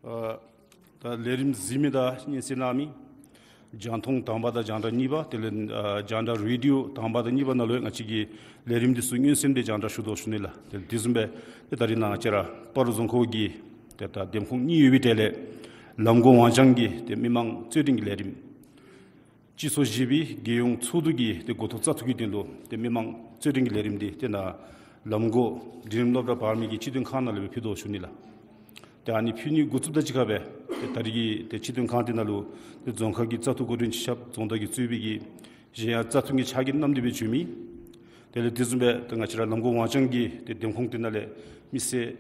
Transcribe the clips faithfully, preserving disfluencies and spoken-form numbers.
ཨ་ད་ལས་རིམ་གཟིགས་མི་དང་སྙན་གསན་གནང་མི་རྒྱང་མཐོང་དང་པ་དང་རྒྱང་བསྒྲགས་གཉིས་པ་དེ་ལས་ཨ་རྒྱང་བསྒྲགས་རེ་ཌི་ཡོ་དང་པ་དང་གཉིས་པ་ནང་ལུ་ཡང་ང་བཅས་ཀྱི་ལས་རིམ་འདི་ཚུ་མངོན་གསལ་སྦེ་རྒྱང་བསྒྲགས་ཞུ་དོ་ཞུ་ནི་ལགས། དེ་དེ་བཟུམ་སྦེ་ཏེ་ད་རིས་ནཱ་ང་བཅས་ར་སྤ་རོ་རྫོང་ཁག་གི་ཏེ་ད་འདེམས་ཁོངས་གཉིས་ཡོད་པའི་གྲས་ལས་ལམ་གོང་ཝང་ལྕང་གི་ཏེ་མི་མང་རྩོད་འགྲན་གྱི་ལས་རིམ་སྤྱི་ཚོགས་བཞི་པའི་རྒྱལ་ཡོངས་ཚོགས་འདུ་གི་ཏེ་འགོ་ཐོག་བཙག་འཐུ་གི་དོན་ལུ་ཏེ་མི་མང་རྩོད་འགྲན་གྱི་ལས་རིམ་འདི་ཏེ་ནཱ་ལམ་གོང་འབྲིང་རིམ་སློབ་གྲྭ་བར་མའི་གི་སྤྱི་དོན་ཁང་ནང་ལུ་སྦེ་ཕུལ་དོ་ཞུ་ནི་ལགས། ཏེ་ཨ་ནི་ཕུལ་ནི་འགོ་བཙུགས་དང་གཅིག་ཁར་སྦེ་ཏེ་ད་རིས་ཀྱི་ཏེ་སྤྱི་དོན་ཁང་འདི་ནང་ལུ་ཏེ་རྫོང་ཁག་གི་བཙག་འཐུ་འགོ་འདྲེན་སྤྱི་ཁྱབ་རྫོང་བདག་གིས་གཙོས་པའི་གི་གཞན་ཡང་བཙག་འཐུ་གི་ཕྱག་འགན་བསྣམས་ཏེ་སྦེ་བྱོན་མི་དེ་ལས་དེ་བཟུམ་སྦེ་ཏེ་ང་བཅས་ར་ལམ་གོང་ཝང་ལྕང་གི་ཏེ་འདེམས་ཁོངས་འདི་ནང་ལས་མི་སེར་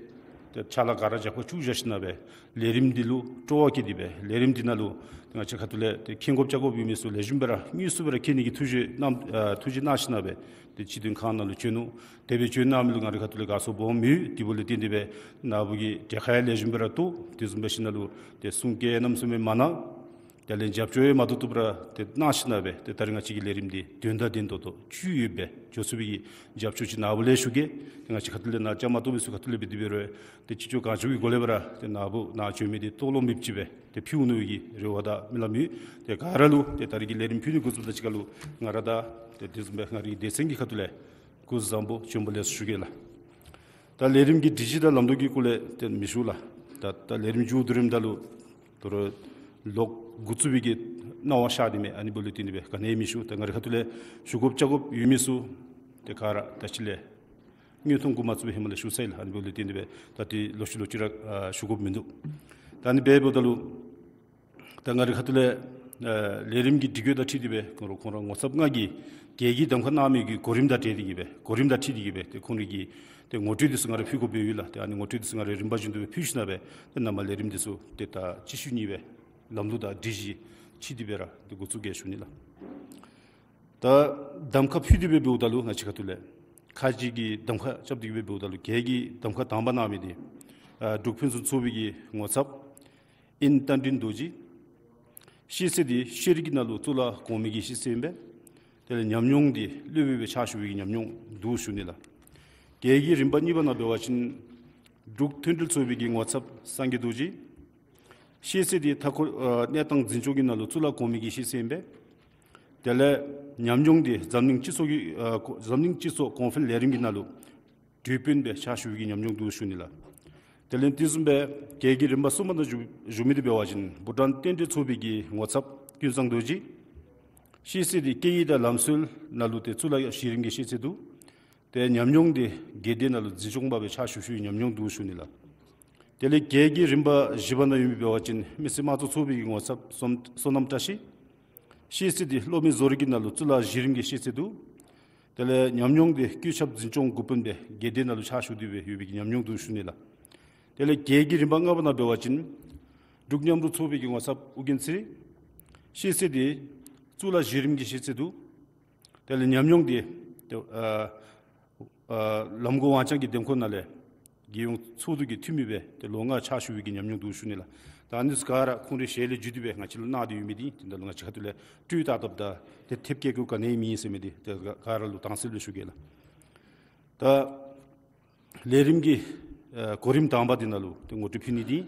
ཏེ་ཕྱག་ལཱ་ག་ར་རྒྱབ་ཁར་བཙུགས་བཞག་ཞིནམ་སྦེ་ལས་རིམ་འདི་ལུ་སྤྲོ་བ་བསྐྱེད་དེ་སྦེ་ལས་རིམ་འདི་ནང་ལུ་ཏེ་ང་བཅས་ཁ་ཐུག་ལས་ཏེ་མཁྱེན་དགོཔ་བཅར་དགོཔ་ཡོད་མི་ཚུ་ལེགས་ཤོམ་སྦེ་ར་དངོས་སུ་སྦེ་ར་མཁྱེན་ནི་གི་ཐུགས་བཞེད་གནང་ཨ་ཐུགས་བཞེད་གནང་ཞིནམ་སྦེ་ཏེ་སྤྱི་དོན་ཁང་ནང་ལུ་བྱོན་ནུག། དེ་སྦེ་བྱོན་གནང་མི་ལུ་ང་རའི་ཁ་ཐུག་ལས་དགའ་ཚོར་སྦོམ་ཡོད། དེ་འབདཝ་ལས་བརྟེན་ཏེ་སྦེ་ནཱ་བུ་གི་གྲལ་ཁར་ཡང་ལེགས་ཤོམ་སྦེ་ར་གཏོགས། དེ་བཟུམ་སྦེ་ཞིནམ་ལས་ཏེ་གསུང་སྐད་རྣམ་གསུམ་སྦེ་མ་གནང་། དེ་ལས་རྒྱབ་སྐྱོར་ཡང་མ་ཏོག་ཏོ་སྦེ་ར་ཏེ་གནང་ཞིནམ་སྦེ་ཏེ་ད་རིས་ང་བཅས་ཀྱི་ལས་རིམ་འདི་དོན་དང་ལྡན་ཏོག་ཏོ་བཅུད་ཡོདཔ་སྦེ་འགྱོ་ཚུགས་པའི་གི་རྒྱབ་སྐྱོར་ཅིག་ནཱ་བུ་ལས་ཞུ་གེ། ཏེ་ང་བཅས་ཁ་ཐུག་ལས་ནཱ་བཅའ་མར་གཏོགས་མི་ཚུ་ཁ་ཐུག་ལས་འབད་དེ་འབད་རུང་ཏེ་ཅི་ལྕོགས་གང་ལྕོགས་ཀྱི་སྒོ་ལས་སྦེ་ར་ཏེ་ནཱ་བུ་ནཱ་བྱོན་མི་འདི་ལྟོ་ལོང་མེདཔ་ཅིག་སྦེ་ཏེ་ཕུལ་འོང་མནོ་བའི་གི་རེ་བ་དང་སྨོན་ལམ་ཡོད། ཏེ་ག་ར་ལུ་ཏེ་ད་རིས་ཀྱི་ལས་རིམ་ཕུལ་ནི་འགོ་བཙུགསཔ་དང་གཅིག་ཁར་ལུ་ང་ར་དང་ཏེ་དེ་བཟུམ་སྦེ་ང་རའི་སྡེ་ཚན་གྱི་ཁ་ཐུག་ལས་སྐུ་གཟུགས་བཟང་པོ་བྱོན་པ་ལེགས་སོ་ཞུ་གེ་ལགས། ད་ལས་རིམ་གྱི་སྒྲིག་གཞི་དང་ལམ་ལུགས་ཀྱི་སྐོར་ལས་ཏེ་མི་ཞུ་ལགས། ད་ད་ལས་རིམ་མཇུག་བསྡུ་རནམ་ད་ལུ་དོ་རུང་ལོག་འགོ་བཙུགས་པའི་གི་གནང་བ་ཤར་ཏེ་མས། ཨ་ནི་འབདཝ་ལས་བརྟེན་ཏེ་སྦེ་ག་ནི་ཡང་མི་ཞུ། ད་ང་རའི་ཁ་ཐུག་ལས་ཞུ་དགོཔ་བཅར་དགོཔ་ཡོད་མི་ཚུ་ཏེ་ག་ར་ད་ཅི་ལས་མངོན་མཐོང་འགོ་མ་བཙུགས་པའི་ཧེ་མ་ལས་ཞུ་ཚར་ཡི་ལགས། ཨ་ནི་འབདཝ་ལས་བརྟེན་ཏེ་སྦེ་ད་ཏེ་ལོག་ཅི་ལོག་ཅི་ར་ཨ་ཞུ་དགོཔ་མིན་འདུག། ད་ཨ་ནི་སྦེ་འབདཝ་ད་ལུ་ད་ང་རའི་ཁ་ཐུག་ལས་ཨ་ལས་རིམ་གྱི་སྒྲིག་བཀོད་དང་འཁྲིལ་ཏེ་སྦེ་ཁོང་ར་ཁོང་ར་ངོ་ཚབ་ལྔ་གིས་གལ་གྱི་གདམ་ཁ་གནང་མི་གི་གོ་རིམ་དང་འབྲེལ་ཏེ་གིས་སྦེ་གོ་རིམ་དང་འཁྲིལ་ཏེ་གིས་སྦེ་ཏེ་ཁོང་རའི་གི་ཏེ་ངོ་སྤྲོད་འདི་ཚུ་ང་ར་ཕུལ་དགོཔ་ཡོད་ལགས། ཏེ་ཨ་ནི་ངོ་སྤྲོད་འདི་ཚུ་ང་ར་རིམ་པ་བཞིན་དུ་སྦེ་ཕུལ་ཞིནམ་སྦེ་ཏེ་ནཱ་མར་ལས་རིམ་འདི་ཚུ་ཏེ་ད་སྤྱི་ཞུ་གཉིས་སྦེ་ལམ་ལུགས་དང་སྒྲིག་གཞི་ཕྱེ་སྟེ་སྦེ་ར་ཏེ་འགོ་བཙུགས་གེ་ཞུ་ནི་ལགས། ད་གདམ་ཁ་ཕུལ་ཏེ་སྦེ་འབདཝ་ད་ལུ་ང་བཅས་ཁ་ཐུག་ལས་ཁ་ཅིག་གིས་གདམ་ཁ་རྐྱབ་སྟེ་སྦེ་འབདཝ་ད་ལུ་གལ་གྱི་གདམ་ཁ་དང་པ་གནང་མི་འདི་ཨ་འབྲུག་ཕུན་སུམ་ཚོགས་པའི་གི་ངོ་ཚབ་ཨིན་རྟ་མགྲིན་རྡོ་རྗེ། ཤེས་ཚད་འདི་ཤེས་རིག་གི་ནང་ལུ་གཙུག་ལག་གོང་མའི་གི་ཤེས་ཚད་ཨིན་པས། དེ་ལས་ཉམས་མྱོང་འདི་སློབ་དཔོན་སྦེ་ཕྱག་ཞུ་བའི་གི་ཉམས་མྱོང་འདུག་ཞུ་ནི་ལགས། གལ་གྱི་རིམ་པ་གཉིས་པ་ནང་འབད་བ་ཅིན་འབྲུག་མཐུན་སྒྲིལ་ཚོགས་པའི་གི་ངོ་ཚབ་སངས་རྒྱས་རྡོ་རྗེ། ཤེས་ཚད་འདི་མཐའ་འཁོར་ཨ་གནས་སྟངས་འཛིན་སྐྱོང་གི་ནང་ལུ་གཙུག་ལག་གོང་མའི་གི་ཤེས་ཚད་ཨིན་པས། དེ་ལས་ཉམས་མྱོང་འདི་འཛམ་གླིང་སྤྱི་ཚོགས་ཀྱི་ཨ་འཛམ་གླིང་སྤྱི་ཚོགས་གོང་འཕེལ་ལས་རིམ་གྱི་ནང་ལུ་དྲུང་དཔོན་སྦེ་ཕྱག་ཞུ་བའི་གི་ཉམས་མྱོང་འདུག་ཞུ་ནི་ལགས། དེ་ལས་དེ་བཟུམ་སྦེ་གལ་གྱི་རིམ་པ་གསུམ་པ་ནང་ཞུ་ཞུ་མི་འདི་འབད་བ་ཅིན་བྷུ་ཊཱན་རྟེན་འབྲེལ་ཚོགས་པའི་གི་ངོ་ཚབ་ཀུན་བཟང་རྡོ་རྗེ། ཤེས་ཚད་འདི་སྐད་ཡིག་དང་ལམ་སྲོལ་ནང་ལུ་ཏེ་གཙུག་ལག་གཞི་རིམ་གྱི་ཤེས་ཚད་འདུག། ཏེ་ཉམས་མྱོང་འདི་དགེ་སྡེ་ནང་ལུ་འཛིན་སྐྱོང་པ་སྦེ་ཕྱག་ཞུ་ཞུ་བའི་ཉམས་མྱོང་འདུག་ཞུ་ནི་ལགས། དེ་ལས་གལ་གྱི་རིམ་པ་བཞི་པ་ནང་ཡོད་མི་འབད་བ་ཅིན་མི་སེར་དམངས་གཙོ་ཚོགས་པའི་གི་ངོ་ཚབ་བསོད་བསོད་ནམས་བཀྲ་ཤིས། ཤེས་ཚད་འདི་སློབ་མའི་བཟོ་རིག་གི་ནང་ལུ་གཙུག་ལག་གཞི་རིམ་གྱི་ཤེས་ཚད་འདུག། དེ་ལས་ཉམས་མྱོང་འདི་བཀོད་ཁྱབ་འཛིན་སྐྱོང་འགོ་དཔོན་སྦེ་དགེ་སྡེ་ནང་ལུ་ཕྱག་ཞུ་སྟེ་སྦེ་ཡོད་པའི་གི་ཉམས་མྱོང་འདུག་ཞུ་ནི་ལགས། དེ་ལས་གལ་གྱི་རིམ་པ་ལྔ་པ་ནང་འབད་བ་ཅིན་འབྲུག་མཉམ་རུབ་ཚོགས་པའི་གི་ངོ་ཚབ་ཨོ་རྒྱན་ཚེ་རིང་། ཤེས་ཚད་འདི་གཙུག་ལག་གཞི་རིམ་གྱི་ཤེས་ཚད་འདུག། དེ་ལས་ཉམས་མྱོང་འདི་ཏེ་ཨ་ཨ་ལམ་གོང་ཝང་ལྕང་གི་འདེམས་ཁོངས་ནང་ལས་རྒྱལ་ཡོངས་ཚོགས་འདུ་གི་འཐུས་མི་སྦེ་ཏེ་ལོ་ལྔ་ཕྱག་ཞུ་བའི་གི་ཉམས་མྱོང་འདུག་ཞུ་ནི་ལགས། ད་ཨ་ནི་ཚུ་ག་ར་ཁོང་རའི་ཞལ་ལས་བརྒྱུད་དེ་སྦེ་ང་བཅས་ལུ་གནང་སྟེ་ཡོད་མི་འདི་དེ་འདི་ལུ་ང་བཅས་ཁ་ཐུག་ལས་སྤྲོད་བཏང་བཏངམ་ད་ཏེ་ཐེབས་བཀལ་དགོཔ་ག་ནི་ཡང་མེད་ཟེར་མི་འདི་ཏེ་ག་ག་ར་ལུ་དྭངས་གསལ་སྦེ་ཞུ་གེ་ལགས། ད་ལས་རིམ་གྱི་ཨ་གོ་རིམ་དང་པ་འདི་ནང་ལུ་ཏེ་ངོ་སྤྲོད་ཕུལ་ནི་འདི་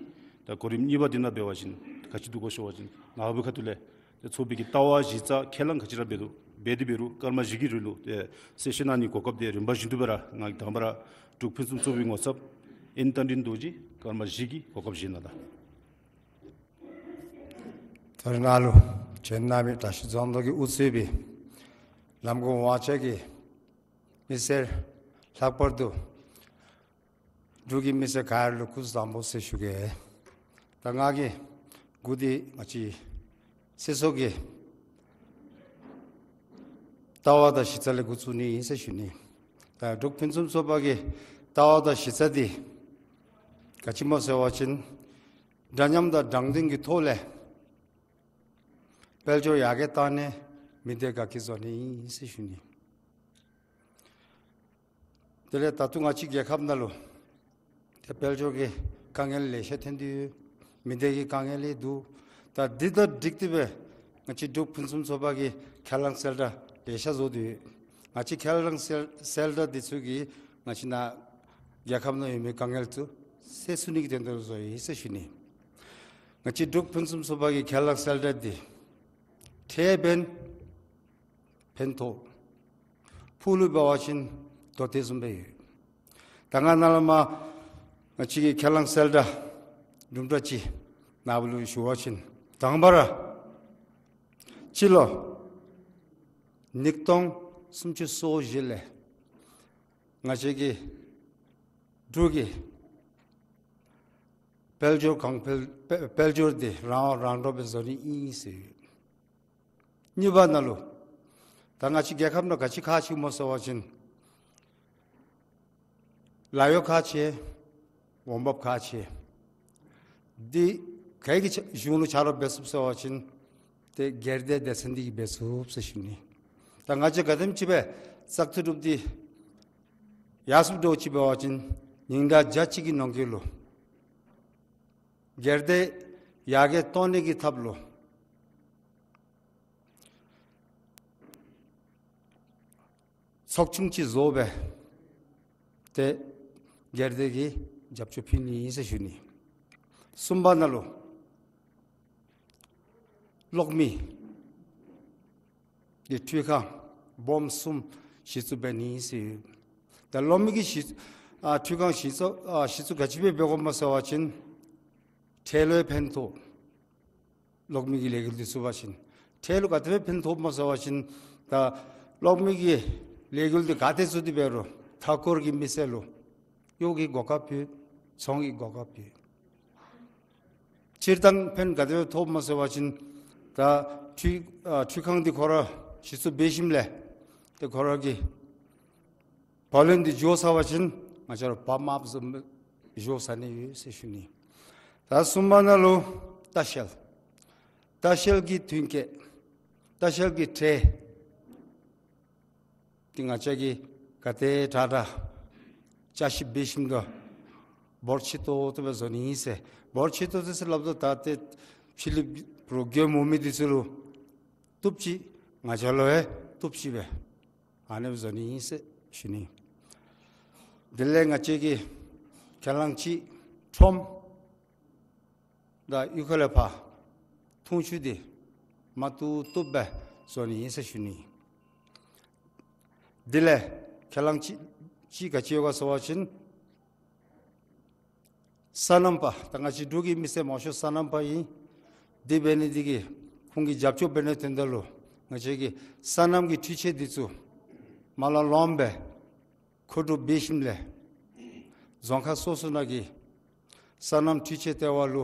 ད་གོ་རིམ་གཉིས་པ་འདི་ནང་འབད་བ་ཅིན་ག་ཅི་འདུག་གོ་ཞུ་བ་ཅིན་ནཱ་བུ་ཁ་ཐུག་ལས་ཏེ་ཚོགས་པའི་གི་ལྟ་བ་གཞི་རྩ་ཁས་བླངས་ག་ཅི་ར་འབད་དོ་འབད་དེ་འབད་རུང་སྐར་མ་བཞི་གི་རིང་ལུ་ཏེ་གསལ་བཤད་གནང་ནི་གོ་སྐབས་འདི་རིམ་པ་བཞིན་དུ་སྦེ་ར་ང་གིས་དང་པ་ར་འབྲུག་ཕུན་སུམ་ཚོགས་པའི་ངོ་ཚབ་ཨིན་རྟ་མགྲིན་རྡོ་རྗེ་སྐར་མ་བཞི་གི་གོ་སྐབས་བཞེས་གནང་ལགས། ད་རེས་ནཱ་ལུ་བྱོན་གནང་མི་བཀྲ་ཤིས་རྫོང་བདག་གིས་དབུ་གཙོས་པའི་ལམ་གོང་ཝང་ལྕང་གི་མི་སེར་ལྷག་པར་དུ་འབྲུག་གི་མི་སེར་ག་ར་ལུ་སྐུ་གཟུགས་བཟང་པོ་ཟེར་ཞུ་གེ། ད་ང་གིས་འགོ་འདི་ང་བཅས་སྲིད་ཚོགས་ཀྱི་ལྟ་བ་དང་གཞི་རྩ་ལས་འགོ་བཙུགས་ནི་ཨིན་ཟེར་ཞུ་ནི། ད་འབྲུག་ཕུན་སུམ་ཚོགས་པ་གི་ལྟ་བ་དང་གཞི་རྩ་འདི་ག་ཅི་སྨོ་ཟེར་བ་ཅིན་འདྲ་མཉམ་དང་དྲང་བདེན་གྱི་ཐོག་ལས་དཔལ་འབྱོར་ཡར་རྒྱས་བཏང་ནི་མི་སྡེ་དར་རྒྱས་བཟོ་ནི་ཨིན་ཟེར་ཞུ་ནི། དེ་ལས་ད་ལྟོ་ང་བཅས་རྒྱལ་ཁབ་ནང་ལུ་ཏེ་དཔལ་འབྱོར་གྱི་དཀའ་ངལ་ལེ་ཤ་ཐོན་ཏེ་ཡོད། མི་སྡེ་གི་དཀའ་ངལ་ཡང་འདུག། ད་འདི་དང་འགྲིག་སྟེ་སྦེ་ང་བཅས་འབྲུག་ཕུན་སུམ་ཚོགས་པ་གིས་ཁས་བླངས་གསལ་བསྒྲགས་ལེ་ཤ་བཟོ་སྟེ་ཡོད། ང་བཅས་ཁས་བླངས་གསལ་གསལ་བསྒྲགས་འདི་ཚུ་གིས་ང་བཅས་ནཱ་རྒྱལ་ཁབ་ནང་ཡོད་མི་དཀའ་ངལ་ཚུ་སེལ་ཚུགས་ནི་གི་དོན་དག་ལུ་བཟོ་ཡི་ཟེར་ཞུ་ནི། ང་བཅས་འབྲུག་ཕུན་སུམ་ཚོགས་པ་གི་ཁས་བླངས་གསལ་བསྒྲགས་འདི་ཁྲལ་འབད་ན་ཕན་ཐོགས། ཕུགས་ལུ་འབད་བ་ཅིན་དོ་དེ་བཟུམ་སྦེ་ཡོད། ད་ང་ནཱ་ལས་མར་ང་བཅས་ཀྱི་ཁས་བླངས་གསལ་བསྒྲགས་དུམ་གྲ་ཅིག་ནཱ་བུ་ལུ་ཞུ་བ་ཅིན། དང་པ་ར་སྤྱི་ལོ་ཉིས་སྟོང་སུམ་ཅུ་སོ་བཞི་ལས་ང་བཅས་ཀྱི་འབྲུག་གི་དཔལ་འབྱོར་གོང་འཕེལ་དཔལ་འབྱོར་འདི་རང་དབང་རང་འདོད་སྦེ་བཟོ་ནི་ཨིན་ཟེར། གཉིས་པ་ནང་ལུ་ད་ང་བཅས་རྒྱལ་ཁབ་ནང་ག་ཅི་ཁག་ཆེ་སྨོ་ཟེར་བ་ཅིན་ལཱ་གཡོག་ཁག་ཆེ། འོང་འབབ་ཁག་ཆེ། འདི་ག་གིས་གཞུང་ལུ་ཆ་རོགས་འབད་ཚུགས་ཟེར་བ་ཅིན་ཏེ་སྒེར་སྡེ་སྡེ་ཚན་འདི་གིས་འབད་ཚུགས་ཟེར་ཞུ་ནི། ད་ང་བཅས་ག་དེམ་ཅིག་སྦེ་བཙག་འཐུ་གྲུབ་སྟེ་ཡར་སོངམ་འདྲཝ་ཅིག་འབད་བ་ཅིན་ཉིན་གྲངས་བརྒྱ་གཅིག་གི་ནང་འཁོད་ལུ་སྒེར་སྡེ་ཡར་རྒྱས་གཏོང་ནི་གི་ཐབས་ལུ་ཚོགས་ཆུང་ཅིག་བཟོ་སྦེ་ཏེ་སྒེར་སྡེ་གིས་རྒྱབ་སྐྱོར་ཕུལ་ནི་ཨིན་ཟེར་ཞུ་ནི། གསུམ་པ་ནང་ལུ་གློག་མེ་གི་འཕྲུལ་ཁང་སྦོམ་གསུམ་གཞི་བཙུགས་འབད་ནི་ཨིན་ཟེར། ད་གློག་མེ་གི་གཞི་ཨ་འཕྲུལ་ཁང་གཞི་བཙུགས་ཨ་གཞི་བཙུགས་ག་ཅི་སྦེ་འབད་དགོཔ་སྨོ་ཟེར་བ་ཅིན་ཁྲལ་ལུ་ཕན་ཐོགས། གློག་མེ་གི་ལས་འགུལ་འདི་བཙུགས་པ་ཅིན་ཁྲལ་ལུ་ག་དེ་སྦེ་ཕན་ཐོགས་སྨོ་ཟེར་བ་ཅིན་ད་གློག་མེ་གི་ལས་འགུལ་འདི་ག་ཏེ་བཙུགས་ཏེ་འབད་རུང་མཐའ་འཁོར་གྱི་མི་སེར་ལུ་གཡོག་གི་གོ་སྐབས་ཡོད། ཚོང་གི་གོ་སྐབས་ཡོད། སྤྱིར་བཏང་ཕན་ག་དེ་སྦེ་ཐོགས་སྨོ་ཟེར་བ་ཅིན་ད་འཕྲུལ་ཨ་འཕྲུལ་ཁང་འདི་ཁོ་ར་གཞི་བཙུགས་འབད་ཞིནམ་ལས་ཏེ་ཁོ་ར་གི་བ་ལོན་འདི་འགྱོ་ཚར་བ་ཅིན་ང་བཅས་ར་བ་དམརཔོ་བཟུམ་འགྱོ་ཚར་ནི་ཡོད་ཟེར་ཞུ་ནི། ད་གསུམ་པ་ནང་ལུ་ལྟ་བཤལ། ལྟ་བཤལ་གྱི་ཐོན་སྐྱེད། ལྟ་བཤལ་གྱི་ཁྲལ་འདི་ང་བཅས་ཀྱིས་ག་དེ་དྲག་དྲག་ཅ་ཞིབ་འབད་ཞིནམ་ད་འབོར་ཆེ་ཏོག་ཏོ་སྦེ་བཟོ་ནི་ཨིན་ཟེར། འབོར་ཆེ་ཏོག་ཏོ་ཟེར་སླབ་དོ་ད་ཏེ་ཕྱི་ལུ་རོགས་རྒྱུ་མོ་མི་འདི་ཚུ་ལུ་བཏུབ་ཅི། ང་བཅས་ལུ་ཡང་བཏུབ་ཅི་སྦེ་ཨ་ནི་སྦེ་བཟོ་ནི་ཨིན་ཟེར་ཞུ་ནི། དེ་ལས་ང་བཅས་ཀྱི་ཁས་བླངས་ཅིག་ཁྲོམ་དང་གཡུས་ཁ་ལས་ཕར་འཐུང་ཆུ་འདི་མ་བཏུབ་བཏུབ་སྦེ་བཟོ་ནི་ཨིན་ཟེར་ཞུ་ནི། དེ་ལས་ཁས་བླངས་ཅིག་ཅིག་ག་ཅི་ཡོད་ག་ཟེར་བ་ཅིན་སོ་ནམ་པ་ད་ང་བཅས་འབྲུག་གི་མི་སེར་མང་ཤོས་སོ་ནམ་པ་ཨིན། དེ་འབད་ནི་འདི་གིས་ཁོང་གི་རྒྱབ་སྐྱོར་འབད་ནིའི་དོན་དག་ལུ་ང་བཅས་ཀྱིས་སོ་ནམ་གྱི་འཕྲུལ་ཆས་འདི་ཚུ་མ་ལང་ལོང་སྦེ་མཁོ་སྒྲུབ་འབད་ཞིནམ་ལས་རྫོང་ཁག་སོ་སོ་ནང་གི་སོ་ནམ་འཕྲུལ་ཆས་ལྟེ་བ་ལུ་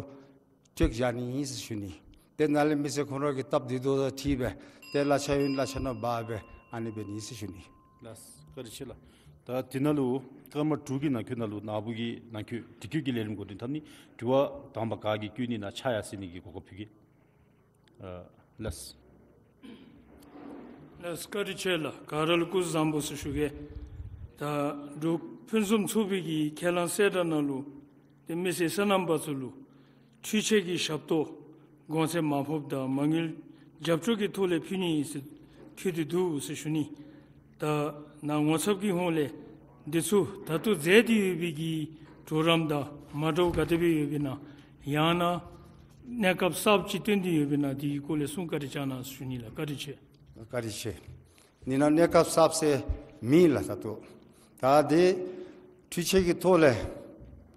སྤྲོད་བཞག་ནི་ཨིན་ཟེར་ཞུ་ནི། དེ་ནང་ལས་མི་སེར་ཁོང་ར་གི་སྟབས་བདེ་དོ་དང་འཁྲིལ་སྦེ་ཏེ་གླ་ཆ་ཡོད་ན་གླ་ཆ་ནང་འབག་སྦེ་ཨ་ནི་འབད་ནི་ཨིན་ཟེར་ཞུ་ནི། ལགས་བཀའ་དྲིན་ཆེ་ལགས། ད་དེ་ནང་ལུ་སྐར་མ་དྲུག་གི་ནང་འཁོད་ནང་ལུ་ནཱ་བུ་གིས་ནང་འཁོད་དེ་འཁོད་ཀྱི་ལས་རིམ་འགོ་འདྲེན་འཐབ་ནི། དྲི་བ་དང་པ་ག་གིས་བཀོད་ནི་ནང་ཕྱག་ཡར་སེང་ནི་གི་གོ་སྐབས་ཕུལ་གེ། ཨ་ལགས། ལགས་བཀའ་དྲིན་ཆེ་ལགས། ག་ར་ལུ་སྐུ་གཟུགས་བཟང་པོ་ཟེར་ཞུ་གེ། ད་འབྲུག་ཕུན་སུམ་ཚོགས་པའི་གི་ཁས་བླངས་གསལ་བསྒྲགས་ནང་ལུ་ཏེ་མི་སེར་སོ་ནམ་པ་ཚུ་ལུ་འཕྲུལ་ཆས་ཀྱི་ཞབས་ཏོག་གོང་ཚད་མར་ཕབ་དང་མ་དངུལ་རྒྱབ་སྐྱོར་གྱི་ཐོག་ལས་ཕུལ་ནི་ཨིན་ཟེར་ཕུལ་ཏེ་འདུག་ཟེར་ཞུ་ནི། ད་ནཱ་ངོ་ཚབ་ཀྱི་ཧོངས་ལས་འདི་ཚུ་ད་ལྟོ་མཛད་དེ་ཡོད་པའི་གི་གྲོགས་རམ་དང་མ་འདྲཝ་ག་དེ་སྦེ་ཡོདཔ་ཨིན་ན། ཡང་ན་གནས་སྐབས་གསརཔ་ཅིག་བཏོན་ཏེ་ཡོདཔ་ཨིན་ན། དེ་གི་སྐོར་ལས་གསུང་བཀའ་དྲིན་བསྐྱང་གནང་ཟེར་ཞུ་ནི་ལགས། བཀའ་དྲིན་ཆེ། བཀའ་དྲིན་ཆེ། ནི་ནང་གནས་སྐབས་གསརཔ་ཟེར་མེད་ལགས། ད་ལྟོ་ད་དེ་འཕྲུལ་ཆས་ཀྱི་ཐོག་ལས་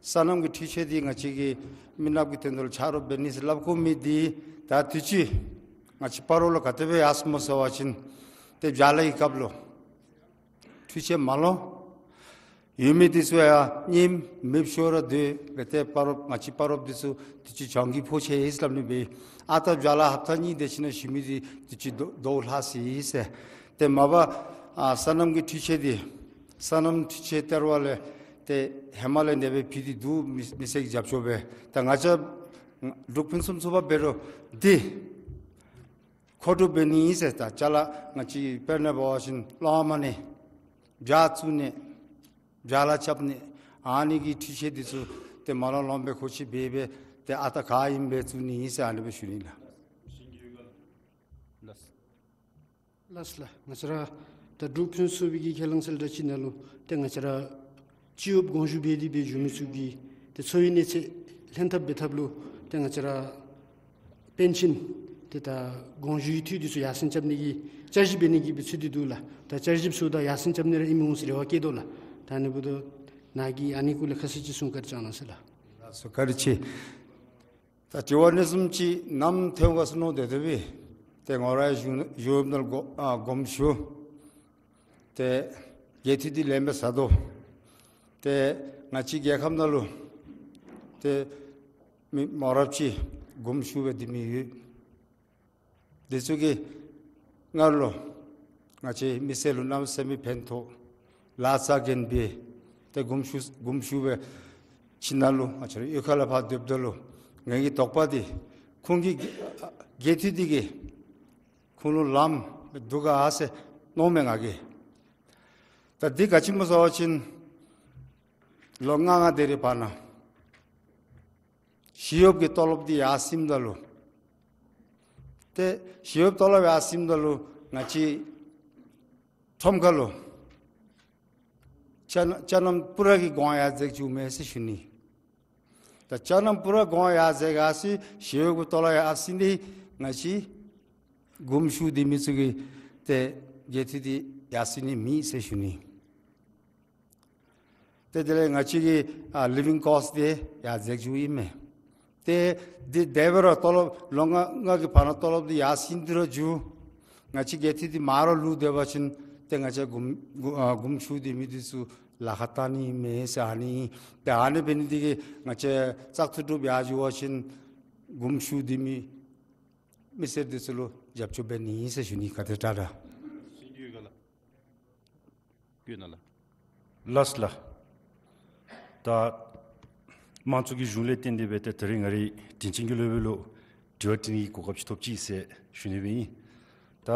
སོ་ནམ་གྱི་འཕྲུལ་ཆས་འདི་ང་བཅས་ཀྱིས་མི་ནགཔ་གི་དོན་དག་ལུ་ཆ་རོགས་འབད་ནི་ཟེར་སླབ་དགོ་མི་འདི་ད་དུས་ཅི་ང་བཅས་སྤ་རོ་ལུ་ག་དེ་སྦེ་ཡར་སོང་སྨོ་ཟེར་བ་ཅིན་ཏེ་བྱཱར་ལཱ་གི་སྐབས་ལུ་འཕྲུལ་ཆས་མ་ལོང་། ཡོད་མི་འདི་ཚུ་ཡང་རྙིངམ་མེདཔ་ཤོར་ར་སྡོད་སྦེ་ཏེ་སྤ་རོ་ང་བཅས་སྤ་རོཔ་འདི་ཚུ་དུས་ཅི་གྱོང་གུད་ཕོག་ཅི་ཟེར་སླབ་ནི་སྦེ། ཨ་རྟག་བྱཱར་ལཱ་ཧབ་ཏ་གཉིས་དེ་ཅིག་ནང་ཞུ་མི་འདི་དུས་ཅི་དོ་དོ་ལྷག་ཅི་ཟེར། ཏེ་མ་པ་ཨ་སོ་ནམ་གྱི་འཕྲུལ་ཆས་འདི་སོ་ནམ་འཕྲུལ་ཆས་ལྟེ་བ་ལས་ཏེ་ཧེ་མ་ལས་ནེ་སྦེ་ཕུལ་ཏེ་འདུག། མི་མི་སེར་གྱི་རྒྱབ་སྐྱོར་སྦེ། ད་ང་བཅས་འབྲུག་ཕུན་སུམ་ཚོགས་པ་འབད་རུང་འདི་མཁོ་སྒྲུབ་འབད་ནི་ཨིན་ཟེར། ད་ཅ་ལ་ང་བཅས་དཔེར་ན་འབད་བ་ཅིན་གློག་མ་ནི་བྱཱར་བཙུགས་ནི་བྱཱར་ལཱ་རྐྱབ་ནི་ཨ་ནི་གི་འཕྲུལ་ཆས་འདི་ཚུ་ཏེ་མ་ལང་ལོང་སྦེ་ཁོ་ཅིག་འབད་སྦེ་ཏེ་ཨ་རྟག་ག་ཨིནམ་སྦེ་བཙུགས་ནི་ཨིན་ཟེར་ཨ་ནི་སྦེ་ཞུ་ནི་ལགས། ལགས། ལགས་ལགས། ང་བཅས་ར་ད་འབྲུག་ཕུན་སུམ་ཚོགས་པའི་གི་ཁས་བླངས་གསལ་བསྒྲགས་ཅིག་ནང་ལུ་ཏེ་ང་བཅས་ར་སྤྱི་འོག་དགོངས་ཞུ་འབད་དེ་སྦེ་བཞུགས་མི་ཚུ་གི་ཏེ་འཚོ་བའི་གནས་ཚད་ལྷན་ཐབས་འབད་ཐབས་ལུ་ཏེ་ང་བཅས་ར་ པཎ་ཆེན་ཏེ་ད་དགོངས་ཞུའི་འཐུས་འདི་ཚུ་ཡར་སེང་རྐྱབ་ནི་གི་བསྐྱར་ཞིབ་འབད་ནི་གི་འབད་ཚུལ་འདི་འདུག་ལགས། ད་བསྐྱར་ཞིབ་ཚུ་ད་ཡར་སེང་རྐྱབ་ནི་ར་ཨིན་མི་འོང་ཟེར་རེ་བ་བསྐྱེད་དོ་ལགས། ད་ཨ་ནི་འབདཝ་ད་ནཱ་གིས་ཨ་ནི་སྐོར་ལས་ཁ་གསལ་ཅིག་གསུང་བཀའ་དྲིན་བསྐྱང་གནང་ཟེར་ལགས། ལགས་སོ། བཀའ་དྲིན་ཆེ། ད་དྲི་བ་གནས་ཚུལ་ཅིག་ནམ་ཐོན་ག་ཟེར་མནོ་སྟེ་སྡོད་པས། ཏེ་ངོ་རའི་བཞུགས་བཞུགས་ནང་དགོ་ཨ་དགོངསམ་ཞུ། ཏེ་རྒྱལ་འཐུས་འདི་ལེན་པའི་ས་དོ། ཏེ་ང་བཅས་རྒྱལ་ཁབ་ནང་ལུ་ཏེ་མི་མང་རབས་ཅིག་དགོངསམ་ཞུ་སྦེ་སྡོད་མི་ཡོད། འདི་ཚུ་གི་སྔར་ལུ་ང་བཅས་མི་སེར་ལུ་གནམ་མེད་ས་མེད་ཕན་ཐོགས་ལཱ་རྩ་འགེངས་སྦེ་ཏེ་དགོངསམ་ཞུ་དགོངསམ་ཞུ་སྦེ་ཁྱིམ་ནང་ལུ་ང་བཅས་རའི་གཡུས་ཁ་ལས་ཕར་སྡོདཔ་ད་ལུ་ངེ་གི་དོགས་པ་འདི་ཁོང་གི་རྒྱལ་འཐུས་འདི་གིས་ཁོང་ལུ་ལངམ་འདུག་ག་ཟེར་མནོཝ་མས་ང་གིས། ད་འདི་ག་ཅི་སྨོ་ཟེར་བ་ཅིན་ལོ་ལྔ་ལྔ་དེ་རེ་བར་ན་ཞི་གཡོགཔ་གི་ཏོ་ལོབ་འདི་ཡར་སེངམ་ད་ལུ་ཏེ་ཞི་གཡོགཔ་ཏོ་ལོབ་ཡར་སེངམ་ད་ལུ་ང་བཅས་ཁྲོམ་ཁ་ལུ་ཅ་ཅ་ནམ་པུ་ར་གི་གོང་ཡར་འཛེགས་བཅུག་མས་ཟེར་ཞུ་ནི། ད་ཅ་ནམ་པུ་ར་གོང་ཡར་འཛེགས་ག་ཟེར་ཞི་གཡོགཔ་གི་ཏོ་ལོབ་ཡར་སེང་སྟེ་ང་བཅས་དགོངསམ་ཞུ་སྡོད་མི་ཚུ་གི་ཏེ་རྒྱལ་འཐུས་འདི་ཡར་སེང་ནི་མེད་ཟེར་ཞུ་ནི། ཏེ་དེ་ལས་ང་བཅས་ཀྱི་ཨ་ལི་བིང་ཀོསཊ་འདི་ཡར་འཛེགས་བཅུག་ཨིན་མས། ཏེ་འདི་དེ་སྦེ་ར་ཏོ་ལོབ་ལོ་ལྔ་ལྔ་གི་བར་ན་ཏོ་ལོབ་འདི་ཡར་སེང་སྟེ་ར་འགྱོ། ང་བཅས་རྒྱལ་འཐུས་འདི་མར་ལུས་སྡོད་པ་ཅིན་ཏེ་ང་བཅས་དགོངསམ་དགོངསམ་ཨ་དགོངསམ་ཞུ་སྡོད་མི་འདི་ཚུ་ལཱ་ཁག་བཏང་ནི་མས་ཟེར་ཨ་ནི། ཏེ་ཨ་ནི་འབད་ནི་འདི་གིས་ང་བཅས་བཙག་འཐུ་གྲུབ་ཡར་འགྱོ་བ་ཅིན་དགོངསམ་ཞུ་སྡོད་མི་མི་སེར་འདི་ཚུ་ལུ་རྒྱབ་སྐྱོར་འབད་ནི་ཨིན་ཟེར་ཞུ་ནི། ག་དེ་དྲག་དྲག། ལགས་ལགས། ད་དམངས་གཙོ་གི་གཞུང་ལས་བརྟེན་ཏེ་སྦེ་ཏེ་ད་རིས་ང་རའི་དྲིན་ཅན་གྱི་སློབ་དཔོན་ལུ་དྲི་བ་དྲི་ནིའི་གོ་སྐབས་ཅིག་ཐོབ་ཅི་ཟེར་ཞུ་ནི་སྦེ་ཨིན། ད་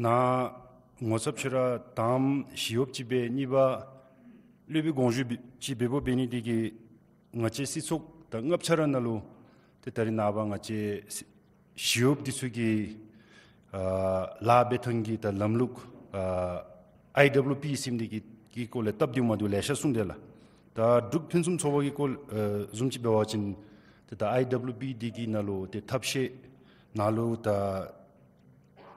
ནཱ་ངོ་ཚབ་ཅིག་ར་དང་པ་ཞི་གཡོགཔ་ཅིག་སྦེ་གཉིས་པ་སློབ་དཔོན་དགོངས་ཞུ་ཅིག་འབདཝ་འབད་ནི་འདི་གིས་ང་བཅས་སྲིད་ཚོགས་ད་ལྔ་ཆ་ར་ནང་ལུ་ཏེ་ད་རིས་ནངས་པ་ང་བཅས་ཞི་གཡོགཔ་འདི་ཚུ་གི་ཨ་ལཱ་འབད་ཐངས་ཀྱི་ད་ལམ་ལུགས་ཨ་ཨའི་ཌབ་ལུ་པི་ཟེར་མི་འདི་གི་གི་སྐོར་ལས་སྟབས་བདེཝ་མ་བདེཝ་ལེ་ཤ་གསུངས་དེས་ལགས། ད་འབྲུག་ཕུན་སུམ་ཚོགས་པ་གི་སྐོར་ཨ་བཟུམ་ཅིག་འབད་བ་ཅིན་ཏེ་ད་ཨའི་ཌབ་ལུ་པི་འདི་གི་ནང་ལུ་ཏེ་ཐབས་ཤེས་ནང་ལུ་ད་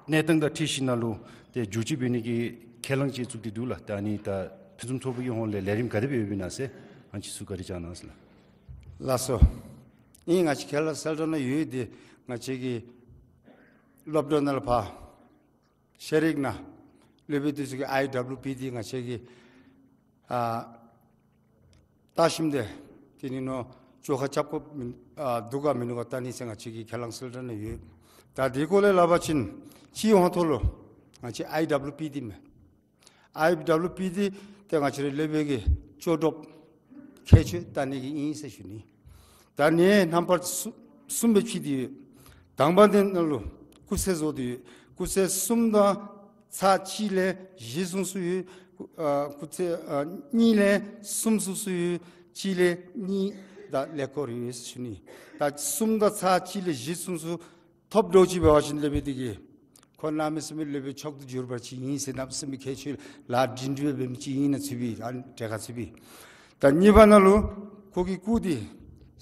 གནས་སྟངས་དང་འཁྲིལ་ཞིནམ་ལས་ཏེ་བསྒྱུར་བཅོས་འབད་ནི་གི་ཁས་བླངས་ཅིག་བཙུགས་ཏེ་འདུག་ལགས། ད་ཨ་ནི་ད་ཕུན་སུམ་ཚོགས་པ་གི་ཧོངས་ལས་ལས་རིམ་ག་དེ་སྦེ་ཡོདཔ་ཨིན་ན་ཟེར་ཨ་ནི་ཅིག་ཚུ་བཀའ་དྲིན་བསྐྱང་གནང་ཟེར་ལགས། ལགས་སོ། ཨིན་ང་བཅས་ཁས་བླངས་གསལ་བསྒྲགས་ནང་ཡོད། ཏེ་ང་བཅས་ཀྱི་སློབ་གྲྭ་ནང་ལས་ཕར་ཤེས་རིག་ནང་སློབ་དཔོན་འདི་ཚུ་གི་ཨའི་ཌབ་ལུ་པི་འདི་ང་བཅས་ཀྱིས་ཨ་བལྟ་ཞིནམ་ཏེ་དེ་ནི་ནོ་བཅོ་ཁ་རྐྱབ་དགོཔ་མིན་ཨ་འདུག་ག་མིན་འདུག་ག་བལྟ་ནི་ཟེར་ང་བཅས་ཀྱི་ཁས་བླངས་གསལ་བསྒྲགས་ནང་ཡོད། ད་དེ་སྐོར་ལས་སླབ་པ་ཅིན་སྤྱིའི་དབང་ཐོག་ལུ་ང་བཅས་ཨའི་ཌབ་ལུ་པི་འདི་མས། ཨའི་ཌབ་ལུ་པི་འདི་ཏེ་ང་བཅས་རའི་སློབ་དཔོན་གྱི་ལྕོགས་གྲུབ་ཁྱད་ཆོས་བལྟ་ནི་གི་ཨིན་ཟེར་ཞུ་ནི། ད་ནི་རྣམ་པ་གསུ་གསུམ་སྦེ་ཕྱེ་སྟེ་ཡོད། དང་པ་འདི་ནང་ལུ་སྐུགས་ཚད་བཟོ་སྟེ་ཡོད། སྐུགས་ཚད་གསུམ་དང་ཚར་གཅིག་ལས་བཞི་ཚུན་ཚོད་ཡོད། ཨ་སྐུགས་ཚད་ཨ་གཉིས་ལས་གསུམ་ཚུན་ཚོད་ཡོད། གཅིག་ལས་གཉིས་དང་ཀླད་ཀོར་ཡོད་ཟེར་ཞུ་ནི། ད་གསུམ་དང་ཚར་གཅིག་ལས་བཞི་ཚུན་ཚོད་ཐོབ་འགྱོ་ཅི་འབད་བ་ཅིན་སློབ་དཔོན་འདི་གིས་ཁོ་གནམ་མེད་ས་མེད་སློབ་དཔོན་མཆོག་ཏུ་གྱུར་པ་ཅིག་ཨིན་ཟེར་གནམ་མེད་ས་མེད་ཁྱད་ཆོས་ལཱ་སྒྲིང་སྒྲི་སྦེ་འབད་མི་ཅིག་ཨིན་ན་ཚུད་པས། ཨ་གྲལ་ཁར་ཚུད་པས། ད་གཉིས་པ་ནང་ལུ་ཁོ་གི་སྐུགས་འདི་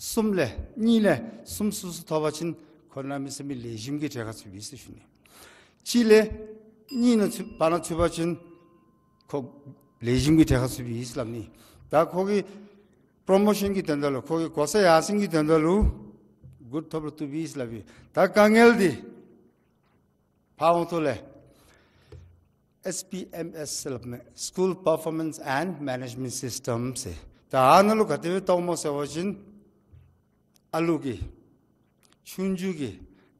གསུམ་ལས་གཉིས་ལས་གསུམ་ཚུན་ཚོད་ཐོབ་པ་ཅིན་ཁོ་གནམ་མེད་ས་མེད་ལེགས་ཤོམ་གྱི་གྲལ་ཁར་ཚུད་པས་ཟེར་ཞུ་ནི། གཅིག་ལས་གཉིས་ནང་ཚུད་བར་ན་ཚུད་པ་ཅིན་ཁོ་ལེགས་ཤོམ་གྱི་གྲལ་ཁར་ཚུད་པས་ཟེར་སླབ་ནི། ད་ཁོ་གི་པྲོ་མོ་ཤཱན་གྱི་དོན་དག་ལུ་ཁོ་གི་གོ་ས་ཡར་སེང་གི་དོན་དག་ལུ་འགོ་ཐོབ་ར་བཏུབ་པས་ཟེར་སླབ་ཨིན། ད་དཀའ་ངལ་འདི་ཕར་འོང་ཐོག་ལས་ཨེསི་པི་ཨེམ་ཨེསི་ཟེར་སླབ་མས། School Performance and Management System ཟེར། ད་ཨ་ནཱ་ལུ་ག་དེ་སྦེ་བལྟཝ་སྨོ་ཟེར་བ་ཅིན་ཨ་ལུ་གི་ཆུང་ཆུང་གི་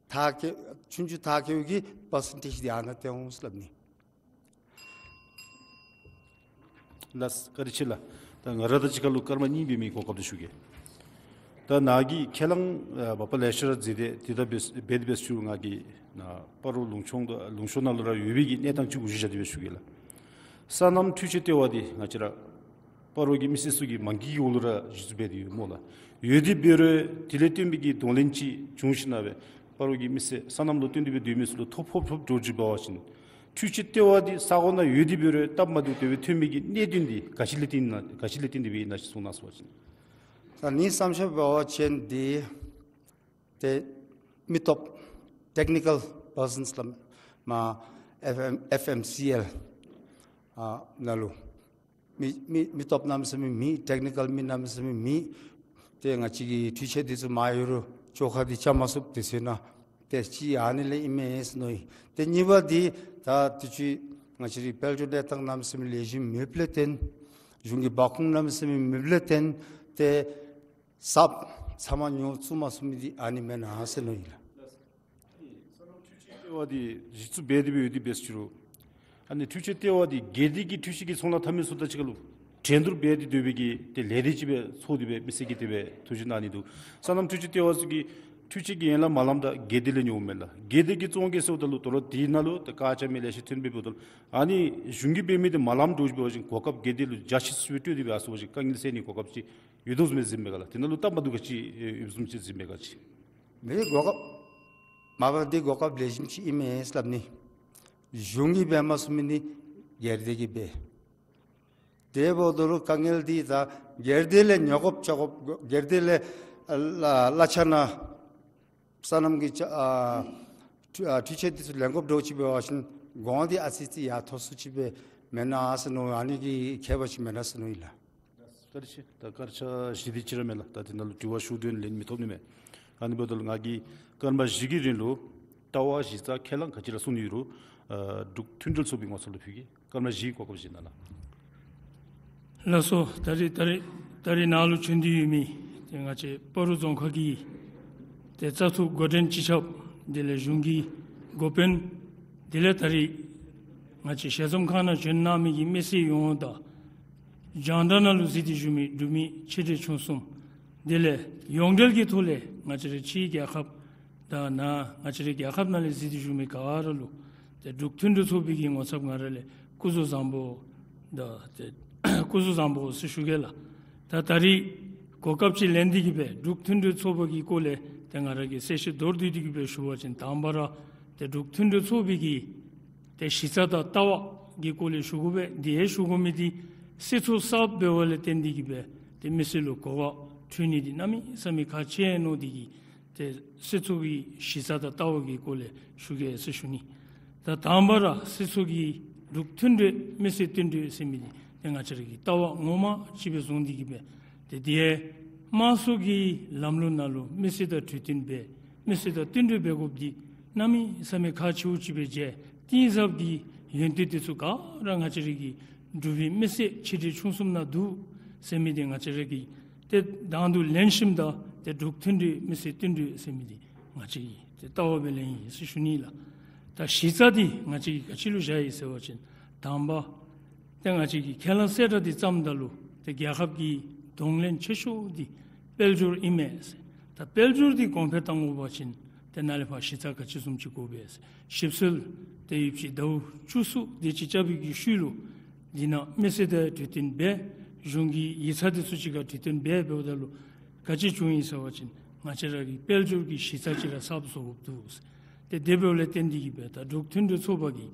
མཐར་འཁྱོལ་ཆུང་ཆུང་མཐར་འཁྱོལ་གྱི་པར་སེན་ཊེཇ་འདི་ཨ་ནཱ་སྟོན་འོང་ཟེར་སླབ་ནི། ལགས་བཀའ་དྲིན་ཆེ་ལགས། ད་ང་ར་དང་གཅིག་ཁར་ལུ་སྐར་མ་གཉིས་འབད་མི་གོ་སྐབས་འདི་ཞུ་གེ། ད་ནཱ་གིས་ཁས་བླངས་ཨ་མ་པ་ལེ་ཤ་ར་མཛད་དེ་དེ་ད་འབད་འབད་འབད་ཞུ། ང་གིས་ནཱ་སྤ་རོ་ལུང་ཕྱོགས་ད་ལུང་ཕྱོགས་ནང་ལུ་ར་ཡོད་པའི་གི་གནས་སྟངས་ཅིག་གུ་གཞི་བཞག་སྟེ་སྦེ་ཞུ་གེ་ལགས། སོ་ནམ་འཕྲུལ་ཆས་ལྟེ་བ་འདི་ང་བཅས་ར་སྤ་རོ་གི་མི་སེར་ཚུ་གིས་མང་གི་འོག་ལུ་ར་གཞི་བཙུགས་འབད་དེ་ཡོད་སྨོ་ལགས། ཡོད་དེ་འབད་རུང་དེ་ལས་བརྟེན་པའི་གི་གདོང་ལེན་ཅིག་བྱུང་ཞིནམ་ལས་སྤ་རོ་གི་མི་སེར་སོ་ནམ་ལུ་བརྟེན་ཏེ་སྦེ་སྡོད་མི་ཚུ་ལུ་ཐོ་ཕོག་ཕོགཔ་འདྲཝ་ཅིག་འབད་བ་ཅིན་འཕྲུལ་ཆས་ལྟེ་བ་འདི་ས་གོ་ནང་ཡོད་དེ་འབད་རུང་སྟབས་མ་བདེཝ་དེ་སྦེ་ཐོན་མི་གི་གནད་དོན་འདི་ག་ཅི་ལས་བརྟེན་ན་ག་ཅི་ལས་བརྟེན་ཏེ་སྦེ་ཨིན་ན་ཅིག་གསུང་གནང་ཟེར་བ་ཅིན། ད་ནི་བསམ་ཤེས་འབད་བ་ཅིན་འདི་ ཏེ་མི་སྟོབས་ཊེཀ་ནི་ཀཱལ་པར་སཱནསི་ལགས་མ་ཨེཕ་ཨེམ་ཨེཕ་ཨེམ་སི་ཨེལ་ཨ་ནང་ལུ་མི་མི་མི་སྟོབས་གནམ་མེད་ས་མེད་མེད། ཊེཀ་ནི་ཀཱལ་མི་གནམ་མེད་ས་མེད་མེད། ཏེ་ང་བཅས་ཀྱི་འཕྲུལ་ཆས་འདི་ཚུ་མ་ཡོད་རུང་བཅོ་ཁ་འདི་རྐྱབ་མ་ཚུགསཔ་དེ་ཚུ་ནང་ཏེ་གཅིག་ཨ་ནི་ལས་ཨིན་མས་ཟེར་མནོ་ཡི། ཏེ་གཉིས་པ་འདི་ད་དུས་ཅི་ང་བཅས་རའི་དཔལ་འབྱོར་གནས་སྟངས་གནམ་མེད་ས་མེད་ལེགས་ཤོམ་མེདཔ་ལས་བརྟེན་གཞུང་གི་འབབ་ཁུངས་གནམ་མེད་ས་མེད་མེདཔ་ལས་བརྟེན་ཏེ་གསརཔ་ཚབ་མ་ཉོ་ཚུགས་མ་ཚུགས་མི་འདི་ཨ་ནི་མེན་ན་ཟེར་མནོ་ཡི་ལགས། སོ་ནམ་འཕྲུལ་ཆས་ལྟེ་བ་འདི་གཞི་བཙུགས་འབད་དེ་སྦེ་ཡོད་དེ་འབད་ཟེར་ཞུ་རུང་། ཨ་ནི་འཕྲུལ་ཆས་ལྟེ་བ་འདི་སྒེར་སྡེ་གི་འཕྲུལ་ཆས་ཀྱི་ཚོང་ལཱ་འཐབ་མི་ཚུ་དང་གཅིག་ཁར་ལུ་འགྲན་བསྡུར་འབད་དེ་སྡོད་པའི་གི་ཏེ་ལས་སྡེ་ཅིག་སྦེ་ཚོགས་ཏེ་སྦེ་མི་སེར་གྱིས་དེ་སྦེ་ཐུགས་བཞེད་གནང་ནི་འདུག། སོ་ནམ་འཕྲུལ་ཆས་ལྟེ་བ་ཚུ་གིས་འཕྲུལ་ཆས་ཀྱི་ཡན་ལག་མ་ལངམ་ད་སྒེར་སྡེ་ལས་ཉོཝ་མས་ལགས། སྒེར་སྡེ་གིས་བཙོང་གེ་ཟེརཝ་ད་ལུ་དོ་རུང་དེ་ནང་ལུ་ཏེ་དཀར་ཆག་མི་ལེ་ཤ་ཐོན་སྦེ་འབདཝ་ད་ལུ་ཨ་ནི་གཞུང་གིས་འབད་མི་འདི་མ་ལངམ་འགྱོ་ཞིནམ་འབད་བ་ཅིན་གོ་སྐབས་སྒེར་སྡེ་ལུ་རྒྱ་ཆེ་སུ་སྦེ་སྤྲོད་དེ་སྦེ་ཨ་ཙི་བ་ཅིན་དཀའ་ངལ་སེལ་ནིའི་གོ་སྐབས་ཅིག་ཡོད་དོ་བཟུམ་སྦེ་གཟིགསཝ་མས་ག་ལགས། དེ་ནང་ལུ་སྟབས་མ་བདེཝ་ག་ཅི་ཡོདཔ་བཟུམ་ཅིག་གཟིགསཝ་མས་ག་ཅི། མི་གོ་སྐབས་མ་པ་འདི་གོ་སྐབས་ལེགས་ཤོམ་ཅིག་ཨིན་མས་སླབ་ནི། གཞུང་གིས་འབད་མ་ཚུགས་མི་འདི་སྒེར་སྡེ་གིས་འབད། དེ་འབདཝ་ད་ལུ་དཀའ་ངལ་འདི་ད་སྒེར་སྡེ་ལས་ཉོ་དགོཔ་རྐྱབ་དགོཔ་སྒེར་སྡེ་ལས་ཨ་གླ་གླ་ཆ་ནང་སོ་ནམ་གྱི་ཆ་ཨ་འཕྲུལ་ཨ་འཕྲུལ་ཆས་འདི་ཚུ་ལེན་དགོཔ་འདྲཝ་ཅིག་འབད་བ་ཅིན་གོང་འདི་ཨ་ཙི་ཅིག་ཡར་མཐོ་སུ་ཅིག་སྦེ་མེན་ན་ཟེར་མནོ། ཨ་ནི་གི་ཁྱད་པར་ཅིག་མེན་ན་ཟེར་མནོ་ཡི་ལགས། བཀའ་དྲིན་ཆེ། ད་སྐར་ཆ་བཞི་དེ་ཅིག་ར་མས་ལགས། ད་དེ་ནང་ལུ་དྲི་བ་ཞུ་དོན་ལན་མི་ཐོབ་ནི་མས། ཨ་ནི་འབདཝ་ད་ལུ་ང་གིས་སྐར་མ་བཞི་གི་རིང་ལུ་ལྟ་བ་གཞི་རྩ་ཁས་བླངས་ག་ཅི་ར་གསུང་ནི་ཡོད་རུང་ཨ་འབྲུག་མཐུན་སྒྲིལ་ཚོགས་པའི་ངོ་ཚབ་ལུ་ཕུལ་གེ། སྐར་མ་བཞི་གོ་སྐབས་བཞེས་གནང་ལགས། ལགས་སོ། ད་རིས་ད་རིས་ད་རིས་ནཱ་ལུ་བྱོན་ཏེ་ཡོད་མི་ཏེ་ང་བཅས་སྤ་རོ་རྫོང་ཁག་གི་ཏེ་བཙག་འཐུ་འགོ་འདྲེན་སྤྱི་ཁྱབ་དེ་ལས་གཞུང་གི་འགོ་དཔོན་དེ་ལས་ད་རིས་ང་བཅས་ཞལ་འཛོམས་ཁང་ནང་བྱོན་གནང་མི་གི་མི་སེར་ཡོངས་དང་རྒྱང་བསྒྲགས་ནང་ལུ་གཟིགས་ཏེ་བཞུགས་མི་འབྲུག་མི་ཆེ་འབྲིང་ཆུང་གསུམ་དེ་ལས་ཡོངས་འབྲེལ་གྱི་ཐོག་ལས་ང་བཅས་རའི་ཕྱིའི་རྒྱལ་ཁབ་དང་ནཱ་ང་བཅས་རའི་རྒྱལ་ཁབ་ནང་ལས་གཟིགས་ཏེ་བཞུགས་མི་ག་ར་ལུ་ཏེ་འབྲུག་མཐུན་སྒྲིལ་ཚོགས་པའི་གི་ངོ་ཚབ་ང་ར་ལས་སྐུ་གཟུགས་བཟང་པོ་དང་ཏེ་སྐུ་གཟུགས་བཟང་པོ་ཟེར་ཞུ་གེ་ལགས། ད་ད་རིས་གོ་སྐབས་ཅིག་ལེན་ཏེ་གིས་སྦེ་འབྲུག་མཐུན་སྒྲིལ་ཚོགས་པ་གི་སྐོར་ལས་ཏེ་ང་ར་གིས་གསལ་བཤད་མདོར་བསྡུས་ཏེ་གིས་སྦེ་ཞུ་བ་ཅིན་དང་པ་ར་ཏེ་འབྲུག་མཐུན་སྒྲིལ་ཚོགས་པའི་གི་ཏེ་གཞི་རྩ་དང་ལྟ་བ་གི་སྐོར་ལས་ཞུ་དགོ་པས། དེ་ཡང་ཞུ་དགོ་མི་འདི་སྲིད་ཚོགས་གསརཔ་འབདཝ་ལས་བརྟེན་ཏེ་གིས་སྦེ་ཏེ་མི་སེར་ལུ་གོ་བ་འཕྲོད་ནི་འདི་གནམ་མེད་ས་མེད་ཁག་ཆེ་མནོ་སྟེ་གིས་ཏེ་སྲིད་ཚོགས་ཀྱི་གཞི་རྩ་དང་ལྟ་བ་གི་སྐོར་ལས་ཞུ་གེ་ཟེར་ཞུ་ནི། ད་དང་པ་ར་སྲིད་ཚོགས་ཀྱིས་འབྲུག་མཐུན་སྒྲིལ་མི་སེར་བསྟུན་གྲོས་ཟེར་མི་འདི་ཏེ་ང་བཅས་ར་གི་ལྟ་བ་ངོ་མ་ཅིག་སྦེ་བཟུང་སྟེ་གིས་སྦེ་ཏེ་དེ་དམངས་གཙོ་གི་ལམ་ལུགས་ནང་ལུ་མི་སེར་དང་གྲོས་བསྟུན་འབད་མི་སེར་དང་བསྟུན་གྲོས་འབད་དགོཔ་འདི་གནམ་མེད་ས་མེད་ཁག་ཆེཝ་ཅིག་སྦེ་མཇལ། གཏིང་ཟབ་ཀྱི་ཡོན་ཏན་འདི་ཚུ་ག་ར་ང་བཅས་ར་གི་འབྲུག་པའི་མི་སེར་ཆེ་འབྲིང་ཆུང་གསུམ་ནང་འདུག་ཟེར་མི་འདི་ང་བཅས་ར་གིས་ཏེ་དང་དུ་ལེན་ཞིནམ་ད་ཏེ་འབྲུག་མཐུན་སྒྲིལ་མི་སེར་བསྟུན་གྲོས་ཟེར་མི་འདི་ང་བཅས་ཀྱི་ཏེ་ལྟ་བ་སྦེ་ལེན་ཡི་ཟེར་ཞུ་ནི་ལགས། ད་གཞི་རྩ་འདི་ང་བཅས་ཀྱིས་ག་ཅི་ལུ་བཞག་ཡི་ཟེར་བ་ཅིན་དང་པ་ཏེ་ང་བཅས་ཀྱིས་ཁས་བླངས་གསལ་བསྒྲགས་འདི་བརྩམ་ད་ལུ་ཏེ་རྒྱལ་ཁབ་ཀྱི་གདོང་ལེན་ཆེ་ཤོས་འདི་དཔལ་འབྱོར་ཨིན་མས་ཟེར། ད་དཔལ་འབྱོར་འདི་གོང་འཕེལ་གཏང་དགོ་པ་ཅིན་ཏེ་ནཱ་ལས་ཕར་གཞི་རྩ་ག་ཅི་བཟུམ་ཅིག་དགོ་པས་ཟེར། ཞིབ་འཚོལ་ཏེ་ཡོདཔ་ཅིག་ཟླཝ་བཅུ་གསུམ་དེ་ཅིག་རྐྱབ་པའི་གི་ཤུལ་ལུ་འདི་ནང་མི་སེར་དང་གྲོས་བསྟུན་འབད་གཞུང་གི་ཡིག་ཚང་འདི་ཚུ་ཅིག་ཁར་གྲོས་བསྟུན་འབད་འབདཝ་ད་ལུ་ག་ཅི་བྱུང་ཡི་ཟེར་བ་ཅིན་ང་བཅས་ར་གི་དཔལ་འབྱོར་གྱི་གཞི་རྩ་ཅིག་ར་གསརཔ་བཟོ་དགོཔ་འདུག་ཟེར། ཏེ་དེ་འབདཝ་ལས་བརྟེན་ཏེ་གིས་སྦེ་ད་འབྲུག་མཐུན་སྒྲིལ་ཚོགས་པ་གིས་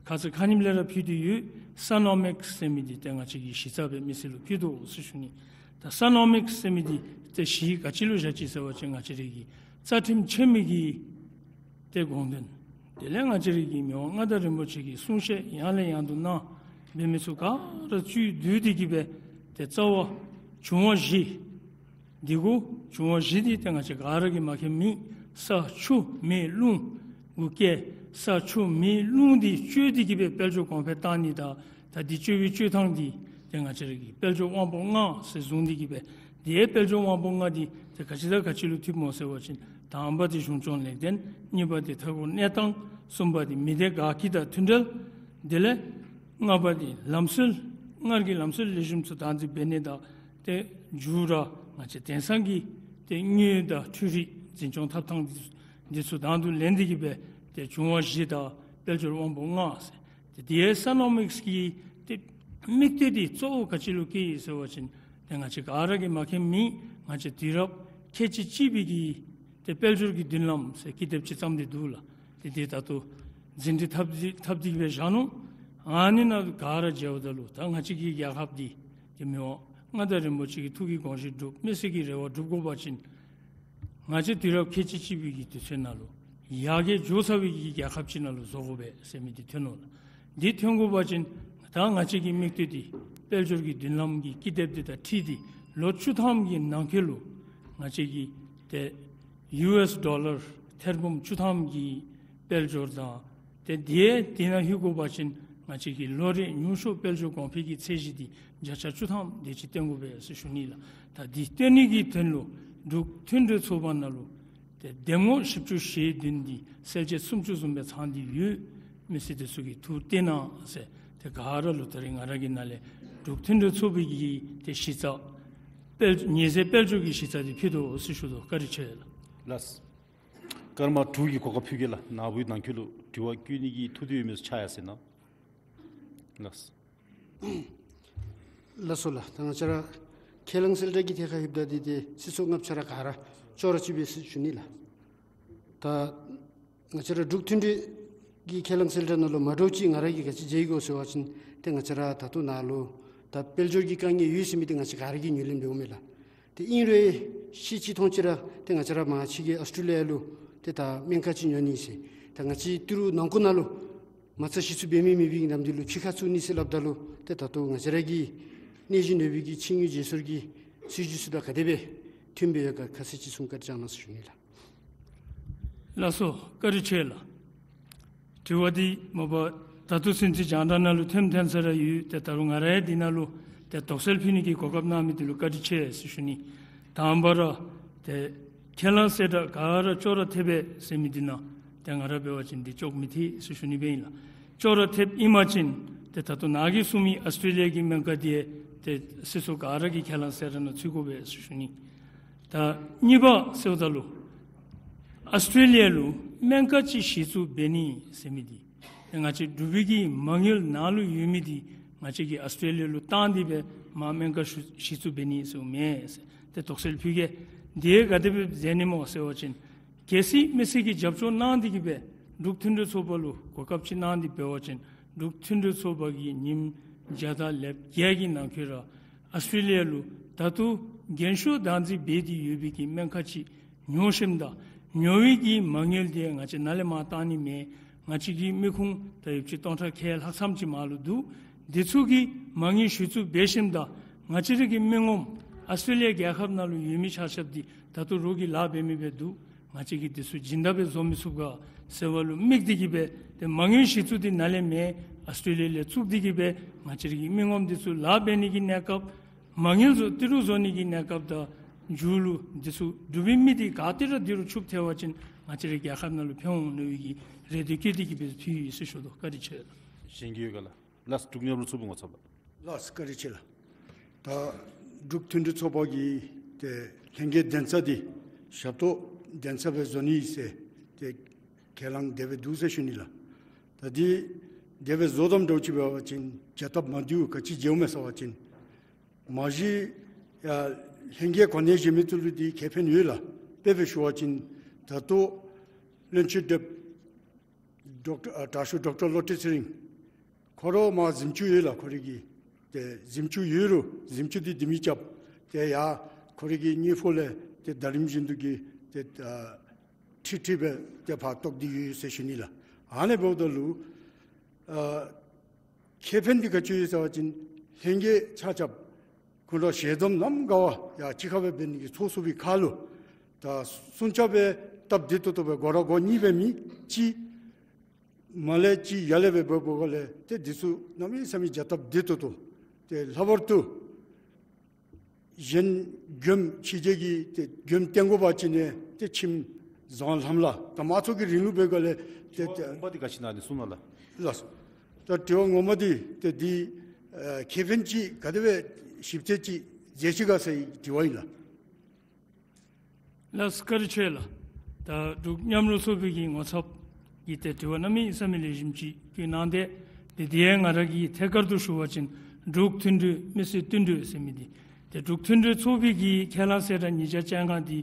ཁ་ཙ་ཁ་ཉིནམ་ལས་ར་ཕུལ་ཏེ་ཡོད། སོ་ནོ་མིགསི་ཟེར་མི་འདི་ཏེ་ང་བཅས་ཀྱི་གཞི་རྩ་སྦེ་མི་སེར་ལུ་ཕུལ་དོ་ཟེར་ཞུ་ནི། ད་སོ་ནོ་མིགསི་ཟེར་མི་འདི་ཏེ་གཞི་ག་ཅི་ལུ་བཞག་ཅི་ཟེར་བ་ཅིན་ང་བཅས་ར་གི་རྩ་ཁྲིམས་ཆེན་མོ་གི་ཏེ་དགོངས་དོན་དེ་ལས་ང་བཅས་ར་གི་མི་དབང་མངའ་བདག་རིན་པོ་ཆེ་གི་གསུང་བཤད་ཡང་ལས་ཡང་དུ་གནང་འབད་མི་ཚུ་ག་ར་བཅུད་བསྡུས་ཏེ་གིས་སྦེ་ཏེ་རྩ་བ་བྱུང་བ་བཞི་འདི་གུ་བྱུང་བ་བཞི་འདི་ཏེ་ང་བཅས་ག་ར་གིས་མ་མཁྱེན་མེད། ས་ཆུ་མེ་རླུང་གུ་སྐྱེ། ས་ཆུ་མེ་རླུང་འདི་སྤྱོད་དེ་གིས་སྦེ་དཔལ་འབྱོར་གོང་འཕེལ་གཏང་ནི་དང་ད་འདི་སྤྱོད་པའི་སྤྱོད་ཐངས་འདི་ཏེ་ང་བཅས་ར་གི་དཔལ་འབྱོར་དབང་པོ་ལྔ་ཟེར་བཟུང་སྟེ་གིས་སྦེ་དེ་དཔལ་འབྱོར་དབང་པོ་ལྔ་འདི་ཏེ་ག་ཅི་དང་ག་ཅི་ལུ་བསྟུནམ་སྨོ་ཟེར་བ་ཅིན་དང་པ་འདི་གཞུང་སྐྱོང་ལེགས་ལྡན། གཉིས་པ་འདི་མཐའ་འཁོར་གནས་སྟངས། གསུམ་པ་འདི་མི་སྡེ་དགའ་སྐྱིད་དང་མཐུན་འབྲེལ། དེ་ལས་ལྔ་པ་འདི་ལམ་སྲོལ། སྔར་གྱི་ལམ་སྲོལ་ལེགས་ཤོམ་ཚུ་དང་འཛིན་འབད་ནི་དང་ཏེ་མཇུག་ར་ང་བཅས་དེང་སང་གི་ཏེ་དངུལ་དང་འཕྲུལ་རིག་འཛིན་སྐྱོང་འཐབ་ཐངས་འདི་ཚུ་དང་དུ་ལེན་ཏེ་གིས་སྦེ་ཏེ་བྱུང་བ་བཞི་དང་དཔལ་འབྱོར་དབང་པོ་ལྔ་ཟེར། ཏེ་དེ་སོ་ནོ་མིགསི་གི་ཏེ་དམིགས་གཏད་འདི་གཙོ་བོ་ག་ཅི་ལུ་བསྐྱེད་ཡི་ཟེར་བ་ཅིན་ཏེ་ང་བཅས་ག་ར་གིས་མ་མཁྱེན་མེད། ང་བཅས་དུས་རབས་ཁལ་གཅིག་གཅིག་པའི་གི་ཏེ་དཔལ་འབྱོར་གྱི་མདུན་ལམ་ཟེར་ཀི་དེབ་ཅིག་བརྩམས་ཏེ་འདུག་ལགས། ཏེ་དེ་ད་ལྟོ་ཟིན་བྲིས་འཐབ་སྟེ་འཐབ་སྟེ་གིས་སྦེ་བཞག་ནུག། ཨ་ནི་ནང་ག་ར་མཇལཝ་ད་ལུ་ད་ང་བཅས་ཀྱི་རྒྱལ་ཁབ་འདི་ཏེ་མི་དབང་མངའ་བདག་རིན་པོ་ཆེ་གི་ཐུགས་ཀྱི་དགོངས་བཞེད་འགྲུབ། མི་སེར་གྱི་རེ་བ་འགྲུབ་དགོ་པ་ཅིན་ ང་བཅས་དུས་རབས་ཁལ་གཅིག་གཅིག་པའི་གི་དུས་ཚོད་ནང་ལུ་ཡར་རྒྱས་འགྱོ་ཚར་བའི་གི་རྒྱལ་ཁབ་ཅིག་ནང་ལུ་བཟོ་དགོ་པས་ཟེར་མི་འདི་ཐོན་ནུག་ལགས། འདི་ཐོན་དགོ་པ་ཅིན་ད་ང་བཅས་ཀྱི་དམིགས་གཏད་འདི་དཔལ་འབྱོར་གྱི་མདུན་ལམ་གྱི་ཀི་དེབ་འདི་དང་འཁྲིལ་ཏེ་ལོ་བཅུ་ཐམ་གྱི་ནང་འཁོད་ལུ་ང་བཅས་ཀྱིས་ཏེ་ཡུ་ཨེསི་ཌོ་ལར་ཐེར་འབུམ་བཅུ་ཐམ་གྱི་དཔལ་འབྱོར་དང་ཏེ་དེ་དེ་ནང་ལྷོད་དགོ་པ་ཅིན་ང་བཅས་ཀྱི་ལོ་རེ་ཉུང་ཤོས་དཔལ་འབྱོར་གོང་འཕེལ་གྱི་ཚད་གཞི་འདི་བརྒྱ་ཆ་བཅུ་ཐམ་དེ་ཅིག་བཏོན་དགོ་པས་ཟེར་ཞུ་ནི་ལགས། ད་འདི་བཏོན་ནི་གི་དོན་ལུ་འབྲུག་མཐུན་གྲོས་ཚོགས་པ་ནང་ལུ་ཏེ་འདེམས་ངོ་བཞི་བཅུ་ཞེ་བདུན་འདི་གསལ་བྱེད་སུམ་ཅུ་བཟུམ་སྦེ་ཚང་སྟེ་ཡོད། མི་སེར་དེ་ཚུ་གིས་ཐུགས་གཏད་གནང་ཟེར་ཏེ་ག་ར་ལུ་ད་རིས་ང་ར་གི་ནང་ལས་འབྲུག་མཐུན་གྲོས་ཚོགས་པའི་གི་ཏེ་གཞི་རྩ་དཔལ་ཉེས་ཟད་དཔལ་འབྱོར་གྱི་གཞི་རྩ་འདི་ཕུལ་དོ་ཟེར་ཞུ་དོ། བཀའ་དྲིན་ཆེ་ལགས། ལགས། སྐར་མ་དྲུག་གི་གོ་སྐབས་ཕུལ་གེ་ལགས། ནཱ་བུ་ནང་འཁོད་ལུ་དྲི་བ་བཀོད་ནི་གི་ཐུགས་འདོད་ཡོད་མི་ཚུ་ཕྱག་ཡར་གཟིགས་གནང་། ལགས། ལགས་སོ་ལགས། ད་ང་བཅས་ར་ཁས་བླངས་གསལ་བསྒྲགས་ཀྱི་ཐད་ཁར་ལྷོདཔ་ད་འདི་ཏེ་སྲིད་ཚོགས་ལྔ་ཆ་ར་ག་ར་ཅོག་ར་གཅིག་པས་ཟེར་ཞུ་ནི་ལགས། ད་ང་བཅས་ར་འབྲུག་མཐུན་གྲོས་ཀྱི་ཁས་བླངས་གསལ་བསྒྲགས་ནང་ལུ་མ་འདྲཝ་ཅིག་ང་ར་གིས་ག་ཅི་མཇལ་ཡི་གོ་ཟེར་བ་ཅིན་ཏེ་ང་བཅས་ར་ད་ལྟོ་ནཱ་ལུ་ད་དཔལ་འབྱོར་གྱི་དཀའ་ངལ་ཡོད་ཟེར་མི་འདི་ང་བཅས་ག་ར་གིས་ངོས་ལེན་འབདཝ་མས་ལགས། ཏེ་ཨིན་རུང་ཤེས་ཅི་མཐོང་ཅི་ར་ཏེ་ང་བཅས་ར་མར་ཕྱི་རྒྱལ་ཨཱོས་ཊྲེ་ལི་ཡ་ལུ་ཏེ་ད་སྨན་ཁང་ཅིག་ཉོ་ནི་ཟེར་ད་ང་བཅས་ཏི་རུ་ནང་འཁོད་ནང་ལུ་མ་རྩ་གཞི་བཙུགས་འབད་མི་མེད་པའི་གི་ནམ་དུས་ལུ་ཕྱི་ཁར་བཙུགས་ནི་ཟེར་སླབ་ད་ལུ་ཏེ་ད་ལྟོ་ང་བཅས་ར་གི་གནས་གཞི་ནོར་བུའི་གི་ཆིངས་ཡིག་བརྗེ་སོར་གྱི་སྲིད་བྱུས་ཚུ་དང་ག་དེ་སྦེ་མཐུནམ་སྦེ་ཡོད་ག་ཁ་གསལ་ཅིག་གསུང་བཀའ་དྲིན་བསྐྱང་གནང་ཟེར་ཞུ་ནི་ལགས། ལགས་སོ། བཀའ་དྲིན་ཆེ་ལགས། དྲི་བ་འདི་མ་པ་ད་ལྟོ་ཚུན་ཚོད་རྒྱང་བསྒྲགས་ནང་ལུ་ཐོནམ་ཐོན་ས་ར་ཡོད། ཏེ་ད་རུང་ང་ར་ཡང་འདི་ནང་ལུ་ཏེ་དོགས་སེལ་ཕུལ་ནི་གི་གོ་སྐབས་གནང་མི་འདི་ལུ་བཀའ་དྲིན་ཆེ་ཟེར་ཞུ་ནི། དང་པ་ར་ཏེ་ཁས་བླངས་གསལ་བསྒྲགས་ག་ར་ཅོག་ར་འཐདཔ་ཟེར་མི་འདི་ནང་ཏེ་ང་ར་འབད་བ་ཅིན་འདི་ཅོག་མི་འཐད་ཟེར་ཞུ་ནི་འབད་ཨིན་ལགས། ཅོག་ར་འཐདཔ་ཨིན་པ་ཅིན་ཏེ་ད་ལྟོ་ནཱ་གིས་གསུངས་མི་ཨཱོས་ཊྲེ་ལི་ཡ་གི་སྨན་ཁང་འདི་ཏེ་སྲིད་ཚོགས་ག་ར་གི་ཁས་བླངས་གསལ་བསྒྲགས་ནང་ཚུད་དགོ་པས་ཟེར་ཞུ་ནི། ད་གཉིས་པ་ཟེརཝ་ད་ལུ་ཨཱོས་ཊྲེ་ལི་ཡ་ལུ་སྨན་ཁང་ཅིག་གཞི་བཙུགས་འབད་ནི་ཟེར་མི་འདི་ཏེ་ང་བཅས་འབྲུག་པའི་གི་མ་དངུལ་ནཱ་ལུ་ཡོད་མི་འདི་ང་བཅས་ཀྱིས་ཨཱོས་ཊྲེ་ལི་ཡ་ལུ་བཏང་སྟེ་སྦེ་མར་སྨན་ཁང་གཞི་གཞི་བཙུགས་འབད་ནི་ཟེརཝ་མེན་ཟེར་ཏེ་དོགས་སེལ་ཕུལ་གེ། འདི་ག་དེ་སྦེ་མཛད་ནི་སྨོ་ཟེར་བ་ཅིན་གལ་སྲིད་མི་སེར་གྱིས་རྒྱབ་སྐྱོར་གནང་སྟེ་གི་སྦེ་འབྲུག་མཐུན་གྲོས་ཚོགས་པ་ལུ་གོ་སྐབས་ཅིག་གནང་སྟེ་འབད་བ་ཅིན་འབྲུག་མཐུན་གྲོས་ཚོགས་པ་གིས་ཉིནམ་བརྒྱ་དང་ལེབ་བརྒྱད་ཀྱི་ནང་འཁོད་ར་ཨཱོས་ཊྲེ་ལི་ཡ་ལུ་ད་ལྟོ་རྒན་ཤོས་བདག་འཛིན་འབད་དེ་ཡོད་པའི་གི་སྨན་ཁང་ཅིག་ཉོ་ཞིནམ་ད་ཉོ་བའི་གི་མ་དངུལ་འདི་ང་བཅས་ནཱ་ལས་མར་བཏང་ནི་མེན། ང་བཅས་ཀྱི་མི་ཁུངས་ད་ཡོདཔ་ཅིག་སྟོང་ཕྲག་ཁལ་ལྷག་ཙམ་ཅིག་མར་ལུ་འདུག། འདི་ཚུ་གི་མ་དངུལ་གཞི་བཙུགས་འབད་ཞིནམ་ད་ང་བཅས་ར་གི་མི་ངོམ་ཨཱོས་ཊྲེ་ལི་ཡ་རྒྱལ་ཁབ་ནང་ལུ་ཡོད་མི་ཆ་ཁྱབ་འདི་ད་ལྟོ་རོགས་ཀྱིས་ལཱ་འབད་མི་སྦེ་འདུག། ང་བཅས་ཀྱིས་འདི་ཚུ་སྦྱིན་བདག་སྦེ་བཟོ་མི་ཚུགས་ག་ཟེར་བ་ལུ་དམིགས་ཏེ་གི་སྦེ་ཏེ་མ་དངུལ་གཞི་བཙུགས་འདི་ནཱ་ལས་མེན། ཨཱོས་ཊྲེ་ལི་ཡ་ལས་བཙུགས་ཏེ་གི་སྦེ་ང་བཅས་ར་གི་མི་ངོམ་འདི་ཚུ་ལཱ་འབད་ནི་གི་གནས་སྐབས་མ་དངུལ་བཟོ་ཏི་རུ་བཟོ་ནི་གི་གནས་སྐབས་དང་མཇུག་ལུ་འདི་ཚུ་འབྲུག་པའི་མི་འདི་ག་ཏེ་ར་འདི་རུ་ཚུདཔ་ཐལ་བ་ཅིན་ང་བཅས་ར་རྒྱལ་ཁབ་ནང་ལུ་ཕན་འོང་མནོ་བའི་གི་རེ་འདོད་བསྐྱེད་དེ་གི་སྦེ་ཕུལ་ཡི་ཟེར་ཞུ་དོ། བཀའ་དྲིན་ཆེ་ལགས། གཞན་གྱི་ཡོད་ག་ལགས། ལགས་འབྲུག་མཉམ་རུབ་ཚོགས་པའི་ངོ་ཚབ་ལགས། ལགས་བཀའ་དྲིན་ཆེ་ལགས། ད་འབྲུག་མཐུན་གྲོས་ཚོགས་པ་གིས་ཏེ་ལྷན་རྒྱས་གདན་ས་འདི་ཞབས་ཏོག་གདན་ས་སྦེ་བཟོ་ནི་ཟེར་ཏེ་ཁས་བླངས་དེ་སྦེ་འདུག་ཟེར་ཞུ་ནི་ལགས། ད་འདི་དེ་སྦེ་བཟོ་དོ་བཟུམ་འདྲཝ་ཅིག་འབད་བ་ཅིན་བྱ་སྟབས་མ་བདེཝ་ག་ཅི་མཇལཝ་མས་ཟེར་བ་ཅིན་མ་གཞི་ཡ་ལྷན་རྒྱས་གོ་གནས་བཞེས་མི་ཚུ་ལུ་འདི་ཁེ་ཕན་ཡོད་ལགས། དཔེ་སྦེ་ཞུ་བ་ཅིན་ད་ལྟོ་བློན་ཆེན་དེབ་ཌོག་ཊར་ཨ་དྲག་ཤོས་ཌོག་ཊར་བློ་གྲོས་ཚེ་རིང་ཁོ་ར་མར་གཟིམ་ཅུང་ཡོད་ལགས། ཁོ་རའི་གི་ཏེ་གཟིམ་ཅུང་ཡོད་རུང་གཟིམ་ཅུང་འདི་ལྡེ་མིག་རྐྱབ་སྟེ་ཡར་ཁོ་རའི་གི་སྙིང་ཕུག་ལས་ཏེ་ཟླ་རིམ་བཞིན་དུ་གི་ཏེ་ཨ་ཁྲི་ཁྲི་སྦེ་ཏེ་ཕར་གཏོགས་ཏེ་ཡོད་ཟེར་ཞུ་ནི་ལགས། ཨ་ནི་འབདཝ་ད་ལུ་ཨ་ཁེ་ཕན་འདི་ག་ཅི་ཡོད་ཟེར་བ་ཅིན་ལྷན་རྒྱས་ཆ་ཁྱབ་སྐུ་མགྲོན་ཞལ་འཛོམས་ནམ་དགའ་བ་ཡ་གཅིག་ཁར་སྦེ་འབད་ནི་གི་ཚོགས་བསོད་པའི་ཁར་ལུ་ད་སྲུང་སྐྱོབ་སྦེ་སྟབས་བདེ་ཏོག་ཏོ་སྦེ་སྒོ་ར་སྒོ་གཉིས་སྦེ་མི་ཅིག་མར་ལས་ཅིག་ཡར་ལས་སྦེ་འབད་འབདཝ་ལས་ཏེ་འདི་ཚུ་གནམ་མེད་ས་མེད་བྱ་སྟབས་བདེ་ཏོག་ཏོ། ཏེ་ལྷག་པར་དུ་གཞན་མགྱོནམ་ཕྱི་རྒྱལ་གྱི་ཏེ་མགྱོནམ་བཏོན་དགོ་པ་ཅིན་ནི་ཏེ་ཁྱིམ་བཟང་ལྷམ་ལ་དམངས་གཙོ་གི་རིང་ལུགས་འབད་སྒང་ལས་ཏེ་ཏེ་དྲི་བ་ངོ་མ་འདི་ག་ཅི་ཨིན་ན་ནི་གསུང་གནང་ལགས། ལགས། ད་དྲི་བ་ངོ་མ་འདི་ཏེ་འདི་ཨ་ཁེ་ཕན་ཅིག་ག་དེ་སྦེ་ཞིབ་དཔྱད་ཅིག་མཛད་ཅི་ག་ཟེར་དྲི་བ་ཨིན་ལགས། ལགས་བཀའ་དྲིན་ཆེ་ལགས། ད་འབྲུག་མཉམ་རུབ་ཚོགས་པའི་གི་ངོ་ཚབ་ཀྱིས་ཏེ་དྲི་བ་གནམ་མེད་ས་མེད་ལེགས་ཤོམ་ཅིག་བཀོད་གནང་སྟེ། ཏེ་དེ་ཡང་ང་ར་གིས་ཐད་ཀར་དུ་ཞུ་བ་ཅིན་འབྲུག་མཐུན་གྲོས་མི་སེར་བསྟུན་གྲོས་ཟེར་མི་འདི་ཏེ་འབྲུག་མཐུན་གྲོས་ཚོགས་པའི་གི་ཁས་བླངས་གསལ་བསྒྲགས་ཉིས་བརྒྱ་བཅོ་ལྔ་འདི་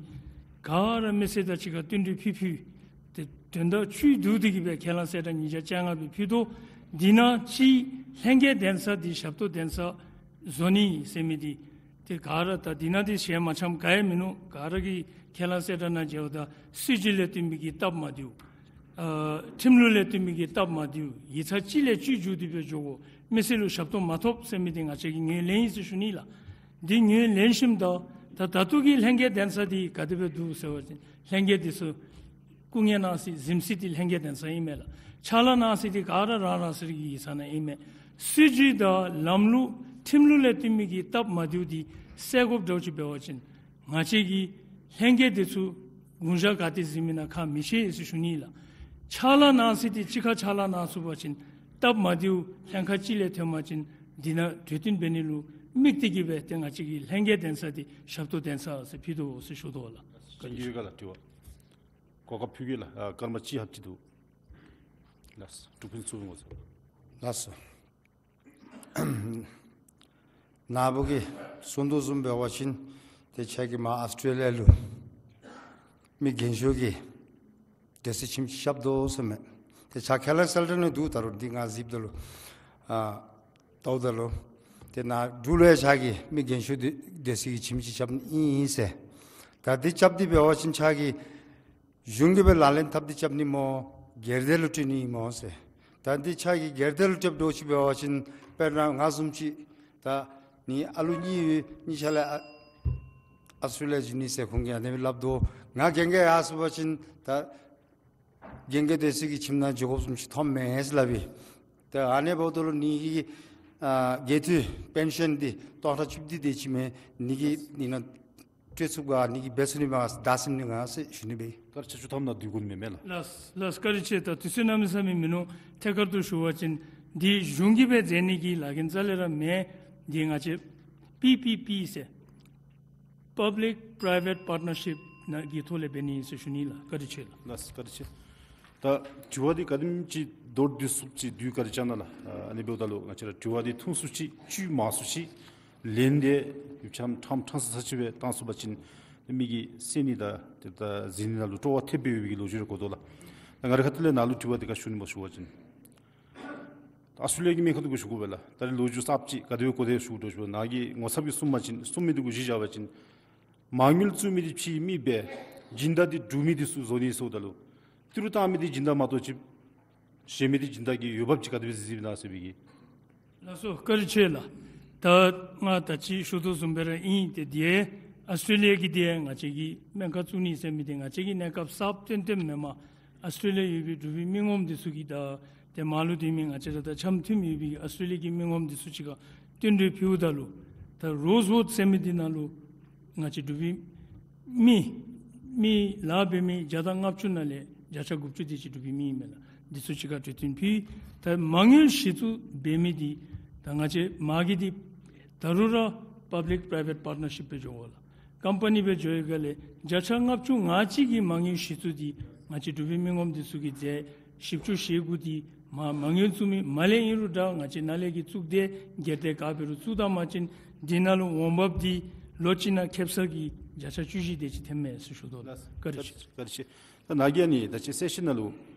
ག་ར་མི་སེར་དང་གཅིག་ཁར་བསྟུན་གྲོས་ཕུལ་ཕུལ་ཏེ་དོན་དག་བཅུད་བསྡུ་སྟེ་གི་སྦེ་ཁས་བླངས་གསལ་བསྒྲགས་ཉིས་བརྒྱ་བཅོ་ལྔ་སྦེ་ཕུལ་དོ། འདི་ནང་གཅིག་ལྷན་རྒྱས་གདན་ས་འདི་ཞབས་ཏོག་གདན་ས་བཟོ་ནི་ཟེར་མི་འདི་ ཏེ་ག་ར་ད་འདི་ནང་འདི་གཞན་མ་འཆམ་ག་ཡང་མིན་ནུག། ག་ར་གིས་ཁས་བླངས་གསལ་བསྒྲགས་ནང་མཇལཝ་ད་སྲིད་བྱུས་ལས་བརྟེན་མི་གི་སྟབས་མ་བདེཝ། ཨ་ཁྲིམས་ལུགས་ལས་བརྟེན་མི་གི་སྟབས་མ་བདེཝ། ཡིག་ཚང་གཅིག་ལས་གཅིག་འགྱུར་ཏེ་སྦེ་འགྱོ་དགོ། མི་སེར་ལུ་ཞབས་ཏོག་མ་ཐོབ་ཟེར་མི་འདི་ང་བཅས་ཀྱིས་ངོས་ལེན་ཡི་ཟེར་ཞུ་ནི་ལགས། འདི་ངོས་ལེན་ཞིནམ་ད་ད་ད་ལྟོ་གི་ལྷན་རྒྱས་གདན་ས་འདི་ག་དེ་སྦེ་འདུག་ཟེར་བ་ཅིན་ལྷན་རྒྱས་འདི་ཚུ་སྐུ་ངལ་གནང་སའི་གཟིམ་ས་འདི་ལྷན་རྒྱས་གདན་ས་ཨིན་མས་ལགས། ཕྱག་ལཱ་གནང་ས་འདི་ག་ར་རང་རང་སོའི་གི་ཡིག་ཚང་ནང་ཨིན་མས། སྲིད་བྱུས་དང་ལམ་ལུགས་ཁྲིམས་ལུགས་ལས་བརྟེན་མི་གི་སྟབས་མ་བདེཝ་འདི་སེལ་དགོཔ་འདྲཝ་ཅིག་འབད་བ་ཅིན་ང་བཅས་ཀྱི་ལྷན་རྒྱས་འདི་ཚུ་དགུང་ཞག་ག་ཏེ་གཟིགས་མི་ནང་ཁག་མི་ཆེ་ཟེར་ཞུ་ནི་ལགས། ཕྱག་ལཱ་གནང་ས་འདི་གཅིག་ཁར་ཕྱག་ལཱ་གནང་ཚུགས་པ་ཅིན་སྟབས་མ་བདེཝ་ལྷན་ཁག་གཅིག་ལས་ཐོན་པ་ཅིན་འདི་ནང་གྲོས་བསྟུན་འབད་ནི་ལུ་དམིགས་ཏེ་གི་སྦེ་ཏེ་ང་བཅས་ཀྱི་ལྷན་རྒྱས་གདན་ས་འདི་ཞབས་ཏོག་གདན་ས་ཟེར་ཕུལ་དོ་ཟེར་ཞུ་དོ་ལགས། ལགས་སོ། ག་ར་ལགས། དྲི་བ་གོ་སྐབས་ཕུལ་གེ་ལགས། ཨ་སྐར་མ་གཅིག་ལྷགཔ་ཅིག་འདུག། ལགས་སོ། འབྲུག་ཕུན་ཚོགས་ངོ་ཚ། ལགས་སོ། ནཱ་བུ་གིས་གསུང་དོ་བཟུམ་འབད་བ་ཅིན་ཏེ་ཁྱོད་ཀྱིས་མར་ཨཱོས་ཊྲེ་ལི་ཡ་ལུ་མི་རྒན་ཤོས་ཀྱི་སྡེ་སྲིད་ཁྱིམ་ཅིག་རྐྱབ་དོ་ཟེར་མས། ཏེ་ཁྱོད་ཁས་བླངས་གསལ་བསྒྲགས་ནང་འདུག། ད་རུང་འདི་ང་གཟིགསཔ་ད་ལུ་ཨ་ལྟཝ་ད་ལུ་ཏེ་ནཱ་འབྲུག་ལུ་ཡང་ཁྱོད་ཀྱིས་མི་རྒན་ཤོས་སྡེ་སྲིད་ཀྱི་ཁྱིམ་ཅིག་རྐྱབ་ནི་ཨིན་ཟེར། ད་འདི་རྐྱབ་སྟེ་འབད་བ་ཅིན་ཁྱོད་ཀྱིས་གཞུང་གི་སྦེ་ལག་ལེན་འཐབ་སྟེ་རྐྱབ་ནི་སྨོ། སྒེར་སྡེ་ལུ་སྤྲོད་ནི་སྨོ་ཟེར། ད་འདི་ཁྱོད་ཀྱིས་སྒེར་སྡེ་ལུ་སྤྲོདཔ་འདྲཝ་ཅིག་འབད་བ་ཅིན་དཔེར་ན་ང་བཟུམ་ཅིག་ད་ངེའི་ཨ་ལུ་གཉིས་ཡོད། གཉིས་ཆ་ལས་ཨ་ཨཱོས་ཊྲེ་ལི་ཡ་འགྱོ་ནི་ཟེར་ཁོང་གིས་ཨ་ནི་སྦེ་སླབ་དོ། ང་རྒན་རྒས་ཡར་སོང་པ་ཅིན་ད་རྒན་རྒས་སྡེ་སྲིད་ཀྱི་ཁྱིམ་ནང་འགྱོ་དགོཔ་བཟུམ་ཅིག་མཐོངམ་མས་ཟེར་སླབ་ཨིན། ད་ཨ་ནི་འབདཝ་ད་ལུ་ངེ་གི་ཨ་རྒས་ཐོ་པེན་ཤཱན་འདི་སྟོང་ཕྲག་བཅུ་བདུན་དེ་ཅིག་མས། ངེ་གི་ཨ་ནཱ་སྤྲོད་ཚུགས་ག། ངེ་གི་འབད་ཚུགས་ནི་མས་ག་བདའ་ཟུན་ནི་ག་ཟེར་ཞུ་ནི་སྦེ། སྐར་ཆ་བཅུ་ཐམ་ནང་བསྡུ་དགོ་ནི་མས་ལགས། ལགས་ལགས། བཀའ་དྲིན་ཆེ། ད་དུས་ཚོད་གནམ་མེད་ས་མེད་མིན་ནུག། ཐད་ཀར་དུ་ཞུ་བ་ཅིན་འདི་གཞུང་གིས་སྦེ་མཛད་ནི་གི་ལཱ་འགན་རྩ་ལས་ར་མེད། འདི་ང་བཅས་པི་པི་པི་ཟེར་Public Private Partnership ནང་གི་ཐོག་ལས་འབད་ནི་ཨིན་ཟེར་ཞུ་ནི་ལགས། བཀའ་དྲིན་ཆེ་ལགས། ལགས་བཀའ་དྲིན་ཆེ། ད་དྲི་བ་འདི་ག་དེམ་ཅིག་མདོར་བསྡུས་སུ་ཅིག་བསྡུ་བཀའ་དྲིན་བསྐྱང་གནང་ལགས། ཨ་ནི་འབདཝ་ད་ལུ་ང་བཅས་ར་དྲི་བ་འདི་ཐུང་སུ་ཅིག་བཅུད་མང་སུ་ཅིག་ལེན་ཏེ་ཡུདཔ་ཅིག་ཁྲང་ཁྲང་ས་ས་ཅིག་སྦེ་བཏང་ཚུགས་པ་ཅིན་མི་གིས་གསན་ནི་དང་ཏེ་ད་གཟིགས་ནི་ནང་ལུ་སྤྲོ་བ་ཐེབས་སྦེ་ཡོད་པའི་གི་ལོ་རྒྱུས་རེ་གོ་དོ་ལགས། ད་ང་རའི་ཁ་ཐུག་ལས་ནཱ་ལུ་དྲི་བ་འདི་ག་ཞུ་ནི་སྨོ་ཞུ་བ་ཅིན་ཨཱོས་ཊྲེ་ལི་ཡ་གི་སྨན་ཁང་འདི་གུ་ཞུ་དགོ་པས་ལགས། ད་རེས་ལོ་རྒྱུས་གསརཔ་ཅིག་ག་དེ་སྦེ་གོ་དེ་ཞུ་དོ་ཞུ་ནཱ་གིས་ངོ་ཚབ་ཀྱིས་གསུངས་པ་ཅིན་གསུངས་མི་འདི་གུ་གཞི་བཞག་པ་ཅིན་མ་དངུལ་བཙུགས་མི་འདི་ཕྱིའི་མི་འབད་སྦྱིན་བདག་འདི་འབྲུག་མི་འདི་ཚུ་བཟོ་ནི་ཟེརཝ་ད་ལུ་ཏི་རུ་བཏང་མི་འདི་སྦྱིན་བདག་མ་གཏོགས་ཅིག་གཞན་མི་འདི་སྦྱིན་བདག་གི་འོས་འབབ་ཅིག་ག་དེ་སྦེ་གཟིགས་གཟིགསཔ་ཨིན་ན་ཟེར་བའི་གི། ལགས་སོ། བཀའ་དྲིན་ཆེ་ལགས། ད་ང་ད་ཅི་ཞུ་དོ་བཟུམ་སྦེ་ར་ཨིན། ཏེ་འདི་ཨཱོས་ཊྲེ་ལི་ཡ་གི་འདི་ང་བཅས་ཀྱིས་སྨན་ཁང་བཙུགས་ནི་ཟེར་མི་འདི་ང་བཅས་ཀྱིས་གནས་སྐབས་གསརཔ་བཏོན་བཏོནམ་མེན་པར་ཨཱོས་ཊྲེ་ལི་ཡ་ཡོད་པའི་འབྲུག་པའི་མི་ངོམ་འདི་ཚུ་གིས་ད་ཏེ་མར་ལུ་སྡོད་མི་ང་བཅས་ར་དང་འཆམ་མཐུནམ་ཡོད་པའི་ཨཱོས་ཊྲེ་ལི་ཡ་གི་མི་ངོམ་འདི་ཚུ་ཅིག་ཁར་བཏོན་གྲོས་ཕུལཝ་ད་ལུ་ད་རོསི་ཝཱརྡ་ཟེར་མི་འདི་ནང་ལུ་ང་བཅས་འབྲུག་པའི་མི་མི་ལཱ་འབད་མི་བརྒྱ་དང་ལྔ་བཅུ་ནང་ལས་བརྒྱ་ཆ་དགུ་བཅུ་དེ་ཅིག་འབྲུག་པའི་མི་ཨིན་མས་ལགས། འདི་ཚུ་ཅིག་ཁར་གྲོས་བསྟུན་ཕུལ། ད་མ་དངུལ་གཞི་བཙུགས་འབད་མི་འདི་ད་ང་བཅས་མ་གི་འདི་ད་རུང་ར་པབ་ལིཀ་པ་རའི་ཝེཊ་པར་ཊི་ནར་ཤིཔ་སྦེ་འགྱོཝ་ལགས། ཀམ་པ་ནི་སྦེ་འགྱོ་བའི་སྒང་ལས་བརྒྱ་ཆ་ལྔ་བཅུ་ང་གཅིག་གི་མ་དངུལ་གཞི་བཙུགས་འདི་ང་བཅས་འབྲུག་པའི་མི་ངོམ་འདི་ཚུ་གིས་མཛད། བཞི་བཅུ་ཞེ་དགུ་འདི་མ་མ་དངུལ་བཙུགས་མི་མ་ལས་ཨིན་རུང་འདྲ་ང་བཅས་ནཱ་ལས་ཀྱི་བཙུགས་ཏེ་སྒེར་སྡེ་ག་འབད་རུང་བཙུགས་ད་པ་ཅིན་འདི་ནང་ལུ་འོང་འབབ་འདི་ལོ་གཅིག་ནང་ཁེབ་སང་གི་བརྒྱ་ཆ་བཅུ་བཞི་དེ་ཅིག་ཐོནམ་མས་ཟེར་ཞུ་དོ་ལགས། བཀའ་དྲིན་ཆེ། བཀའ་དྲིན་ཆེ། ད་ནཱ་གིས་ཨ་ནི་ད་ཅི་གསལ་བཤད་ནང་ལུ་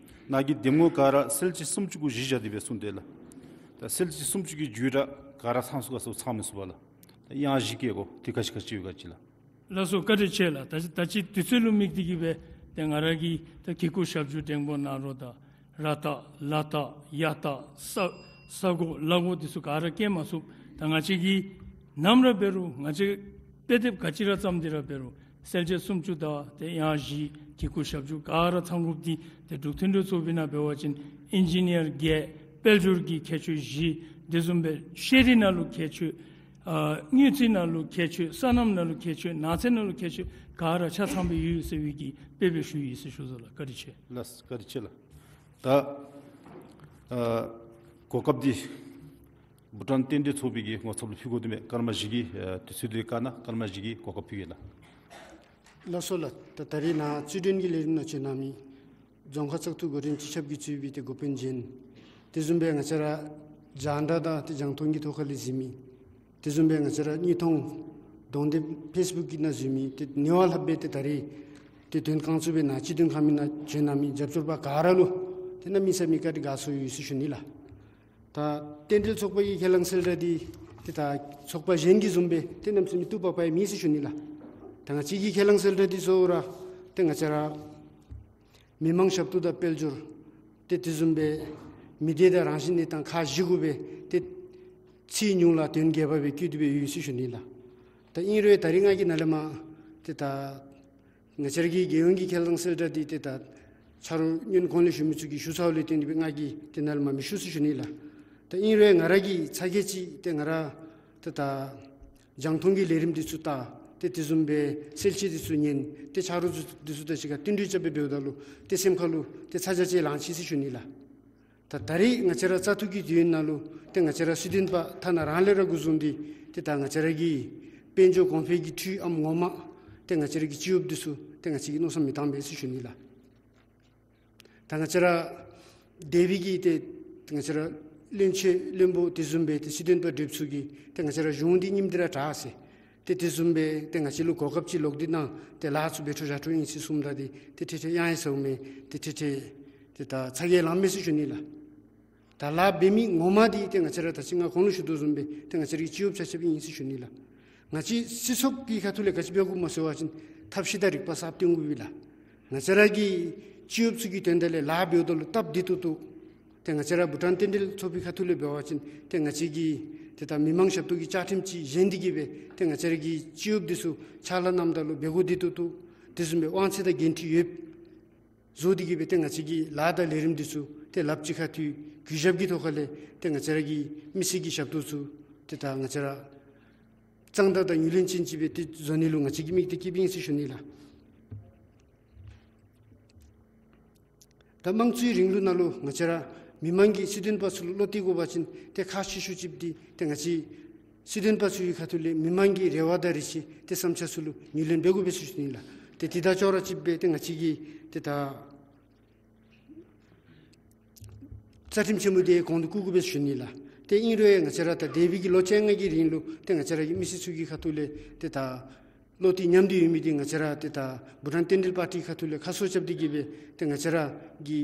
ནཱ་གི་འདེམས་ངོ་ག་ར་སེལ་ཅིག་སུམ་ཅུ་གུ་གཞི་བཞག་སྟེ་སྦེ་གསུངས་ཏེ་ལགས། ད་སེལ་ཅིག་སུམ་ཅུ་གི་བརྒྱུད་ར་ག་ར་ཚང་སོང་ག་ཟེར་ཚང་མི་ཚུགས་པས་ལགས། ད་དབྱངས་བཞི་བཀལ་དགོ། དེ་ག་ཅི་ག་ཅི་ཡོད་ག་ཅི་ལགས། ལགས་སོ། བཀའ་དྲིན་ཆེ་ལགས། ད་ད་ཅི་དུས་ཚོད་ལུ་དམིགས་ཏེ་གི་སྦེ་ཏེ་ང་ར་གིས་ད་གི་གུ་ཞབས་ཀྱུ་འགྲེང་བུ་ནཱ་རོ་དང་ར་བཏགས་ལ་བཏགས་ཡ་བཏགས་ས་ས་གོ་ལ་གོ་འདི་ཚུ་ག་ར་བཀལ་མ་ཚུགས། ད་ང་བཅས་ཀྱིས་ནམ་ར་འབད་རུང་ང་བཅས་དཔེ་དེབ་ག་ཅི་ར་བརྩམས་ཏེ་ར་འབད་རུང་སེལ་ཅིག་སུམ་ཅུ་དང་ཏེ་དབྱངས་བཞི་གི་གུ་ཞབས་ཀྱུ་ག་ར་ཚང་དགོཔ་འདི་ཏེ་འབྲུག་མཐུན་སྒྲིལ་ཚོགས་པའི་ནང་འབད་བ་ཅིན་ཨིན་ཇི་ནི་ཡར་བརྒྱད་དཔལ་འབྱོར་གྱི་ཁྱད་ཆོས་བཞི་དེ་བཟུམ་སྦེ་ཤེས་རིག་ནང་ལུ་ཁྱད་ཆོས་ཨ་དངུལ་རྩིས་ནང་ལུ་ཁྱད་ཆོས་སོ་ནམ་ནང་ལུ་ཁྱད་ཆོས་ནགས་ཚལ་ནང་ལུ་ཁྱད་ཆོས་ག་ར་ཆ་ཚང་སྦེ་ཡོད་ཟེར་བའི་གི་དཔེ་སྦེ་ཞུ་ཡི་ཟེར་ཞུ་དོ་ལགས། བཀའ་དྲིན་ཆེ། ལགས་བཀའ་དྲིན་ཆེ་ལགས། ད་ཨ་གོ་སྐབས་འདི་བྷུ་ཊཱན་རྟེན་འབྲེལ་ཚོགས་པའི་གི་ངོ་ཚབ་ལུ་ཕུལ་དགོ་དོ་མས། སྐར་མ་བཞི་གི་ཨ་དུས་ཚོད་འདི་བཀག་གནང་། སྐར་མ་བཞི་གི་གོ་སྐབས་ཕུལ་གེ་ལགས། ལགས་སོ་ལགས། ད་ད་རིས་ནཱ་རྩོད་འགྲན་གྱི་ལས་རིམ་ནང་བྱོན་གནང་མི་རྫོང་ཁག་བཙག་འཐུ་འགོ་འདྲེན་སྤྱི་ཁྱབ་ཀྱིས་གཙོས་པའི་ཏེ་འགོ་དཔོན་གཞན་དེ་བཟུམ་སྦེ་ང་བཅས་ར་རྒྱང་བསྒྲགས་དང་ཏེ་རྒྱང་མཐོང་གི་ཐོག་ཁ་ལས་གཟིགས་མི་དེ་བཟུམ་སྦེ་ང་བཅས་ར་གཉིས་སྟོང་གདོང་དེབ་ཕེསི་བུཀ་གི་ནང་གཟིགས་མི་ཏེ་ནི་བ་ལྷགཔ་སྦེ་ཏེ་ད་རིས་ཏེ་དོན་ཁང་བཙུགས་སྦེ་ནཱ་སྤྱི་དོན་ཁང་མི་ནང་བྱོན་གནང་མི་རྒྱབ་སྐྱོར་པ་ག་ར་ལུ་ཏེ་གནམ་མེད་ས་མེད་བཀའ་དྲིན་དགའ་ཚོར་ཡོད་ཟེར་ཞུ་ནི་ལགས། ད་རྟེན་འབྲེལ་ཚོགས་པ་གི་ཁས་བླངས་གསལ་བསྒྲགས་འདི་ ཏེ་ད་ཚོགས་པ་གཞན་གྱི་བཟུམ་སྦེ་ཏེ་གནམ་མེད་ས་མེད་བཏུབ་པ་ཕར་མེད་ཟེར་ཞུ་ནི་ལགས། ད་ང་བཅས་ཀྱི་ཁས་བླངས་གསལ་བསྒྲགས་འདི་ཚུ་ར་ཏེ་ང་བཅས་ར་མི་མང་ཞབས་ཏོག་དང་དཔལ་འབྱོར་ཏེ་དེ་བཟུམ་སྦེ་མི་སྡེ་དང་རང་བཞིན་གནས་སྟངས་ཁག་བཞི་དགུ་སྦེ་ཏེ་ཚིག་ཉུང་ལ་དོན་རྒྱས་པ་སྦེ་བཀོད་དེ་སྦེ་ཡོད་ཟེར་ཞུ་ནི་ལགས། ད་ཨིན་རུང་ད་རིས་ང་གིས་ནཱ་ལས་མར་ཏེ་ད་ང་བཅས་ར་གི་རྒྱལ་ཡོངས་ཀྱི་ཁས་བླངས་གསལ་བསྒྲགས་འདི་ཏེ་ད་ཆ་རོགས་སྔོན་གོང་ལས་ཞུ་མི་ཚུ་གིས་ཞུ་ཚརཝ་ལས་བརྟེན་ཏེ་སྦེ་ང་གིས་ཏེ་ནཱ་ལས་མར་མི་ཞུ་ཟེར་ཞུ་ནི་ལགས། ད་ཨིན་རུང་ང་ར་གིས་ཚ་གྱང་ཅིག་ཏེ་ང་ར་ཏེ་ད་རྒྱང་མཐོང་གི་ལས་རིམ་འདི་ཚུ་ལྟ་ཏེ་དེ་བཟུམ་སྦེ་གསལ་བཤད་འདི་ཚུ་ཉན་ཏེ་ཆ་རོགས་འདི་ཚུ་དང་གཅིག་ཁར་བསྟུན་གྲོས་རྐྱབ་སྦེ་འབདཝ་ད་ལུ་ཏེ་སེམས་ཁ་ལུ་ཏེ་ཚ་གྱང་ཅིག་ལངས་ཅི་ཟེར་ཞུ་ནི་ལགས། ད་ད་རིས་ང་བཅས་ར་བཙག་འཐུ་གི་དུས་ཡུན་ནང་ལུ་ཏེ་ང་བཅས་ར་སྲིད་དོན་པ་ཐ་ན་རང་ལས་ར་འགོ་བཟུང་སྟེ་ཏེ་ད་ང་བཅས་ར་གི་དཔལ་འབྱོར་གོང་འཕེལ་གྱི་འཕྲུལ་ཨམ་ངོ་མ་ཏེ་ང་བཅས་ར་གི་སྤྱི་གཡོགཔ་འདི་ཚུ་ཏེ་ང་བཅས་ཀྱིས་མནོ་བསམ་མི་བཏང་པས་ཟེར་ཞུ་ནི་ལགས། ད་ང་བཅས་ར་འདས་པའི་གི་ཏེ་ང་བཅས་ར་བློན་ཆེན་བློན་པོ་དེ་བཟུམ་སྦེ་ཏེ་སྲིད་དོན་པ་བགྲེསཔ་ཚུ་གིས་ཏེ་ང་བཅས་ར་གཞུང་འདི་རྙིངམ་འདི་ར་དྲག་ཟེར་ཏེ་དེ་བཟུམ་སྦེ་ཏེ་ང་བཅས་ལུ་གོ་སྐབས་ཅིག་ལོག་སྟེ་གནང་ཏེ་ལཱ་ཚུ་འབད་འཕྲོ་བཞག་འཕྲོ་ཨིན་ཟེར་གསུངམ་ད་འདི་ཏེ་ཁྲེལ་ཁྲེལ་གཡང་ཡང་ཟཝ་མས། ཏེ་ཁྲེལ་ཁྲེལ་ཏེ་ད་ཚ་གྱང་ལངམ་མས་ཟེར་ཞུ་ནི་ལགས། ད་ལཱ་འབད་མི་ངོ་མ་འདི་ཏེ་ང་བཅས་ར་ད་ཅི་ང་གོང་ལུ་ཞུ་དོ་བཟུམ་སྦེ་ཏེ་ང་བཅས་ར་གི་སྤྱི་གཡོགཔ་ཆ་ཁྱབ་ཨིན་ཟེར་ཞུ་ནི་ལགས། ང་བཅས་སྲིད་ཚོགས་ཀྱི་ཁ་ཐུག་ལས་ག་ཅི་འབད་དགོཔ་སྨོ་ཟེར་བ་ཅིན་ཐབས་ཤེས་དང་རིག་པ་གསརཔ་སྟོན་དགོ་པས་ལགས། ང་བཅས་ར་གི་སྤྱི་གཡོགཔ་ཚུ་གི་དོན་དག་ལས་ལཱ་འབདཝ་ད་ལུ་སྟབས་བདེ་ཏོག་ཏོ་ཏེ་ང་བཅས་ར་བྷུ་ཊཱན་རྟེན་འབྲེལ་ཚོགས་པའི་ཁ་ཐུག་ལས་འབད་བ་ཅིན་ཏེ་ང་བཅས་ཀྱིས་ཏེ་ད་མི་མང་ཞབས་ཏོག་གི་བཅའ་ཁྲིམས་ཅིག་བཞེངས་ཏེ་གིས་སྦེ་ཏེ་ང་བཅས་ར་གི་སྤྱི་གཡོགཔ་འདི་ཚུ་ཕྱག་ལཱ་གནངམ་ད་ལུ་འབད་དགོ་བདེ་ཏོག་ཏོ་དེ་བཟུམ་སྦེ་དབང་ཚད་དང་འགན་འཁྲི་ཡོདཔ་བཟོ་སྟེ་གིས་སྦེ་ཏེ་ང་བཅས་ཀྱི་ལཱ་དང་ལས་རིམ་འདི་ཚུ་ཏེ་ལགཔ་གཅིག་ཁར་མཐུད་གུས་ཞབས་ཀྱི་ཐོག་ཁ་ལས་ཏེ་ང་བཅས་ར་གི་མི་སེར་གྱི་ཞབས་ཏོག་ཚུ་ཏེ་ད་ང་བཅས་ར་གཙང་དག་དང་ཡུན་རིང་ཅན་ཅིག་སྦེ་ཏེ་བཟོ་ནི་ལུ་ང་བཅས་ཀྱིས་དམིགས་གཏད་བསྐྱེདཔ་ཨིན་ཟེར་ཞུ་ནི་ལགས། ད་དམངས་གཙོའི་རིང་ལུགས་ནང་ལུ་ང་བཅས་ར་མི་མང་གིས་སྲིད་དོན་པ་ཚུ་ལུ་བློ་གཏད་དགོ་པ་ཅིན་ཏེ་ཁག་ཆེ་ཤོས་ཅིག་འདི་ཏེ་ང་བཅས་སྲིད་དོན་པ་ཚུ་གི་ཁ་ཐུག་ལས་མི་མང་གི་རེ་བ་དང་རེ་ཆེ་ཏེ་བསམ་འཆར་ཚུ་ལུ་ངོས་ལེན་འབད་དགོ་པས་ཟེར་ཞུ་ནི་ལགས། ཏེ་དེ་དང་ཅོག་ར་གཅིག་སྦེ་ཏེ་ང་བཅས་ཀྱིས་ཏེ་ད་རྩ་ཁྲིམས་ཆེན་མོ་འདི་གོང་དུ་བཀུར་དགོ་པས་ཟེར་ཞུ་ནི་ལགས། ཏེ་ཨིན་རུང་ཡང་ང་བཅས་ར་ད་འདས་པའི་གི་ལོ་བཅོ་ལྔ་གི་རིང་ལུ་ཏེ་ང་བཅས་ར་གི་མི་སེར་ཚུ་གི་ཁ་ཐུག་ལས་ཏེ་ད་བློ་གཏད་མཉམ་འདུས་ཡོད་མི་འདི་ང་བཅས་ར་ཏེ་ད་བྷུ་ཊཱན་རྟེན་འབྲེལ་པར་ཊི་ཁ་ཐུག་ལས་ཁ་གསོ་རྐྱབ་སྟེ་གིས་སྦེ་ཏེ་ང་བཅས་ར་གི་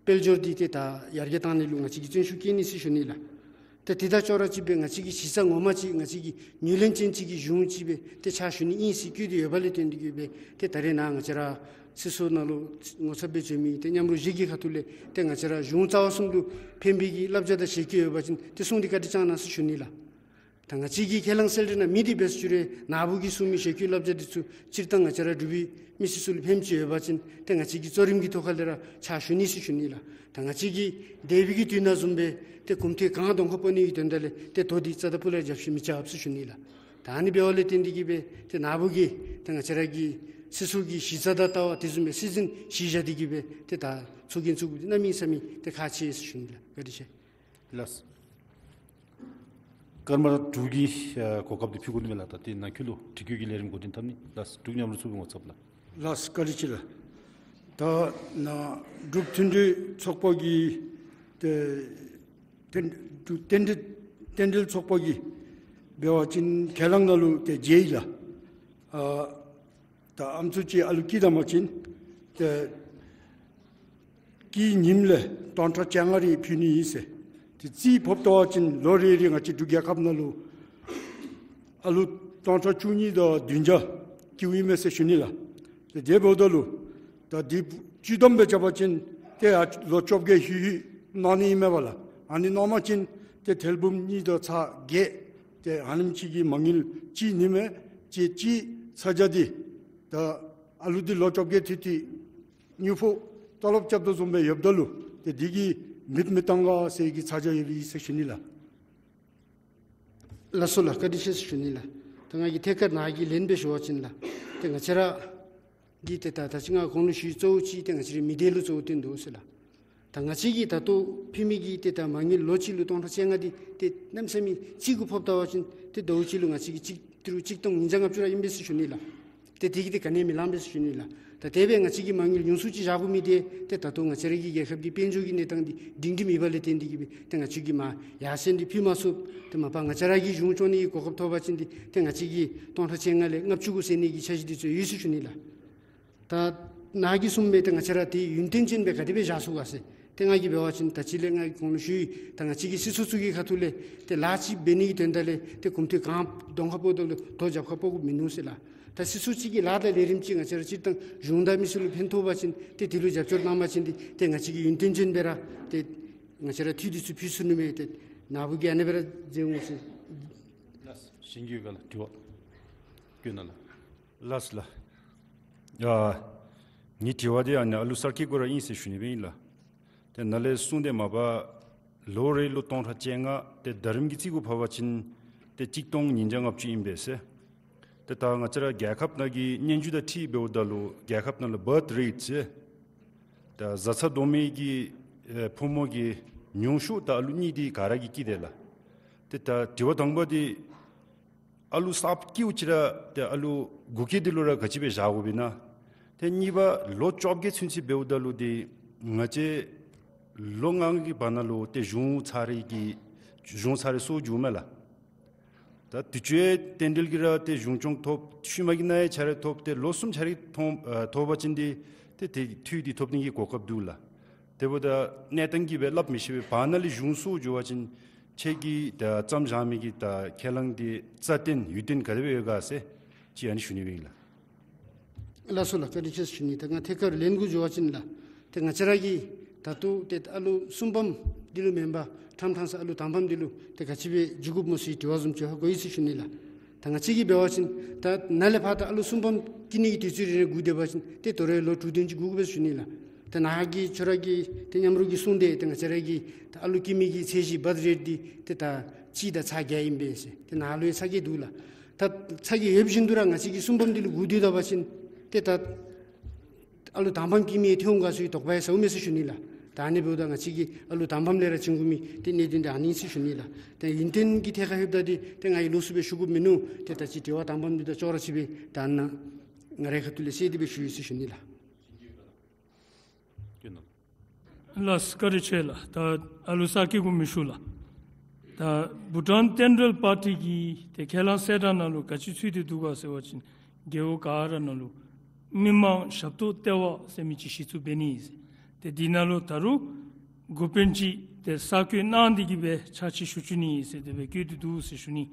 དཔལ་འབྱོར་འདི་ཏེ་ད་ཡར་རྒྱས་བཏང་ནི་ལུ་ང་བཅས་ཀྱིས་བརྩོན་ཤུགས་བསྐྱེད་ནི་ཟེར་ཞུ་ནི་ལགས། ཏེ་དེ་དང་ཅོག་ར་གཅིག་སྦེ་ང་བཅས་ཀྱི་གཞི་རྩ་ངོ་མ་ཅིག་ང་བཅས་ཀྱི་ངོས་ལེན་ཅན་ཅིག་གི་གཞུང་ཅིག་སྦེ་ཏེ་ཕྱག་ཞུ་ནི་ཨིན་ཟེར་བཀོད་དེ་ཡོད་པ་ལས་བརྟེན་ཏེ་གིས་སྦེ་ཏེ་ད་རེས་ནཱ་ང་བཅས་ར་སྲིད་ཚོགས་ནང་ལུ་ངོ་ཚབ་སྦེ་བྱོན་མི་ཏེ་མཉམ་རོགས་བཞི་གི་ཁ་ཐུག་ལས་ཏེ་ང་བཅས་ར་གཞུང་རྩ་བ་གསུམ་ལུ་ཕན་པའི་གི་བསླབ་བྱ་དང་བཞེས་སྒོ་ཡོད་པ་ཅིན་ཏེ་གསུངས་ཏེ་བཀའ་དྲིན་བསྐྱང་གནང་ཟེར་ཞུ་ནི་ལགས། ད་ང་བཅས་ཀྱི་ཁས་བླངས་གསལ་བསྒྲགས་ནང་མེད་དེ་འབད་ཟེར་ཞུ་རུང་ནཱ་བུ་གིས་གསུངས་མི་བཞེས་སྒོའི་བསླབ་བྱ་འདི་ཚུ་སྤྱིར་བཏང་ང་བཅས་ར་འབྲུག་པའི་མི་སེར་ཚུ་ལུ་ཕནམ་ཅིག་ཡོད་པ་ཅིན་ཏེ་ང་བཅས་ཀྱིས་གཙོ་རིམ་གྱི་ཐོག་ཁ་ལས་ར་ཕྱག་ཞུ་ནི་ཟེར་ཞུ་ནི་ལགས། ད་ང་བཅས་ཀྱིས་འདས་པའི་གི་དུས་ནང་བཟུམ་སྦེ་ཏེ་གུང་ཐེངས་གང་གདོང་ཁར་སྤོ་ནི་གི་དོན་དག་ལས་ཏེ་དོ་འདི་རྩ་དང་སྤུ་ལས་རྒྱབ་བཤུད་མི་རྐྱབ་ཟེར་ཞུ་ནི་ལགས། ད་ཨ་ནི་འབདཝ་ལས་བརྟེན་ཏེ་གིས་སྦེ་ཏེ་ནཱ་བུ་གིས་ཏེ་ང་བཅས་ར་གི་སྲིད་ཚོགས་ཀྱི་གཞི་རྩ་དང་ལྟ་བ་དེ་བཟུམ་སྦེ་སྲིད་འཛིན་གཞི་བཞག་སྟེ་གིས་སྦེ་ཏེ་ད་ཚོགས་རྒྱན་བཙུགས་དགོཔ་འདི་གནམ་མེད་ས་མེད་ཏེ་ཁག་ཆེ་ཟེར་ཞུ་ནི་ལགས། བཀའ་དྲིན་ཆེ། ལགས། ཀརྨ་དྲུག་གི་ཨ་གོ་སྐབས་འདི་ཕུལ་དགོ་ནི་མས་ལགས། ད་དེ་ནང་འཁོད་ལུ་དྲི་བཀོད་ཀྱི་ལས་རིམ་འགོ་འདྲེན་འཐབ་ནི། ལགས་དྲུག་མཉམ་རོགས་ཚུ་གི་ངོ་ཚབ་ལགས། ལགས་བཀའ་དྲིན་ཆེ་ལགས། ད་ནཱ་འབྲུག་མཐུན་སྒྲིལ་ཚོགས་པ་གི་ཏེ་རྟེན་རྟེན་འབྲེལ་རྟེན་འབྲེལ་ཚོགས་པ་གིས་འབད་བ་ཅིན་ཁས་བླངས་ནང་ལུ་ཏེ་མཇལ་ཡི་ལགས། ཨ་ད་ཨམ་སྲུ་ཅིག་ཨ་ལུ་སྐྱེས་ད་པ་ཅིན་ཏེ་སྐྱེས་ཉིནམ་ལས་སྟོང་ཕྲག་བཅོ་ལྔ་རེ་ཕུལ་ནི་ཨིན་ཟེར། ཏེ་རྩིས་ཕབ་ད་པ་ཅིན་ལོ་རེ་རེ་ང་བཅས་འབྲུག་རྒྱལ་ཁབ་ནང་ལུ་ཨ་ལུ་སྟོང་ཕྲག་བཅུ་གཉིས་དང་བདུན་བརྒྱ་སྐྱེཝ་ཨིན་མས་ཟེར་ཞུ་ནི་ལགས། ཏེ་དེ་འབདཝ་ད་ལུ་ད་འདི་བཅུད་བསྡོམས་སྦེ་རྐྱབ་པ་ཅིན་ཏེ་ཡར་ལོ་བཅོ་བརྒྱད་ཧུད་ཧུད་ནང་ནི་ཨིན་མས་པ་ལགས། ཨ་ནི་ནང་པ་ཅིན་ཏེ་ཐེར་འབུམ་གཉིས་དང་ཚག་བརྒྱད་ཏེ་ཨ་ནེམ་ཅིག་གི་མ་དངུལ་སྤྱི་ཉིནམ་སྤྱི་སྤྱི་ཚ་གྱང་འདི་ད་ཨ་ལུ་འདི་ལོ་བཅོ་བརྒྱད་ཐོན་ཏེ་དངུལ་ཕོགས་ཏོ་ལོབ་རྐྱབ་དོ་བཟུམ་སྦེ་ཡོདཔ་ད་ལུ་ཏེ་འདི་གིས་མེདཔ་མི་གཏང་ག་ཟེར་གྱི་ཚ་གྱང་ཡོད་པས་ཟེར་ཞུ་ནི་ལགས། ལགས་སོ་ལགས། བཀའ་དྲིན་ཆེ་ཟེར་ཞུ་ནི་ལགས། ད་ང་གིས་ཐད་ཀར་ནཱ་གི་ལན་སྦེ་ཞུ་བ་ཅིན་ལགས། ཏེ་ང་བཅས་ར་འདི་ཏེ་ད་ད་ཅི་ང་གོང་ལུ་ཞུ་གཙོ་བོ་ཅིག་ཏེ་ང་བཅས་རའི་མི་སྡེ་ལུ་གཙོ་བོ་བཏོན་དོ་ཟེར་ལགས། ད་ང་བཅས་ཀྱིས་ད་ལྟོ་ཕུལ་མི་གི་ཏེ་ད་མ་དངུལ་ལོ་གཅིག་ལུ་སྟོང་ཕྲག་བཅོ་ལྔ་འདི་ཏེ་གནམ་མེད་ས་མེད་གཅིག་གུ་ཕབ་ད་པ་ཅིན་ཏེ་ཟླཝ་གཅིག་ལུ་ང་བཅས་ཀྱིས་གཅིག་ཏི་རུ་གཅིག་སྟོང་ཉིས་བརྒྱ་ལྔ་བཅུ་ར་ཨིན་པས་ཟེར་ཞུ་ནི་ལགས། ཏེ་དེ་གིས་ཏེ་ག་ནི་མི་ལང་པས་ཟེར་ཞུ་ནི་ལགས། ད་དེ་སྦེ་ང་བཅས་ཀྱིས་མ་དངུལ་ཉུང་སུ་ཅིག་བཞག་དགོ་མི་འདི་ཏེ་ད་ལྟོ་ང་བཅས་ར་གི་རྒྱལ་ཁབ་ཀྱི་དཔལ་འབྱོར་གྱི་གནས་སྟངས་འདི་སྒྲིང་སྒྲི་མེད་པ་ལས་བརྟེན་ཏེ་གིས་སྦེ་ཏེ་ང་བཅས་ཀྱིས་མར་ཡར་སེང་འདི་ཕུལ་མ་ཚུགས། ཏེ་མ་པ་ང་བཅས་ར་གི་གཞུང་སྐྱོང་ནི་གི་གོ་སྐབས་ཐོབ་པ་ཅིན་འདི་ཏེ་ང་བཅས་ཀྱིས་སྟོང་ཕྲག་བཅོ་ལྔ་ལས་ལྔ་བཅུ་གུ་སེང་ནི་གི་འཆར་གཞི་འདི་ཚུ་ཡོད་ཟེར་ཞུ་ནི་ལགས། ད་ནཱ་གིས་གསུངམ་སྦེ་ཏེ་ང་བཅས་ར་འདི་ཡུན་བརྟན་ཅན་སྦེ་ག་དེ་སྦེ་བཞག་ཚུགས་ག་ཟེར། ཏེ་ང་གིས་འབད་བ་ཅིན་ད་ཅི་ལས་ང་གིས་གོང་ལུ་ཞུ་ཡི། ད་ང་བཅས་ཀྱི་སྲིད་ཚོགས་ཚུ་གི་ཁ་ཐུག་ལས་ཏེ་ལཱ་ཅིག་འབད་ནི་གི་དོན་དག་ལས་ཏེ་གོམ་འགྲོས་གང་གདོང་ཁར་ཕོགཔ་ད་ལུ་དོ་རྒྱབ་ཁར་ཕོག་དགོཔ་མིན་ནུག་ཟེར་ལགས། ད་སྲིད་ཚོགས་ཅིག་གི་ལཱ་དང་ལས་རིམ་ཅིག་ང་བཅས་ར་སྤྱིར་བཏང་གཞུང་དང་མི་སེར་ལུ་ཕན་ཐོགས་པ་ཅིན་ཏེ་དེ་ལུ་རྒྱབ་སྐྱོར་གནང་བ་ཅིན་ཏེ་ཏེ་ང་བཅས་ཀྱིས་ཡུན་བརྟན་བྱོན་སྦེ་ར་ཏེ་ང་བཅས་ར་འཐུས་འདི་ཚུ་ཕུལ་ཚུགས་ནི་མས། ཏེ་ནཱ་བུ་གིས་ཨ་ནི་སྦེ་ར་མཛད་འོང་ཟེར། ལགས། གཞན་གྱི་ཡོད་ག་ལགས། དྲི་བ་བཀོད་གནང་ལགས། ལགས་ལགས། ཡ། ངེའི་དྲི་བ་འདི་ཨ་ནི་ཨ་ལུ་ས་སྐྱིད་གུ་ར་ཨིན་ཟེར་ཞུ་ནི་སྦེ་ཨིན་ལགས། ཏེ་ནཱ་ལས་གསུངས་ཏེ་མ་པ་ལོ་རེ་ལུ་སྟོང་ཕྲག་བཅོ་ལྔ་ཏེ་ཟླ་རིམ་གྱི་རྩིས་གུ་ཕབ་པ་ཅིན་ཏེ་གཅིག་སྟོང་ཉིས་བརྒྱ་ལྔ་བཅུ་ཨིན་པས་ཟེར། ཏེ་ད་ང་བཅས་ར་རྒྱལ་ཁབ་ནང་གི་སྙན་ཞུ་དང་འཁྲིལ་འབདཝ་ད་ལུ་རྒྱལ་ཁབ་ནང་ལུ་བཱརཐ་རེཊ་ཟེར་ད་བཟའ་ཚང་བསྡོམས་མི་གི་ཨེ་ཕོ་མོ་གི་ཉུང་ཤོས་ད་ཨ་ལུ་གཉིས་འདི་ག་ར་གིས་སྐྱིད་དེ་ལགས། ཏེ་ད་དྲི་བ་དང་པ་འདི་ཨ་ལུ་ས་སྐྱིད་གུ་ཅིག་ར་ཏེ་ཨ་ལུ་གུ་གེ་འདི་ལུ་ར་ག་ཅི་སྦེ་བཞག་དགོཔ་ཨིན་ན། ཏེ་གཉིས་པ་ལོ་བཅོ་བརྒྱད་ཚུན་ཚོད་འབདཝ་ད་ལུ་འདི་ང་བཅས་ལོ་ལྔ་གི་བར་ན་ལུ་ཏེ་གཞུང་ཚར་རེ་གི་གཞུང་ཚར་རེ་སོར་འགྱོཝ་མས་ལགས། ད་དུས་ཅི་རྟེན་འབྲེལ་གྱིས་ར་ཏེ་གཞུང་སྐྱོང་ཐོབ། ཤུལ་མ་གི་ནང་ཡང་ཚར་རེ་ཐོབ། ཏེ་ལོ་གསུམ་ཚར་རེ་ཐོབ་ཨ་ཐོབ་པ་ཅིན་འདི་ཏེ་ཏེ་འཐུས་འདི་ཐོབ་ནི་གི་གོ་སྐབས་འདུག་ལགས། དེ་འབདཝ་ད་གནས་སྟངས་ཀྱིས་སྦེ་སླབ་མི་ཤེས་པས། བར་ན་ལས་གཞུང་སོར་འགྱོ་བ་ཅིན་ཁྱེད་ཀྱིས་ད་བརྩམས་བཞག་མི་གི་ད་ཁས་བླངས་འདི་རྩ་བརྟན་ཡུན་བརྟན་ག་དེ་སྦེ་ཡོད་ག་ཟེར་ཅིག་ཨ་ནི་ཞུ་ནི་སྦེ་ཨིན་ལགས། ལགས་སོ་ལགས། བཀའ་དྲིན་ཆེ་ཞུ་ནི། ད་ང་ཐད་ཀར་ལན་གུ་འགྱོ་བ་ཅིན་ལགས། ཏེ་ང་བཅས་ར་གིས་ད་ལྟོ་ཏེ་ཨ་ལུ་གསུམ་པམ་འདི་ལུ་མེན་པར་ཁྲམ་ཁྲང་ས་ཨ་ལུ་དང་པམ་འདི་ལུ་ཏེ་ག་ཅི་སྦེ་འགྱོ་དགོཔ་སྨོ་ཟེར་དྲི་བ་བཟུམ་ཅིག་ཧ་གོ་ཡི་ཟེར་ཞུ་ནི་ལགས། ད་ང་བཅས་ཀྱིས་འབད་བ་ཅིན་ད་ནཱ་ལས་ཕར་ད་ཨ་ལུ་གསུམ་པམ་སྐྱེ་ནི་གི་དུས་ཚོད་རེ་རེ་སྒུག་སྡོད་པ་ཅིན་ཏེ་དོ་རུང་ལོ་དྲུག་བདུན་ཅིག་སྒུག་དགོ་པས་ཟེར་ཞུ་ནི་ལགས། ད་ནཱ་གིས་ཁྱོད་ར་གིས་ཏེ་མཉམ་རོགས་ཀྱིས་གསུངས་ཏེ་ཏེ་ང་བཅས་ར་གི་ད་ཨ་ལུ་སྐྱེ་མི་གི་ཚད་གཞི་བཱརཐ་རེཊ་འདི་ཏེ་ད་གཅིག་དང་ཚག་བརྒྱད་ཨིན་པས་ཟེར། ཏེ་ནཱ་ལུ་ཡང་ཚ་གྱང་འདུག་ལགས། ད་ཚ་གྱང་ཡོད་བཞིན་དུ་ར་ང་བཅས་ཀྱིས་གསུམ་པམ་འདི་ལུ་སྒུག་སྡོད་ད་པ་ཅིན་ཏེ་ད་ཨ་ལུ་དང་པམ་སྐྱེ་མི་ཡང་ཐོན་འོང་ག་ཟེར་བའི་དོགས་པ་ཡང་ཟཝ་མས་ཟེར་ཞུ་ནི་ལགས། ད་ཨ་ནི་འབདཝ་ད་ང་བཅས་ཀྱིས་ཨ་ལུ་དང་པམ་ལས་ར་བྱིན་དགོ་མི་ཏེ་གནད་དོན་འདི་ཨ་ནི་ཨིན་ཟེར་ཞུ་ནི་ལགས། ཏེ་ཡུན་བརྟན་གྱི་ཐད་ཁར་ལྷོདཔ་ད་འདི་ཏེ་ང་གིས་ལོགས་སུ་སྦེ་ཞུ་དགོཔ་མིན་ནུག། ཏེ་ད་ཅི་དྲི་བ་དང་པམ་འདི་དང་ཅོག་ར་ཅིག་སྦེ་ད་ནཱ་ང་རའི་ཁ་ཐུག་ལས་གསལ་ཏེ་སྦེ་ཞུ་ཡི་ཟེར་ཞུ་ནི་ལགས། ལགས་བཀའ་དྲིན་ཆེ་ལགས། ད་ཨ་ལུ་ས་སྐྱིད་གུ་མི་ཞུ་ལགས། ད་བྷུ་ཊཱན་རྟེན་འབྲེལ་པར་ཊི་གི་ཏེ་ཁས་བླངས་གསལ་བསྒྲགས་ནང་ལུ་ག་ཅི་ཚུད་དེ་འདུག་ག་ཟེར་བ་ཅིན་རྒེད་འོག་ག་ར་ནང་ལུ་མི་མང་ཞབས་ཏོག་ལྟེ་བ་ཟེར་མི་ཅིག་གཞི་བཙུགས་འབད་ནི་ཨིན་ཟེར། ཏེ་འདི་ནང་ལུ་ད་རུང་འགོ་དཔོན་ཅིག་ཏེ་གསར་བསྐོ་གནང་སྟེ་གི་སྦེ་ཕྱག་ཕྱིད་ཞུ་བཅུག་ནི་ཨིན་ཟེར་དེ་སྦེ་བཀོད་དེ་འདུག་ཟེར་ཞུ་ནི།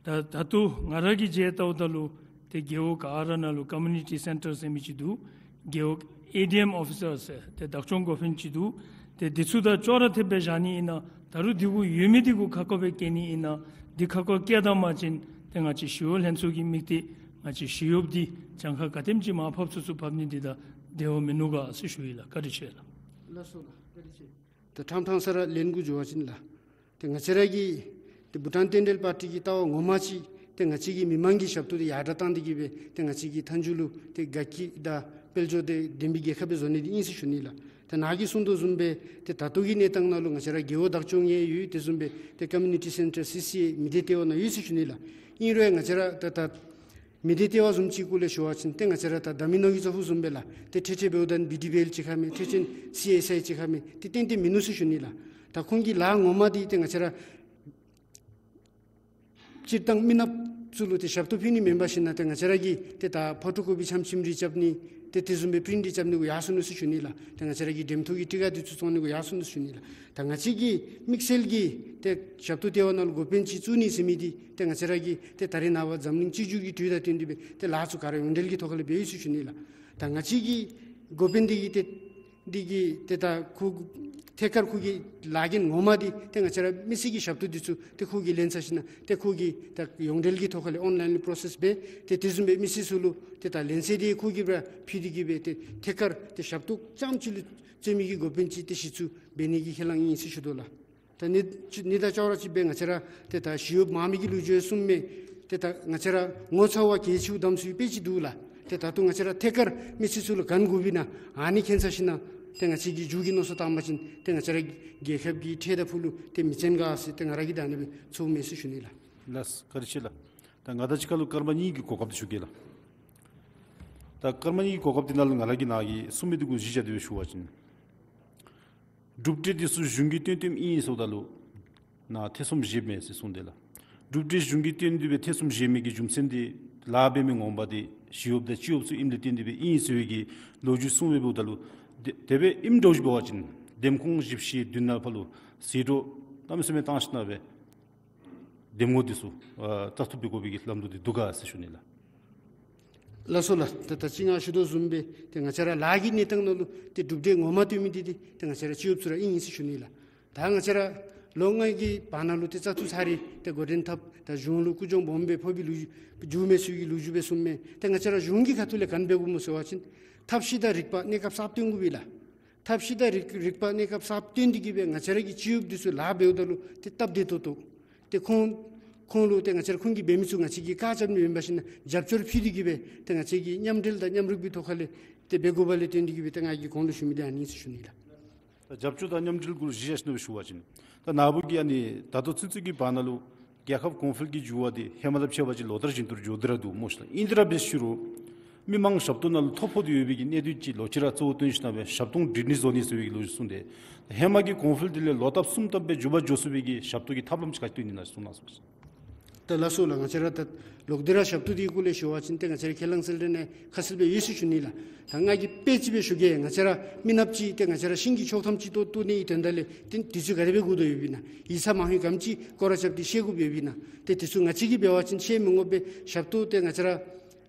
ད་ད་ལྟོ་ང་ར་གིས་མཇལ་བལྟཝ་ད་ལུ་ཏེ་རྒེད་འོག་ག་ར་ནང་ལུ་ཀོ་མུ་ནི་ཊི་སེན་ཊར་ཟེར་མི་ཅིག་འདུག། རྒེད་འོག་ཨེ་ཌི་ཨེམ་ཨོ་ཕི་སར་ཟེར་ཏེ་བདག་སྐྱོང་འགོ་དཔོན་ཅིག་འདུག། ཏེ་འདི་ཚུ་དང་ཅོག་ར་འཐདཔ་སྦེ་བཞག་ནི་ཨིན་ན་ད་རུང་འདི་གུ་ཡོད་མི་འདི་གུ་ཁ་སྐོང་སྦེ་བཀལ་ནི་ཨིན་ན་འདི་ཁ་སྐོང་བཀལ་ད་པ་ཅིན་ཏེ་ང་བཅས་ཞི་གཡོག་ལྷན་ཚོགས་ཀྱི་དམིགས་གཏད་ང་བཅས་ཞི་གཡོགཔ་འདི་གྱངས་ཁ་ག་དེམ་ཅིག་མར་ཕབ་ཚུགས་ཚུགས་ཕབ་ནི་འདི་དང་འབྲེལ་བ་མིན་ནུག་ག་ཟེར་ཞུ་ཡི་ལགས། བཀའ་དྲིན་ཆེ་ལགས། ལགས་སོ་ལགས། བཀའ་དྲིན་ཆེ། ད་ཁྲམ་ཁྲང་ས་ར་ལན་གུ་འགྱོ་བ་ཅིན་ལགས། ཏེ་ང་བཅས་ར་གི་ཏེ་བྷུ་ཊཱན་རྟེན་འབྲེལ་པར་ཊི་གི་ལྟ་བ་ངོ་མ་ཅིག་ཏེ་ང་བཅས་ཀྱི་མི་མང་གི་ཞབས་ཏོག་འདི་ཡར་དྲག་བཏང་སྟེ་གི་སྦེ་ཏེ་ང་བཅས་ཀྱི་མཐའ་མཇུག་ལུ་ཏེ་དགའ་སྐྱིད་དང་དཔལ་འབྱོར་དང་ལྡན་པའི་རྒྱལ་ཁབ་སྦེ་བཟོ་ནི་འདི་ཨིན་ཟེར་ཞུ་ནི་ལགས། ཏེ་ནཱ་གིས་གསུངས་དོ་བཟུམ་སྦེ་ཏེ་ད་ལྟོ་གི་གནས་སྟངས་ནང་ལུ་ང་བཅས་ར་རྒེད་འོག་བདག་སྐྱོང་ཡང་ཡོད། དེ་བཟུམ་སྦེ་ཏེ་ཀོ་མུ་ནི་ཊི་སེན་ཊར་སི་སི་ཨེ་མི་སྡེ་ལྟེ་བ་ནང་ཡོད་ཟེར་ཞུ་ནི་ལགས། ཨིན་རུང་ཡང་ང་བཅས་ར་ད་ད་མི་སྡེ་ལྟེ་བ་བཟུམ་ཅིག་གུ་ལས་ཞུ་བ་ཅིན་ཏེ་ང་བཅས་ར་ད་ད་མི་ནང་གི་ཚོགས་ཕུགས་བཟུམ་སྦེ་ལགས། ཏེ་ཁྲེ་ཁྲེ་འབདཝ་ད་བི་ཌི་བི་ཨེལ་ཅིག་ཁར་མས། ཁྲེ་ཁྲེ་སི་ཨེསི་ཨའི་ཅིག་ཁར་མས། ཏེ་ཏན་ཏན་མིན་ནུག་ཟེར་ཞུ་ནི་ལགས། ད་ཁོང་གི་ལཱ་ངོ་མ་འདི་ཏེ་ང་བཅས་ར་སྤྱིར་བཏང་མི་ནགཔ་ཚུ་ལུ་ཏེ་ཞབས་ཏོག་ཕུལ་ནི་མེན་པར་ཞིན་ན་ཏེ་ང་བཅས་ར་གིས་ཏེ་ད་ཕོ་ཊོ་ཀོ་པི་ཆམ་ཆིམ་རེ་རྐྱབ་ནི་ཏེ་དེ་བཟུམ་སྦེ་པི་རིནཊ་རེ་རྐྱབ་ནི་གུ་ཡར་སོང་ནུག་ཟེར་ཞུ་ནི་ལགས། ཏེ་ང་བཅས་ར་གི་འགྲེམ་ཐོག་གི་ཊི་ཀཊ་འདི་ཚུ་བཙོང་ནི་གུ་ཡར་སོང་ནུག་ཟེར་ཞུ་ནི་ལགས། ད་ང་བཅས་ཀྱི་དམིགས་བསལ་གྱི་ཏེ་ཞབས་ཏོག་ལྟེ་བ་ནང་ལུ་འགོ་དཔོན་ཅིག་བཙུགས་ནི་ཟེར་མི་འདི་ཏེ་ང་བཅས་ར་གིས་ཏེ་ད་རེས་ནངས་པ་འཛམ་གླིང་གཅིག་གྱུར་གྱི་དུས་དང་བསྟུན་ཏེ་སྦེ་ཏེ་ལཱ་ཚུ་ག་ར་ཡོངས་འབྲེལ་གྱི་ཐོག་ཁ་ལས་འབད་ཡི་ཟེར་ཞུ་ནི་ལགས། ད་ང་བཅས་ཀྱི་འགོ་དཔོན་འདི་གིས་ཏེ་འདི་གིས་ཏེ་ད་ཁོ་ཐད་ཀར་ཁོ་གི་ལཱ་འགན་ངོ་མ་འདི་ཏེ་ང་བཅས་ར་མི་སེར་གྱི་ཞབས་ཏོག་འདི་ཚུ་ཏེ་ཁོ་གིས་ལེན་ཚར་ཞིན་ན་ཏེ་ཁོ་གིས་ད་ཡོངས་འབྲེལ་གྱི་ཐོག་ཁ་ལས་ཨོན་ལའིན་ལས་པོ་རོ་སེསི་འབད་ཏེ་དེ་བཟུམ་སྦེ་མི་སེར་ཚུ་ལུ་ཏེ་ད་ལེན་ཚད་འདི་ཁོ་གིས་ར་ཕུལ་ཏེ་གི་སྦེ་ཏེ་ཐད་ཀར་ཏེ་ཞབས་ཏོག་རྐྱངམ་ཅིག་ལུ་བརྩོན་མི་གི་འགོ་དཔོན་ཅིག་ཏེ་གཞི་བཙུགས་འབད་ནི་གི་ཁས་བླངས་ཨིན་ཟེར་ཞུ་དོ་ལགས། ད་ནི་ནི་དང་ཅོག་ར་ཅིག་སྦེ་ང་བཅས་ར་ཏེ་ད་ཞི་གཡོགཔ་མང་མི་གི་ལུ་འགྱོ་གསུངམ་མས། ཏེ་ད་ང་བཅས་ར་ངོ་ཚ་བ་གལ་ཆེཝ་བདམས་ཚུལ་དཔེ་ཅིག་འདུག་ལགས། ཏེ་ད་ལྟོ་ང་བཅས་ར་ཐད་ཀར་མི་སེར་ཚུ་ལུ་གན་དགོཔ་ཨིན་ན་ཨ་ནི་མཁྱེན་ཚར་ཞིན་ན་ཏེ་ང་བཅས་ཀྱིས་མཇུག་གི་མནོ་བསམ་བཏང་པ་ཅིན་ཏེ་ང་བཅས་ར་རྒྱལ་ཁབ་ཀྱི་ཁྲལ་དང་ཕུགས་ལུ་ཏེ་མི་བཙན་ག་ཟེར་ཏེ་ང་ར་གིས་ད་ཨ་ནི་སྦེ་ཚོརཝ་མས་ཟེར་ཞུ་ནི་ལགས། ལགས་བཀའ་དྲིན་ཆེ་ལགས། ད་ང་དང་གཅིག་ཁར་ལུ་སྐར་མ་གཉིས་ཀྱི་གོ་སྐབས་འདི་ཞུ་གེ་ལགས། ད་སྐར་མ་གཉིས་ཀྱི་གོ་སྐབས་འདི་ནང་ལུ་ང་ར་གིས་ནཱ་གིས་གསུང་མི་འདི་གུ་གཞི་བཞག་སྟེ་སྦེ་ཞུ་བ་ཅིན་གྲུབ་འབྲས་འདི་ཚུ་གཞུང་གིས་བཏོན་བཏོནམ་ཨིན་ཟེརཝ་ད་ལུ་ནཱ་ཐེ་ཚོམ་བཞེསཔ་མས་ཟེར་གསུངས་ཏེ་ལགས། གྲུབ་འབྲས་གཞུང་གིས་བཏོན་ཏེ་སྦེ་ཐེ་ཚོམ་བཞེས་མི་གི་རྒྱུ་མཚན་འདི་ལཱ་འབད་མི་ངོ་མ་འདི་ཞི་གཡོགཔ་དང་སྤྱི་གཡོགཔ་ཚུ་ཨིནམ་ལས་བརྟེན་ཏེ་སྦེ་ཨིན་ཟེར་བའི་གི་ལོ་རྒྱུས་གསུངས་སྦེ་འབདཝ་ད་ལུ་དེ་དེ་སྦེ་ཨིནམ་འདྲཝ་ཅིག་འབད་བ་ཅིན་ འདེམས་ཁོངས་བཞི་བཅུ་ཞེ་བདུན་ནང་ཕར་ལུ་ཟད་འགྲོ་གནམ་མེད་ས་མེད་བཏང་ཞིནམ་སྦེ་འདེམས་ངོ་འདི་ཚུ་ཨ་བཙག་འཐུ་འབད་དགོ་པའི་གི་ལམ་ལུགས་འདི་འདུག་ག་ཟེར་ཞུ་ནི་ལགས། ལགས་སོ་ལགས། ད་ད་ཅི་ང་ཞུ་དོ་བཟུམ་སྦེ་ཏེ་ང་བཅས་ར་ལཱ་གི་གནས་སྟངས་ནང་ལུ་ཏེ་གྲུབ་འབྲས་ངོ་མ་སྟོན་མི་འདི་ཏེ་ཏེ་ང་བཅས་ར་སྤྱི་ཁྱབ་ཚུ་ར་ཨིན་ཨིན་ཟེར་ཞུ་ནི་ལགས། ད་ང་བཅས་ར་ལོ་ལྔ་གི་བར་ན་ལུ་ཏེ་བཙག་འཐུ་ཚར་རེ་ཏེ་འགོ་འདྲེན་འཐབ། ད་གཞུང་ལུ་ཀུན་སྦྱོང་སྦོམ་སྦེ་ཕོག་པའི་ལོ་རྒྱུས་འགྱོ་མི་ཚུ་གི་ལོ་རྒྱུས་སྦེ་གསུངམ་མས། ཏེ་ང་བཅས་ར་གཞུང་གི་ཁ་ཐུག་ལས་ག་དེ་སྦེ་དགོཔ་སྨོ་ཟེར་བ་ཅིན་ཐབས་ཤེས་དང་རིག་པ་གནས་སྐབས་གསརཔ་སྟོན་དགོ་པས་ལགས། ཐབས་ཤེས་དང་རིག་རིག་པ་གནས་སྐབས་གསརཔ་སྟོན་ཏེ་གི་སྦེ་ང་བཅས་ར་གི་སྤྱི་ཁྱབ་འདི་ཚུ་ལཱ་འབདཝ་ད་ལུ་ཏེ་སྟབས་བདེ་ཏོག་ཏོ། ཏེ་ཁོང་ཁོང་ལུ་ཏེ་ང་བཅས་ར་ཁོང་གིས་འབད་མི་ཚུ་ང་བཅས་ཀྱིས་བཀག་རྐྱབ་ནི་མེན་པར་ཞིནམ་ལས་རྒྱབ་སྐྱོར་ཕུལ་ཏེ་གི་སྦེ་ཏེ་ང་བཅས་ཀྱིས་མཉམ་འབྲེལ་དང་མཉམ་རུབ་ཀྱི་ཐོག་ཁ་ལས་ཏེ་འབད་དགོཔ་ལས་བརྟེན་ཏེ་གི་སྦེ་ཏེ་ང་གིས་གོང་ལུ་ཞུ་མི་འདི་ཨ་ནི་ཨིན་ཟེར་ཞུ་ནི་ལགས། ད་རྒྱབ་སྐྱོར་དང་མཉམ་འབྲེལ་གུ་གཞི་བཞག་ཞིནམ་སྦེ་ཞུ་བ་ཅིན་ད་ནཱ་བུ་གིས་ཨ་ནི་ད་ལྟོ་ཚུན་ཚོད་ཀྱི་བར་ན་ལུ་རྒྱལ་ཁབ་གོང་འཕེལ་གྱི་འགྱུར་བ་འདི་ཧེ་མ་དང་ཕྱད་པ་ཅིན་ལོ་ལྟར་བཞིན་དུ་འགྱོ་སྟེ་ར་འདུག་སྨོ་ཤིག་ལགས། ཨིན་ཏེ་ར་འབད་ཞུ་རུང་མི་མང་ཞབས་ཏོག་ནང་ལུ་ཐོ་ཕོག་སྟེ་ཡོད་པའི་གི་གནད་དོན་ཅིག་ལོག་ཅི་ར་གཙོ་བོ་བཏོན་ཞིནམ་སྦེ་ཞབས་ཏོག་སྒྲིང་སྒྲི་བཟོ་ནི་ཟེར་བའི་གི་ལོ་རྒྱུས་གསུངས་ཏེ། ཧེ་མ་གི་གོང་འཕེལ་འདི་ལས་ལོག་ལྟབ་གསུམ་ལྟབ་སྦེ་མགྱོགས་པ་འགྱོ་ཚུགས་པའི་གི་ཞབས་ཏོག་གི་ཐབས་ལམ་ཅིག་ག་ཅི་བཏོན་ནི་ན་གསུངས་གནང་ཟེར་ཞུ་ནི། ད་ལགས་སོ་ལགས། ང་བཅས་ར་ད་ལོག་སྟེ་ར་ཞབས་ཏོག་འདི་གུ་ལས་ཞུ་བ་ཅིན་ཏེ་ང་བཅས་ར་ཁས་བླངས་སྲོལ་འདི་ནང་ཁ་གསལ་སྦེ་ཡོད་ཟེར་ཞུ་ནི་ལགས། ད་ང་གིས་དཔེ་ཅིག་སྦེ་ཞུ་གེ། ང་བཅས་ར་མི་ནགཔ་ཅིག་ཏེ་ང་བཅས་ར་ཤིང་གི་ཆོག་ཐམ་ཅིག་བཏོག་བཏོག་ནིའི་དོན་དག་ལས་ཏེ་དུས་ཚོད་ག་དེ་སྦེ་འགོར་དོ་ཡོདཔ་ཨིན་ན། ཡིག་ཚང་མ་ཧིང་གམ་ཅིག་སྐོར་ར་རྐྱབ་སྟེ་ཤེས་དགོཔ་ཡོདཔ་ཨིན་ན། ཏེ་དུས་ཚོད་ང་བཅས་ཀྱིས་འབད་བ་ཅིན་ཤེས་མི་དགོ་པས། ཞབས་ཏོག་ཏེ་ང་བཅས་ར་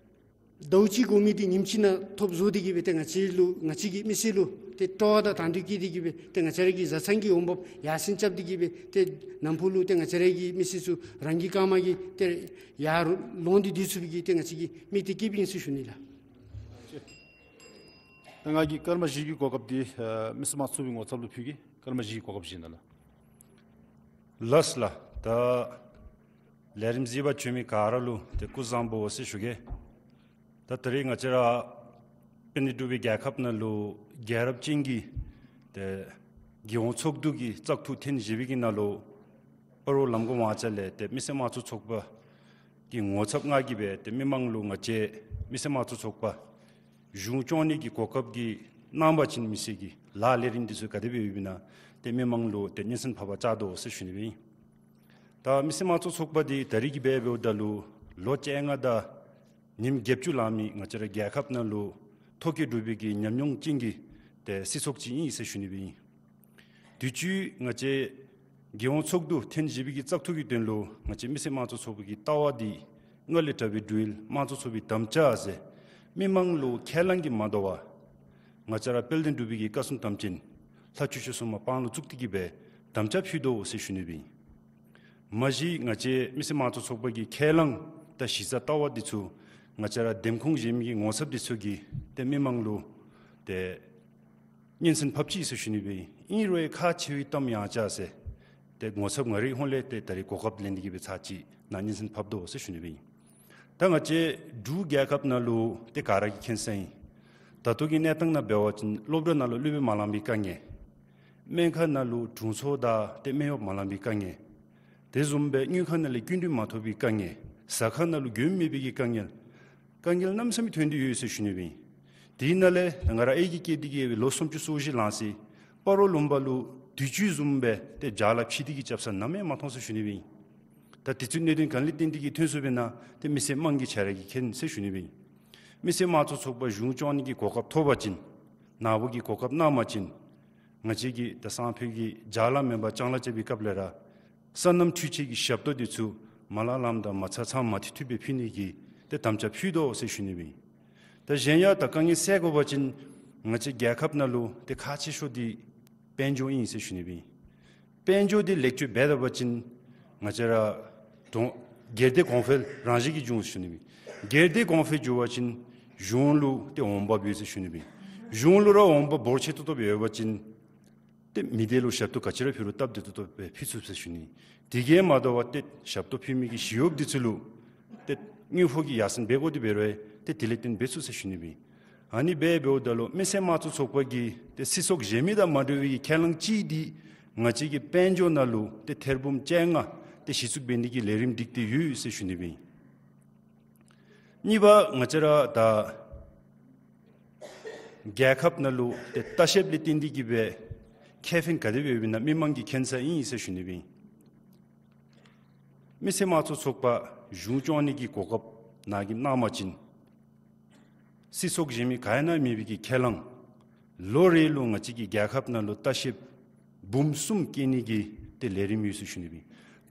ཟླཝ་གཅིག་འགོར་མི་འདི་ཉིནམ་གཅིག་ནང་ཐོབ་བཟོ་སྟེ་གི་སྦེ་ཏེ་ང་བཅས་ལུ་ང་བཅས་ཀྱི་མི་སེར་ལུ་ཏེ་སྤྲོ་བ་དང་དང་འདོད་བསྐྱེད་དེ་གི་སྦེ་ཏེ་ང་བཅས་ར་གི་བཟའ་ཚང་གི་འོང་འབབ་ཡར་སེང་རྐྱབ་སྟེ་གི་སྦེ་ཏེ་ནམ་ཕུགས་ལུ་ཏེ་ང་བཅས་ར་གི་མི་སེར་ཚུ་རང་གི་རྐངམ་གིས་ཏེ་ཡར་ལོང་སྟེ་སྡོད་ཚུགས་པའི་གི་ཏེ་ང་བཅས་ཀྱིས་དམིགས་གཏད་བསྐྱེདཔ་ཨིན་ཟེར་ཞུ་ནི་ལགས། ད་ང་གིས་སྐར་མ་བཞི་གི་གོ་སྐབས་འདི་ཨ་མི་སེར་དམངས་གཙོའི་ངོ་ཚབ་ལུ་ཕུལ་གེ། སྐར་མ་བཞི་གི་གོ་སྐབས་བཞེས་གནང་ལགས། ལགས་ལགས། ད་ལས་རིམ་གཟིགས་པར་བྱོན་མི་ག་ར་ལུ་ཏེ་སྐུ་གཟུགས་བཟང་པོ་ཟེར་ཞུ་གེ། ད་ད་རེས་ང་བཅས་ར་དཔལ་ལྡན་འབྲུག་པའི་རྒྱལ་ཁབ་ནང་ལུ་རྒྱལ་རབས་ཅན་གྱི་ཏེ་རྒྱལ་ཡོངས་ཚོགས་འདུ་གི་བཙག་འཐུ་ཐེངས་བཞི་པའི་གི་ནང་ལུ་སྤ་རོ་ལམ་གོང་ཝང་ཆ་ལས་ཏེ་མི་སེར་དམངས་གཙོ་ཚོགས་པ་གི་ངོ་ཚབ་ང་གིས་སྦེ་ཏེ་མི་མང་ལུ་ང་བཅས་མི་སེར་དམངས་གཙོ་ཚོགས་པ་གཞུང་སྐྱོང་ནི་གི་གོ་སྐབས་ཀྱི་གནང་བ་ཅིན་མི་སེར་གྱི་ལཱ་ལས་རིམ་འདི་ཚུ་ག་དེ་སྦེ་ཡོདཔ་ཨིན་ན་ཏེ་མི་མང་ལུ་ཏེ་སྙན་སེང་ཕབ་པར་བཅར་དོ་ཟེར་ཞུ་ནི་སྦེ་ཨིན། ད་མི་སེར་དམངས་གཙོ་ཚོགས་པ་འདི་ད་རེས་ཀྱི་སྦེ་འབདཝ་ད་ལུ་ལོ་བཅོ་ལྔ་དང་ཉིནམ་བརྒྱད་ཅུ་ལང་མི་ང་བཅས་ར་རྒྱལ་ཁབ་ནང་ལུ་ཐོ་བཀོད་གྲུབ་པའི་གི་ཉམས་མྱོང་ཅན་གྱི་ཏེ་སྲིད་ཚོགས་ཅིག་ཨིན་ཟེར་ཞུ་ནི་སྦེ་ཨིན། དུས་ཅི་ང་བཅས་རྒྱལ་ཡོངས་ཚོགས་འདུ་ཐེངས་བཞི་པའི་གི་བཙག་འཐུ་གི་དོན་ལུ་ང་བཅས་མི་སེར་དམངས་གཙོ་ཚོགས་པའི་གི་ལྟ་བ་འདི་སྔར་ལས་དྲག་པའི་འབྲུག་ཡུལ་དམངས་གཙོ་ཚོགས་པའི་དམ་བཅའ་ཟེར་མི་མང་ལུ་ཁས་བླངས་ཀྱིས་མ་དོ་བར་ང་བཅས་ར་དཔལ་ལྡན་འབྲུག་པའི་གི་བཀའ་སྲུང་དམ་ཅན་ལྷ་ཆོས་སྐྱོང་སྲུང་མ་དཔང་ལུ་བཙུགས་ཏེ་གི་སྦེ་དམ་བཅའ་ཕུལ་དོ་ཟེར་ཞུ་ནི་སྦེ་ཨིན། མ་གཞི་ང་བཅས་མི་སེར་དམངས་གཙོ་ཚོགས་པ་གི་ཁས་བླངས་དང་གཞི་རྩ་ལྟ་བ་འདི་ཚུ་ང་བཅས་ར་འདེམས་ཁོངས་གཞན་མི་གི་ངོ་ཚབ་འདི་ཚུ་གིས་ཏེ་མི་མང་ལུ་ཏེ་སྙན་སེང་ཕབ་ཅི་ཟེར་ཞུ་ནི་སྦེ་ཨིན། ཨིན་རུང་ཡང་ཁག་ཆེ་བའི་གཏམ་ཡང་ཅིག་ཟེར་ཏེ་ངོ་ཚབ་ང་རའི་ཧོངས་ལས་ཏེ་ད་རེས་གོ་སྐབས་ལེན་ཏེ་གི་སྦེ་ཚར་གཅིག་ནཱ་སྙན་སེང་ཕབ་དོ་ཟེར་ཞུ་ནི་སྦེ་ཨིན། ད་ང་བཅས་འབྲུག་རྒྱལ་ཁབ་ནང་ལུ་ཏེ་ག་ར་གིས་མཁྱེན་གསལ་ཨིན། ད་ལྟོ་གི་གནས་སྟངས་ནང་འབད་བ་ཅིན་སློབ་གྲྭ་ནང་ལུ་སློབ་དཔོན་མ་ལང་པའི་དཀའ་ངལ། སྨན་ཁང་ནང་ལུ་དྲུང་འཚོ་དང་ཏེ་སྨན་གཡོགཔ་མ་ལང་པའི་དཀའ་ངལ། དེ་བཟུམ་སྦེ་དངུལ་ཁང་ནང་ལས་སྐྱིན་འགྲུལ་མ་ཐོབ་པའི་དཀའ་ངལ། ཟ་ཁང་ནང་ལུ་མགྱོནམ་མེད་པའི་གི་དཀའ་ངལ། དཀའ་ངལ་གནམ་མེད་ས་མེད་ཐོན་ཏེ་ཡོད་ཟེར་ཞུ་ནི་སྦེ་ཨིན། དེ་ནང་ལས་ང་ར་ཨའི་གི་སྐྱེས་འདི་གིས་ལོ་སུམ་ཅུ་སོ་བཞི་ལང་སྟེ་སྤ་རོ་ལུང་པ་ལུ་དུས་ཅི་བཟུམ་སྦེ་ཏེ་ཇ་ལ་ཕྱི་འདི་གིས་རྐྱབ་ས་ནམ་ཡང་མ་མཐོང་ཟེར་ཞུ་ནི་སྦེ་ཨིན། ད་དེ་ཚུ་གནད་དོན་ག་ལས་བརྟེན་ཏེ་གི་ཐོན་སོཔ་ཨིན་ན་ཏེ་མི་སེར་དམངས་ཀྱིས་ཆ་ར་གིས་མཁྱེན་ཟེར་ཞུ་ནི་སྦེ་ཨིན། མི་སེར་དམངས་གཙོ་ཚོགས་པ་གཞུང་སྐྱོང་ནི་གི་གོ་སྐབས་ཐོབ་པ་ཅིན་ནཱ་བུ་གིས་གོ་སྐབས་གནང་བ་ཅིན་ང་བཅས་ཀྱིས་ད་སང་ཕོད་ཀྱི་ཇ་ལ་མེན་པར་ཅང་ལ་རྐྱབ་པའི་སྐབས་ལས་ར་སོ་ནམ་འཕྲུལ་ཆས་ཀྱི་ཞབས་ཏོག་འདི་ཚུ་མ་ལང་ལངམ་དང་མ་ཚང་ཚང་མ་ཏེ་འཐུས་སྦེ་ཕུལ་ནི་གི་ཏེ་དམ་བཅའ་ཕུལ་དོ་ཟེར་ཞུ་ནི་སྦེ་ཨིན། ད་གཞན་ཡང་ད་དཀའ་ངལ་སེལ་དགོ་པ་ཅིན་ང་བཅས་རྒྱལ་ཁབ་ནང་ལུ་ཏེ་ཁག་ཆེ་ཤོས་འདི་དཔལ་འབྱོར་ཨིན་ཟེར་ཞུ་ནི་སྦེ་ཨིན། དཔལ་འབྱོར་འདི་ལེགས་བཅོས་འབད་ད་པ་ཅིན་ང་བཅས་ར་གྲོང་སྒེར་སྡེ་གོང་འཕེལ་རང་བཞིན་གྱིས་འབྱུང་ཟེར་ཞུ་ནི་སྦེ་ཨིན། སྒེར་སྡེ་གོང་འཕེལ་འགྱོ་བ་ཅིན་གཞུང་ལུ་ཏེ་འོང་འབབ་ཡོད་ཟེར་ཞུ་ནི་སྦེ་ཨིན། གཞུང་ལུ་ར་འོང་འབབ་འབོར་ཆེ་ཏོག་ཏོ་སྦེ་ཡོད་པ་ཅིན་ཏེ་མི་སྡེ་ལུ་ཞབས་ཏོག་ག་ཅི་ར་ཕུལ་རུང་སྟབས་བདེ་ཏོག་ཏོ་སྦེ་ཕུལ་ཚུགས་ཟེར་ཞུ་ནི། དེ་གིས་མ་དོ་བར་ཏེ་ཞབས་ཏོག་ཕུལ་མི་གི་ཞི་གཡོགཔ་འདི་ཚུ་ལུ་ཏེ་དངུལ་ཕོགས་ཀྱི་ཡར་སེང་འབད་དགོ་དེ་འབད་རུང་ཏེ་དེ་ལས་བརྟེན་འབད་ཚུགས་ཟེར་ཞུ་ནི་སྦེ་ཨིན། ཨ་ནི་སྦེ་འབདཝ་ད་ལུ་མི་སེར་དམངས་གཙོ་ཚོགས་པ་གིས་ཏེ་སྲིད་ཚོགས་གཞན་མི་དང་མ་འདྲ་བའི་ཁས་བླངས་ཅིག་འདི་ང་བཅས་ཀྱི་དཔལ་འབྱོར་ནང་ལུ་ཏེ་ཐེར་འབུམ་བཅོ་ལྔ་ཏེ་གཞི་བཙུགས་འབད་ནི་གི་ལས་རིམ་སྒྲིག་སྟེ་ཡོད་ཟེར་ཞུ་ནི་སྦེ་ཨིན། གཉིས་པ་ང་བཅས་ར་ད་རྒྱལ་ཁབ་ནང་ལུ་ཏེ་ལྟ་བཤལཔ་ལས་བརྟེན་ཏེ་གི་སྦེ་ཁེ་ཕན་ག་དེ་སྦེ་ཡོདཔ་ཨིན་ན་མི་མང་གིས་མཁྱེན་ས་ཨིན་ཟེར་ཞུ་ནི་སྦེ་ཨིན། མི་སེར་དམངས་གཙོ་ཚོགས་པ་གཞུང་སྐྱོང་ནི་གི་གོ་སྐབས་ནཱ་གིས་གནང་བ་ཅིན་སྲིད་ཚོགས་གཞན་མི་ག་ཡང་ན་མེད་པའི་གི་ཁས་བླངས་ ལོ་རེ་ལུ་ང་བཅས་ཀྱི་རྒྱལ་ཁབ་ནང་ལུ་ལྟ་བཤལཔ་འབུམ་གསུམ་བསྐྱལ་ནི་གི་ཏེ་ལས་རིམ་ཡོད་ཟེར་ཞུ་ནི་སྦེ།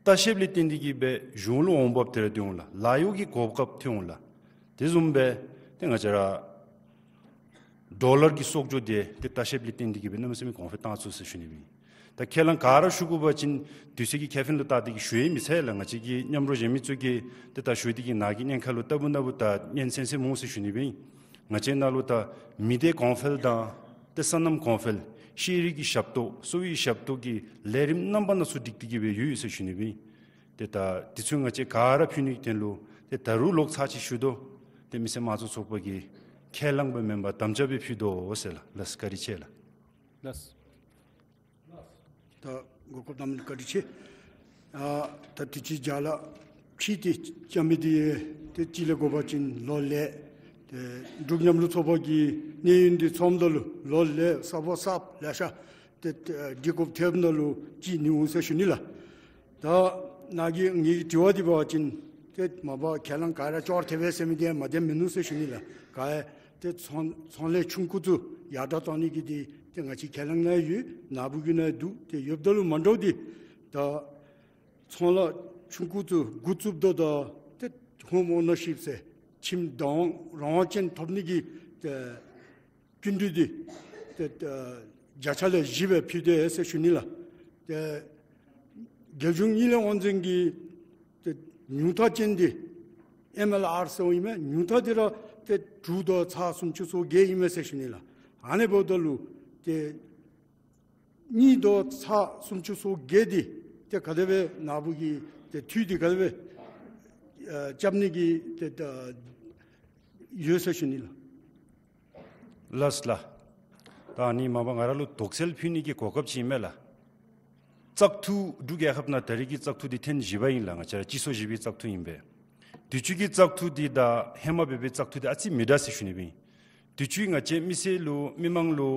ལྟ་བཤལཔ་ལས་བརྟེན་ཏེ་གིས་སྦེ་གཞུང་ལུ་འོང་འབབ་དེ་ར་ཐོན་འོང་ལགས། ལཱ་གཡོག་གི་གོ་སྐབས་ཐོན་འོང་ལགས། དེ་བཟུམ་སྦེ་ཏེ་ང་བཅས་ར་ཌོ་ལར་གྱི་གསོག་འཇོག་དེ་ཏེ་ལྟ་བཤལཔ་ལས་བརྟེན་ཏེ་གིས་སྦེ་གནམ་མེད་ས་མེད་གོང་འཕེལ་བཏང་ཚུགས་ཟེར་ཞུ་ནི་སྦེ། ད་ཁས་བླངས་ག་ར་ཞུ་དགོ་པ་ཅིན་དུས་ཚོད་ཀྱི་ཁེ་ཕན་ལུ་བལྟ་སྟེ་གིས་ཞུ་ཡང་མི་ཚར་ལགས། ང་བཅས་ཀྱི་མཉམ་རོགས་གཞན་མི་ཚུ་གིས་ཏེ་ད་ཞུ་སྟེ་གིས་ནཱ་གི་ཉེན་ཁ་ལུ་ལྟ་བུ་ན་བུ་ད་ཉན་སེམས་སེམས་འོང་ཟེར་ཞུ་ནི་སྦེ། ང་བཅས་ནང་ལུ་ད་མི་སྡེ་གོང་འཕེལ་དང་ཏེ་སོ་ནམ་གོང་འཕེལ་ཤེས་རིག་གི་ཞབས་ཏོག་གསོ་བའི་ཞབས་ཏོག་གི་ལས་རིམ་རྣམ་པ་སྣ་ཚོགས་སྒྲིག་སྟེ་གིས་སྦེ་ཡོད་ཟེར་ཞུ་ནི་སྦེ། ཏེ་ད་དེ་ཚུ་ང་བཅས་ག་ར་ཕུལ་ནི་གི་དོན་ལུ་ཏེ་ད་རུང་ལོག་ཚར་ཅིག་ཞུ་དོ། ཏེ་མི་སེར་དམངས་གཙོ་ཚོགས་པ་གི་ཁས་བླངས་སྦེ་མེན་པར་དམ་བཅའ་སྦེ་ཕུལ་དོ་ཟེར་ལགས། ལགས་སོ། བཀའ་དྲིན་ཆེ་ལགས། ལགས། ད་གོ་སྐབས་གནང་མི་བཀའ་དྲིན་ཆེ། ཨ་ད་དུས་ཅི་རྒྱ་ལགས་ཕྱི་ཏེ་བཅར་མི་འདི་ཏེ་ཅིག་ལས་འགོ་བ་ཅིན་ལོ་ལེགས། ཏེ་འབྲུག་མཉམ་རུབ་ཚོགས་པ་གི་གནས་ཡུན་འདི་ཚངམ་ད་ལུ་ལོ་ལེགས་གསརཔ་གསརཔ་ལེ་ཤ་ཏེ་ཏེ་འདི་གོ་ཐེབས་ནང་ལུ་ཅིག་ནི་འོང་ཟེར་ཞུ་ནི་ལགས། ད་ནཱ་གི་ངེའི་དྲི་བ་འདི་འབད་བ་ཅིན་ཏེ་མ་པ་ཁས་བླངས་ག་ར་ཅོག་འཐདཔ་ཟེར་མི་འདི་ཡང་མ་བདེན་མིན་ནུག་ཟེར་ཞུ་ནི་ལགས། ག་ཡ་ཏེ་ཚོང་ཚོང་ལས་ཆུང་ཀུ་ཚུ་ཡར་དྲག་གཏང་ནི་གི་འདི་ཏེ་ང་བཅས་ཁས་བླངས་ནང་ཡོད། ནཱ་བུ་གི་ནང་འདུག། ཏེ་ཡོདཔ་ད་ལུ་མ་འདྲཝ་འདི་ད་ཚོང་ལཱ་ཆུང་ཀུ་ཚུ་འགོ་བཙུགསཔ་ད་ད་ཏེ་ཧོམ་ཨོ་ནར་ཤིཔ་ཟེར་ཁྱིམ་བདག་དབང་རང་དབང་ཅན་ཐོབ་ནི་གི་ཏེ་སྐྱིན་འགྲུལ་འདི་ཏེ་ཏེ་བརྒྱ་ཆ་ལས་བཞི་སྦེ་ཕུལ་དོ་ཟེར་ཞུ་ནི་ལགས། ཏེ་རྒྱལ་གཞུང་དངུལ་ལས་དབང་འཛིན་གྱི་ཏེ་ཉུང་མཐའ་ཅན་འདི་ཨེམ་ཨེལ་ཨར་ཟེར་ཨིན་མས། ཉུང་མཐའ་འདི་ར་ཏེ་དྲུག་དང་ཚག་སུམ་ཅུ་སོ་བརྒྱད་ཨིན་མས་ཟེར་ཞུ་ནི་ལགས། ཨ་ནི་འབདཝ་ད་ལུ་ཏེ་གཉིས་དང་ཚག་སུམ་ཅུ་སོ་བརྒྱད་འདི་ཏེ་ག་དེ་སྦེ་ནཱ་བུ་གིས་ཏེ་འཐུས་འདི་ག་དེ་སྦེ་ཨ་རྐྱབ་ནི་གི་ཏེ་ད་ཡོད་ཟེར་ཞུ་ནི་ལགས། ལགས་ལགས། ད་ཨ་ནི་མ་པ་ང་ར་ལུ་དོགས་སེལ་ཕུལ་ནི་གི་གོ་སྐབས་ཅིག་ཨིན་མས་ལགས། བཙག་འཐུ་འབྲུག་རྒྱལ་ཁབ་ནང་ད་རེས་ཀྱི་བཙག་འཐུ་འདི་ཐེངས་བཞི་པ་ཨིན་ལགས། ང་བཅས་ར་སྤྱི་ཚོགས་བཞི་པའི་བཙག་འཐུ་ཨིན་པས། དུས་ཅི་གི་བཙག་འཐུ་འདི་དང་ཧེ་མ་འབད་བའི་བཙག་འཐུ་འདི་ཨ་ཙི་མི་འདྲ་ཟེར་ཞུ་ནི་སྦེ་ཨིན། དུས་ཅི་ང་བཅས་མི་སེར་ལུ་མི་མང་ལུ་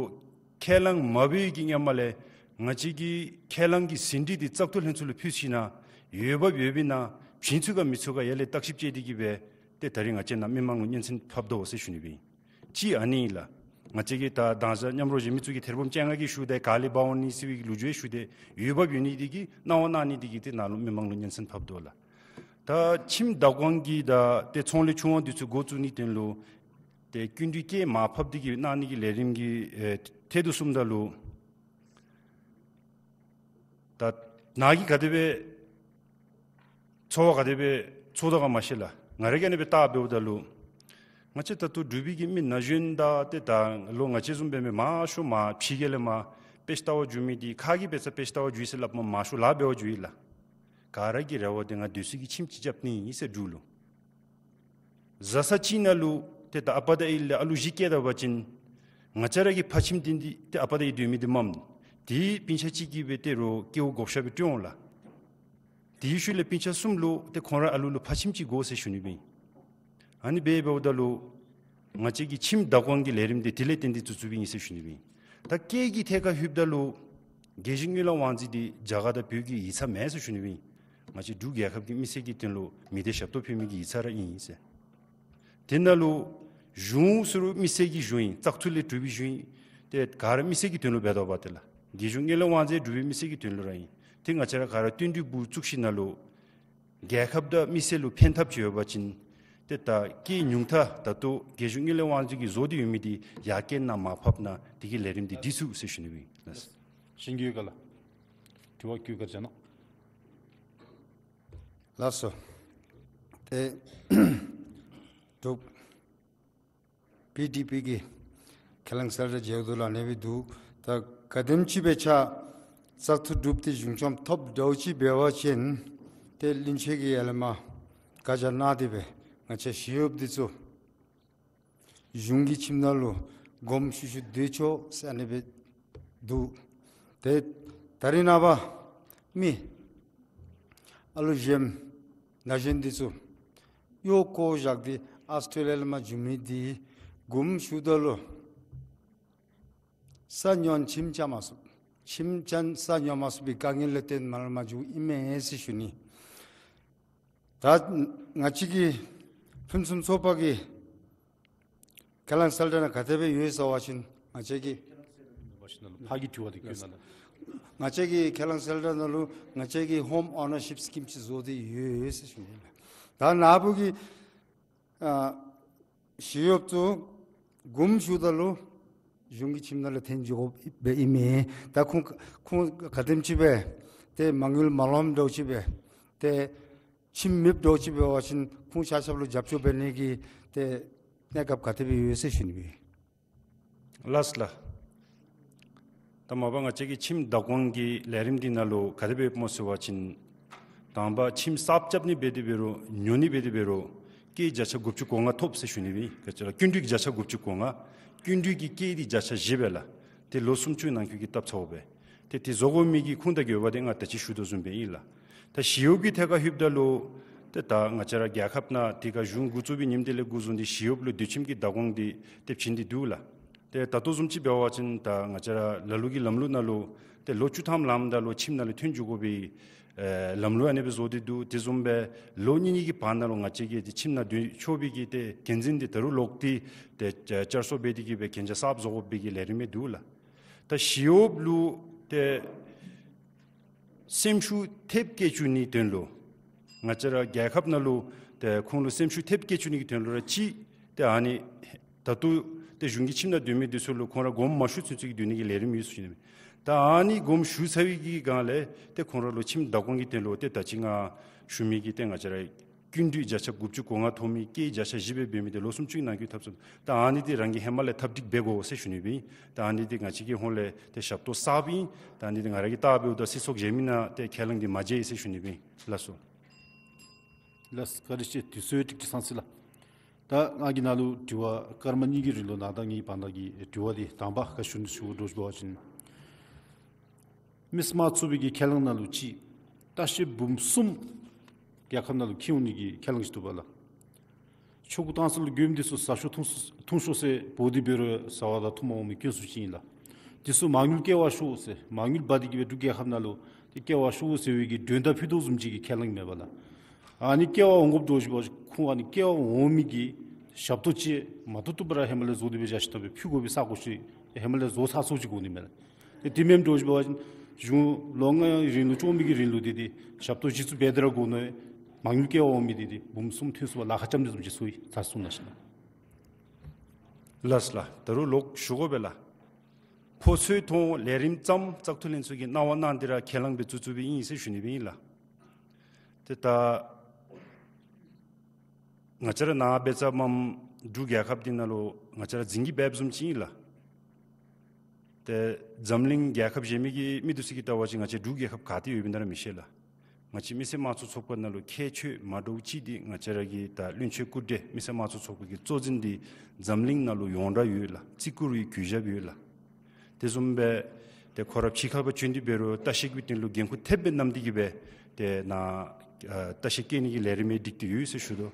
ཁས་བླངས་མ་འབད་བའི་གི་སྔོན་མ་ལས་ང་བཅས་ཀྱི་ཁས་བླངས་ཀྱི་ཟིན་བྲིས་འདི་བཙག་འཐུ་ལྷན་ཚོགས་ལུ་ཕུལ་ཞིནམ་ལས་འོས་འབབ་ཡོདཔ་ཨིན་ན་བྱིན་ཚུགས་ག་མི་ཚུགས་ག་ཡར་ལས་བརྟག་ཞིབ་དཔྱད་དེ་གིས་སྦེ་ཏེ་ད་རེས་ང་བཅས་ནཱ་མི་མང་ལུ་སྙན་གསན་ཕབ་དོ་ཟེར་ཞུ་ནི་སྦེ་ཨིན། གཅིག་ཨ་ནི་ཨིན་ལགས། ང་བཅས་ཀྱིས་ད་དང་ས་མཉམ་རོགས་གཞན་མི་ཚུ་གིས་ཐེར་འབུམ་བཅོ་ལྔ་གི་ཞུ་སྟེ་ག་ལས་འབག་འོང་ནི་ཟེར་བའི་ལོ་རྒྱུས་ཞུ་སྟེ་འོས་འབབ་ཡོད་ནི་འདི་གིས་གནང་བ་གནང་ནི་འདི་གིས་ཏེ་ནཱ་ལུ་མི་མང་ལུ་སྙན་གསན་ཕབ་དོ་ལགས། ད་ཁྱིམ་བདག་དབང་གི་ད་ཏེ་ཚོང་ལས་ཆུང་བ་འདི་ཚུ་འགོ་བཙུགས་ནིའི་དོན་ལུ་ཏེ་སྐྱིན་འགྲུལ་སྐྱེལ་མར་ཕབ་འདི་གིས་གནང་ནི་གི་ལས་རིམ་གྱི་ཨེ་ཐད་དུ་སོངམ་ད་ལུ་ད་ནཱ་གིས་ག་དེ་སྦེ་ཚོར་བ་ག་དེ་སྦེ་ཚོར་དོ་ག་མ་ཤེས་ལགས། ང་ར་གིས་ཨ་ནི་སྦེ་བལྟ་འབདཝ་ད་ལུ་ང་བཅས་ད་ལྟོ་འབྲུག་པའི་གི་མི་ན་གཞོན་དང་ཏེ་ད་ལོ་ང་བཅས་བཟུམ་སྦེ་མི་མང་ཤོས་མར་ཕྱི་རྒྱལ་ལས་མར་དཔེ་ཆ་ལྟ་བར་འགྱོ་མི་འདི་ཁ་གིས་འབད་ས་དཔེ་ཆ་ལྟ་བར་འགྱོ་ཡི་ཟེར་སླབ་མ་མང་ཤོས་ལཱ་འབད་བར་འགྱོ་ཡི་ལགས། ག་ར་གི་རེ་བ་འདི་ང་སྡོད་ས་གི་ཁྱིམ་ཅིག་རྐྱབ་ནི་ཨིན་ཟེར་འབྲུག་ལུ། བཟའ་ཚང་ཅིག་ནང་ལུ་ཏེ་ད་ཨ་པ་དང་ཨའི་ལས་ཨ་ལུ་བཞི་སྐྱེས་ད་པ་ཅིན་ང་བཅས་ར་གི་ཕ་ཁྱིམ་འདི་འདི་ཏེ་ཨ་པ་དང་ཨའི་སྡོད་མི་འདི་མས། དེ་སྤུན་ཆ་གཅིག་གིས་སྦེ་ཏེ་རོགས་སྐྱེ་བོ་བགོ་བཤའ་སྦེ་སྤྲོད་འོང་ལགས། དེའི་ཤུལ་ལས་སྤུན་ཆ་གསུམ་ལུ་ཏེ་ཁོང་རའི་ཨ་ལུ་ལུ་ཕ་ཁྱིམ་ཅིག་དགོ་ཟེར་ཞུ་ནི་སྦེ་ཨིན། ཨ་ནི་སྦེ་འབདཝ་ད་ལུ་ང་བཅས་ཀྱི་ཁྱིམ་བདག་དབང་གི་ལས་རིམ་འདི་དེ་ལས་བརྟེན་ཏེ་བཙུགས་བཙུགསཔ་ཨིན་ཟེར་ཞུ་ནི་སྦེ་ཨིན། ད་སྐད་ཀྱི་ཐད་ཁར་ལྷོདཔ་ད་ལུ་རྒྱལ་གཞུང་དངུལ་ལས་དབང་འཛིན་འདི་རྒྱ་གར་དང་བོད་ཀྱི་ཡིག་ཚང་མེན་ཟེར་ཞུ་ནི་སྦེ་ཨིན། ང་བཅས་འབྲུག་རྒྱལ་ཁབ་ཀྱི་མི་སེར་གྱི་དོན་ལུ་མི་སྡེ་ཞབས་ཏོག་ཕུལ་མི་གི་ཡིག་ཚང་ར་ཨིན་ཟེར། དེ་ནང་ལུ་གཞུང་ཟེར་རུང་མི་སེར་གྱི་གཞུང་ཨིན། བཙག་འཐུ་ལས་གྲུབ་པའི་གཞུང་ཨིན། ཏེ་ག་ར་མི་སེར་གྱི་དོན་ལུ་འབད་དོ་བ་ཏེ་ལགས། རྒྱལ་གཞུང་དངུལ་ལས་དབང་འཛིན་གྲུབ་པའི་མི་སེར་གྱི་དོན་ལུ་ར་ཨིན། ཏེ་ང་བཅས་ར་ག་ར་བསྟུན་གྲོས་འབད་བཙུགས་ཞིནམ་ལས་རྒྱལ་ཁབ་དང་མི་སེར་ལུ་ཕན་ཐབས་ཅིག་ཡོད་པ་ཅིན་ཏེ་ད་སྐད་ཉུང་མཐའ་ད་ལྟོ་རྒྱལ་གཞུང་དངུལ་ལས་དབང་འཛིན་གྱིས་བཟོ་སྟེ་ཡོད་མི་འདི་ཡར་སྐད་ནང་མར་ཕབ་ནི་འདི་གི་ལས་རིམ་འདི་འགྲིགས་ཚུགས་ཟེར་ཞུ་ནི་སྦེ་ཨིན། ལགས། ཞིང་གི་ཡུལ་ག་ལགས། དྲི་བ་བཀོད་བཀའ་དྲིན་ཆེ་གནང་། ལགས་སོ། ཏེ་འབྲུག་པི་ཌི་པི་གི་ཁས་བླངས་གསལ་བསྒྲགས་མཇལཝ་ད་ལུ་ཨ་ནི་སྦེ་འདུག། ད་ག་དེམ་ཅིག་སྦེ་ཆ་བཙག་འཐུ་གྲུབ་སྟེ་གཞུང་འཁྱོངམ་ཐོབ་འདྲཝ་ཅིག་འབད་བ་ཅིན་ཏེ་བློན་ཆེན་གྱིས་ཡར་ལས་མར་བཀའ་རྒྱ་གནང་སྟེ་སྦེ་ང་བཅས་ཞི་གཡོགཔ་འདི་ཚུ་གཞུང་གི་ཁྱིམ་ནང་ལུ་དགོངསམ་ཞུ་ཞུ་སྡོད་ཆོག་ཟེར་ཨ་ནི་སྦེ་འདུག། ཏེ་ད་རིས་ནངས་པ་མི་ཨ་ལུ་གཞོནམ་ན་གཞོན་འདི་ཚུ་གཡོག་བཀོ་བཞག་སྟེ་ཨཱོས་ཊྲེ་ལི་ཡ་ལས་མར་འགྱོ་མི་འདི་དགོངསམ་ཞུཝ་ད་ལུ་ས་ཉོ་ཁྱིམ་རྐྱབ་མ་ཚུགས། ཁྱིམ་རྐྱབ་ས་ཉོ་མ་ཚུགས་པའི་དཀའ་ངལ་ལུ་བརྟེན་མར་ལས་མར་འགྱོཝ་ཨིན་མས་ཟེར་ཞུ་ནི། ད་ང་བཅས་ཀྱི་ཕུན་སུམ་ཚོགས་པ་གི་ཁས་བླངས་གསལ་བསྒྲགས་ནང་ག་དེ་སྦེ་ཡོད་ཟེར་བ་ཅིན་ང་བཅས་ཀྱི་ ཕར་གྱི་དྲི་བ་དེ་བཀོད་གནང་ལགས། ང་བཅས་ཀྱི་ཁས་བླངས་གསལ་བསྒྲགས་ནང་ལུ་ང་བཅས་ཀྱིས་ཧོམ་ཨོ་ནར་ཤིབ་སི་ཀིམ་ཅིག་བཟོ་སྟེ་ཡོད་ཟེར་ཞུ་ནི་ལགས། ད་ནཱ་བུ་གི་ཨ་ཞི་གཡོགཔ་ཚུ་གོངམ་ཞུཝ་ད་ལུ་གཞུང་གི་ཁྱིམ་ནང་ལུ་འཐོན་འགྱོ་དགོཔ་ཨིན་མས། ད་ཁོང་ཁོང་ག་དེམ་ཅིག་སྦེ་ཏེ་མ་དངུལ་མ་ལོངམ་འདྲཝ་ཅིག་སྦེ་ཏེ་ཁྱིམ་མེདཔ་འདྲཝ་ཅིག་འབད་བ་ཅིན་ཁོང་ཆ་ཁྱབ་ལུ་རྒྱབ་སྐྱོར་འབད་ནི་གི་ཏེ་གནས་སྐབས་ག་དེ་སྦེ་ཡོད་ཟེར་ཞུ་ནི་སྦེ། ལགས་ལགས། ད་མ་པ་ང་བཅས་ཀྱི་ཁྱིམ་བདག་དབང་གི་ལས་རིམ་འདི་ནང་ལུ་ག་དེ་སྦེ་ཡོདཔ་སྨོ་ཟེར་བ་ཅིན་དང་པ་ཁྱིམ་གསརཔ་རྐྱབ་ནི་འབད་དེ་འབད་རུང་ཉོ་ནི་འབད་དེ་འབད་རུང་སྐྱེད་བརྒྱ་ཆ་དགུ་བཅུ་གོ་ལྔ་ཐོབ་ཟེར་ཞུ་ནི་སྦེ། ག་ཅི་ལགས། སྐྱིན་འགྲུལ་བརྒྱ་ཆ་དགུ་བཅུ་གོ་ལྔ། སྐྱིན་འགྲུལ་གྱི་སྐྱེད་འདི་བརྒྱ་ཆ་བཞི་སྦེ་ལགས། ཏེ་ལོ་སུམ་ཅུ་ནང་འཁོད་ཀྱི་བཏབ་ཚརཝ་སྦེ། ཏེ་དེ་བཟོ་དགོ་མི་གི་ཁུངས་དང་དགོས་པ་འདི་ང་ད་ཅི་ཞུ་དོ་བཟུམ་སྦེ་ཨིན་ལགས། ད་ཞི་གཡོགཔ་གི་ཐད་ཁར་ལྷོདཔ་ད་ལུ་ཏེ་ད་ང་བཅས་ར་རྒྱལ་ཁབ་ནང་དེ་ཁར་གཞུང་འགོ་བཙུགས་པའི་ཉིནམ་དེ་ལས་འགོ་བཟུང་སྟེ་ཞི་གཡོགཔ་ལུ་སྡོད་ཁྱིམ་གྱི་བདག་དབང་འདི་ཏེ་བྱིན་ཏེ་འདུག་ལགས། ཏེ་ད་ལྟོ་བཟུམ་ཅིག་འབད་བ་ཅིན་ད་ང་བཅས་ར་ལ་ལུ་གི་ལམ་ལུགས་ནང་ལུ་ཏེ་ལོ་བཅུ་ཐམ་ལངམ་ད་ལུ་ཁྱིམ་ནང་ལུ་འཐོན་འགྱོ་དགོ་པའི་ཨེ་ལམ་ལུགས་ཨ་ནི་སྦེ་བཟོ་སྟེ་འདུག། དེ་བཟུམ་སྦེ་ལོ་གཉིས་གཉིས་ཀྱི་བར་ན་ལུ་ང་བཅས་ཀྱིས་ཏེ་ཁྱིམ་ནང་སྡོད་ཆོག་པའི་གི་ཏེ་འགན་འཛིན་འདི་ད་རུང་ལོག་སྟེ་ཏེ་བསྐྱར་གསོ་འབད་དེ་གི་སྦེ་གན་རྒྱ་གསརཔ་བཟོ་དགོ་པའི་གི་ལས་རིམ་ཡང་འདུག་ལགས། ད་ཞི་གཡོགཔ་ལུ་ཏེ་སེམས་ཤུགས་ཐེབས་བསྐྱེད་བཅུག་ནིའི་དོན་ལུ་ང་བཅས་ར་རྒྱལ་ཁབ་ནང་ལུ་ཏེ་ཁོང་ལུ་སེམས་ཤུགས་ཐེབས་བསྐྱེད་བཅུག་ནི་གི་དོན་ལུ་ར་ཅིག་ཏེ་ཨ་ནི་ད་ལྟོ་ཏེ་གཞུང་གི་ཁྱིམ་ནང་སྡོད་མི་འདི་ཚུ་ལུ་ཁོང་ར་དགོངསམ་མ་ཞུ་ཚུན་ཚོད་ཀྱི་སྡོད་ནི་གི་ལས་རིམ་ཡོད་ཟེར་ཞུ་ནི་མས། ད་ཨ་ནི་དགོངསམ་ཞུ་ཚར་བའི་གི་སྒང་ལས་ཏེ་ཁོང་ར་ལུ་ཁྱིམ་བདག་དབང་གི་དོན་ལུ་ཏེ་ད་ཅི་ང་ཞུ་མི་གི་ཏེ་ང་བཅས་ར་སྐྱིན་འགྲུལ་བརྒྱ་ཆ་དགུ་བཅུ་གོ་ལྔ་ཐོབ་མི་སྐྱེད་བརྒྱ་ཆ་བཞི་སྦེ་འབད་མི་འདི་ལོ་སུམ་ཅུའི་ནང་འཁོད་ཐོབ་ཚུགས། ད་ཨ་ནི་འདི་རང་གིས་ཧེ་མ་ལས་ཐབས་སྒྲིག་འབད་དགོ་ཟེར་ཞུ་ནི་སྦེ་ཨིན། ད་ཨ་ནི་འདི་ང་བཅས་ཀྱི་ཧོངས་ལས་ཏེ་ཞབས་ཏོག་གསརཔ་ཨིན། ད་ཨ་ནི་འདི་ང་ར་གིས་བལྟ་འབདཝ་ད་སྲིད་ཚོགས་གཞན་མི་ནང་ཏེ་ཁས་བླངས་འདི་མ་མཇལ་ཡི་ཟེར་ཞུ་ནི་སྦེ་ཨིན། ལགས་སོ། ལགས་བཀའ་དྲིན་ཆེ། དུས་ཚོད་ཀྱི་ཁྲིག་ཁྲི་སང་ཟེར་ལགས། ད་ང་གིས་ནཱ་ལུ་དྲི་བ་སྐར་མ་གཉིས་ཀྱི་རིང་ལུ་ནཱ་དང་ངེའི་བར་ན་གི་དྲི་བ་འདི་དང་པ་ག་ཞུ་ནི་ཞུ་དོ་ཞུ་བ་ཅིན་མི་སེར་དམངས་གཙོའི་གི་ཁས་བླངས་ནང་ལུ་ཅིག་ལྟ་བཤལཔ་འབུམ་གསུམ་རྒྱལ་ཁབ་ནང་ལུ་འཁྱིད་འོང་ནི་གི་ཁས་བླངས་ཅིག་འདུག་པ་ལགས། ཆོ་ག་བཏང་ས་ལུ་མགྱོནམ་འདི་ཚུ་ཟ་ཤོག་འཐུང་ཤོག་འཐུང་ཤོག་ཟེར་འབོ་སྟེ་འབད་རུང་ཟ་བ་དང་འཐུང་བ་འོང་མི་དཀོན་སུ་ཅིག་ཨིན་ལགས། འདི་ཚུ་མ་དངུལ་བསྐྱལ་བར་ཤོག་ཟེར་མ་དངུལ་འབག་སྟེ་གི་སྦེ་འབྲུག་རྒྱལ་ཁབ་ནང་ལུ་ཏེ་བསྐྱལ་བར་ཤོག་ཟེར་བའི་གི་མགྲོན་བརྡ་ཕུལ་དོ་བཟུམ་ཅིག་གི་ཁས་བླངས་མས་པ་ལགས། ཨ་ནི་བསྐྱལ་བར་འོང་དགོཔ་འདྲཝ་ཅིག་འབད་བ་ཅིན་ཁོང་ཨ་ནི་བསྐྱལ་བར་འོང་མི་གི་ཞབས་ཏོག་ཅིག་མ་ཐོབ་ཐོབ་པར་ཧེ་མ་ལས་བཟོ་སྟེ་སྦེ་བཞག་ཞིནམ་ལས་ཕུལ་དགོ་པའི་ས་གོ་ཅིག་ཧེ་མ་ལས་བཟོ་ཚར་སོང་ཅིག་དགོ་ནི་མས་ལགས། ཏེ་དེ་མེནམ་འདྲཝ་ཅིག་འབད་བ་ཅིན་གཞུང་ལོ་ལྔའི་རིང་ལུ་བཅོ་མི་གི་རིང་ལུ་འདི་འདི་ཞབས་ཏོག་གཞི་བཙུགས་འབད་དེ་ར་དགོ་ནི་མ་དངུལ་བསྐྱལ་བར་འོང་མི་འདི་འདི་འབུམ་གསུམ་ཐོན་སོང་བ་ལཱ་ཁག་རྐྱབ་ནི་བཟུམ་ཅིག་ཚོར་ཡི། ཚར་སོང་ན་ཞིན་ན། ལགས་ལགས། ད་རུང་ལོག་ཞུ་དགོ་པས་ལགས། ཕོ་ཚོད་ཐོག་ལས་རིམ་ཙམ་བཙག་འཐུ་ལྷན་ཚོགས་ཀྱིས་གནང་བ་གནང་སྟེ་ར་ཁས་བླངས་སྦེ་བཙུགས་བཙུགས་པའི་ཨིན་ཟེར་ཞུ་ནི་སྦེ་ཨིན་ལགས། ཏེ་ད་ང་བཅས་ར་ནཱ་འབད་ཙམ་མམ་འབྲུག་རྒྱལ་ཁབ་འདི་ནང་ལུ་ང་བཅས་ར་འཛིན་གྱི་འབད་བཟུམ་ཅིག་ཨིན་ལགས། ཏེ་འཛམ་གླིང་རྒྱལ་ཁབ་གཞན་མི་གི་མི་འདི་ཚུ་གིས་བལྟ་བ་ཅིན་ང་བཅས་འབྲུག་རྒྱལ་ཁབ་ག་ཏེ་ཡོདཔ་ཨིན་ན་ར་མི་ཤེས་ལགས། ང་བཅས་མི་སེར་དམངས་གཙོ་ཚོགས་པ་ནང་ལུ་ཁྱད་ཆོས་མ་འདྲཝ་ཅིག་འདི་ང་བཅས་ར་གི་ད་བློན་ཆེན་སྐུ་བགྲེས་མི་སེར་དམངས་གཙོ་ཚོགས་པ་གི་གཙོ་འཛིན་འདི་འཛམ་གླིང་ནང་ལུ་ཡོངས་གྲགས་ཡོད་ལགས། བརྩི་བཀུར་ཡོད་གུས་ཞབས་ཡོད་ལགས། དེ་བཟུམ་སྦེ་ཏེ་ཁོ་ར་ཕྱི་ཁར་སྦེ་བྱོན་ཏེ་འབད་རུང་ལྟ་བཤལ་གྱི་དོན་ལུ་འགན་ཁུར་ཐེབས་སྦེ་བསྣམས་ཏེ་གི་སྦེ་ཏེ་ནཱ་ཨ་ལྟ་བཤལ་བསྐྱལ་ནི་གི་ལས་རིམ་ཡང་སྒྲིག་སྟེ་ཡོད་ཟེར་ཞུ་དོ།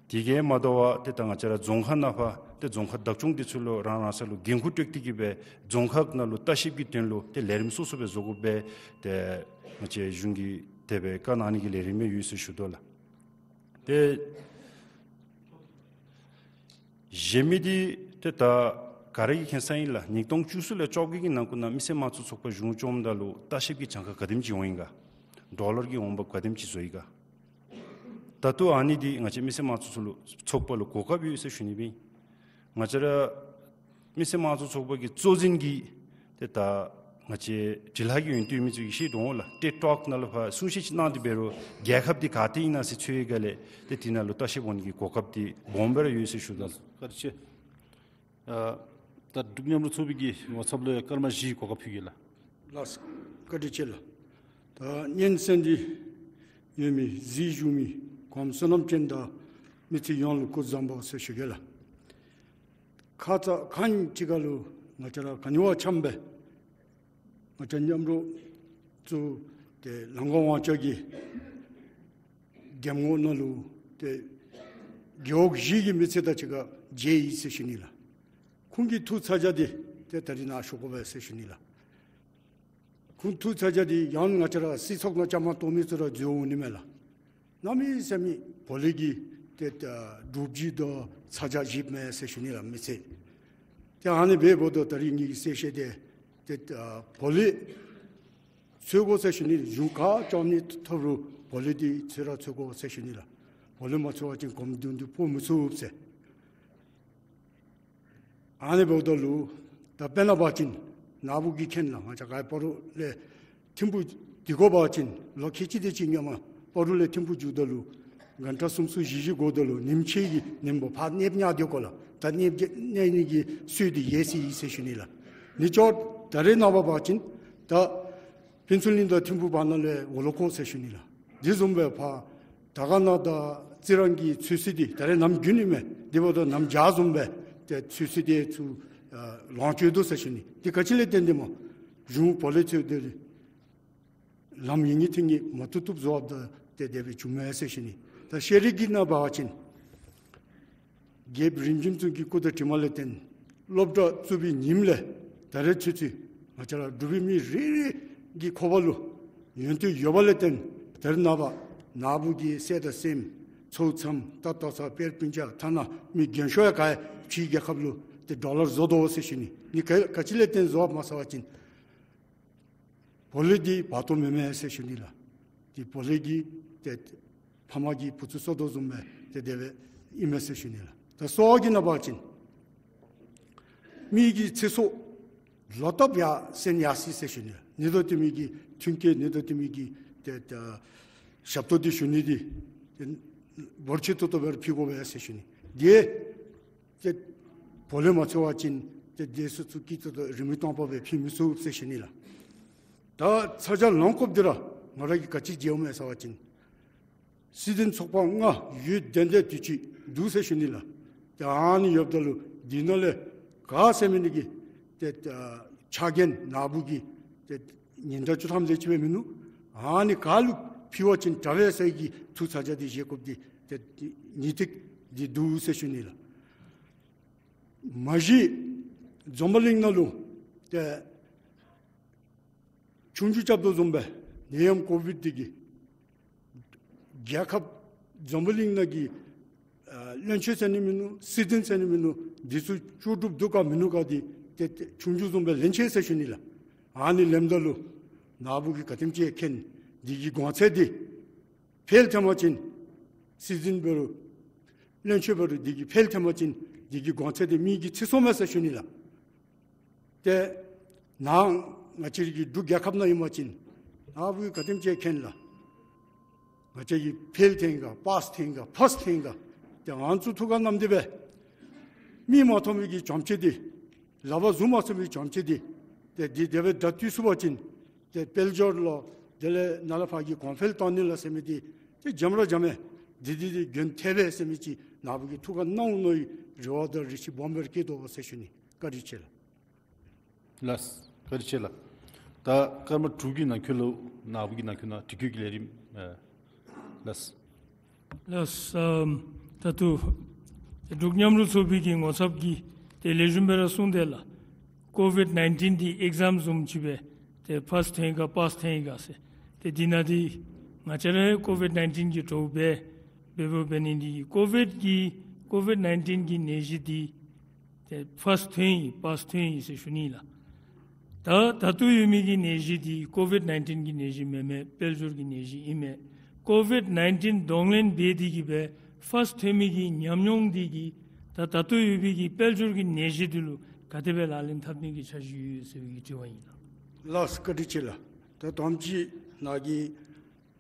དེ་གིས་མ་དོ་བར་ཏེ་ད་ང་བཅས་ར་རྫོང་ཁག་ནང་ཕར་ཏེ་རྫོང་ཁག་བདག་སྐྱོང་འདི་ཚུ་ལུ་རང་རང་ས་ལུ་འགན་ཁུར་སྤྲོད་དེ་གི་སྦེ་རྫོང་ཁག་ནང་ལུ་ལྟ་བཤལ་གྱི་དོན་ལུ་ཏེ་ལས་རིམ་སོ་སོ་སྦེ་བཟོ་དགོ་པས། ཏེ་ང་བཅས་གཞུང་གིས་དེ་སྦེ་བཀའ་གནང་ནི་གི་ལས་རིམ་ཡང་ཡོད་ཟེར་ཞུ་དོ་ལགས། ཏེ་གཞན་མི་འདི་ཏེ་ད་ག་ར་གིས་མཁྱེན་ས་ཨིན་ལགས། ཉིས་སྟོང་བཅུ་གསུམ་ལས་བཅོ་བརྒྱད་ཀྱི་ནང་འཁོད་ནང་མི་སེར་དམངས་གཙོ་ཚོགས་པ་གཞུང་བཅོམ་ད་ལུ་ལྟ་བཤལ་གྱི་གྱངས་ཁ་ག་དེམ་ཅིག་འོང་ཡི་ག། ཌོ་ལར་གྱི་འོང་འབབ་ག་དེམ་ཅིག་བཟོ་ཡི་ག། ད་ལྟོ་ཨ་ནི་འདི་ང་བཅས་མི་སེར་དམངས་གཙོ་ཚོགས་ལུ་ཚོགས་པ་ལུ་གོ་སྐབས་ཡོད་ཟེར་ཞུ་ནི་སྦེ་ཨིན། ང་བཅས་ར་མི་སེར་དམངས་གཙོ་ཚོགས་པ་གི་གཙོ་འཛིན་གྱིས་ཏེ་ད་ང་བཅས་འབྲི་ལྷག་གི་ཡོན་ཏན་ཡོད་མི་ཚུ་གིས་ཤེས་དོ་འོང་ལགས། ཊེཌ་ཊོཀ་ནང་ལུ་ཕར་གསུང་བཤད་ཅིག་གནང་སྟེ་འབད་རུང་རྒྱལ་ཁབ་འདི་ག་ཏེ་ཨིན་ན་ཟེར་འཚོལ་བའི་སྒང་ལས་ཏེ་དེ་ནང་ལུ་ལྟ་བཤལ་འོང་ནི་གི་གོ་སྐབས་འདི་སྦོམ་སྦེ་ར་ཡོད་ཟེར་ཞུ་དོ་ལགས། བཀའ་དྲིན་ཆེ། ཨ་ད་འབྲུག་མཉམ་རུབ་ཚོགས་པའི་གི་ངོ་ཚབ་ལུ་ཡང་སྐར་མ་བཞི་གོ་སྐབས་ཕུལ་གེ་ལགས། ལགས་སོ། བཀའ་དྲིན་ཆེ་ལགས། ད་སྙན་གསན་འདི་ཡོད་མི་གཟིགས་བཞུགས་མི་གོངམ་བསོད་ནམས་ཅན་དང་མི་སེར་ཡོངས་ལུ་སྐུ་གཟུགས་བཟང་པོ་ཟེར་ཞུ་གེ་ལགས། ཁ་ཙ་ཁ་ཉིནམ་ཅིག་ཁར་ལུ་ང་བཅས་ར་ག་ནི་བ་འཆམ་སྦེ་ང་བཅས་མཉམ་རུབ་ཚུ་ཏེ་ལམ་ཁ་དབང་ཆ་གི་འདེམས་ངོ་ནང་ལུ་ཏེ་རྒེད་འོག་བཞི་གི་མི་སེར་དང་གཅིག་ཁར་མཇལ་ཡི་ཟེར་ཞུ་ནི་ལགས། ཁོང་གི་ཐུགས་ཚ་གྱང་འདི་ཏེ་ད་རིས་ནཱ་ཞུ་དགོ་པས་ཟེར་ཞུ་ནི་ལགས། ཁོང་ཐུགས་ཚ་གྱང་འདི་ཡང་ང་བཅས་ར་སྲིད་ཚོགས་ནང་བཅའ་མར་གཏོགས་མི་ཚུ་ར་འཛོལ་འོང་ནི་མས་ལགས། གནམ་མེད་ས་མེད་བོད་ལུགས་ཀྱི་ཏེ་ད་སྒྲུབ་བྱེད་དང་ཚ་གྱང་བཞེསཔ་མས་ཟེར་ཞུ་ནི་ལགས་མི་ཚེ། ཏེ་ཨ་ནི་འབདཝ་ད་ད་རིས་ངེ་གི་གསལ་བཤད་འདི་ ཏེ་ཨ་བོ་ལེ་འཚོལ་དགོ་ཟེར་ཞུ་ནི། གཞུང་ག་བཅོམ་ནི་ཐོབ་རུང་བོ་ལེ་འདི་འཚོལ་ར་འཚོལ་དགོ་ཟེར་ཞུ་ནི་ལགས། བོ་ལེ་མ་འཚོལ་བ་ཅིན་གོམ་བདུན་བདུན་སྤོ་མི་ཚུགས་ཟེར། ཨ་ནི་འབདཝ་ད་ལུ་ད་དཔེར་ན་འབད་བ་ཅིན་ནཱ་བུ་གིས་མཁྱེན་ལགས། ང་བཅས་ག་ར་སྤ་རོ་ལས་ཐིམ་ཕུག་འདི་དགོ་པ་ཅིན་ལོ་ཁལ་གཅིག་དེ་ཅིག་སྔོན་མ་སྤ་རོ་ལས་ཐིམ་ཕུག་འགྱོཝ་ད་ལུ་གྷན་ཊ་གསུམ་གསུམ་བཞི་བཞི་འགོརཝ་ད་ལུ་ཉིནམ་ཕྱེད་ཀྱི་ཉིནམ་ཕར་གནསཔོ་ཉལ་སྡོད་དགོ་ལགས། ད་གནསཔོ་གནས་ནི་གི་སྲོལ་འདི་ཡལ་སོ་ཡི་ཟེར་ཞུ་ནི་ལགས། ནི་ཅོག་ད་རེས་ནངས་པ་འབད་བ་ཅིན་ད་ཕུན་ཚོགས་གླིང་དང་ཐིམ་ཕུག་བར་ན་ལས་འོ་ལོ་ཁོག་ཟེར་ཞུ་ནི་ལགས། འདི་བཟུམ་སྦེ་ཕར་དར་དཀར་ན་དང་རྩི་རང་གི་འཚོལ་སྲིད་འདི་ད་རེས་ནམ་རྒྱུན་ཨིན་མས། དེ་འབདཝ་ད་ནམ་བྱཱར་བཟུམ་སྦེ་ཏེ་འཚོལ་སྲིད་འདི་ཚུར་ཨ་ལོངས་སྤྱོད་དོ་ཟེར་ཞུ་ནི། འདི་ག་ཅི་ལས་བརྟེན་ཏེ་སྨོ། གཞུང་བོ་ལེ་འཚོལ་འདི་ལམ་ཡིན་ངེས་མཐུན་ངེས་མ་བཏུབ་བཏུབ་བཟོ་བ་ད་ཏེ་དེ་སྦེ་བྱུངམ་མས་ཟེར་ཞུ་ནི། ད་ཤེས་རིག་གི་ནང་འབད་བ་ཅིན་རྒྱལཔོ་རིམ་བྱོན་ཙུང་གི་སྐུ་དྲིན་དྲན་མ་ལས་བརྟེན་སློབ་གྲྭ་བཙུགས་པའི་ཉིནམ་ལས་ད་རེས་ཚུན་ཚོད་ང་བཅས་ར་འབྲུག་པའི་མི་རེ་རེ་གི་ཁོག་པ་ལུ་ཡོན་ཏན་ཡོད་པ་ལས་བརྟེན་ད་རེས་ནངས་པ་ནཱ་བུ་གི་སྲས་དང་སྲསམོ་ཚའོ་ཚངམ་ད་ལྟོ་ཚ་དཔལ་སྤུན་ཆ་ཐ་ན་མི་རྒན་ཤོས་ཡང་ག་ཕྱིའི་རྒྱལ་ཁབ་ལུ་ཏེ་ཌོ་ལར་བཟོ་དོ་ཟེར་ཞུ་ནི། ནི་ག་ག་ཅི་ལས་བརྟེན་བཟོཝ་སྨོ་ཟེར་བ་ཅིན་བོ་ལེ་འདི་བར་སྟོང་མེན་མས་ཟེར་ཞུ་ནི་ལགས། འདི་བོ་ལེ་གིས་ཏེ་ཕ་མ་གིས་བུ་ཚུ་གསོ་དོ་བཟུམ་སྦེ་ཏེ་དེ་སྦེ་ཨིན་མས་ཟེར་ཞུ་ནི་ལགས། ད་གསོ་བ་གི་ནང་འབད་བ་ཅིན་མི་གི་ཚེ་སྲོག་ལོག་ལྟབ་ཡར་སེང་ཡར་སོ་ཡི་ཟེར་ཞུ་ནི་ལགས། ནད་དང་བསྟུན་མི་གི་མཐུན་རྐྱེན་ནད་དང་བསྟུན་མི་གི་ཏེ་ཏེ་ཞབས་ཏོག་འདི་ཞུ་ནི་འདི་ཏེ་འབོར་ཆེ་ཏོག་ཏོ་སྦེ་ཕུལ་དགོ་པས་ཟེར་ཞུ་ནི། དེ་ཏེ་བོ་ལེ་མ་འཚོལ་བ་ཅིན་ཏེ་དེ་ཚུ་ཚུ་སྐྱིད་ཏོག་ཏོ་རིན་མེད་སྟོང་པ་སྦེ་ཕུལ་མི་ཚུགས་ཟེར་ཞུ་ནི་ལགས། ད་ཚ་གྱང་ལང་དགོཔ་འདི་ར་ང་ར་གིས་ག་ཅི་མཇལཝ་མས་ཟེར་བ་ཅིན་སྲིད་དོན་ཚོགས་པ་ལྔ་ཡུན་བདེ་བདེ་དུས་ཅི་འདུག་ཟེར་ཞུ་ནི་ལགས། ཏེ་ཨ་ནི་ཡོདཔ་ད་ལུ་འདི་ནང་ལས་ག་ཟེར་མི་ནི་གི་ཏེ་ཨ་ཕྱག་འགན་ནཱ་བུ་གིས་ཏེ་ཉིན་ལྟར་བཅུ་ཐམ་དེ་ཅིག་སྦེ་མིན་ནུག། ཨ་ནི་ག་ལུ་ཕུལ་བ་ཅིན་དྲག་པས་ཟེར་གྱི་ཐུགས་ཚ་གྱང་འདི་བཞེས་དགོཔ་འདི་ཏེ་ངེས་ཏིག་འདི་འདུག་ཟེར་ཞུ་ནི་ལགས། མ་གཞི་འཛམ་བུ་གླིང་ནང་ལུ་ཏེ་ཆོས་རྒྱུགས་རྐྱབ་དོ་བཟུམ་སྦེ་ནད་ཡམས་ཀོ་བིཌ་འདི་གིས་རྒྱལ་ཁབ་འཛམ་བུ་གླིང་ནང་གི་ཨ་བློན་ཆེན་ཟེར་ནི་མིན་ནུག། སྲིད་དོན་ཟེར་ནི་མིན་ནུག། འདི་ཚུ་ལྕོགས་གྲུབ་འདུག་ག་མིན་ནུག་ག་འདི་ཏེ་ཏེ་ཆོས་རྒྱུགས་བཟུམ་སྦེ་ལེན་ཅི་ཟེར་ཞུ་ནི་ལགས། ཨ་ནི་ལེནམ་ད་ལུ་ནཱ་བུ་གིས་ག་དེམ་ཅིག་མཁྱེན། འདི་གི་གོང་ཚད་འདི་ཕལ་ཐལ་མ་ཅིན་སྲིད་དོན་འབད་རུང་བློན་ཆེན་འབད་རུང་འདི་གིས་ཕལ་ཐལ་མ་ཅིན་འདི་གི་གོང་ཚད་འདི་མི་གི་ཚེ་སྲོག་མས་ཟེར་ཞུ་ནི་ལགས། ཏེ་ནཱ་ང་བཅས་རའི་གི་འབྲུག་རྒྱལ་ཁབ་ནང་ཨིན་པ་ཅིན་ནཱ་བུ་གིས་ག་དེམ་ཅིག་མཁྱེན་ལགས། ང་བཅས་ཀྱིས་ཕེལ་ཐལ་ག་པཱསི་ཐལ་ག་ཕཱསི་ཐལ་ག། ཏེ་ང་བཅས་ཐུགས་ཁར་བསྣམས་ཏེ་སྦེ་མིག་མ་མཐོང་མི་གི་བྱམས་བརྩེ་འདི་ལག་པ་བཟུང་མ་ཚུགས་པའི་བྱམས་བརྩེ་འདི་ཏེ་འདི་དེ་སྦེ་དྲག་སྟེ་ཚུགས་པ་ཅིན་ཏེ་དཔལ་འབྱོར་ལུ་དེ་ལས་ནཱ་ལས་ཕར་གྱི་གོང་འཕེལ་གཏང་ནི་ལ་ཟེར་མི་འདི་ཏེ་འཇམ་ར་འཇམ་མས། འདི་འདི་འདི་འགན་ཐེབས་པས་ཟེར་མི་ཅིག་ནཱ་བུ་གིས་ཐུགས་ཁར་བསྣམས་ནི་རེ་བ་དང་རེ་ཆེ་སྦོམ་སྦེ་ར་བསྐྱེད་དོ་ཟེར་ཞུ་ནི། བཀའ་དྲིན་ཆེ་ལགས། ལགས་བཀའ་དྲིན་ཆེ་ལགས། ད་སྐར་མ་དྲུག་གི་ནང་འཁོད་ལུ་ནཱ་བུ་གི་ནང་འཁོད་ནང་དྲི་བཀོད་ཀྱི་ལས་རིམ་ཨ་ལགས། ལགས། ཨམ་ད་ལྟོ་འབྲུག་མཉམ་རུབ་ཚོགས་པའི་གི་ངོ་ཚབ་ཀྱིས་ཏེ་ལེགས་ཤོམ་སྦེ་ར་གསུངས་དེས་ལགས། ཀོ་བིཌ་ནའིན་ཊིན་འདི་ཨེག་ཛམ་བཟུམ་ཅིག་སྦེ་ཏེ་ཕཱསི་ཐོན་ག་པཱསི་ཐོན་ག་ཟེར། ཏེ་འདི་ནང་འདི་ང་བཅས་ར་ཀོ་བིཌ་ནའིན་ཊིན་གྱི་འདྲཝ་སྦེ་འབདཝ་འབད་ནི་འདི་ཀོ་བིཌ་ཀྱི་ཀོ་བིཌ་ནའིན་ཊིན་གྱི་ནད་གཞི་འདི་ཏེ་ཕཱསི་ཐོན་ཡི་པཱསི་ཐོན་ཡི་ཟེར་ཞུ་ནི་ལགས། ད་ད་ལྟོ་ཡོད་མི་གི་ནད་གཞི་འདི་ཀོ་བིཌ་ནའིན་ཊིན་གྱི་ནད་གཞི་མེན་མས། དཔལ་འབྱོར་གྱི་ནད་གཞི་ཨིན་མས། ཀོ་བིཌ་ནའིན་ཊིན་གདོང་ལེན་འབད་དེ་གིས་སྦེ་ཕཱསི་ཐོན་མི་གི་ཉམས་མྱོང་འདི་གིས་ད་ད་ལྟོ་ཡོད་པའི་གི་དཔལ་འབྱོར་གྱི་ནད་གཞི་འདི་ལུ་ག་དེ་སྦེ་ལག་ལེན་འཐབ་ནི་གི་འཆར་གཞི་ཡོད་ཟེར་བའི་གི་དྲི་བ་ཨིན་ལགས། ལགས་བཀའ་དྲིན་ཆེ་ལགས། ད་དོནམ་ཅིག་ནཱ་གིས་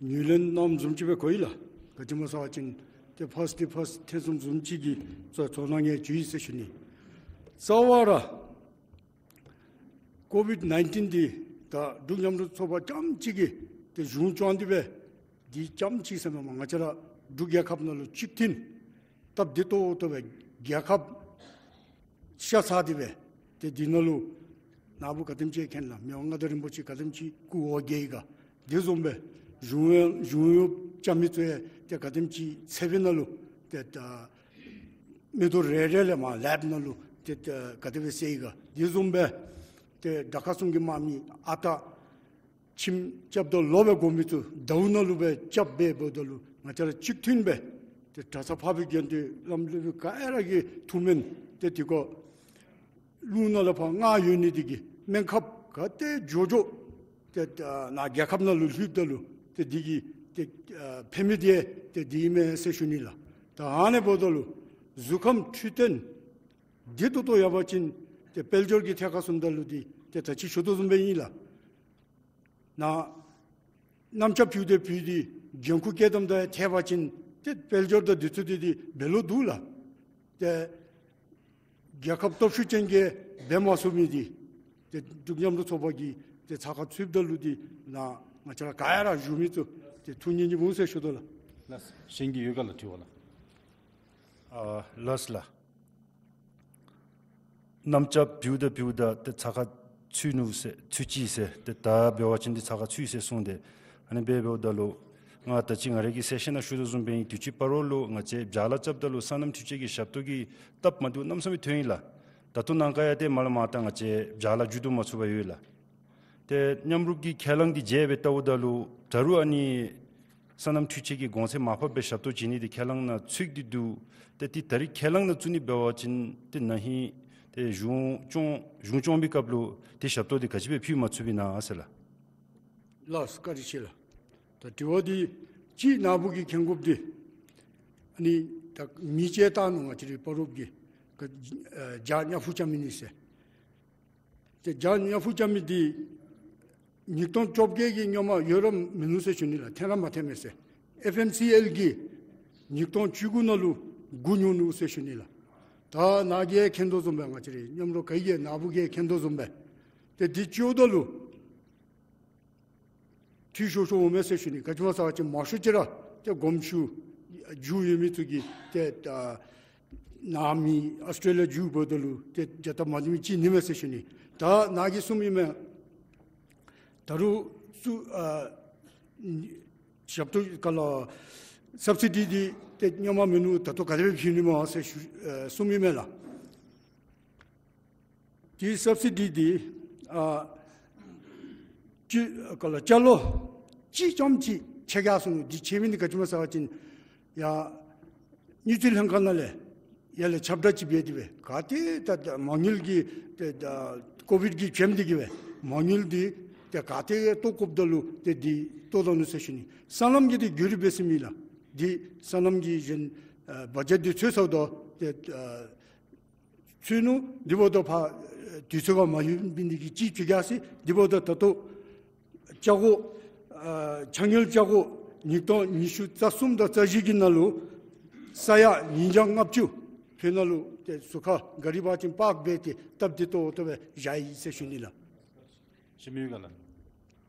ངོས་ལེན་གནངམ་བཟུམ་ཅིག་སྦེ་གོ་ཡི་ལགས། ག་ཅི་སྨོ་ཟེར་བ་ཅིན་ཏེ་ཕཱསི་ཏེ་ཕཱསི་ཐོན་སོངམ་བཟུམ་ཅིག་གི་ཚོ་ཚོར་སྣང་ཡང་བྱུང་ཡི་ཟེར་ཞུ་ནི། རྩ་བ་ར་ཀོ་བིཌ་ནའིན་ཊིན་འདི་ད་འབྲུག་མཉམ་རུབ་ཚོགས་པ་རྐྱངམ་གཅིག་གིས་ཏེ་གཞུང་བཅོམ་སྟེ་སྦེ་འདི་རྐྱངམ་གཅིག་ཟེར་མེན་པར་ང་བཅས་ར་འབྲུག་རྒྱལ་ཁབ་ནང་ལུ་གཅིག་མཐུན་སྟབས་བདེ་ཏོག་ཏོ་སྦེ་རྒྱལ་ཁབ་ཤ་ཚ་སྟེ་སྦེ་ཏེ་འདི་ནང་ལུ་ནཱ་བུ་ག་དེམ་ཅིག་མཁྱེན་ལགས། མི་དབང་མངའ་བདག་རིན་པོ་ཆེ་ག་དེམ་ཅིག་སྐུ་འོ་བརྒྱལ་ཡི་ག། དེ་བཟུམ་སྦེ་གཞུང་གཡོག་གཞུང་གཡོག་རྐྱབ་མི་ཚུ་ཡང་ཏེ་ག་དེམ་ཅིག་ཚ་བའི་ནང་ལུ་ཏེ་ད་མིག་ཏོ་རེ་རེ་ལས་མར་ལེབ་ནང་ལུ་ཏེ་ད་ག་དེ་སྦེ་བསད་ཡི་ག། དེ་བཟུམ་སྦེ་ཏེ་དགྲ་ཁ་སྲུང་གི་དམག་མི་ཨ་རྟག་ཁྱིམ་རྐྱབ་ད་ལོ་སྦེ་འགོར་མི་ཚུ་ཟླཝ་ནང་ལུ་སྦེ་རྐྱབ་སྦེ་འབདཝ་ད་ལུ་ང་བཅས་ར་གཅིག་མཐུན་སྦེ་ཏེ་གྲྭ་ཚང་འཕགས་པའི་དགེ་འདུན་བླམ་སློབ་དཔོན་ག་ར་གིས་ཐུགས་སྨོན་ཏེ་དེ་ཁར་ལུང་ནང་ལས་ཕར་མངའ་ཡོད་ནི་དེ་གིས་སྨན་ཁབ་ ག་ཏེ་འགྱོ་འགྱོ་ཏེ་ཨ་ནཱ་རྒྱལ་ཁབ་ནང་ལུ་ལྷོདཔ་ད་ལུ་ཏེ་འདི་གིས་ཏེ་ཨ་ཕན་མི་འདི་ཏེ་འདི་ཨིན་མས་ཟེར་ཞུ་ནི་ལགས། ད་ཨ་ནི་འབདཝ་ད་ལུ་གཟུགས་ཁམས་འཕྲོད་བསྟེན་བདེ་ཏོག་ཏོ་ཡོད་པ་ཅིན་ཏེ་དཔལ་འབྱོར་གྱི་ཐད་ཁར་སོངམ་ད་ལུ་འདི་ཏེ་ད་ཅི་ཞུ་དོ་བཟུམ་སྦེ་ཨིན་ལགས། ནཱ་གནམ་ལྕགས་བུད་དེ་བུད་དེ་འགན་ཁུར་བཀལ་དོཝ་ད་ཐལ་བ་ཅིན་ཏེ་དཔལ་འབྱོར་དང་དུས་ཚོད་འདི་འདི་འབད་ལོང་འདུག་ལགས། ཏེ་རྒྱལ་ཁབ་སྟོབས་ཤུགས་ཅན་གྱིས་འབད་མ་ཚུགས་མི་འདི་ཏེ་འབྲུག་མཉམ་རུབ་ཚོགས་པ་གིས་ཏེ་ཚགས་ཁར་ཚུདཔ་ད་ལུ་འདི་ནཱ་ང་བཅས་ར་ག་ཡ་ར་བཞུགས་མི་ཚུ་ཏེ་ཐུགས་མཉེས་མཉེསཔ་འོང་ཟེར་ཞུ་དོ་ལགས། ལགས། གཞན་གྱི་ཡོད་ག་ལགས་དྲི་བ་ལགས། ཨ་ལགས་ལགས། གནམ་ལྕགས་བུད་ད་བུད་ད་ཏེ་ཚགས་ཁར་ཚུད་ནུག་ཟེར་ཚུད་ཅི་ཟེར་ཏེ་ད་འབད་བ་ཅིན་འདི་ཚགས་ཁར་ཚུད་ཟེར་གསུངས་ཏེ། ཨ་ནི་སྦེ་འབདཝ་ད་ལུ་ང་ད་ཅི་ང་རའི་གི་གསལ་བཤད་ནང་ཞུ་དོ་བཟུམ་སྦེ་ཨིན། དུས་ཅི་བར་ལུ་ང་བཅས་བྱཱ་ལཱ་རྐྱབ་ད་ལུ་སོ་ནམ་འཕྲུལ་ཆས་ཀྱི་ཞབས་ཏོག་གི་སྟབས་མ་བདེཝ་གནམ་མེད་ས་མེད་ཐོན་ཡི་ལགས། ད་ལྟོ་ནངས་ཀ་ཡང་ཏེ་མ་ལས་མར་ད་ང་བཅས་བྱཱ་ལཱ་མཇུག་བསྡུ་མ་ཚུགས་པར་ཡོད་ལགས། ཏེ་མཉམ་རུབ་ཀྱི་ཁས་བླངས་འདི་མཇལ་སྦེ་བལྟཝ་ད་ལུ་ད་རུང་ཨ་ནི་སོ་ནམ་འཕྲུལ་ཆས་ཀྱི་གོང་ཚད་མར་ཕབ་སྦེ་ཞབས་ཏོག་བྱིན་ནི་འདི་ཁས་བླངས་ནང་ཚུད་དེ་འདུག། ཏེ་འདི་ད་རིས་ཁས་བླངས་ནང་བཙུགས་ནི་འབད་བ་ཅིན་ཏེ་ན་ཧིང་ཏེ་གཞུང་སྐྱོང་གཞུང་སྐྱོང་བའི་སྐབས་ལུ་ཏེ་ཞབས་ཏོག་འདི་ག་ཅི་སྦེ་ཕུལ་མ་ཚུགས་པས་ན་ཟེར་ལགས། ལགས་སོ། བཀའ་དྲིན་ཆེ་ལགས། ད་དྲི་བ་འདི་ཅིག་ནཱ་བུ་གིས་མཁྱེན་དགོཔ་འདི་ཨ་ནི་ད་མི་ཅིག་བཏང་ནུག་ང་བཅས་རའི་བར་རོབ་ཀྱི་ག་ཨ་བྱཱ་ཉ་ཕུ་རྐྱབ་མི་ཨིན་ཟེར། ཏེ་བྱཱ་ཉ་ཕུ་རྐྱབ་མི་འདི་ཉིས་སྟོང་བཅོ་བརྒྱད་ཀྱི་སྔོན་མ་ཡོད་ར་མིན་ནུག་ཟེར་ཞུ་ནི་ལགས། ཐོན་ར་མ་ཐོནམ་མས་ཟེར། ཨེཕ་ཨེམ་སི་ཨེལ་གྱིས་ཉིས་སྟོང་བཅུ་དགུ་ནང་ལུ་བསྒུག་ནུག་ཟེར་ཞུ་ནི་ལགས། ད་ནཱ་གིས་མཁྱེན་དོ་བཟུམ་སྦེ་ང་བཅས་རའི་མཉམ་རོགས་ག་གིས་ནཱ་བུ་གིས་མཁྱེན་དོ་བཟུམ་སྦེ་ཏེ་འདི་ཅིག་འོངམ་ད་ལུ་འཐུས་ཤོར་ཤོརཝ་མས་ཟེར་ཞུ་ནི། ག་ཅི་སྨོ་ཟེར་བ་ཅིན་མང་ཤོས་ཅིག་ར་ཏེ་དགོངསམ་ཞུ་རྒྱུ་ཡོད་མི་ཚུ་གིས་ཏེ་ད་ནཱ་མི་ཨོསི་ཊེ་ལི་ཡ་འགྱོ་འབདཝ་ད་ལུ་ཏེ་ཏེ་ད་མ་འདི་མི་ཅིག་ནི་མས་ཟེར་ཞུ་ནི། ད་ནཱ་གིས་གསུངམ་ཨིན་མས། ད་རུང་ཚུ་ཨ་ཞབས་ཏོག་ག་ལགས་སབ་སི་ཌི་འདི་ཏེ་སྔོན་མ་མིན་ནུག། ད་ལྟོ་ག་དེ་སྦེ་ཕུལ་ནི་སྨོ་ཟེར་ཞུ་ཨ་གསུངམ་ཨིན་མས་ལགས། ཏེ་སབ་སི་ཌི་འདི་ཨ་ཅི་ག་ལགས་ཅ་ལ་ཅིག་ཙམ་ཅིག་ཆད་ཡར་སོང་ནུག། འདི་ཆད་མི་འདི་ག་ཅི་སྨོ་ཟེར་བ་ཅིན་ཡར་དངུལ་རྩིས་ལྷན་ཁག་ནང་ལས་ཡར་ལས་ཁྱབ་བསྒྲགས་ཅིག་འབད་དེ་སྦེ་ག་ཏེ་ད་ད་མ་དངུལ་གྱི་ཏེ་ད་ཀོ་བིཌ་ཀྱི་རྐྱེན་འདི་གིས་སྦེ་མ་དངུལ་འདི་ཏེ་ག་ཏེ་བཏོག་དགོཔ་ད་ལུ་ཏེ་འདི་བཏོག་ད་ནུག་ཟེར་ཞུ་ནི། སོ་ནམ་གྱི་འདི་གུ་རུ་འབད་ཟེར་མི་ལགས། འདི་སོ་ནམ་གྱི་གཞན་ཨ་བ་ཇེཊ་འདི་ཚུད་སོངམ་ད་ཏེ་ཨ་ཚུད་ནུག། དེ་འབདཝ་ད་ཕར་དུས་ཚོད་ཁར་མ་ལྷོད་མི་འདི་གིས་ཅིག་ཅིག་ཡར་སོང་། དེ་འབདཝ་ད་ད་ལྟོ་ཅ་གོ་ཨ་ཆ་དངུལ་ཅ་གོ་ཉིས་སྟོང་ཉི་ཤུ་རྩ་གསུམ་དང་རྩ་བཞི་གི་ནང་ལུ་ས་ཡ་ཉིས་བརྒྱ་ལྔ་བཅུ་ཕར་ནང་ལུ་ཏེ་ཟུར་ཁར་ག་རི་འབད་བ་ཅིན་པཱརཀ་འབད་དེ་སྟབས་བདེ་ཏོག་ཏོ་སྦེ་བཞག་ཡི་ཟེར་ཞུ་ནི་ལགས། ཞུ་མི་ཡོད་ག་ལགས།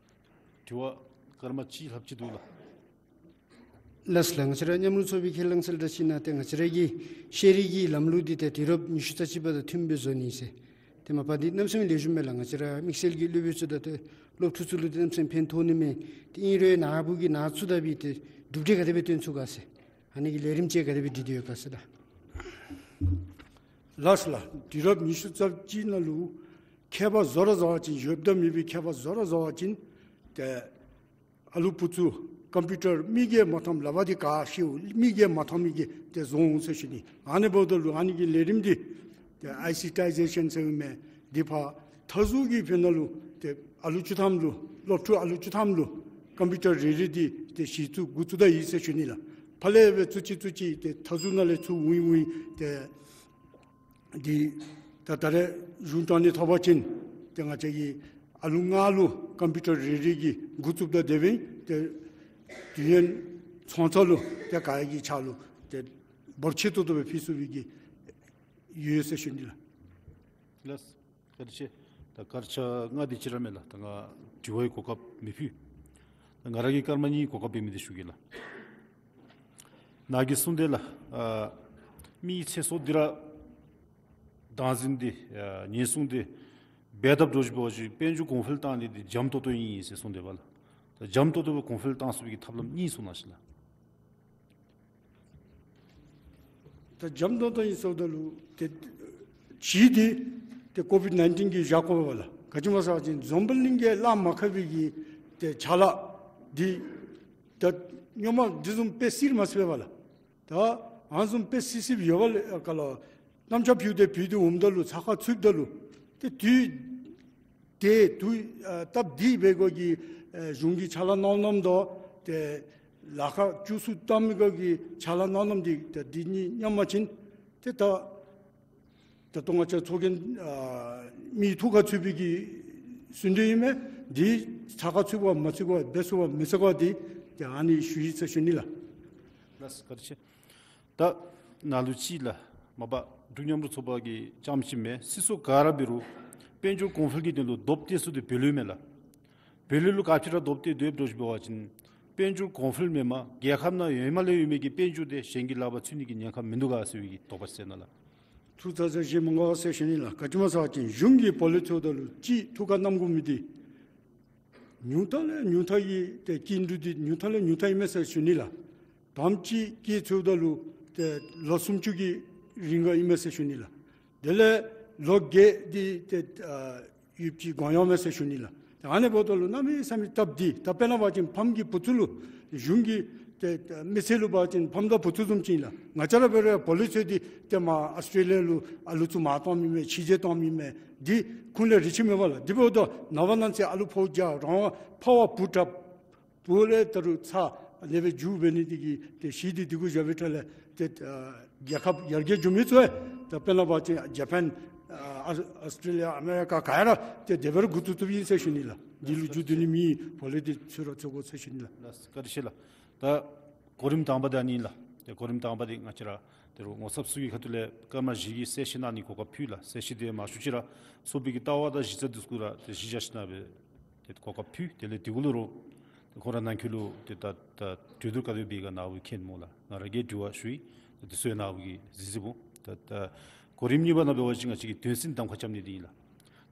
དྲི་བ་སྐར་མ་གཅིག་ལྷགཔ་ཅིག་འདུག་ལགས། ལགས་ལགས། ང་བཅས་ར་མཉམ་རུབ་ཚོགས་པའི་ཁས་བླངས་གསལ་བསྒྲགས་ཅིག་ནང་ཏེ་ང་བཅས་ར་གི་ཤེས་རིག་གི་ལམ་ལུགས་འདི་ཏེ་དུས་རབས་ཉི་ཤུ་རྩ་གཅིག་པ་དང་མཐུནམ་སྦེ་བཟོ་ནི་ཟེར། ཏེ་མ་པ་འདི་གནམ་མེད་ས་མེད་ལེགས་ཤོམ་མས་ལགས། ང་བཅས་ར་དམིགས་བསལ་གྱི་སློབ་དཔོན་ཚུ་དང་ཏེ་སློབ་ཕྲུག་ཚུ་ལུ་ཏེ་གནམ་མེད་ས་མེད་ཕན་ཐོགས་ནི་མས། ཏེ་ཨིན་རུང་ནཱ་བུ་གིས་ནཱ་ཚུ་ད་འབད་དེ་གྲུབ་འབྲས་ག་དེ་སྦེ་སྟོན་ཚུགས་ག་ཟེར། ཨ་ནི་གི་ལས་རིམ་ཅིག་ག་དེ་སྦེ་སྒྲིག་སྟེ་ཡོད་ག་ཟེར་ད། ལགས་ལགས། དུས་རབས་ཉི་ཤུ་རྩ་གཅིག་ནང་ལུ་མཁས་པ་བཟོ་ར་བཟོ་བ་ཅིན་ཡོདཔ་ད་མེད་པའི་མཁས་པ་བཟོ་ར་བཟོ་བ་ཅིན་ཏེ་ཨ་ལུ་བུ་ཚུ་ཀམ་པིའུ་ཊར་མིག་གིས་མ་མཐོངམ་ལགཔ་འདི་ག་ཤེས་མིག་གིས་མ་མཐོང་མི་གིས་ཏེ་བཟོ་འོང་ཟེར་ཞུ་ནི། ཨ་ནི་འབདཝ་ད་ལུ་ཨ་ནི་གི་ལས་རིམ་འདི་ཏེ་ཨའི་སི་ཊའི་ཟེ་ཤཱན་ཟེར་མི་འདི་ཕར་མཐའ་ཟུར་གྱི་ཕན་ནང་ལུ་ཏེ་ཨ་ལུ་བཅུ་ཐམ་ལུ་སློབ་ཕྲུག་ཨ་ལུ་བཅུ་ཐམ་ལུ་ཀམ་པིའུ་ཊར་རེ་རེ་འདི་ཏེ་བཞི་བཙུགས་དགུ་བཙུགས་ད་ཡི་ཟེར་ཞུ་ནི་ལགས། ཕར་ལས་སྦེ་བཙུགས་ཅི་བཙུགས་ཅི་ཏེ་མཐའ་ཟུར་ནང་ལས་ཚུར་འོང་འོང་ཏེ་འདི་ད་ད་རེས་གཞུང་དྲང་ནི་ཐོབ་པ་ཅིན་ཏེ་ང་བཅས་ཀྱིས་ཨ་ལུ་ལྔ་ལུ་ཀམ་པིའུ་ཊར་རེ་རེ་གིས་དགུ་བཙུགསཔ་ད་དེ་འབདན་ཏེ་དུས་ཡུན་ཚང་ཚང་ལུ་ཏེ་ག་ཡ་གི་ཆ་ལུ་ཏེ་འབོར་ཆེ་ཏོག་ཏོ་སྦེ་ཕུལ་ཚུགས་པའི་གི་ཡོད་ཟེར་ཞུ་ནི་ལགས། ལགས། བཀའ་དྲིན་ཆེ། ད་སྐར་ཆ་ལྔ་དེ་ཅིག་ར་མས་ལགས། ད་ང་དྲི་བའི་གོ་སྐབས་མི་ཕུལ། ད་ང་ར་གི་སྐར་མ་གཉིས་གོ་སྐབས་འབད་མི་འདི་ཞུ་གེ་ལགས། ནཱ་གིས་གསུངས་དེ་ལགས། ཨ་མི་ཚེ་སྲོག་འདི་ར་བདག་འཛིན་འདི་ཨ་ཉེན་སྲུང་འདི་འབད་དཔ་འདྲཝ་ཅིག་འབད་བ་ཅིན་དཔལ་འབྱོར་གོང་འཕེལ་བཏང་ནི་འདི་འཇམ་ཏོང་ཏོ་ཨིན་ཟེར་གསུངས་དེ་བ་ལགས། ད་འཇམ་ཏོང་ཏོ་སྦེ་གོང་འཕེལ་བཏང་ཚུགས་པའི་གི་ཐབས་ལམ་གཉིས་གསུང་གནང་ཤིག་ལགས། ད་འཇམ་ཏོང་ཏོ་ཨིན་ཟེརཝ་ད་ལུ་ཏེ་གཅིག་འདི་ཏེ་ཀོ་བིཌ་ནའིན་ཊིན་གྱིས་བཞག་དགོ་པས་ལགས། ག་ཅི་སྨོ་ཟེར་བ་ཅིན་འཛམ་བུ་གླིང་གི་ལཱ་མ་ཁག་པའི་གི་ཏེ་ཅ་ལ་འདི་ད་སྔོན་མ་འདི་བཟུམ་སྦེ་སྲིད་མ་སྲིད་པས་ལགས། ད་ཨ་ནི་བཟུམ་སྦེ་སྲིད་སྲིདཔ་ཡོད་པ་ལས་ག་ལགས། གནམ་ལྕགས་བུད་དེ་བུད་དེ་འོངམ་ད་ལུ་ཚགས་ཁར་ཚུདཔ་ད་ལུ་ཏེ་དུས་ ཏེ་དུས་ཨ་སྟབས་བདེ་སྦེ་གོ་གི་ཨེ་གཞུང་གིས་ཕྱག་ལཱ་གནང་གནངམ་ད་ཏེ་ལཱ་ཁག་བཅུ་གསུམ་བཏང་མི་གོ་གི་ཕྱག་ལཱ་གནང་གནངམ་འདི་ཏེ་འདི་གཉིས་མཉམ་པ་ཅིན་ཏེ་ད་ད་ལྟོ་ང་བཅས་ཚོགས་རྒྱན་ཨ་མི་ཐུགས་ཁར་ཚུད་པའི་གི་ཟིན་བྲིས་ཨིན་མས། འདི་ཚགས་ཁར་ཚུད་པ་མ་ཚུད་པ་འབད་ཚུགས་པ་མི་ཚུགས་པ་འདི་ཏེ་ཨ་ནི་ཞུ་ཡི་ཟེར་ཞུ་ནི་ལགས། ལགས་སོ། བཀའ་དྲིན་ཆེ། ད་ནཱ་ལུ་ཅིག་ལགས་མ་པ་འབྲུག་མཉམ་རུབ་ཚོགས་པ་གིས་རྐྱངམ་ཅིག་མེན། སྲིད་ཚོགས་ག་ར་འབད་རུང་དཔལ་འབྱོར་གོང་འཕེལ་གྱི་དོན་ལུ་རྡོག་གཏད་ཚུགས་ཏེ་འབད་རུང་མེན་ལགས། འབད་རུང་ལུ་ག་ཅི་ར་རྡོག་གཏད་སྡོདཔ་འདྲཝ་ཅིག་འབད་བ་ཅིན་དཔལ་འབྱོར་གོང་འཕེལ་མེན་པར་རྒྱལ་ཁབ་ནང་ཡོད་མ་ལས་ཡོད་མི་གི་དཔལ་འབྱོར་དེ་གཞན་གྱི་ལག་པར་ཚུད་ནི་གི་ཉེན་ཁ་མིན་འདུག་ག་ཟེར་བའི་གི་དོགས་པ་ཟེར་ནི་ལགས། ཐུགས་ཚ་ཚ་ཞིབ་མོ་ག་ཟེར་ཞུ་ནི་ལགས། ག་ཅི་སྨོ་ཟེར་བ་ཅིན་གཞུང་གིས་བོ་ལེ་ཚུ་ད་ལུ་ཅིག་ཐུགས་ཁར་བསྣམ་དགོ་མི་འདི་ཉུང་མཐའ་ལས་ཉུང་མཐའ་གི་ཏེ་སྐྱིན་འགྲུལ་འདི་ཉུང་མཐའ་ལས་ཉུང་མཐའ་ཨིན་མས་ཟེར་ཞུ་ནི་ལགས། དམ་ཅིག་སྐྱེད་ཚུགསཔ་ད་ལུ་ཏེ་ལོ་སུམ་ཅུ་གི་རིང་ག་ཨིན་མས་ཟེར་ཞུ་ནི་ལགས། དེ་ལས་ལོ་བརྒྱད་འདི་ཏེ་ཨ་ཡུདཔ་ཅིག་གོང་ཡང་མས་ཟེར་ཞུ་ནི་ལགས། ཏེ་ཨ་ནི་འབདཝ་ད་ལུ་གནམ་མེད་ས་མེད་སྟབས་བདེ། ད་དཔེར་ན་འབད་བ་ཅིན་ཕམ་གྱི་བུ་ཚུ་ལུ་གཞུང་གིས་ཏེ་ཏེ་མི་སེར་ལུ་འབད་བ་ཅིན་ཕམ་དང་བུ་ཚུ་བཟུམ་ཅིག་ཨིན་ལགས། ང་བཅས་ར་འབད་རུང་བོ་ལེ་ཚུ་འདི་ཏེ་མར་ཨཱོས་ཊྲེ་ལི་ཡ་ལུ་ཨ་ལུ་ཚུ་མར་གཏང་མི་མས། ཕྱི་རྒྱལ་གཏང་མི་མས། འདི་ཁུངས་ལས་རེ་ཆེ་མེད་པ་ལགས། དེ་འབདཝ་ད་ནངས་པ་གནངས་ཚེ་ཨ་ལུ་ཕོཝ་རྒྱག་རང་དབང་འཕར་བ་བུ་དྲགཔ་བུ་ལས་ད་རུང་ཚ་ཨ་ནེ་སྦེ་འགྱོ་འབད་ནི་འདི་གིས་ཏེ་གཞི་འདི་འདི་གུ་བཞག་པའི་ཁྲོད་ལས་ཏེ་ཨ་རྒྱལ་ཁབ་ཡར་རྒྱས་འགྱོ་མི་ཚུ་ཡང་ད་དཔེར་ན་འབད་བ་ཅིན་ཇ་པཱན་ཨ་ཨཱོས་ཊྲེ་ལི་ཡ་ཨ་མེ་རི་ཀ་ག་ར་ཏེ་དེ་སྦེ་ར་འགོ་བཙུགས་བཙུགསཔ་ཨིན་ཟེར་ཞུ་ནི་ལགས། འདི་ལུ་འགྱོ་སྡོད་ནི་མེད། བོ་ལེ་འདི་ཚུ་ར་འཚོལ་དགོ་ཟེར་ཞུ་ནི་ལགས། ལགས་སོ། བཀའ་དྲིན་ཆེ་ལགས། ད་གོ་རིམ་དང་པ་འདི་ཨ་ནི་ལགས། ཏེ་གོ་རིམ་དང་པ་འདི་ང་བཅས་ར་ཏེ་རུང་ངོ་ཚབ་ཚུ་གི་ཁ་ཐུག་ལས་སྐར་མ་བཞི་གི་གསལ་བཤད་གནང་ནི་གོ་སྐབས་ཕུལ་ལགས། གསལ་བཤད་འདི་མང་ཤོས་ཅིག་ར་ཚོགས་པའི་གི་ལྟ་བ་དང་གཞི་རྩ་འདི་ཚུ་གུ་ར་ཏེ་གཞི་བཞག་ཞིནམ་སྦེ་ཏེ་གོ་སྐབས་ཕུལ། དེ་ལས་དེ་གུ་ལུ་རུང་ཏེ་ཁོང་ར་ནང་འཁོད་ལུ་ཏེ་ད་ད་གྲོས་བསྡུར་ག་དེ་འབད་ག་ནཱ་བུ་མཁྱེན་སྨོ་ལགས། ང་ར་གིས་དྲི་བ་ཞུ་ཡི། ཏེ་དེ་ཚུ་ཡང་ནཱ་བུ་གིས་གཟིགས་གཟིགསཔ་འོང་། ད་ད་གོ་རིམ་གཉིས་པ་ནང་འབད་བ་ཅིན་ང་བཅས་ཀྱི་དོན་ཚན་གདམ་ཁ་རྐྱབ་ནི་འདི་ཨིན་ལགས།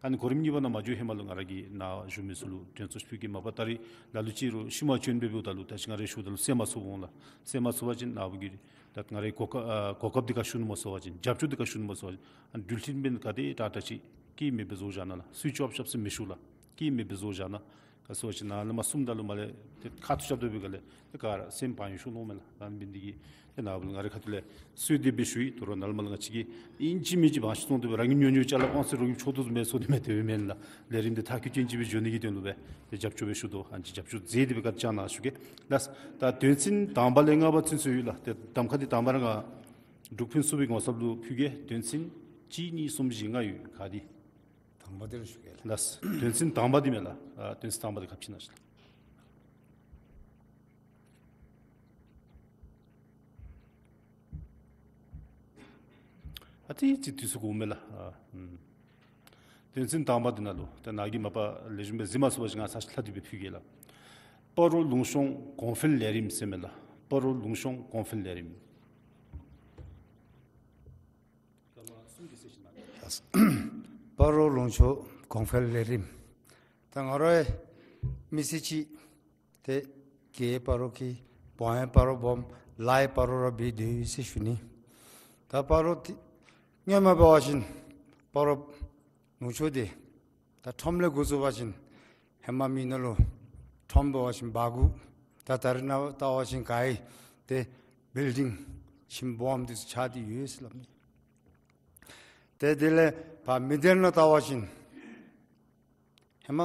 ད་ནི་གོ་རིམ་གཉིས་པ་ནང་མ་འགྱོ་ཧེ་མ་ལུ་ང་ར་གིས་ནཱ་བཞུགས་མི་ཚུ་ལུ་དྲན་གསོ་ཕུལ་གེ། མ་པ་ད་རིས་ལ་ལུ་ཅིག་རུང་ཤུལ་མ་བྱོན་འབདཝ་ད་ལུ་ད་ཅི་ང་ར་ཞུཝ་ད་ལུ་གསན་མ་ཚུགསཔ་འོང་ལགས། གསན་མ་ཚུགས་པ་ཅིན་ནཱ་བུ་གིས་ད་ང་རའི་གོ་སྐབས་ཨ་གོ་སྐབས་འདི་ག་ཞུ་ནུག་སྨོ་ཟེར་བ་ཅིན་རྒྱབ་སྐྱོར་འདི་ག་ཞུ་ནུག་སྨོ་ཟེར་བ་ཅིན་ཨ་འགྲུལ་འཕྲིན་འབདན་ག་དེ་དྲག་དྲག་ཅིག་སྐྱེལ་མི་སྦེ་བཟོ་བཞག་གནང་ལགས། སུའི་ཅོབ་ཤོབ་ཟེར་མི་ཞུ་ལགས། སྐྱེལ་མི་སྦེ་བཟོ་བཞག་གནང་། ག་ཟེར་བ་ཅིན་ནཱ་ལས་མར་གསུངམ་ད་ལུ་མར་ལས་ཏེ་ཁ་ཐུག་རྐྱབ་སྡོད་པའི་སྒང་ལས་ཏེ་ག་ར་སེམས་བག་ཡངས་ཤོར་ནུག་མེན་ལགས། ཨ་ནི་འབད་ནི་འདི་གིས་ཏེ་ནཱ་བུ་ལུ་ང་རའི་ཁ་ཐུག་ལས་གསོལ་འདེབས་སྦེ་ཞུ་ཡི། དོ་རུང་ནཱ་ལས་མར་ལུ་ང་བཅས་ཀྱིས་ཨིན་ཅི་མིན་ཅི་བང་ཅིག་བཙོང་སྟེ་སྦེ་རང་གི་ཉོ་ཉོ་ཅ་ལ་དབང་ཚད་རོགས་ཀྱིས་འཕྱོག་དོ་བཟུམ་སྦེ་བཟོ་ནི་མེན། དེ་སྦེ་མེན་ལགས། ལས་རིམ་འདི་མཐར་འཁྱོལ་ཅན་ཅིག་སྦེ་འགྱོ་ནི་གི་དོན་ལུ་སྦེ་ཏེ་རྒྱབ་སྐྱོར་སྦེ་ཞུ་དོ། ཨ་ནི་ཅིག་རྒྱབ་སྐྱོར་མཛད་དེ་སྦེ་བཀའ་དྲིན་བསྐྱང་གནང་ཞུ་གེ། ལགས། ད་དོན་ཚན་དང་པ་ལས་ལྔ་བར་ཚུན་ཚོད་ཡོད་ལགས། ཏེ་གདམ་ཁ་འདི་དང་པ་ར་ང་འབྲུག་ཕུན་ཚོགས་པའི་ངོ་ཚབ་ལུ་ཕུལ་གེ། དོན་ཚན་གཅིག་གཉིས་གསུམ་བཞི་ལྔ་ཡོད། ག་འདི་དང་པ་འདི་ར་ཞུ་གེ་ལགས། ལགས། དོན་ཚན་དང་པ་འདི་མས་ལགས། ཨ་དོན་ཚན་དང་པ་འདི་ཁ་ཕྱེ་གནང་ཞུ་ལགས། ཨ་ཙི་ཙི་དུས་ཚོད་འགོརཝ་མས་ལགས། ཨ་ཨུམ། དོན་ཚན་དང་པ་འདི་ནང་ལུ་ད་ནཱ་གིས་མ་པ་ལེགས་ཤོམ་སྦེ་གཟིགས་མ་ཚུགས་པ་ཅིན་ང་ཚར་ཅིག་ལྷག་སྟེ་སྦེ་ཕུལ་གེ་ལགས། སྤ་རོ་ལུང་གཤོང་གོང་འཕེལ་ལས་རིམ་ཟེར་མས་ལགས། སྤ་རོ་ལུང་གཤོང་གོང་འཕེལ་ལས་རིམ། སྤ་རོ་ལུང་གཤོང་གོང་འཕེལ་ལས་རིམ། ད་ང་རའི་མི་ཚེ་གཅིག་ཏེ་གི་སྤ་རོ་གི་བོང་ཡང་སྤ་རོ་སྦོམ་ལ་ཡང་སྤ་རོ་ར་འབད་སྡོད་ཡི་ཟེར་ཞུ་ནི། ད་སྤ་རོ་འདི་སྔོན་མ་འབད་བ་ཅིན་སྤ་རོ་ལུང་གཤོང་འདི་ད་ཁྲོམ་ལས་འགོ་བཙུགས་པ་ཅིན་ཧེ་མ་མི་ནང་ལུ་ཁྲོམ་འབད་བ་ཅིན་བ་གུ། ད་ད་རིས་ནངས་པ་བལྟ་བ་ཅིན་ག་ཡི་ཏེ་བིལ་ཌིང་ཁྱིམ་སྦོམ་འདི་ཚུ་ཆགས་ཏེ་ཡོད་ཟེར་སླབ་ནི། ཏེ་དེ་ལས་ཕར་མི་སྡེ་ནང་བལྟ་བ་ཅིན་ཧེ་མ་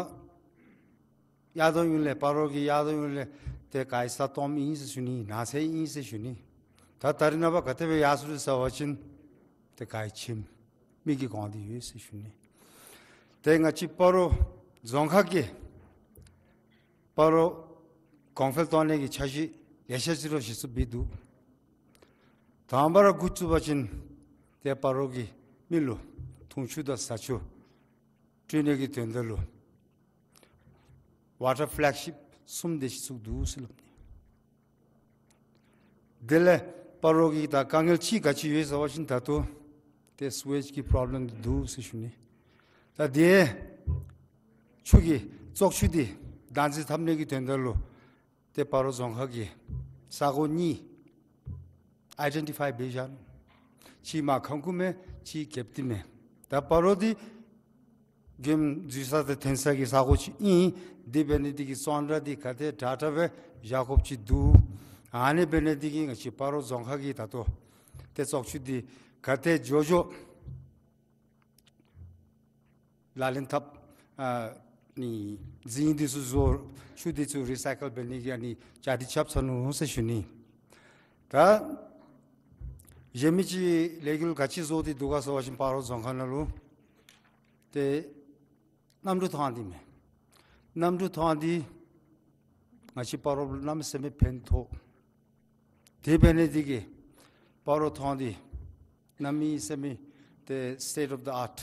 གཡག་དང་གཡུ་ལས་སྤ་རོ་གི་གཡག་དང་གཡུ་ལས་ཏེ་ག་ཡི་ས་སྟོངམ་ཨིན་ཟེར་ཞུ་ནི། ནགས་ཚལ་ཨིན་ཟེར་ཞུ་ནི། ད་ད་རིས་ནངས་པ་ག་དེ་སྦེ་ཡར་སོང་ཟེར་བ་ཅིན་ཏེ་ག་ཡི་ཁྱིམ་མི་གིས་གང་སྟེ་ཡོད་ཟེར་ཞུ་ནི། ཏེ་ང་བཅས་སྤ་རོ་རྫོང་ཁག་གིས་སྤ་རོ་གོང་འཕེལ་གཏོང་ནི་གི་འཆར་གཞི་ལེ་ཤ་ཅིག་ར་གཞི་བཙུགས་འབད་འདུག། དང་པ་ར་འགོ་བཙུགས་པ་ཅིན་ཏེ་སྤ་རོ་གི་མི་ལུ་འཐུང་ཆུ་དང་བཟའ་ཆུ་སྤྲོད་ནི་གི་དོན་དག་ལུ་ཝ་ཊར་ཕ་ལེག་ཤིཔ་གསུམ་དེ་ཅིག་བཙུགས་འདུག་ཟེར་སླབ་ནི། དེ་ལས་སྤ་རོ་གི་ད་དཀའ་ངལ་ཅིག་ག་ཅི་ཡོད་ཟེར་བ་ཅིན་ད་ལྟོ་ཏེ་སུ་ཝེཇ་གི་པོརོབ་ལེམ་འདི་འདུག་ཟེར་ཞུ་ནི། ད་དེ་ཆུ་གི་བཙོག་ཆུ་འདི་བདག་འཛིན་འཐབ་ནི་གི་དོན་དག་ལུ་ཏེ་སྤ་རོ་རྫོང་ཁག་གིས་ས་གོ་གཉིས་ཨའི་ཌེན་ཊི་ཕའི་འབད་བཞག་ནུག། གཅིག་མར་ཁང་ཁུ་མས། གཅིག་གེབ་ཏི་མས། ད་སྤ་རོ་འདི་མགྱོནམ་འཛུལ་ས་དང་ཐོན་ས་གི་ས་གོ་ཅིག་ཨིན། དེ་འབད་ནི་འདི་གིས་བཙོན་ར་འདི་ག་དེ་དྲག་དྲག་སྦེ་བཞག་དགོཔ་ཅིག་འདུག། ཨ་ནི་འབད་ནི་འདི་གིས་ང་བཅས་སྤ་རོ་རྫོང་ཁག་གིས་ད་ལྟོ་ཏེ་བཙོག་ཆུ་འདི་ག་དེ་མགྱོགས་མགྱོགས་ལག་ལེན་འཐབ་ ཨ་ནི་རྫིང་འདི་ཚུ་བཟོ་ཆུ་འདི་ཚུ་རི་སའི་ཀལ་འབད་ནི་གི་ཨ་ནི་བཅའ་སྒྲིག་རྐྱབ་ཚར་ནུག་ཟེར་ཞུ་ནི། ད་གཞན་མི་ཅིག་ལས་འགུལ་ག་ཅི་བཟོ་སྟེ་འདུག་ག་ཟེར་བ་ཅིན་སྤ་རོ་རྫོང་ཁག་ནང་ལུ་ཏེ་གནམ་གྲུ་ཐོག་ཁང་འདི་མས། གནམ་གྲུ་ཐོག་ཁང་འདི་ང་བཅས་སྤ་རོ་ལུ་གནམ་མེད་ས་མེད་ཕན་ཐོགས། དེ་འབད་ནི་འདི་གིས་སྤ་རོ་ཐོག་ཁང་འདི་གནམ་མེད་ས་མེད་ཏེ་state of the art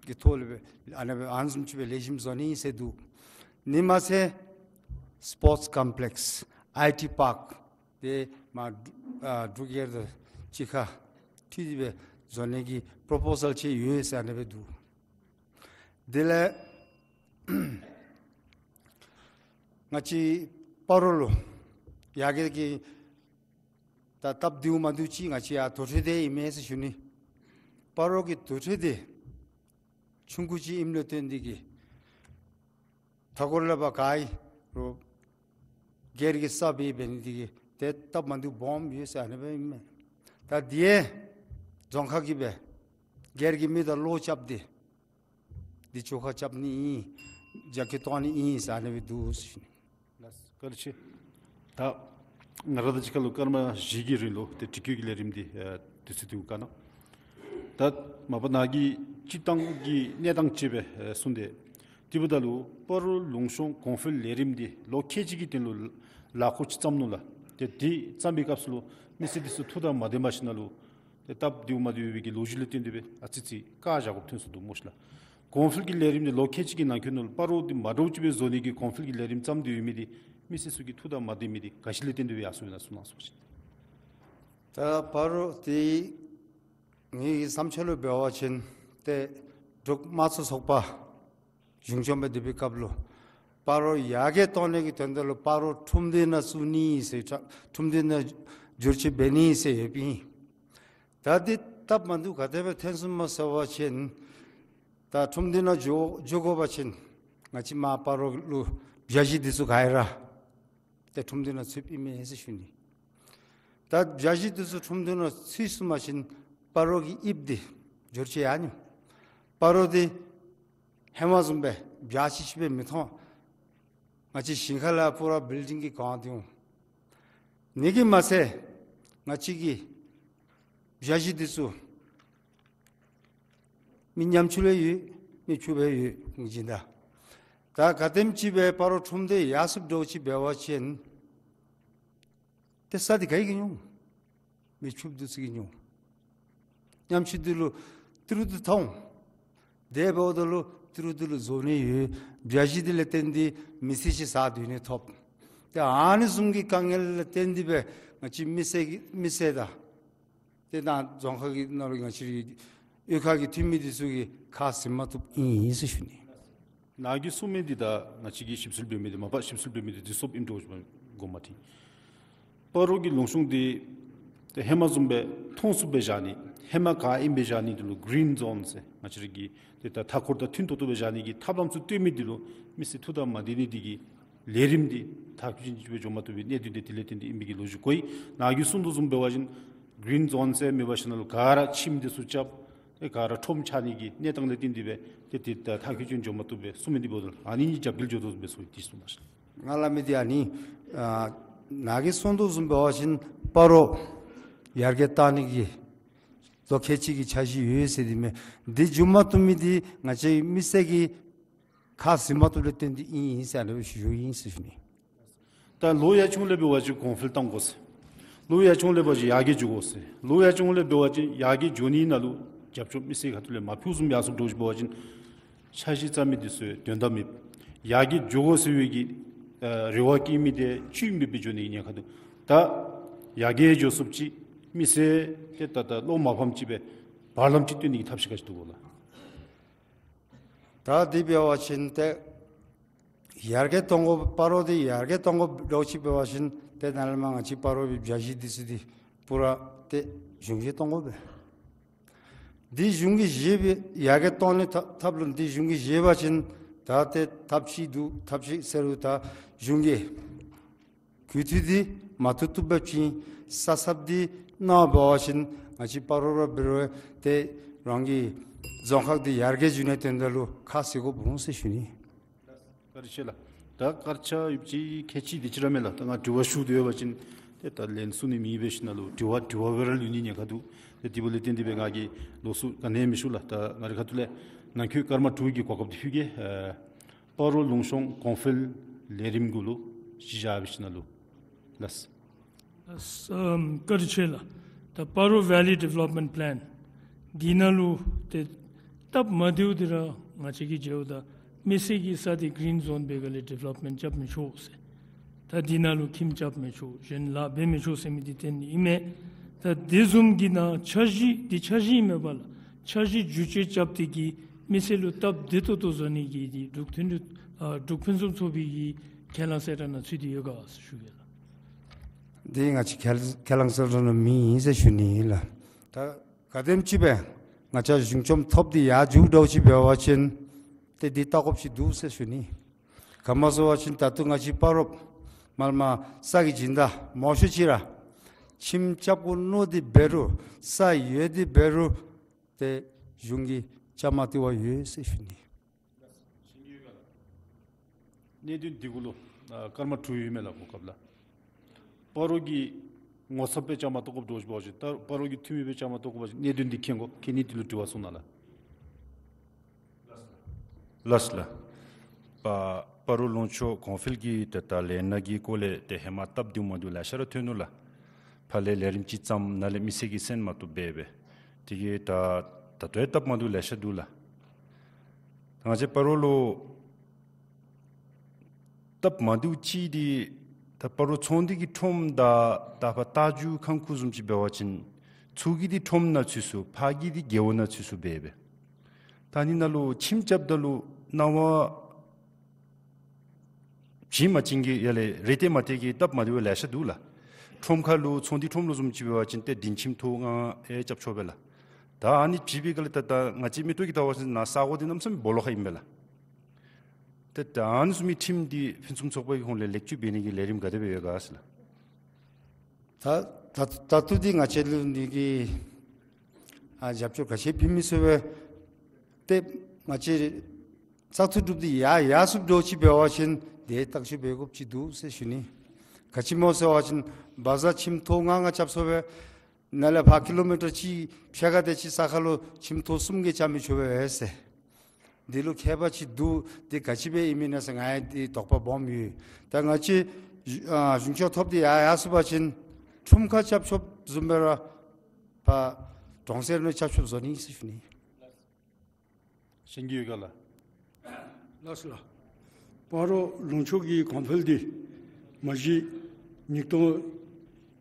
གི་ཐོག་ལས་སྦེ་ཨ་ནི་སྦེ་ཨ་ནི་བཟུམ་ཅིག་སྦེ་ལེགས་ཤོམ་བཟོ་ནི་ཟེར་འདུག། ཨ་ནི་མ་ཚད་སི་པོརཊསི་ཀམ་པི་ལེགསི་ཨའི་ཊི་པཱརཀ་ཏེ་མར་ཨ་འབྲུག་སྒེར་དང་གཅིག་ཁར་འཁྲིལ་ཏེ་སྦེ་བཟོ་ནི་གི་པོརོ་པོ་ཟལ་ཅིག་ཡོད་ཟེར་ཨ་ནི་སྦེ་འདུག། དེ་ལས་ང་བཅས་སྤ་རོ་ལུ་ཡར་རྒྱས་ཀྱི་ད་སྟབས་བདེཝ་མ་བདེཝ་ཅིག་ང་བཅས་ཡར་དུར་ཁྲོད་སྡེ་ཨིན་མས་ཟེར་ཞུ་ནི། སྤ་རོ་གི་དུར་ཁྲོད་སྡེ་ཆུང་ཀུ་ཅིག་ཨིནམ་ལས་བརྟེན་ཏེ་གིས་མཐའ་འཁོར་ལས་ཕར་ག་ཨིན་རུང་སྒེར་གྱི་ས་སྦེ་འབད་ནི་འདི་གིས་ཏེ་སྟབས་མ་བདེཝ་སྦོམ་ཡོད་ཟེར་ཨ་ནི་སྦེ་ཨིན་མས། ད་འདི་རྫོང་ཁག་གིས་སྦེ་སྒེར་གྱི་མི་དང་བློ་རྐྱབ་སྟེ་འདི་བཅོ་ཁ་རྐྱབ་ནི་ཨིན། རྒྱ་སྐྱེད་གཏོང་ནི་ཨིན་ཟེར་ཨ་ནི་སྦེ་འདུག་ཟེར་ཞུ་ནི། ལགས་སོ། བཀའ་དྲིན་ཆེ། ད་ང་ར་དང་གཅིག་ཁར་ལུ་སྐར་མ་བཞི་གི་རིང་ལུ་ཏེ་དྲི་བཀོད་ཀྱི་ལས་རིམ་འདི་ཨེ་དུས་ཚོད་འདི་གུ་བཀའ་གནང་། ད་མ་པ་ནཱ་གིས་སྤྱིར་བཏང་གི་གནས་སྟངས་ཅིག་སྦེ་ཨེ་གསུངས་ཏེ། དེ་འབདཝ་ད་ལུ་སྤ་རོ་ལུང་གཤོང་གོང་འཕེལ་ལས་རིམ་འདི་ལོ་ཁལ་གཅིག་གི་དོན་ལུ་ལཱ་ཁག་ཅིག་བརྩམས་ནུག་ལགས། ཏེ་འདི་བརྩམས་པའི་སྐབས་སུ་ལུ་མི་སེར་འདི་ཚུ་ཐུགས་དང་མ་ལྡནམ་ཞིནམ་ལས་ཏེ་སྟབས་བདེཝ་མ་བདེཝ་ཡོད་པའི་གི་ལོ་རྒྱུས་ལས་བརྟེན་ཏེ་སྦེ་ཨ་ཙི་ཙི་བཀག་བཞག་དགོཔ་ཐོན་སོང་འདུག་སྨོ་ཤིག་ལགས། གོང་འཕེལ་གྱི་ལས་རིམ་འདི་ལོ་ཁལ་གཅིག་གི་ནང་འཁོད་ནང་ལུ་སྤ་རོ་འདི་མ་འདྲཝ་ཅིག་སྦེ་བཟོ་ནི་གི་གོང་འཕེལ་གྱི་ལས་རིམ་བརྩམས་ཏེ་ཡོད་མི་འདི་མི་སེར་ཚུ་གིས་ཐུགས་དང་མ་ལྡན་མི་འདི་ག་ཅི་ལས་བརྟེན་ཏེ་སྦེ་ཡར་སོང་ཡོད་ན་གསུང་གནང་ཟེར་ཞུ་ནི། ད་སྤ་རོ་འདི་ངེའི་བསམ་འཆར་ལུ་འབད་བ་ཅིན་ཏེ་འབྲུག་དམངས་གཙོའི་ཚོགས་པ་གཞུང་སྐྱོང་འབད་སྡོད་པའི་སྐབས་ལུ་སྤ་རོ་ཡར་རྒྱས་གཏོང་ནི་གི་དོན་དག་ལུ་སྤ་རོ་ཁྲོམ་སྡེ་ནང་བཙུགས་ནི་ཟེར་ཁྲ་ཁྲོམ་སྡེ་ནང་བསྒྱུར་བཅོས་འབད་ནི་ཟེར་ཡོདཔ་ཨིན། ད་འདི་སྟབས་མ་བདེཝ་ག་དེ་སྦེ་ཐོན་སོང་སྨོ་ཟེར་བ་ཅིན་ད་ཁྲོམ་སྡེ་ནང་འགྱོ་འགྱོ་དགོ་པ་ཅིན་ང་བཅས་མར་སྤ་རོ་ལུ་བྱ་བཞི་འདི་ཚུ་ག་ར་ཏེ་ཁྲོམ་སྡེ་ནང་ཚུདཔ་ཨིན་མས་ཟེར་ཞུ་ནི། ད་བྱ་བཞི་འདི་ཚུ་ཁྲོམ་སྡེ་ནང་ཚུད་སོང་པ་ཅིན་སྤ་རོ་གི་དབྱིབས་འདི་འགྱུར་ཅི་ཡར་ནི། སྤ་རོ་འདི་ཧེ་མ་བཟུམ་སྦེ་བྱ་ཅིག་ཅིག་སྦེ་མི་མཐོང་། ང་བཅས་ཞིང་ཁ་ལས་ཕར་བིལ་ཌིང་གིས་གང་སྟེ་འོང་། ཨ་ནི་གིས་མ་ཚད་ང་བཅས་ཀྱི་བྱ་བཞི་འདི་ཚུ་མི་ཉམ་ཆུང་ལུ་ཡོད། མི་ཕྱུགཔོ་ཡོད། ངོས་འཛིན་དང་། ད་ག་དེམ་ཅིག་སྦེ་སྤ་རོ་ཁྲོམ་སྡེ་ཡར་སོངམ་འདྲཝ་ཅིག་འབད་བ་ཅིན་ཏེ་ས་འདི་ག་གིས་ཉོ། མི་ཕྱུགཔོ་འདི་ཚུ་གིས་ཉོ། ཉམ་ཆུང་འདི་ལུ་ཏི་རུ་འདི་ཐོབ་འོང་། དེ་འབདཝ་ད་ལུ་ཏི་རུ་འདི་ལུ་བཟོ་ནི་ཡོད། བྱ་བཞི་འདི་ལས་བརྟེན་ཏེ་མི་ཚེ་ཅིག་བཟའ་སྡོད་ནི་ཐོབ། ཏེ་ཨ་ནི་བཟུམ་གྱི་དཀའ་ངལ་ལས་བརྟེན་ཏེ་སྦེ་ང་བཅས་མི་སེར་གྱི་མི་སེར་དང་ཏེ་ནཱ་རྫོང་ཁག་གི་ནང་ལུ་ང་བཅས་རའི་གཡུས་ཁ་གི་འཐུས་མི་འདི་ཚུ་གིས་ཁ་ཟེར་མ་བཏུབ་ཨིན་ཟེར་ཞུ་ནི། ནཱ་གིས་གསུང་མི་འདི་དང་ང་བཅས་ཀྱིས་ཞིབ་འཚོལ་འབད་མི་འདི་མ་པ་ཞིབ་འཚོལ་འབད་མི་འདི་འདི་སོབ་ཨིན་འགྱོ་ཞུ་བ་དགོངསམ་མ་ཁྲེལ། སྤ་རོ་གི་ལུང་གཤོང་འདི་ཏེ་ཧེ་མ་བཟུམ་སྦེ་མཐོང་ཚུགསཔ་སྦེ་བཞག་ནི། ཧེ་མ་ག་ཨིནམ་སྦེ་བཞག་ནི་འདི་ལུ་གི་རིན་ཛོན་ཟེར་ང་བཅས་ར་གི་ཏེ་ད་མཐའ་འཁོར་དང་མཐུན་ཏོག་ཏོ་སྦེ་བཞག་ནི་གི་ཐབས་ལམ་ཚུ་སྟོན་མི་འདི་ལུ་མི་སེར་ཐུགས་དང་མ་ལྡན་ནི་འདི་གིས་ལས་རིམ་འདི་མཐར་འཁྱོལ་ཅིག་སྦེ་འགྱོ་མ་བཏུབ་པའི་གནད་དོན་འདི་དེ་ལས་བརྟེན་ཏེ་ཨིན་པའི་གི་ལོ་རྒྱུས་གོ་ཡི། ནཱ་གིས་གསུང་དོ་བཟུམ་འབད་བ་ཅིན་གི་རིན་ཛོན་ཟེར་མེད་པར་ཞིནམ་ལས་ག་ར་ཁྱིམ་འདི་ཚུ་རྐྱབ་ཏེ་ག་ར་ཁྲོམ་ཆགས་ནི་གི་གནས་སྟངས་ལས་བརྟེན་ཏེ་སྦེ་ཏེ་ཏེ་ད་མཐར་འཁྱོལ་ཅིག་འགྱོ་མ་བཏུབ་པས་གསུང་མི་འདི་འབདཝ་ད་ཨ་ནི་གཉིས་རྒྱབ་འགལ་འགྱོ་དོ་བཟུམ་སྦེ་གསུངས་ཏེ་གསུངས་པ་ཅིན། ང་སླབ་མི་འདི་ཨ་ནི་ཨ་ནཱ་གིས་གསུང་དོ་བཟུམ་འབད་བ་ཅིན་སྤ་རོ་ཡར་རྒྱས་གཏང་ནི་གི་ལོ་ཁལ་གཅིག་གི་འཆར་གཞི་ཡོད་ཟེར་དེ་མས། འདི་འགྱོ་མ་བཏུབ་མི་འདི་ང་བཅས་མི་སེར་གྱི་ཁ་ཟེར་མ་བཏུབ་ལས་བརྟེན་ཏེ་ཨིན་ཨིན་ཟེར་ཨ་ནི་སྦེ་ཞུ་ཡི་ཟེར་ཞུ་ནི། ད་ལུ་ཡར་བྱུང་ལས་འབད་བ་ཅིན་གོང་འཕེལ་གཏང་དགོ་ཟེར། ལུ་ཡར་བྱུང་ལས་འབད་བ་ཅིན་ཡར་རྒྱས་འགྱོ་དགོ་ཟེར། ལུ་ཡར་བྱུང་ལས་འབད་བ་ཅིན་ཡར་རྒྱས་འགྱོ་ནི་ནང་ལུ་རྒྱབ་སྐྱོར་མི་སེར་ཁ་ཐུག་ལས་མ་ཕུལཝ་བཟུམ་ཡར་སོངམ་འདྲཝ་ཅིག་འབད་བ་ཅིན་འཆར་གཞི་བརྩམ་མི་འདི་ཚུ་དོན་དག་མེད། ཡར་རྒྱས་འགྱོ་དགོ་ཟེར་བའི་གི་ཨ་རེ་བ་བསྐྱེད་མི་འདི་ཆུད་མི་སྦེ་འགྱོ་ནི་གི་ཉེན་ཁ་འདུག། ད་ཡར་རྒྱས་འགྱོ་ཚུགསཔ་ཅིག་མི་སེར་ཏེ་ད་ད་བློ་མ་ཕམ་ཅིག་སྦེ་བར་ལམ་ཅིག་བཏོན་ནི་གི་ཐབས་ཤེས་ག་ཅི་འདུག་གོ་ལགས། ད་འདི་འབད་བ་ཅིན་ཏེ་ཡར་རྒྱས་གཏང་དགོ། སྤ་རོ་འདི་ཡར་རྒྱས་གཏང་དགོཔ་འདྲཝ་ཅིག་འབད་བ་ཅིན་ཏེ་ནཱ་ལས་མར་ང་བཅས་སྤ་རོ་པའི་བྱ་བཞི་འདི་ཚུ་འདི་པུ་ར་ཏེ་གཞུང་བཞེས་གཏང་དགོ་པས། འདི་གཞུང་གིས་བཞེས་པའི་ཡར་རྒྱས་གཏང་ནི་ཐབས་ཐབས་ལུ་འདི་གཞུང་གིས་བཞེས་པ་ཅིན་ད་ཏེ་ཐབས་ཅིག་འདུག། ཐབས་ཅིག་ཟེར་རུང་ད་གཞུང་གིས་གུས་བཏུད་འདི་མ་བཏུབ་བཏུབ་འབད་བ་ཅིན་ས་གསརཔ་འདི་གནང་འབད་བ་ཅིན་ང་བཅས་སྤ་རོ་ར་འབད་རུང་ཏེ་ རང་གི་རྫོང་ཁག་འདི་ཡར་རྒྱས་འགྱོ་ནིའི་དོན་དག་ལུ་ཁ་བཟེད་དགོཔ་འོང་ཟེར་ཞུ་ནི། བཀའ་དྲིན་ཆེ་ལགས། ད་སྐར་ཆ་ཡོདཔ་ཅིག་ཁལ་གཅིག་དེ་ཅིག་ར་མས་ལགས། ད་ང་དྲི་བ་ཞུ་སྟེ་ཡོད་པ་ཅིན་ཏེ་ད་ལན་གསུང་ནི་མེདཔ་འབད་ཞིནམ་ལས་དྲི་བ་དྲི་བ་སྦེ་ར་ལུས་ནིའི་ཉེན་ཁ་འདུག། ཏེ་དེ་འབདཝ་ལས་བརྟེན་ཏེ་སྦེ་ང་གིས་ལོགས་སུ་ག་ནི་ཡང་མི་ཞུ་ལགས། ད་ང་རའི་ཁ་ཐུག་ལས་ནང་འཁོད་སྐར་མ་དྲུག་གི་གོ་སྐབས་འདི་ཕུལ་གེ། ཨ་སྤ་རོ་ལུང་གཤོང་གོང་འཕེལ་ལས་རིམ་གུ་ལུ་གཞི་བཞག་འབད་ཞིནམ་ལས་ལགས། ཨམ་བཀའ་དྲིན་ཆེ་ལགས། ད་སྤ་རོ་Valley Development Plan འདི་ནང་ལུ་ཏེ་སྟབས་མ་བདེཝ་འདི་ར་ང་བཅས་ཀྱིས་འགྱོཝ་ད་མི་སེར་གྱི་ས་འདི་གི་རིན་ཛོན་འབད་སྒང་ལས་ཌི་ཝེ་ལོབ་མེནཊ་རྐྱབ་མི་ཆོག་ཟེར། ད་འདི་ནང་ལུ་ཁྱིམ་རྐྱབ་མི་ཆོག། གཞན་ལཱ་འབད་མི་ཆོག་ཟེར་མི་འདི་བཏོན་ནི་ཨིན་མས། ད་དེ་བཟུམ་གྱི་ནང་འཆར་གཞི་འདི་འཆར་གཞི་ཨིན་མས་པ་ལགས། འཆར་གཞི་བསྒྱུར་བཅོས་རྐྱབ་སྟེ་གིས་མི་སེར་ལུ་སྟབས་བདེ་ཏོག་ཏོ་བཟོ་ནི་གི་འདི་འབྲུག་མཐུན་འབྲེལ་ཨ་འབྲུག་ཕུན་སུམ་ཚོགས་པའི་གི་ཁས་བླངས་གསལ་བསྒྲགས་ནང་ཚུད་དེ་ཡོད་ག་ཟེར་ཞུ་གེ་ལགས། འདི་ང་བཅས་ཁས་ཁས་བླངས་གསལ་བསྒྲགས་ནང་མེད་ཟེར་ཞུ་ནི་ལགས། ད་ག་དེམ་ཅིག་སྦེ་ང་བཅས་གཞུང་ཁྱོན་ཐོབ་སྟེ་ཡར་འགྱོཝ་འདྲཝ་ཅིག་འབད་བ་ཅིན་ཏེ་འདི་བལྟ་དགོཔ་ཅིག་འདུག་ཟེར་ཞུ་ནི། ག་མ་ཟེར་བ་ཅིན་ད་ལྟོ་ང་བཅས་སྤ་རོ་མར་མར་ས་གི་སྦྱིན་བདག་མང་ཤོས་ཅིག་ར་ཁྱིམ་རྐྱབ་དགོ་མནོ་སྟེ་འབད་རུང་ས་ཡོད་དེ་འབད་རུང་ཏེ་གཞུང་གིས་རྐྱབ་མ་སྟེར་བར་ཡོད་ཟེར་ཞུ་ནི། གནད་དོན་འདི་གུ་ལུ་ཨ་སྐར་མ་དྲུག་ཡོད་མས་ལགས་གོ་སྐབས་ལགས། སྤ་རོ་གི་ངོ་ཚབ་སྦེ་བཅའ་མར་གཏོགས་དགོཔ་འདྲཝ་ཅིག་འབད་བ་ཅིན་ད་སྤ་རོ་གི་འཐུས་མི་སྦེ་བཅའ་མར་གཏོགས་དགོ་པ་ཅིན་གནད་དོན་འདི་མཁྱེན་དགོ། མཁྱེན་ནི་འདི་ལུ་དྲི་བ་གསུང་གནང་ལགས། ལགས་ལགས། སྤ་སྤ་རོ་ལུང་ཕྱོགས་གོང་འཕེལ་གྱི་ཏེ་ད་ལས་སྣ་གི་སྐོར་ལས་ཏེ་ཧེ་མ་སྟབས་བདེཝ་མ་བདེཝ་ལེ་ཤ་ར་ཐོན་ནུག་ལགས། ཕར་ལས་ལས་རིམ་ཅིག་བརྩམས་ནཱ་ལས་མི་སེར་གྱིས་གསན་མ་བཏུབ་འབད་འབད། དེ་གིས་ད་ད་ལྟོ་ཡང་སྟབས་མ་བདེཝ་ལེ་ཤ་འདུག་ལགས། ང་བཅས་སྤ་རོ་ལུ་སྟབས་མ་བདེཝ་ཅིག་འདི་ད་སྤ་རོ་ཚོང་འདུས་ཀྱི་ཁྲོམ་དང་ད་ཕར་རྟ་རྒྱུག་ཁང་ཁུག་བཟུམ་ཅིག་འབད་བ་ཅིན་ཚུར་གི་འདི་ཁྲོམ་ནང་ཚུད་སོང་ཕར་གི་འདི་རྒེད་འོག་ནང་ཚུད་སོང་འབད་འབད། ད་ཨ་ནི་ནང་ལུ་ཁྱིམ་རྐྱབ་ད་ལུ་གནང་བ་བྱིན་མ་བྱིན་གྱི་ཡ་ལས་རེ་ལྟོས་མ་ལྟོས་ཀྱི་སྟབས་མ་བདེཝ་ལེ་ཤ་འདུག་ལགས། ཁྲོམ་ཁ་ལུ་ཚོང་འདུས་ཁྲོམ་ལུ་བཟུམ་ཅིག་འབད་བ་ཅིན་ཏེ་བདུན་ཁྱིམ་ཐོག་ལྔ་ཡང་རྐྱབ་ཆོག་པས་ལགས། ད་ཨ་ནི་བྱིན་པའི་སྒང་ལས་ད་ད་ང་བཅས་མིག་ཏོ་གིས་བལྟ་བ་ཅིན་ནཱ་ས་གོ་འདི་གནམ་མེད་ས་མེད་སྦོ་ལོགས་ཁར་ཨིན་པས་ལགས། ཏེ་ད་ཨ་ནི་བཟུམ་མའི་ཁྲིམས་འདི་ཕུན་སུམ་ཚོགས་པའི་ཧོངས་ལས་ལེགས་བཅོས་འབད་ནི་གི་ལས་རིམ་ག་དེ་སྦེ་ཡོད་ག་ཟེར་ལགས། ད་ད་ད་ལྟོ་འདི་ང་བཅས་ལུ་འདི་གི་ཨ་རྒྱབ་སྐྱོར་ག་ཅི་ཕུལ་མི་ཚུགས་པས། ཏེ་ང་བཅས་བཙག་འཐུ་གྲུབ་སྟེ་ཡར་ཡར་སོངམ་འདྲཝ་ཅིག་འབད་བ་ཅིན་དེ་བརྟག་དཔྱད་འབད་དགོཔ་ཅིག་འདུག་ཟེར་ཞུ་ནི། ག་ཅི་སྨོ་ཟེར་བ་ཅིན་བ་ཟར་ཁྱིམ་ཐོག་ལྔ་ལྔ་རྐྱབ་སོང་པས། ནཱ་ལས་ཕར་ཀི་ལོ་མི་ཊར་གཅིག་ཕྱེད་ཀ་དེ་ཅིག་ས་ཁར་ལུ་ཁྱིམ་ཐོག་གསུམ་བརྒྱད་རྐྱབ་མི་ཆོག་པས་ཟེར། འདི་ལུ་ཁྱད་པར་ཅིག་འདུག། འདི་ག་ཅི་སྦེ་ཨིན་མས་ན་ཟེར་ང་ཡང་འདི་དོགས་པ་སྦོམ་ཡོད། ད་ང་བཅས་ཨ་གཞུང་ཕྱོགས་ཐོབ་སྟེ་ཡར་ཡར་སོང་པ་ཅིན་ཁྲོམ་ཁར་རྐྱབ་ཆོགཔ་བཟུམ་སྦེ་ར་ཕར་གྲོང་གསེབ་ནང་རྐྱབ་ཆོགཔ་བཟོ་ནི་ཟེར་ཞུ་ནི། གཞན་གྱི་ཡོད་ག་ལགས། ལགས་སོ་ལགས། སྤ་རོ་ལུང་ཕྱོགས་ཀྱི་གོང་འཕེལ་འདི་མ་གཞི་ཉིས་སྟོང་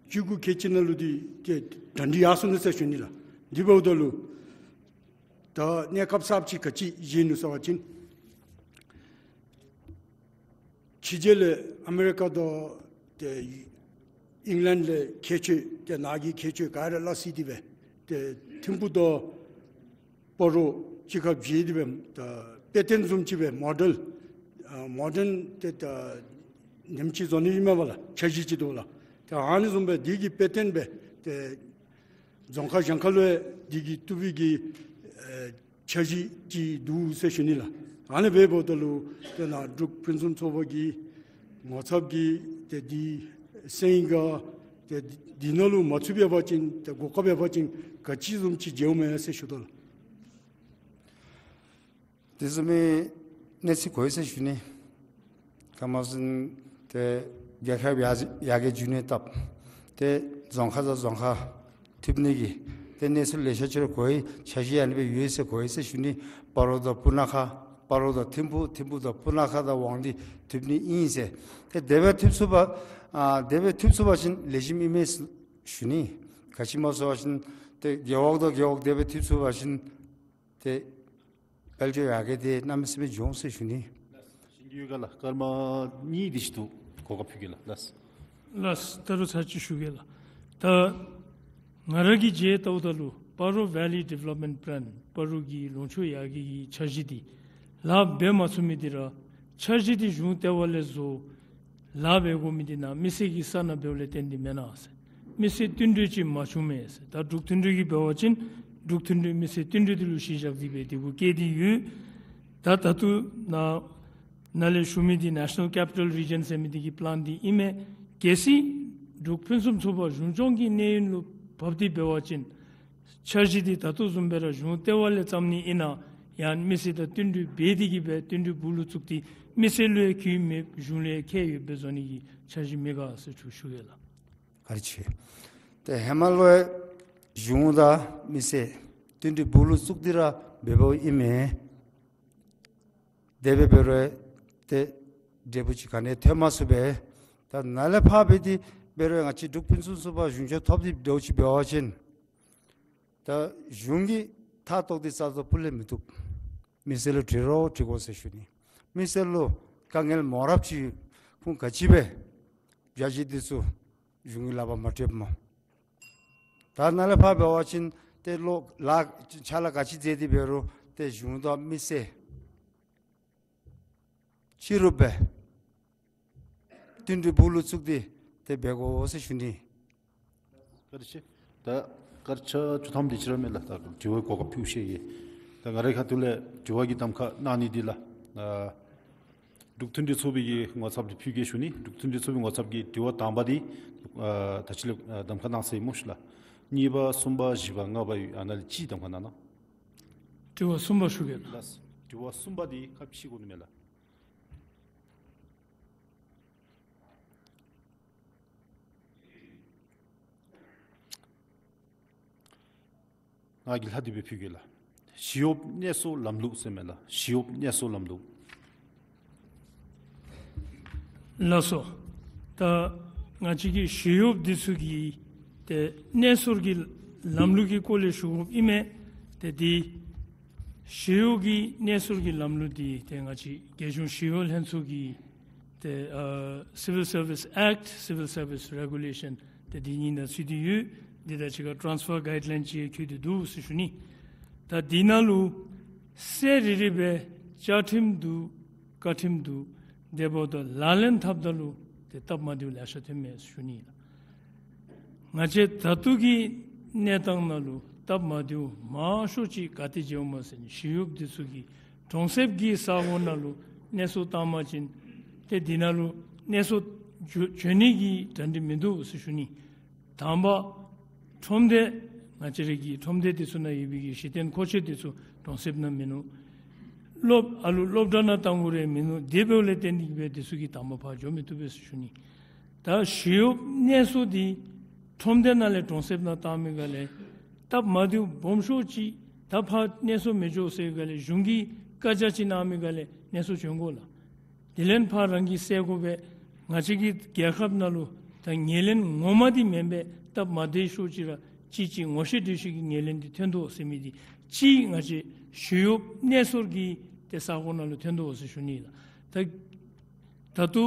བཅུ་དགུ་ཁལ་གཅིག་ནང་ལུ་འདི་ཏེ་གྲ་སྒྲིག་ཡར་སོང་ནུག་ཟེར་ཞུ་ནི་ལགས། འདི་འབདཝ་ད་ལུ་ད་གནས་སྐབས་གསརཔ་ཅིག་ག་ཅི་བཞེས་ནུག་ཟེར་བ་ཅིན་ཕྱི་རྒྱལ་ལས་ཨ་མི་རི་ཀ་དང་ཏེ་ཨིང་ལེནཌ་ལས་མཁས་མཆོག་ཏེ་ནཱ་གི་མཁས་མཆོག་ག་ར་སླབ་སྟེ་སྦེ་ཏེ་ཐིམ་ཕུག་དང་སྤ་རོ་གཅིག་ཁར་བཞག་སྟེ་སྦེ་ད་དཔེ་སྟོན་བཟུམ་ཅིག་སྦེ་མོ་ཌེལ་ཨ་མོ་ཌརན་ཏེ་ད་ཉིནམ་ཅིག་བཟོ་ནི་ཨིན་མས་པ་ལགས། འཆར་གཞི་ཅིག་འདུག་ལགས། ཏེ་ཨ་ནི་བཟུམ་སྦེ་འདི་གི་དཔེ་སྟོན་སྦེ་ཏེ་རྫོང་ཁག་གཞན་ཁར་ལུ་ཡང་འདི་གི་བཏུབ་པའི་གི་ཨེ་འཆར་གཞི་ཅིག་འདུག་ཟེར་ཞུ་ནི་ལགས། ཨ་ནི་འབདཝ་ད་ལུ་ཏེ་ནཱ་འབྲུག་ཕུན་སུམ་ཚོགས་པ་གི་ངོ་ཚབ་ཀྱིས་ཏེ་འདི་གསན་ཡི་ག། ཏེ་འདི་ནང་ལུ་མ་ཚུད་པ་ཅིན་ཏེ་གོ་སྐབས་ཡོད་པ་ཅིན་ག་ཅི་བཟུམ་ཅིག་མཇལཝ་མས་ཟེར་ཞུ་དོ་ལགས། དེ་བཟུམ་མའི་གནས་ཚུལ་གོ་ཡི་ཟེར་ཞུ་ནི། ག་མ་ཟེར་ན་ཏེ་རྒྱལ་ཁབ་ཡར་ཡར་རྒྱས་འགྱོ་ནི་སྟབས་ཏེ་རྫོང་ཁག་དང་རྫོང་ཁག་མཐུད་ནི་གི་ཏེ་གནས་ཚུལ་ལེ་ཤ་ཅིག་ར་གོ་ཡི། འཆར་གཞི་ཨ་ནི་སྦེ་ཡོད་ཟེར་གོ་ཡི་ཟེར་ཞུ་ནི། སྤ་རོ་དང་སྤུ་ན་ཁ་སྤ་རོ་དང་ཐིམ་ཕུག་ཐིམ་ཕུག་དང་སྤུ་ན་ཁ་དང་དབང་འདུས་མཐུད་ནི་ཨིན་ཟེར། ཏེ་དེ་སྦེ་མཐུད་ཚུགས་པ་ཨ་དེ་སྦེ་མཐུད་ཚུགས་པ་ཅིན་ལེགས་ཤོམ་ཨིན་མས་ཟེར་ཞུ་ནི། ག་ཅི་སྨོ་ཟེར་བ་ཅིན་ཏེ་རྒེད་འོག་དང་རྒེད་འོག་དེ་སྦེ་མཐུད་ཚུགས་པ་ཅིན་ཏེ་དཔལ་འབྱོར་ཡར་རྒྱས་འདི་གནམ་མེད་ས་མེད་འགྱོ་འོང་ཟེར་ཞུ་ནི། ལགས། གཞན་གྱི་ཡོད་ག་ལགས། སྐར་མ་གཉིས་དེ་ཅིག་འདུག། གོ་སྐབས་ཕུལ་གེ་ལགས། ལགས། ལགས། ད་རུང་ཚར་གཅིག་ཞུ་གེ་ལགས། ད་ང་ར་གིས་མཇལ་བལྟཝ་ད་ལུ་སྤ་རོ་Valley Development Plan སྤ་རོ་གི་ལུང་ཕྱོགས་ཡར་རྒྱས་ཀྱི་འཆར་གཞི་འདི་ལཱ་འབད་མ་ཚུགས་མི་འདི་ར་འཆར་གཞི་འདི་གཞུང་ལྟེ་བ་ལས་བཟོ་ལཱ་འབད་དགོ་མི་འདི་ནཱ་མི་སེར་གྱི་ས་ནང་འབདཝ་ལས་བརྟེན་ཏེ་མེན་ན་ཟེར། མི་སེར་བསྟུན་གྲོས་ཅིག་མ་བྱུང་མས་ཟེར། ད་འབྲུག་མཐུན་གྲོས་ཀྱིས་འབད་བ་ཅིན་ འབྲུག་མཐུན་སྒྲིལ་མི་སེར་བསྟུན་གྲོས་འདི་ལུ་གཞི་བཞག་སྟེ་སྦེ་འདི་གུ་བཀལ་ཏེ་ཡོད། ད་ད་ལྟོ་ནཱ་ནཱ་ལས་ཞུ་མི་འདི་National Capital Region ཟེར་མི་འདི་གི་པི་ལཱན་འདི་ཨིན་མས། གལ་སྲིད་འབྲུག་ཕུན་སུམ་ཚོགས་པ་གཞུང་སྐྱོང་གི་གནས་ཡུན་ལུ་བབས་ཏེ་འབད་བ་ཅིན་འཆར་གཞི་འདི་ད་ལྟོ་བཟུམ་སྦེ་ར་གཞུང་ལྟེ་བ་ལས་བརྩམ་ནི་ཨིན་ན་ཡང་མི་སེར་དང་བསྟུན་གྲོས་འབད་དེ་གི་སྦེ་བསྟུན་གྲོས་སྦུག་ལུ་བཙུགས་ཏེ་མི་སེར་ལུ་ཡང་གུད་མེད་གཞུང་ལུ་ཡང་ཁྱད་ཡོདཔ་སྦེ་བཟོ་ནི་གི་འཆར་གཞི་མེད་ག་ཟེར་ཞུ་ཞུ་ཡི་ལགས། བཀའ་དྲིན་ཆེ། ཏེ་ཧེ་མ་ལུ་ཡང་གཞུང་དང་མི་སེར་བསྟུན་གྲོས་སྦུག་ལུ་བཙུགས་ཏེ་ར་འབདཝ་ཨིན་མས། དེ་སྦེ་འབད་རུང་ཏེ་འབྲས་བུ་ཅིག་ག་ནི་ཐོན་མ་ཚུགས་པས། ད་ནཱ་ལས་ཕར་འབད་དེ་འབད་རུང་ང་བཅས་འབྲུག་ཕུན་སུམ་ཚོགས་པ་གཞུང་སྐྱོང་ཐོབ་སྟེ་འདྲཝ་ཅིག་འབད་བ་ཅིན་ད་གཞུང་གིས་མཐའ་གཏོགས་ཏེ་རྩ་དོན་སྤུ་ལས་མི་བཏུབ། མི་སེར་ལུ་དྲི་རོགས་དྲི་དགོ་ཟེར་ཞུ་ནི། མི་སེར་ལུ་དཀའ་ངལ་མང་རབས་ཅིག་ཁུངས་ག་ཅི་སྦེ་བྱ་བཞག་འདི་ཚུ་གཞུང་གི་ལག་པར་མ་སྤྲོདཔ་སྨོ། ད་ནཱ་ལས་ཕར་འབད་བ་ཅིན་ཏེ་ལོ་ལཱ་ཕྱག་ལཱ་ག་ཅི་མཛད་དེ་འབད་རུང་ཏེ་གཞུང་དང་མི་སེར་ཕྱི་རུ་སྦེ་བསྟུན་གྲོས་སྦུག་ལུ་བཙུགས་ཏེ་ཏེ་འབད་དགོ་ཟེར་ཞུ་ནི། བཀའ་དྲིན་ཆེ། ད་སྐར་ཆ་བཅུ་ཐམ་དེ་ཅིག་ར་མས་ལགས། ད་དྲི་བའི་གོ་སྐབས་ཕུལ་ཤེས་ཡི། ད་ང་རའི་ཁ་ཐུག་ལས་དྲི་བ་གི་གདམ་ཁ་གནང་ནི་འདི་ལགས། ཨ་འབྲུག་མཐུན་སྒྲིལ་ཚོགས་པའི་གི་ངོ་ཚབ་འདི་ཕུལ་གེ་ཞུ་ནི། འབྲུག་མཐུན་སྒྲིལ་ཚོགས་པའི་ངོ་ཚབ་ཀྱི་དྲི་བ་དང་པ་འདི་ཨ་ད་ཅི་ལས་ཨ་གདམ་ཁ་གནང་ས་ཡི་སྨོ་ཤིག་ལགས། གཉིས་པ་གསུམ་པ་བཞི་པ་ལྔ་པ་ཡོད། ཨ་ནཱ་ལས་གཅིག་གདམ་ཁ་གནང་གནང་། དྲི་བ་གསུམ་པ་ཞུ་གེ་ལགས། ལགས། དྲི་བ་གསུམ་པ་འདི་ཁ་ཕྱེ་དགོ་ནི་མས་ལགས། ང་གིས་ལྷག་སྟེ་སྦེ་ཕུལ་གེ་ལགས། ཞི་གཡོགཔ་གནས་གསོ་ལམ་ལུགས་ཟེར་མས་ལགས། ཞི་གཡོགཔ་གནས་གསོ་ལམ་ལུགས། ལགས་སོ། ད་ང་བཅས་ཀྱི་ཞི་གཡོགཔ་འདི་ཚུ་གི་ཏེ་གནས་གསོ་གི་ལམ་ལུགས་ཀྱི་སྐོར་ལས་ཞུ་དགོཔ་ཨིན་མས། ཏེ་འདི་ཞི་གཡོག་གི་གནས་གསོ་གི་ལམ་ལུགས་འདི་ཏེ་ང་བཅས་རྒྱལ་གཞུང་ཞི་གཡོག་ལྷན་ཚོགས་ཀྱི་ཏེ་ཨ་Civil Service Act, Civil Service Regulation ཏེ་འདི་གཉིས་ནང་ཚུད་དེ་ཡོད། འདི་དང་གཅིག་ཁར་transfer guideline ཅིག་འཁོད་དེ་འདུག་ཟེར་ཞུ་ནི། ད་འདི་ནང་ལུ་སྲིད་རེ་རེ་སྦེ་བཅའ་ཁྲིམས་འདུག། བཀའ་ཁྲིམས་འདུག། དེ་འབདཝ་ད་ལག་ལེན་འཐབ་ད་ལུ་ཏེ་སྟབས་མ་བདེཝ་ལེ་ཤ་ཐོན་མས་ཟེར་ཞུ་ནི་ལགས། ང་བཅས་ད་ལྟོ་གི་གནས་སྟངས་ནང་ལུ་སྟབས་མ་བདེཝ་མང་ཤོས་ཅིག་ག་ཏེ་འགྱོཝ་སྨོ་ཟེར་ན་ཞི་གཡོགཔ་འདི་ཚུ་གིས་གྲོང་གསེབ་ཀྱི་ས་གོ་ནང་ལུ་གནས་གསོ་བཏང་པ་ཅིན་ཏེ་འདི་ནང་ལུ་གནས་གསོ་འགྱོ་འགྱོ་ནི་གི་གྲ་སྒྲིག་མིན་འདུག་ཟེར་ཞུ་ནི། དང་པ་ཁྲོམ་སྡེ་ང་བཅས་ར་གི་ཁྲོམ་སྡེ་འདི་ཚུ་ནང་ཡོད་པའི་གི་གཞི་རྟེན་མཁོ་ཆས་འདི་ཚུ་གྲོང་གསེབ་ནང་མིན་ནུག། སློབ་ཨ་ལུ་སློབ་གྲྭ་ནང་གཏང་དགོ་རུང་མིན་ནུག། དེ་འབདཝ་ལས་བརྟེན་ཏེ་གི་སྦེ་འདི་ཚུ་གིས་དང་པ་ཕར་འགྱོ་མི་བཏུབ་པས་ཟེར་ཞུ་ནི། ད་ཞི་གཡོགཔ་གནས་གསོ་འདི་ཁྲོམ་སྡེ་ནང་ལས་གྲོང་གསེབ་ནང་བཏང་མི་ག་ལས་སྟབས་མ་བདེཝ་སྦོམ་ཤོས་ཅིག་ད་ཕར་གནས་གསོ་མི་འགྱོ་ཟེར་ག་ལས་གཞུང་གིས་བཀའ་རྒྱ་ཅིག་གནང་མི་ག་ལས་གནས་གསོ་བྱོན་དགོ་ལགས། དེ་ལས་ཕར་རང་གིས་སེལ་དགོ་པས། ང་བཅས་ཀྱི་རྒྱལ་ཁབ་ནང་ལུ་ད་ངོས་ལེན་ངོ་མ་འདི་མེན་པས། སྟབས་མ་བདེ་ཤོས་ཅིག་ར་ཅིག་ཅིག་ངོ་ཤེས་འདྲིས་ཤེས་ཀྱི་ངོས་ལེན་འདི་ཐོན་དོ་ཟེར་མི་འདི་ཅིག་ང་བཅས་ཞི་གཡོགཔ་གནས་གསོ་གི་ཏེ་ས་གོ་ནང་ལུ་ཐོན་དོ་ཟེར་ཞུ་ནི་ལགས། ད་ད་ལྟོ་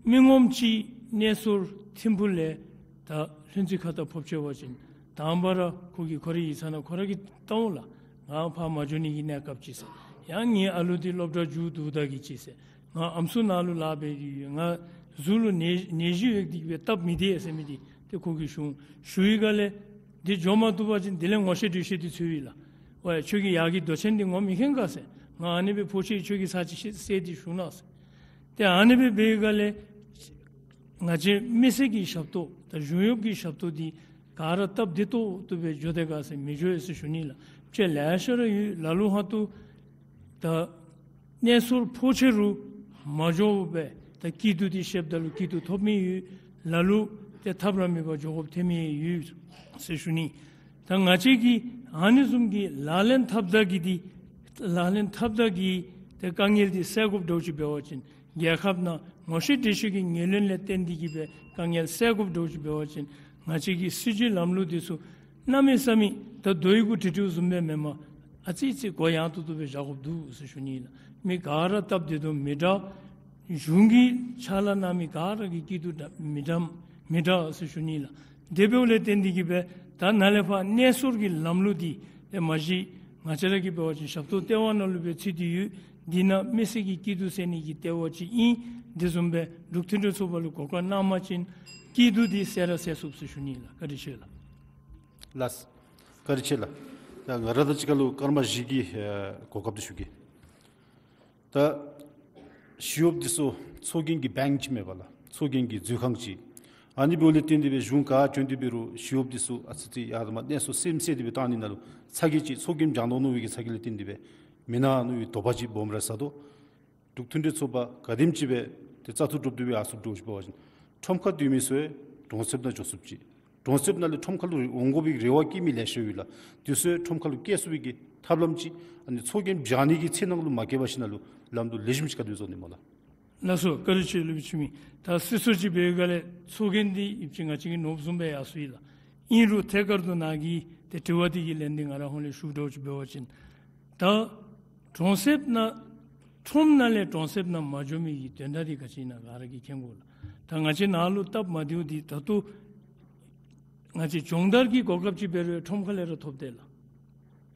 མི་ངོམ་ཅིག་གནས་གསོ་ཐིམ་ཕུག་ལས་ད་ལྷུན་རྩེ་ཁ་ཐུག་ཕོག་ཅི་བ་ཅིན་དང་པ་ར་ཁོ་གིས་ཁོ་རའི་ཡིག་ཚང་ནང་ཁོ་ར་གིས་བཏང་འོང་ལགས། ང་ཕར་མ་འགྱོ་ནི་གི་གནས་སྐབས་ཅིག་ཟེར། ཡང་ངེའི་ཨ་ལུ་འདི་སློབ་གྲྭ་མཇུག་བསྡུ་ད་གི་ཅིག་ཟེར། ང་ཨམ་སྲུ་ནཱ་ལུ་ལཱ་འབད་དེ་ཡོད། ང་གཟུགས་ལུ་ནད་ནད་གཞི་ཡོད་དེ་གི་སྦེ་སྟབས་མི་བདེ་ཟེར་མི་འདི་ཏེ་ཁོ་གིས་ཞུ་ཞུ་བའི་སྒང་ལས་འདི་འགྱོ་མ་བཏུབ་པ་ཅིན་དེ་ལས་ངོ་ཤེས་འདྲིས་ཤེས་འདི་འཚོལ་བས་ལགས། ཝའི་ཁྱོད་ཀྱིས་ཡར་གྱི་མདོ་ཆེན་འདི་ངོ་མི་མཁྱེན་ག་ཟེར། ང་ཨ་ནི་སྦེ་ཕོག་ཅི། ཁྱོད་ཀྱིས་ཚར་ཅིག་སེལ་ཏེ་ཞུ་གནང་ཟེར། ཏེ་ཨ་ནི་སྦེ་འབད་བའི་སྒང་ལས་ང་བཅས་མི་སེར་གྱི་ཞབས་ཏོག་དང་གཞུང་གཡོགཔ་གི་ཞབས་ཏོག་འདི་ག་ར་སྟབས་བདེ་ཏོག་ཏོ་སྦེ་འགྱོ་དེས་ག་ཟེར་མི་འགྱོ་ཡི་ཟེར་ཞུ་ནི་ལགས། དཔྱད་ལེ་ཤ་ར་ཡོད། ལ་ལུ་ཧ་ཏུ་ད་གནས་གསོ་ཕོག་ཅི་རུང་མ་འགྱོ་བར་ད་སྐྱིད་སྡུག་འདི་བཤདཔ་ད་ལུ་སྐྱིད་སྡུག་ཐོབ་མི་ཡོད། ལ་ལུ་ཏེ་ཐབས་ར་མེད་པར་འགྱོ་དགོཔ་ཐོན་མི་ཡོད་ཟེར་ཞུ་ནི། ད་ང་བཅས་ཀྱིས་ཨ་ནི་བཟུམ་གྱི་ལག་ལེན་འཐབ་ད་གི་འདི་ལག་ལེན་འཐབ་ད་གི་ཏེ་དཀའ་ངལ་འདི་སེལ་དགོཔ་འདྲཝ་ཅིག་འབད་བ་ཅིན་རྒྱལ་ཁབ་ནང་ངོ་ཤེས་འདྲིས་ཤེས་ཀྱི་ངོས་ལེན་ལས་བརྟེན་ཏེ་གི་སྦེ་དཀའ་ངལ་སེལ་དགོཔ་འདྲཝ་ཅིག་འབད་བ་ཅིན་ང་བཅས་ཀྱི་སྲིད་བྱུས་ལམ་ལུགས་འདི་ཚུ་གནམ་མེད་ས་མེད་ད་རྡོ་ཡི་གུ་དྲིལ་དྲིལཝ་བཟུམ་སྦེ་མེན་པར་ཨ་ཙི་ཙི་གུ་ཡངས་ཏོག་ཏོ་སྦེ་བཞག་དགོཔ་འདུག་ཟེར་ཞུ་ནི་ལགས། མི་ག་ར་སྟབས་བདེ་ཏོག་མི་འདྲ། གཞུང་གིས་ཕྱག་ལཱ་གནང་མི་ག་ར་གི་སྐྱིད་སྡུག་འདྲ་མི་འདྲ་མི་འདྲ་ཟེར་ཞུ་ནི་ལགས། དེ་འབདཝ་ལས་བརྟེན་ཏེ་གི་སྦེ་ད་ནཱ་ལས་ཕར་གནས་གསོ་གི་ལམ་ལུགས་འདི་ཏེ་མ་གཞི་ང་བཅས་ར་གིས་འབད་བ་ཅིན་ཞབས་ཏོག་ལྟེ་བ་ནང་ལུ་སྦེ་ཚུད་དེ་ཡོད། འདི་ནང་མི་སེར་གྱི་སྐྱིད་སྡུག་སེལ་ནི་གི་ལྟེ་བ་ཅིག་ཨིན། དེ་བཟུམ་སྦེ་འབྲུག་མཐུན་སྒྲིལ་ཚོགས་པ་ལུ་གོ་སྐབས་གནང་པ་ཅིན་སྐྱིད་སྡུག་འདི་སེལ་ར་སེལ་ཚུགས་ཟེར་ཞུ་ནི་ལགས། བཀའ་དྲིན་ཆེ་ལགས། ལགས། བཀའ་དྲིན་ཆེ་ལགས། ད་ང་ར་དང་གཅིག་ཁར་ལུ་སྐར་མ་བཞི་གི་ཨེ་གོ་སྐབས་འདི་ཞུ་གེ། ད་ཞི་གཡོགཔ་འདི་ཚུ་ཚོགས་རྒྱན་གྱི་བེངཀ་ཅིག་མེན་པ་ལགས། ཚོགས་རྒྱན་གྱི་མཛོད་ཁང་ཅིག། ཨ་ནི་འབདཝ་ལས་བརྟེན་ཏེ་སྦེ་གཞུང་ག་བྱོན་ཏེ་འབད་རུང་ཞི་གཡོགཔ་འདི་ཚུ་ཨ་ཙི་ཙི་ཡར་མར་གནས་ཚུལ་སེམས་གསལ་ཏེ་སྦེ་བཏང་ནི་ནང་ལུ་ཚ་གྱང་ཅིག་ཚོགས་རྒྱན་བྱང་དོ་མནོ་བའི་གི་ཚ་གྱང་ལས་བརྟེན་ཏེ་སྦེ་མེན་ན་མནོ་བའི་དོགས་པ་ཅིག་སྦོམ་ར་ཟ་དོ། འབྲུག་མཐུན་སྒྲིལ་ཚོགས་པ་ག་དེམ་ཅིག་སྦེ་ཏེ་བཙག་འཐུ་གྲུབ་སྟེ་སྦེ་ཨ་སུ་འགྱོ་ཅི་འབད་བ་ཅིན་ཁྲོམ་ཁར་སྡོད་མི་ཚུ་གྲོང་གསེབ་ནང་འགྱོ་ཚུགསཔ་ཅིག། གྲོང་གསེབ་ནང་ལས་ཁྲོམ་ཁར་ལུ་འོང་དགོ་པའི་རེ་བ་བསྐྱེད་མི་ལེ་ཤ་ཡོད་ལགས། དེ་ཚུ་ཁྲོམ་ཁར་ལུ་བསྐྱལ་ཚུགས་པའི་གི་ཐབས་ལམ་ཅིག་ཨ་ནི་ཚོགས་རྒྱན་བྱང་ནི་གི་ཚེ་ནང་ལུ་མ་བསྐྱལ་བ་ཅིན་ནང་ལུ་ལམ་ལུགས་ལེགས་ཤོམ་ཅིག་ག་དེ་སྦེ་བཟོ་ནི་སྨོ་ལགས། ལགས་སོ། བཀའ་དྲིན་ཆེ། སློབ་དཔོན་འཆི་མེད། ད་སྲིད་ཚོགས་ཅིག་འབད་བའི་སྒང་ལས་ཚོགས་རྒྱན་འདི་ཡོདཔ་ཅིག་ང་བཅས་ཀྱིས་མནོ་བཟུམ་སྦེ་ཡར་སོང་ཡི་ལགས། ཨིན་རུང་ཐད་ཀར་དུ་ནཱ་གི་ཏེ་དྲི་བ་འདི་གི་ལན་འདི་ང་རའི་ཧོངས་ལས་ཞུ་དོ་ཅིག་འབད་བ་ཅིན་ད་གྲོང་གསེབ་ནང་ཁྲོམ་ནང་ལས་གྲོང་གསེབ་ནང་མ་འགྱོ་མི་གི་དོན་དག་འདི་ག་ཅི་ཨིན་ན་ག་ར་གིས་མཁྱེན་དགོ་ལགས། ད་ང་བཅས་ནཱ་ལུ་སྟབས་མ་བདེཝ་འདི་ད་ལྟོ་ང་བཅས་སྦྱོང་བརྡར་གྱི་གོ་སྐབས་ཅིག་འབད་རུང་ཁྲོམ་ཁ་ལས་ར་ཐོབ་སྟེ་ལགས།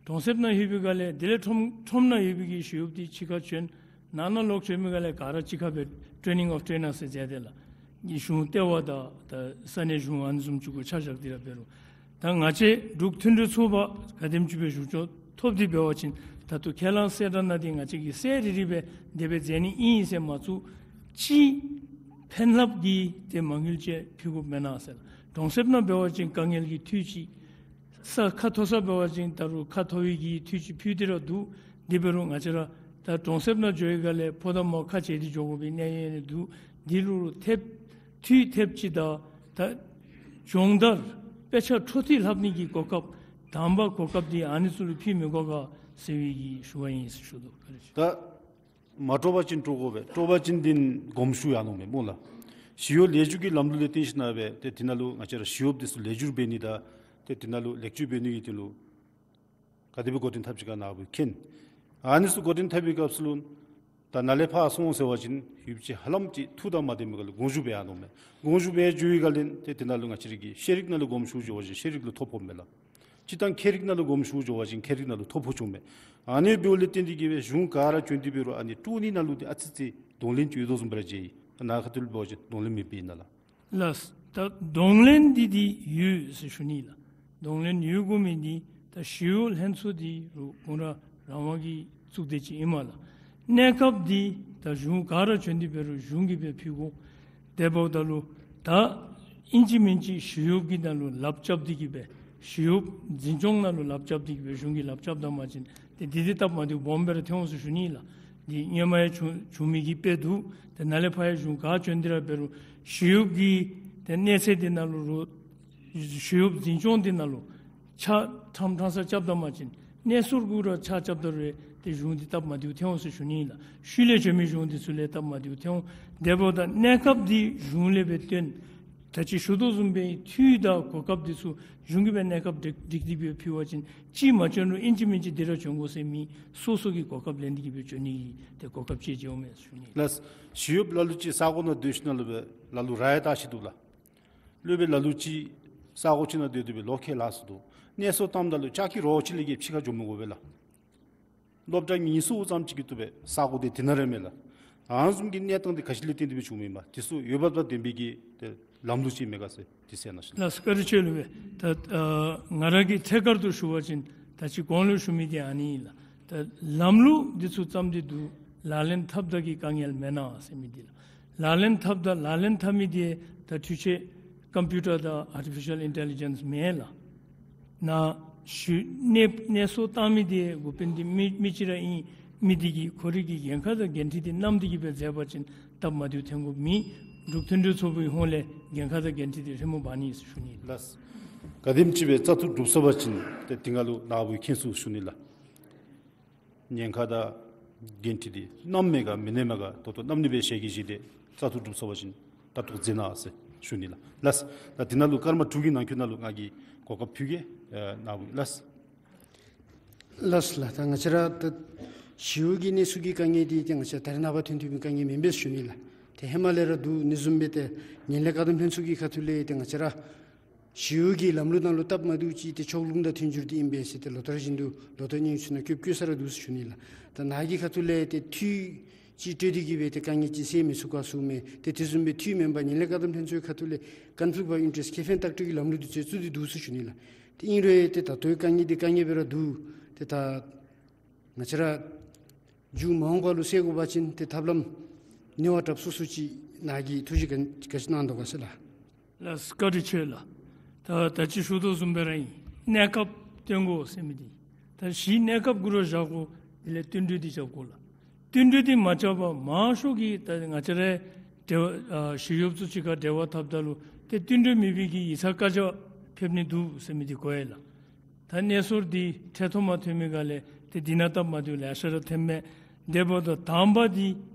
གྲོང་གསེབ་ནང་ལྷོད་པའི་སྒང་ལས་དེ་ལས་ཁྲོམ་ཁྲོམ་ནང་ཡོད་པའི་གི་ཞི་གཡོགཔ་འདི་གཅིག་ཁར་བྱོན། ནང་ན་ལོག་བྱོན་པའི་སྒང་ལས་ག་ར་གཅིག་ཁར་སྦེ་ཊེ་ནིང་ཨོཕ་ཊེ་ནར་ཟེར་མཛད་དེ་ལགས། གཞུང་ལྟེ་བ་དང་ད་ས་གནས་གཞུང་ཨ་ནི་བཟུམ་ཅིག་གུ་ཆ་བཞག་སྟེ་ར་འབད་རུང་ད་ང་བཅས་འབྲུག་མཐུན་སྒྲིལ་ཚོགས་པ་ག་དེམ་ཅིག་སྦེ་བཞུགས་ཚུགས་ཐོབ་སྟེ་འབད་བ་ཅིན་ད་ལྟོ་ཁས་བླངས་གསལ་བསྒྲགས་ནང་འདི་ང་བཅས་ཀྱིས་གསལ་རི་རི་སྦེ་དེ་སྦེ་མཛད་ནི་ཨིན་ཟེར་མ་ཚུགས། ཅིག་ཕན་རླབས་ཀྱི་ཏེ་མ་དངུལ་ཅིག་ཕུལ་དགོཔ་མེན་ན་ཟེར། གྲོང་གསེབ་ནང་འབད་བ་ཅིན་དཀའ་ངལ་གྱི་འཐུས་ཅིག། ས་ཁ་མཐོ་ས་འབད་བ་ཅིན་ད་རུང་ཁ་མཐོ་བའི་གི་འཐུས་ཅིག་ཕུལ་ཏེ་ར་འདུག། དེ་འབད་རུང་ང་བཅས་ར་ད་གྲོང་གསེབ་ནང་འགྱོ་བའི་སྒང་ལས་ཕོ་དང་མོ་ཁ་འབྱལ་ཏེ་འགྱོ་དགོ་པའི་གནད་ཡོད་ནི་འདུག། འདི་ལུ་ཐེབས་འཐུས་ཐེབས་ཅིག་དང་ད་སྦྱོང་བརྡར་དཔེ་ཆ་འཕྲོ་མཐུད་ལྷབ་ནི་གི་གོ་སྐབས་དང་པ་གོ་སྐབས་འདི་ཨ་ནི་ཚུ་ལུ་ཕུལ་མི་དགོ་ག་ཟེར་བའི་གི་ཞུ་བ་ཨིན་ཟེར་ཞུ་དོ། བཀའ་དྲིན་ཆེ། ད་མ་སྤྲོ་བ་ཅིན་སྤྲོ་དགོ་པས། སྤྲོ་བ་ཅིན་འདི་དགོངསམ་ཞུ་ཡར་འོང་མས་སྨོ་ལགས། ཞི་གཡོག་ལེགས་བཅོས་ཀྱི་ལམ་ལུགས་ལས་བརྟེན་ཞིནམ་ལས་ཏེ་དེ་ནང་ལུ་ང་བཅས་ར་ཞི་གཡོགཔ་འདི་ཚུ་ལེགས་བསྒྱུར་འབད་ནི་དང་ཏེ་དེ་ནང་ལུ་ལེགས་བཅོས་འབད་ནི་གི་དོན་ལུ་ག་དེ་སྦེ་འགོ་འདྲེན་འཐབ་ཅི་ག་ནཱ་བུ་མཁྱེན། ཨ་ནི་ཚུ་འགོ་འདྲེན་འཐབ་པའི་སྐབས་སུ་ལུ་ད་ནཱ་ལས་ཕར་སོང་ཟེར་བ་ཅིན་ཡུདཔ་ཅིག་ཧ་ལམ་ཅིག་ཐུགས་དང་མ་ལྡན་མི་ག་ལུ་དགོངས་ཞུ་འབད་ཡར་འོང་མས། དགོངས་ཞུ་འབད་འགྱོ་བའི་སྒང་ལས་ཏེ་དེ་ནང་ལུ་ང་བཅས་ར་གི་ཤེས་རིག་ནང་ལུ་དགོངསམ་ཞུ་འགྱོ་བ་ཅིན་ཤེས་རིག་ལུ་ཐོ་ཕོགཔ་མས་ལགས། སྤྱིར་བཏང་མཁས་རིག་ནང་ལུ་དགོངསམ་ཞུ་འགྱོ་བ་ཅིན་མཁས་རིག་ནང་ལུ་ཐོ་ཕོག་བྱུངམ་མས། ཨ་ནི་འབདཝ་ལས་བརྟེན་ཏེ་གིས་སྦེ་གཞུང་ག་ར་བྱོན་ཏེ་འབད་རུང་ཨ་ནི་དཀྲོག་ནི་ནང་ལུ་ཏེ་ཨ་ཙི་ཙི་གདོང་ལེན་ཅིག་ཡོད་དོ་བཟུམ་སྦེ་ར་མཇལ་ཡི། ད་ནཱ་ཁ་ཐུག་ལུ་འབད་བ་ཅིན་གདོང་ལེན་མེདཔ་ཨིན་ན་ལགས། ལགས། ད་གདོང་ལེན་འདི་འདི་ཡོད་ཟེར་ཞུ་ནི་ལགས། གདོང་ལེན་ཡོད་དགོ་མི་འདི་ད་ཞི་གཡོག་ལྷན་ཚོགས་འདི་རུང་གུང་ར་རང་དབང་གི་གཙུག་སྡེ་ཅིག་ཨིན་མས་ལགས། གནས་སྐབས་འདི་ད་གཞུང་ག་ར་བྱོན་ཏེ་འབད་རུང་གཞུང་གིས་སྦེ་ཕུལ་དགོ། དེ་འབདཝ་ད་ལུ་ད་ཨིན་ཅི་མིན་ཅི་ཞི་གཡོག་གི་ནང་ལུ་ལགཔ་རྐྱབ་སྟེ་གིས་སྦེ་ཞི་གཡོག་འཛིན་སྐྱོང་ནང་ལུ་ལགཔ་རྐྱབ་སྟེ་གིས་སྦེ་གཞུང་གིས་ལགཔ་རྐྱབ་ད་མ་ཅིན་ཏེ་འདི་འདི་སྟབས་མ་བདེཝ་སྦོམ་སྦེ་ར་ཐོན་འོང་ཟེར་ཞུ་ནི་ལགས། འདི་སྔོན་མ་ཡང་བྱུང་བྱུང་མི་གི་དཔེ་འདུག། ཏེ་ནཱ་ལས་ཕར་ཡང་གཞུང་ག་བྱོན་ཏེ་ར་འབད་རུང་ཞི་གཡོག་གི་ཏེ་གནས་ཚད་འདི་ནང་ལུ་རུང་ཞི་གཡོག་འཛིན་སྐྱོང་འདི་ནང་ལུ་ཆ་ཁྲམ་ཁྲང་ས་རྐྱབ་ད་མ་ཅིན་གནས་ཚུལ་གུ་ར་ཆ་རྐྱབ་ད་རུང་ཏེ་གཞུང་འདི་སྟབས་མ་བདེཝ་ཐོན་འོང་ཟེར་ཞུ་ནི་ལགས། ཤུལ་ལས་བྱོན་མི་གཞུང་འདི་ཚུ་ལས་སྟབས་མ་བདེཝ་ཐོན་འོང་། དེ་འབདཝ་ད་གནས་སྐབས་འདི་གཞུང་ལས་སྦེ་བཏོན། ད་ཅི་ཞུ་དོ་བཟུམ་སྦེ་འཐུས་དང་གོ་སྐབས་འདི་ཚུ་གཞུང་གིས་སྦེ་གནས་སྐབས་སྒྲིག་སྒྲིག་སྟེ་སྦེ་ཕུལ་བ་ཅིན་གཅིག་མ་བྱོན་རུང་ཨིན་ཅི་མིན་ཅི་འདི་ར་བྱོན་དགོ་ཟེར་མི་སོ་སོ་གི་གོ་སྐབས་ལེན་ཏེ་གིས་སྦེ་བྱོན་ནི་གི་ཏེ་གོ་སྐབས་ཅིག་ཅིག་འོང་མས་ཟེར་ཞུ་ནི། ལགས། ཞི་གཡོགཔ་ལ་ལུ་ཅིག་ས་གོ་ནང་སྡོད་ཞིནམ་ལས་སྦེ་ལ་ལུ་ར་ཡང་བཏགས་ཅི་འདུག་ལགས། སློབ་དཔོན་ལ་ལུ་ཅིག་ས་གོ་ཅིག་ནང་སྡོད་དེ་སྦེ་ལོ་ཁལ་ལ་སོང་འདུག། གནས་ཚུལ་བཏངམ་ད་ལུ་ལྕགས་ཀྱི་རོ་ཅིག་ལས་བརྒལ་ཕྱི་ཁར་འགྱོ་མི་དགོ་པས་ལགས། སློབ་གྲྭ་གཉིས་གསུམ་ཙམ་ཅིག་གི་བཏུབ་པས། ས་གོ་འདི་དེ་ནང་ར་མས་ལགས། ཨ་ནི་བཟུམ་གྱི་གནས་སྟངས་འདི་ག་ཅི་ལས་བརྟེན་ཏེ་སྦེ་བྱུངམ་ཨིན་མས། དེ་ཚུ་འོས་འབབ་དང་ལྡན་པའི་གི་ཏེ་ལམ་ལུགས་ཅིག་མས་ག་ཟེར་དེ་གསལ་གནང་ཞུ་ནི། ལགས་སོ། བཀའ་དྲིན་ཆེ་ལགས་སྦེ། ད་ཨ་ང་ར་གིས་ཐད་ཀར་དུ་ཞུ་བ་ཅིན་ད་ཅི་གོང་ལུ་ཞུ་མི་འདི་ཨ་ནི་ཨིན་ལགས། ད་ལམ་ལུགས་འདི་ཚུ་བརྩམས་ཏེ་འདུག། ལག་ལེན་འཐབ་ད་གི་དཀའ་ངལ་མེན་ན་ཟེར་མི་འདི་ལགས། ལག་ལེན་འཐབ་ད་ལག་ལེན་འཐབ་མི་འདི་ད་འཕྲུལ་ཆས་ཀམ་པིའུ་ཊར་དང་ཨར་ཊི་ཕི་ཤལ་ཨིན་ཊེ་ལི་ཇེནསི་མེན་ལགས། ནཱ་ཞུ་གནས་གནས་སོ་བཏང་མི་འདི་འགོ་དཔོན་འདི་མི་མི་ཅིག་ར་ཨིན། མི་འདི་གིས་ཁོ་རའི་གི་འགན་ཁག་དང་འགན་འཁྲི་འདི་བསྣམས་ཏེ་གིས་སྦེ་མཛད་པ་ཅིན་སྟབས་མ་བདེཝ་ཐོན་དགོཔ་མེད། འབྲུག་མཐུན་སྒྲིལ་ཚོགས་པའི་ཧོངས་ལས་འགན་ཁག་དང་འགན་འཁྲི་འདི་རེ་མོ་འབག་ནི་ཟེར་ཞུ་ནི། ལགས། ག་དེམ་ཅིག་སྦེ་བཙག་འཐུ་གྲུབ་སོང་པ་ཅིན་ཏེ་དེ་ནང་ལུ་ནཱ་བུ་མཁྱེན་ཚུགས་ཞུ་ནི་ལགས། ཉེན་ཁ་དང་འགན་འཁྲི་འདི་བསྣམས་མས་ག་མི་བསྣམས་མས་ག་ད་ལྟོ་བསྣམས་ནི་སྦེ་ཞལ་གྱིས་བཞེས་ཏེ་བཙག་འཐུ་གྲུབ་སོང་པ་ཅིན་ད་ལྟོ་མཛད་གནང་ཟེར་ཞུ་ནི་ལགས། ལགས། ད་དེ་ནང་ལུ་སྐར་མ་དྲུག་གི་ནང་འཁོད་ནང་ལུ་ང་གིས་གོ་སྐབས་ཕུལ་གེ། ཨེ་ནཱ་བུ་ལགས། ལགས་ལགས། ད་ང་བཅས་ར་ད་ཞི་གཡོག་གི་གནས་ཚུལ་གྱི་དཀའ་ངལ་འདི་ཏེ་ང་བཅས་ད་རེས་ནངས་པ་ཐོན་ཐོན་པའི་དཀའ་ངལ་མེན་པས་ཞུ་ནི་ལགས། ཏེ་ཧེ་མ་ལས་ར་འདུག་ནི་བཟུམ་སྦེ་ཏེ་ངན་ལྷད་བཀག་སྡོམ་ལྷན་ཚོགས་ཀྱི་ཁ་ཐུག་ལས་ཏེ་ང་བཅས་ར་ཞི་གཡོག་གི་ལམ་ལུགས་ནང་ལུ་སྟབས་མ་བདེཝ་ཅིག་ཏེ་ཕྱོགས་ལྷུང་དང་མཐུན་འགྱུར་འདི་ཨིན་པས་ཟེར་ཏེ་ལོ་ལྟར་བཞིན་དུ་ལོ་ཐོག་སྙན་ཞུ་ནང་བཀོད་བཀོད་ས་ར་འདུག་ཟེར་ཞུ་ནི་ལགས། ད་ནཱ་གི་ཁ་ཐུག་ལས་ཏེ་འཐུས་ཅིག་སྤྲོད་དེ་གིས་སྦེ་ཏེ་དཀའ་ངལ་ཅིག་སེལ་མི་ཚུགས་ག་ཟེར་མས། ཏེ་དེ་བཟུམ་སྦེ་འཐུས་མེན་པར་ངན་ལྷད་བཀག་སྡོམ་ལྷན་ཚོགས་ཁ་ཐུག་ལས་ཀོན་ཕི་ལིཀཊ་ཨོཕ་ཨིན་ཊེ་རེསཊ་ཁེ་ཕན་ལྟག་སྤྲོད་ཀྱི་ལམ་ལུགས་འདི་ཚུ་བཙུགས་ཏེ་འདུག་ཟེར་ཞུ་ནི་ལགས། ཏེ་ཨིན་རུང་ཏེ་ད་ལྟོའི་དཀའ་ངལ་འདི་དཀའ་ངལ་སྦེ་ར་འདུག། ཏེ་ད་ང་བཅས་ར་མཇུག་མ་འོངས་པ་ལུ་སེལ་དགོ་པ་ཅིན་ཏེ་ཐབས་ལམ་ནི་བ་དྲགཔ་སུ་སུ་ཅིག་ནཱ་གིས་ཐུགས་བཞེད་ག་ག་ཅི་གནང་དོ་ག་ཟེར་ལགས། ལགས་སོ། བཀའ་དྲིན་ཆེ་ལགས། ད་ད་ཅི་ཞུ་དོ་བཟུམ་སྦེ་ར་ཨིན། གནས་སྐབས་སྟོན་དགོ་ཟེར་མི་འདི། ད་གཞི་གནས་སྐབས་གུ་ར་བཞག་དགོ། དེ་ལས་བསྟུན་གྲོས་འདི་རྐྱབ་དགོ་ལགས། བསྟུན་གྲོས་འདི་མ་རྐྱབ་པར་མང་ཤོས་ཀྱིས་ད་ང་བཅས་རའི་འབྲེལ་བ་ཨ་ཞི་གཡོགཔ་ཚུ་གཅིག་ཁར་འབྲེལ་བ་འཐབ་ད་ལུ་ཏེ་བསྟུན་གྲོས་མེད་པའི་གི་ཡིག་ཚང་བཀའ་རྒྱ་ཕེབས་ནི་འདུག་ཟེར་མི་འདི་གོ་ཡི་ལགས། ད་གནས་ཚུལ་འདི་འཕྲལ་ཐུབ་མ་ཐོན་མི་ག་ལས་ཏེ་འདི་ནང་སྟབས་མ་བདེཝ་ལེ་ཤ་ར་ཐོན་མས། དེ་འབདཝ་ད་དང་པ་འདི་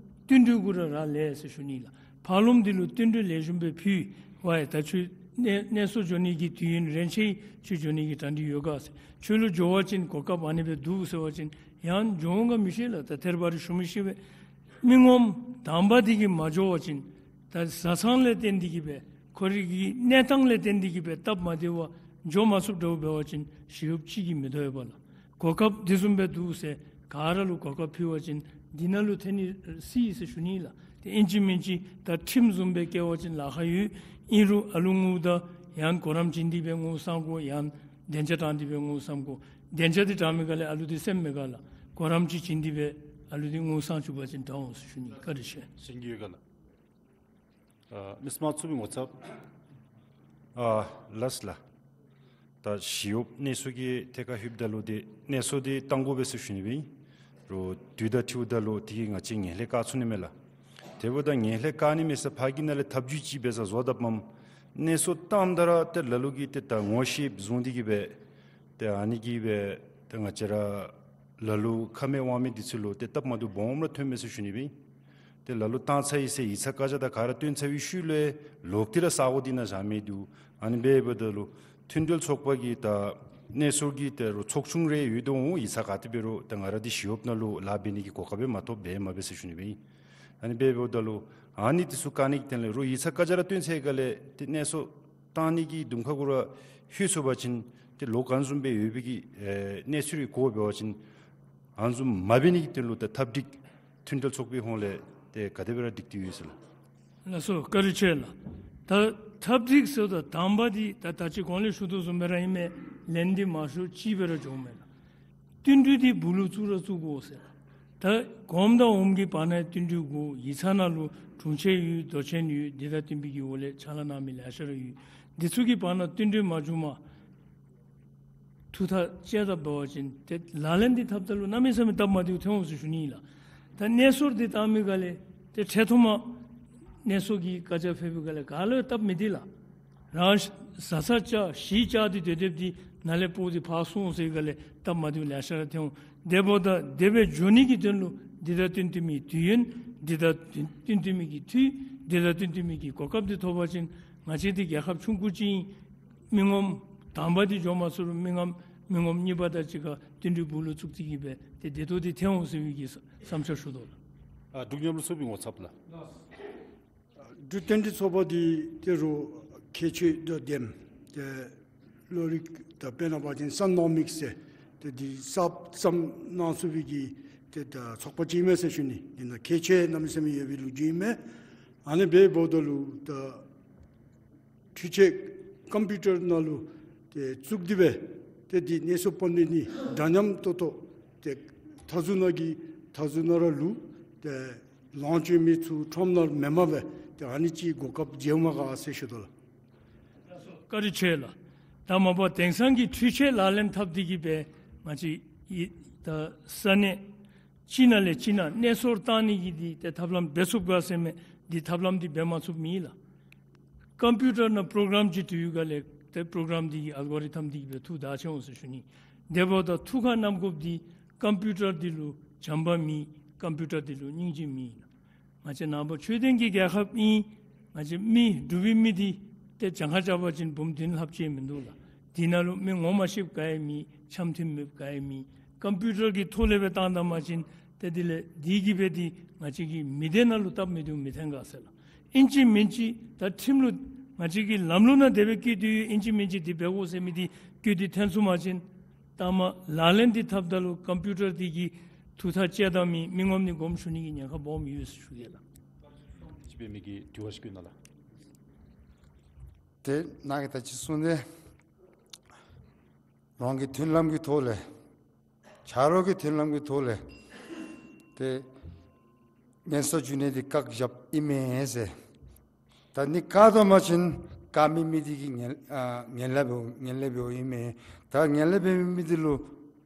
བསྟུན་གྲོས་གུ་ར་རག་ལས་ཟེར་ཞུ་ནི་ལགས། ཕར་ལོགས་འདི་ལུ་བསྟུན་གྲོས་ལེགས་ཤོམ་སྦེ་ཕུལ། ཝའི་ད་ཁྱོད་གནས་གནས་སོ་འགྱོ་ནི་གི་དུས་ཡུན་རན་ཆི་ཡི། ཁྱོད་འགྱོ་ནི་གི་གྲ་སྒྲིག་ཡོད་ག་ཟེར། ཁྱོད་ལུ་འགྱོ་བ་ཅིན་གོ་སྐབས་ཨ་ནི་སྦེ་འདུག་ཟེར་བ་ཅིན་ཡང་འགྱོ་འོང་ག་མི་ཤེས་ལགས། ད་ཐད་རི་བ་རི་ཞུ་མི་ཤེས་པས། མི་ངོམ་དང་པ་འདི་གིས་མ་འགྱོ་བ་ཅིན་ད་བཟའ་ཚང་ལས་བརྟེན་ཏེ་གིས་སྦེ་ཁོ་རའི་གི་གནས་སྟངས་ལས་བརྟེན་ཏེ་གིས་སྦེ་སྟབས་མ་བདེ་བར་འགྱོ་མ་ཚུགསཔ་འདྲཝ་འབད་བ་ཅིན་ཞི་གཡོགཔ་གཅིག་གིས་མི་དོ་བས་པ་ལགས། གོ་སྐབས་འདི་བཟུམ་སྦེ་འདུག་ཟེར་ག་ར་ལུ་གོ་སྐབས་ཕུལ་བ་ཅིན་འདི་ནང་ལུ་ཐོན་ནི་སྲིད་ཟེར་ཞུ་ནི་ལགས། ཏེ་ཨིན་ཅི་མིན་ཅི་ད་ཁྲིམས་བཟུམ་སྦེ་བཀལ་བ་ཅིན་ལཱ་ཁག་ཡོད། ཨིན་རུང་ཨ་ལུ་ངུཝ་ད་ཡང་གོ་རམས་བྱིན་ཏེ་སྦེ་ངུ་བསམ་དགོ། ཡང་སྡིངས་ཆ་དྲང་སྟེ་སྦེ་ངུ་བསམ་དགོ། སྡིངས་ཆ་འདི་དྲང་མི་ག་ལས་ཨ་ལུ་འདི་སེམས་མེད་ག་ལགས། གོ་རམས་ཅིག་བྱིན་ཏེ་སྦེ་ཨ་ལུ་འདི་ངུ་བསམ་བཅུག་པ་ཅིན་དྲག་འོང་ཟེར་ཞུ་ནི། བཀའ་དྲིན་ཆེ། གསན་རྒྱུ་ཡོད་ག་ལགས། ཨ་མི་དམངས་ཚོགས་པའི་ངོ་ཚབ། ཨ་ལགས་ལགས། ད་ཞི་གཡོགཔ་གནས་ཚུལ་གྱི་ཐད་ཁར་ལྷོདཔ་ད་ལུ་ཏེ་གནས་ཚུལ་འདི་གཏང་དགོ་པས་ཟེར་ཞུ་ནི་སྦེ་ཨིན། རོགས་དུས་དང་འཁྲིལཝ་ད་ལུ་དེ་གིས་ང་བཅས་ངན་ལྷད་བཀག་ཚུགས་ནི་མས་ལགས། དེ་འབདཝ་ད་ངན་ལྷད་བཀག་ནི་མས་ཟེར་ཕར་གི་ནང་ལས་ཐབས་བྱུས་ཅིག་འབད་སར་བཟོ་དཔ་མས། གནས་ཚུལ་བཏངམ་ད་ར་ཏེ་ལ་ལུ་གིས་ཏེ་ད་ངོ་ཤེསཔ་བཟུང་སྟེ་གིས་སྦེ་ཏེ་ཨ་ནི་གིས་སྦེ་ཏེ་ང་བཅས་ར་ལ་ལུ་ཁ་མེད་དབང་མེད་འདི་ཚུ་ལུ་ཏེ་སྟབས་མ་བདེཝ་སྦོམ་ར་ཐོན་མས་ཟེར་ཞུ་ནི་སྦེ་ཨིན། ཏེ་ལ་ལུ་བཏང་ཚར་ཡི་ཟེར་ཡིག་ཚང་བཀའ་རྒྱ་དང་ག་ར་བཏོན་ཚར་བའི་ཤུལ་ལས་ལོག་སྟེ་ར་ས་གོ་འདི་ནང་བཞག་མི་འདུག། ཨ་ནི་འབདཝ་ད་ལུ་མཐུན་སྒྲིལ་ཚོགས་པ་གི་ད་གནས་ཚུལ་གྱི་ད་རུང་ཚོགས་ཆུང་རེ་ཡོད་དོ་འོང་། ཡིག་ཚང་ག་ཏེ་འབད་རུང་ད་ང་ར་འདི་ཞི་གཡོགཔ་ནང་ལུ་ལཱ་འབད་ནི་གི་གོ་སྐབས་སྦེ་མ་ཐོབ་པས་མ་འབད་ཟེར་ཞུ་ནི་སྦེ་ཨིན། ཨ་ནི་འབདཝ་ད་ལུ་ཨ་ནི་འདི་ཚུ་བཀག་ནི་གི་དོན་ལས་རོགས་ཡིག་ཚང་བཀའ་རྒྱ་ར་བཏོན་ཚར་ག་ལས་ཏེ་གནས་ཚུལ་བཏང་ནི་གི་དུམ་ཁ་གུ་ར་ལྷོད་སོང་པ་ཅིན་ཏེ་ལོག་ག་བཟུམ་སྦེ་ཡོད་པའི་གི་ཨེ་གནས་ཚུལ་རེ་གོ་འབད་བ་ཅིན་ཨ་ནི་བཟུམ་མ་འབད་ནི་གི་དོན་ལུ་ད་ཐབས་སྒྲིག་མཐུན་སྒྲིལ་ཚོགས་པའི་ཧོངས་ལས་ཏེ་ག་དེ་སྦེ་ར་སྒྲིག་སྟེ་ཡོད་ཟེར་ལགས། ལགས་སོ། བཀའ་དྲིན་ཆེ་ལགས། ད་ཐབས་སྒྲིག་ཟེརཝ་ད་དང་པ་འདི་ད་ད་ཅི་གོང་ལས་ཞུ་དོ་བཟུམ་སྦེ་ར་ཨིན་མས། ལན་འདི་མང་ཤོས་གཅིག་སྦེ་ར་འགྱོཝ་མས་ལགས། བསྟུན་གྲོས་འདི་སྦུག་ལུ་བཙུགས་ར་བཙུགས་དགོ་ཟེར་ལགས། ད་གོངམ་དང་འོགམ་གྱི་བར་ན་བསྟུན་གྲོས་དགོ། ཡིག་ཚང་ནང་ལུ་དྲུང་ཆེན་ཡོད། མདོ་ཆེན་ཡོད། འདི་དང་བསྟུན་པའི་གི་འོག་ལས་ཕྱག་ལཱ་གནང་མི་ལེ་ཤ་ར་ཡོད། འདི་ཚུ་གི་བར་ན་བསྟུན་གྲོས་མ་བྱུངམ་ཐུགས་ཐག་བཅད་ད་འབད་བ་ཅིན་ཏེ་ལག་ལེན་འདི་འཐབ་ད་ལུ་གནམ་མེད་ས་མེད་སྟབས་མ་བདེཝ་ཐོན་འོང་ཟེར་ཞུ་ནི་ལགས། ད་གནས་ཚུལ་འདི་བཏང་མི་ག་ལས་ཏེ་འཕྲལ་ཐུབ་མ་གནས་ཚུལ་གྱི་བཀའ་རྒྱ་ཕེབས་པའི་ག་ལས་ག་ལུ་སྟབས་མི་བདེ་ལགས། རང་བཟའ་ཚང་བཅར་གཞིས་བཅར་ཏེ་སྡོད་སྡོདཔ་འདི་ནཱ་ལས་སྤོ་སྟེ་ཕར་སོང་ཟེར་ག་ལས་སྟབས་མ་བདེཝ་ལེ་ཤ་ར་ཐོན་འོང་། དེ་འབདཝ་ད་དེ་སྦེ་འགྱོ་ནི་གི་དོན་ལུ་འདི་དང་བསྟུན་བསྟུན་མི་དུས་ཡུན་འདི་དང་བསྟུན་བསྟུན་མི་གི་འཐུས་འདི་དང་བསྟུན་བསྟུན་མི་གི་གོ་སྐབས་འདི་ཐོབ་པ་ཅིན་ང་བཅས་འདི་རྒྱལ་ཁབ་ཆུང་ཀུ་ཅིག་ཨིན། མི་ངོམ་དང་པ་འདི་འགྱོ་མ་ཚུགས་རུང་མི་ངོམ་མི་ངོམ་གཉིས་པ་དང་གཅིག་ཁར་བསྟུན་གྲོས་སྦུག་ལུ་བཙུགས་ཏེ་གིས་སྦེ་ཏེ་བདེ་ཏོག་ཏོ་ཐོན་འོང་ཟེར་བའི་གི་བསམ་འཆར་ཞུ་དོ་ལགས། ཨ་འབྲུག་མཉམ་རུབ་ཚོགས་པའི་ངོ་ཚབ་ལགས། འབྲུག་བསྟན་འགྲོའི་ཚོགས་པ་འདི་ཏེ་རོགས་ཁྱད་ཆོས་དང་ལྡནམ་ཏེ་བློ་རིག་དང་དཔེར་ན་འབད་བ་ཅིན་གསར་གནང་མི་ཟེར་ཏེ་འདི་གསརཔ་གསརམ་གནང་ཚུགས་པའི་གི་ཏེ་ད་ཚོགས་པ་ཅིག་ཨིན་མས་ཟེར་ཞུ་ནི། འདི་ནང་ཁྱད་ཆོས་གནམ་མེད་ས་མེད་ཡོད་པའི་ལོ་རྒྱུས་ཨིན་མས། ཨ་ནི་འབདཝ་ད་ལུ་ད་འཕྲུལ་ཆས་ཀམ་པིའུ་ཊར་ནང་ལུ་ཏེ་བཙུགས་ཏེ་སྦེ་ཏེ་འདི་གནས་ཚུལ་སྤོ་ནི་འདི་འདྲ་མཉམ་ཏོག་ཏོ་ཏེ་མཐའ་ཟུར་ནང་གི་མཐའ་ཟུར་ནང་ར་ལུ་ཏེ་ལོངས་སྤྱོད་མི་ཚུ་ཁྲོམ་ནང་མེནམ་སྦེ་ཏེ་ཨ་ནི་ཅིག་གོ་སྐབས་མཇལཝ་མས་ག་ཟེར་ཞུ་དོ་ལགས། བཀའ་དྲིན་ཆེ་ལགས། ད་མ་པ་དེང་སང་གི་འཕྲུལ་ཆས་ལག་ལེན་འཐབ་སྟེ་གིས་སྦེ་ང་བཅས་ཡི་ད་ས་གནས་གཅིག་ནང་ལས་གཅིག་ནང་གནས་ཚུལ་བཏང་ནི་གི་འདི་ཏེ་ཐབས་ལམ་འབད་ཚུགས་ག་ཟེར་མི་འདི་ཐབས་ལམ་འདི་འབད་མ་ཚུགསཔ་མེད་ལགས། ཀམ་པིའུ་ཊར་ནང་པོ་རོ་གྲམ་ཅིག་བཏོན་ཡོད་ག་ལས་ཏེ་པོ་རོ་གྲམ་འདི་གི་ཨལ་གོ་རི་ཐམ་འདི་གིས་སྦེ་འཐུ་བདའ་ཆི་འོང་ཟེར་ཞུ་ནི། དེ་འབདཝ་ད་འཐུ་ཁ་གནང་དགོཔ་འདི་ཀམ་པིའུ་ཊར་འདི་ལུ་བྱམས་པ་མེད། ཀམ་པིའུ་ཊར་འདི་ལུ་སྙིང་རྗེ་མེད། ང་བཅས་ནང་པ་ཆོས་ལྡན་གྱི་རྒྱལ་ཁབ་ཨིན། ང་བཅས་མི་འབྲུག་པའི་མི་འདི་ཏེ་གྱངས་ཁ་རྐྱབ་པ་ཅིན་འབུམ་བདུན་ལྷགཔ་ཅིག་མིན་འདུག་ལགས། འདི་ནང་ལུ་མི་ངོ་མ་ཤེསཔ་ག་ཡང་མེད། འཆམ་མཐུན་མེདཔ་ག་ཡང་མེད། ཀམ་པིའུ་ཊར་གྱི་ཐོག་ལས་སྦེ་བཏང་བཏངམ་ཅིན་ཏེ་དེ་ལས་འདི་གིས་སྦེ་འདི་ང་བཅས་ཀྱི་མི་སྡེ་ནང་ལུ་སྟབས་མི་བདེཝ་མི་ཐོན་ག་ཟེར་ལགས། ཨིན་ཅི་མིན་ཅི་ད་ཁྲིམས་ལུགས་ང་བཅས་ཀྱི་ལམ་ལུགས་ནང་དེ་སྦེ་བཀོད་དེ་ཡོད། ཨིན་ཅི་མིན་ཅི་འདི་འབད་དགོ་ཟེར་མི་འདི་བཀོད་དེ་ཐོན་སོང་པ་ཅིན་ད་མ་ལག་ལེན་འདི་འཐབ་ད་ལུ་ཀམ་པིའུ་ཊར་འདི་གིས་ཐུགས་ཐག་བཅད་བཏང་མི་མི་ངོམ་ནི་དགོངསམ་ཞུ་ནི་གི་ཉེན་ཁ་སྦོམ་ཡོད་ཟེར་ཞུ་གེ་ལགས། སྤྱི་པའི་མི་གིས་དྲི་བ་ཞིག་བཀོད་གནང་ལགས། ཏེ་ནཱ་གིས་ད་ཅི་གསུངས་ནི་ རང་གི་མཐུན་ལམ་གྱི་ཐོག་ལས་ཆ་རོགས་ཀྱི་མཐུན་ལམ་གྱི་ཐོག་ལས་ཏེ་ངལ་གསོ་ཞུ་ནི་འདི་བཀག་བཞགཔ་ཨིན་མས་ཟེར། ད་ནི་བཀག་དོ་མ་ཚུན་བཀག་མི་མི་འདི་གིས་ངན་ཨ་ངན་ལྷད་འབདཝ་ངན་ལྷད་འབདཝ་ཨིན་མས། ད་ངན་ལྷད་འབད་མི་མི་འདི་ལུ་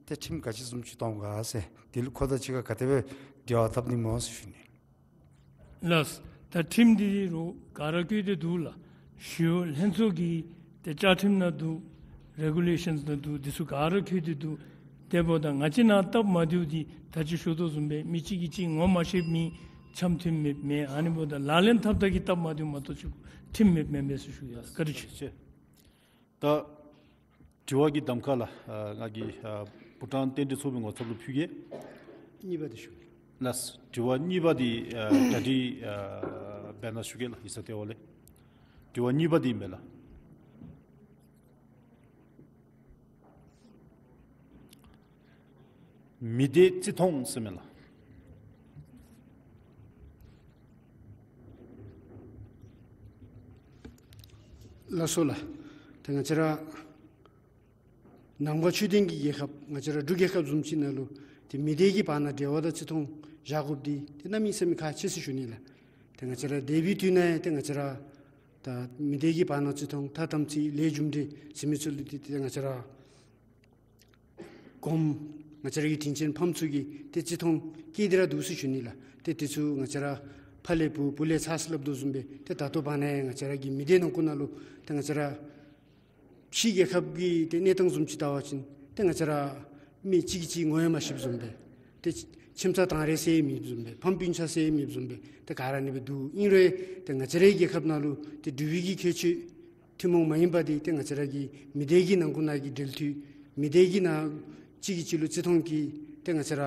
ཏེ་ཁྲིམས་ག་ཅི་བཟུམ་ཅིག་གཏོང་ག་ཟེར། འདི་ལུ་ཁོ་དང་གཅིག་ཁར་ག་དེ་སྦེ་འབྲེལ་བ་འཐབ་ནི་སྨོ་ཟེར་ཞུ་ནི། ལགས། ད་ཁྲིམས་འདི་རུ་ག་ར་བཀོད་དེ་འདུག་ལགས། ཞི་གཡོག་ལྷན་ཚོགས་ཀྱི་ཏེ་བཅའ་ཁྲིམས་ནང་འདུག། རེ་གུ་ལེ་ཤཱནསི་ནང་འདུག། འདི་ཚུ་ག་ར་བཀོད་དེ་འདུག། དེ་འབདཝ་ད་ང་བཅས་ནང་སྟབས་མ་བདེཝ་འདི་ད་ཅི་ཞུ་དོ་བཟུམ་སྦེ་མི་གཅིག་གིས་གཅིག་ངོ་མ་ཤེས་མི་འཆམ་མཐུན་མེདཔ་མེན། ཨ་ནི་འབདཝ་ད་ལག་ལེན་འཐབ་ད་གི་སྟབས་མ་བདེཝ་མ་གཏོགས་ཅིག་ཁྲིམས་མེདཔ་མེན་པས་ཟེར་ཞུ་ཡ། བཀའ་དྲིན་ཆེ། ད་དྲི་བ་གི་གདམ་ཁ་ལགས་ཨ་ང་གིས་ཨ་བྷུ་ཊཱན་རྟེན་འབྲེལ་ཚོགས་པའི་ངོ་ཚབ་ལུ་ཕུལ་གེ། གཉིས་པ་འདི་ཞུ་གེ། ལགས། དྲི་བ་གཉིས་པ་འདི་ཨ་གྲ་སྒྲིག་ཨ་འབད་གནང་ཞུ་གེ་ལགས། ཡིག་ཚང་ལྟེ་བ་ལས། དྲི་བ་གཉིས་པ་འདི་ཨིན་པས་ལགས། མི་སྡེ་བརྩི་མཐོང་ཟེར་མས་ལགས། ལགས་སོ་ལགས། ཏེ་ང་བཅས་ར་ནང་པ་ཆོས་ལྡན་གྱི་རྒྱལ་ཁབ་ང་བཅས་ར་འབྲུག་རྒྱལ་ཁབ་བཟུམ་ཅིག་ནང་ལུ་ཏེ་མི་སྡེ་གི་བར་ན་འབྲེལ་བ་དང་བརྩི་མཐོང་བཞག་དགོཔ་འདི་ཏེ་གནམ་མེད་ས་མེད་ཁག་ཆེ་ཟེར་ཞུ་ནི་ལགས། ཏེ་ང་བཅས་ར་འདས་པའི་དུས་ནང་ཡང་ཏེ་ང་བཅས་ར་ད་མི་སྡེ་གི་བར་ན་བརྩི་མཐོང་ཐ་དམ་ཚིག་ལས་རྒྱུ་འབྲས་ཟེར་མི་ཚུ་ལུ་ཏེ་ཏེ་ང་བཅས་ར་གོངམ་ང་བཅས་ར་གི་དྲིན་ཅན་ཕམ་ཚུ་གིས་ཏེ་བརྩི་མཐོང་བསྐྱེད་དེ་ར་འདུག་ཟེར་ཞུ་ནི་ལགས། ཏེ་དེ་ཚུ་ང་བཅས་ར་ཕ་ལས་བུ་བུ་ལས་ཚ་ཟེར་སླབ་དོ་བཟུམ་སྦེ་ཏེ་ད་ལྟོ་བར་ན་ཡང་ང་བཅས་ར་གི་མི་སྡེ་ནང་ཁུལ་ནང་ལུ་ཏེ་ང་བཅས་ར་ཕྱི་རྒྱལ་ཁབ་ཀྱི་ཏེ་གནས་སྟངས་བཟུམ་ཅིག་བལྟ་བ་ཅིན་ཏེ་ང་བཅས་ར་མི་གཅིག་གིས་གཅིག་ངོ་ཡང་མ་ཤེསཔ་བཟུམ་སྦེ་ཏེ་ཁྱིམ་ཚང་དང་རེ་ཟེར་མེདཔ་བཟུམ་སྦེ་ཕམ་སྤུན་ཆ་ཟེར་མེདཔ་བཟུམ་སྦེ་ཏེ་ག་ར་ཨ་ནི་སྦེ་འདུག། ཨིན་རུང་ཏེ་ང་བཅས་རའི་རྒྱལ་ཁབ་ནང་ལུ་ཏེ་འབྲུག་པའི་གི་ཁྱད་ཆོས་ཐུན་མོང་མ་ཡིན་པ་འདི་ཏེ་ང་བཅས་ར་གི་མི་སྡེ་གི་ནང་ཁུལ་ནང་གི་འབྲེལ་མཐུད་མི་སྡེ་གི་ནང་གཅིག་གིས་གཅིག་ལུ་བརྩི་མཐོང་གིས་ཏེ་ང་བཅས་ར་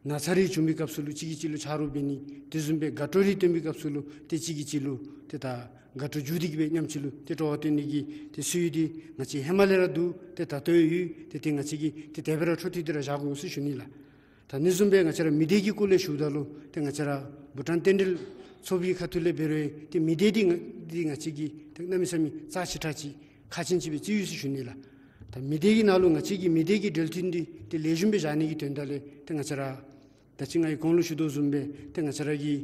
ན་ཚ་རེ་བྱུང་བའི་སྐབས་སུ་ལུ་གཅིག་གིས་གཅིག་ལུ་ཆ་རོགས་འབད་ནི། དེ་བཟུམ་སྦེ་དགའ་སྤྲོ་རེ་སྟོན་པའི་སྐབས་སུ་ལུ་ཏེ་གཅིག་གིས་གཅིག་ལུ་ཏེ་ད་དགའ་སྤྲོ་འཇུ་སྟེ་གི་སྦེ་མཉམ་གཅིག་ལུ་ཏེ་སྤྲོ་བ་སྟོན་ནི་གི་ཏེ་སྲོལ་འདི་ང་བཅས་ཧེ་མ་ལས་ར་འདུག། ཏེ་ད་ལྟོ་ཡང་ཡོད། ཏེ་ཏེ་ང་བཅས་ཀྱིས་ཏེ་དེ་སྦེ་ར་འཕྲོ་མཐུད་དེ་ར་བཞག་དགོ་ཟེར་ཞུ་ནི་ལགས། ད་ཨ་ནི་བཟུམ་སྦེ་ང་བཅས་ར་མི་སྡེ་གི་སྐོར་ལས་ཞུཝ་ད་ལུ་ཏེ་ང་བཅས་ར་བྷུ་ཊཱན་རྟེན་འབྲེལ་ཚོགས་པའི་ཁ་ཐུག་ལས་འབད་རུང་ཏེ་མི་སྡེ་འདི་ང་འདི་ང་བཅས་ཀྱིས་ཏེ་གནམ་མེད་ས་མེད་རྩ་ཆེ་དྲགས་ཅིག་ཁག་ཆེན་ཅིག་སྦེ་བརྩི་ཡོད་ཟེར་ཞུ་ནི་ལགས། ད་མི་སྡེ་གི་ནང་ལུ་ང་བཅས་ཀྱི་མི་སྡེ་གི་འབྲེལ་མཐུད་འདི་ཏེ་ལེགས་ཤོམ་སྦེ་བཞག་ནི་གི་དོན་དག་ལས་ཏེ་ང་བཅས་ར་ད་ཅི་ང་གིས་གོང་ལུ་ཞུ་དོ་བཟུམ་སྦེ་ཏེ་ང་བཅས་ར་གི་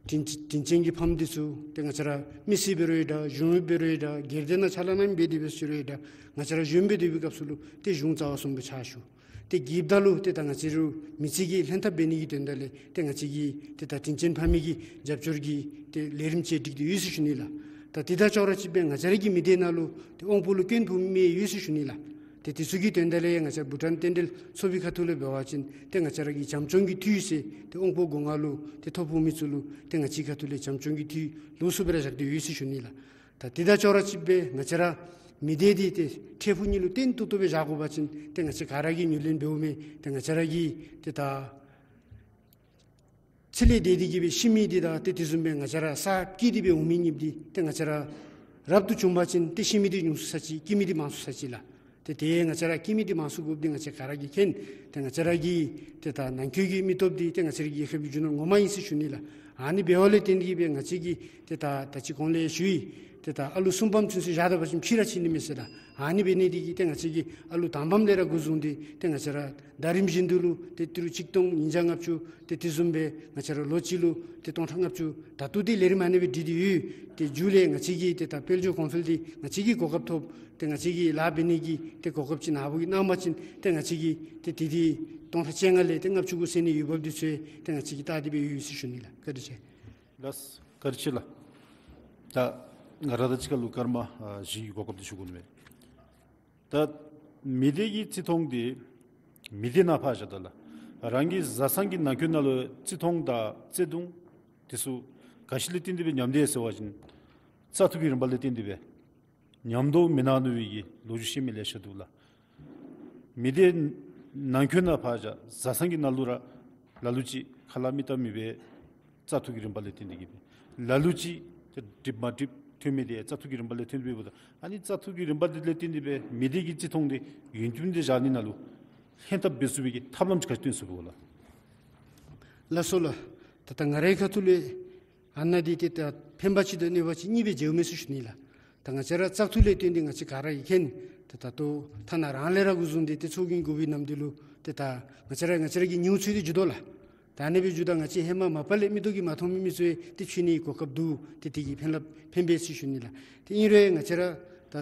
དྲིན་དྲིན་ཅན་གྱི་ཕམ་འདི་ཚུ་ཏེ་ང་བཅས་ར་མི་སེར་འབད་རུང་ཡང་འདྲ་གཞུང་གཡོགཔ་འབད་རུང་ཡང་འདྲ་སྒེར་སྡེ་ནང་ཕྱག་ལཱ་གནང་མི་འབད་དེ་འབད་ཟེར་རུང་ཡང་འདྲ་ང་བཅས་ར་གཞོནམ་སྦེ་སྡོད་པའི་སྐབས་སུ་ལུ་ཏེ་གཞུང་རྩ་བ་གསུམ་པོ་ཕྱག་ཞུ། ཏེ་གིས་ད་ལུ་ཏེ་ད་ང་བཅས་ར་མི་རྩིས་ཀྱི་ལྷན་ཐབས་འབད་ནི་གི་དོན་དག་ལས་ཏེ་ང་བཅས་ཀྱིས་ཏེ་ད་དྲིན་ཅན་ཕ་མའི་གི་རྒྱབ་སྐྱོར་གྱིས་ཏེ་ལས་རིམ་ཅིག་སྒྲིག་སྟེ་ཡོད་ཟེར་ཞུ་ནི་ལགས། ད་དེ་དང་ཅོག་ར་གཅིག་སྦེ་ང་བཅས་ར་གི་མི་སྡེ་ནང་ལུ་ཏེ་དབང་པོ་ལུ་སྐྱོན་ཕོག་མི་ཡོད་ཟེར་ཞུ་ནི་ལགས། ཏེ་དེ་ཚུ་གི་དོན་དག་ལས་ཡང་ང་བཅས་བྷུ་ཊཱན་རྟེན་འབྲེལ་ཚོགས་པའི་ཁ་ཐུག་ལས་འབད་བ་ཅིན་ཏེ་ང་བཅས་ར་གི་བྱམས་སྐྱོང་གི་འཐུས་ཟེར་ཏེ་དབང་པོ་སྒོ་ལྔ་ལུ་ཏེ་ཐོ་ཕོག་མི་ཚུ་ལུ་ཏེ་ང་བཅས་ཁ་ཐུག་ལས་བྱམས་སྐྱོང་གི་འཐུས་ལོགས་སུ་སྦེ་ར་བཞག་སྟེ་ཡོད་ཟེར་ཞུ་ནི་ལགས། ད་དེ་དང་ཅོག་ར་གཅིག་སྦེ་ང་བཅས་ར་མི་སྡེ་འདི་ཏེ་འཕྲལ་ཕུགས་གཉིས་ལུ་བརྟན་ཏོག་ཏོ་སྦེ་བཞག་དགོ་པ་ཅིན་ཏེ་ང་བཅས་ག་ར་གིས་ངོས་ལེན་འབདཝ་མས། ཏེ་ང་བཅས་ར་གིས་ཏེ་ད་ཚེ་ལས་འདས་ཏེ་གི་སྦེ་ཤི་མི་འདི་དང་ཏེ་དེ་བཟུམ་སྦེ་ང་བཅས་ར་ས་སྐྱེས་ཏེ་སྦེ་འོང་མི་གཉིསཔོ་འདི་ཏེ་ང་བཅས་ར་རབ་ཏུ་བྱུང་པ་ཅིན་ཏེ་ཤི་མི་འདི་ཉུང་སུ་ས་ཅིག་སྐྱེ་མི་འདི་མང་སུ་ས་ཅིག་ལགས། ཏེ་ཏེ་ང་བཅས་ར་སྐྱེ་མི་འདི་མང་སུ་དགོཔ་འདི་ང་བཅས་ག་ར་གིས་མཁྱེན། ཏེ་ང་བཅས་ར་གི་ཏེ་ད་ནང་འཁོད་ཀྱི་མི་སྟོབས་འདི་ཏེ་ང་བཅས་ར་གི་རྒྱལ་ཁབ་ཀྱི་རྒྱུ་ནོར་ངོ་མ་ཨིན་ཟེར་ཞུ་ནི་ལགས། ཨ་ནི་འབདཝ་ལས་བརྟེན་ཏེ་གི་སྦེ་ང་བཅས་ཀྱིས་ཏེ་ད་ད་ཅི་གོང་ལས་ཞུ་ཡི། ཏེ་ད་ཨ་ལུ་གསུམ་པམ་ཚུན་ཚོད་བཞག་ད་པ་ཅིན་ཕྱིས་ར་ཕྱིས་ནི་མས་ཟེར་ད། ཨ་ནི་འབད་ནི་འདི་གིས་ཏེ་ང་བཅས་ཀྱིས་ཨ་ལུ་དང་པམ་ལས་ར་འགོ་བཟུང་སྟེ་ཏེ་ང་བཅས་ར་ཟླ་རིམ་བཞིན་དུ་ལུ་ཏེ་ཏི་རུ་ཆིག་སྟོང་ཉིས་བརྒྱ་ལྔ་བཅུ་ཏེ་དེ་བཟུམ་སྦེ་ང་བཅས་ར་ལོ་གཅིག་ལུ་ཏེ་སྟོང་ཕྲག་ལྔ་བཅུ་ད་ལྟོ་འདི་ལས་རིམ་ཨ་ནི་སྦེ་སྒྲིག་སྟེ་ཡོད། ཏེ་མཇུག་ལས་ང་བཅས་ཀྱིས་ཏེ་ད་དཔལ་འབྱོར་གོང་འཕེལ་འདི་ང་བཅས་ཀྱིས་གོ་སྐབས་ཐོབ། ཏེ་ང་བཅས་ཀྱིས་ལཱ་འབད་ནི་གི་ཏེ་གོ་སྐབས་ཅིག་ནཱ་བུ་གིས་གནང་པ་ཅིན་ཏེ་ང་བཅས་ཀྱིས་ཏེ་དེ་འདི་སྟོང་ཕྲག་བཅོ་ལྔ་ལས་ཏེ་ལྔ་བཅུ་གུ་སེལ་ནི་འོས་འབབ་འདི་ཚུ་ཏེ་ང་བཅས་ཀྱིས་བལྟ་སྟེ་སྦེ་ཡོད་ཟེར་ཞུ་ནི་ལགས། བཀའ་དྲིན་ཆེ། ལགས། བཀའ་དྲིན་ཆེ་ལགས། ད་ང་ར་དང་གཅིག་ཁར་ལུ་སྐར་མ་ཨ་བཞི་གི་གོ་སྐབས་འདི་ཞུ་དགོ་ནི་མས། ད་མི་སྡེ་གི་བརྩི་མཐོང་འདི་མི་སྡེ་ནང་ཕར་བཞག་ད་ལགས། རང་གི་བཟའ་ཚང་གི་ནང་འཁོད་ནང་ལུ་བརྩི་མཐོང་དང་བརྩེ་གདུང་འདི་ཚུ་ག་ཅི་ལས་བརྟེན་ཏེ་སྦེ་ཉམས་དེས་ཟེར་བ་ཅིན་བཙག་འཐུ་གི་རིམ་པ་ལས་བརྟེན་ཏེ་སྦེ་ཉམས་དོ་མི་གནང་ནུག་པའི་གི་ལོ་རྒྱུས་བཤད་མི་ལེ་ཤ་འདུག་ལགས། མི་སྡེ་ནང་འཁོད་ནང་ཕར་བཞག་བཟའ་ཚང་གི་ནང་ལུ་ར་ལ་ལུ་ཅིག་ཁ་ལག་མི་བཏབ་མི་སྦེ་བཙག་འཐུ་གི་རིམ་པ་ལས་བརྟེན་ཏེ་གི་སྦེ་ལ་ལུ་ཅིག་ཏེ་འགྲིག་མ་འགྲིག་ཐོན་མི་འདི་བཙག་འཐུ་གི་རིམ་པ་ལས་བརྟེན་ཏེ་སྦེ་འབདཝ་ད་ཨ་ནི་བཙག་འཐུ་གི་རིམ་པ་འདི་ལས་བརྟེན་ཏེ་སྦེ་མི་སྡེ་གི་བརྩི་མཐོང་འདི་ཡུན་རྒྱུན་འདི་བཞག་ནི་ནང་ལུ་ལྷན་ཐབས་འབད་ཚུགས་པའི་གི་ཐབས་ལམ་ཅིག་ག་ཅི་སྟོན་ཚུགས་པས་ལགས། ལགས་སོ་ལགས། ད་ལྟ་ང་རའི་ཁ་ཐུག་ལས་ཨ་ནཱ་འདི་ཏེ་ད་ཕན་པ་ཅིག་དང་གནོད་པ་ཅིག་གཉིས་སྦེ་འཇལཝ་མས་ཟེར་ཞུ་ནི་ལགས། ད་ང་བཅས་ར་བཙག་འཐུ་ལས་བརྟེན་ཏེ་ང་བཅས་ག་ར་གིས་མཁྱེན། ད་ ཏེ་ད་ལྟོ་ཐ་ན་རང་ལས་ར་འགོ་བཟུང་སྟེ་ཏེ་ཚོགས་རྒྱན་དགོ་པའི་ནམ་དུས་ལུ་ཏེ་ད་ང་བཅས་ར་ང་བཅས་ར་གི་ཉིནམ་ཚུ་འདི་འགྱོ་དོ་ལགས། ད་ཨ་ནི་སྦེ་འགྱོཝ་ད་ང་བཅས་ཧེ་མ་མ་པ་ལས་མིག་ཏོ་གིས་མ་མཐོང་མི་མི་ཚུ་ཡང་ཏེ་མཐོང་ནིའི་གོ་སྐབས་འདུག། ཏེ་དེ་གིས་ཕན་ལ་ཕན་པས་ཟེར་ཞུ་ནི་ལགས། ཏེ་ཨིན་རུང་ང་བཅས་ར་ད་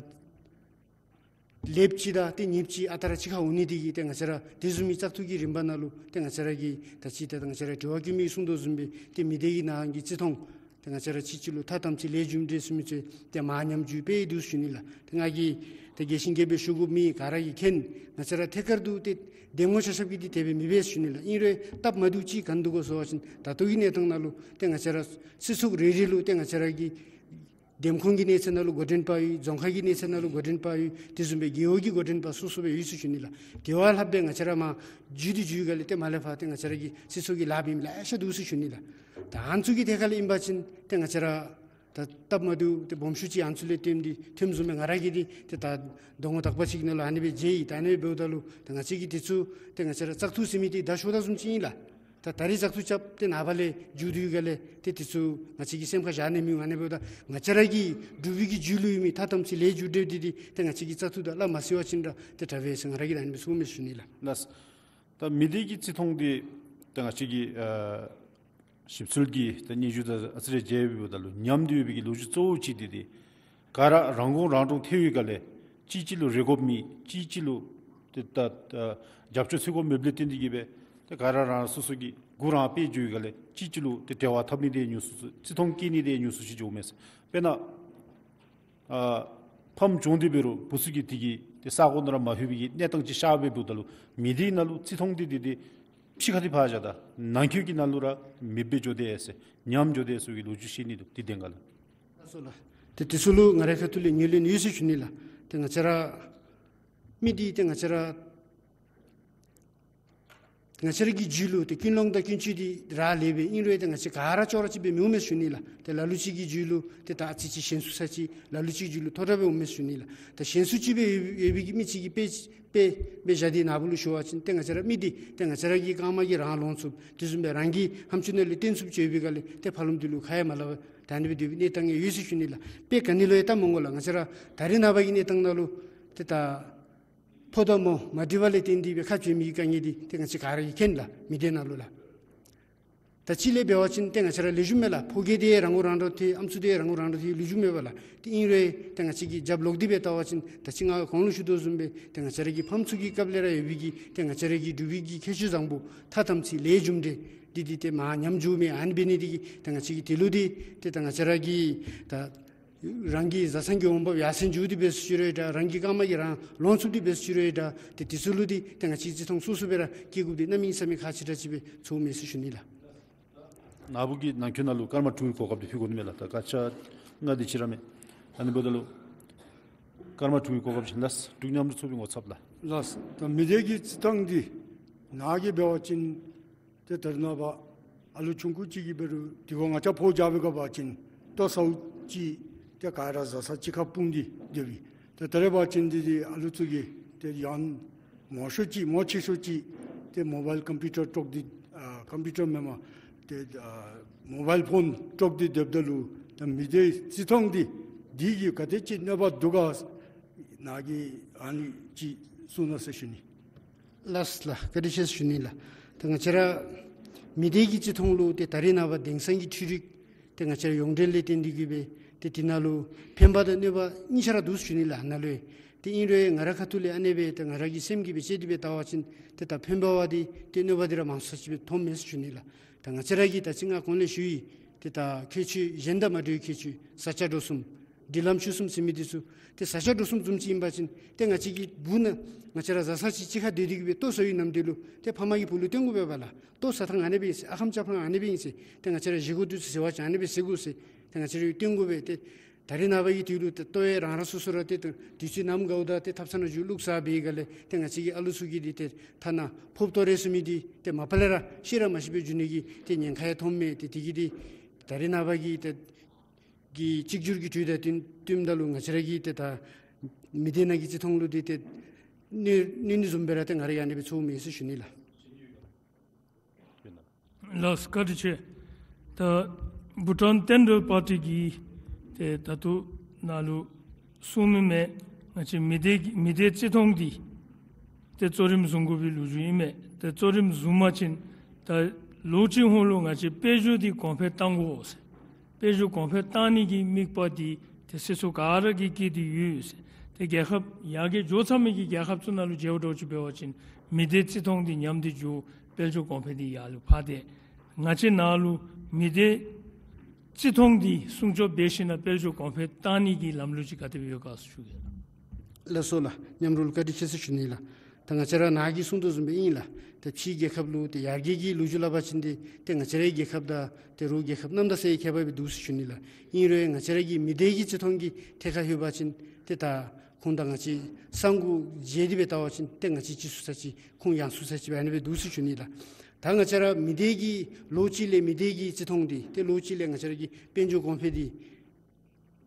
ལེབ་ཅིག་དང་ཏེ་ཉིནམ་ཅིག་ཨ་རྟག་ར་གཅིག་ཁར་འོང་ནི་དེ་གིས་ཏེ་ང་བཅས་ར་དེ་བཟུམ་མའི་བཙག་འཐུ་གི་རིམ་པ་ནང་ལུ་ཏེ་ང་བཅས་ར་གིས་ད་ཅི་ད་ང་བཅས་ར་དྲི་བ་བཀོད་མི་གིས་གསུང་དོ་བཟུམ་སྦེ་ཏེ་མི་སྡེ་གི་ནང་གི་བརྩི་མཐོང་ཏེ་ང་བཅས་ར་གཅིག་གཅིག་ལུ་ཐ་དམ་ཚིག་ལས་རྒྱུ་འབྲས་ཟེར་མི་ཚུ་ཏེ་མར་ཉམས་འགྱོཝ་སྦེ་འདུག་ཞུ་ནི་ལགས། ཏེ་ང་གིས་ཏེ་རྒྱས་ཤིང་རྒྱསཔ་སྦེ་ཞུ་དགོཔ་མེད། ག་ར་གིས་མཁྱེན། ང་བཅས་ར་ཐད་ཀར་དུ་ཏེ་འདེམས་ངོ་ཆ་ཁྱབ་ཀྱིས་ཏེ་དེ་སྦེ་མེན་པས་ཞུ་ནི་ལགས། ཨིན་རུང་སྟབས་མ་བདེཝ་ཅིག་ག་ཨིན་འདུག་གོ་ཟེར་བ་ཅིན་ད་ལྟོ་གི་གནས་སྟངས་ནང་ལུ་ཏེ་ང་བཅས་ར་སྲིད་ཚོགས་རེ་རེ་ལུ་ཏེ་ང་བཅས་ར་གི་འདེམས་ཁོངས་ཀྱི་གནས་ཚད་ནང་ལུ་འགོ་འདྲེན་པ་ཡོད། རྫོང་ཁག་གི་གནས་ཚད་ནང་ལུ་འགོ་འདྲེན་པ་ཡོད། དེ་བཟུམ་སྦེ་རྒེད་འོག་གི་འགོ་འདྲེན་པ་སོ་སོ་སྦེ་ཡོད་ཟེར་ཞུ་ནི་ལགས། དེ་བ་ལྷགཔ་སྦེ་ང་བཅས་ར་མར་འགྱོ་སྟེ་འགྱོ་བའི་སྒང་ལས་ཏེ་མར་ལས་ཕར་ཏེ་ང་བཅས་ར་གི་སྲིད་ཚོགས་ཀྱི་ལཱ་འབད་མི་ལེ་ཤ་འདུག་ཟེར་ཞུ་ནི་ལགས། ད་ཨ་ནི་ཚུ་གི་ཐད་ཁར་ལས་ཨིན་པ་ཅིན་ཏེ་ང་བཅས་ར་ད་སྟབས་མ་བདེཝ་ཏེ་སྦོམ་ཤོས་ཅིག་ཨ་ནི་ཚུ་ལས་བརྟེན་ཏེ་ཐོནམ་བཟུམ་སྦེ་ང་ར་གིས་འདི་ཏེ་ད་མདོ་སྔགས་དག་པ་ཅིག་ནང་ལུ་ཨ་ནི་སྦེ་མཇལ་ཡི། ད་ཨ་ནི་སྦེ་འབདཝ་ད་ལུ་ད་ང་བཅས་ཀྱིས་དེ་ཚུ་ཏེ་ང་བཅས་ར་བཙག་འཐུ་ཟེར་མི་འདི་ད་ཤོར་ད་བཟུམ་ཅིག་ཨིན་ལགས། ད་ད་རིས་བཙག་འཐུ་རྐྱབ་སྟེ་ནངས་པ་ལས་མཇུག་བསྡུ་བའི་སྒང་ལས་ཏེ་དེ་ཚུ་ང་བཅས་ཀྱིས་སེམས་ཁར་བཞག་ནི་མི་འོང་། ཨ་ནི་འབདཝ་ད་ང་བཅས་ར་གི་འབྲུག་པའི་གི་རྒྱུད་ལུ་ཡོད་མི་ཐ་དམ་ཚིག་ལས་རྒྱུ་འབྲས་འདི་འདི་ཏེ་ང་བཅས་ཀྱིས་བཙག་འཐུ་དང་སླབ་མ་ཤེས་པ་ཅིན་ར་ཏེ་དྲག་པས་ཟེར་ང་ར་གིས་ད་ཨ་ནི་སྦེ་གསུངམ་མས་ཞུ་ནི་ལགས། ལགས། ད་མི་སྡེ་གི་བརྩི་མཐོང་འདི་ད་ང་བཅས་ཀྱིས་ཨ་ཞིབ་འཚོལ་གྱི་ད་སྙན་ཞུ་དང་ཨ་ཙི་རེ་མཇལཝ་ད་ལུ་ཉམས་ཏེ་ཡོད་པའི་གི་ལོ་རྒྱུས་གཙོ་བོ་ཅིག་འདི་ཏེ་ག་ར་རང་ཁོངས་རང་འདྲོངས་ཐལ་བའི་སྒང་ལས་གཅིག་གཅིག་ལུ་རེ་དགོཔ་མེད། གཅིག་གཅིག་ལུ་ཏེ་ད་ཨ་རྒྱབ་སྐྱོར་འཚོལ་དགོཔ་མེདཔ་ལས་བརྟེན་ཏེ་གིས་སྦེ་ཏེ་ག་ར་རང་སོ་སོ་གི་གུ་རང་སྤེལ་འགྱོ་བའི་སྒང་ལས་གཅིག་གཅིག་ལུ་ཏེ་འབྲེལ་བ་འཐབ་ནི་འདི་ཉུང་སུ་སུ་བརྩི་མཐོང་བསྐྱེད་ནི་འདི་ཉུང་སུ་ཅིག་འགྱོཝ་མས་ཟེར། དཔེར་ན་ཨ་ཕམ་བྱུང་སྟེ་འབད་རུང་བུ་ཚུ་གིས་དེ་གི་ཏེ་ས་གོ་ནང་ར་མ་ལྷོད་པའི་གི་གནས་སྟངས་ཅིག་ཤར་སྦེ་འབདཝ་ད་ལུ་མི་སྡེ་ནང་ལུ་བརྩི་མཐོང་འདི་འདི་ཏེ་ཕྱི་ཁ་འདི་ཕར་བཞག་ད་ནང་འཁོད་ཀྱི་ནང་ལུ་ར་མེདཔ་སྦེ་འགྱོ་དེས་ཟེར་ཉམས་འགྱོ་དེས་ཟེར་བའི་ལོ་རྒྱུས་བཤད་ནི་འདུག། དེ་བདེན་ག་ལགས། ལགས་སོ་ལགས། ཏེ་དེ་ཚུ་ལུ་ང་རའི་ཁ་ཐུག་ལས་ངོས་ལེན་ཡོད་ཟེར་ཞུ་ནི་ལགས། ཏེ་ང་བཅས་ར་མི་འདི་ཏེ་ང་བཅས་ར་ང་བཅས་ར་གི་རྒྱུད་ལུ་ཏེ་ཀུན་སློང་དང་ཀུན་སྤྱོད་འདི་རག་ལས་པས། ཨིན་རུང་ཏེ་ང་བཅས་ག་ར་ཅོག་ར་གཅིག་སྦེ་མི་འོང་མས་ཞུ་ནི་ལགས། ཏེ་ལ་ལུ་ཅིག་གི་རྒྱུད་ལུ་ཏེ་ད་ཨ་ཙི་ཅིག་ཞན་སུ་ས་ཅིག། ལ་ལུ་ཅིག་གི་རྒྱུད་ལུ་མཐོ་དྲགས་སྦེ་འོང་མས་ཞུ་ནི་ལགས། ཏེ་ཞན་སུ་ཅིག་སྦེ་ཡོད་ཡོད་པའི་གི་མི་ཅིག་གིས་དཔེ་དཔེ་སྦེ་བཞག་སྟེ་ནཱ་བུ་ལུ་ཞུ་བ་ཅིན་ཏེ་ང་བཅས་ར་མི་འདི་ཏེ་ང་བཅས་ར་གི་རྐངམ་གིས་རང་ལོང་ཚུགསཔ། དེ་བཟུམ་སྦེ་རང་གི་ཧམ་ཆུ་ནང་ལས་བཏོན་ཚུགསཔ་ཅིག་ཡོད་པའི་སྒང་ལས་ཏེ་ཕར་ལོགས་མདུན་ལུ་ཁ་ཡང་མ་སླབ་པར་ད་ཨ་ནི་སྦེ་སྡོད་པའི་གནས་སྟངས་ཡང་ཡོད་ཟེར་ཞུ་ནི་ལགས། དཔེ་ག་ནི་ལུ་ཡང་ད་མ་དགོ་ལགས། ང་བཅས་ར་ད་རེས་ནངས་པ་གི་གནས་སྟངས་ནང་ལུ་ཏེ་ད་ཕོ་དང་མོ་མ་འགྲིག་པ་ལས་བརྟེན་ཏེ་སྦེ་ཁ་བྱེལ་མི་གི་དཀའ་ངལ་འདི་ཏེ་ང་བཅས་ག་ར་གིས་མཁྱེན་ལགས། མི་སྡེ་ནང་ལུ་ལགས། ད་ཅི་ལས་འབད་བ་ཅིན་ཏེ་ང་བཅས་ར་ལེགས་ཤོམ་མས་ལགས། ཕོ་སྐྱེས་འདི་རང་ཁོངས་རང་འདྲོངས་ཐལ། ཨམ་སྲུ་འདི་རང་ཁོངས་རང་འདྲོངས་ཐལ། ལེགས་ཤོམ་མས་པ་ལགས། ཏེ་ཨིན་རུང་ཏེ་ང་བཅས་ཀྱིས་རྒྱབ་ལོག་སྟེ་སྦེ་བལྟ་བ་ཅིན་ད་ཅི་ང་གོང་ལུ་ཞུ་དོ་བཟུམ་སྦེ་ཏེ་ང་བཅས་ར་གི་ཕམ་ཚུ་གི་སྐབས་ལས་ར་ཡོད་པའི་གི་ཏེ་ང་བཅས་ར་གི་འབྲུག་པའི་གི་ཁྱད་ཆོས་བཟང་པོ་ཐ་དམ་ཚིག་ལས་རྒྱུ་འབྲས་འདི་འདི་ཏེ་མར་ཉམས་འགྱོཝ་མས། ཨ་ནི་འབད་ནི་འདི་གིས་ཏེ་ང་བཅས་ཀྱིས་དེ་ལུ་འདི་ཏེ་ད་ང་བཅས་ར་གི་ད་རང་གི་བཟའ་ཚང་གི་འོང་འབབ་ཡར་སེང་འགྱོ་སྟེ་འབད་ཟེར་ཞུ་རུང་འདྲ། རང་གི་རྐངམ་གིས་རང་ལོང་ཚུགས་ཏེ་འབད་ཟེར་ཞུ་རུང་འདྲ། ཏེ་དེ་ཚུ་ལུ་འདི་ཏེ་ང་བཅས་བརྩི་མཐོང་སོ་སོ་སྦེ་ར་བསྐྱེད་དགོཔ་འདི་གནམ་མེད་ས་མེད་ཁག་ཆེ་དྲགས་ཅིག་སྦེ་ཚོརཝ་མས་ཟེར་ཞུ་ནི་ལགས། ནཱ་བུ་གིས་ནང་འཁོད་ནང་ལུ་སྐར་མ་དྲུག་གི་གོ་སྐབས་འདི་ཕུལ་དགོ་ནི་མས་ལགས། ད་སྐར་ཆ་ལྔ་དེ་ཅིག་ར་མས། ཨ་ནི་འབདཝ་ད་ལུ་སྐར་མ་དྲུག་གི་གོ་སྐབས་ཅིག་ལགས། འབྲུག་མཉམ་རུབ་ཚོགས་པའི་ངོ་ཚབ་ལགས། ལགས། ད་མི་སྡེ་གི་བརྩི་མཐོང་འདི་ནཱ་གིས་འབད་བ་ཅིན་ཏེ་ད་རེས་ནངས་པ་ཨ་ལུ་ཆུང་ཀུ་ཅིག་གིས་འབད་རུང་དེ་གུ་ང་བཅས་ཕོ་རྒྱབ་སྦེ་འབད་བ་ཅིན་ལྟོ་ཟཝ་ཅིག་ཏེ་ག་ར་བཟའ་ཚང་གཅིག་ཁར་སྤུངས་ཏེ་སྡོད་པས། ཏེ་ད་རེས་འབད་བ་ཅིན་འདི་འདི་ཨ་ལུ་ཚུ་གིས་ཏེ་ཡང་མང་ཤོས་ཅིག་མང་ཆེ་ཤོས་ཅིག་ཏེ་མོ་བཱའིལ་ཀམ་པིའུ་ཊར་དཀྲོགས་ཏེ་ཨ་ཀམ་པིའུ་ཊར་མེན་པར་ཏེ་ཨ་མོ་བཱའིལ་ཕོན་དཀྲོགས་ཏེ་སྡོདཔ་ད་ལུ་ད་མི་སྡེ་བརྩི་མཐོང་འདི་འདི་གིས་ག་དེ་ཅིག་གནོད་པ་འདུག་ག། ནཱ་གིས་ཨ་ནི་ཅིག་གསུང་གནང་ཟེར་ཞུ་ནི། ལགས་ལགས། བཀའ་དྲིན་ཆེ་ཟེར་ཞུ་ནི་ལགས། ད་ང་བཅས་ར་མི་སྡེ་གི་བརྩི་མཐོང་ལུ་ཏེ་ད་རེས་ནངས་པ་དེང་སང་གི་འཕྲུལ་རིག་ཏེ་ང་བཅས་ར་ཡོངས་འབྲེལ་ལས་བརྟེན་ཏེ་གིས་སྦེ་ཏེ་དེ་ནང་ལུ་ཕན་པ་དང་གནོད་པ་གཉིས་ཆ་ར་འདུག་ཟེར་ཞུ་ནི་ལགས། ནཱ་ལུ་ཏེ་ཨིན་རུང་ང་རའི་ཁ་ཐུག་ལས་ཨ་ནེ་སྦེ་ཏེ་ང་ར་གི་སེམས་ཀྱིས་སྦེ་དཔྱད་དེ་སྦེ་བལྟ་བ་ཅིན་ཏེ་ད་ཕན་པ་བ་འདི་ཏེ་གནོད་པ་འདི་ར་མང་སུ་ཅིག་སྦེ་མཐོངམ་མས་ཟེར་ཞུ་ནི་ལགས། ད་ང་བཅས་ར་གིས་ད་ཅི་ང་གོང་ལས་ཞུ་ཡི། ཏེ་ད་ཁྱད་ཆོས་གཞན་དང་མ་འདྲ་བའི་ཁྱད་ཆོས་བཟའ་བཅའ་འགྲོ་གསུམ་སྒྲིག་ལམ་ཆོས་གསུམ་ཟེར་མི་འདི་ཚུ་ཏེ་བཟའ་བཅའ་འགྲོ་གསུམ་བཟུམ་ཅིག་ཨིན་པ་ཅིན་ཏེ་ང་བཅས་ཀྱི་སྦུག་ནང་ང་བཅས་ར་བཟའ་ཚང་ཅིག་གཅིག་ཁར་སྡོད་དེ་གིས་སྦེ་ལྟོ་ཟ་བའི་ནམ་དུས་ལུ་ཏེ་ཕམ་གིས་བུ་ལུ་སྟོན་དགོ་པས་པ་ལགས། ལྟོ་ཟ་ཐངས་ཨ་ནེ་སྦེ་ཨིན་ཟེར། ཨ་ཁམས་ལྕགས་ཕང་ཨ་ནེ་སྦེ་ཨིན་ཟེར། ཏེ་ང་བཅས་ར་བཞེས་སྒོ་དུས་ཚོད་ཟེར་བ་ཅིན་ཨ་ནེ་སྦེ་བཞེས་དགོ་ཟེར། ཏེ་ང་བཅས་ར་སྟོན་དགོ་པས། ཏེ་ད་རེས་ནངས་པ་གི་དུས་ལུ་ཏེ་ལྟོ་ཡང་རང་རང་སོ་སོ་ར་ཏེ་དུས་ཚོད་ནམ་དགའཝ་ད་ཏེ་ཐབ་ཚང་ནང་འགྱོ་བླུགས་ཟ་བའི་སྒང་ལས་ཏེ་ང་བཅས་ཀྱི་ཨ་ལུ་ཚུ་གིས་འདི་ཏེ་ཐ་ན་ཕོརཔ་ཏོ་རེ་ཟེར་མི་འདི་ཏེ་མ་པ་ལས་ར་ཤེས་ར་མ་ཤེས་པར་འགྱོ་ནི་གི་ཏེ་ཉེན་ཁ་ཡང་མཐོངམ་མས། ཏེ་དེ་གིས་འདི་ད་རེས་ནངས་པ་གི་ཏེ་གི་གཅིག་གྱུར་གྱི་དུས་དང་བསྟུན་བསྟུནམ་ད་ལུ་ང་བཅས་ར་གི་ཏེ་ད་མི་སྡེ་ནང་གི་བརྩི་མཐོང་ལུ་འདི་ཏེ་གནོད་གནོད་ནི་བཟུམ་སྦེ་ར་ཏེ་ང་ར་གིས་ཨ་ནེ་སྦེ་ཚོརཝ་མས་ཟེར་ཞུ་ནི་ལགས། ལགས་བཀའ་དྲིན་ཆེ། ད་བྷུ་ཊཱན་བསྟན་འགྲོའི་པར་ཊི་གིས་ཏེ་ད་ལྟོ་ནཱ་ལུ་གསུང་མི་མེད། ང་བཅས་མི་སྡེ་མི་སྡེ་བརྩི་མཐོང་འདི་ཏེ་གཙོ་རིམ་བཟུང་དགོ་པའི་ལོ་རྒྱུས་ཨིན་མས། ཏེ་གཙོ་རིམ་བཟུང་པ་ཅིན་ད་ལོ་གཅིག་ཧོང་ལུ་ང་བཅས་དཔལ་འབྱོར་འདི་གོང་འཕེལ་གཏང་དགོ་ཟེར། དཔལ་འབྱོར་གོང་འཕེལ་གཏང་ནི་གི་དམིགས་པ་འདི་ཏེ་སྲིད་ཚོགས་ག་ར་གིས་བསྐྱེད་དེ་ཡོད་ཟེར། ཏེ་རྒྱལ་ཁབ་ཡར་རྒྱས་འགྱོ་ཚར་མི་གི་རྒྱལ་ཁབ་ཚུ་ནང་ལུ་མཇལཝ་འདྲཝ་ཅིག་འབད་བ་ཅིན་མི་སྡེ་བརྩི་མཐོང་འདི་ཉམས་ཏེ་འགྱོ། དཔལ་འབྱོར་གོང་འཕེལ་འདི་ཡར་ལུ་འཕར་ཏེ། ང་བཅས་ནང་ལུ་མི་སྡེ་བརྩི་མཐོང་འདི་སྲུང་སྐྱོབ་འབད་ཞིནམ་ལས་དཔལ་འབྱོར་གོང་འཕེལ་གཏང་ནི་གི་ལམ་ལུགས་ཅིག་ག་དེ་སྦེ་ཡོད་ག་ཟེར་ཞུ་གེ་ལགས། ལགས་སོ་ལགས། མཉམ་རོགས་ལུ་བཀའ་དྲིན་ཆེ་ཟེར་ཞུ་ནི་ལགས། ད་ང་བཅས་ར་ནཱ་གིས་གསུང་དོ་བཟུམ་སྦེ་ཨིན་ལགས། ད་ཕྱིའི་རྒྱལ་ཁབ་ལུ་ཏེ་ཡར་རྒྱས་ཀྱི་ལོ་རྒྱུས་སླབ་པ་ཅིན་ཏེ་ཏེ་ང་བཅས་རའི་རྒྱལ་ཁབ་དང་ཏེ་རོགས་རྒྱལ་ཁབ་གནམ་དང་སའི་ཁྱད་པར་སྦེ་འདུག་ཟེར་ཞུ་ནི་ལགས། ཨིན་རུང་ང་བཅས་ར་གི་མི་སྡེ་གི་བརྩི་མཐོང་གི་ཐད་ཁར་ལྷོད་པ་ཅིན་ཏེ་ད་ཁོང་དང་ང་བཅས་ས་འགུལ་བྱས་ཏེ་སྦེ་བལྟ་བ་ཅིན་ཏེ་ང་བཅས་ཅིག་སུ་ས་ཅིག་ཁོང་ཡང་སུ་ས་ཅིག་སྦེ་ཨ་ནི་སྦེ་འདུག་ཟེར་ཞུ་ནི་ལགས། ད་ང་བཅས་ར་མི་སྡེ་གི་ལོ་གཅིག་ལས་མི་སྡེ་གི་བརྩི་མཐོང་འདི་ཏེ་ལོ་གཅིག་ལས་ང་བཅས་ར་གི་དཔལ་འབྱོར་གོང་འཕེལ་འདི་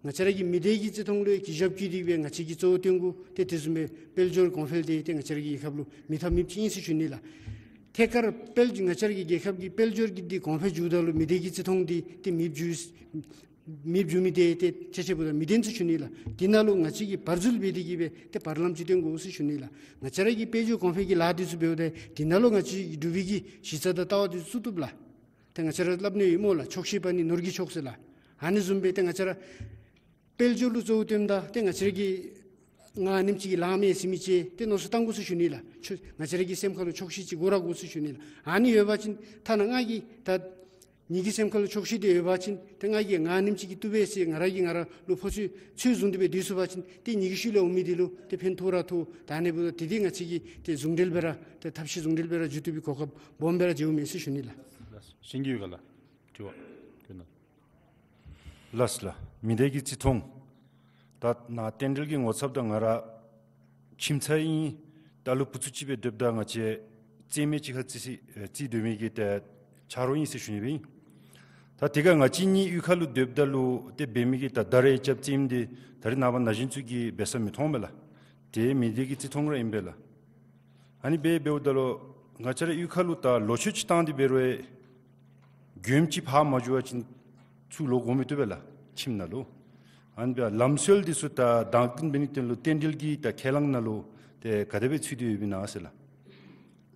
ང་བཅས་ར་གི་མི་སྡེ་གི་བརྩི་མཐོང་ལུ་གུས་ཞབས་བསྐྱེད་དེ་སྦེ་ང་བཅས་ཀྱིས་གཙོ་བོ་བཏོན་དགོ། ཏེ་དེ་བཟུམ་སྦེ་དཔལ་འབྱོར་གོང་འཕེལ་འདི་ཏེ་ང་བཅས་ར་གི་རྒྱལ་ཁབ་ལུ་མེད་ཐབས་མེདཔ་ཅིག་ཨིན་ཟེར་ཞུ་ནི་ལགས། ཐད་ཀར་དཔལ་ང་བཅས་ར་གི་རྒྱལ་ཁབ་ཀྱི་དཔལ་འབྱོར་གྱི་འདི་གོང་འཕེལ་འགྱོཝ་ད་ལུ་མི་སྡེ་གི་བརྩི་མཐོང་འདི་ཏེ་མེདཔ་འགྱོ་མེདཔ་འགྱོ་མི་འདི་ཏེ་ཆེ་ཆེ་བོ་དང་མི་བདེན་ཟེར་ཞུ་ནི་ལགས། འདི་ནང་ལུ་ང་བཅས་ཀྱིས་བར་འཛུལ་འབད་དེ་གིས་སྦེ་ཏེ་བར་ལམ་ཅིག་སྟོན་དགོ་ཟེར་ཞུ་ནི་ལགས། ང་བཅས་ར་གི་དཔལ་འབྱོར་གོང་འཕེལ་གྱི་ལཱ་འདི་ཚུ་འབདཝ་ད་འདི་ནང་ལུ་ང་བཅས་འབྲུག་པའི་གི་གཞི་རྩ་དང་ལྟ་བ་འདི་ཚུ་བཙུགས་བཏུབ་ལགས། ཏེ་ང་བཅས་ར་སླབ་ནི་ཡོད་སྨོ་ལགས། ཆོག་ཤེས་པ་ནི་ནོར་གྱི་མཆོག་ཟེར་ལགས། ཨ་ནི་བཟུམ་སྦེ་ཏེ་ང་བཅས་ར་དཔལ་འབྱོར་ལུ་གཙོ་བོ་བཏོནམ་ད་ཏེ་ང་བཅས་ར་གི་ང་ཨ་ནེམ་ཅིག་གིས་ལངམ་མས་ཟེར་མི་ཅིག་ཏེ་མནོ་བསམ་བཏང་དགོ་ཟེར་ཞུ་ནི་ལགས། ཆོ་ང་བཅས་ར་གི་སེམས་ཁ་ལུ་ཆོག་ཤེས་ཅིག་དགོ་ར་དགོ་ཟེར་ཞུ་ནི་ལགས། ཨ་ནི་ཡོད་པ་ཅིན་ཐ་ན་ང་གིས་ད་ངེ་གི་སེམས་ཁ་ལུ་ཆོག་ཤེས་འདི་ཡོད་པ་ཅིན་ཏེ་ང་གིས་ང་ཨ་ནེམ་ཅིག་གིས་བཏུབ་པས་ཟེར་ང་ར་གིས་ང་ར་ལུ་ཕོ་ཚོད་ཚོད་བཟུང་སྟེ་སྦེ་སྡོད་ཚུགས་པ་ཅིན་ཏེ་ངེ་གི་ཤུལ་ལས་འོང་མི་འདི་ལུ་ཏེ་ཕན་ཐོགས་ར་ཐོགས། ད་ཨ་ནི་འབདཝ་ད་ཏེ་འདི་ང་བཅས་ཀྱིས་ཏེ་ཟུང་འབྲེལ་སྦེ་ར་ཏེ་ཐབས་ཤེས་ཟུང་འབྲེལ་སྦེ་ར་འགྱོ་བཏུབ་པའི་གོ་སྐབས་སྦོམ་སྦེ་ར་མཇལཝ་མས་ཟེར་ཞུ་ནི་ལགས། ལགས། གཞན་གྱི་ཡོད་ག་ལགས། དྲི་བ་ཡོད་ན། ལགས་ལགས། མི་སྡེ་གི་བརྩི་མཐོང་། ད་ནཱ་རྟེན་འབྲེལ་གྱི་ངོ་ཚབ་ད་ང་ར་ཁྱིམ་ཚང་ཨིན། ད་ལུ་བུ་ཚུ་ཅིག་སྦེ་སྡོདཔ་ད་ང་བཅས་རྩེདམོ་ཅིག་ཁར་རྩེ་སི་ཨེ་རྩེ་སྡོད་མི་གི་ད་ཆ་རོགས་ཨིན་ཟེར་ཞུ་ནི་སྦེ་ཨིན། ད་དེ་ཁར་ང་བཅས་གཉིས་གཡུས་ཁ་ལུ་སྡོདཔ་ད་ལུ་ཏེ་འབད་མི་གི་ད་ད་རེས་རྐྱབ་རྩེདམོ་འདི་ད་རེས་ནངས་པ་ན་གཞོན་ཚུ་གིས་འབད་ས་མི་མཐོང་མས་ལགས། ཏེ་མི་སྡེ་གི་བརྩི་མཐོང་ར་ཨིན་པས་ལགས། ཨ་ནི་སྦེ་འབདཝ་ད་ལུ་ང་བཅས་ར་གཡུས་ཁ་ལུ་ད་ལོ་མཆོད་ཅིག་བཏང་སྟེ་འབད་རུང་མགྱོནམ་ཅིག་ཕར་མ་འགྱོ་བ་ཅིན་ཚུར་ལོག་དགོ་མི་བཏུབ་པས་ལགས་ཁྱིམ་ནང་ལུ། ཨ་ནི་སྦེ་ལམ་སྲོལ་འདི་ཚུ་ད་དང་འདོད་འབད་ནིའི་དོན་ལུ་རྟེན་འབྲེལ་གྱི་ད་ཁས་བླངས་ནང་ལུ་ཏེ་ག་དེ་སྦེ་ཚུད་དེ་ཡོདཔ་ཨིན་ན་ཟེར་ལགས།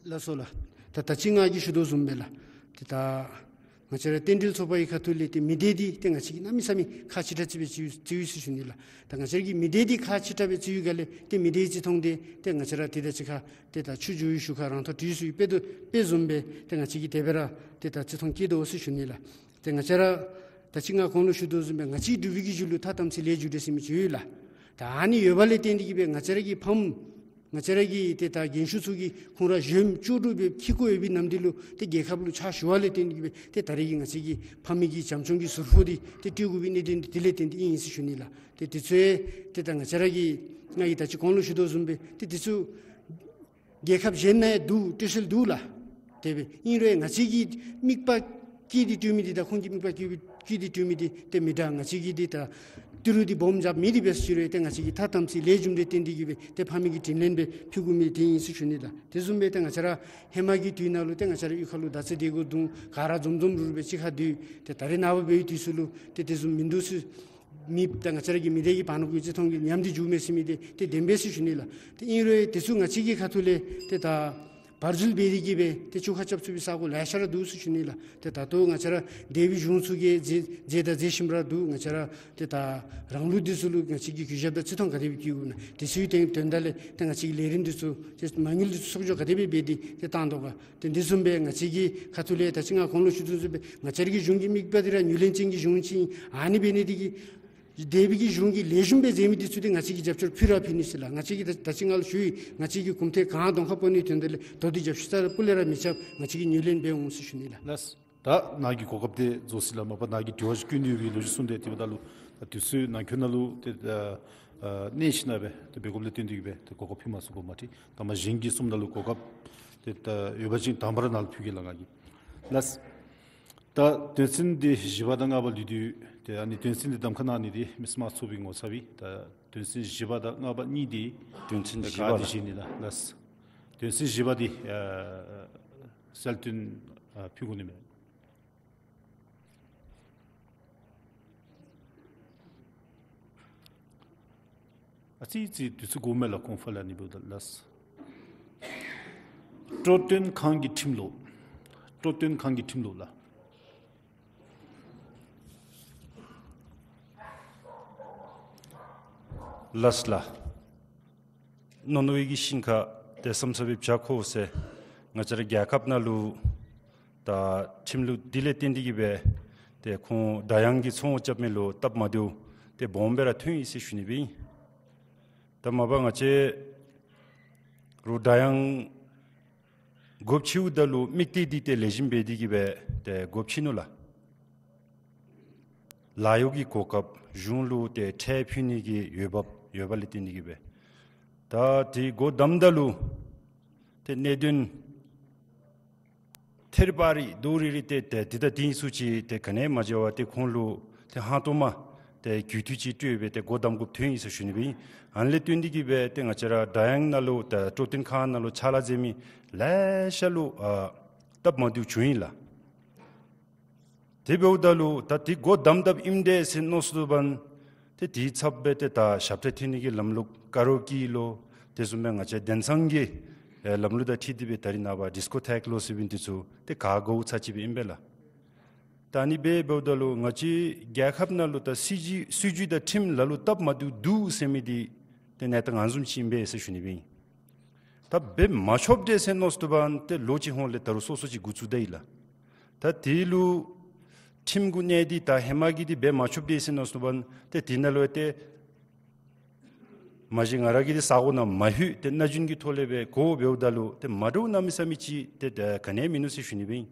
ལགས་སོ་ལགས། ད་ད་ཅི་ང་གིས་ཞུ་དོ་བཟུམ་སྦེ་ལགས། ཏེ་ད་ང་བཅས་ར་རྟེན་འབྲེལ་ཚོགས་པ་གི་ཁ་ཐུག་ལས་ཏེ་མི་སྡེ་འདི་ཏེ་ང་བཅས་ཀྱིས་གནམ་མེད་ས་མེད་ཁག་ཆེ་དྲགས་ཅིག་སྦེ་བརྩི་བརྩི་ཡི་ཟེར་ཞུ་ནི་ལགས། ད་ང་བཅས་ར་གི་མི་སྡེ་འདི་ཁག་ཆེ་དྲགས་སྦེ་བརྩི་བའི་སྒང་ལས་ཏེ་མི་སྡེའི་བརྩི་མཐོང་འདི་ཏེ་ང་བཅས་ར་ཏེ་ད་ཅི་ཁར་ཏེ་ད་ཆུ་རྒྱུས་ཞུ་ཁར་རང་ཐོག་བྲིས་སོ་ཡི་དཔེ་དོ་དཔེ་བཟུམ་སྦེ་ཏེ་ང་བཅས་ཀྱིས་དེ་སྦེ་ར་ཏེ་ད་བརྩི་མཐོང་བསྐྱེད་དོ་ཟེར་ཞུ་ནི་ལགས། ཏེ་ང་བཅས་ར་ད་ཅི་ང་གོང་ལུ་ཞུ་དོ་བཟུམ་སྦེ་ང་བཅས་འབྲུག་པའི་གི་གཞུང་ལུ་ཐ་དམ་ཚིག་ལས་རྒྱུ་འབྲས་ཟེར་མི་ཅིག་ཡོད་ལགས། ད་ཨ་ནི་ཡོད་པ་ལས་བརྟེན་ཏེ་གིས་སྦེ་ང་བཅས་ར་གི་ཕམ་ང་བཅས་ར་གི་ཏེ་ད་རྒན་ཤོས་ཚུ་གིས་ཁོང་ར་གཞོནམ་ལྕོགས་གྲུབ་སྦེ་འཁྱིད་དགོ་ཡོད་པའི་ནམ་དུས་ལུ་ཏེ་རྒྱལ་ཁབ་ལུ་ཕྱག་ཞུ་བ་ལས་བརྟེན་ཏེ་གིས་སྦེ་ཏེ་ད་རེས་ཀྱི་ང་བཅས་ཀྱི་ཕམ་གི་བྱམས་སྐྱོང་གི་ཟུར་ཕོགས་འདི་ཏེ་སྤྲོད་དགོ་པའི་གནད་དོན་འདི་དེ་ལས་བརྟེན་ཏེ་ཨིན་ཟེར་ཞུ་ནི་ལགས། ཏེ་དེ་ཚུ་ཏེ་ད་ང་བཅས་ར་གི་ང་གིས་ད་ཅི་གོང་ལུ་ཞུ་དོ་བཟུམ་སྦེ་ཏེ་དེ་ཚུ་རྒྱལ་ཁབ་གཞན་ནང་ཡང་འདུག། སྤྲོད་སྲོལ་འདུག་ལགས། དེ་སྦེ་ཨིན་རུང་ང་བཅས་ཀྱིས་དམིགས་པ་བསྐྱེད་དེ་སྤྲོད་མི་འདི་དང་ཁོང་གིས་དམིགས་པ་བསྐྱེད་བསྐྱེད་དེ་སྤྲོད་མི་འདི་ཏེ་མི་འདྲ། ང་བཅས་ཀྱིས་འདི་ད་ཏི་རུ་འདི་སྦོམ་རྐྱབ་མི་འདི་འབད་ཟེར་རུང་ཏེ་ང་བཅས་ཀྱིས་ཐ་དམ་ཚིག་ལས་རྒྱུ་འབྲས་བརྟེན་ཏེ་གིས་སྦེ་ཏེ་ཕམ་གི་དྲིན་ལན་སྦེ་ཕུལ་དགོ་མི་འདི་ཨིན་ཟེར་ཞུ་ནི་ལགས། དེ་བཟུམ་སྦེ་ཏེ་ང་བཅས་ར་ཧེ་མ་གི་དུས་ནང་ལུ་ཏེ་ང་བཅས་ར་གཡུས་ཁ་ལུ་མདའ་རྩེད་དེ་གོ་དུང་ག་ར་འཛོམས་འཛོམས་རུ་རུ་སྦེ་གཅིག་ཁར་སྡོད། ཏེ་ད་རེས་ནངས་པ་འབད་བའི་དུས་སུ་ལུ་ཏེ་དེ་བཟུམ་མིན་འདུག་ཟེར། མི་ད་ང་བཅས་ར་གི་མི་སྡེ་གི་བར་ན་གུ་བརྩི་མཐོང་གི་ཉམས་འདི་འགྱོཝ་མས་ཟེར་མི་འདི་ཏེ་བདེན་པས་ཟེར་ཞུ་ནི་ལགས། ཏེ་ཨིན་རུང་དེ་ཚུ་ང་བཅས་ཀྱི་ཁ་ཐུག་ལས་ཏེ་ད་བར་འཛུལ་འབད་དེ་གིས་སྦེ་ཏེ་བཅོ་ཁ་རྐྱབ་ཚུགས་པའི་ས་གོ་ལེ་ཤ་ར་འདུག་ཟེར་ཞུ་ནི་ལགས། ཏེ་ད་ལྟོ་ང་བཅས་ར་སྡེ་པའི་གཞུང་ཚུ་གིས་མཛད་མཛད་དང་མཛད་བཞིནམ་ར་འདུག། ང་བཅས་ར་ཏེ་ད་རང་ལུགས་འདི་ཚུ་ལུ་ང་བཅས་ཀྱིས་གུས་ཞབས་དང་བརྩི་མཐོང་ག་དེ་སྦེ་བསྐྱེད་དགོཔ་ཨིན་ན། དེ་ཚུའི་དོན་དོན་དག་ལས་ཏེ་ང་བཅས་ཀྱི་ལས་རིམ་འདི་ཚུ་ཏེ་མ་དངུལ་འདི་ཚུ་གསོག་འཇོག་ག་དེ་སྦེ་འབད་དེ་ཏེ་བཏང་དོ་ག། ཏེ་འདི་བཟུམ་སྦེ་ང་བཅས་ཀྱི་ཁ་ཐུག་ལས་ད་ཅི་ང་གོང་ལུ་ཞུ་དོ་བཟུམ་སྦེ་ང་བཅས་ར་གི་གཞུང་གི་དམིགས་པ་འདི་ར་ཉུ་ལེན་ཅན་གྱི་གཞུང་ཅིག་ཨིན། ཨ་ནི་འབད་ནི་འདི་གིས་སྡེ་པའི་གི་གཞུང་གིས་ལེགས་ཤོམ་སྦེ་མཛད་མི་འདི་ཚུ་འདི་ང་བཅས་ཀྱིས་རྒྱབ་སྐྱོར་ཕུལ་ར་ཕུལ་ནི་ཟེར་ལགས། ང་བཅས་ཀྱིས་ད་ད་ཅི་ང་ལུ་ཞུ་ཡི། ང་བཅས་ཀྱིས་གོམ་ཐེངས་གང་གདོང་ཁར་སྤོ་ནིའི་དོན་དག་ལས་མདོར་བསྡུས་རྒྱབ་སྐྱོར་རྩ་སྤུ་ལས་ར་མི་རྐྱབ། ང་བཅས་ཀྱིས་ཉུ་ལེན་འབད་འོང་ཟེར་ཞུ་ནི་ལགས། ལགས། ད་ནཱ་གི་གོ་སྐབས་འདི་རྫོགས་ཅི་ལགས། མ་པ་ནཱ་གི་དྲི་བ་ཅིག་བཀོད་ནི་ཡོད་པའི་ལོ་རྒྱུས་གསུངས་ཏེ་དེ་འབདཝ་ད་ལུ་ད་དུས་ཚོད་ནང་འཁོད་ནང་ལུ་ཏེ་ཨ་ཨ་གནས་ཞིནམ་ལས་སྦེ་ཏེ་འབད་དགོཔ་ལས་བརྟེན་ཏེ་གིས་སྦེ་ཏེ་གོ་སྐབས་ཕུལ་མ་ཚུགས་གོ་མ་ཏེ། ད་མ་གཞན་གྱི་གསུངམ་ད་ལུ་གོ་སྐབས་ཏེ་ད་ཡོད་པ་ཅིན་དང་པ་ར་ནཱ་ལུ་ཕུལ་གེ་ལགས་ང་གིས། ལགས། ད་དོན་ཚན་འདི་བཞི་པ་དང་ལྔ་པ་ལུ་འདི་ཏེ་ཨ་ནི་དོན་ཚན་འདི་གདམ་ཁ་གནང་ནི་འདི་མི་སེར་དམངས་གཙོའི་ངོ་ཚབ་ཨིན། ད་དོན་ཚན་བཞི་པ་དང་ལྔ་པ་གཉིས་འདི་དོན་ཚན་བཞི་པ་ག་ཏེ་ལགས། བཞེས་ནི་ལགས། ལགས། དོན་ཚན་བཞི་པ་འདི་ཨ་གསལ་སྟོན་ཨ་ཕུལ་དགོ་ནི་མས། ཨ་ཙི་ཙི་དུས་ཚོད་འགོརཝ་མས་ལགས། ཁོང་ཕར་ལས་ཨ་ནི་འབདཝ་ད་ལགས། སྤྲོ་སྟོན་ཁང་གི་ཁྲིམས་ལུགས། སྤྲོ་སྟོན་ཁང་གི་ཁྲིམས་ལུགས་ལགས། ལགས་ལགས། མནོ་མནོ་བའི་གི་ཤིང་ཁ་ཏེ་བསམ་བསམ་སྦེ་བྱ་ཁོ་ཟེར། ང་བཅས་ར་རྒྱལ་ཁབ་ནང་ལུ་ད་ཁྲིམས་ལུགས་འདི་ལས་བརྟེན་ཏེ་གིས་སྦེ་ཏེ་ཁོང་སྒྲ་དབྱངས་ཀྱི་ཚོང་རྐྱབ་མི་ལུ་སྟབས་མ་བདེཝ་ཏེ་སྦོམ་སྦེ་ར་ཐོན་ཡི་ཟེར་ཞུ་ནི་སྦེ་ཨིན། ད་མ་པ་ང་བཅས་རུ་སྒྲ་དབྱངས་སྒོ་ཕྱེཝ་ད་ལུ་དམིགས་གཏད་འདི་ཏེ་ལེགས་ཤོམ་སྦེ་འདི་གིས་སྦེ་ཏེ་སྒོ་ཕྱེ་ནུག་ལགས། ལཱ་གཡོག་གི་གོ་སྐབས་གཞུང་ལུ་ཏེ་ཁྲལ་ཕུལ་ནི་གི་འོས་འབབ་ཡོདཔ་ལས་བརྟེན་ཏེ་གིས་སྦེ། ད་དེ་སྒོ་བསྡམ་ད་ལུ་ཏེ་གནད་དོན་ཐེར་པ་རེ་རྡོག་རེ་རེ་ཏེ་ཏེ་འདི་དང་འདི་ཨིན་ཟེར་ཅིག་ཏེ་ག་ནི་མ་བྱུང་བར་ཏེ་ཁོང་ལུ་ཏེ་ཧང་སྟོང་མ་ཏེ་རྒྱུད་དུ་ཅིག་སྤྲོད་སྦེ་ཏེ་སྒོ་བསྡམ་དགོཔ་ཐོན་ཡི་ཟེར་ཞུ་ནི་སྦེ་ཨིན། ཨ་ནི་ལས་བརྟེན་ཏེ་གིས་སྦེ་ཏེ་ང་བཅས་ར་སྒྲ་དབྱངས་ནང་ལུ་ད་སྤྲོ་སྟོན་ཁང་ནང་ལུ་ཕྱག་ལཱ་མཛད་མི་ལེ་ཤ་ལུ་ཨ་སྟབས་མ་བདེཝ་བྱུང་ཡི་ལགས། དེ་འབདཝ་ད་ལུ་ད་དེ་སྒོ་བསྡམ་བསྡམ་ཨིནམ་འདྲས་ཟེར་མནོ་སོ་བ་ཅིན་ཏེ་དེའི་ཚབ་སྦེ་ཏེ་ད་ཞབས་ཁྲ་འཐེན་ནི་གི་ལམ་ལུགས་ཀ་ར་ཨོ་ཀེ་ལོ་དེ་བཟུམ་སྦེ་ང་བཅས་དེང་སང་གི་ཨེ་ལམ་ལུགས་དང་འཁྲིལ་ཏེ་སྦེ་ད་རིས་ནངས་པ་ཌིསི་ཀོ་ཐེཀ་ལོ་ཟེར་མི་འདི་ཚུ་ཏེ་ག་དགོ་ཚར་ཅིག་སྦེ་ཨིན་པས་ལགས། ད་ཨ་ནི་སྦེ་འབདཝ་ད་ལུ་ང་བཅས་རྒྱལ་ཁབ་ནང་ལུ་ད་སྲིད་བྱུས་སྲིད་བྱུས་དང་ཁྲིམས་ལ་ལུ་སྟབས་མ་བདེཝ་འདུག་ཟེར་མི་འདི་ཏེ་གནས་སྟངས་ཨ་ནི་བཟུམ་ཅིག་ཨིན་པས་ཟེར་ཞུ་ནི་སྦེ་ཨིན། ད་འབད་མ་ཆོགཔ་འདྲས་ཟེར་མནོ་སོ་བ་ཅིན་ཏེ་ལོ་གཅིག་ཧོང་ལས་ད་རུང་སོ་སོ་ཅིག་འགོ་བཙུགས་ད་ཡི་ལགས། ད་དེ་ལུ་ཁྲིམས་གུ་གནས་ཏེ་ད་ཧེ་མ་གི་འདི་འབད་མ་ཆོགཔ་འདྲས་ཟེར་མནོ་སོ་བ་ཅིན་ཏེ་དེ་ནང་ལུ་ཏེ་མ་གཞི་ང་ར་གིས་འདི་ས་གོ་ནང་མ་ལྷོད། ཏེ་སྣ་ཞུན་གྱི་ཐོག་ལས་སྦེ་གོཝ་འབདཝ་ད་ལུ་ཏེ་མ་འདྲཝ་གནམ་མེད་ས་མེད་ཅིག་ཏེ་ད་ག་ནི་མིན་ནུག་ཟེར་ཞུ་ནི་སྦེ་ཨིན།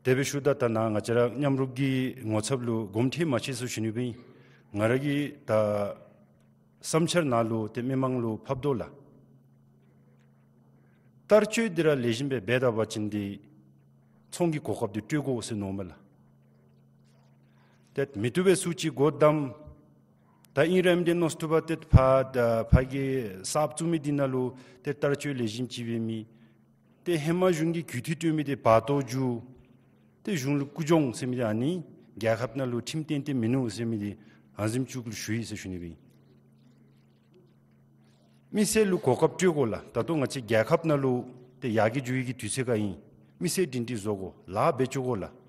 དེ་སྦེ་ཞུཝ་ད་ད་ནཱ་ང་བཅས་ར་མཉམ་རུབ་ཀྱི་ངོ་ཚབ་ལུ་དགོངསམ་ཁྲེལ་མ་མཛད་ཟེར་ཞུ་ནི་སྦེ་ཨིན། ང་ར་གིས་ད་བསམ་འཆར་ནང་ལུ་ཏེ་མི་མང་ལུ་ཕབ་དོ་ལགས། བསྟར་སྤྱོད་འདི་ར་ལེགས་ཤོམ་སྦེ་འབད་ད་པ་ཅིན་ཏེ་ཚོང་གི་གོ་སྐབས་འདི་སྤྲོད་དགོ་ཟེར་མནོཝ་མས་ལགས། ཏེ་མི་བཏུབ་པའི་ཟུར་ཅིག་སྒོ་བསྡམ། ད་ཨིན་ར་ཨིནམ་འདྲས་མནོ་སོ་བ་ཅིན་ཏེ་ཕར་ད་ཕར་གྱི་གསརཔ་བཙུགས་མི་འདི་ནང་ལུ་ཏེ་བསྟར་སྤྱོད་ལེགས་ཤོམ་ཅིག་འབད་མི་ཏེ་ཧེ་མ་གཞུང་གིས་གུས་བཏུད་སྤྲོད་མི་འདི་བར་སྟོང་བསྒྱུར། ཏེ་གཞུང་ལུ་སྐུ་གྱོང་ཟེར་མི་འདི་ཨ་ནི་རྒྱལ་ཁབ་ནང་ལུ་ཁྲིམས་ཏན་ཏན་མིན་ནུག་ཟེར་མི་འདི་ཨ་ནི་བཟུམ་ཅིག་ལུ་ཞུ་ཡི་ཟེར་ཞུ་ནི་སྦེ་ཨིན། མི་སེར་ལུ་གོ་སྐབས་སྤྲོད་དགོ་ལགས། ད་ལྟོ་ང་བཅས་རྒྱལ་ཁབ་ནང་ལུ་ཏེ་ཡར་རྒྱས་འགྱོ་ནི་གི་དུས་ཚོད་ཁར་ཨིན། མི་སེར་སྒྲིང་སྒྲིང་བཟོ་དགོ། ལཱ་འབད་བཅུག་དགོ་ལགས།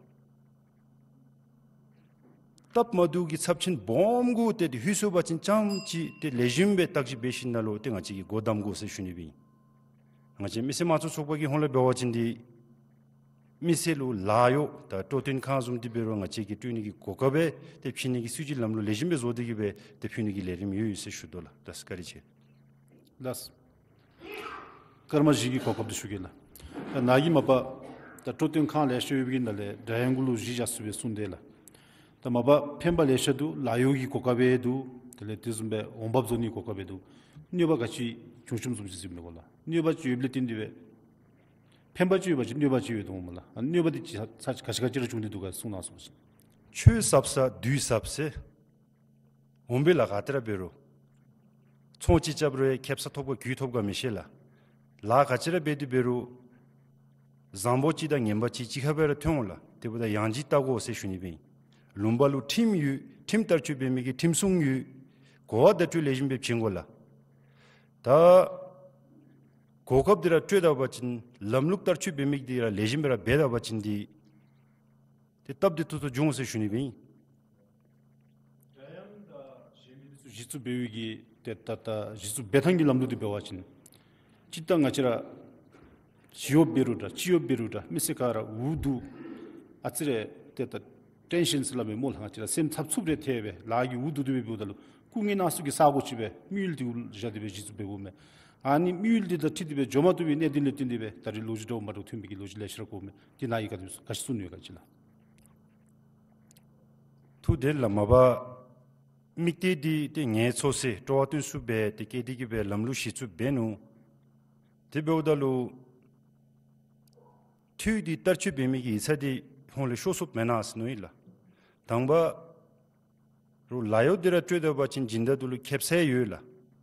སྟབས་མ་བདེཝ་གི་ཚབས་ཆེན་སྦོམ་གུ་ཏེ་ཏེ་ལྷོད་སོ་བ་ཅིན་ཙམ་ཅིག་ཏེ་ལེགས་ཤོམ་སྦེ་བརྟག་ཞིབ་འབད་ཞིནམ་ལས་ཏེ་ང་བཅས་ཀྱིས་སྒོ་བསྡམ་དགོ་ཟེར་ཞུ་ནི་སྦེ་ཨིན། ང་བཅས་མི་སེར་དམངས་གཙོའི་ཚོགས་པ་གི་ཧོངས་ལས་འབད་བ་ཅིན་ཏེ་མི་སེར་ལུ་ལཱ་གཡོག་ད་སྤྲོ་སྟོན་ཁང་བཟུམ་འདི་འབད་རུང་ང་བཅས་ཀྱིས་སྤྲོད་ནི་གི་གོ་སྐབས་སྦེ་ཏེ་ཕུལ་ནི་གི་སྲིད་བྱུས་ལམ་ལུགས་ལེགས་ཤོམ་སྦེ་བཟོ་སྟེ་གིས་སྦེ་ཏེ་ཕུལ་ནི་གི་ལས་རིམ་ཡོད་ཡོད་ཟེར་ཞུ་དོ་ལགས། ད་བཀའ་དྲིན་ཆེ། ལགས། སྐར་མ་བཞི་གི་གོ་སྐབས་འདི་ཞུ་གེ་ལགས། ད་ནཱ་གིས་མ་པ་ད་སྤྲོ་སྟོན་ཁང་ལེ་ཤ་ཡོད་པའི་ནང་ལས་སྒྲ་དབྱངས་གུ་ལུ་གཞི་བཞག་སུ་སྦེ་གསུངས་ཏེ་ལགས། ད་མ་པ་ཕན་པ་ལེ་ཤ་འདུག། ལཱ་གཡོག་གི་གོ་སྐབས་འདུག། དེ་ལས་དེ་བཟུམ་སྦེ་འོང་འབབ་བཟོ་ནི་གོ་སྐབས་འདུག། གནོད་པ་ག་ཅི་བྱུང་བྱུངམ་བཟུམ་ཅིག་གཟིགསཔ་མས་གོ་ལགས། གནོད་པ་ཅིག་ཡོདཔ་ལས་བརྟེན་ཏེ་སྦེ་ཕན་པ་ཅིག་ཡོད་པ་ཅིན་གནོད་པ་ཅིག་ཡོད་དོ་སྨོ་ལགས། ཨ་གནོད་པ་འདི་ཅིག་ས་ས་ག་ཅི་ག་ཅི་ར་བྱུང་སྟེ་འདུག་ག་གསུང་གནང་སོང་ཅིག། ཆོས་ཟབ་ས་བདུད་ཟབ་ས། འོང་པས་ལགས། ག་ཏེ་ར་འབད་རུང་ཚོང་ཅིག་རྐྱབ་རུང་ཁེ་སང་ཐོབ་ག་གྱོང་ཐོབ་ག་མི་ཤེས་ལགས། ལཱ་ག་ཅི་ར་འབད་དེ་འབད་རུང་བཟང་པོ་ཅིག་དང་ངན་པ་ཅིག་གཅིག་ཁར་སྦེ་ར་ཐོན་འོང་ལགས། དེ་འབདཝ་ད་ཡང་ཅིན་བལྟ་དགོ་ཟེར་ཞུ་ནི་སྦེ་ཨིན། ལུང་པ་ལུ་ཁྲིམས་ཡོད། ཁྲིམས་བསྟར་སྤྱོད་འབད་མི་གི་ཁྲིམས་སྲུང་ཡོད། གོ་བ་བརྡ་སྤྲོད་ལེགས་ཤོམ་སྦེ་བྱིན་དགོ་ལགས། ད་གོ་སྐབས་འདི་ར་སྤྲོད་ད་པ་ཅིན་ལམ་ལུགས་བསྟར་སྤྱོད་འབད་མི་འདི་ར་ལེགས་ཤོམ་སྦེ་ར་འབད་ད་པ་ཅིན་ཏེ་ཏེ་སྟབས་བདེ་ཏོག་ཏོ་འབྱུང་ཟེར་ཞུ་ནི་སྦེ་ཨིན། སྒྲ་དབྱངས་དང་གཞན་མི་འདི་ཚུ་གཞི་བཙུགས་འབད་བའི་གི་ཏེ་ད་ད་གཞི་བཙུགས་འབད་ཐངས་ཀྱི་ལམ་ལུགས་འདི་འབད་བ་ཅིན་སྤྱིར་བཏང་ང་བཅས་ར་ཞི་གཡོགཔ་འབད་རུང་འདྲ་སྤྱི་གཡོགཔ་འབད་རུང་འདྲ་མི་སེར་ག་ར་འུ་སྡུག་ཨ་ཙི་རེ་ཏེ་ད་ཊེན་ཤཱན་ཟེར་སླབ་མས་སྨོ་ལགས། ང་བཅས་ར་སེམས་འཚབ་འཚུབ་རེ་ཐལ་སྦེ་ལཱ་གིས་འུ་སྡུག་སྡུག་སྦེ་འབདཝ་ད་ལུ་སྐུ་ངལ་གནང་ས་གི་ས་གོ་ཅིག་སྦེ་དམིགས་ཡུལ་འདི་གུ་བཞག་སྟེ་སྦེ་གཞི་བཙུགས་འབད་དགོ་མས། ཨ་ནི་དམིགས་ཡུལ་འདི་དང་འཁྲིལ་ཏེ་སྦེ་འགྱོ་མ་བཏུབ་པའི་གནད་དོན་ལས་བརྟེན་ཏེ་སྦེ་ད་རེས་ལོ་རྒྱུས་འདྲཝ་མ་འདྲཝ་ཐོན་པའི་གི་ལོ་རྒྱུས་ལེ་ཤ་ར་གོཝ་མས། དེ་ནང་གི་ག་དེ་ག་ཅི་གསུང་ནི་ཡོད་ག་ཅིག་ལགས། ཐུགས་བདེ་ལགས། མ་པ་དམིགས་གཏད་འདི་ཏེ་ངལ་འཚོ་ས་སྤྲོ་བ་སྟོན་ས་སྦེ་ཏེ་བསྐྱེད་དེ་གིས་སྦེ་ལམ་ལུགས་གཞི་བཙུགས་འབད་ནུག། དེ་འབདཝ་ད་ལུ་འཐུས་འདི་བསྟར་སྤྱོད་འབད་མི་གི་ཡིག་ཚང་འདི་ཧོངས་ལས་ཤོར་སོཔ་མེན་ན་ཟེར་མནོ་ཡི་ལགས། དང་པ་རུང་ལཱ་གཡོག་འདི་ར་སྤྲོད་ད་པ་ཅིན་སྦྱིན་བདག་འདི་ལུ་ཁེབ་ས་ཡོད་ལགས།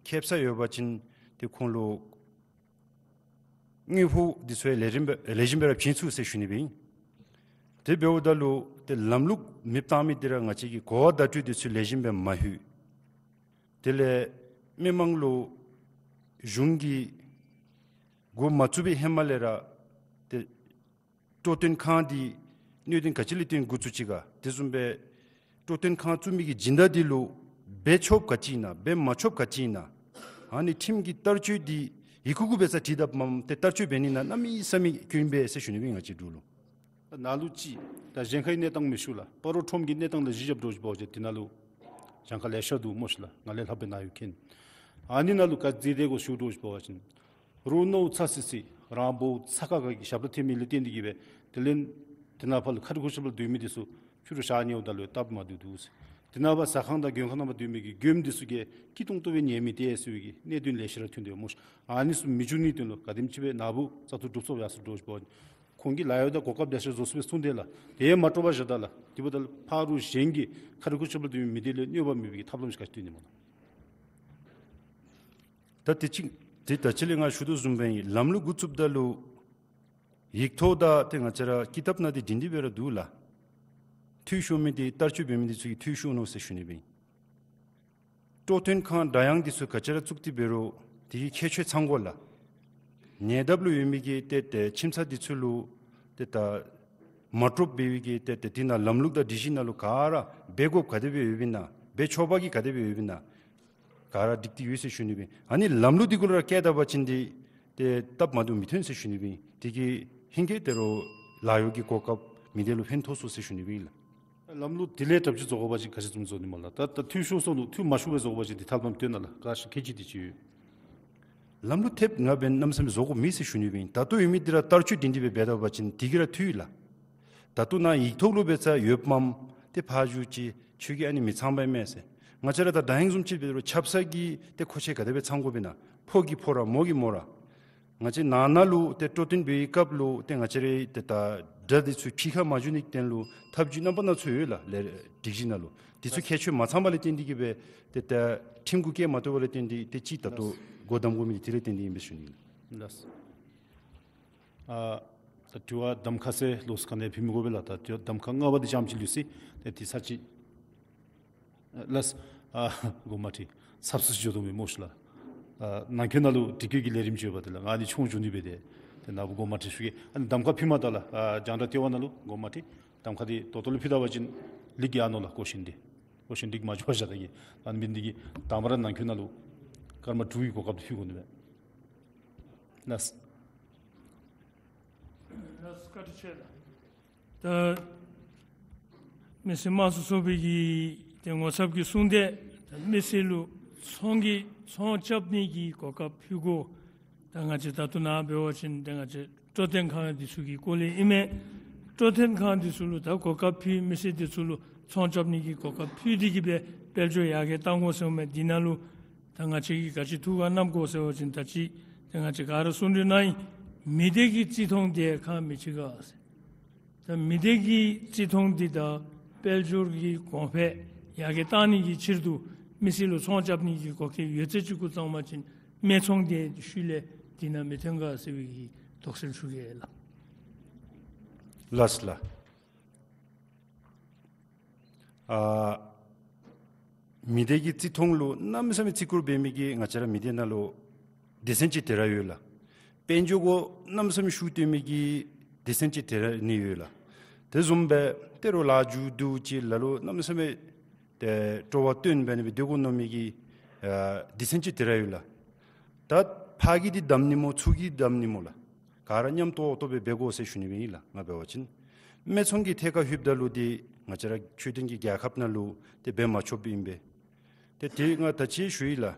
ཁེབ་ས་ཡོད་པ་ཅིན་ཏེ་ཁོང་ལུ་དངུལ་ཕོགས་འདི་ཚུ་ཡང་ལེགས་རིམ་སྦེ་ལེགས་ཤོམ་སྦེ་ར་བྱིན་ཚུགས་ཟེར་ཞུ་ནི་སྦེ་ཨིན། དེ་འབདཝ་ད་ལུ་ཏེ་ལམ་ལུགས་མེདཔ་བཏང་མི་འདི་ར་ང་བཅས་ཀྱི་གོ་བ་བརྡ་སྤྲོད་འདི་ཚུ་ལེགས་ཤོམ་སྦེ་མ་ལྷོད། དེ་ལས་མི་མང་ལུ་གཞུང་གིས་འགོ་མ་བཙུགས་པའི་ཧེ་མ་ལས་ར་ཏེ་སྤྲོ་སྟོན་ཁང་འདི་གནད་དོན་ག་ཅི་ལས་བརྟེན་འགོ་བཙུགས་ཅི་ག། དེ་བཟུམ་སྦེ་སྤྲོ་སྟོན་ཁང་བཙུགས་མི་གི་སྦྱིན་བདག་འདི་ལུ་འབད་ཆོགཔ་ག་ཅི་ཨིན་ན་འབད་མ་ཆོགཔ་ག་ཅི་ཨིན་ན། ཨ་ནི་ཁྲིམས་ཀྱི་བསྟར་སྤྱོད་འདི་ཡི་གུ་གུ་འབད་ས་བྲིས་དཔ་མམ་ཏེ་བསྟར་སྤྱོད་འབད་ནི་ནང་གནམ་མེད་ས་མེད་སྐྱོན་འབད་ཟེར་ཞུ་ནི་སྦེ་ང་བཅས་འབྲུག་ལུ། ནཱ་ལུ་ཅིག་ད་གཞན་ཁའི་གནས་སྟངས་མི་ཞུ་ལགས། སྤ་རོ་ཁྲོམ་གྱི་གནས་སྟངས་ལུ་གཞི་བཞག་འདྲཝ་ཅིག་འབད་བ་ཅིན་དེ་ནང་ལུ་གྱངས་ཁ་ལེ་ཤ་འདུག་སྨོ་ཤི་ལགས། ང་ལས་ལྷག་པའི་ནཱ་ཡོད་མཁན། ཨ་ནི་ནང་ལུ་ག་ཅི་དེ་གོ་ཞུ་འདྲཝ་ཅིག་འབད་བ་ཅིན་རོགས་ནོར་ཚ་སི་སི་རང་བོ་ཚ་ཁ་ཁ་གི་ཞབས་ལུ་ཐལ་མི་ལུ་བརྟེན་ཏེ་གིས་སྦེ་དེ་ལས་དེ་ནང་ཕར་ལུ་ཁ་རི་ཁུ་ཤབ་ལུ་སྡོད་མི་འདི་ཚུ་ཕྱི་རུ་ཤར་ཉལཝ་ད་ལུ་སྟབས་མ་བདེཝ་འདུག་ཟེར། དེ་ནང་ཕར་ཟ་ཁང་དང་མགྱོན་ཁང་ནང་ཕར་སྡོད་མི་གི་མགྱོནམ་འདི་ཚུ་གིས་སྐྱིད་ཏོང་ཏོ་སྦེ་ཉལ་མི་སྟེར་ཟེར་བའི་གི་གནད་དོན་ལེ་ཤ་ར་ཐོན་དོ་སྨོ་ཤི། ཨ་ནི་ཚུ་མི་འབྱུང་ནིའི་དོན་ལུ་ག་དེམ་ཅིག་སྦེ་ནཱ་བུ་བཙག་འཐུ་གྲུབ་སོང་ཡར་སོང་འདྲཝ་ཅིག་འབད་བ་ཅིན་ཁོང་གིས་ལཱ་གཡོག་དང་གོ་སྐབས་ལེ་ཤ་བཟོ་ཚུགས་པས་གསུངས་དེས་ལགས། དེ་མ་འདྲཝ་བཞག་ད་ལགས། དེ་འབདཝ་ད་ལུ་ཕར་རོགས་གཞན་གྱི་ཁ་རི་ཁུ་ཤབ་ལུ་སྡོད་མི་འདི་ལུ་གནོད་པ་མེད་པའི་གི་ཐབས་ལམ་ཅིག་ག་ཅི་སྟོན་ནི་སྨོ་ལགས། ད་དེ་ཅིག་དེ་ད་ཅི་ལས་ང་ཞུ་དོ་བཟུམ་སྦེ་ལམ་ལུགས་འགོ་བཙུགསཔ་ད་ལུ་ཡིག་ཐོག་དང་ཏེ་ང་བཅས་ར་ཀི་ཏབ་ནང་འདི་བྲིས་ཏེ་སྦེ་ར་འདུག་ལགས། འཐུས་ཤོར་མི་འདི་བསྟར་སྤྱོད་འབད་མི་འདི་ཚུ་གིས་འཐུས་ཤོར་ནུག་ཟེར་ཞུ་ནི་སྦེ་ཨིན། སྤྲོ་སྟོན་ཁང་སྒྲ་དབྱངས་འདི་ཚུ་ག་ཅི་ར་བཙུགས་ཏེ་འབད་རུང་དེ་གི་ཁྱད་ཆོས་ཚང་དགོ་ལགས། ཉེ་འདབས་ལུ་ཡོད་མི་གི་ཏེ་ཏེ་ཁྱིམ་ཚང་འདི་ཚུ་ལུ་ཏེ་ད་མ་འདྲཝ་འབད་བའི་གི་ཏེ་ཏེ་དེ་ནང་ལམ་ལུགས་དང་སྒྲིག་གཞི་ནང་ལུ་ག་ར་འབད་དགོཔ་ག་དེ་སྦེ་ཡོདཔ་ཨིན་ན་འབད་ཆོག་པ་གི་ག་དེ་སྦེ་ཡོདཔ་ཨིན་ན། ག་ར་སྒྲིག་སྟེ་ཡོད་ཟེར་ཞུ་ནི་སྦེ་ཨིན། ཨ་ནི་ལམ་ལུགས་འདི་གུ་ལུ་ར་བཀལ་ད་པ་ཅིན་འདི་ཏེ་སྟབས་མ་བདེཝ་མི་ཐོན་ཟེར་ཞུ་ནི་སྦེ་ཨིན། དེ་གིས་ཧེང་སྐལ་ཏེ་རོགས་ལཱ་གཡོག་གི་གོ་སྐབས་མི་སྡེ་ལུ་ཕན་ཐོགས་སོང་ཟེར་ཞུ་ནི་སྦེ་ཨིན་ལགས། ལམ་ལུགས་དེ་ལས་དྲགཔ་ཅིག་བཟོ་དགོ་པ་ཅིན་ག་ཅི་བཟུམ་བཟོ་ནི་སྨོ་ལགས། ད་ད་འཐུས་ཤོར་སོང་ནུག། འཐུས་མ་ཤོར་བར་བཟོ་དགོ་པ་ཅིན་དེ་ཐབས་ལམ་སྟོན་གནང་ལགས། ག་ཅི་ཁེ་ཅི་དེ་ཅིག་ཡོད། ལམ་ལུགས་ཐེབས་ང་འབད་གནམ་མེད་ས་མེད་བཟོ་དགོཔ་མེད་ཟེར་ཞུ་ནི་སྦེ་ཨིན། ད་ལྟོ་ཡོད་མི་འདི་ར་བསྟར་སྤྱོད་སྒྲིང་སྒྲི་སྦེ་འབད་ད་པ་ཅིན་དེ་གིས་ར་འཐུས་ལགས། ད་ལྟོ་ནཱ་ཡིག་ཐོག་ལུ་འབད་ས་ཡོདཔ་མམ་ཏེ་ཕར་འགྱོ་ཅི་ཁྱོད་ཀྱིས་ཨ་ནི་མི་ཚངམ་ཨིན་མས་ཟེར། ང་བཅས་ར་ད་སྒྲ་དབྱངས་བཟུམ་ཅིག་འབད་རུང་ཆབ་གསང་གི་ཏེ་མཁོ་ཆས་ག་དེ་སྦེ་ཚང་དགོཔ་ཨིན་ན་ཕོ་གིས་ཕོ་ར་མོ་གིས་མོ་ར། ང་བཅས་ནང་ན་ལུ་ཏེ་སྤྲོ་སྟོན་འབད་བའི་སྐབས་ལུ་ཏེ་ང་བཅས་རའི་ཏེ་ད་སྒྲ་འདི་ཚུ་ཕྱི་ཁར་མ་འགྱོ་ནིའི་དོན་ལུ་ཐབས་བྱུས་རྣམ་པ་སྣ་ཚོགས་ཡོད་ལགས། ལས་སྒྲིག་གཞི་ནང་ལུ་དེ་ཚུ་ཁྱད་ཆོས་མ་ཚང་པ་ལས་བརྟེན་ཏེ་གིས་སྦེ་ཏེ་ད་ཁྲིམས་གུ་བཀལ་མ་བཏུབ་པ་ལས་བརྟེན་ཏེ་ཏེ་ཅིག་ད་ལྟོ་སྒོ་བསྡམ་དགོ་མི་འདི་དེ་ལས་བརྟེན་ཏེ་ཨིན་པས་ཞུ་ནི་ལགས། ཨ་ད་དྲི་བ་གདམ་ཁ་ཟེར་ལོགས་སུ་ག་ནི་ཡང་ཕུལ་མི་དགོ་པས་ལགས། ད་དྲི་བ་གདམ་ཁ་ལྔ་པ་འདི་ཙམ་ཅིག་ལུས་ཅི། ཏེ་དེ་ཚར་ཅིག་ལགས། ཨ་དགོངསམ་མ་ཁྲེལ། ཚབ་ཚུབ་འགྱོ་དོ་མེན་སྨོ་ཤི་ལགས། ཨ་ནང་འཁོད་ནང་ལུ་དྲི་བཀོད་ཀྱི་ལས་རིམ་ཅིག་ཡོདཔ་དེ་ལགས། ང་ནི་ཆུང་འགྱོ་ནི་སྦེ་ཏེ་ཏེ་ནཱ་བུ་དགོངསམ་མ་ཁྲེལ་ཞུ་གེ། ཨ་ནི་གདམ་ཁ་ཕུལ་མ་ད་ལགས། ཨ་རྒྱང་བསྒྲགས་ལྟེ་བ་ནང་ལུ་དགོངསམ་མ་ཁྲེལ། གདམ་ཁ་འདི་ད་ལྟོ་ལུ་ཕུལ་ད་པ་ཅིན་ལེགས་ཡར་ནུག་ལགས། ཀོ་ཤཱན་འདི་ཀོ་ཤཱན་འདི་མ་འགྱོ་བར་བཞག་ད་གེ། ཨ་ནི་འབད་ནི་འདི་གིས་དང་པ་ར་ནང་འཁོད་ནང་ལུ་སྐར་མ་དྲུག་གི་གོ་སྐབས་འདི་ཕུལ་དགོ་ནི་མས། ལགས། ལགས་བཀའ་དྲིན་ཆེ་ལགས། ད་མི་སེར་དམངས་གཙོ་ཚོགས་པའི་གི་ཏེ་ངོ་ཚབ་ཀྱིས་གསུངས་ཏེ་ད་མི་སེར་ལུ་ཚོང་གི་ཚོང་རྐྱབ་ནི་གི་གོ་སྐབས་ཕུལ་དགོ། ད་ང་བཅས་ད་ལྟོ་ནཱ་འབད་བ་ཅིན་ཏེ་ང་བཅས་སྤྲོ་སྟོན་ཁང་འདི་ཚུ་གི་སྐོར་ལས་ཨིན་མས། སྤྲོ་སྟོན་ཁང་འདི་ཚུ་ལུ་ད་གོ་སྐབས་ཕུལ། མི་སེར་འདི་ཚུ་ལུ་ཚོང་རྐྱབ་ནི་གི་གོ་སྐབས་ཕུལ་ཏེ་གིས་སྦེ་དཔལ་འབྱོར་ཡར་རྒྱས་གཏང་དགོ་ཟེརཝ་མས། འདི་ནང་ལུ་ད་ང་བཅས་ཀྱིས་ག་ཅི་ཐུགས་ཁར་བསྣམ་དགོ་ཟེར་བ་ཅིན་ད་ཅི་ཏེ་ང་བཅས་ག་ར་གསུང་གྲོས་གནང་ཡི། མི་སྡེ་གི་རྩིས་མཐོང་འདི་ཁག་མི་ཆེ་ག་ཟེར། ད་མི་སྡེ་གི་རྩིས་མཐོང་འདི་དང་དཔལ་འབྱོར་གྱི་གོང་འཕེལ་ཡར་རྒྱས་གཏང་ནི་གི་ཕྱིར་དུ་མི་སེར་ལུ་ཚོང་རྐྱབ་ནི་གི་གོ་སྐབས་ཡོད་ཚད་ཅིག་གུ་བཙུགས་པ་ཅིན་སྨད་ཚོང་འདི་ཤུལ་ལས་འདི་ནང་མི་ཐོན་ག་ཟེར་བའི་གི་དོགས་སེལ་ཞུ་གེ་ལགས། ལགས་ལགས། ཨ་མི་སྡེ་གི་རྩིས་མཐོང་ལུ་གནམ་མེད་ས་མེད་བརྩི་བཀུར་འབད་མི་གི་ང་བཅས་ར་མི་སྡེ་ནང་ལུ་སྡེ་ཚན་ཅིག་དེ་ར་ཡོད་ལགས། དཔལ་འབྱོར་གུ་གནམ་མེད་ས་མེད་ཤུགས་བཏོན་མི་གི་སྡེ་ཚན་ཅིག་དེ་ར་ནི་ཡོད་ལགས། དེ་བཟུམ་སྦེ་ཏེ་རོགས་ལཱ་མཇུག་བསྡུ་ཅིག་ལ་ལུ་གནམ་མེད་ས་མེད་ཏེ་སྤྲོ་བ་བཏོན་འབད་ནི་སྦེ་སྡོད་དགོ་མནོ་མི་གི་ཨ་སྡེ་ཚན་ཅིག་དེ་ར་ཡོད་ལགས། ད་ཕར་གྱི་འདི་བསྡམ་ནི་སྨོ་ཚུར་གྱི་བསྡམ་ནི་སྨོ་ལགས། ག་ར་མཉམ་ཏོག་ཏོ་སྦེ་འབད་དགོ་ཟེར་ཞུ་ནི་སྦེ་ཨིན་ལགས། ང་འབད་བ་ཅིན་སྨད་ཚོང་གི་ཐད་ཁར་ལྷོདཔ་ད་ལུ་འདི་ང་བཅས་ར་ཆོས་ལྡན་གྱི་རྒྱལ་ཁབ་ནང་ལུ་ཏེ་འབད་མ་ཆོགཔ་ཨིན་པས། ཏེ་དེ་ང་ད་ཅི་ཞུ་ཡི་ལགས།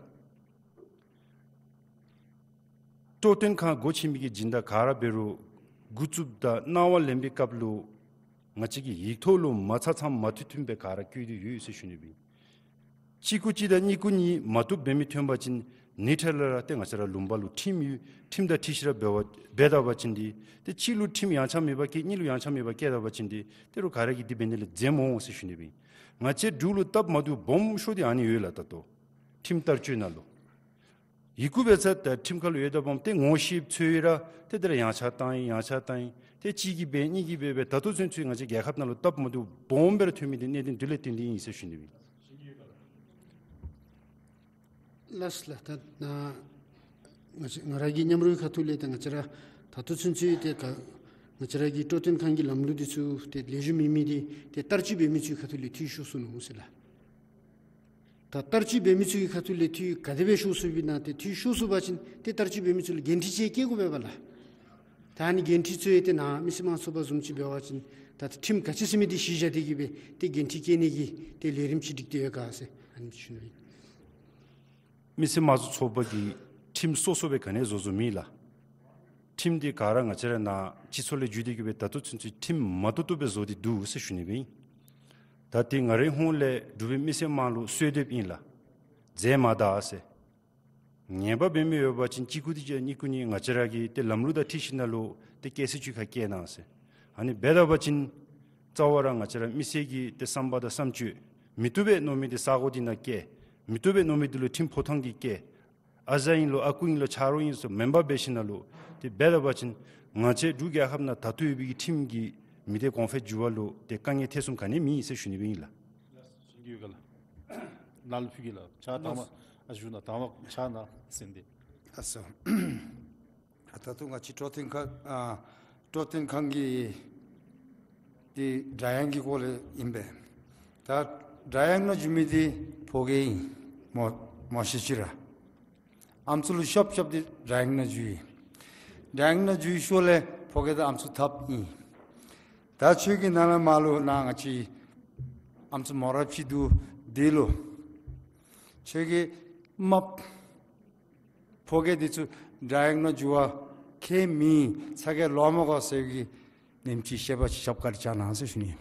སྤྲོ་སྟོན་ཁང་སྒོ་ཕྱེ་མི་གི་སྦྱིན་བདག་ག་ར་འབད་རུང་འགོ་བཙུགསཔ་དང་གནང་བ་ལེན་པའི་སྐབས་ལུ་ང་བཅས་ཀྱི་ཡིག་ཐོག་ལུ་མ་ཚང་ཚངམ་མ་མཐུན་མཐུནམ་སྦེ་ག་ར་བཀོད་དེ་ཡོད་ཟེར་ཞུ་ནི་སྦེ་ཨིན། གཅིག་གུ་གཅིག་དང་གཉིས་གུ་གཉིས་མ་བཏུབ་འབད་མི་ཐོན་པ་ཅིན་ཉེ་འཁྲིས་ལས་ར་ཏེ་ང་བཅས་ར་ལུང་པ་ལུ་ཁྲིམས་ཡོད། ཁྲིམས་དང་འཁྲིལ་ཞིནམ་ར་འབད་བ་འབད་ད་པ་ཅིན་འདི་ཏེ་གཅིག་ལུ་ཁྲིམས་ཡངས་ཆག་མེད་པར་བཀལ། གཉིས་ལུ་ཡངས་ཆག་མེད་པར་བཀལ་ད་པ་ཅིན་འདི་ཏེ་རོགས་ག་ར་གིས་འདི་འབད་ནི་ལས་འཛེམ་འོང་ཟེར་ཞུ་ནི་སྦེ་ཨིན། ང་བཅས་འབྲུག་ལུ་སྟབས་མ་བདེཝ་སྦོམ་ཤོས་འདི་ཨ་ནི་ཡོད་ལགས། ད་ལྟོ་ཁྲིམས་བསྟར་སྤྱོད་ནང་ལུ་ཡི་གུ་འབད་ས་ད་ཁྲིམས་ཁང་ལུ་ཡོད་ད་པ་ཏེ་ངོ་ཤེསཔ་ཚུ་ཡོད་ར་ཏེ་དེ་ར་ཡངས་ཆག་བཏང་ཡི་ཡངས་ཆག་བཏང་ཡི། ཏེ་གཅིག་གིས་འབད་གཉིས་ཀྱིས་འབད་འབད་ད་ལྟོ་ཚུན་ཚོད་ང་བཅས་རྒྱལ་ཁབ་ནང་ལུ་སྟབས་མ་བདེཝ་སྦོམ་སྦེ་ར་ཐོན་མི་འདི་གནད་དོན་འདི་ལས་བརྟེན་ཏེ་ཨིན་ཟེར་ཞུ་ནི་སྦེ་ཨིན། ལགས་ལགས། ད་ནཱ་ང་བཅས་ང་ར་གི་མཉམ་རོགས་ཁ་ཐུག་ལས་ཏེ་ང་བཅས་ར་ད་ལྟོ་ཚུན་ཚོད་ཏེ་ག་ང་བཅས་ར་གི་སྤྲོ་སྟོན་ཁང་གི་ལམ་ལུགས་འདི་ཚུ་ཏེ་ལེགས་ཤོམ་མེད་མི་འདི་ཏེ་བསྟར་སྤྱོད་འབད་མི་ཚུ་གི་ཁ་ཐུག་ལས་འཐུས་ཤོར་སོ་ནུག་ཟེར་ལགས། ད་བསྟར་སྤྱོད་འབད་མི་ཚུ་གི་ཁ་ཐུག་ལས་འཐུས་ག་དེ་སྦེ་ཤོར་སོ་ཡི་ན་ཏེ་འཐུས་ཤོར་སོ་བ་ཅིན་ཏེ་བསྟར་སྤྱོད་འབད་མི་ཚུ་ལུ་འགན་འཁྲི་ཅིག་བཀལ་དགོ་པས་པ་ལགས། ད་ཨ་ནི་འགན་འཁྲི་ཚུ་ཡང་ཏེ་ནཱ་མི་སེར་དམངས་གཙོའི་བཟུམ་ཅིག་འབད་བ་ཅིན་ད་ཁྲིམས་ག་ཅི་ཟེར་མི་འདི་གཞི་བཞག་སྟེ་གི་སྦེ་ཏེ་འགན་འཁྲི་བཀལ་ནི་གི་ཏེ་ལས་རིམ་ཅིག་སྒྲིག་སྟེ་ཡོད་ག་ཟེར་ཨ་ནི་ཞུ་ནི་ཨིན། མི་སེར་དམངས་གཙོའི་ཚོགས་པ་གིས་ཁྲིམས་སོ་སོ་སྦེ་ག་ནི་བཟོ་བཟོཝ་མེད་ལགས། ཁྲིམས་འདི་ག་ར་ང་བཅས་ར་ནཱ་སྤྱི་ཚོགས་ལས་བརྒྱུད་དེ་གི་སྦེ་ད་ལྟོ་ཚུན་ཚོད་ཁྲིམས་མ་བཏུབ་བཏུབ་སྦེ་བཟོ་སྟེ་འདུག་ཟེར་ཞུ་ནི་སྦེ་ཨིན། ད་འདི་ང་རའི་ཧོངས་ལས་འབྲུག་པའི་མི་སེར་དམངས་ལུ་གསོལ་འདེབས་ཨིན་ལགས། མཛད་མ་ད་ཟེར། ངན་པ་འབད་མི་ཡོད་པ་ཅིན་གཅིག་གུ་དེ་ཅིག་གཉིས་གུ་ནི་ང་བཅས་ར་གི་ཏེ་ལམ་ལུགས་དང་འཁྲིལ་ཞིནམ་ལས་ཏེ་བཀལ་ས་ཅིག་ཁར་བཀལ་གནང་ཟེར། ཨ་ནི་འབད་ད་པ་ཅིན་རྩ་བ་ར་ང་བཅས་ར་མི་སེར་གྱི་ཏེ་བསམ་པ་དང་བསམ་སྤྱོད་མི་བཏུབ་པས་མནོ་མི་འདི་ས་གོ་འདི་ནང་བཀལ། མི་བཏུབ་པས་མནོ་མི་འདི་ལུ་ཁྲིམས་ཕོ་ཐང་གིས་བཀལ། ཨ་ཟ་ཨིན་ལོ་ཨ་ཁུ་ཨིན་ལོ་ཆ་རོགས་ཨིན་ཟེར་མེན་པར་འབད་ཞིནམ་ལས་ཏེ་འབད་ད་པ་ཅིན་ང་བཅས་འབྲུག་རྒྱལ་ཁབ་ནང་ད་ལྟོ་ཡོད་པའི་གི་ཁྲིམས་ཀྱིས་མི་སྡེ་གོང་འཕེལ་འགྱུར་བ་ལུ་ཏེ་དཀའ་ངལ་ཐེབས་སོངམ་ག་ནི་མེད་ཟེར་ཞུ་ནི་སྦེ་ཨིན་ལགས། ལགས་སོ། ལགས་ཕུལ་གེ་ལགས། ཕྱག་དང་པ་ཨ་ཞུ་ན་དང་པ་ཕྱག་ན་ཟེར་ཏེ། ལགས་སོ། ད་ལྟོ་ང་བཅས་སྤྲོ་སྟོན་ཁང་ཨ་སྤྲོ་སྟོན་ཁང་གི་འདི་སྒྲ་དབྱངས་ཀྱི་སྐོར་ལས་ཨིན་པས། ད་སྒྲ་དབྱངས་ནང་འཛུལ་མི་འདི་ཕོ་སྐྱེས་ཨིན་སྨོ་སྨོ་ཤེས་ཅི་ར། ཨམ་སྲུ་ལུ་ཤོབ་ཤོབ་འདི་སྒྲ་དབྱངས་ནང་འཛུལ་ཡི། སྒྲ་དབྱངས་ནང་འཛུལ་ཤུལ་ལས་ཕོ་སྐྱེས་དང་ཨམ་སྲུ་འཐབ་ཨིན། ད་ཁྱོད་ཀྱི་ནང་ན་མར་ལུ་ནཱ་ང་བཅས་ཨམ་སྲུ་མོ་ར་ཅིག་འདུག། འདི་ལུ་ཁྱོད་ཀྱིས་མ་ཕོ་སྐྱེས་འདི་ཚུ་སྒྲ་དབྱངས་ནང་འཛུལ་བར་ཁས་མི་ཚ་གྱང་ལོག་མ་དགོ་ཟེར་གྱི་ནེམ་ཅིག་བཤད་པ་ཅིག་རྐྱབ་བཀའ་དྲིན་བསྐྱང་གནང་ཟེར་ཞུ་ནི།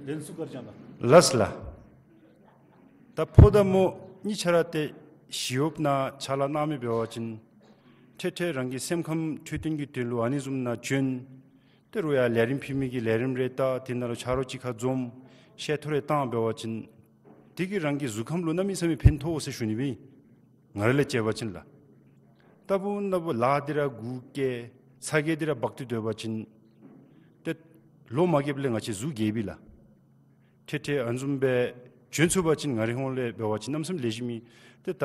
ལན་གསུམ་བཀའ་དྲིན་བསྐྱང་གནང་། ལགས་ལགས། ད་ཕོ་དང་མོ་གཉིས་ཆ་ར་ཏེ་ཞི་གཡོགཔ་ནང་ཕྱག་ལཱ་གནང་མི་འབད་བ་ཅིན་ཏེ་ཏེ་རང་གི་སེམས་ཁམས་འཕྲོད་བསྟེན་གྱི་དོན་ལུ་ཨ་ནི་བཟུམ་ནང་བྱོན། ཏེ་རུང་ཡང་ལས་རིམ་ཕུལ་མི་གི་ལས་རིམ་རེ་ལྟ། དེ་ནང་ལུ་ཆ་རོགས་གཅིག་ཁར་འཛོམས། བཤད་ཐོ་རེ་བཏང་འབད་བ་ཅིན་དེ་གིས་རང་གི་གཟུགས་ཁམས་ལུ་གནམ་མེད་ས་མེད་ཕན་ཐོགས་ཟེར་ཞུ་ནི་སྦེ་ཨིན། ང་ར་ལས་དཔྱད་པ་ཅིན་ལགས། ལྟ་བུ་ན་བུ་ལཱ་འདི་ར་མགུ་བཀལ་ཚ་གྱང་འདི་ར་འབག་སྟེ་སྡོད་པ་ཅིན་ཏེ་ལོ་མ་རྒསཔ་ལས་ང་བཅས་གཟུགས་རྒསཔ་ཨིན་ལགས། ཏེ་ཏེ་ཨ་ནི་བཟུམ་སྦེ་བྱོན་ཚུགས་པ་ཅིན་ང་རའི་ཧོངས་ལས་འབད་བ་ཅིན་གནམ་མེད་ས་མེད་ལེགས་ཤོམ་ཨིན། ཏེ་ད་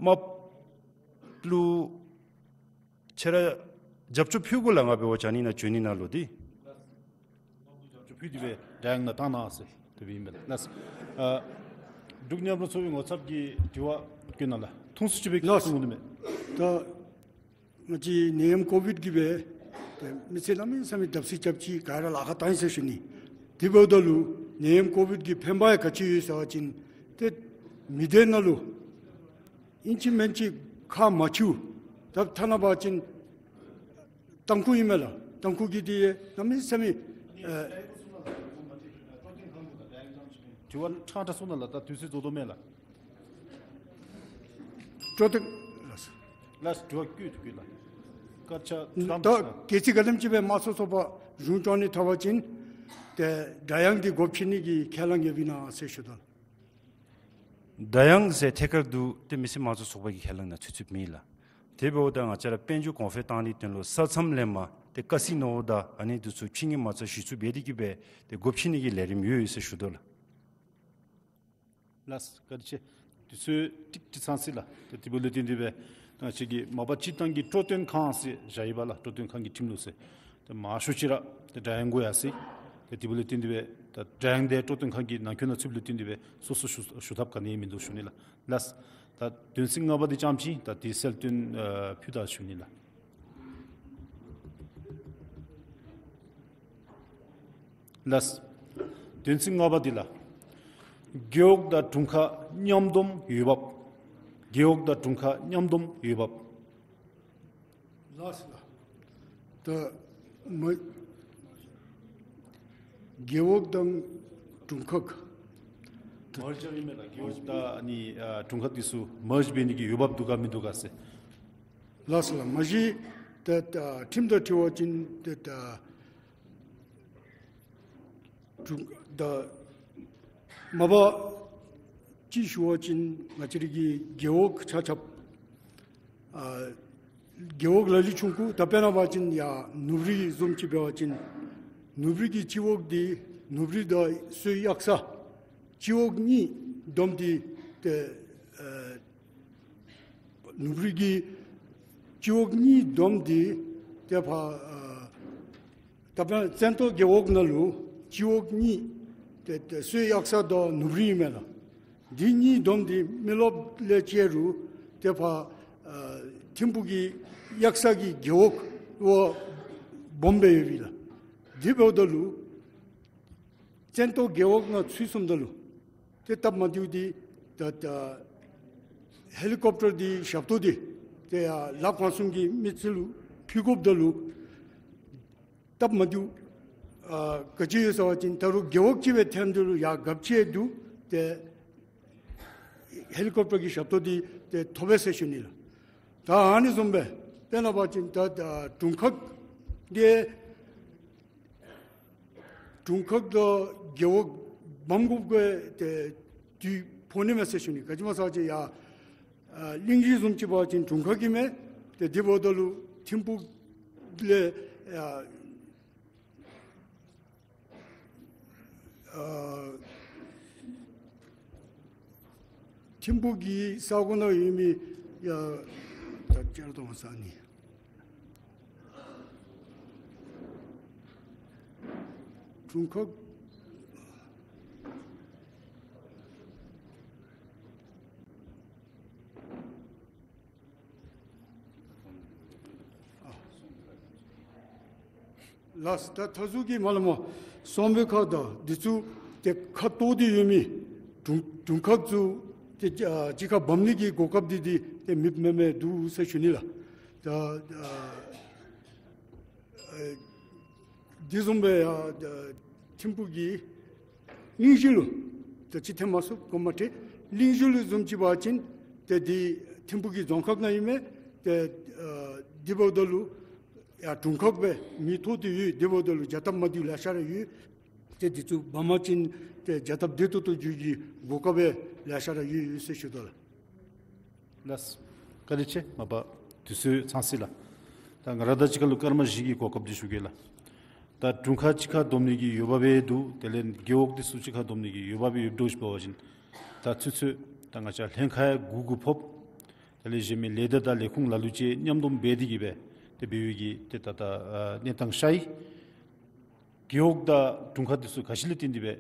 མ་པ་ལུ་ཁྱོད་ར་རྒྱབ་སྐྱོར་ཕུལ་དགོ་ལགས། ང་འབད་བ་ཅིན་ཨ་ནི་ནང་བྱོན་ནི་ནང་ལུ་འདི་རྒྱབ་སྐྱོར་ཕུལ་ཏེ་སྦེ་སྒྲ་དབྱངས་ནང་བཏང་གནང་ཟེར་དེ་སྦེ་ཨིན་པས་ལགས། ལགས། ཨ་འབྲུག་མཉམ་རོགས་ཚོགས་པའི་ངོ་ཚབ་ཀྱིས་དྲི་བ་བཀོད་གནང་ལགས། ཐུང་སུ་ཅིག་སྦེ་ལགས། གསུང་གནང་མས། ད་ང་བཅས་ནད་ཡམས་ཀོ་བིཌ་ཀྱིས་སྦེ་ཏེ་མི་སེར་གནམ་མེད་ས་མེད་བརྡབ་གསིག་རྐྱབ་ཅི། ག་ར་ལཱ་ཁག་བཏང་ཡི་ཟེར་ཞུ་ནི། དེ་འབདཝ་ད་ལུ་ནད་ཡམས་ཀོ་བིཌ་ཀྱི་ཕན་པ་ཡང་ག་ཅི་ཡོད་ཟེར་བ་ཅིན་ཏེ་མི་སྡེ་ནང་ལུ་ཨིན་ཅི་མེན་ཅི་ཁག་མ་ཆེཝ། ད་ཐ་ན་འབད་བ་ཅིན་ཏང་ཁུངས་ཨིན་མས་ལགས། ཏང་ཁུངས་ཀྱི་འདི་གནམ་མེད་ས་མེད་ཨེ་དྲི་བ་ཕྲང་ཕྲང་གསུང་གནང་ལགས། ད་དུས་ཚོད་རྫོགས་དོ་མས་ལགས། སྤྲོ་སྟོན། ལགས། དྲི་བ་བཀོད་དེ་བཀོད་ལགས། སྐད་ཆ་ད་གལ་སྲིད་ག་དེམ་ཅིག་སྦེ་དམངས་གཙོའི་ཚོགས་པ་གཞུང་སྐྱོང་ནི་ཐོབ་པ་ཅིན་ཏེ་སྒྲ་དབྱངས་འདི་སྒོ་ཕྱེ་ནི་གི་ཁས་བླངས་ཡོདཔ་ཨིན་ན་ཟེར་ཞུ་དོ། སྒྲ་དབྱངས་ཟེར་ཐད་ཀར་དུ་ཏེ་མི་སེར་དམངས་གཙོའི་ཚོགས་པ་གི་ཁས་བླངས་ནང་ཚུད་ཚུདཔ་མེད་ལགས། དེ་འབདཝ་ད་ང་བཅས་ར་དཔལ་འབྱོར་གོང་འཕེལ་བཏང་ནིའི་དོན་ལུ་ས་མཚམས་ལས་མར་ཏེ་ཀ་སི་ནོ་དང་ཨ་ནི་འདི་ཚུ་ཕྱི་ངོས་མ་རྩ་གཞི་བཙུགས་འབད་དེ་གི་སྦེ་ཏེ་སྒོ་ཕྱེ་ནི་གི་ལས་རིམ་ཡོད་ཡོད་ཟེར་ཞུ་དོ་ལགས། ལགས། བཀའ་དྲིན་ཆེ། དུས་ཚོད་ཏིག་ཏིག་ཚང་སོ་ཡི་ལགས། ཏེ་དེ་འབདཝ་ལས་བརྟེན་ཏེ་སྦེ་ང་བཅས་ཀྱི་མ་པ་སྤྱིར་བཏང་གི་སྤྲོ་སྟོན་ཁང་ཟེར་བཞག་ཡི་པ་ལགས། སྤྲོ་སྟོན་ཁང་གི་ཁྲིམས་ལུགས་ཟེར། ཏེ་མང་ཤོས་ཅིག་ར་ཏེ་སྒྲ་དབྱངས་གུ་ཡར་སོ་ཡི། ཏེ་དེ་འབདཝ་ལས་བརྟེན་ཏེ་སྦེ་ད་སྒྲ་དབྱངས་འདི་སྤྲོ་སྟོན་ཁང་གི་ནང་འཁོད་ནང་ཚུདཔ་ལས་བརྟེན་ཏེ་སྦེ་སོ་སོ་ཞུ་ཞུ་ཐབས་ག་ནི་མིན་འདུག་ཞུ་ནི་ལགས། ལགས། ད་དོན་ཚན་ལྔ་པ་འདི་རྐྱངམ་ཅིག་ད་དེ་གསལ་སྟོན་ཨ་ཕུལ་ད་ཞུ་ནི་ལགས། ལགས། དོན་ཚན་ལྔ་པ་འདི་ལགས། རྒེད་འོག་དང་དྲུང་ཁག་མཉམ་སྡོམ་འོས་འབབ། རྒེད་འོག་དང་དྲུང་ཁག་མཉམ་སྡོམ་འོས་འབབ། ལགས་ལགས། ད་མ་རྒེད་འོག་དང་དྲུང་ཁག་མར་ཇི་ཨིན་མས་ལགས། རྒེད་འོག་དང་ཨ་ནི་ཨ་དྲུང་ཁག་འདི་ཚུ་མར་ཇི་འབད་ནི་གི་འོས་འབབ་འདུག་ག་མིན་འདུག་ག་ཟེར། ལགས་ལགས། མ་གཞི་ད་ད་ཁྲིམས་དང་འཁྲིལ་བ་ཅིན་ཏེ་ད་དྲུང་ད་མ་པ་ཅིག་ཞུ་བ་ཅིན་ང་བཅས་རའི་གི་རྒེད་འོག་ཆ་ཁྱབ་ཨ་རྒེད་འོག་ལ་ལུ་ཆུང་ཀུ་ད་དཔེར་ན་འབད་བ་ཅིན་ཡར་ནུབ་རི་བཟུམ་ཅིག་འབད་བ་ཅིན་ནུབ་རི་གི་སྤྱི་འོག་འདི་ ནུབ་རི་དང་སོའི་གཡག་ས་སྤྱི་འོག་གཉིས་བསྡོམས་ཏེ་ཏེ་ཨ་ནུབ་རི་གི་སྤྱི་འོག་གཉིས་བསྡོམས་ཏེ་ཏེ་ཕར་ཨ་ད་ཕར་བཙན་ཏོ་རྒེད་འོག་ནང་ལུ་སྤྱི་འོག་གཉིས་ཏེ་ཏེ་སོའི་གཡག་ས་དང་ནུབ་རི་ཨིན་མས་ལགས། འདི་གཉིས་བསྡོམས་ཏེ་མི་རློབས་ལས་བཅད་རུང་ཏེ་ཕར་ཨ་ཐིམ་ཕུག་གི་གཡག་ས་གི་རྒེད་འོག་བ་སྦོམ་སྦེ་ཡོད་པས་ལགས། དེ་འབདཝ་ད་ལུ་བཙན་ཏོ་རྒེད་འོག་ནང་ཚུད་སོངམ་ད་ལུ་ཏེ་སྟབས་མ་བདེཝ་འདི་ད་ད་ཧེ་ལི་ཀོབ་ཊར་འདི་ཞབས་ཏོག་འདི་ཏེ་ཡར་ལ་ཁང་གསུམ་གྱི་མི་སེར་ལུ་ཕུལ་དགོཔ་ད་ལུ་སྟབས་མ་བདེཝ་ཨ་ག་ཅི་ཡོད་ཟེར་བ་ཅིན་ད་རུང་རྒེད་འོག་ཅིག་སྦེ་ཐོནམ་ད་ལུ་ཡར་རྒཔོ་ཅིག་འདུག། ཏེ་ཧེ་ལི་ཀོབ་ཊར་གྱི་ཞབས་ཏོག་འདི་ཏེ་ཐོབ་པས་ཟེར་ཞུ་ནི་ལགས། ད་ཨ་ནི་བཟུམ་སྦེ་དཔེར་ན་འབད་བ་ཅིན་ད་ད་དྲུང་ཁག་འདི་དྲུང་ཁག་དང་རྒེད་འོག་བམ་གུ་གུ་ཏེ་དུས་ཕོག་ནི་མས་ཟེར་ཞུ་ནི། ག་ཅི་སྨོ་ཟེར་བ་ཅིན་ཡར་ཨ་གླིང་བཞི་བཟུམ་ཅིག་འབད་བ་ཅིན་དྲུང་ཁག་གི་མས། ཏེ་དེ་འབདཝ་ད་ལུ་ཐིམ་ཕུག་ལས་ཨ་ཨ་ཐིམ་ཕུག་གི་ས་གོ་ནང་ཡོད་མི་ཡར་ད་ཅར་དང་ས་ནི་དྲུང་ཁག་ལགས། ད་མཐའ་ཟུར་གྱི་མར་ལས་མར་སོང་པའི་ཁར་ད་འདི་ཚུ་ཏེ་ཁ་འཐོར་ཏེ་ཡོད་མི་དྲུང་དྲུང་ཁག་ཚུ་ཏེ་ཨ་གཅིག་ཁར་འབག་ནི་གི་གོ་སྐབས་འདི་འདི་ཏེ་མེདཔ་མེན་མས་འདུག་ཟེར་ཞུ་ནི་ལགས། ད་ཨ་ཨ་དེ་བཟུམ་སྦེ་ཡར་ཨ་ཐིམ་ཕུག་གི་གླིང་བཞི་ལུ་ད་ཅི་ཐོན་མ་ཚུགས་གོ་མ་ཁྲེལ། གླིང་བཞི་ལུ་བཟུམ་ཅིག་འབད་བ་ཅིན་ཏེ་འདི་ཐིམ་ཕུག་གི་རྫོང་ཁག་ནང་ཨིན་མས། ཏེ་ཨ་དེ་འབདཝ་ད་ལུ་ཡར་དྲུང་ཁག་སྦེ་མི་འཐོར་ཏེ་ཡོད། དེ་འབདཝ་ད་ལུ་བྱ་སྟབས་མ་བདེཝ་ལེ་ཤ་ར་ཡོད། ཏེ་འདི་ཚུ་འབག་པ་ཅིན་ཏེ་བྱ་སྟབས་བདེ་ཏོག་ཏོ་འགྱོ་ནི་གི་གོ་སྐབས་ལེ་ཤ་ར་ཡོད་ཡོད་ཟེར་ཞུ་དོ་ལགས། ལགས། བཀའ་དྲིན་ཆེ། མ་པ་དུས་ཚོད་ཚང་སོ་ཡི་ལགས། ད་ང་ར་དང་གཅིག་ཁར་ལུ་སྐར་མ་བཞི་གི་གོ་སྐབས་འདི་ཞུ་གེ་ལགས། ད་དྲུང་ཁག་གཅིག་ཁར་བསྡོམ་ནི་གི་འོས་འབབ་སྦེ་འདུག། དེ་ལས་རྒེད་འོག་འདི་ཚུ་གཅིག་ཁར་བསྡོམ་ནི་གི་འོས་འབབ་སྦེ་ཡོདཔ་འདྲཝ་ཅིག་འབད་བ་ཅིན་ད་ཚུན་ཚོད་ད་ང་བཅས་ལྷན་ཁག་ཡང་དགུ་དགུ་ཕོགཔ། དེ་ལས་གཞན་མི་ལས་སྡེ་དང་ལས་ཁུངས་ལ་ལུ་ཅིག་མཉམ་བསྡོམས་འབད་དེ་གིས་སྦེ་ཏེ་འབད་བའི་གི་ཏེ་ད་ད་ཨ་གནས་སྟངས་ཤར་ཡི། རྒེད་འོག་དང་དྲུང་ཁག་འདི་ཚུ་ག་ཅི་ལས་བརྟེན་ཏེ་སྦེ་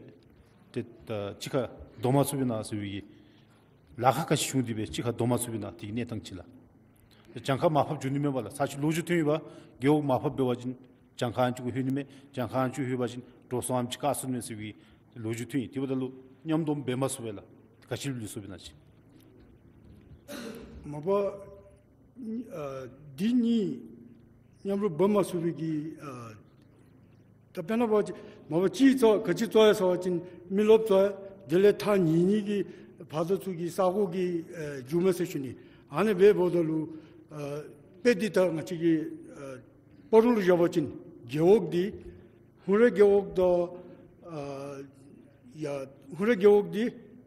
ཏེ་ད་གཅིག་ཁར་བསྡོམ་མ་ཚུགས་པས་ན་ཟེར་བའི་གི་ལཱ་ཁག་ག་ཅི་བྱུང་སྟེ་སྦེ་གཅིག་ཁར་བསྡོམ་མ་ཚུགས་པས་ན་དེ་གི་གནས་སྟངས་ཅིག་ལགས། གྱངས་ཁ་མར་ཕབ་འགྱོ་ནི་མས་པ་ལགས། ཚར་ཅིག་ལོ་རྒྱུས་ཐོན་ཡི་པ། རྒེད་འོག་མར་ཕབ་འབད་བ་ཅིན་གྱངས་ཁ་ཨ་ནི་ཅིག་གུ་ལྷོད་ནི་མས། གྱངས་ཁ་ཨ་ནི་ཅིག་གུ་ལྷོད་པ་ཅིན་འགྲོ་སོང་ཨ་ནི་ཅིག་བཀག་སོ་ནི་མས་ཟེར་བའི་ལོ་རྒྱུས་ཐོན་ཡི། དེ་འབདཝ་ད་ལུ་མཉམ་བསྡོམས་འབད་མ་ཚུགས་པས་ལགས། ག་ཅི་ལུ་ལུས་སོ་བས་ན་ཅིག། མ་པ་ཨ་འདི་གཉིས་མཉམ་རུབ་འབད་མ་ཚུགས་པའི་གི་ཨ་ད་དཔེར་ན་འབད་བ་ཅིན་མ་པ་གཅིག་ཚུ་ག་ཅི་ཚུ་ཡོད་ཟེར་བ་ཅིན་མི་རློབས་ཚུ་ཡོད། དེ་ལས་ཐག་ཉེ་ཉེ་གི་ཕར་དང་ཚུར་གྱི་ས་གོ་གི་ཨ་འགྱོཝ་མས་ཟེར་ཞུ་ནི། ཨ་ནི་འབདཝ་ད་ལུ་ཨ་དཔེ་འདི་ད་ང་བཅས་ཀྱི་ཨ་སྤ་རོ་ལུ་བཞག་པ་ཅིན་རྒེད་འོག་འདི་ཧུང་རལ་རྒེད་འོག་དང་ཨ་ཡར་ཧུང་རལ་རྒེད་འོག་འདི་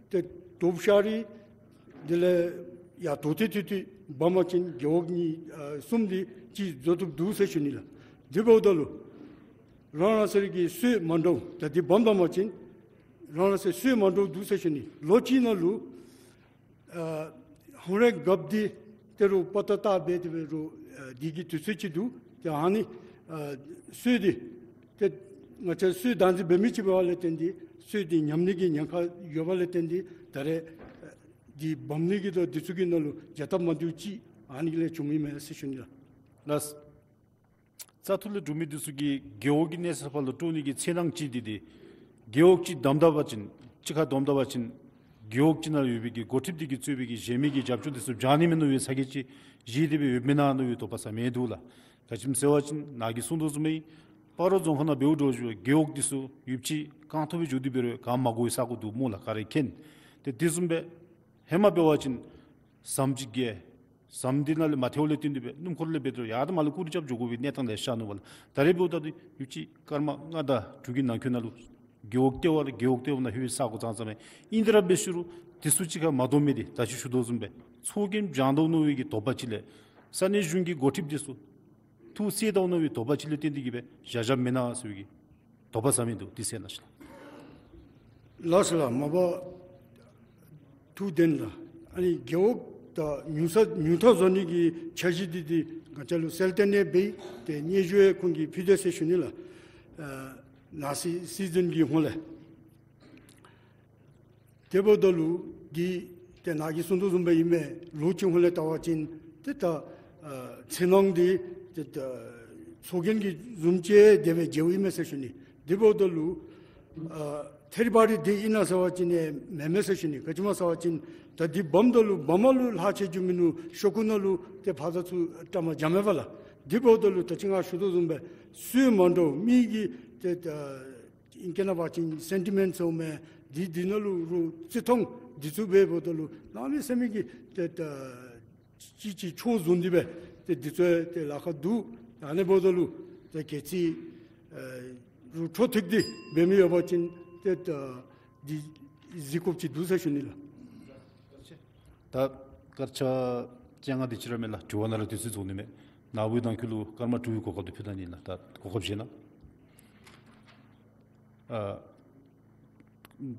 ཏེ་དོབ་ཤར་རི་དེ་ལས་ཡར་དོ་ཏེ་ཏེ་ཏེ་འབག་པ་ཅིན་རྒེད་འོག་གཉིས་ཨ་གསུམ་འདི་གཅིག་བཟོ་བཏུབ་འདུག་ཟེར་ཞུ་ནི་ལགས། དེ་འབདཝ་ད་ལུ་རང་རང་སོའི་གི་སྲོལ་མ་འདྲཝ་ད་འདི་འབགཔ་ད་མ་ཅིན་རང་རང་སོའི་སྲོལ་མ་འདྲཝ་འདུག་ཟེར་ཞུ་ནི། ལོ་གཅིག་ནང་ལུ་ཨ་ཧུང་རལ་རྒཔོ་འདི་ཏེ་རུང་པ་ཏ་བཏགས་འབད་དེ་འབད་རུང་ཨ་འདི་གི་དུས་ཚོད་ཅིག་འདུག། ཏེ་ཨ་ནི་ཨ་སྲོལ་འདི་ཏེ་ང་བཅས་སྲོལ་བདག་འཛིན་འབད་མི་ཅིག་འབད་བ་ལས་བརྟེན་ཏེ་སྲོལ་འདི་ཉམས་ནི་གི་ཉེན་ཁ་ཡོད་པ་ལས་བརྟེན་ཏེ་ད་རེས་ཨ་འདི་འབག་ནི་གི་དང་འདི་ཚུ་གི་ནང་ལུ་བྱ་སྟབས་མ་བདེཝ་ཅིག་ཨ་ནི་གི་ལས་བྱུངམ་ཨིན་མས་ཟེར་ཞུ་ནི་ལགས། ལགས། བཙག་འཐུ་ལས་གྲུབ་མི་འདི་ཚུ་གིས་རྒེད་འོག་གི་གནས་ཚད་ཕར་ལུ་སྤྲོད་ནི་གི་འཚེར་སྣང་ཅིག་འདི་འདི་རྒེད་འོག་ཅིག་བསྡོམས་ད་པ་ཅིན་གཅིག་ཁར་བསྡོམས་ད་པ་ཅིན་རྒེད་འོག་ཅིག་ནང་ཡོད་པའི་གི་འགོ་ཁྲིདཔ་འདི་གིས་གཙོས་པའི་གི་གཞན་མི་གི་རྒྱབ་སྐྱོར་འདི་ཚུ་འབྱང་ནི་མས་མནོ་བའི་ཚ་གྱང་ཅིག་བཞེས་ཏེ་སྦེ་ཡོདཔ་མེན་ན་མནོ་བའི་དོགས་པ་ཟ་མི་འདུག་ལགས། ག་ཅི་སྨོ་ཟེར་བ་ཅིན་ནཱ་གིས་གསུངས་དོ་བཟུམ་སྦེ་སྤ་རོ་རྫོང་ཁག་ནང་འབདཝ་འདྲཝ་ཅིག་རྒེད་འོག་འདི་ཚུ་ཡོདཔ་ཅིག་རྐང་ཐོག་སྦེ་འགྱོ་སྟེ་འབད་རུང་ག་མ་གོ་བའི་ས་གོ་འདུག་སྨོ་ལགས། ག་ར་མཁྱེན། ཏེ་དེ་བཟུམ་སྦེ་ཧེ་མ་འབད་བ་ཅིན་ཟམ་ཅིག་གི་ཟམ་འདི་ནང་ལས་མ་ཐལཝ་ལས་བརྟེན་ཏེ་སྦེ་སྣུམ་འཁོར་ལས་འབད་དོ་ཡར་དང་མར་ལུ་སྐུ་རུ་རྐྱབ་འགྱོ་དགོ་པའི་གནས་སྟངས་ལེ་ཤ་ནུག་པ་ལགས། ད་རེས་འབདཝ་ད་འདི་ཡོདཔ་ཅིག་སྐར་མ་ལྔ་དང་དྲུག་གི་ནང་འཁོད་ནང་ལུ་རྒེད་འོག་ལྟེ་བ་ལུ་རྒེད་འོག་ལྟེ་བ་ནང་ལྷོད་པའི་ས་གོ་ཙང་ཙང་མས། ཨིན་ཏེ་ར་འབད་ཞུ་རུང་འདི་ཚུ་གཅིག་ཁར་མ་བསྡོམས་མི་འདི་ད་ཅི་ཞུ་དོ་བཟུམ་སྦེ་ཚོགས་རྒྱན་འབྱང་དོ་མནོ་བའི་གི་དོགས་པ་ཅིག་ལས་ས་གནས་གཞུང་གི་འགོ་ཁྲིདཔ་འདི་ཚུ་ཐུགས་སེལ་དོ་མནོ་བའི་དོགས་པ་ཅིག་ལས་བརྟེན་ཏེ་གིས་སྦེ་བཞག་བཞགཔ་མེན་ན་ཟེར་བའི་གི་དོགས་པ་ཟ་མི་འདུག། འདི་གསན་གནང་ཤིག་ལགས། ལགས་སོ་ལགས། མ་པ་ཐུགས་བདེན་ལགས། ཨ་ནི་རྒེད་འོག་དང་ཉུང་ས་ཉུང་མཐའ་བཟོ་ནི་གི་འཆར་གཞི་འདི་འདི་ང་བཅས་ལུ་གསལ་སྟོན་ནི་འབད་དེ་སྙན་ཞུ་ཡང་ཁོང་གིས་ཕུལ་དེས་ཟེར་ཞུ་ནི་ལགས། ཨ་ནཱ་སི་སི་ཛིན་གྱི་ཧོང་ལས། དེ་འབདཝ་ད་ལུ་འདི་ཏེ་ནཱ་གིས་གསུང་དོ་བཟུམ་སྦེ་ཨིན་མས། ལོགས་ཅིག་ཧོང་ལས་བལྟ་བ་ཅིན་ཏེ་ད་ཨ་འཚེར་སྣང་འདི་ཏེ་ད་ཚོགས་རྒྱན་གྱི་བཟུམ་ཅིག་དེ་སྦེ་མཇལཝ་ཨིན་མས་ཟེར་ཞུ་ནི། དེ་འབདཝ་ད་ལུ་ཨ་ཐད་རི་བ་རི་འདི་ཨིན་ན་ཟེར་བ་ཅིན་ཨེ་མེན་མས་ཟེར་ཞུ་ནི། ག་ཅི་སྨོ་ཟེར་བ་ཅིན་ད་འདི་འབདཝ་ད་ལུ་འབག་མ་ལུ་ལྷག་ཆད་རྒྱུ་མིན་ནུག། ཤོག་ཀུ་ནང་ལུ་ཏེ་ཕར་དང་ཚུར་བཀྲམ་སྦྱང་མས་པ་ལགས། དེ་འབདཝ་ད་ལུ་ད་ཅི་ང་ཞུ་དོ་བཟུམ་སྦེ་སུ་མ་འདྲཝ་མི་གི་ཏེ་ད་ཨིང་སྐད་ནང་འབད་བ་ཅིན་སེན་ཊི་མེནཊ་ཟེར་མི་འདི་འདི་ནང་ལུ་རུང་བརྩི་མཐོང་འདི་ཚུ་འབདཝ་ད་ལུ་གནམ་མེད་ས་མེད་ཀྱི་ཏེ་ད་ཅིག་ཅིག་ཆོས་བཟུང་སྟེ་སྦེ་ཏེ་འདི་ཚུ་ཏེ་ལཱ་ཁག་འདུག། ཨ་ནི་འབདཝ་ད་ལུ་ཏེ་གལ་སྲིད་ཨེ་རུང་འཕྲོ་མཐུད་དེ་འབད་མི་ཡོད་པ་ཅིན་ཏེ་ད་འདི་གཟིགས་དགོཔ་ཅིག་འདུག་ཟེར་ཞུ་ནི་ལགས། ད་སྐར་ཆ་བཅོ་ལྔ་དེ་ཅིག་ར་མས་ལགས། དྲི་བ་ནང་ལུ་དུས་ཚོད་རྫོགས་ནི་མས། ནཱ་བུ་ནང་འཁོད་ལུ་སྐར་མ་དྲུག་གི་གོ་སྐབས་འདི་ཕུལ་ད་ནི་ལགས། ད་གོ་སྐབས་བཞེས་གནང་། ཨ་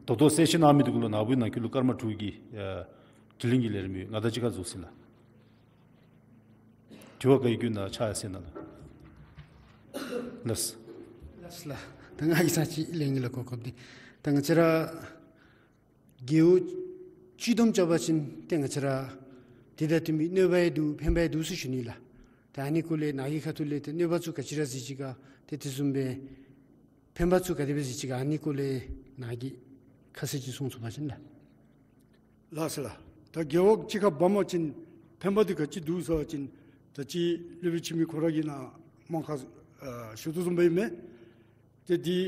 ད་ལྟོ་གསལ་བཤད་གནང་མི་འདི་གུ་ལུ་ནཱ་བུ་ནང་འཁོད་ལུ་སྐར་མ་དྲུག་གི་ཨ་དྲི་ལན་གྱི་ལས་རིམ་ཡོད། ང་དང་གཅིག་ཁར་འཛུལ་ཅི་ལགས། དྲི་བ་ག་ཡོད་བཀོད་གནང་། ཕྱག་ཡར་གསལ་གནང་ལགས། ལགས། ལགས་ལགས། ད་ང་གིས་ཚར་གཅིག་ལན་གྱི་ལཱ་གོ་སྐབས་འདི། ད་ང་བཅས་ར་རྒེད་འོག་སྤྱི་བསྡོམས་རྐྱབ་པ་ཅིན་ཏེ་ང་བཅས་ར་འདི་དང་བསྟུན་པའི་གནོད་པ་ཡང་འདུག། ཕན་པ་ཡང་འདུག་ཟེར་ཞུ་ནི་ལགས། ད་ཨ་ནི་སྐོར་ལས་ནཱ་གི་ཁ་ཐུག་ལས་ཏེ་གནོད་པ་ཚུ་ག་ཅི་ར་གཟིགས་ཅི་ག། ཏེ་དེ་བཟུམ་སྦེ་ཕན་པ་ཚུ་ག་དེ་སྦེ་གཟིགས་ཅི་ག། ཨ་ནི་སྐོར་ལས་ནཱ་གིས་ཁ་གསལ་ཅིག་གསུང་ཚུགས་པ་ཅིན་ལགས། ལགས་སོ་ལགས། ད་རྒེད་འོག་གཅིག་ཁར་འབག་པ་ཅིན་ཕན་པ་འདི་ག་ཅི་འདུག་ཟེར་བ་ཅིན་ད་ཅི་སློབ་དཔོན་འཆི་མེད་ཁོ་ར་གིས་ནཱ་མང་ཁ་ཨ་ཞུ་དོ་བཟུམ་སྦེ་ཨིན་མས། ཏེ་འདི་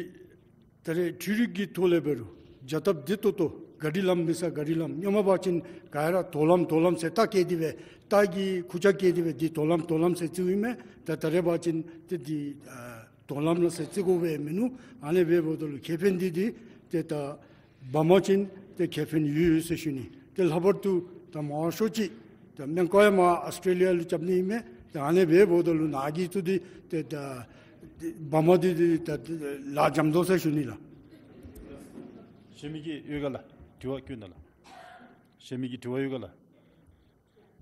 ད་རེས་འཕྲུལ་རིག་གི་ཐོག་ལས་འབད་རུང་བྱ་སྟབས་བདེ་ཏོག་ཏོ། ག་རི་ལམ་མི་ས་ག་རི་ལམ། སྔོན་མ་འབད་བ་ཅིན་ག་ར་དོག་ལམ་དོག་ལམ་ཟེར་རྟ་བཀལ་ཏེ་སྦེ་རྟ་གི་ཁུར་ཆ་བཀལ་ཏེ་སྦེ་འདི་དོག་ལམ་དོག་ལམ་ཟེར་བརྩིཝ་ཨིན་མས། ད་ད་རེས་འབད་བ་ཅིན་ཏེ་འདི་ཨ་དོག་ལམ་ལ་ཟེར་བརྩི་དགོ་པའི་མིན་ནུག། ཨ་ནི་སྦེ་འབདཝ་ད་ལུ་ཁེ་ཕན་འདི་འདི་ཏེ་ད་འབག་པ་ཅིན་ཏེ་ཁེ་ཕན་ཡོད་ཡོད་ཟེར་ཞུ་ནི། ཏེ་ལྷག་པར་དུ་ད་མང་ཤོས་ཅིག་ད་སྨན་བཀག་ཡང་མར་ཨོསི་ཊྲེ་ལི་ཡ་ལུ་རྐྱབ་ནི་ཨིན་མས། ཏེ་ཨ་ནི་སྦེ་འབདཝ་ད་ལུ་ནཱ་གིས་ཚུ་འདི་ཏེ་ད་འབག་པ་འདི་འདི་ད་ལཱ་འཇམ་དོ་ཟེར་ཞུ་ནི་ལགས། གཞན་མི་གི་ཡོད་ག་ལགས། དྲི་བ་བཀོད་གནང་ལགས། གཞན་མི་གི་དྲི་བ་ཡོད་ག་ལགས།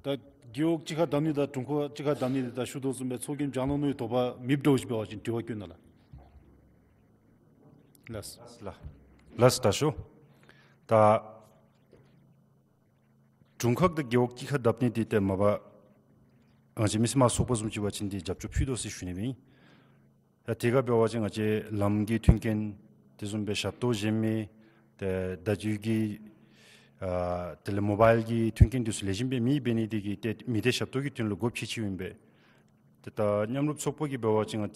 ད་རྒེད་འོག་གཅིག་ཁར་བསྡམ་ནི་དང་དྲུང་འཁོར་གཅིག་ཁར་བསྡམ་ནི་འདི་ད་ཞུ་དོ་བཟུམ་སྦེ་ཚོགས་རྒྱན་སྦྱང་གནང་ནི་དོགས་པ་མེདཔ་འདྲཝ་ཅིག་འབད་བ་ཅིན་དྲི་བ་བཀོད་གནང་ལགས། ལགས། ལགས། ལགས་ད་ཞུ། ད་དྲུང་ཁག་དང་རྒེད་འོག་གཅིག་ཁར་བསྡམ་ནི་འདི་ཏེ་མ་པ་ང་བཅས་མི་སེར་མ་ཚོགས་པ་བཟུམ་ཅིག་འབད་བ་ཅིན་འདི་རྒྱབ་སྐྱོར་ཕུལ་དོ་ཟེར་ཞུ་ནི་ཨིན། ད་དེ་ཁར་འབད་བ་ཅིན་ང་བཅས་ལམ་གྱི་མཐུན་རྐྱེན་དེ་བཟུམ་སྦེ་ཞབས་ཏོག་གཞན་མི་ཏེ་བརྡ་བརྒྱུད་ཀྱི་ཨ་དེ་ལས་མོ་བཱའིལ་གྱི་མཐུན་རྐྱེན་དེ་ཚུ་ལེགས་ཤོམ་སྦེ་མེད་འབད་ནི་དེ་གིས་ཏེ་མི་སྡེ་ཞབས་ཏོག་གི་དོན་ལུ་དགོཔ་ཆེ་ཆེཝ་ཨིན་པས། ཏེ་ད་མཉམ་རུབ་ཚོགས་པ་གིས་འབད་བ་ཅིན་ང་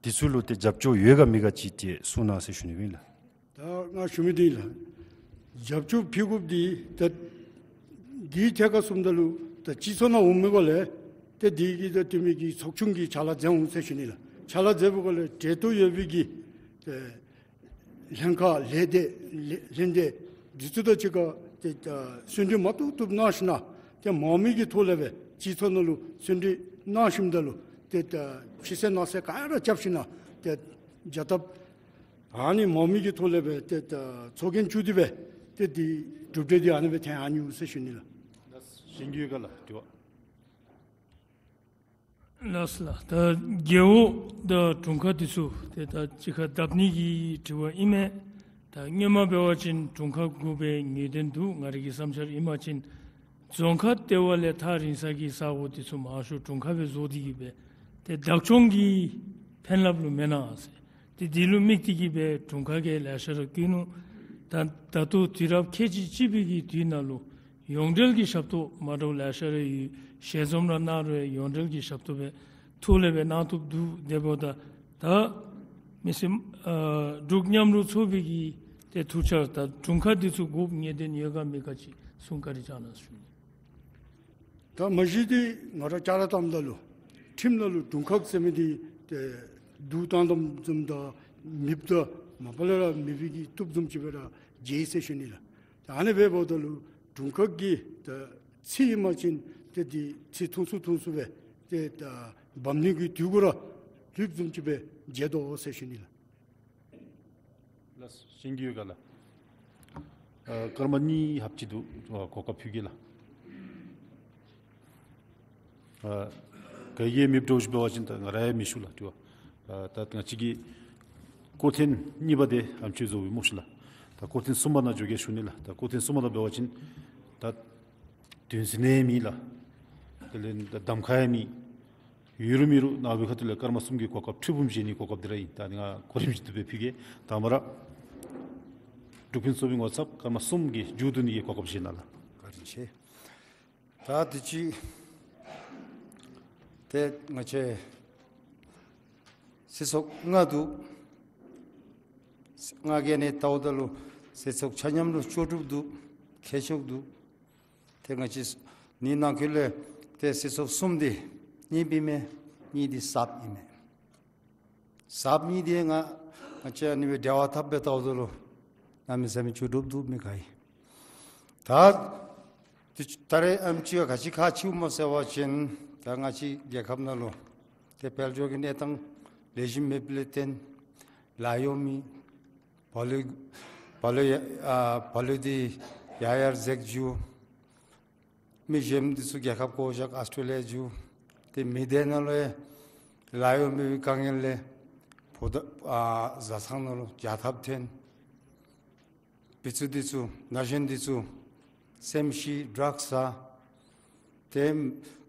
དེ་ཚུ་ལུ་ཏེ་རྒྱབ་སྐྱོར་ཡོད་ག་མེད་ག་ཅིག་ཏེ་གསུང་གནང་ཟེར་ཞུ་ནི་ཨིན་ལགས། ད་ང་ཞུ་མི་འདི་ལགས། རྒྱབ་སྐྱོར་ཕུལ་དགོཔ་འདི་ད་འདི་ཐད་ཁར་གསུངམ་ད་ལུ་ད་སྤྱི་ཚོགས་ནང་འོང་མི་གུ་ལས་ཏེ་འདི་གི་ད་འཐུས་མི་གི་ཚོགས་ཆུང་གིས་ཕྱག་ལཱ་མཛད་འོང་ཟེར་ཞུ་ནི་ལགས། ཕྱག་ལཱ་མཛད་པའི་སྒང་ལས་འབྲེལ་གཏོགས་ཡོད་པའི་གི་ཏེ་ལྷན་ཁག་ལས་སྡེ་ལས་ལྷན་སྡེ་འདི་ཚུ་དང་གཅིག་ཁར་ཏེ་ད་སུན་གྲོགས་མ་བཏུབ་བཏུབ་གནང་ཞིན་ན་ཏེ་མང་མོས་ཀྱི་ཐོག་ལས་སྦེ་སྤྱི་ཚོགས་ནང་ལུ་སུན་གྲོགས་གནང་ཞིནམ་ད་ལུ་ཏེ་ད་ཕྱི་གསལ་ནང་གསལ་ག་ར་རྐྱབ་ཞིན་ན་ཏེ་བྱ་སྟབས་ཨ་ནི་མང་མོས་ཀྱི་ཐོག་ལས་སྦེ་ཏེ་ད་ཚོགས་རྒྱན་བཙུགས་ཏེ་སྦེ་ཏེ་འདི་གྲུབ་འབྲས་འདི་ཨ་ནི་སྦེ་ཐོན་ཨ་ནི་ཡོད་ཟེར་ཞུ་ནི་ལགས། ལགས། གཞན་གྱི་ཡོད་ག་ལགས། དྲི་བ། ལགས་ལགས། ད་རྒེད་འོག་དང་དྲུང་ཁག་འདི་ཚུ་ཏེ་ད་གཅིག་ཁར་བསྡམ་ནི་གི་དྲི་བ་ཨིན་མས། ད་སྔོན་མ་འབད་བ་ཅིན་དྲུང་ཁག་དགུ་སྦེ་ངེས་གཏན་འདུག། ང་རའི་གི་བསམ་འཆར་ཨིན་པ་ཅིན་རྫོང་ཁག་ལྟེ་བ་ལས་ཐག་རིང་ས་གི་ས་གོ་འདི་ཚུ་མང་ཤོས་དྲུང་ཁག་སྦེ་བཟོ་སྟེ་གིས་སྦེ་ཏེ་བདག་སྐྱོང་གི་ཕན་རླབས་ལུ་མེན་ན་ཟེར། ཏེ་འདི་ལུ་དམིགས་ཏེ་གིས་སྦེ་དྲུང་ཁག་གིས་ལེ་ཤ་ར་བསྐྱོན་ནུག། ད་ད་ལྟོ་དུས་རབས་ཁལ་གཅིག་གཅིག་པའི་གི་དུས་ནང་ལུ་ཡོངས་འབྲེལ་གྱི་ཞབས་ཏོག་མ་འདྲཝ་ལེ་ཤ་ར་ཡོད། ཞལ་འཛོམས་ར་གནང་རུང་ཡོངས་འབྲེལ་གྱི་ཞབས་ཏོག་སྦེ་ཐོག་ལས་སྦེ་གནང་བཏུབ་འདུག། དེ་འབདཝ་ད་ད་མི་སེར་ཨ་འབྲུག་མཉམ་རུབ་ཚོགས་པའི་གི་ཏེ་ཐུགས་འཆར་ད་དྲུང་ཁག་འདི་ཚུ་དགོཔ་ངེས་གཏན་ཡོད་ག་མེད་ག་ཅིག་གསུང་བཀའ་དྲིན་བསྐྱང་གནང་ཞུ་ནི། ད་མ་གཞི་འདི་ང་ར་བཅའ་ར་བཏངམ་ད་ལུ་ཁྲིམས་ནང་ལུ་དྲུང་ཁག་ཟེར་མི་འདི་ཏེ་བསྡུ་བཏང་དོ་བཟུམ་དང་མེདཔ་ད་མ་པ་ལས་ར་མེད་པའི་གི་བཏུབ་བཟུམ་ཅིག་སྦེ་ར་མཇལ་ཡི་ཟེར་ཞུ་ནི་ལགས། ད་ཨ་ནི་སྦེ་འབདཝ་ད་ལུ་དྲུང་ཁག་གི་ད་ཚད་ཨིན་པ་ཅིན་ཏེ་འདི་ཚད་ཐུང་སུ་ཐུང་སུ་སྦེ་ཏེ་ད་འབག་ནི་གི་དུས་གུ་ར་ལྷོདཔ་བཟུམ་ཅིག་སྦེ་མཇལ་དོ་ཟེར་ཞུ་ནི་ལགས། ཤེས་ཀྱི་ཡོད་ག་ལགས། ཨ་སྐར་མ་གཉིས་ལྷགཔ་ཅིག་འདུག། ཨ་གོ་སྐབས་ཕུལ་གེ་ལགས། ཨ་ག་གིས་མེདཔ་འདྲཝ་ཅིག་འབད་བ་ཅིན་ད་ང་ར་ཡང་མི་ཞུ་ལགས། དྲི་བ། ཨ་ད་ང་བཅས་ཀྱི་སྐོར་ཐེངས་གཉིས་པ་དེ་ཨེམ་ཆི་བཟོཝ་ཨིན་སྨོ་ཤིག་ལགས། ད་སྐོར་ཐེངས་གསུམ་པ་ནང་འགྱོ་གེ་ཞུ་ནི་ལགས། ད་སྐོར་ཐེངས་གསུམ་པ་ནང་འབད་བ་ཅིན་ད་དོན་ཟེར་ནི་མེད་ལགས། དེ་ལས་ད་གདམ་ཁ་ཡང་མེད། ཡོད་རུང་མེད་རུང་ནངས་པའི་ཁ་ཐུག་ལས་སྐར་མ་གསུམ་གྱི་གོ་སྐབས་ཁྲི་འབུམ་བཞེས་ནིའི་གོ་སྐབས་འདི་ར་ཨིན། ད་ནི་ང་གོ་རིམ་བཞིན་དུ་སྦེ་ཕུལ་གེ། དང་པ་ར་འབྲུག་ཕུན་སུམ་ཚོགས་པའི་ངོ་ཚབ་སྐར་མ་གསུམ་གྱི་མཇུག་བསྡུ་ནིའི་གོ་སྐབས་བཞེས་གནང་ལགས། བཀའ་དྲིན་ཆེ། ད་དུས་ཅི་ཏེ་ང་བཅས་སྲིད་ཚོགས་ལྔ་འདུག། ལྔ་གི་ནང་ལྟཝ་ད་ལུ་སྲིད་ཚོགས་ཆ་མཉམ་ལུ་ལྕོགས་གྲུབ་འདུག། མཁས་མཆོག་འདུག། ཏེ་ང་བཅས་ནི་ནང་འཁོད་ལས་ཏེ་སྲིད་ཚོགས་གསུམ་འདི་གཉིས་པའི་མས། གཉིས་འདི་གསརཔ་ཨིན་མས། གསརཔ་གཉིས་འདི་ང་ང་བཅས་ཨ་ནི་སྦེ་འབྲེལ་བ་འཐབ་སྦེ་ལྟཝ་ད་ལུ་གནམ་མེད་ས་མེད་ལྕོགས་གྲུབ་འདུག་མི་ག་ཡང་། ད་ད་རེས་ཨེམ་ཆི་ག་ཅི་ཁག་ཆེཝ་སྨོ་ཟེར་བ་ཅིན་ད་ང་བཅས་རྒྱལ་ཁབ་ནང་ལུ་ཏེ་དཔལ་འབྱོར་གྱི་གནས་སྟངས་ལེགས་ཤོམ་མེདཔ་ལས་བརྟེན་ལཱ་གཡོག་མེད། བ་ལུ་བ་ལུ་ཡ་ཨ་བ་ལུ་འདི་ཡར་ཡར་འཛེགས་འགྱོ། མི་གཞན་འདི་ཚུ་རྒྱལ་ཁབ་བཀོ་བཞག་ཨཱོས་ཊྲེ་ལི་ཡ་འགྱོ། ཏེ་མི་སྡེ་ནང་ལུ་ཡང་ལཱ་གཡོག་མེད་པའི་དཀའ་ངལ་ལས་ཕོ་བྲང་ཨ་བཟའ་ཚང་ནང་ལུ་བྱ་ཐབས་འཐོན། བུ་ཚུ་འདི་ཚུ་ན་གཞོན་འདི་ཚུ་སེམས་ཤི་ཌྲག་ཟ། ཏེ་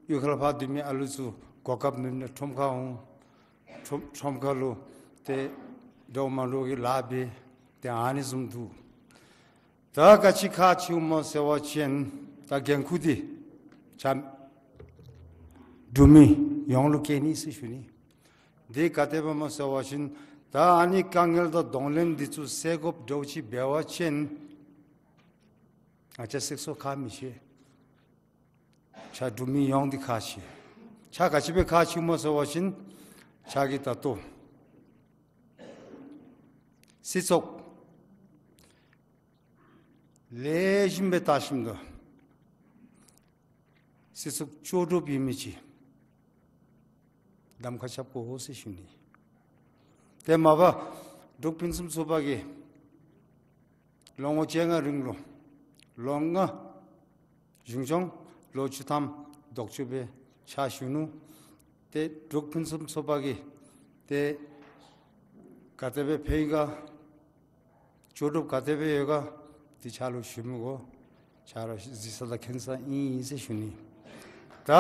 གཡུས་ཁ་ལས་ཕར་སྡོད་མི་ཨ་ལུ་ཚུ་གོ་སྐབས་མེད་ནི་ཁྲོམ་ཁར་འོང་། ཁྲོམ་ཁྲོམ་ཁ་ལུ་ཏེ་འདྲཝ་མ་འདྲཝ་གི་ལཱ་འབད། ཏེ་ཨ་ནི་བཟུམ་འདུག། ད་ག་ཅི་ཁག་ཆེཝ་སྨོ་ཟེར་བ་ཅིན་ད་འགན་ཁུར་འདི་ཆ་འབྲུག་མི་ཡོངས་ལུ་བཀལ་ནི་ཟེར་ཞུ་ནི། འདི་ག་དེ་སྦེ་སྨོ་ཟེར་བ་ཅིན་ད་ཨ་ནི་དཀའ་ངལ་དང་གདོང་ལེན་འདི་ཚུ་སེལ་དགོཔ་འདྲཝ་ཅིག་འབད་བ་ཅིན་ང་བཅས་སྲིད་ཚོགས་ཁག་མི་ཆེ། ཆ་འབྲུག་མི་ཡོངས་འདི་ཁག་ཆེ། ཆ་ག་ཅི་སྦེ་ཁག་ཆེཝ་སྨོ་ཟེར་བ་ཅིན་ཆ་གིས་ད་ལྟོ་སྲིད་ཚོགས་ལེགས་ཤོམ་སྦེ་བལྟ་ཞིནམ་ད་སྲིད་ཚོགས་ལྕོགས་གྲུབ་ཨིན་མི་ཅིག་གདམ་ཁ་རྐྱབ་དགོ་ཟེར་ཞུ་ནི། ཏེ་མ་པ་འབྲུག་ཕུན་སུམ་ཚོགས་པ་གིས་ལོ་ངོ་བཅོ་ལྔ་རིང་ལུ་ལོ་ལྔ་གཞུང་སྐྱོང་ལོ་བཅུ་ཐམ་ལྡོག་ཕྱོགས་སྦེ་ཕྱག་ཞུ་ནུག། ཏེ་འབྲུག་ཕུན་སུམ་ཚོགས་པ་གིས་ཏེ་ག་དེ་སྦེ་ཕན་ཡི་ག་ལྕོགས་གྲུབ་ག་དེ་སྦེ་ཡོད་ག་འདི་ཆ་ལུ་ཞུ་མི་དགོ། ཆ་ར་གཟིགས་ས་དང་མཁྱེན་ས་ཨིན་ཟེར་ཞུ་ནི། ད་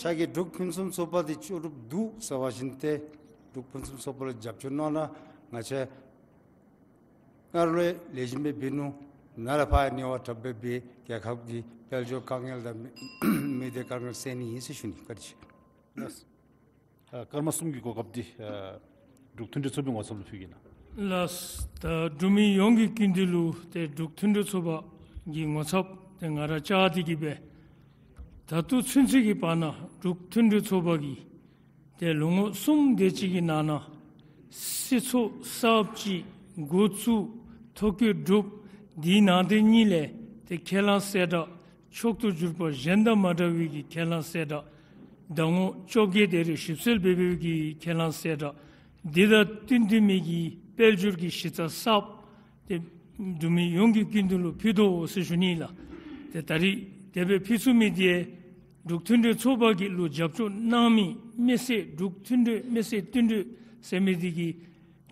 ཆ་གིས་འབྲུག་ཕུན་སུམ་ཚོགས་པ་འདི་ལྕོགས་གྲུབ་འདུག་ཟེར་བ་ཅིན་ཏེ་འབྲུག་ཕུན་སུམ་ཚོགས་པ་ལུ་རྒྱབ་སྐྱོར་གནང་ན་ང་བཅས་སྔར་ལས་ལེགས་ཤོམ་སྦེ་འབད་ནུག། ནཱ་ལས་ཕར་ནི་བ་དྲགཔ་སྦེ་འབད་རྒྱལ་ཁབ་ཀྱི་དཔལ་འབྱོར་དཀའ་ངལ་དང་མི་མི་སྡེ་དཀའ་ངལ་སེལ་ནི་ཨིན་ཟེར་ཞུ་ནི། བཀའ་དྲིན་ཆེ། ལགས། ཨ་སྐར་མ་གསུམ་གྱི་གོ་སྐབས་འདི་ཨ་འབྲུག་མཐུན་སྒྲིལ་ཚོགས་པའི་ངོ་ཚབ་ལུ་ཕུལ་གེ་ན། ལགས། ད་འབྲུག་མི་ཡོངས་ཀྱི་སྐུ་མདུན་ལུ་ཏེ་འབྲུག་མཐུན་སྒྲིལ་ཚོགས་པ་གི་ངོ་ཚབ་ཏེ་ང་ར་བཅར་ཏེ་གིས་སྦེ་ད་ལྟོ་ཚུན་ཚོད་ཀྱི་བར་ན་འབྲུག་མཐུན་སྒྲིལ་ཚོགས་པ་གིས་ཏེ་ལོ་ངོ་གསུམ་དེ་ཅིག་གི་ནང་ན་སྲིད་ཚོགས་གསརཔ་ཅིག་འགོ་བཙུགས་ཐོ་བཀོད་གྲུབ། དེའི་ནང་དེ་གཉིས་ལས་ཏེ་ཁས་བླངས་གསལ་བསྒྲགས་མཆོག་ཏུ་གྱུར་པ་གཞན་དང་མ་འདྲ་བའི་གི་ཁས་བླངས་གསལ་བསྒྲགས་ཟླ་ངོ་བཅོ་བརྒྱད་དེ་རེ་ཞིབ་འཚོལ་འབད་བའི་གི་ཁས་བླངས་གསལ་བསྒྲགས་འདི་དང་བསྟུན་ཏེ་མི་གི་དཔལ་འབྱོར་གྱི་གཞི་རྩ་གསརཔ་ཏེ་འབྲུག་མི་ཡོངས་ཀྱི་སྐུ་མདུན་ལུ་ཕུལ་དོ་ཟེར་ཞུ་ནི་ལགས། ཏེ་ད་རིས་དེ་སྦེ་ཕུལ་ཚུགས་མི་འདི་འབྲུག་མཐུན་སྒྲིལ་ཚོགས་པ་གི་ལུ་རྒྱབ་སྐྱོར་གནང་མི་མི་སེར་འབྲུག་མཐུན་སྒྲིལ་མི་སེར་བསྟུན་གྲོས་ཟེར་མི་འདི་གིས་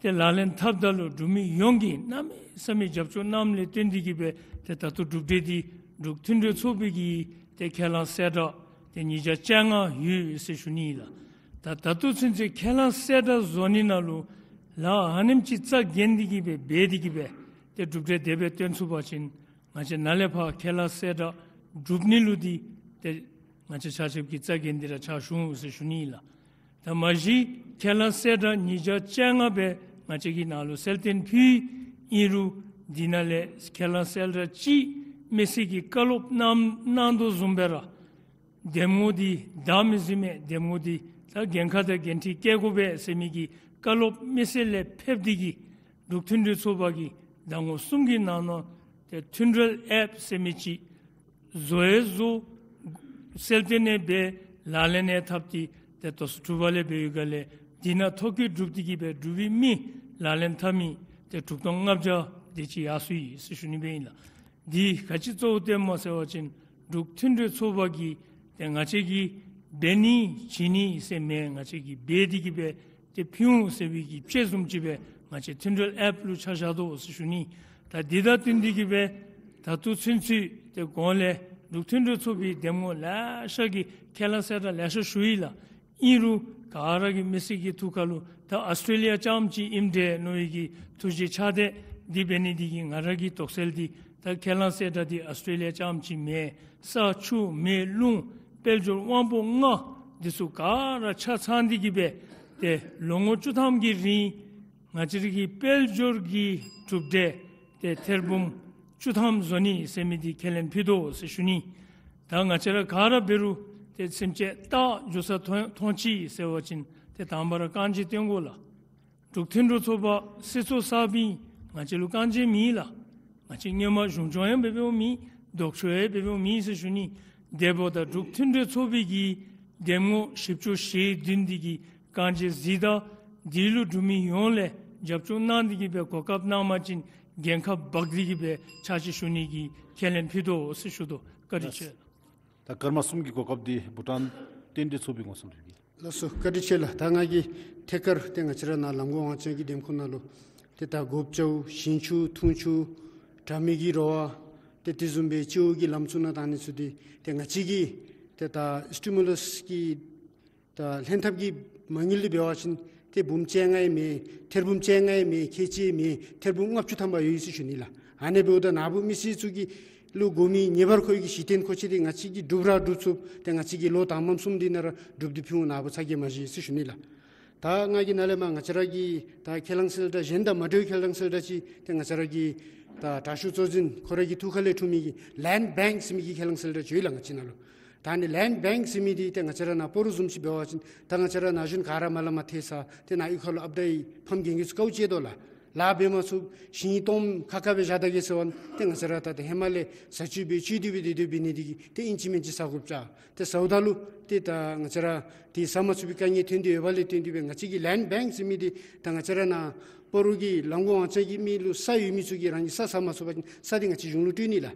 ཏེ་ལག་ལེན་འཐབ་ད་ལུ་འབྲུག་མི་ཡོངས་ཀྱིས་གནམ་མེད་ས་མེད་རྒྱབ་སྐྱོར་གནངམ་ལས་བརྟེན་ཏེ་གིས་སྦེ་ཏེ་ད་ལྟོ་གྲུབ་འབྲས་འདི་འབྲུག་མཐུན་སྒྲིལ་ཚོགས་པའི་གི་ཏེ་ཁས་བླངས་གསལ་བསྒྲགས་ཏེ་ཉིས་བརྒྱ་བཅོ་ལྔ་ཡོད་ཟེར་ཞུ་ནི་ཨིན་ལགས། ད་ད་ལྟོ་ཚུན་ཚོད་ཁས་བླངས་གསལ་བསྒྲགས་བཟོ་ནི་ནང་ལུ་ལཱ་ཨ་ནེམ་ཅིག་རྩ་འགེངས་ཏེ་གིས་སྦེ་འབད་དེ་གིས་སྦེ་ཏེ་གྲུབ་འབྲས་དེ་སྦེ་སྟོན་ཚུགས་པ་ཅིན་ང་བཅས་ནཱ་ལས་ཕར་ཁས་བླངས་གསལ་བསྒྲགས་སྒྲུབ་ནི་ལུ་འདི་ཏེ་ང་བཅས་ཆ་ཁྱབ་ཀྱིས་རྩ་འགེངས་ཏེ་ར་ཕྱག་ཞུ་འོང་ཟེར་ཞུ་ནི་ཨིན་ལགས། ད་མ་གཞི་ཁས་བླངས་གསལ་བསྒྲགས་ཉིས་བརྒྱ་བཅོ་ལྔ་སྦེ་ང་བཅས་ཀྱི་ནང་ལུ་གསལ་སྟོན་ཕུལ་ཨིན་རུང་འདི་ནང་ལས་ཁས་བླངས་གསལ་བསྒྲགས་ཅིག་མི་སེར་གྱིས་བཀའ་སློབ་གནང་གནང་དོ་བཟུམ་སྦེ་ར་འདེམས་ངོ་འདི་བདའ་མི་ཟུན་མས། འདེམས་ངོ་འདི་ད་འགན་ཁག་དང་འགན་འཁྲི་བཀལ་དགོ་པས་ཟེར་མི་གི་བཀའ་སློབ་མི་སེར་ལས་ཕེབས་ཏེ་གིས་འབྲུག་མཐུན་སྒྲིལ་ཚོགས་པ་གིས་ཟླ་ངོ་གསུམ་གྱི་ནང་ན་ཏེ་མཐུན་སྒྲིལ་ཨེཔ་ཟེར་མི་ཅིག་བཟོ་ཡང་བཟོ་གསལ་སྟོན་ཡང་འབད་ལག་ལེན་ཡང་འཐབ་སྟེ་ཏེ་དོ་སུ་དྲུག་པ་ལས་འབད་ཡོད་ག་ལས་འདི་ནང་ཐོ་བཀོད་གྲུབ་སྟེ་གིས་སྦེ་འབྲུག་པའི་མི་ ལག་ལེན་འཐབ་མི་ཏེ་དྲུག་སྟོང་ལྔ་བརྒྱ་དེ་ཅིག་ཡར་སོང་ཡི་ཟེར་ཞུ་ནི་སྦེ་ཨིན་ལགས། འདི་ག་ཅི་གཙོ་བོ་བསྟནམ་སྨོ་ཟེར་བ་ཅིན་འབྲུག་མཐུན་གྲོས་ཚོགས་པ་གིས་ཏེ་ང་བཅས་ཀྱིས་འབད་ནི་བྱིན་ནི་ཟེར་མེན། ང་བཅས་ཀྱིས་འབད་དེ་གིས་སྦེ་ཏེ་ཕུལ་འོང་ཟེར་བའི་གི་དཔེ་བཟུམ་ཅིག་སྦེ་ང་བཅས་མཐུན་གྲོས་ཨེཔ་ལུ་ཆ་བཞག་དོ་ཟེར་ཞུ་ནི། ད་འདི་དང་བསྟུན་ཏེ་གིས་སྦེ་ད་ལྟོ་ཚུན་ཚོད་ཏེ་གོང་ལས་འབྲུག་མཐུན་གྲོས་ཚོགས་པའི་འདེམས་ངོ་ལེ་ཤ་གིས་ཁས་བླངས་གསལ་བསྒྲགས་ལེ་ཤ་ཞུ་ཡི་ལགས། ཨིན་རུང་ག་ར་གི་མི་སེར་གྱི་ཐུགས་ཁ་ལུ་ད་ཨཱོས་ཊྲེ་ལི་ཡ་རྐྱངམ་ཅིག་ཨིནམ་འདྲས་མནོ་བའི་གི་ཐུགས་རྗེ་ཆགས་དེས། འདི་འབད་ནི་འདི་གིས་ང་ར་གི་དོགས་སེལ་འདི་ད་ཁས་བླངས་གསལ་བསྒྲགས་འདི་ཨཱོས་ཊྲེ་ལི་ཡ་རྐྱངམ་ཅིག་མེན། ས་ཆུ་མེ་རླུང་དཔལ་འབྱོར་དབང་པོ་ལྔ་འདི་ཚུ་ག་ར་ཆ་ཚང་སྟེ་གིས་སྦེ་ཏེ་ལོ་ངོ་བཅུ་ཐམ་གྱི་རིང་ང་བཅས་ར་གི་དཔལ་འབྱོར་གྱི་གྲུབ་འབྲས་ཏེ་ཐེར་འབུམ་བཅུ་ཐམ་བཟོ་ནི་ཟེར་མི་འདི་ཁས་ལེན་ཕུལ་དོ་ཟེར་ཞུ་ནི། ད་ང་བཅས་ར་ག་ར་འབད་རུང་ཏེ་སེམས་ཅན་རྟག་འགྱོ་ས་མཐོང་མཐོང་ཅི་ཟེར་བ་ཅིན་ཏེ་དང་པ་ར་རྐང་རྗེས་སྟོན་དགོ་ལགས། འབྲུག་མཐུན་གྲོས་ཚོགས་པ་སྲིད་ཚོགས་གསརཔ་ཨིན། ང་བཅས་ལུ་རྐང་རྗེས་མེད་ལགས། ང་བཅས་སྔོན་མ་གཞུང་སྐྱོང་ཡང་འབདཝ་མེད། ལྡོག་ཕྱོགས་ཡང་འབདཝ་མེད་ཟེར་ཞུ་ནི། དེ་འབདཝ་ད་འབྲུག་མཐུན་གྲོས་ཚོགས་པའི་གི་འདེམས་ངོ་བཞི་བཅུ་ཞེ་བདུན་འདི་གི་རྐང་རྗེས་གཟིགས་དང་འདི་ལུ་འབྲུག་མི་ཡོངས་ལས་རྒྱབ་སྐྱོར་གནང་སྟེ་གིས་སྦེ་གོ་སྐབས་གནང་པ་ཅིན་འགན་ཁག་འབག་སྟེ་གིས་སྦེ་ཕྱག་ཕྱིད་ཞུ་ནི་གི་ཁས་ལེན་ཕུལ་དོ་ཟེར་ཞུ་དོ། བཀའ་དྲིན་ཆེ། ད་སྐར་མ་གསུམ་གྱི་གོ་སྐབས་འདི་བྷུ་ཊཱན་རྟེན་འབྲེལ་ཚོགས་པའི་ངོ་སྤྲོད་ཞུ་གེ། ལགས་སོ། བཀའ་དྲིན་ཆེ་ལགས། ད་ང་གིས་ཐད་ཀར་ཏེ་ང་བཅས་ར་ནཱ་ལམ་གོང་ཝང་ཅན་གྱི་འདེམས་ཁོངས་ནང་ལུ་ཏེ་ད་གོ་བཅའ་བོ་ཞིང་ཆུ་འཐུང་ཆུ་དྲ་མིག་གི་རོགས་པ་ཏེ་དེ་བཟུམ་སྦེ་སྤྱི་འོག་གི་ལམ་བཙུགས་ནི་དང་ཨ་ནི་ཚུ་འདི་ཏེ་ང་བཅས་ཀྱིས་ཏེ་ད་སི་ཊི་མུ་ལས་ཀྱི་ད་ལྷན་ཐབས་ཀྱི་མ་དངུལ་འདི་འབད་བ་ཅིན་ཏེ་འབུམ་བཅོ་ལྔ་ཡང་མེན། ཐེར་འབུམ་བཅོ་ལྔ་ཡང་མེན། ཁལ་གཅིག་ཡང་མེན། ཐེར་འབུམ་ལྔ་བཅུ་ཐམ་པ་ཡོད་ཟེར་ཞུ་ནི་ལགས། ཨ་ནི་འབདཝ་ད་ནཱ་བུ་མི་སེར་ཚུ་གི་ལུ་དགོ་མི་ངེས་པར་ཁོ་གི་གཞི་རྟེན་མཁོ་ཆས་འདི་ང་བཅས་ཀྱིས་འགྲུབ་ར་འགྲུབ་ཚུགས། ཏེ་ང་བཅས་ཀྱིས་ལོ་དང་པམ་གསུམ་འདི་ནང་ར་འགྲུབ་སྟེ་ཕུལ་འོང་ནཱ་བུ་ཚ་གྱང་མ་བཞེས་ཟེར་ཞུ་ནི་ལགས། ད་ང་གིས་ནཱ་ལས་མར་ང་བཅས་ར་གི་ད་ཁས་བླངས་གསལ་བསྒྲགས་གཞན་དང་མ་འདྲ་བའི་ཁས་བླངས་གསལ་བསྒྲགས་ཅིག་ཏེ་ང་བཅས་ར་གི་ད་དྲག་ཤོས་གཙོ་འཛིན་ཁོ་ར་གི་ཐུགས་ཁ་ལས་འཁྲུངས་མི་གི་ལེནཌ་བེངཀ་ཟེར་མི་གི་ཁས་བླངས་གསལ་བསྒྲགས་ཅིག་ཡོད་ལགས་ང་བཅས་ནང་ལུ། ད་ཨ་ནི་ལེནཌ་བེངཀ་ཟེར་མི་འདི་ཏེ་ང་བཅས་ར་ནཱ་སྤ་རོ་བཟུམ་ཅིག་འབད་བ་ཅིན་ད་ང་བཅས་ར་ན་གཞོན་ག་ར་མ་ལས་མར་ཐལ་ས་ཏེ་ནཱ་གཡུས་ཁ་ལུ་ཨཔ་དང་ཕམ་རྒན་རྒས་ཚུ་དཀའཝ་སྤྱད་དོ་ལགས། ལཱ་འབད་མ་ཚུགས། ཞིང་སྟོངམ་ཁ་ཁ་སྦེ་བཞག་ད་གེ་ཟེར་བ་ཏེ་ང་བཅས་ར་ད་ཏེ་ཧེ་མ་ལས་བཟའ་སྤྱོད་འབད་སྤྱོད་དེ་སྦེ་སྡོད་སྡོད་འབད་ནི་འདི་གིས་ཏེ་ཨིན་ཅི་མིན་ཅི་ཟ་དགོཔ་ཅིག་ཏེ་ཟཝ་ད་ལུ་ཏེ་ད་ང་བཅས་ར་ཏེ་ཟ་མ་ཚུགས་པའི་དཀའ་ངལ་ཐོན་ཏེ་ཡོདཔ་ལས་བརྟེན་ཏེ་སྦེ་ང་བཅས་ཀྱི་ལེནཌ་བེངཀ་ཟེར་མི་འདི་ད་ང་བཅས་ར་ནཱ་སྤ་རོ་གི་ལམ་གོང་ཝང་ཅན་གྱི་མི་ལུ་ས་ཡོད་མི་ཚུ་གིས་རང་གི་ས་ཟ་མ་ཚུགས་པ་ཅིན་ས་འདི་ང་བཅས་གཞུང་ལུ་སྤྲོད་ནི་ལགས།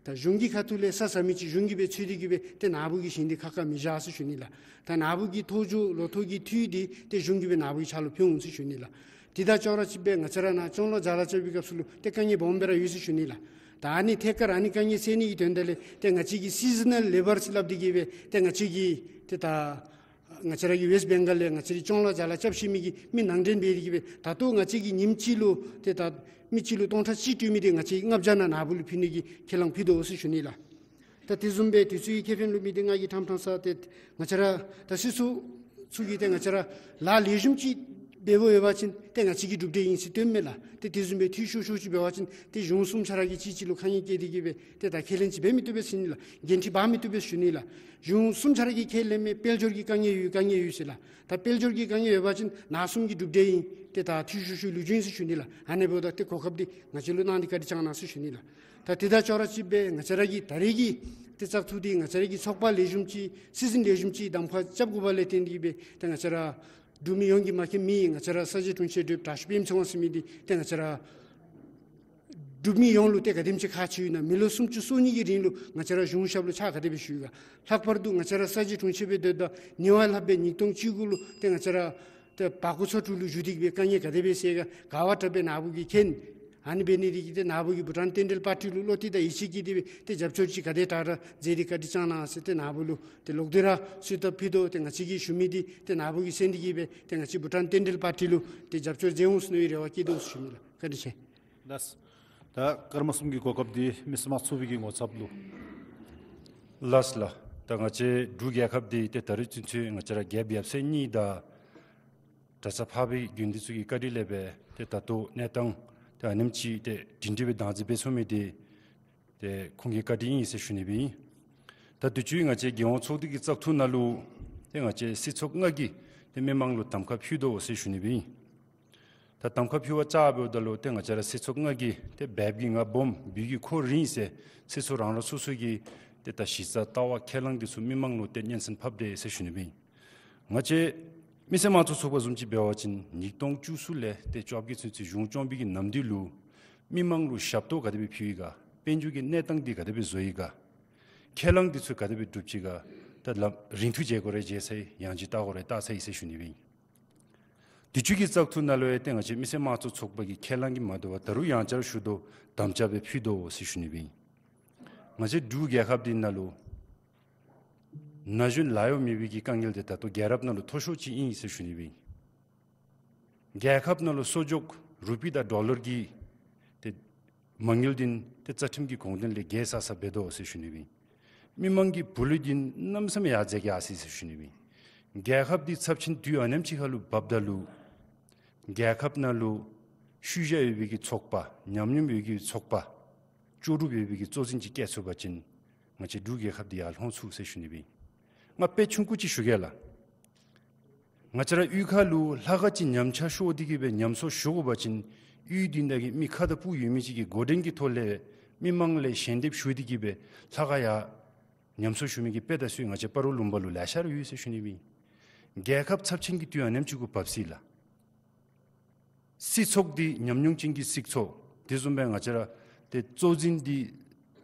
ད་གཞུང་གི་ཁ་ཐུག་ལས་ས་ཟ་མི་ཅིག་གཞུང་གིས་སྦེ་འཚོལ་ཏེ་གིས་སྦེ་ཏེ་ནཱ་བུ་གི་ཞིང་འདི་ཁ་ཁ་མི་བཞག་ཟེར་ཞུ་ནི་ལགས། ད་ནཱ་བུ་གི་ཐོག་འགྱོ་ལོ་ཐོག་གི་འཐུས་འདི་ཏེ་གཞུང་གིས་སྦེ་ནཱ་བུ་གི་ཕྱག་ལུ་ཕུལ་འོང་ཟེར་ཞུ་ནི་ལགས། དེ་དང་ཅོག་ར་གཅིག་སྦེ་ང་བཅས་ར་ནཱ་སྐྱོང་ལོ་ལྗགས་ལཱ་རྐྱབ་པའི་སྐབས་སུ་ལུ་ཏེ་དཀའ་ངལ་སྦོམ་སྦེ་ར་ཡོད་ཟེར་ཞུ་ནི་ལགས། ད་ཨ་ནི་ཐད་ཀར་ཨ་ནི་དཀའ་ངལ་སེལ་ནི་གི་དོན་དག་ལས་ཏེ་ང་བཅས་ཀྱིས་སི་ཛི་ནཱལ་ལེ་བར་ཟེར་སླབ་སྟེ་གིས་སྦེ་ཏེ་ང་བཅས་ཀྱིས་ཏེ་ད་ང་བཅས་ར་གི་ཝེསཊ་བེང་གཱལ་ལས་ང་བཅས་ར་སྐྱོང་ལོ་ལྗགས་ལཱ་རྐྱབ་ཤེས་མི་གི་མི་ནང་འདྲེན་འབད་དེ་གིས་སྦེ་ད་ལྟོ་ང་བཅས་ཀྱིས་ཉིནམ་གཅིག་ལུ་ཏེ་ད་མི་གཅིག་ལུ་སྟོང་ཕྲག་གཅིག་སྤྲོད་མི་འདི་ང་བཅས་ལྔ་བརྒྱ་ནང་ནཱ་བུ་ལུ་ཕུལ་ནི་གི་ཁས་བླངས་ཕུལ་དོ་ཟེར་ཞུ་ནི་ལགས། ད་དེ་བཟུམ་སྦེ་དུས་ཚོད་ཀྱི་ཁེ་ཕན་ལུ་དམིགས་ཏེ་ང་གིས་ཐམ་ཐམ་ས་ཏེ་ང་བཅས་ར་ད་སྲིད་ཚོགས་ཚུ་གིས་ཏེ་ང་བཅས་ར་ལཱ་ལེགས་ཤོམ་ཅིག་འབདཝ་ཡོད་པ་ཅིན་ཏེ་ང་བཅས་ཀྱི་གྲུབ་འབྲས་ཨིན་ཟེར་སྟོནམ་མས་ལགས། ཏེ་དེ་བཟུམ་སྦེ་འཐུས་ཤོར་ཤོརཝ་ཅིག་འབད་བ་ཅིན་ཏེ་གཞུང་གསུམ་ཆ་ར་གིས་གཅིག་གཅིག་ལུ་ཁ་ངལ་བཀལ་ཏེ་གིས་སྦེ་ཏེ་ད་ཁས་ལེན་ཅིག་འབད་མི་བཏུབ་པས་ཟེར་ཞུ་ནི་ལགས། འགན་འཁྲི་འབག་མི་བཏུབ་པས་ཟེར་ཞུ་ནི་ལགས། གཞུང་གསུམ་ཆ་ར་གིས་ཁས་ལེན་མི་དཔལ་འབྱོར་གྱི་དཀའ་ངལ་ཡོད་དཀའ་ངལ་ཡོད་ཟེར་ལགས། ད་དཔལ་འབྱོར་གྱི་དཀའ་ངལ་ཡོད་པ་ཅིན་ནཱ་གསུམ་གྱི་གྲུབ་འབྲས་ཨིན། ཏེ་ད་འཐུས་ཤོར་ཤོར་ལུགས་ཅིག་ཨིན་ཟེར་ཞུ་ནི་ལགས། ཨ་ནི་འབདཝ་ད་ཏེ་གོ་སྐབས་འདི་ང་བཅས་ལུ་གནང་སྟེ་བཀའ་དྲིན་བསྐྱང་གནང་ཟེར་ཞུ་ནི་ལགས། ད་དེ་དང་ཅོག་ར་གཅིག་སྦེ་ང་བཅས་ར་གི་ད་རེས་ཀྱི་ཏེ་བཙག་འཐུ་འདི་ང་བཅས་ར་གི་ཚོགས་པ་ལེགས་ཤོམ་ཅིག་སྲིད་འཛིན་ལེགས་ཤོམ་ཅིག་གདམ་ཁ་རྐྱབ་དགོཔ་ལས་བརྟེན་ཏེ་གིས་སྦེ་ཏེ་ང་བཅས་ར་འབྲུག་མི་ཡོངས་ཀྱིས་མ་མཁྱེན་མི་ང་བཅས་ར་ས་གཞི་དྲུང་འཚོའི་དྲག་ཤོས་པདྨ་ཚེ་དབང་ཟེར་མི་འདི་ཏེ་ང་བཅས་ར་འབྲུག་མི་ཡོངས་ལུ་ཏེ་ག་དེམ་ཅིག་ཁག་ཆེཝ་ཨིན་ན། མི་ལོ་སུམ་ཅུ་སོ་གཉིས་ཀྱི་རིང་ལུ་ང་བཅས་ར་གཞུང་ཞབས་ལུ་ཕྱག་ག་དེ་སྦེ་ཞུ་ཡི་ག། ལྷག་པར་དུ་ང་བཅས་ར་ས་གཞི་དྲུང་འཚོ་སྦེ་སྡོདཔ་ད་ཉེ་བར་ལྷགཔ་སྦེ་ཉིས་སྟོང་བཅུ་དགུ་ལུ་ཏེ་ང་བཅས་ར་ཏེ་བར་སྐོར་ཚོ་དྲུག་ལུ་བཞུགས་ཏེ་གིས་སྦེ་དཀའ་ངལ་ག་དེ་སྦེ་སེལ་ག་ག་བ་དྲག་སྦེ་ནཱ་བུ་གིས་མཁྱེན། ཨ་ནི་འབད་ནི་འདི་གིས་ཏེ་ནཱ་བུ་གིས་བྷུ་ཊཱན་རྟེན་འབྲེལ་པར་ཊི་ལུ་བློ་གཏད་དང་ཡིད་ཆེས་བསྐྱེད་དེ་སྦེ་ཏེ་རྒྱབ་སྐྱོར་ཅིག་ག་དེ་དྲག་དྲག་མཛད་དེ་བཀའ་དྲིན་བསྐྱང་གནང་ཟེར་ཏེ་ནཱ་བུ་ལུ་ཏེ་ལོག་སྟེ་ར་གསོལ་ཐབ་ཕུལ་དོ། ཏེ་ང་བཅས་ཀྱིས་ཞུ་མི་འདི་ཏེ་ནཱ་བུ་གིས་གསན་ཏེ་གིས་སྦེ་ཏེ་ང་བཅས་བྷུ་ཊཱན་རྟེན་འབྲེལ་པར་ཊི་ལུ་ཏེ་རྒྱབ་སྐྱོར་མཛད་འོང་ཟེར་མནོ་བའི་རེ་བ་བསྐྱེད་དོ་ཟེར་ཞུ་ནི་ལགས། བཀའ་དྲིན་ཆེ། ལགས། ད་སྐར་མ་གསུམ་གྱི་གོ་སྐབས་འདི་མི་སེར་དམངས་ཚོགས་པའི་གི་ངོ་ཚབ་ལུ། ལགས་ལགས། ད་ང་བཅས་འབྲུག་རྒྱལ་ཁབ་འདི་ཏེ་ད་རེས་ཚུན་ཚོད་ང་བཅས་ར་རྒྱལཔོ་ཡབ་སྲས་གཉིས་དང་གྲྭ་ཚང་འཕགས་པའི་དགོན་སྡེ་ཚུ་གི་བཀའ་དྲིན་ལས་སྦེ་ཏེ་ད་ལྟོ་གནས་སྟངས་ཏེ་ཨ་ནེམ་ཅིག་ཏེ་སྒྲིང་སྒྲི་སྦེ་བདག་འཛིན་འབད་ཚུགས་མི་འདི་ཏེ་ཁོང་གི་བཀའ་དྲིན་ཨིན་ཟེར་ཞུ་ནི་སྦེ་ཨིན། ད་དུས་ཅི་ང་བཅས་རྒྱལ་ཡོངས་ཚོགས་སྡེ་གི་བཙག་འཐུ་ནང་ལུ་ཏེ་ང་བཅས་སྲིད་ཚོགས་ལྔ་གིས་ཏེ་མི་མང་ལུ་གདམ་ཁ་ཕུལ་དོ་ཟེར་ཞུ་ནི་སྦེ་ཨིན། ད་གདམ་ཁ་ཕུལ་བར་བཅར་འབདཝ་ད་ལུ་ཏེ་ང་བཅས་ར་སྲིད་ཚོགས་ལྔ་གིས་ཏེ་སྦལཔ་གིས་རྔ་སྦོམ་སྦུལ་གྱིས་ཁོ་རིང་ཟེར་སྲིད་ཚོགས་རང་རང་སོ་སོ་གི་ཏེ་ད་གཞི་རྩ་ལྟ་བ་ཁས་བླངས་འདི་ཚུ་མི་མང་ལུ་ཏེ་སྙན་སེང་ཕབ་དེས་ཟེར་ཞུ་ནི་སྦེ་ཨིན། ང་བཅས་ མི་སེར་དམངས་གཙོ་ཚོགས་པ་བཟུམ་ཅིག་འབད་བ་ཅིན་ཉིས་སྟོང་བཅུ་གསུམ་ལས་ཏེ་བཅོ་བརྒྱད་ཚུན་ཚོད་གཞུང་བཅོམ་པའི་གི་ནམ་དུས་ལུ་མི་མང་ལུ་ཞབས་ཏོག་ག་དེ་སྦེ་ཕུལ་ཡི་ག། དཔལ་འབྱོར་གྱི་གནས་སྟངས་འདི་ག་དེ་སྦེ་བཟོ་ཡི་ག། ཁས་བླངས་འདི་ཚུ་ག་དེ་སྦེ་སྒྲུབ་ཅི་ག། ད་ལམ་རིང་ཐུང་བྱེད་དགོ་རེ་བྱེད་ཚར་ཡི། ཡང་ཅིན་བལྟ་དགོ་རེ་བལྟ་ཚར་ཡི་ཟེར་ཞུ་ནི་སྦེ་ཨིན། དུས་ཅི་གི་བཙག་འཐུ་ནང་ལུ་ཡང་ཏེ་ང་བཅས་མི་སེར་དམངས་གཙོ་ཚོགས་པ་གི་ཁས་བླངས་ཀྱིས་མ་དོ་བར་ད་རུང་ཡང་བསྐྱར་ཞུ་དོ། དམ་བཅའ་སྦེ་ཕུལ་དོ་ཟེར་ཞུ་ནི་སྦེ་ཨིན། ང་བཅས་འབྲུག་རྒྱལ་ཁབ་འདི་ནང་ལུ་ན་གཞོན་ལཱ་གཡོག་མེད་པའི་གི་དཀའ་ངལ་འདི་ད་ལྟོ་རྒྱལ་རབས་ནང་ལུ་མཐོ་ཤོས་ཅིག་ཨིན་ཟེར་ཞུ་ནི་སྦེ་ཨིན། རྒྱལ་ཁབ་ནང་ལུ་གསོག་འཇོག་རུ་པི་དང་ཌོ་ལར་གྱི་ཏེ་མ་དངུལ་འདི་ཏེ་རྩ་ཁྲིམས་ཀྱི་དགོངས་དོན་ལས་བརྒལ་ས་ས་འབད་དོ་ཟེར་ཞུ་ནི་སྦེ་ཨིན། མི་མང་གི་བུ་ལོན་འདི་གནམ་མེད་ས་མེད་ཡར་འཛེགས་ཡར་སོ་ཡི་ཟེར་ཞུ་ནི་སྦེ་ཨིན། རྒྱལ་ཁབ་འདི་ཚབས་ཆེན་དུས་ཨ་ནེམ་ཅིག་ཁར་ལུ་འབབ་ད་ལུ་རྒྱལ་ཁབ་ནང་ལུ་ཤུལ་བཞག་ཡོད་པའི་གི་ཚོགས་པ་ཉམས་མྱོང་ཡོད་པའི་གི་ཚོགས་པ་ལྕོགས་གྲུབ་ཡོད་པའི་གི་གཙོ་འཛིན་ཅིག་བཀལ་ཚུགས་པ་ཅིན་ང་བཅས་འབྲུག་རྒྱལ་ཁབ་འདི་ཡར་ལྷོང་ཚུགས་ཟེར་ཞུ་ནི་སྦེ་ཨིན། ང་དཔེ་ཆུང་ཀུ་ཅིག་ཞུ་གེ་ལགས། ང་བཅས་ར་གཡུས་ཁ་ལུ་ལྷ་ཁང་ཅིག་ཉམས་ཆག་ཤོར་ཏེ་གི་སྦེ་ཉམས་གསོ་ཞུ་དགོ་པ་ཅིན་གཡུས་འདི་ནང་གི་མི་ཁ་དང་སྤུ་ཡོད་མི་ཅིག་གིས་འགོ་འདྲེན་གྱི་ཐོག་ལས་མི་མང་ལས་ཞལ་འདེབས་ཞུ་སྟེ་གི་སྦེ་ལྷ་ཁང་ཡར་ཉམས་གསོ་ཞུ་མི་གི་དཔེ་དང་སྲོལ་ང་བཅས་སྤ་རོ་ལུང་པ་ལུ་ལེ་ཤ་ར་ཡོད་ཟེར་ཞུ་ནི་སྦེ་ཨིན། རྒྱལ་ཁབ་ཚབས་ཆེན་གྱི་དུས་ཨ་ནེམ་ཅིག་གུ་བབས་ཅི་ལགས། སྲིད་ཚོགས་འདི་ཉམས་མྱོང་ཅན་གྱི་སྲིད་ཚོགས་དེ་བཟུམ་སྦེ་ང་བཅས་ར་ཏེ་གཙོ་འཛིན་འདི་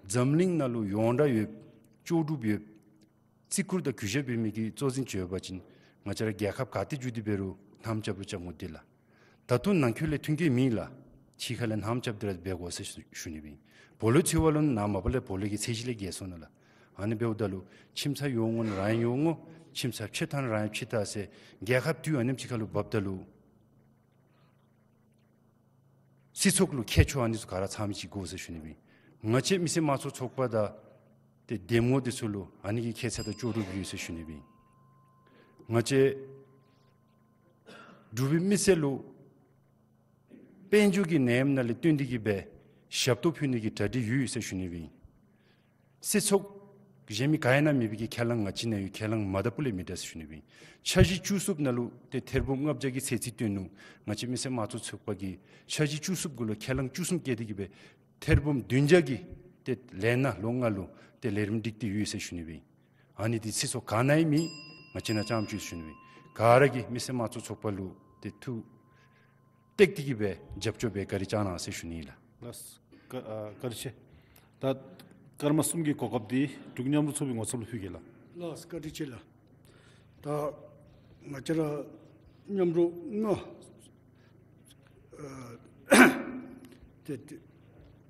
འཛམ་གླིང་ནང་ལུ་ཡོངས་གྲགས་ཡོད་ལྕོགས་གྲུབ་ཡོད་བརྩི་བཀུར་དང་གུས་ཞབས་ཡོད་མི་གི་གཙོ་འཛིན་ཅིག་ཡོད་པ་ཅིན་ང་བཅས་ར་རྒྱལ་ཁབ་ག་ཏེ་འགྱོ་སྟེ་འབད་རུང་ལྷངམ་རྐྱབ་རུང་རྐྱབ་འོང་འདི་ལགས། ད་ལྟོ་ནང་འཁོད་ལས་མཐུན་རྐྱེན་མེད་ལགས། ཕྱི་ཁ་ལས་ལྷངམ་རྐྱབ་སྟེ་ར་འབད་དགོ་ཟེར་ཞུ་ཞུ་ནི་སྦེ་ཨིན། སྦོ་ལོགས་ཚུ་བ་ལུ་ནཱ་མ་པ་ལས་སྦོ་ལོགས་ཀྱི་ཚད་གཞི་ལས་བརྒལ་སོང་ནུག་ལགས། ཨ་ནི་འབདཝ་ད་ལུ་ཁྱིམ་ཚང་ཡོད་འོང་རང་ཡོད་འོང་། ཁྱིམ་ཚང་ཕྱེ་ཐངས་རང་ཡང་ཕྱེ་ད་ཟེར་རྒྱལ་ཁབ་དུས་ཨ་ནེམ་ཅིག་ཁར་ལུ་བབས་ད་ལུ་སྲིད་ཚོགས་ལུ་ཁྱད་ཆོས་ཨ་ནི་ཚུ་ག་ར་ཚང་མི་ཅིག་དགོ་ཟེར་ཞུ་ནི་སྦེ་ཨིན། ང་བཅས་མི་སེར་དམངས་གཙོ་ཚོགས་པ་དང་ཏེ་འདེམས་ངོ་འདི་ཚུ་ལུ་ཨ་ནི་གི་ཁྱད་ཚད་དང་ལྕོགས་གྲུབ་ཡོད་ཟེར་ཞུ་ནི་སྦེ་ཨིན། ང་བཅས་འབྲུག་པའི་མི་སེར་ལུ་དཔལ་འབྱོར་གྱི་ནད་ཡམས་ནང་ལས་བརྟེན་ཏེ་གི་སྦེ་ཞབས་ཏོག་ཕུལ་ནི་གི་གྲ་སྒྲིག་ཡོད་ཟེར་ཞུ་ནི་སྦེ་ཨིན། སྲིད་ཚོགས་གཞན་མི་ག་ཡང་ན་མེད་པའི་གི་ཁས་བླངས་ང་བཅས་ནང་ཡོད། ཁས་བླངས་མ་དང་པོ་ལས་མི་འདྲ་ཟེར་ཞུ་ནི་སྦེ་ཨིན། འཆར་གཞི་བཅུ་གསུམ་ནང་ལུ་ཏེ་ཐེར་འབུམ་ལྔ་བརྒྱ་གི་ཚད་རྩིས་བཏོན་ནུག། ང་བཅས་མི་སེར་དམངས་གཙོ་ཚོགས་པ་གིས་འཆར་གཞི་བཅུ་གསུམ་གུ་ལུ་ཁས་བླངས་བཅུ་གསུམ་བཀལ་ཏེ་གི་སྦེ་ཐེར་འབུམ་བདུན་བརྒྱ་གི་ཏེ་ལས་སྣ་ལོ་ལྔ་ལུ་ཏེ་ལས་རིམ་སྒྲིག་སྟེ་ཡོད་ཟེར་ཞུ་ནི་སྦེ་ཨིན། ཨ་ནི་འདི་སྲིད་ཚོགས་ག་ནང་ཡང་མེད། ང་བཅས་ནང་རྐྱངམ་ཅིག་ཞུ་ནི་སྦེ་ཨིན། ག་ར་གིས་མི་སེར་དམངས་གཙོ་ཚོགས་པ་ལུ་ཏེ་ཐུགས་གཏད་དེ་གི་སྦེ་རྒྱབ་སྐྱོར་འབད་བཀའ་དྲིན་བསྐྱང་གནང་ཟེར་ཞུ་ནི་ལགས། ལགས། བཀའ་ཨ་བཀའ་དྲིན་ཆེ། ད་སྐར་མ་གསུམ་གྱི་གོ་སྐབས་འདི་འབྲུག་མཉམ་རུབ་ཚོགས་པའི་ངོ་ཚབ་ལུ་ཕུལ་གེ་ལགས། ལགས་བཀའ་དྲིན་ཆེ་ལགས། ད་ང་བཅས་ར་མཉམ་རུབ་ལྔ་ཨ་ཏེ་ཏེ་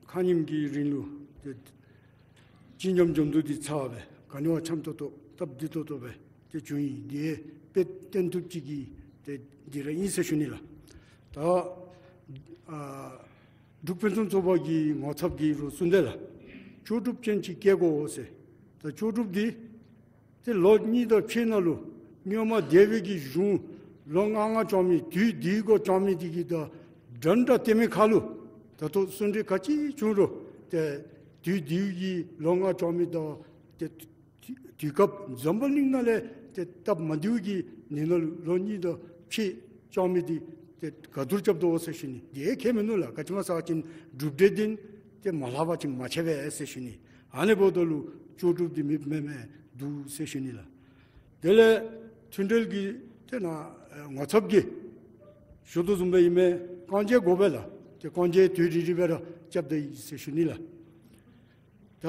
ཁ་ཉིནམ་གྱི་རིང་ལུ་ཏེ་སྤྱི་མཉམ་འབྱོར་འདུ་འདི་ཚར་བས་ག་ནི་བ་འཆམ་ཏོག་ཏོ་སྟབས་བདེ་ཏོག་ཏོ་སྦེ་ཏེ་བྱུང་ཡི། དེ་དཔེ་སྟོན་ཐུབ་ཅིག་གི་ཏེ་འདི་ར་ཨིན་ཟེར་ཞུ་ནི་ལགས། ད་ཨ་འབྲུག་དཔེ་མཛོད་ཚོགས་པ་གི་ངོ་ཚབ་ཀྱིས་རུང་གསུངས་དེས་ལགས། ལྕོགས་གྲུབ་ཅན་ཅིག་བསྐོ་དགོ་ཟེར། ད་ལྕོགས་གྲུབ་འདི་ཏེ་ལོ་གཉིས་དང་ཕྱེད་ནང་ལུ་སྔོན་མ་འདས་པའི་གི་གཞུང་ལོ་ལྔ་ལྔ་བཅོ་མི་དུས་འདི་གུ་བཅོ་མི་འདི་གིས་ད་འདྲན་འདྲ་སྟོན་མི་ཁར་ལུ་ད་ལྟོ་གསུང་གྲོས་ག་ཅི་བྱུང་རུང་ཏེ་དུས་འདི་གི་ལོ་ལྔ་བཅོ་མི་དང་ཏེ་དུས་སྐབས་འཛམ་བུ་གླིང་ནང་ལས་ཏེ་སྟབས་མ་བདེཝ་གི་ནི་ནང་ལུ་ལོ་གཉིས་དང་ཕྱེད་བཅོ་མི་འདི་ཏེ་ག་དུར་རྐྱབ་དོ་ཟེར་ཞུ་ནི། དེ་ཁྱད་མིན་ནུག་ལགས། ག་ཅི་སྨོ་ཟེར་བ་ཅིན་གྲུབ་འབྲས་འདི་ཏེ་མ་ལྷག་པ་ཅིན་མ་ཆད་པས་ཟེར་ཞུ་ནི། ཨ་ནི་འབདཝ་ད་ལུ་ལྕོགས་གྲུབ་འདི་མེདཔ་མེན་མས་འདུག་ཟེར་ཞུ་ནི་ལགས། དེ་ལས་མཐུན་འབྲེལ་གྱི་ཏེ་ནཱ་ངོ་ཚབ་ཀྱིས་ཞུ་དོ་བཟུམ་སྦེ་ཨིན་མས། རྐང་རྗེས་དགོ་པས་ལགས། ཏེ་རྐང་རྗེས་དུས་རེ་རེ་སྦེ་ར་རྐྱབ་ད་ཡི་ཟེར་ཞུ་ནི་ལགས། ད་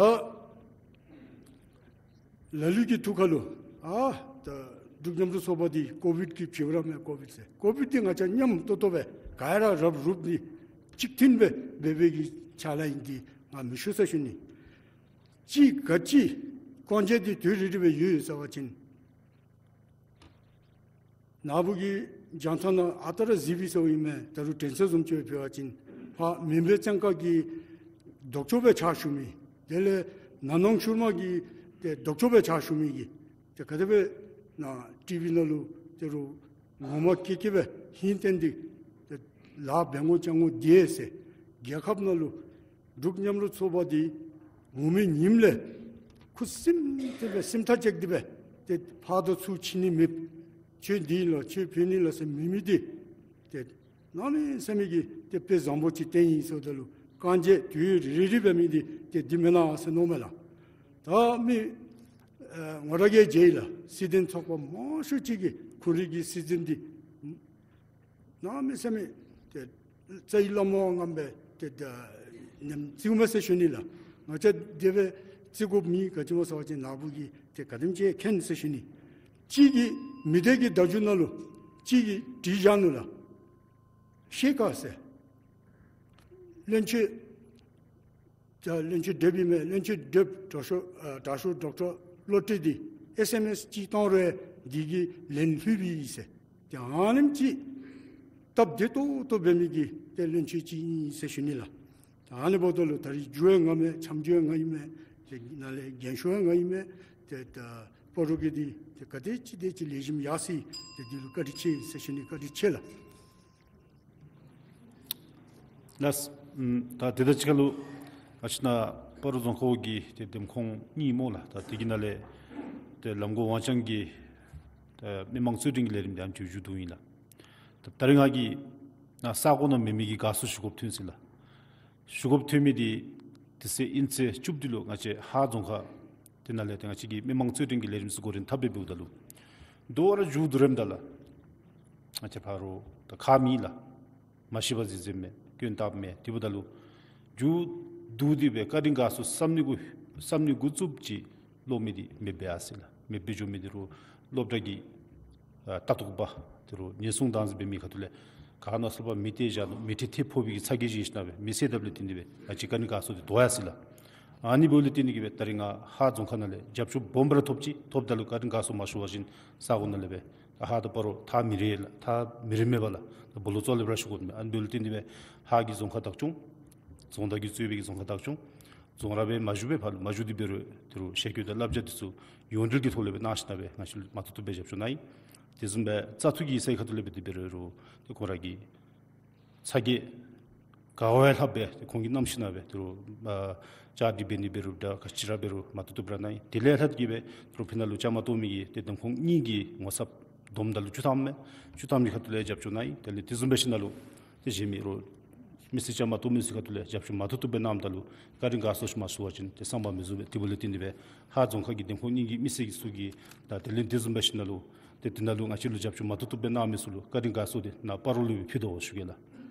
ལ་ལུ་གི་ཐུགས་ཁར་ལུ་ཨ་ད་འབྲུག་མཉམ་རུབ་ཚོགས་པ་འདི་ཀོ་བིཌ་ཀྱི་བྱེ་བ་ར་མས། ཀོ་བིཌ་ཟེར་ཀོ་བིཌ་འདི་ང་བཅས་མཉམ་ཏོག་ཏོ་སྦེ་ག་ར་རབ་རུབ་ནི་གཅིག་མཐུན་སྦེ་འབད་བའི་གི་ཕྱག་ལཱ་ཨིན། འདི་ང་མི་ཞུ་ཟེར་ཞུ་ནི། གཅིག་ག་ཅི་རྐང་རྗེས་འདི་དུས་རེ་རེ་སྦེ་ཡོད་ཡོད་ཟེར་བ་ཅིན་ནཱ་བུ་གི་རྒྱང་མཐོང་ནང་ཨ་རྟག་ར་གཟིགས་པས་ཟེརཝ་ཨིན་མས། ད་རུང་དྲན་གསོ་བཟུམ་ཅིག་འབད་བ་ཅིན་ཕར་མུན་པའི་བཙོན་ཁང་གི་ལྡོག་ཕྱོགས་སྦེ་ཕྱག་ཞུ་མི་དེ་ལས་ནང་ནང་ཤུལ་མ་གི་ཏེ་ལྡོག་ཕྱོགས་སྦེ་ཕྱག་ཞུ་མི་གི་ཏེ་ག་དེ་སྦེ་ནཱ་ཊི་ཝི་ནང་ལུ་ད་རུང་ངོ་མ་སྐྱེ་སྐྱེ་སྦེ་ཧིང་བརྟན་ཏེ་ཏེ་ལཱ་འབད་དགོ་རྐྱབ་དགོ་དེས་ཟེར་རྒྱལ་ཁབ་ནང་ལུ་འབྲུག་མཉམ་རུབ་ཚོགས་པ་འདི་ངོ་མའི་ཉིནམ་ལས་ཁུ་སིམ་སིམ་སྦེ་སེམས་ཐག་བཅད་དེ་སྦེ་ཏེ་ཕར་དང་ཚུར་ཕྱེ་ནི་མེད། ཁྱོད་འདི་ལགས་ཁྱོད་ཕར་ནི་ལགས་ཟེར་མེད་མི་འདི་ཏེ་གནམ་མེད་ས་མེད་ཀྱི་ཏེ་དཔེ་བཟང་པོ་ཅིག་བསྟན་ཡི་ཟེརཝ་ད་ལུ་རྐང་རྗེས་དུས་རེ་རེ་འབད་མི་འདི་ཏེ་འདི་མེན་ན་ཟེར་མནོཝ་མས་ལགས། ད་མི་ཨེ་ངོ་ར་གིས་མཇལ་ཡི་ལགས། སྲིད་དོན་ཚོགས་པ་མང་ཤོས་ཅིག་གིས་ ཕུ་རི་གི་སྲིད་འཛིན་འདི་གནམ་མེད་ས་མེད་ཏེ་རྩ་བའི་བླམ་ངོ་མ་སྦེ་ཏེ་ད་ཉམས་བརྩི་དགོ་མས་ཟེར་ཞུ་ནི་ལགས། ང་བཅས་དེ་སྦེ་བརྩི་དགོཔ་མེད། ག་ཅི་སྨོ་ཟེར་བ་ཅིན་ནཱ་བུ་གིས་ཏེ་ག་དེམ་ཅིག་མཁྱེན་ཟེར་ཞུ་ནི། གཅིག་གིས་མི་སྡེ་གི་བརྡ་བརྒྱུད་ནང་ལུ་གཅིག་གིས་བྲིས་བཞག་ནུག་ལགས། ཤེལ་དཀར་ཟེར། བློན་ཆེན་ད་བློན་ཆེན་སྒྲོལ་ཨིན་མས། བློན་ཆེན་སྒྲོལ་དྲག་ཤོས་ཨ་དྲག་ཤོས་ཌོག་ཊར་བློ་གྲོས་འདི་ཨེསི་ཨེམ་ཨེསི་ཅིག་བཏང་རུང་འདི་གིས་ལན་ལྷོད་པས་ཟེར། ཏེ་ཨ་ནེམ་ཅིག་སྟབས་བདེ་ཏོག་ཏོ་འབད་མི་གི་ཏེ་བློན་ཆེན་ཅིག་ཨིན་ཟེར་ཞུ་ནི་ལགས། ད་ཨ་ནི་འབདཝ་ད་ལུ་ད་རིས་རྒྱུ་ཡང་ང་མས། འཆམ་རྒྱུ་ཡང་ང་ཨིན་མས། ཏེ་ནཱ་ལས་རྒན་ཤོས་ཡང་ང་ཨིན་མས། ཏེ་ད་སྤ་རོ་གི་འདི་ཏེ་ག་དེ་ཅིག་དེ་ཅིག་ལེགས་ཤོམ་ཡར་སོ་ཡི། ཏེ་འདི་ལུ་བཀའ་དྲིན་ཆེ་ཟེར་ཞུ་ནི། བཀའ་དྲིན་ཆེ་ལགས། ལགས། ཨམ་ད་དེ་དང་གཅིག་ཁར་ལུ་ང་བཅས་ནཱ་སྤ་རོ་རྫོང་ཁག་གི་ཏེ་འདེམས་ཁོངས་གཉིས་སྨོ་ལགས། ད་དེ་གི་ནང་ལས་ཏེ་ལམ་གོང་ཝང་ལྕང་གི་ཏེ་མི་མང་རྩོད་འགྲན་གྱི་ལས་རིམ་འདི་ཨ་ནི་ཅིག་མཇུག་བསྡུ་ཡི་ལགས། ད་ད་རིས་ང་གིས་ནཱ་ས་གོ་ནང་མེད་མི་གི་དགའ་སོ་ཞུ་དགོཔ་ཐོན་ཅི་ལགས། ཞུ་དགོཔ་ཐོན་མི་འདི་དེ་ཚེ་ཨིན་ཚེས་བཅུ་བདུན་ལུ་ང་བཅས་ཧཱ་རྫོང་ཁག་དེ་ནང་ལས་ཏེ་ང་བཅས་ཀྱི་མི་མང་རྩོད་འགྲན་གྱི་ལས་རིམ་ཚུ་འགོ་འདྲེན་འཐབ་སྦེ་འབདཝ་ད་ལུ་དོ་རུང་མཇུག་བསྡུ་རནམ་ད་ལགས། ང་བཅས་ཕ་རོལ་ད་ཁ་མེད་ལགས། མ་ཤེས་པར་གཟིགས་གཟིགསཔ་མས། སྐྱོན་བཏགསཔ་མས། དེ་འབདཝ་ད་ལུ་མཇུག་བསྡུ་སྟེ་སྦེ་བཀའ་དྲིན་དགའ་སོ་བསམ་ནི་གུ་བསམ་ནི་འགོ་བཙུགསཔ་ཅིག་ལོག་མི་འདི་མེདཔ་སྦེ་ཡར་སོ་ཡི་ལགས། མེདཔ་སྦེ་འགྱོ་མི་འདི་རུང་སློབ་གྲྭ་གི་ཨ་ལྟ་རྟོག་པ་དེ་རུང་ཉེན་སྲུང་དང་ཟེར་འབད་མི་ཁ་ཐུག་ལས་ག་ནང་སླབ་མི་ཏེ་བཞག་ནུག། མེ་ཁྲལ་ཏེ་ཕོག་པའི་གི་ཚ་གྱང་བཞེས་ཞིནམ་སྦེ་མེ་བསད་དཔ་ལས་བརྟེན་ཏེ་སྦེ་ང་བཅས་བཀའ་དྲིན་དགའ་སོ་འདི་དོར་ཡར་སོ་ཡི་ལགས། ཨ་ནི་འབདཝ་ལས་བརྟེན་ཏེ་གིས་སྦེ་ད་རིས་ང་ཧཱ་རྫོང་ཁག་ནང་ལས་རྒྱབ་སྐྱོར་སྦོམ་ར་ཐོབ་ཅི། ཐོབ་ད་ལུ་བཀའ་དྲིན་དགའ་སོ་མ་ཞུ་བ་ཅིན་ས་གོ་ནང་ལས་སྦེ་ད་ཧཱ་དང་སྤ་རོ་ཐག་མི་རིང་ལགས། ཐག་མི་རིང་མས་པ་ལགས། ད་སྦོ་ལོགས་ཙོགས་ལས་ར་ཞུ་དགོ་མས། ཨ་ནི་འབདཝ་ལས་བརྟེན་ཏེ་སྦེ་ཧཱ་གི་རྫོང་ཁག་བདག་སྐྱོང་རྫོང་བདག་གིས་གཙོས་པའི་གི་རྫོང་ཁག་བདག་སྐྱོང་རྫོང་ར་སྦེ་མ་བཞུགས་པའི་ཕར་ལུ་མ་བཞུགས་ཏེ་འབད་རུང་དེ་རུང་ཞལ་བཀོད་དང་བསླབ་བྱ་འདི་ཚུ་ཡོངས་འབྲེལ་གྱི་ཐོག་ལས་སྦེ་གནང་ཞིནམ་སྦེ་ང་བཅས་ལུ་མ་བཏུབ་བཏུབ་སྦེ་རྒྱབ་སྐྱོར་གནང་ཡི། དེ་བཟུམ་སྦེ་བཙག་འཐུ་གི་ས་ཁ་ཐུག་ལས་འབད་དེ་འབད་རུང་ཏེ་ཁོང་ར་གི་ཚ་གྱང་ག་བ་ཡང་ལྷགཔ་སྦེ་ཏེ་ཁོང་གིས་གནང་ཞིནམ་སྦེ་དེ་རུང་ཨ་བཅའ་སྒྲིག་འབད་ནི་འབད་རུང་ད་ག་ཅི་ར་འབད་རུང་མ་བཏུབ་བཏུབ་ར་གནང་ཡི། དེ་ལས་ལྷག་སྟེ་གིས་སྦེ་དེ་རུང་ཕི་ནཱ་ལུ་བཅའ་མར་གཏོགས་མི་གི་ཏེ་འདེམས་ཁོངས་གཉིས་ཀྱི་ངོ་ཚབ་བསྡོམས་ད་ལུ་བཅུ་ཐམ་མས། བཅུ་ཐམ་གྱི་ཁ་ཐུག་ལས་རྒྱབ་སྐྱོར་གནང་ཡི། དེ་ལས་དེ་བཟུམ་སྦེ་ཞིནམ་ལུ་ཏེ་གཞན་མི་རུང་མི་སེར་བཅའ་མར་གཏོགས་མི་ཚུ་ཁ་ཐུག་ལས་རྒྱབ་སྐྱོར་མ་བཏུབ་བཏུབ་སྦེ་གནངམ་ད་ལུ་བཀའ་དྲིན་དགའ་སོ་ཞུ་མ་ཞུ་བ་ཅིན་ཏེ་བསམ་པ་མི་བཟོད་པས། དེ་འབདཝ་ལས་བརྟེན་ཏེ་སྦེ་ཧཱ་རྫོང་ཁག་གི་འདེམས་ཁོངས་གཉིས་ཀྱི་མི་སེར་ཚུ་གིས་ད་དེ་ལས་དེ་བཟུམ་སྦེ་ཞིནམ་ལུ་ཏེ་དེ་ནང་ལུ་ང་བཅས་ལུ་རྒྱབ་སྐྱོར་མ་བཏུབ་བཏུབ་སྦེ་གནང་མི་ཚུ་ལུ་བཀའ་དྲིན་དགའ་སོ་འདི་ནཱ་སྤ་རོ་ལུ་ཕུལ་དོ་ཞུ་གེ་ལགས།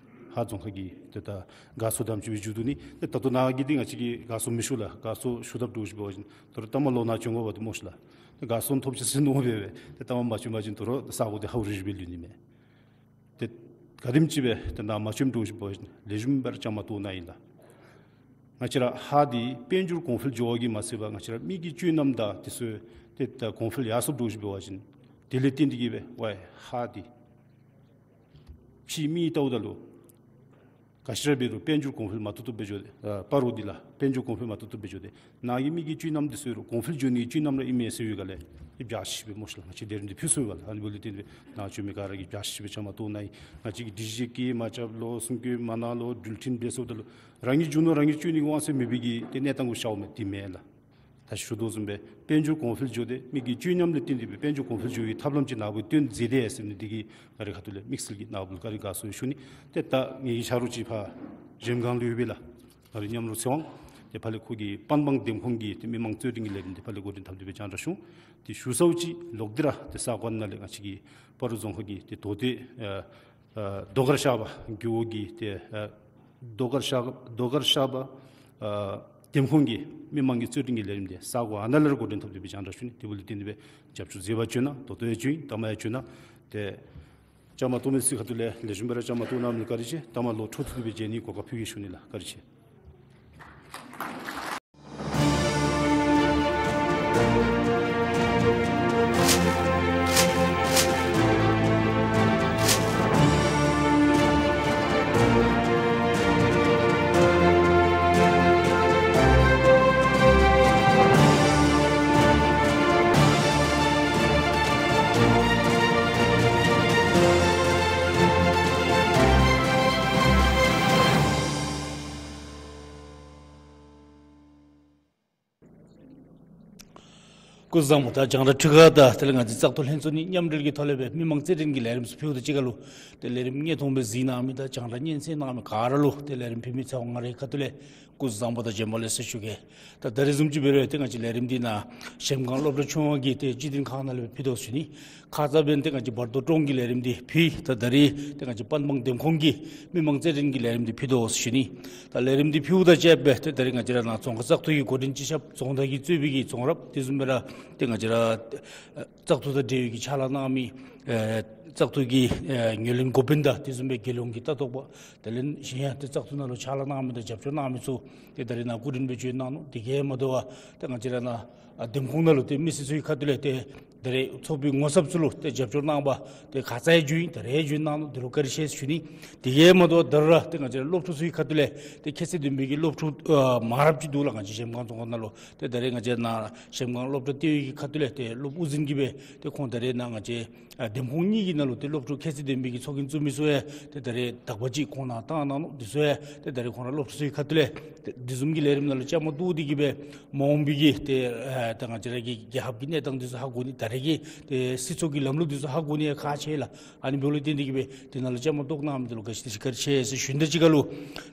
ཧཱ་རྫོང་ཁག་གི་ཏེ་ད་དགའ་སོ་དམ་ཅིག་སྦེ་མཇུག་བསྡུ་ནི། ཏེ་ད་ལྟོ་ནཱ་གི་འདི་ང་བཅས་ཀྱིས་དགའ་སོ་མི་ཞུ་ལགས། དགའ་སོ་ཞུ་དཔ་འདྲཝ་ཅིག་འབད་བ་ཅིན་དོ་རུང་ལྟ་མ་ལོག་ནཱ་བྱོན་དགོཔ་འདི་སྨོ་ཤིག་ལགས། ཏེ་དགའ་སོ་ཐོབ་ཅི་ཟེར་མནོ་སྦེ་སྦེ་ཏེ་ལྟ་མ་མ་བྱོན་པ་ཅིན་དོ་རུང་ས་གོ་འདི་ཧ་རུ་རི་སྦེ་ལུས་ནི་མས། ཏེ་ག་དེམ་ཅིག་སྦེ་ཏེ་ནཱ་མ་བྱོནམ་འདྲཝ་ཅིག་འབད་བ་ཅིན་ལེགས་ཤོམ་སྦེ་ར་བཅའ་མར་གཏོགས་གནང་ཡི་ལགས། ང་བཅས་ར་ཧཱ་འདི་དཔལ་འབྱོར་གོང་འཕེལ་འགྱོ་བ་གིས་མ་ཚད་པར་ང་བཅས་ར་མི་གི་སྤྱོད་ལམ་དང་དེ་ཚུ་ཏེ་ད་གོང་འཕེལ་ཡར་སོངམ་འདྲཝ་ཅིག་འབད་བ་ཅིན་དེ་ལས་བརྟེན་ཏེ་གིས་སྦེ་ཝའི་ཧཱ་འདི་ཕྱི་མི་གིས་བལྟཝ་ད་ལུ་ག་ཅི་ར་འབད་རུང་དཔལ་འབྱོར་གོང་འཕེལ་མ་བཏུབ་བཏུབ་སྦེ་འགྱོ་དེས། ཨ་སྤ་རོ་འདི་ལགས་དཔལ་འབྱོར་གོང་འཕེལ་མ་བཏུབ་བཏུབ་སྦེ་འགྱོ་དེས། ནཱ་གི་མི་གི་སྤྱོད་ལམ་འདི་ཚུ་རུང་གོང་འཕེལ་འགྱོ་ནིའི་སྤྱོད་ལམ་ར་ཨིན་མས་ཟེར་བའི་སྒང་ལས་ཏེ་འཇའ་ཆི་ཆི་སྦེ་སྨོ་ཤིག་ལགས། ང་བཅས་ལས་རིམ་འདི་ཕུལ་ཚུགས་པས་ལགས། ཨ་ནི་འབདཝ་ལས་བརྟེན་ཏེ་ནཱ་བྱོན་མི་ག་ར་གིས་འཇའ་ཆི་ཆི་སྦེ་བཅའ་མར་གཏོགས་གནང་ཡི། ང་བཅས་ཀྱིས་སྒྲིག་གཞི་བཀོད་མ་རྐྱབ་ལོ་གསུང་སྐད་མ་གནང་ལོ་འགྲུལ་འཕྲིན་འབད་ཚུགསཔ་ད་ལུ་རང་གིས་འགྱོ་ནོ་རང་གིས་སྤྱོད་ནི་གི་དབང་ཚད་མེད་པའི་གི་ཏེ་གནས་སྟངས་གུ་ཤརཝ་མས། དེ་མེན་ལགས། ད་ཞུ་དོ་བཟུམ་སྦེ་དཔལ་འབྱོར་གོང་འཕེལ་འགྱོ་དེས། མི་གི་སྤྱོད་ལམ་ལས་བརྟེན་ཏེ་སྦེ་དཔལ་འབྱོར་གོང་འཕེལ་འགྱོ་བའི་ཐབས་ལམ་ཅིག་ནཱ་བུ་སྟོན་མཛད་དེས་ཟེར་ནི་འདི་གིས་ང་རའི་ཁ་ཐུག་ལས་དམིགས་བསལ་གྱིས་ནཱ་བུ་ལུ་བཀའ་དྲིན་དགའ་ཚོར་ཞུ་ནི། ཏེ་ད་ངེ་གི་ཆ་རོགས་ཅིག་ཕར་གཞལམ་སྒང་ལུ་ཡོད་པས་ལགས། ང་རའི་མཉམ་རོགས་ཚེ་དབང་། ཏེ་ཕར་ལས་ཁོ་གིས་པན་སྦང་འདེམས་ཁོངས་ཀྱི་ཏེ་མི་མང་རྩོད་འགྲན་གྱི་ལས་རིམ་འདི་ཕར་ལས་འགོ་འདྲེན་འཐབ་སྟེ་སྦེ་རྒྱང་བསྒྲགས་ཞུ། ཏེ་ཞུ་ཚརཝ་ཅིག་ལོག་སྟེ་ར་ཏེ་ས་གོ་ནང་ལས་ང་བཅས་ཀྱི་སྤ་རོ་རྫོང་ཁག་གི་ཏེ་དོ་སྡེ་ཨ་ཨ་ཟློས་གར་ཤར་པ་རྒེད་འོག་གི་ཏེ་ཨ་ཟློས་གར་ཤར་ཟློས་གར་ཤར་པ་ཨ་འདེམས་ཁོངས་ཀྱི་མི་མང་གི་རྩོད་འགྲན་གྱི་ལས་རིམ་འདི་ས་གོ་ཨ་ནཱ་ལས་ར་འགོ་འདྲེན་འཐབ་སྟེ་སྦེ་རྒྱང་བསྒྲགས་ཞུ་ནི། དེ་འབདཝ་ལས་བརྟེན་ཏེ་སྦེ་རྒྱབ་སྐྱོར་མཛད་པར་བྱོན་གནང་། ད་ལྟོ་ཡང་བྱོན་ཡི། ད་མ་ཡང་བྱོན་གནང་། ཏེ་བཅའ་མར་གཏོགས་མི་ཚུ་ཁ་ཐུག་ལས་ལེགས་ཤོམ་སྦེ་ར་བཅའ་མར་གཏོགས་གནང་མི་བཀའ་དྲིན་ཆེ། ད་མ་ལོག་འཕྲོ་མཐུད་དེ་སྦེ་མཇལ་ནིའི་གོ་སྐབས་ཕུལ་གེ་ཞུ་ནི་ལགས། བཀའ་དྲིན་ཆེ། སྐུ་གཟུགས་བཟང་པོ། ད་རྒྱང་བསྒྲགས་ཁྲི་ཁ་དང་དེ་ལས་ང་བཅས་བཙག་འཐུ་ལྷན་ཚོགས་གཉིས་མཉམ་འབྲེལ་གྱི་ཐོག་ལས་སྦེ་མི་མང་རྩོད་འགྲན་གྱི་ལས་རིམ་ཚུ་ཕུལཝ་དང་གཅིག་ཁར་ལུ་ཏེ་ལས་རིམ་དངོས་མཐོང་སྦེ་གཟིགས་གནང་མི་དང་རྒྱང་བསྒྲགས་སྙན་གསན་གནང་མི་ག་ར་ལུ་ཏེ་ལས་རིམ་ཕུལ་མི་ཚེ་དབང་ང་རའི་ཁ་ཐུག་ལས་ སྐུ་གཟུགས་བཟང་པོ་དང་བྱོན་པ་ལེགས་སོ་ཞུ་གེ། ད་ད་རེས་བཟུམ་ཅིག་འབད་རུང་ཏེ་ང་བཅས་ལས་རིམ་འདི་ནཱ་གཞལམ་སྒང་སློབ་གྲྭ་ཆུང་བ་གི་ཏེ་སྤྱི་དོན་ཁང་ནང་ལས་ཕུལ་དོ་ཟེར་ཞུ་ནི། ཁ་ཙ་འབདན་ཏེ་ང་བཅས་བར་དོ་ཀྲོང་གི་ལས་རིམ་འདི་ཕུལ། ད་ད་རེས་ཏེ་ང་བཅས་པན་སྦང་འདེམས་ཁོངས་ཀྱི་མི་མང་རྩེད་འགྲན་གྱི་ལས་རིམ་འདི་ཕུལ་དོ་ཟེར་ཞུ་ནི། ད་ལས་རིམ་འདི་ཕུལཝ་དང་བཅསཔ་སྦེ་ཏེ་ད་རེས་ང་བཅས་ར་ནཱ་རྫོང་ཁག་བཙག་འཐུ་གི་འགོ་འདྲེན་སྤྱི་ཁྱབ་རྫོང་བདག་གིས་གཙོས་པའི་གི་རྫོང་རབ་དེ་བཟུམ་སྦེ་ར་ཏེ་ང་བཅས་ར་བཙག་འཐུ་དང་འབྲེལ་བའི་གི་ཕྱག་ལཱ་གནང་མི་ཨེ་བཙག་འཐུ་གི་ཨེ་ངོས་ལེན་འགོ་དཔོན་དང་དེ་བཟུམ་སྦེ་རྒྱལ་ཡོངས་ཀྱི་ལྟ་རྟོག་པ་དེ་ལས་གཞན་ཡང་ཏེ་བཙག་འཐུ་ནང་ལུ་ཕྱག་ལཱ་གནང་མི་དང་རྒྱབ་སྐྱོར་གནང་མི་ཚུ་ཏེ་ད་རེས་ནཱ་སྐུ་མགྲོན་སྦེ་བྱོན་གནང་ནུག། དེ་གིས་མ་དོ་བར་ཏེ་ང་བཅས་ར་ནཱ་ཨ་འདེམས་ཁོངས་ནང་ལུ་ཏེ་མི་སེར་ཚུ་གི་ཁ་ཐུག་ལས་ཏེ་ད་རེས་ཚོགས་པའི་ངོ་ཚབ་ཚུ་ལུ་ཏེ་རྒྱབ་སྐྱོར་གནང་པར་ཏེ་ཁ་ཙ་ཡང་བྱོན་ཡི། ད་རེས་ཡང་བྱོན་གནང་ནུག། འདི་ལུ་བཀའ་དྲིན་ཆེ་ཟེར་ཞུ་ནི། དེ་གིས་མ་དོ་བར་ད་རུང་ར་ཏེ་ང་བཅས་ར་སློབ་ཕྲུག་ཚུ་གི་ཁ་ཐུག་ལས་ཏེ་ཁྱད་ཚད་ལྡན་པའི་གི་སློབ་ཕྲུག་ཨ་མང་རབས་ཅིག་འདུག་ལགས། ང་བཅས་གཞལམ་སྒང་རྫོང་ཁག་ནང་ལུ་ཏེ་ད་རེས་ང་བཅས་ནཱ་གཞལམ་སྒང་སློབ་གྲྭ་ལྟེ་བའི་གི་ཁ་ཐུག་ལས་ཏེ་སློབ་དབུ་འཛིན་གྱིས་སྦེ་ཏེ་ཁོང་ད་རེས་ནཱ་ང་བཅས་ཨ་འདེམས་ཁོངས་གཉིས་ཀྱི་ནང་ལུ་ཏེ་སློབ་ཕྲུག་ཁྱད་ཚད་ལྡན་པའི་གི་ཚོགས་རྒྱན་བཙུགས་མི་ཚུ་ཡང་ཏེ་ད་རེས་དག་པ་ཅིག་ཁོང་ནཱ་བཏང་གནང་ནུག། འདི་ཚུ་ཡང་ཏེ་ད་རེས་ཁོང་ར་སློབ་ཕྲུག་ཚུ་གི་ཁ་ཐུག་ལས་ཏེ་དེ་བཟུམ་གྱི་ལས་རིམ་ནང་ལུ་བཅའ་མར་གཏོགས་ཏེ་གིས་སྦེ་མ་འོངས་པའི་གི་ཏེ་ཨ་ད་ང་བཅས་ར་གི་རྒྱལ་ཁབ་ཀྱི་གནས་སྟངས་འདི་ཚུ་ཧ་གོ་ནི། ད་རེས་ཀྱི་ཏེ་སྲིད་ཚོགས་ཀྱི་ལམ་ལུགས་འདི་ཚུ་ཧ་གོ་ནི་ཡང་ཁག་ཆེ་ལགས། ཨ་ནི་འབདཝ་ལས་བརྟེན་ཏེ་གིས་སྦེ་དེ་ནང་ལུ་བཅའ་མར་གཏོགས་གནང་མི་འདི་ལུ་ག་ཅི་དེ་ཅིག་བཀའ་དྲིན་ཆེ་ཟེར་ཞུ་ནི་དང་གཅིག་ཁར་ལུ་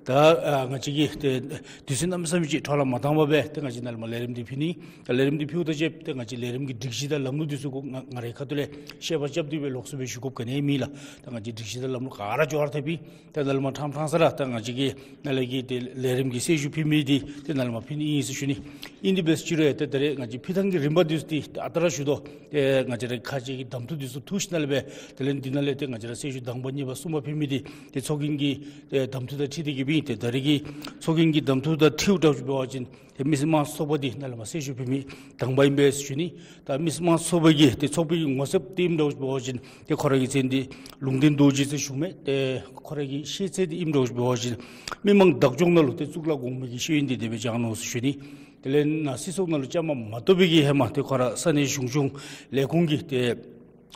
ད་ཨ་ང་བཅས་ཀྱིས་ཏེ་དུས་ཚོད་གནམ་མེད་ས་མེད་ཅིག་འཕྲོ་བརླག་མ་བཏང་པར་སྦེ་ཏེ་ང་བཅས་ནཱ་ལས་མར་ལས་རིམ་འདི་ཕུལ་ནི། ད་ལས་རིམ་འདི་ཕུལཝ་དང་བཅསཔ་ཏེ་ང་བཅས་ལས་རིམ་གྱི་སྒྲིག་གཞི་དང་ལམ་ལུགས་འདི་ཚུ་གུ་ང་ང་རའི་ཁ་ཐུག་ལས་བཤད་པ་རྐྱབ་སྟེ་སྦེ་ལོགས་སུ་སྦེ་ཞུ་དགོཔ་ག་ནི་ཡང་མེད་ལགས། ད་ང་བཅས་སྒྲིག་གཞི་དང་ལམ་ལུགས་ག་ར་འགྱོ་བར་ཐལ་པས། ད་ནཱ་ལས་མར་ཕྲང་ཕྲང་ས་ར་ད་ང་བཅས་ཀྱིས་ནཱ་ལས་ཀྱི་ཏེ་ལས་རིམ་གྱི་གསལ་ཞུ་ཕུལ་མི་འདི་ཏེ་ནཱ་ལས་མར་ཕུལ་ནི་ཨིན་ཟེར་ཞུ་ནི། ཨིན་དེ་འབད་ཟེར་ཅི་རུང་ཡང་ཏེ་ད་རེས་ང་བཅས་ཕུལ་ཐངས་ཀྱི་རིམ་པ་འདི་ཚུ་ཏེ་ཨ་རྟག་ར་ཞུ་དོ། ཏེ་ང་བཅས་ར་ཁ་ཤས་ཀྱིས་གདམ་འཐུ་འདི་ཚུ་འཐུ་ཞིནམ་ལས་སྦེ་དེ་ལས་འདི་ནང་ལས་ཏེ་ང་བཅས་ར་གསལ་ཞུ་དང་པ་གཉིས་པ་གསུམ་པ་ཕུལ་མི་འདི་ཏེ་ཚོགས་རྒྱན་གྱི་ཏེ་གདམ་འཐུ་དང་འཁྲིལ་ཏེ་གིས་སྦེ་ཏེ་ད་རེས་ཀྱི་ཚོགས་རྒྱན་གྱི་གདམ་འཐུ་དང་འཁྲིལཝ་འདྲཝ་ཅིག་འབད་བ་ཅིན་ཏེ་མི་སེར་དམངས་གཙོ་ཚོགས་པ་འདི་ནཱ་ལས་མར་གསལ་ཞུ་ཕུལ་མི་དང་པ་ཨིན་པས་ཟེར་ཞུ་ནི། ད་མི་སེར་དམངས་གཙོ་ཚོགས་པ་གི་ཏེ་ཚོགས་པའི་གི་ངོ་ཚབ་འདི་ཨིནམ་འདྲཝ་ཅིག་འབད་བ་ཅིན་ཏེ་ཁོ་ར་གི་མཚན་འདི་ལུང་བསྟན་རྡོ་རྗེ་ཟེར་ཞུཝ་མས། ཏེ་ཁོ་ར་གི་ཤེས་ཚད་འདི་ཨིནམ་འདྲཝ་ཅིག་འབད་བ་ཅིན་མི་དམངས་བདག་སྐྱོང་ནང་ལུ་ཏེ་གཙུག་ལག་གོང་མའི་གི་ཤེས་ཡོན་འདི་དེ་སྦེ་སྦྱང་ནུག་ཟེར་ཞུ་ནི། དེ་ལས་ནཱ་སྲིད་ཚོགས་ནང་ལུ་བཅའ་མར་མ་གཏོགས་པའི་གི་ཧེ་མ་ཏེ་ཁོ་ར་ས་གནས་གཞུང་སྐྱོང་ལས་ཁུངས་ཀྱི་ཏེ་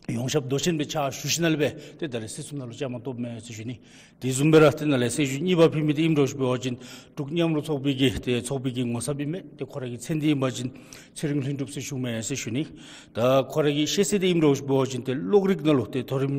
ཡོངས་ཁྱབ་མདོ་ཆེན་སྦེ་ཕྱག་ཞུ་ཞིནམ་ལས་སྦེ་ཏེ་ད་རེས་སྲིད་ཚོགས་ནང་ལུ་བཅའ་མར་གཏོགསཔ་མས་ཟེར་ཞུ་ནི། དེ་བཟུམ་སྦེ་ར་ཏེ་ནཱ་ལས་གསལ་ཞུ་གཉིས་པ་ཕུལ་མི་འདི་ཨིནམ་འདྲཝ་ཅིག་འབད་བ་ཅིན་འབྲུག་མཉམ་རུབ་ཚོགས་པའི་གི་ཏེ་ཚོགས་པའི་གི་ངོ་ཚབ་ཨིན་མས། ཏེ་ཁོ་ར་གི་མཚན་འདི་ཨིན་པ་ཅིན་ཚེ་རིང་ལྷུན་གྲུབ་ཟེར་ཞུཝ་མས་ཟེར་ཞུ་ནི། ད་ཁོ་ར་གི་ཤེས་ཚད་འདི་ཨིནམ་འདྲཝ་ཅིག་འབད་བ་ཅིན་ཏེ་གློག་རིག་ནང་ལུ་ཏེ་མཐོ་རིམ་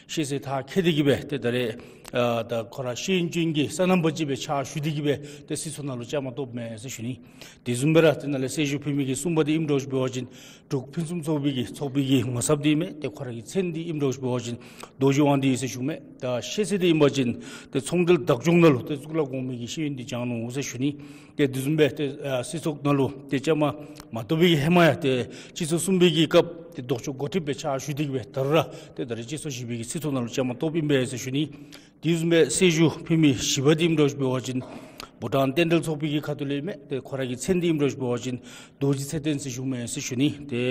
ཤེས་ཚད་མཐར་འཁྱོལ་ཏེ་གིས་སྦེ་ཏེ་ད་རེས་ཨ་ད་ཁོ་ར་ཤེས་ཡོན་ཅན་གྱི་སོ་ནམ་པ་ཅིག་སྦེ་ཕྱག་ཞུ་སྟེ་གིས་སྦེ་ཏེ་སྲིད་ཚོགས་ནང་ལུ་བཅའ་མར་གཏོགསཔ་མས་ཟེར་ཞུ་ནི། དེ་བཟུམ་སྦེ་ར་ཏེ་ནཱ་ལས་གསལ་ཞུ་ཕུལ་མི་གི་གསུམ་པ་འདི་ཨིནམ་འདྲཝ་ཅིག་འབད་བ་ཅིན་འབྲུག་ཕུན་སུམ་ཚོགས་པའི་གི་ཚོགས་པའི་གི་ངོ་ཚབ་འདི་ཨིན་མས། ཏེ་ཁོ་ར་གི་མཚན་འདི་ཨིནམ་འདྲཝ་ཅིག་འབད་བ་ཅིན་རྡོ་རྗེ་དབང་འདུས་ཟེར་ཞུཝ་མས། ད་ཤེས་ཚད་འདི་ཨིན་པ་ཅིན་ཏེ་ཚོང་འབྲེལ་བདག་སྐྱོང་ནང་ལུ་ཏེ་གཙུག་ལག་གོང་མའི་གི་ཤེས་ཡོན་འདི་སྦྱང་ནུག་ཟེར་ཞུ་ནི། ཏེ་དེ་བཟུམ་སྦེ་ཏེ་ཨ་སྲིད་ཚོགས་ནང་ལུ་ཏེ་བཅའ་མར་མ་གཏོགས་པའི་གི་ཧེ་མ་ཡང་ཏེ་སྤྱི་ཚོགས་གསུམ་པའི་གི་སྐབས་ཏེ་ལྡོག་ཕྱོགས་འགོ་ཁྲིདཔ་སྦེ་ཕྱག་ཞུ་སྟེ་གིས་སྦེ་ད་རུང་ར་ཏེ་ད་རེས་སྤྱི་ཚོགས་བཞི་པའི་གི་སྲིད་ཚོགས་ནང་ལུ་བཅའ་མར་གཏོགསཔ་ཨིན་པས་ཟེར་ཞུ་ནི། དེ་བཟུམ་སྦེ་གསལ་ཞུ་ཕུལ་མི་བཞི་པ་འདི་ཨིནམ་འདྲཝ་ཅིག་འབད་བ་ཅིན་བྷུ་ཊཱན་བསྟན་འབྲེལ་ཚོགས་པའི་གི་ཁ་ཐུག་ལས་ཨིན་མས། ཏེ་ཁོ་ར་གི་མཚན་འདི་ཨིནམ་འདྲཝ་ཅིག་འབད་བ་ཅིན་རྡོ་རྗེ་ཚེ་བརྟན་ཟེར་ཞུཝ་མས་ཟེར་ཞུ་ནི། ཏེ་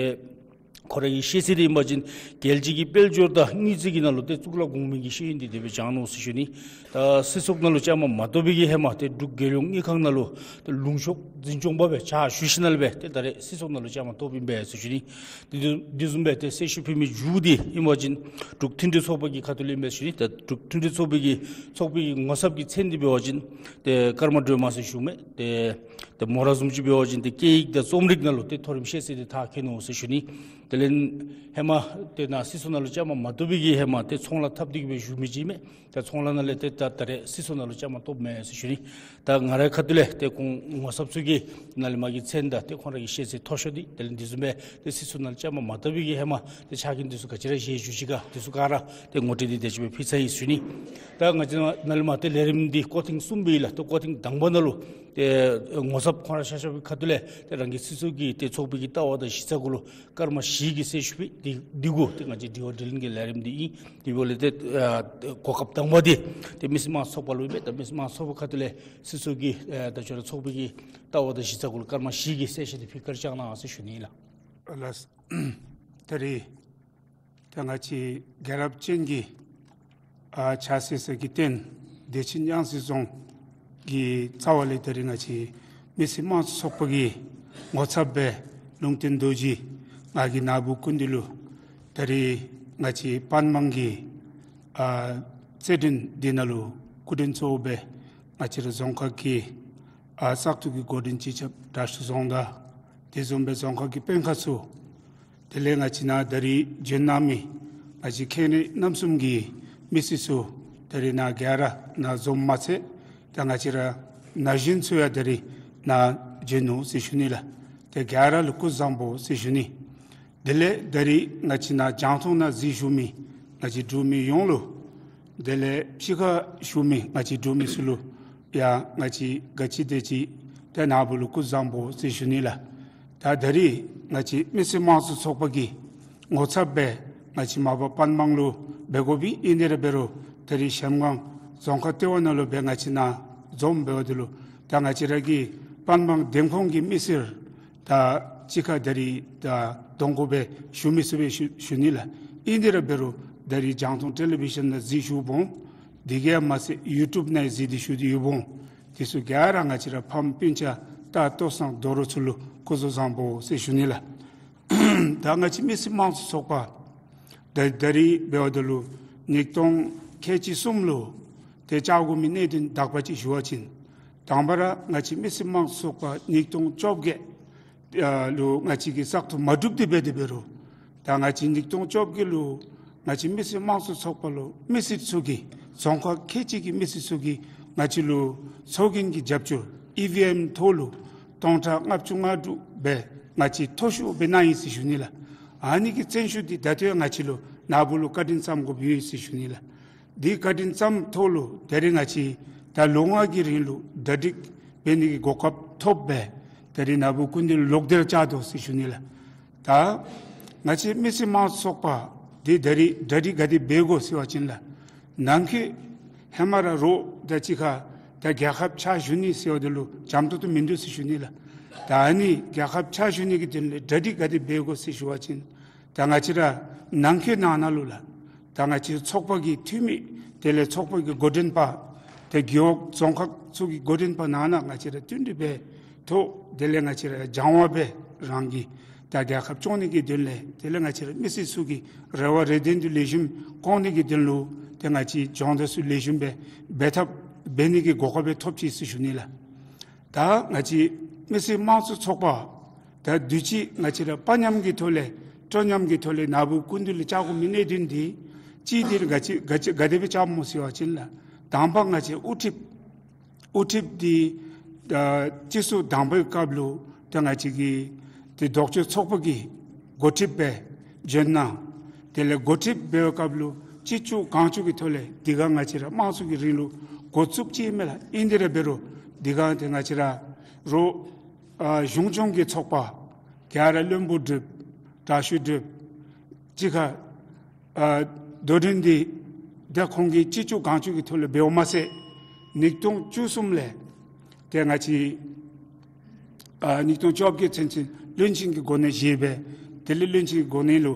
ཁོ་ར་གི་ཤེས་ཚད་འདི་ཨིན་པ་ཅིན་རྒྱལ་སྤྱི་གི་དཔལ་འབྱོར་དང་དངུལ་རྩིས་ཀྱི་ནང་ལུ་ཏེ་གཙུག་ལག་གོང་མའི་གི་ཤེས་ཡོན་འདི་དེ་སྦེ་སྦྱང་ནུག་ཟེར་ཞུ་ནི། ད་སྲིད་ཚོགས་ནང་ལུ་བཅའ་མར་མ་གཏོགས་པའི་གི་ཧེ་མ་ཏེ་འབྲུག་རྒྱལ་ཡོངས་དངུལ་ཁང་ནང་ལུ་ཏེ་ལུང་ཕྱོགས་འཛིན་སྐྱོང་པ་སྦེ་ཕྱག་ཞུ་ཞིནམ་ལས་སྦེ་ཏེ་ད་རེས་སྲིད་ཚོགས་ནང་ལུ་བཅའ་མར་གཏོགསཔ་ཨིན་པས་ཟེར་ཞུ་ནི། དེ་དེ་བཟུམ་སྦེ་ཏེ་གསལ་ཞུ་ཕུལ་མི་བཅུ་འདི་ཨིན་པ་ཅིན་འབྲུག་མཐུན་སྒྲིལ་ཚོགས་པ་གི་ཁ་ཐུག་ལས་ཨིན་པས་ཟེར་ཞུ་ནི། ད་འབྲུག་མཐུན་སྒྲིལ་ཚོགས་པའི་གི་ཚོགས་པའི་གི་ངོ་ཚབ་ཀྱི་མཚན་འདི་འབད་བ་ཅིན་ཏེ་ཀརྨ་སྒྲོལ་མ་ཟེར་ཞུཝ་མས། ཏེ་ཏེ་མོ་ར་བཟུམ་ཅིག་འབད་བ་ཅིན་ཏེ་སྐད་ཡིག་དང་རྩོམ་རིག་ནང་ལུ་ཏེ་མཐོ་རིམ་ཤེས་ཚད་འདི་མཐར་འཁྱོལ་ནུག་ཟེར་ཞུ་ནི། དེ་ལས་ཧེ་མ་ཏེ་ནཱ་སྲིད་ཚོགས་ནང་ལུ་བཅའ་མར་མ་གཏོགས་པའི་གི་ཧེ་མ་ཏེ་ཚོང་ལཱ་འཐབ་སྟེ་གིས་སྦེ་བཞུགས་མི་ཅིག་ཨིན་མས། ད་ཚོང་ལཱ་ནང་ལས་ཏེ་ད་ད་རེས་སྲིད་ཚོགས་ནང་ལུ་བཅའ་མར་གཏོགསཔ་མས་ཟེར་ཞུ་ནི། ད་ང་རའི་ཁ་ཐུག་ལས་ཏེ་ཁོང་ངོ་ཚབ་ཚུ་གི་ནཱ་ལས་མར་གྱི་མཚན་དང་ཏེ་ཁོང་ར་གི་ཤེས་ཚད་མཐོ་ཤོས་འདི་དེ་ལས་འདི་བཟུམ་སྦེ་ཏེ་སྲིད་ཚོགས་ནང་ལུ་བཅའ་མར་མ་གཏོགས་པའི་གི་ཧེ་མ་ཏེ་ཕྱག་འགན་འདི་ཚུ་ག་ཅི་ར་བཞེས་བཞུགས་ཅི་ག་འདི་ཚུ་ག་ར་ཏེ་ངོ་སྤྲོད་འདི་དེ་ཅིག་སྦེ་ཕུལ་ཚར་ཡི་ཟེར་ཞུ་ནི། ད་ང་བཅས་ནཱ་ལས་མར་ཏེ་ལས་རིམ་འདི་སྐོར་ཐེངས་གསུམ་པ་ཨིན་ལགས། ཏེ་སྐོར་ཐེངས་དང་པ་ནང་ལུ་ཏེ་ངོ་ཚབ་ཁོང་ར་ཤ་ཤ་བའི་ཁ་ཐུག་ལས་ཏེ་རང་གི་སྲིད་ཚོགས་ཀྱི་ཏེ་ཚོགས་པའི་གི་ལྟ་བ་དང་གཞི་རྩ་གུ་ལུ་སྐར་མ་བཞི་གི་གསལ་ཞུ་ཕུལ། འདི་འདི་གུ་ཏེ་ང་བཅས་དྲི་བ་དྲིས་ལན་གྱི་ལས་རིམ་འདི་ཨིན། དེ་འབདཝ་ལས་ཏེ་ཨ་གོ་སྐབས་དང་པ་འདི་ཏེ་མི་སེར་དམངས་གཙོ་ཚོགས་པ་ལུ་ཨིན་པས། ད་མི་སེར་དམངས་གཙོ་ཚོགས་པའི་ཁ་ཐུག་ལས་སྲིད་ཚོགས་ཀྱི་ཨ་ད་ཁྱོད་ར་ཚོགས་པའི་གི་ལྟ་བ་དང་གཞི་རྩ་གུ་ལུ་སྐར་མ་བཞི་གི་གསལ་བཤད་འདི་ཕུལ་བཀའ་དྲིན་བསྐྱང་གནང་ཟེར་ཞུ་ནི་ཨིན་ལགས། ཨ་ལགས། ད་རེས་ད་ང་བཅས་རྒྱལ་རབས་ཅན་གྱི་ཨ་ཕྱག་འཚལ་ས་གི་རྟེན་བདེ་ཆེན་གཡང་རྩེ་རྫོང་གི་རྩ་བ་ལས་ད་རེས་ང་བཅས་མི་སེར་དམངས་གཙོ་ཚོགས་པ་གི་ངོ་ཚབ་སྦེ་ལུང་བསྟན་རྡོ་རྗེ་ང་གིས་ནཱ་བུ་སྐུ་མདུན་ལུ་ད་རེས་ང་བཅས་པན་སྦང་གི་ཨ་རྩེད་འགྲན་འདི་ནང་ལུ་སྐུ་མགྲོན་གཙོ་བོ་སྦེ་ང་བཅས་ར་རྫོང་ཁག་གི་ཨ་བཙག་འཐུ་གི་འགོ་འདྲེན་སྤྱི་ཁྱབ་དྲག་ཤོས་རྫོང་བདག་དེ་བཟུམ་སྦེ་རྫོང་ཁག་གི་སྤེན་ཁག་ཚུ་དེ་ལས་ང་བཅས་ནཱ་ད་རེས་བྱོན་གནང་མི་ང་བཅས་ཁེངས་རིགས་རྣམ་གསུམ་གྱི་མི་སེར་ཚུ་ད་རེས་ནཱ་ག་ར་ནཱ་འཛོམས་མ་ཚད་ད་ང་བཅས་ར་ ན་གཞོན་ཚུ་ཡང་ད་རིས་ནཱ་བྱོན་ནུག་ཟེར་ཞུ་ནི་ལགས། ཏེ་ག་ར་ལུ་སྐུ་གཟུགས་བཟང་པོ་ཟེར་ཞུ་ནི། དེ་ལས་ད་རིས་ང་བཅས་ནཱ་རྒྱང་མཐོང་ནང་གཟིགས་བཞུགས་མི་ང་བཅས་འབྲུག་མི་ཡོངས་ལུ། དེ་ལས་ཕྱི་ཁར་བཞུགས་མི་ང་བཅས་འབྲུག་མི་ཚུ་ལུ་ཡང་ང་བཅས་ག་ཅི་དེ་ཅིག་ཏེ་ནཱ་བུ་ལུ་སྐུ་གཟུགས་བཟང་པོ་ཟེར་ཞུ་ནི་ལགས། ད་ད་རིས་ང་བཅས་མི་སེར་དམངས་གཙོ་ཚོགས་པ་གི་ངོ་ཚབ་སྦེ་ང་བཅས་མར་པ་པན་མང་ལུ་འབད་དགོ་པས། ཨིན་དེ་ར་འབད་རུང་ད་རིས་གཞལམ་སྒང་རྫོང་ཁག་ལྟེ་བ་ནང་ལུ་སྦེ་ང་བཅས་ནཱ་འཛོམས་འབདཝ་ད་ལུ་ད་ང་བཅས་ར་གི་པན་མང་འདེམས་ཁོངས་ཀྱི་མི་སེར་ད་གཅིག་ཁར་ད་རིས་ད་གདོང་བསྐོར་སྦེ་ཞུ་མི་ཚུགས་པས་ཞུ་ཞུ་ནི་ལགས། ཨིན་དེ་ར་འབད་རུང་ད་རིས་རྒྱང་མཐོང་ཊེ་ལི་བི་ཞཱན་ནང་གཟིགས་བཞུགས་འོང་། དེ་གིས་མ་ཚད་ཡུ་ཊུབ་ནང་གཟིགས་ཏེ་བཞུགས་ཏེ་ཡོདཔ་འོང་། དེ་ཚུ་ག་ར་ང་བཅས་ར་ཕམ་སྤུན་ཆ་ད་ལྟོ་ཚང་དོ་རུང་ཚུ་ལུ་སྐུ་གཟུགས་བཟང་པོ་ཟེར་ཞུ་ནི་ལགས། ད་ང་བཅས་མི་སེར་དམངས་གཙོ་ཚོགས་པ་ད་ད་རིས་འབདཝ་ད་ལུ་ཉིས་སྟོང་ཁལ་གཅིག་གསུམ་ལུ་ཏེ་བཅའ་དགོ་མི་གནད་དོན་དག་པ་ཅིག་ཞུ་བ་ཅིན། དང་པ་ར་ང་བཅས་མི་སེར་དམངས་གཙོ་ཚོགས་པ་ཉིས་སྟོང་བཅོ་བརྒྱད་ཨ་ལུ་ང་བཅས་ཀྱིས་བཙག་འཐུ་མ་གྲུབ་སྟེ་འབད་དེ་འབད་རུང་ད་ང་བཅས་ཉིས་སྟོང་བཅོ་བརྒྱད་ལུ་ང་བཅས་མི་སེར་དམངས་གཙོ་ཚོགས་པ་ལུ་མི་སེར་ཚུ་གིས་རྫོང་ཁག་ཁལ་གཅིག་གི་མི་སེར་ཚུ་གིས་ང་བཅས་ལུ་ཚོགས་རྒྱན་གྱི་རྒྱབ་སྐྱོར་ཨི་ཝི་ཨེམ་ཐོག་ལུ་སྟོང་ཕྲག་ལྔ་བཅུ་ང་དྲུག་སྦེ་ང་བཅས་མཐོ་ཤོས་སྦེ་གནང་ཡི་ཟེར་ཞུ་ནི་ལགས། ཨ་ནི་གི་བརྩོན་ཤུགས་འདི་ད་ལྟོ་ཡང་ང་བཅས་ལུ་ནཱ་བུ་ལུ་བཀའ་དྲིན་བསམ་དགོཔ་ཡོད་ཟེར་ཞུ་ནི་ལགས། དེ་བཀའ་དྲིན་བསམ་ཐོག་ལུ་ད་རིས་ང་བཅས་ད་ལོ་ལྔ་གི་རིང་ལུ་གྲ་སྒྲིག་འབད་ནི་གི་གོ་སྐབས་ཐོབ་སྦེ་ད་རིས་ནཱ་བུ་སྐུ་མདུན་ལུ་ལོག་སྟེ་ར་བཅར་དོ་ཟེར་ཞུ་ནི་ལགས། ད་ང་བཅས་མི་སེར་དམངས་གཙོ་ཚོགས་པ་འདི་ད་རིས་གྲ་སྒྲིག་ག་དེ་འབད་དགོ་ཟེར་བ་ཅིན་ལགས། ནང་འཁོད་ཧེ་མ་ར་རོགས་དང་གཅིག་ཁར་ད་རྒྱལ་ཁབ་ཕྱག་ཞུ་ནི་ཟེརཝ་ད་ལུ་འཇམ་ཏོང་ཏོ་མིན་འདུག་ཟེར་ཞུ་ནི་ལགས། ད་ཨ་ནི་རྒྱལ་ཁབ་ཕྱག་ཞུ་ནི་གི་དོན་ལས་གྲ་སྒྲིག་ག་དེ་འབད་དགོ་ཟེར་ཞུ་བ་ཅིན། ད་ང་བཅས་ར་ནང་འཁོད་ནང་ན་ལུ་ལགས། ད་ང་བཅས་ཚོགས་པ་གི་འཐུས་མི་དེ་ལས་ཚོགས་པ་གི་འགོ་འདྲེན་པ་ཏེ་རྒེད་འོག་རྫོང་ཁག་ཚུ་གི་འགོ་འདྲེན་པ་ནང་ན་ང་བཅས་ར་བསྟུན་གྲོས་འབད་ཐོག་དེ་ལས་ང་བཅས་ར་སྦྱང་བ་འབད་རང་གིས་ད་རྒྱལ་ཁབ་སྐྱོང་ནི་གི་དོན་ལས་དེ་ལས་ང་བཅས་ར་མི་སེར་ཚུ་གི་རེ་བ་རེ་འདུན་འདི་ལེགས་ཤོམ་སྐོང་ནི་གི་དོན་ལུ་ཏེ་ང་བཅས་སྦྱོང་བརྡར་ཚུ་ལེགས་ཤོམ་སྦེ་འབད་ཐབས་འབད་ནི་གི་གོ་སྐབས་སྦེ་ཐོབ་ཅི་ཟེར་ཞུ་ནི་ལགས། ད་ང་བཅས་མི་སེར་དམངས་གཙོ་ཚོགས་པ་ད་དུས་ཅི་ང་བཅས་ར་དཔའ་ཉམས་ཀྱི་ཐོག་ལས་སྤྲོ་ཉམས་ཀྱི་ཐོག་ལས་ནཱ་བུ་སྐུ་མདུན་ལུ་བཅར་དགོ་མི་གནད་དོན་འདི་ཅིག་འདི་ག་ཅི་ག་ཅི་ག་དེ་སྦེ་བཅརཝ་སྨོ་ཟེར་བ་ཅིན་ལགས། དང་པ་ང་བཅས་དབུ་ཁྲིདཔ་དབུ་ཁྲིདཔ་འདི་ད་སྤྱི་ཚོགས་དང་པའི་སྐབས་ལུ་ད་ང་བཅས་ཀྱི་ཏེ་ལྡོག་ཕྱོགས་ཚོགས་པ་གི་འགོ་ཁྲིདཔ་སྦེ་བྱོན་གནང་། དེ་ལས་འགོ་ཁྲིདཔ་འབད་བའི་སྐབས་ལུ་སྤྱི་སྤྱོད་གང་བྱུང་གི་ཐོག་ལས་དེ་སྒང་ང་བཅས་ར་དམངས་གཙོ་གི་རིང་ལུགས་འགོ་བཙུགས་ཅི་མས་ལགས། ཨིན་དེ་ར་འབད་རུང་དེ་སྒང་ཏེ་ང་བཅས་ར་རོགས་ཨ་གཞུང་སྐྱོང་གི་ཚོགས་པ་ག་ར་བློན་པོ་སྒྲུབ་དྲག་ཤོས་སྒྲུབ་གཅིག་ཁར་ཨ་དོ་འགྲན་འདི་ད་ཁོང་གིས་སྤྱི་སྤྱོད་གང་བྱུང་གི་ཐོག་ལས་འབདཝ་མ་ཚད་ཉིས་སྟོང་བཅུ་གསུམ་ལས་ཏེ་ང་བཅས་ཨ་ཉིས་སྟོང་བཅོ་བརྒྱད་ཚུན་ཚོད་བློན་ཆེན་གྱི་གོ་གནས་བཞེས་སྦེ་དེ་ལས་བློན་ཆེན་གྱི་གོ་གནས་ལུ་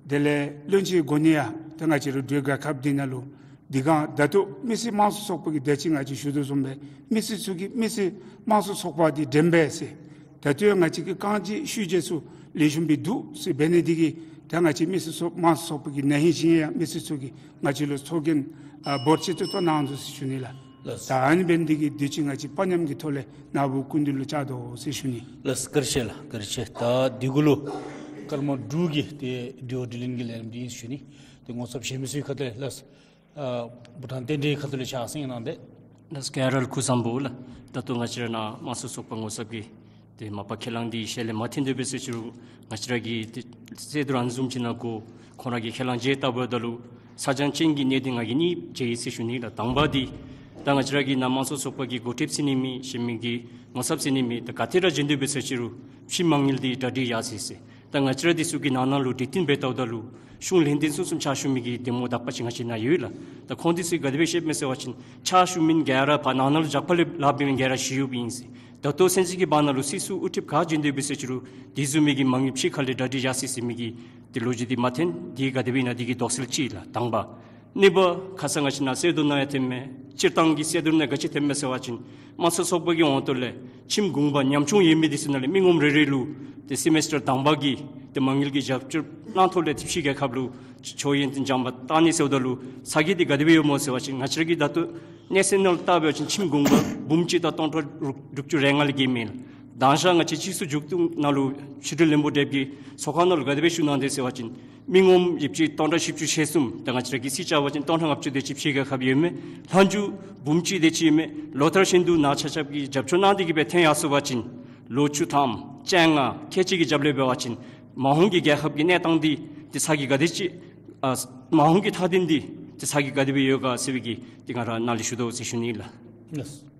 དེ་ལས་བློན་ཆེན་གྱི་གོ་གནས་ཡང་ཏེ་ང་བཅས་ར་འབྲུག་རྒྱལ་ཁབ་འདི་ནང་ལུ་དེ་སྒང་ད་ལྟོ་མི་སེར་དམངས་གཙོ་ཚོགས་པ་གིས་ད་ཅི་ང་བཅས་ཞུ་དོ་བཟུམ་སྦེ་མི་སེར་ཚུ་གིས་མི་སེར་དམངས་གཙོ་ཚོགས་པ་འདི་འདྲེན་པས་ཟེར། ད་ལྟོ་ཡང་ང་བཅས་ཀྱིས་རྐང་རྗེས་ཤུལ་རྗེས་ཚུ་ལེགས་ཤོམ་སྦེ་འདུག་ཟེར་འབད་ནི་འདི་གིས་ད་ང་བཅས་མི་སེར་ཚོགས་དམངས་གཙོ་ཚོགས་པ་གི་ན་ཧིང་གཞེས་ཧིང་ཡང་མི་སེར་ཚུ་གིས་ང་བཅས་ལུ་ཚོགས་རྒྱན་ཨ་འབོར་ཆེ་ཏོག་ཏོ་གནང་དོ་ཟེར་ཞུ་ནི་ལགས། ལགས། ད་ཨ་ནི་འབད་ནི་འདི་གིས་དུས་ཅི་ང་བཅས་དཔའ་ཉམས་ཀྱི་ཐོག་ལས་ནཱ་བུ་སྐུ་མདུན་ལུ་བཅར་དོ་ཟེར་ཞུ་ནི། ལགས་བཀའ་དྲིན་ཆེ་ལགས། བཀའ་དྲིན་ཆེ། ད་དེ་གུ་ལུ་ཀརྨ་འབྲུག་གི་ཏེ་འབྲེལ་བ་དྲི་ལན་གྱི་ལས་རིམ་འདི་ཨིན་ཟེར་ཞུ་ནི། ཏེ་ངོ་ཚབ་བཞེས་མི་ཚུ་ཁ་ཐུག་ལས་ལགས། ཨ་བྷུ་ཊཱན་རྟེན་འབྲེལ་ཁ་ཐུག་ལས་ཕྱག་འཚལ་གནང་སྟེ། ལགས་ག་ར་ལུ་སྐུ་གཟུགས་བཟང་པོ་ལགས། ད་ལྟོ་ང་བཅས་ར་ནཱ་དམངས་གཙོ་ཚོགས་པ་ངོ་ཚབ་ཀྱི་ཏེ་མ་པ་ཁས་བླངས་འདི་ཞལ་ལས་མ་ཐོན་དོ་བས་ཟེར་ཞུ་རུང་ང་བཅས་ར་གི་ཏེ་གསལ་དོ་ར་ཨ་ནི་བཟུམ་ཅིག་ནང་འགོ་ཁོང་ར་གི་ཁས་བླངས་མཇལ་བལྟཝ་ད་ལུ་ཚ་གྱང་ཅན་གྱི་གནད་དོན་ང་གིས་གཉིས་མཇལ་ཡི་ཟེར་ཞུ་ནི་ལགས། དང་པ་འདི་ད་ང་བཅས་ར་གི་ནཱ་དམངས་གཙོ་ཚོགས་པ་གི་འགོ་ཁྲིདཔ་ཟེར་ནི་མེད། གཞན་མི་གི་ངོ་ཚབ་ཟེར་ནི་མེད། ད་ག་ཏེ་ར་བྱོན་དོ་བས་ཟེར་ཞུ་རུང་ཕྱི་མ་དངུལ་འདི་གྲ་སྒྲིག་ཡར་སོ་ཡི་ཟེར། ད་ང་བཅས་ར་འདི་ཚུ་གི་ནང་ན་ལུ་གྲོས་བསྟུན་འབད་བལྟཝ་ད་ལུ་གཞུང་ལས་སྡེ་ཚུ་གསུམ་ཕྱག་ཞུ་མི་གི་འདེམས་ངོ་དག་པ་ཅིག་ང་བཅས་ནཱ་ཡོད་ལགས། ད་ཁོང་འདི་ཚུ་གིས་ག་དེ་སྦེ་བཤདཔ་མས་ཟེར་བ་ཅིན་ཕྱག་ཞུ་མི་ག་ར་ཕར་ནང་ན་ལུ་ཇག་པ་ལས་ལཱ་འབད་མི་ག་ར་ཞི་གཡོགཔ་ཨིན་ཟེར། ད་ལྟོ་ཚུན་ཚོད་ཀྱི་བར་ན་ལུ་སྲིད་ཚོགས་དབུ་ཁྲིདཔ་ག་བྱོན་དོ་བས་ཟེར་ཞུ་རུང་དེ་བཟུམ་མའི་གི་མ་དངུལ་ཕྱི་ཁ་ལས་གྲ་སྒྲིག་ཡར་སོ་ཡི་ཟེར་མི་གི་ཏེ་ལོ་རྒྱུས་འདི་མ་ཐོན། འདི་ག་དེ་སྦེ་ཨིན་ན་འདི་གི་དོགས་སེལ་ཅིག་ལགས། དང་པ། གཉིས་པ་ཁ་ཙ་ང་བཅས་ནཱ་གསལ་དོན་ནང་ཡང་ཐོནམ་མས། སྤྱིར་བཏང་གི་གསལ་དོན་ནང་ག་ཅི་ཐོནམ་མས་ཟེར་བ་ཅིན་དམངས་གཙོ་ཚོགས་པ་གི་འོག་ཏོ་ལས་ཁྱིམ་གུང་པ་ཉམ་ཆུང་ཡོད་མི་འདི་ཚུ་ནང་ལས་མི་ངོམ་རེ་རེ་ལུ་ཏེ་སེ་མེ་སི་ཊར་དང་པ་གི་ཏེ་མ་དངུལ་གྱི་རྒྱབ་སྐྱོར་གནང་ཐོག་ལས་ཏེ་ཕྱི་རྒྱལ་ཁབ་ལུ་ཕྱོགས་ཡོན་ཏན་སྦྱང་བརྡར་བཏང་ནི་ཟེརཝ་ད་ལུ་ཚ་གྱང་འདི་ག་དེ་སྦེ་ཡོདཔ་སྨོ་ཟེར་བ་ཅིན་ང་བཅས་ར་གི་ད་ལྟོ་གནས་ཚད་ནང་ལུ་བལྟ་བ་ཅིན་ཁྱིམ་གུང་པ་འབུམ་གཅིག་དང་སྟོང་ཕྲག་དྲུག་དྲུག་ཅུ་རེ་ལྔ་ལས་བརྒལ་མེད་ལགས། དང་ཞག་ང་བཅས་སྤྱི་ཚོགས་འཛུགས་སྐྲུན་ནང་ལུ་ཕྱི་འབྲེལ་བློན་པོ་སྦྲེལཔ་གིས་ཚོགས་ཁང་ནང་ལུ་ག་དེ་སྦེ་ཞུ་གནང་དེས་ཟེར་བ་ཅིན་མི་ངོམ་ཡོདཔ་ཅིག་སྟོང་ཕྲག་བཞི་བཅུ་ཞེ་གསུམ། ད་ང་བཅས་ར་གི་སྤྱི་ཚོགས་འབད་བ་ཅིན་སྟོང་ཕྲག་ལྔ་བཅུ་དེ་ཅིག་ཕྱི་རྒྱལ་ཁབ་ཡོད་མི་ལྷག་འཇུག་འབུམ་གཅིག་དེ་ཅིག་ཨིན་མས། ལོ་ལྟར་བཞིན་དུ་ནཱ་ཆ་ཁྱབ་ཀྱིས་རྒྱབ་སྐྱོར་གནང་སྟེ་གིས་སྦེ་ཐོན་ཡར་སོང་པ་ཅིན་ལོ་བཅུ་ཐམ་བཅོ་ལྔ་ཁལ་གཅིག་གི་རྒྱབ་ལས་འབད་བ་ཅིན་མ་འོངས་ཀྱི་རྒྱལ་ཁབ་ཀྱི་གནས་སྟངས་འདི་ཏེ་ཚ་གྱང་ག་དེ་ཅིག་ཨ་མ་འོངས་ཀྱི་མཐའ་དོན་འདི་ཏེ་ཚ་གྱང་ག་དེ་སྦེ་ཡོད་ག་ཟེར་བའི་གི་ཏེ་ང་ར་ནཱ་ལས་ཞུ་དོ་ཟེར་ཞུ་ནི་ལགས། ལགས།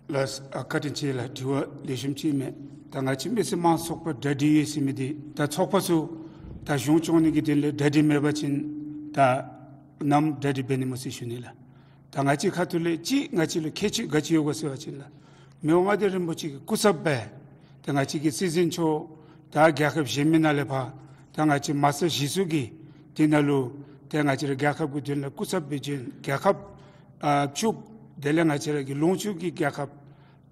ལགས། ཨ་བཀའ་དྲིན་ཆེ་ལགས། དྲི་བ་ལེགས་ཤོམ་ཅིག་ཨིན་མས། ད་ང་བཅས་མི་སེར་དམངས་གཙོ་ཚོགས་པ་གྲ་སྒྲིག་ཡོད་ཟེར་མི་འདི་ད་ཚོགས་པ་ཚུ་ད་གཞུང་སྐྱོང་ནི་གི་དོན་ལས་གྲ་སྒྲིག་མེད་པ་ཅིན་ད་ནམ་གྲ་སྒྲིག་འབད་ནི་སྨོ་ཟེར་ཞུ་ནི་ལགས། ད་ང་བཅས་ཁ་ཐུག་ལས་ཅིག་ང་བཅས་ལུ་ཁྱད་ཆོས་ག་ཅི་ཡོད་ག་ཟེར་བ་ཅིན་ལགས། མི་དབང་མངའ་བདག་རིན་པོ་ཆེ་གི་སྐུ་ཚབ་སྦེ་ད་ང་བཅས་ཀྱི་སྲིད་འཛིན་མཆོག་ད་རྒྱལ་ཁབ་གཞན་མི་ནང་ལས་ཕར་ད་ང་བཅས་མ་རྩ་གཞི་བཙུགས་ཀྱི་དེ་ནང་ལུ་ཏེ་ང་བཅས་ར་རྒྱལ་ཁབ་ཀྱི་དོན་ལས་སྐུ་ཚབ་སྦེ་བྱོན། རྒྱལ་ཁབ་ཨ་བཅུ་དེ་ལས་ང་བཅས་ར་གི་ལུང་ཕྱོགས་ཀྱི་རྒྱལ་ཁབ་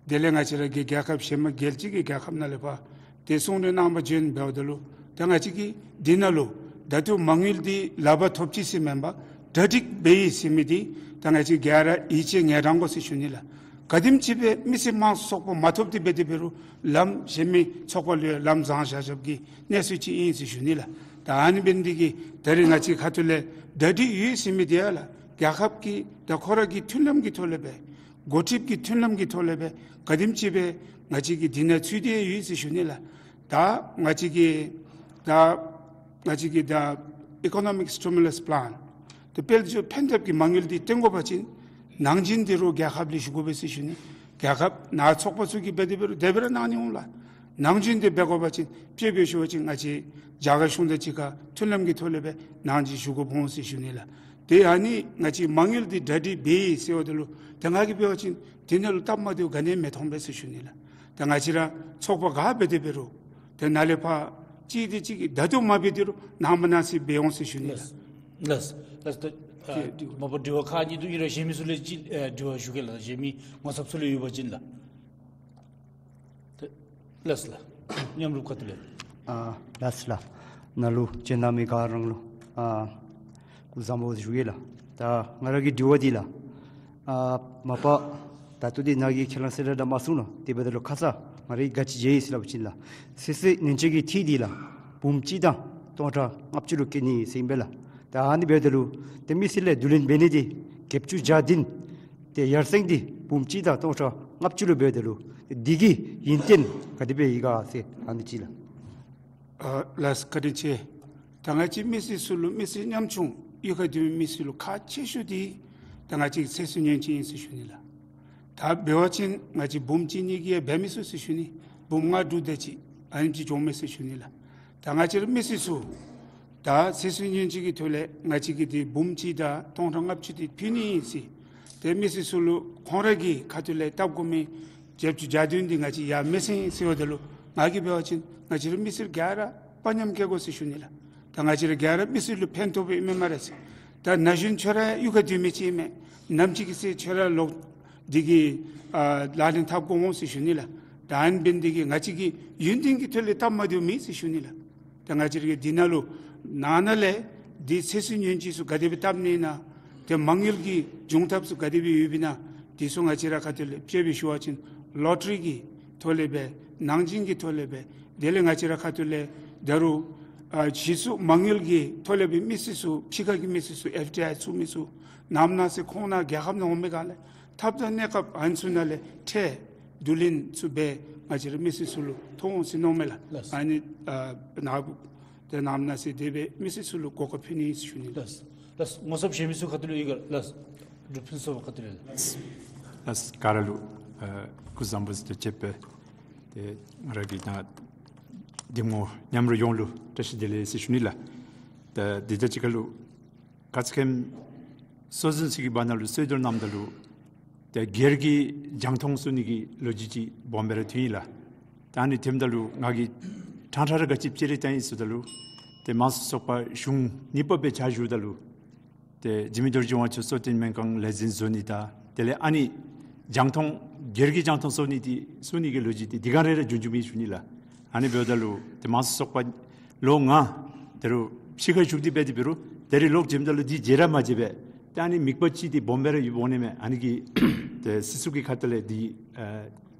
དེ་ལས་ང་བཅས་ར་གི་རྒྱལ་ཁབ་གཞན་མ་རྒྱལ་སྤྱི་གི་རྒྱལ་ཁབ་ནང་ལས་ཕར་ཏེ་གསུང་གྲོས་གནང་པར་བྱོན་འབདཝ་ད་ལུ་ད་ང་བཅས་ཀྱི་འདི་ནང་ལུ་ད་ལྟོ་མ་དངུལ་འདི་ལག་པར་ཐོབ་ཅི་ཟེར་མེན་པར་གྲ་སྒྲིག་འབད་ཡི་ཟེར་མི་འདི་ད་ང་བཅས་ག་ར་ཡིད་ཆེས་ངེས་དྲག་དགོ་ཟེར་ཞུ་ནི་ལགས། ག་དེམ་ཅིག་སྦེ་མི་སེར་དམངས་གཙོ་ཚོགས་པ་མ་ཐོབ་སྟེ་འབད་དེ་འབད་རུང་ལམ་གཞན་མི་ཚོགས་པ་ལུ་ཡང་ལམ་བཟང་བཞག་བཞགཔ་གི་གནས་ཚུལ་ཅིག་ཨིན་ཟེར་ཞུ་ནི་ལགས། ད་ཨ་ནི་འབད་ནི་འདི་གིས་ད་རེས་ང་བཅས་ཁ་ཐུག་ལས་གྲ་སྒྲིག་ཡོད་ཟེར་མི་འདི་ཡང་ལགས་རྒྱལ་ཁབ་ཀྱི་ད་ཁོ་ར་གི་མཐུན་ལམ་གྱི་ཐོག་ལས་སྦེ་འགོ་ཁྲིདཔ་གི་མཐུན་ལམ་གྱི་ཐོག་ལས་སྦེ་ག་དེམ་ཅིག་སྦེ་ང་བཅས་ཀྱིས་འདི་ནང་ཚུད་དེ་ཡོད་ཟེར་ཞུ་ནི་ལགས། ད་ང་བཅས་ཀྱི་ད་ང་བཅས་ཀྱི་ད་ཨི་ཀོ་ནོ་མིག་སི་ཊི་མུ་ལས་པི་ལཱན་ཏེ་དཔལ་འབྱོར་ཕན་ཐབས་ཀྱི་མ་དངུལ་འདི་བཏོན་དགོ་པ་ཅིན་ནང་འཛིང་འདི་རུང་རྒྱལ་ཁབ་ལས་ཞུ་དགོ་པས་ཟེར་ཞུ་ནི། རྒྱལ་ཁབ་ནང་ཚོགས་པ་ཚུ་གིས་འབད་དེ་འབད་རུང་དེ་སྦེ་ར་གནང་ནི་འོང་ལགས། ནང་འཛིང་འདི་འབད་དགོ་པ་ཅིན་དཔྱེ་སྦེ་ཞུ་བ་ཅིན་ང་བཅས་རྒྱ་གར་གཞུང་དང་གཅིག་ཁར་མཐུན་ལམ་གྱི་ཐོག་ལས་སྦེ་ནང་འཛིང་ཞུ་དགོཔ་འོང་ཟེར་ཞུ་ནི་ལགས། ཏེ་ཨ་ནི་ང་བཅས་མ་དངུལ་འདི་གྲ་སྒྲིག་འབད་ཡི་ཟེརཝ་ད་ལུ་ད་ང་གིས་འབད་བ་ཅིན་དེ་ནང་ལུ་སྟབས་མ་བདེཝ་ག་ནི་ཡང་མི་མཐོང་པས་ཟེར་ཞུ་ནི་ལགས། ད་ང་བཅས་ར་ཚོགས་པ་ག་འབད་དེ་འབད་རུང་ཏེ་ནཱ་ལས་ཕར་གཅིག་དེ་གཅིག་གིས་ད་ལྟོ་མ་འབད་དེ་རུང་ནངས་པ་གནངས་ཚེ་འབད་འོང་ཟེར་ཞུ་ནི་ལགས། ལགས། ལགས། ད་ཨ་ཏེ་མ་པ་དྲི་བ་ཁག་གཉིས་འདུག། ཨིན་རུང་གཞན་མི་ཚུ་ལས་ཅིག་ཨ་དྲི་བ་ཞུ་གེ་ལགས། གཞན་མི་ངོ་ཚབ་ཚུ་ལས་ཡོད་པ་ཅིན་ལགས། ཏེ་ལགས་སོ་ལགས། མཉམ་རུབ་ཁ་ཐུག་ལས། ཨ་ལགས་སོ་ལགས། ནཱ་ལུ་སྤྱན་དྲངས་མི་ག་ར་ལུ་ཨ་སྐུ་གཟུགས་བཟང་པོ་ཞུ་གེ་ལགས། ད་ང་ར་གི་དྲི་བ་འདི་ལགས། ཨ་མ་པ་ད་ལྟོ་འདི་ནཱ་གིས་ཁས་བླངས་གསལ་བསྒྲགས་མ་གསུངས་ནུག། དེ་འབདཝ་ད་ལུ་ཁ་ཙ་ང་ར་གིས་ག་ཅི་མཇལ་ཡི་ཟེར་སླབ་པ་ཅིན་ལགས། ཚེ་སྲོག་ཉེན་བཅོལ་གྱི་འཐུས་འདི་ལགས་འབུམ་གཅིག་དང་སྟོང་ཕྲག་ལྔ་བཅུ་ལུ་བཀལ་ནི་ཟེར་ཨིན་པས་ལགས། ད་ཨ་ནི་འབདཝ་ད་ལུ་ཏེ་མི་སེར་ལས་བསྡུ་ལེན་འབད་ནི་འདི་བརྒྱད་ཅུ་གྱ་བདུན་ཏེ་ཡར་སེང་འདི་འབུམ་གཅིག་དང་སྟོང་ཕྲག་ལྔ་བཅུ་ལུ་འབདཝ་ད་ལུ་འདི་གི་ཡོན་ཏན་ག་དེ་སྦེ་ཡོད་ག་ཟེར་ཨ་ནི་ཅིག་ལགས། ཨ་ལགས་བཀའ་དྲིན་ཆེ། ད་ང་བཅས་མི་སེར་ཚུ་ལུ་མི་སེར་ཉམ་ཆུང་གཡུས་ཁར་སྡོད་མི་སེར་ལུ་ཁག་ཆེ་ཤོས་འདི་ད་ང་བཅས་ཚེ་སྲོག་ཉེན་བཅོལ་ཨིན་ཟེར་ཞུ་ནི་ལགས། ད་འབད་བ་ཅིན་ང་བཅས་འབུམ་གཅིག་གཉིས་ཀྱིས་ཡང་འབད་མི་ཚུགས་ཟེར་ཞུ་ནི། འབུམ་ལྔ་དྲུག་དེ་ཅིག་ཨ་ནེམ་ཅིག་འགྱོཝ་མས་ཟེར་ཞུ་ནི་ལགས། ད་ང་བཅས་ར་མི་སེར་ཚུ་ད་ཚེ་སྲོག་ཉེན་བཅོལ་གྱི་ཐོག་ལས་ང་བཅས་ཀྱིས་འདི་འབུམ་གཅིག་དང་སྟོང་ཕྲག་ལྔ་བཅུ་འདི་ཕུལ་ནི་ཨིན་ཟེར། ཏེ་མི་སེར་ཚུ་ལུ་ཁོང་ར་གི་ཁ་ཐུག་ལས་བཏབ་དགོ་མི་བརྒྱད་ཅུ་གྱ་བདུན་འདི་ང་བཅས་ཡར་མི་སེར་ཟེརཝ་ད་ལུ་ང་གིས་འབད་བ་ཅིན་ང་བཅས་ར་མི་སེར་ག་ར་དཔའ་ཉམས་བསྐྱེད་དགོ་ཟེར་ཞུ་ནི་ལགས། ད་ང་བཅས་ར་ག་ར་མི་སེར་ལུ་ཕན་ཐོགས་པའི་ཨིན་མས་སྨ་རེ་ཟེར། ད་ན་གཞོན་ཁྱོད་ར་གཡུས་ཁར་སྡོད་མི་ཅིག་ཨིན་མས། ནམ་ཅིག་གི་ཚེ་ཁྱོད་ར་ལོག་འདི་གི་ཨ་ལག་ལེན་འཐབ་དགོཔ་འོང་ཟེར་ཞུ་ནི་ལགས། ད་ཨ་ནི་འབད་ནི་འདི་གིས་ང་བཅས་ཀྱི་ཡོན་ཏན་གྱི་ཐོག་ལས་སྟབས་མ་བདེཝ་མེད་ཟེར་ཞུ་ནི་ལགས། ད་ང་བཅས་ར་གི་འདི་ནང་ལུ་ནང་ན་ལས་འདི་ཚེ་སྲོག་ཉེན་བཅོལ་ཚུ་ག་དེ་སྦེ་བཏབ་ནི་ཨིན་ན། ཏེ་མ་དངུལ་གྱི་འབྱུང་ཐབས་ཚུ་ག་དེ་སྦེ་ཡོདཔ་ཨིན་ན། འདི་ཚུ་ང་བཅས་ར་ཁ་ཐུག་ལས་དཔྱེ་སྦེ་ཞུ་བ་ཅིན་ལོ་ཊ་རི་གི་ཐོག་ལས་སྦེ་ནང་འཛིང་གི་ཐོག་ལས་སྦེ་དེ་ལས་ང་བཅས་ར་ཁ་ཐུག་ལས་ད་རུང་ཨ་གཞི་བཙུགས་མ་དངུལ་གྱི་ཐོག་ལས་སྦེ་མི་སེར་ཚུ་ཕྱི་ཁ་གི་མི་སེར་ཚུ་ཨེཕ་ཌི་ཨའི་ཚུ་མི་ཚུ་ནངས་པ་གནངས་ཚེ་ཁོང་ནཱ་རྒྱལ་ཁབ་ནང་འོང་མི་ག་ལས་ཐབས་དང་གནས་སྐབས་ཨ་ནི་ཚུ་ནང་ལས་ཁྲལ་བསྡུ་ལེན་ཚུ་སྦེ་ང་བཅས་ར་མི་སེར་ཚུ་ལུ་ཐོབ་འོང་ཟེར་མནོཝ་མས་ལགས། ལགས། ཨ་ནི་ཨ་ནཱ་ཏེ་ནངས་པ་གནངས་ཚེ་དེ་སྦེ་མི་སེར་ཚུ་ལུ་གོ་སྐབས་ཕུལ་ནི་ཨིན་ཟེར་ཞུ་ནི། ལགས། ལགས། ངོ་ཚབ་གཞན་མི་ཚུ་ཁ་ཐུག་ལས་ཡོད་ག་ལགས། འབྲུག་ཕུན་ཚོགས་ཁ་ཐུག་ལས་ལགས། ལགས། ག་ར་ལུ་ཨ་སྐུ་གཟུགས་བཟང་པོ་ཟེར་དང་བཅས་པའི་ཏེ་ང་ར་གི་ནཱ་གདམ་ངོ་མཉམ་རོགས་ཡོངས་ལུ་བཀྲ་ཤིས་བདེ་ལེགས་ཟེར་ཞུ་ནི་ལགས། ད་འདི་དང་གཅིག་ཁར་ལུ་ཀ་ཙ་མཁན་སྲོལ་འཛིན་ཚུ་གི་བར་ན་ལུ་གསོལ་འདེབས་གནངམ་ད་ལུ་ཏེ་སྒེར་གྱི་རྒྱང་མཐོང་བཟོ་ནི་གི་ལོ་རྒྱུས་ཅིག་སྦོམ་སྦེ་ར་ཐོན་ཡི་ལགས། ད་ཨ་ནི་ཐོནམ་ད་ལུ་ང་གིས་ཕྲང་ཕྲང་ར་ག་ཅི་བཅའ་ར་བཏང་ཡི་ཟེརཝ་ད་ལུ་ཏེ་དམངས་གཙོའི་ཚོགས་པ་གཞུང་གཉིས་པ་སྦེ་ཕྱག་ཞུཝ་ད་ལུ་ཏེ་འཇིགས་མེད་རྡོ་རྗེ་དབང་ཕྱུག་གཙོ་བསྟེན་སྨན་ཁང་ལས་འཛིན་བཟོ་ནི་དང་དེ་ལས་ཨ་ནི་རྒྱང་མཐོང་སྒེར་གྱི་རྒྱང་མཐོང་བཟོ་ནི་འདི་བཟོ་ནི་གི་ལོ་རྒྱུས་འདི་འདི་ག་ར་ར་རྒྱུན་རྒྱུན་མི་ཞུ་ནི་ལགས། ཨ་ནི་འབདཝ་ད་ལུ་ཏེ་དམངས་གཙོའི་ཚོགས་པ་ལོ་ལྔ་ད་རུང་ཕྱི་ཁར་བཞུགས་ཏེ་འབད་དེ་འབད་རུང་ད་རིས་ལོག་འགྱོཝ་ད་ལུ་འདི་མཇལ་ར་མ་མཇལ་བས། ཏེ་ཨ་ནི་དམིགས་པ་ཅིག་འདི་སྦོམ་སྦེ་ར་ཡོདཔ་འོང་ནི་མས། ཨ་ནི་གིས་ཏེ་སྲིད་ཚོགས་ཀྱི་ཁ་ཐུག་ལས་འདི་ཨ་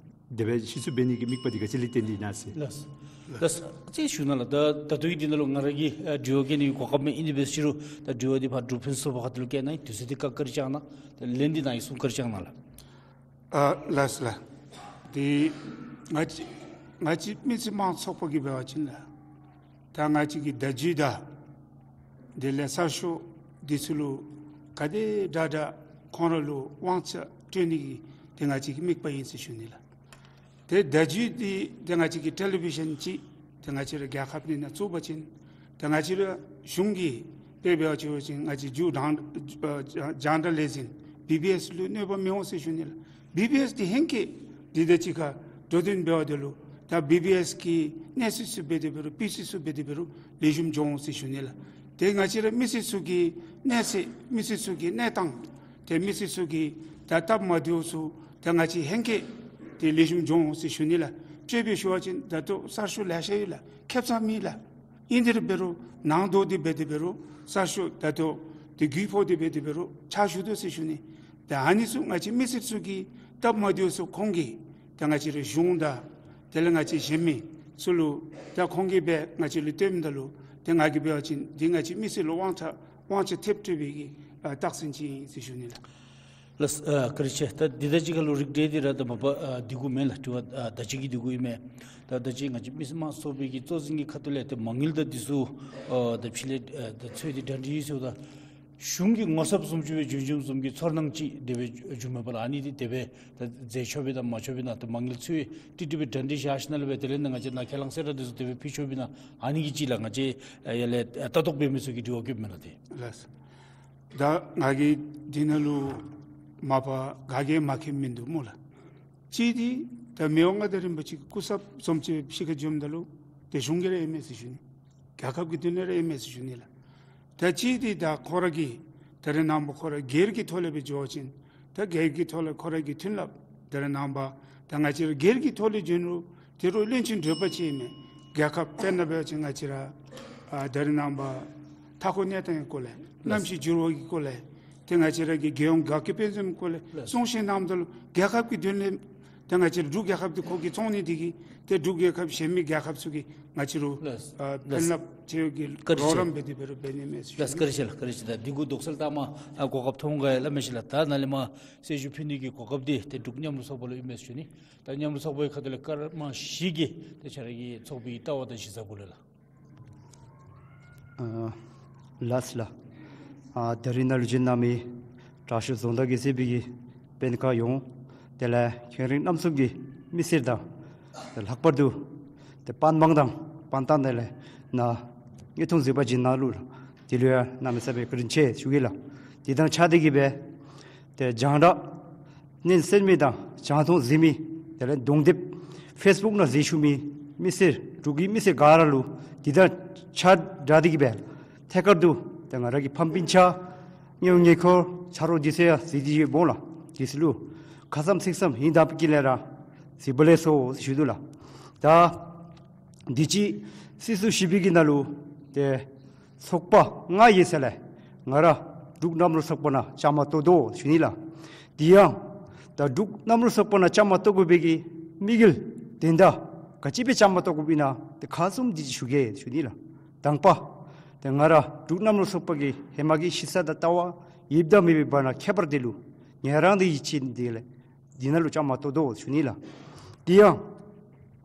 དེ་སྦེ་ཤེས་ཚུལ་འབད་ནི་གི་དམིགས་པ་འདི་ག་ཅི་ལུ་བརྟེན་ཏེ་ཨིན་ན་ཟེར། ལགས། ལགས། ཅིག་ཞུ་ནི་ལགས། ད་ད་ལྟོ་གི་འདི་ནང་ལུ་ང་ར་གིས་ཨ་དྲི་བ་བཀོད་ནི་གི་གོ་སྐབས་མེད། ཨིན་ཏེ་འབད་ཞུ་རུང་ད་དྲི་བ་འདི་ཕར་འབྲུག་ཕུན་སུམ་ཚོགས་པ་ཁ་ཐུག་ལུ་བཀོད་གནང་། དུས་ཚོད་འདི་བཀའ་དྲིན་བསྐྱང་གནང་། ད་ལན་འདི་གནང་ཡི་གསུང་བཀའ་དྲིན་བསྐྱང་གནང་ལགས། ཨ་ལགས་ལགས། ཏེ་ང་བཅས་ང་བཅས་མི་སེར་དམངས་ཚོགས་པ་གིས་འབད་བ་ཅིན་ལགས། ད་ང་བཅས་ཀྱི་བརྡ་བརྒྱུད་དང་དེ་ལས་གསར་ཤོག་འདི་ཚུ་ལུ་ག་དེ་དྲག་དྲག་ཁོང་ར་ལུ་དབང་ཆ་སྤྲོད་ནི་གི་ཏེ་ང་བཅས་ཀྱི་དམིགས་པ་ཨིན་ཟེར་ཞུ་ནི་ལགས། ཏེ་བརྡ་བརྒྱུད་འདི་ཏེ་ང་བཅས་ཀྱི་ཊེ་ལི་བི་ཤཱན་ཅིག་ཏེ་ང་བཅས་ར་རྒྱལ་ཁབ་ནང་ན་བཙུགས་པ་ཅིན་ཏེ་ང་བཅས་ར་གཞུང་གིས་དཔེ་འབད་བ་ཅིན་ང་བཅས་རྒྱུ་དང་ཨ་རྒྱང་བསྒྲགས་ལས་འཛིན་བི་བི་ཨེསི་ལུ་གནོད་པ་མི་འོང་ཟེར་ཞུ་ནི་ལགས། བི་བི་ཨེསི་འདི་ཧེང་སྐལ་འདི་དང་གཅིག་ཁར་འགྲོ་དོན་འབདཝ་ད་ལུ་ད་བི་བི་ཨེསི་གི་གནས་ཚུལ་ཚུ་འབད་དེ་འབད་རུང་སྤུས་ཚད་ཚུ་འབད་དེ་འབད་རུང་ལེགས་ཤོམ་འགྱོ་འོང་ཟེར་ཞུ་ནི་ལགས། ཏེ་ང་བཅས་ར་མི་སེར་ཚུ་གི་གནས་ཚད་མི་སེར་ཚུ་གི་གནས་སྟངས་ཏེ་མི་སེར་ཚུ་གི་ད་སྟབས་མ་བདེཝ་ཚུ་ད་ང་བཅས་ཧེང་སྐལ་ཏེ་ལེགས་ཤོམ་འགྱོ་འོང་ཟེར་ཞུ་ནི་ལགས། དཔྱེ་སྦེ་ཞུ་བ་ཅིན་ད་ལྟོ་གསར་ཤོག་ལེ་ཤ་ཡོད་ལགས། ཁེ་ཙམ་མེད་ལགས། ཨིན་དེ་ར་འབད་རུང་ནང་དོག་སྟེ་འབད་དེ་འབད་རུང་གསར་ཤོག་ད་ལྟོ་ཏེ་རྒུད་ཕོག་སྟེ་འབད་དེ་འབད་རུང་ཆག་ཞུ་དོ་ཟེར་ཞུ་ནི། ད་ཨ་ནི་ཚུ་ང་བཅས་མི་སེར་ཚུ་གི་སྟབས་མ་བདེཝ་ཚུ་ཁོང་གིས་ད་ང་བཅས་ར་གཞུང་དང་དེ་ལས་ང་བཅས་གཞན་མི་ཚུ་ལུ་ད་ཁོང་གིས་སྦེ་ང་བཅས་ལུ་སྟོནམ་ད་ལུ་ཏེ་ང་གིས་འབད་བ་ཅིན་འདི་ང་བཅས་མི་སེར་ལུ་དབང་ཆ་དབང་ཆ་ཐེབས་སྤྲོད་པའི་གི་ཨ་རྟགས་མཚན་ཅིག་ཨིན་ཟེར་ཞུ་ནི་ལགས། ལགས། ཨ་བཀའ་དྲིན་ཆེ། ད་འདི་དང་གཅིག་ཁར་ལུ་རིགས་འགྲེ་འདི་ར་ད་མ་པ་ཨ་འདི་གུ་མེན་ལགས། དྲི་བ་ཨ་ད་ཅི་གི་འདི་གུ་ཨིན་མས། ད་ད་ཅི་ང་བཅས་མི་སེར་དམངས་ཚོགས་པའི་གི་གཙོ་འཛིན་གྱི་ཁ་ཐུག་ལས་ཏེ་མ་དངུལ་དང་འདི་ཚུ་ཨ་ད་ཕྱི་ལས་ཨ་ད་ཚུ་འདི་གྲ་སྒྲིག་ཡོད་ཟེརཝ་ད་གཞུང་གི་ངོ་ཚབ་བཟུམ་ཅིག་སྦེ་བྱོན་བྱོནམ་བཟུམ་གྱི་ཚོར་སྣང་ཅིག་དེ་སྦེ་བྱུངམ་མས་པ་ལགས། ཨ་ནི་འདི་དེ་སྦེ་ད་མཛད་ཆོག་པས་ན་མ་ཆོག་པས་ན། ད་མ་དངུལ་ཚུ་ཏིག་ཏིག་སྦེ་གྲ་སྒྲིག་བཞག་ཞིནམ་ལས་སྦེ་དེ་ལས་ནཱ་ང་བཅས་ནཱ་ཁས་བླངས་གསལ་བསྒྲགས་འདི་ཚུ་དེ་སྦེ་ཕུལ་ཆོག་པས་ན། ཨ་ནི་གི་ཅིག་ལགས་ང་བཅས་ཨ་ཡར་ལས་ཨ་ལྟ་རྟོག་འབད་མི་ཚུ་གིས་དྲི་བ་བཀོདཔ་མས་ལགས། ཏེ་ལགས། ད་ང་གིས་འདི་ནང་ལུ་མ་པ་ག་གིས་མ་མཁྱེནམ་མིན་འདུག་སྨོ་ལགས། གཅིག་འདི་ད་མི་དབང་མངའ་བདག་རིན་པོ་ཆེ་གི་སྐུ་ཚབ་བཟུམ་ཅིག་ཕྱི་ཁར་བྱོནམ་ད་ལུ་ཏེ་གཞུང་གི་ར་ཨིན་མས་ཟེར་ཞུ་ནི། རྒྱལ་ཁབ་ཀྱི་དོན་ལུ་ར་ཨིན་མས་ཟེར་ཞུ་ནི་ལགས། ད་གཅིག་འདི་ད་ཁོ་ར་གིས་ད་རེས་ནངས་པ་ཁོ་ར་སྒེར་གྱི་ཐོག་ལས་སྦེ་འགྱོ་བ་ཅིན་ད་སྒེར་གྱི་ཐོག་ལས་ཁོ་ར་གི་ཐོན་ལས་ད་རེས་ནངས་པ་ད་ང་བཅས་ར་སྒེར་གྱི་ཐོག་ལས་བྱོན་རུང་དེ་རུང་བློན་ཆེན་གྲོས་པ་ཅིག་ཨིན་མས། རྒྱལ་ཁབ་དཔེར་ན་འབད་བ་ཅིན་ང་བཅས་ར་ཨ་ད་རེས་ནངས་པ་མཐའ་འཁོར་གནས་སྟངས་ཀྱི་སྐོར་ལས་གནམ་གཤིས་འགྱུར་བ་གི་སྐོར་ལས་ཏེ་ང་བཅས་ར་གི་རྒྱལ་ཡོངས་དགའ་སྐྱིད་དཔལ་འཛོམས་སྐོར་ལས་ལགས། གསུང་བཤད་གནངམ་ད་ལུ་རྒྱལ་ཁབ་ཀྱི་དོན་ལས་ཏེ་ང་བཅས་འབྲུག་རྒྱལ་ཁབ་འདི་ཁོ་གིས་བཙོང་ནི་འདི་གིས་ཏེ་འབྲུག་རྒྱལ་ཁབ་གཞན་མི་རྒྱལ་ཁབ་ཚུ་གིས་ང་བཅས་ལུ་ལགས། ཨ་ཕན་ལགས། ལགས་ཆེ་བའི་གི་བཀའ་དྲིན་ཆེ། རོགས་རམ་འབད་དེ་འབད་རུང་འབད་ནི་མས་ཟེར་ཞུ་ནི། ལགས། བཀའ་དྲིན་ཆེ་ལགས། བཀའ་དྲིན་ཆེ། ད་འདི་གུ་དོགས་སེལ་བཏངམ་ཨ་གོ་སྐབས་ཐོབ་འོང་ག་ཡ་སླབ་མི་ཤེས་ལགས། ད་ནཱ་ལས་མར་གསལ་ཞུ་ཕུལ་ནི་གི་གོ་སྐབས་འདི་ཏེ་འབྲུག་མཉམ་རུབ་ཚོགས་པ་ལུ་ཨིན་མས་ཟེར་ཞུ་ནི། ད་མཉམ་རུབ་ཚོགས་པའི་ཁ་ཐུག་ལས་ཀརྨ་བཞི་གིས་ཏེ་ཁྱོད་ར་གི་ཚོགས་པའི་ལྟ་བ་དང་གཞི་རྩ་སྐོར་ལས་ལགས། ཨ་ལགས་ལགས། ཨ་ད་རིས་ནཱ་ལུ་བྱོན་གནང་མི་དྲག་ཤོས་རྫོང་བདག་གིས་གཙོས་པའི་གི་དཔོན་ཁག་ཡོངས་དེ་ལས་ཁྱེད་རིགས་རྣམ་གསུམ་གྱི་མི་སེར་དང་ཏེ་ལྷག་པར་དུ་ཏེ་པན་དབང་དང་པན་ཏང་དེ་ལས་ནཱ་དངོས་མཐོང་གཟིགས་པར་བྱོན་གནང་ལུ་ལགས། དེ་ལུ་ཡང་གནམ་མེད་ས་མེད་བཀའ་དྲིན་ཆེ་ཞུ་གེ་ལགས། དེ་དང་ཆ་འདི་གིས་སྦེ་ཏེ་རྒྱང་བསྒྲགས་སྣེ་གསན་མི་དང་རྒྱང་མཐོང་གཟིགས་མི་དེ་ལས་གདོང་དེབ་ཕེསི་བུཀ་ནང་གཟིགས་བཞུགས་མི་མི་སེར་འབྲུག་གི་མི་སེར་ག་ར་ལུ་དེ་དང་ཆ་འདྲ་འདི་གིས་སྦེ་ཐད་ཀར་དུ་ཏེ་ང་ར་གི་ཕམ་སྤུན་ཆ་ཉེ་བོ་ཉེ་འཁོར་ཆ་རོགས་འདི་ཚུ་ཡང་གཟིགས་ཏེ་ཡོདཔ་ལགས། འདི་ཚུ་ལུ་ཁ་ཙ་ཚིག་ཙ་ཧིང་དང་པ་གི་ལས་ར་གཟིགས་པ་ལེགས་སོ་ཞུ་དོ་ལགས། ད་དུས་ཅི་སྲིད་ཚོགས་བཞི་པའི་གི་ནང་ལུ་ཏེ་ཚོགས་པ་ལྔ་ཡོད་ས་ལས་ང་ར་འབྲུག་མཉམ་རུབ་ཚོགས་པ་ནང་བཅའ་མར་གཏོགས་དོ་ཞུ་ནི་ལགས། དེ་ཡང་ད་འབྲུག་མཉམ་རུབ་ཚོགས་པ་ནང་བཅའ་མར་གཏོགས་དགོ་པའི་གི་དམིགས་ཡུལ་དོན་དག་ག་ཅི་སྦེ་བཅའ་མར་གཏོགས་དགོཔ་ཨིན་ན་ཏེ་ཁག་གསུམ་འདི་ཅིག་ཞུ་གེ་ཞུ་ནི་ལགས། དང་པ་ཏེ་ང་ར་འབྲུག་མཉམ་རུབ་ཚོགས་པ་གི་ཧེ་མ་གི་ཤེས་ཚད་དང་ལྟ་བ་ཡོདཔ་དང་མེད་པའི་བར་ན་ཁྱད་པར་དེ་ལུ་ཉན་རང་དེ་ཡིད་ཆེས་དེ་ལས་འདི་ནང་ལུ་བཅའ་མར་གཏོགས་དོ་ཞུ་ནི་ལགས། དེ་ཡང་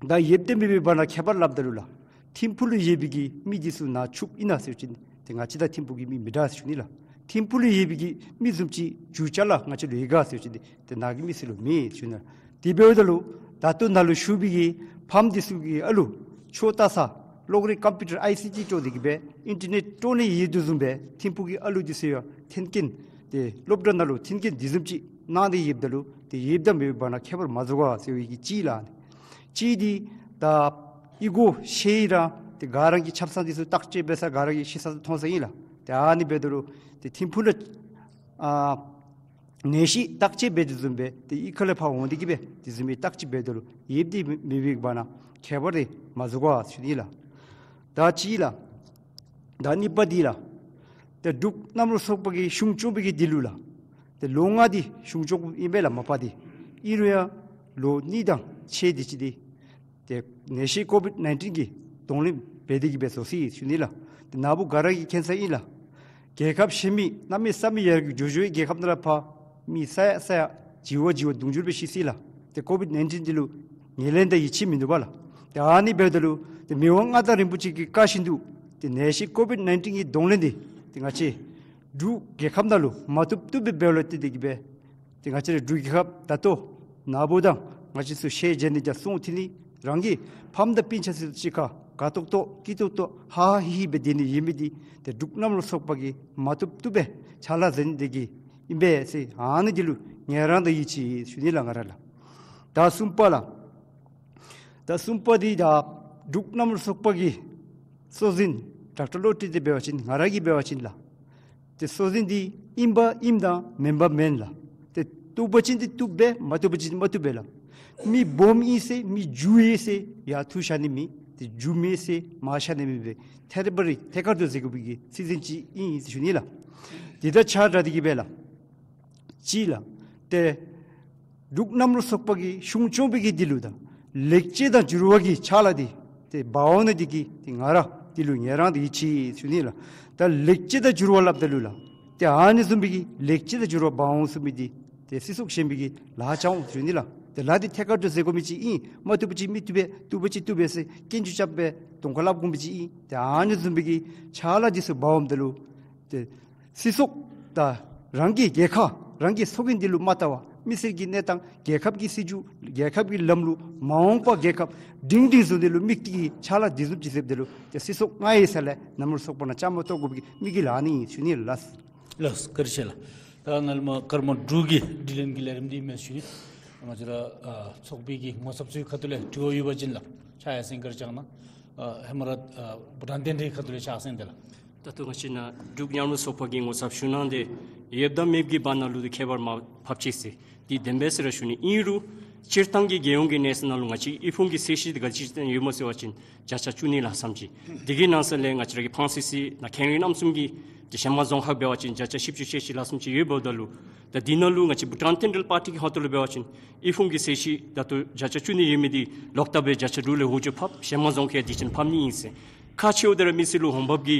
ད་ཡོདཔ་དང་མེད་པའི་བར་ན་ཁྱད་པར་སླབ་ད་ལུ་ལགས། ཐིམ་ཕུག་ལུ་ཡོད་པའི་གི་མི་འདི་ཚུ་ནཱ་ཕྱུགཔོ་ཨིན་ན་ཟེར་བ་ཅིན་ཏེ་ང་བཅས་དང་ཐིམ་ཕུག་གི་མི་མི་འདྲ་ཟེར་ཞུ་ནི་ལགས། ཐིམ་ཕུག་ལུ་ཡོད་པའི་གི་མི་བཟུམ་ཅིག་རྒྱུ་ཅ་ལ་ང་བཅས་ལུ་ཡོད་ག་ཟེར་བ་ཅིན་ཏེ་ནཱ་གི་མི་སེར་ལུ་མེད་ཟེར་ཞུ་ནི་ལགས། དེ་འབདཝ་ད་ལུ་ད་ལྟོ་ནཱ་ལུ་བཞུགས་པའི་གི་ཕམ་འདི་ཚུ་གི་ཨ་ལུ་ཆོས་ལྟ་ས་གློག་རིག་ཀམ་པིའུ་ཊར་ཨའི་སི་ཊི་སྤྲོ་སྟེ་གིས་སྦེ་ཨིན་ཊར་ནེཊ་སྤྲོ་ནི་ཡོད་དོ་བཟུམ་སྦེ་ཐིམ་ཕུག་གི་ཨ་ལུ་འདི་ཚུ་ཡང་མཐུན་རྐྱེན་ཏེ་སློབ་གྲྭ་ནང་ལུ་མཐུན་རྐྱེན་འདི་བཟུམ་ཅིག་གནང་སྟེ་ཡོདཔ་ད་ལུ་ཏེ་ཡོདཔ་དང་མེད་པའི་བར་ན་ཁྱད་པར་མ་བཟོ་ག་ཟེར་བའི་གི་གཅིག་ལགས། གཅིག་འདི་ད་ཨི་གོ་ཤེས་ཡི་ར་ཏེ་ག་ར་གི་ཆབ་གསང་འདི་ཚུ་བརྟག་དཔྱད་འབད་ས་ག་ར་གི་ཤེས་ས་མཐོང་ས་ཨིན་ལགས། ཏེ་ཨ་ནི་འབདཝ་ད་ལུ་ཏེ་ཐིམ་ཕུག་ལུ་ཨ་ནད་གཞི་བརྟག་དཔྱད་འབད་དོ་བཟུམ་སྦེ་ཏེ་ཨི་ཁ་ལས་ཕར་འོང་སྟེ་གིས་སྦེ་དེ་བཟུམ་སྦེ་བརྟག་དཔྱད་འབདཝ་ད་ལུ་ཡོདཔ་དང་མེད་པའི་བར་ན་ཁྱད་པར་དེ་མ་བཟོ་ག་ཟེར་ཞུ་ནི་ལགས། ད་གཅིག་ལགས། ད་གཉིས་པ་འདི་ལགས། ཏེ་འབྲུག་མཉམ་རུབ་ཚོགས་པ་གིས་གཞུང་སྐྱོང་བའི་གི་དུས་ལུ་ལགས། ཏེ་ལོ་ལྔ་འདི་གཞུང་སྐྱོང་ཨིན་པས་ལགས་མ་པ་འདི། ཨིན་རུང་ཡང་ལོ་གཉིས་དང་ ཆེ་འདི་ཅིག་འདི་ཏེ་ནད་གཞི་ཀོ་བིཌ་ནའིན་ཊིན་གྱི་གདོང་ལེན་འབད་དེ་གིས་སྦེ་བཟོ་ཅི་ཟེར་ཞུ་ནི་ལགས། ཏེ་ནཱ་བུ་ག་ར་གིས་མཁྱེན་ས་ཨིན་ལགས། རྒྱལ་ཁབ་གཞན་མི་གནམ་མེད་ས་མེད་ཡར་རྒྱས་འགྱོ་འགྱོ་བའི་རྒྱལ་ཁབ་ནང་ལུ་ཕར་མི་ས་ཡ་ས་ཡ་བྱི་བ་བྱི་བ་དུང་ཕྱུར་སྦེ་ཤི་ཅི་ལགས། ཏེ་ཀོ་བིཌ་ནའིན་ཊིན་འདི་ལུ་ངོས་ལེན་དང་ཡིད་ཆེས་མིན་འདུག་པ་ལགས། ཏེ་ཨ་ནི་འབདཝ་ད་ལུ་ཏེ་མི་དབང་མངའ་བདག་རིན་པོ་ཆེ་གི་བཀའ་བཞིན་དུ་ཏེ་ནད་གཞི་ཀོ་བིཌ་ནའིན་ཊིན་གྱི་གདོང་ལེན་འདི་ཏེ་ང་བཅས་འབྲུག་རྒྱལ་ཁབ་ནང་ལུ་མ་བཏུབ་བཏུབ་སྦེ་འབདཝ་ལས་བརྟེན་ཏེ་གིས་སྦེ་ཏེ་ང་བཅས་ར་འབྲུག་རྒྱལ་ཁབ་ད་ལྟོ་ནཱ་བུ་དང་ང་བཅས་ཚུ་ཤེས་བྱ་ནི་རྒྱ་སྲུང་ཐིག་ནི་རང་གི་ཕམ་དང་སྤུན་ཆ་ཚུ་གཅིག་ཁར་དགའ་ཏོག་ཏོ་སྐྱིད་ཏོག་ཏོ་ཧ་ཧ་ཧི་ཧི་སྦེ་སྡོད་ནི་ཡོད་མི་འདི་ཏེ་འབྲུག་གནམ་ལོ་ཚོགས་པ་གིས་མ་བཏུབ་བཏུབ་སྦེ་ཕྱག་ལཱ་མཛད་ནི་དེ་གིས་ཨིན་པས་ཟེར་ཨ་ནི་འདི་ལུ་ངེས་རང་དང་ཡིད་ཆེས་ཞུ་ནི་ལགས་ང་ར་ལགས། ད་གསུམ་པ་ལགས། ད་གསུམ་པ་འདི་ད་འབྲུག་གནམ་ལོ་ཚོགས་པ་གི་སྲོག་འཛིན་ཌོག་ཊར་བློ་གྲོས་འདི་འབད་བ་ཅིན་ང་ར་གིས་འབད་བ་ཅིན་ལགས། ཏེ་སྲོག་འཛིན་འདི་ཨིན་པ་ཨིནམ་དང་མེན་པ་མེན་ལགས། ཏེ་བཏུབ་པ་ཅིན་ཏེ་བཏུབ་པས། མ་བཏུབ་པ་ཅིན་མ་བཏུབ་པས་ལགས། མི་སྦོམ་ཨིན་ཟེར་མི་རྒྱུ་ཡོད་ཟེར་ཡར་འཐུ་བཞག་ནི་མེད། ཏེ་རྒྱུ་མེད་ཟེར་མར་བཞག་ནི་མེད་པས། ཐད་རི་བ་རི་ཐད་ཀར་དུ་ཟེར་དགོ་པའི་གི་སྲིད་འཛིན་ཅིག་ཨིན་ཟེར་ཞུ་ནི་ལགས། དེ་དང་ཆ་འདྲ་དེ་གིས་སྦེ་ལགས། གཅིག་ལགས། ཏེ་འབྲུག་གནམ་ལོ་ཚོགས་པ་གིས་གཞུང་སྐྱོང་བའི་གི་འདི་ལུ་ད་ལེགས་བཅོས་དང་འགྱུར་བ་གི་ཕྱག་ལཱ་འདི་ཏེ་འབག་འོང་ནི་དེ་གིས་ཏེ་ང་ར་འདི་ལུ་ངེས་རང་དང་ཡིད་ཆེས་ཞུ་ནི་ལགས། ད་ལེགས་བཅོས་དང་འགྱུར་བ་སླབ་ད་ལུ་ལགས། ཏེ་ཨ་ནི་བཟུམ་མའི་གི་ལེགས་བཅོས་དང་འགྱུར་བ་འབག་འོང་ཚུགས་མི་འདི་ཏེ་སྲིད་ཚོགས་གཞན་མི་གིས་ལཱ་རྐྱབ་འོང་ཞུ་ནི་ལགས། ཏེ་ལཱ་འདི་ཐད་ཀར་དུ་ཟེར་དགོ་མི་ཅིག་ཨིན། མ་བཏུབ་པ་ཅིན་མི་བཏུབ་པས། བཏུབ་པ་ཅིན་བཏུབ་པས་ཟེར་སྐྱོན་བརྗོད་རྐྱབ་སྦེ་གདོང་ཁར་སླབ་དགོ་མི་ཅིག་ཨིན། ཏེ་ཨ་ནི་བཟུམ་མའི་གི་ཕྱག་ལཱ་འདི་ཚུ་འབག་འོངམ་ད་ལུ་ཏེ་སྲིད་ཚོགས་དང་རང་གི་རྒྱལ་ཁབ་རང་གི་ཚོགས་རྒྱན་འདི་ལུ་མ་བལྟ་བར་མི་སེར་གྱི་གནས་སྟངས་རྒྱལ་ཁབ་ཀྱི་སྲིད་བྱུས་རྒྱལ་ཁབ་ཀྱི་ལམ་ལུགས་མ་འོངས་པ་རྒྱལ་ཁབ་སྒྲིང་སྒྲིང་བཟོ་ནི་ལུ་དམིགས་ཏེ་གིས་ཕྱག་ལཱ་འདི་བཟུམ་ཅིག་ཟེརཝ་ད་ལུ་ཏེ་སྲིད་ཚོགས་ང་ཡི་ས་ལས་གནམ་ལོ་ཚོགས་པ་ནང་བཅའ་མར་གཏོགས་དགོ་པའི་དམིགས་ཡུལ་ཨ་ནི་ཨིན་ཞུ་ནི་ལགས། ལགས་བཀའ་དྲིན་ཆེ་ལགས། ད་ནཱ་ལས་མར་སྐར་མ་དྲུག་གི་དྲི་ལན་གྱི་ལས་རིམ་འདི་ཨིན་མས་ཞུ་ནི། ང་བཅས་ར་ཨ་ཚོགས་པའི་གི་ངོ་ཚབ་ཚུའི་ཁ་ཐུག་ལས་དྲི་བ་ཡོད་པ་ཅིན་ལགས་ཕྱག་ཡར་སེང་བཀའ་དྲིན་བསྐྱང་གནང་། ཨ་ཧེ་མ་ར་ཨ་བུ་ཊཱན་བསྟན་འཛིན་ཁ་ཐུག་ལས་ཕྱག་སེང་དེ་ལགས། ད་ལྟོ་ང་བཅས་ནཱ་འབྲུག་གནམ་ལོ་ཚོགས་པ་གི་ངོ་ཚབ་ཞུ་གནང་སྟེ་ཡོདཔ་དང་མེདཔ་གི་བར་ན་ལུ་ཏེ་ཁྱད་པར་མ་ཕབ་ཅིག་ཟེར་འདི་བདེན་པས་ཟེར་ར་ཞུ་ནི། ཨིན་རུང་སྤྱིར་བཏང་གི་རྒྱལ་ཡོངས་ཀྱི་གནས་ཚད་ནང་ལུ་ང་བཅས་དབུལ་ཕོངས་ཀྱི་ཚད་གཞི་འདི་ག་ཅི་ཅིག་ཡོདཔ་སྨོ་ཟེར་བ་ཅིན་བརྒྱ་ཆ་བཅུ་གཉིས་ལྷག་ཙམ་ཅིག། དེ་གི་ནང་ས་ལས་ང་བཅས་ར་གི་ཕངས་སི་སི་ནཱ་ཁེང་ལེན་རྣམ་གསུམ་གྱི་ཏེ་ཞལ་མ་རྫོང་ཁག་འབད་བ་ཅིན་བརྒྱ་ཆ་བཞི་བཅུ་ཞེ་གཅིག་ལྷག་ཙམ་ཅིག་ཡོདཔ་ད་ལུ་ད་འདི་ནང་ལུ་ང་བཅས་བུ་ཊཱན་ཐེན་ཌལ་པར་ཊི་གི་ཧོངས་ཏོ་ལུ་འབད་བ་ཅིན་དབུལ་ཕོངས་ཀྱི་ཚད་གཞི་ད་ལྟོ་བརྒྱ་ཆ་བཅུ་གཉིས་ཡོད་མི་འདི་ལོག་ལྟབ་སྦེ་བརྒྱ་ཆ་དྲུག་ལས་འོག་འགྱོ་ཕབ། ཞལ་མ་རྫོང་ཁག་དེ་ཅིག་ཕབ་ནི་ཨིན་ཟེར། ཁག་ཆེཝ་ད་ར་མི་སེར་ལུ་འོང་འབབ་ཀྱི་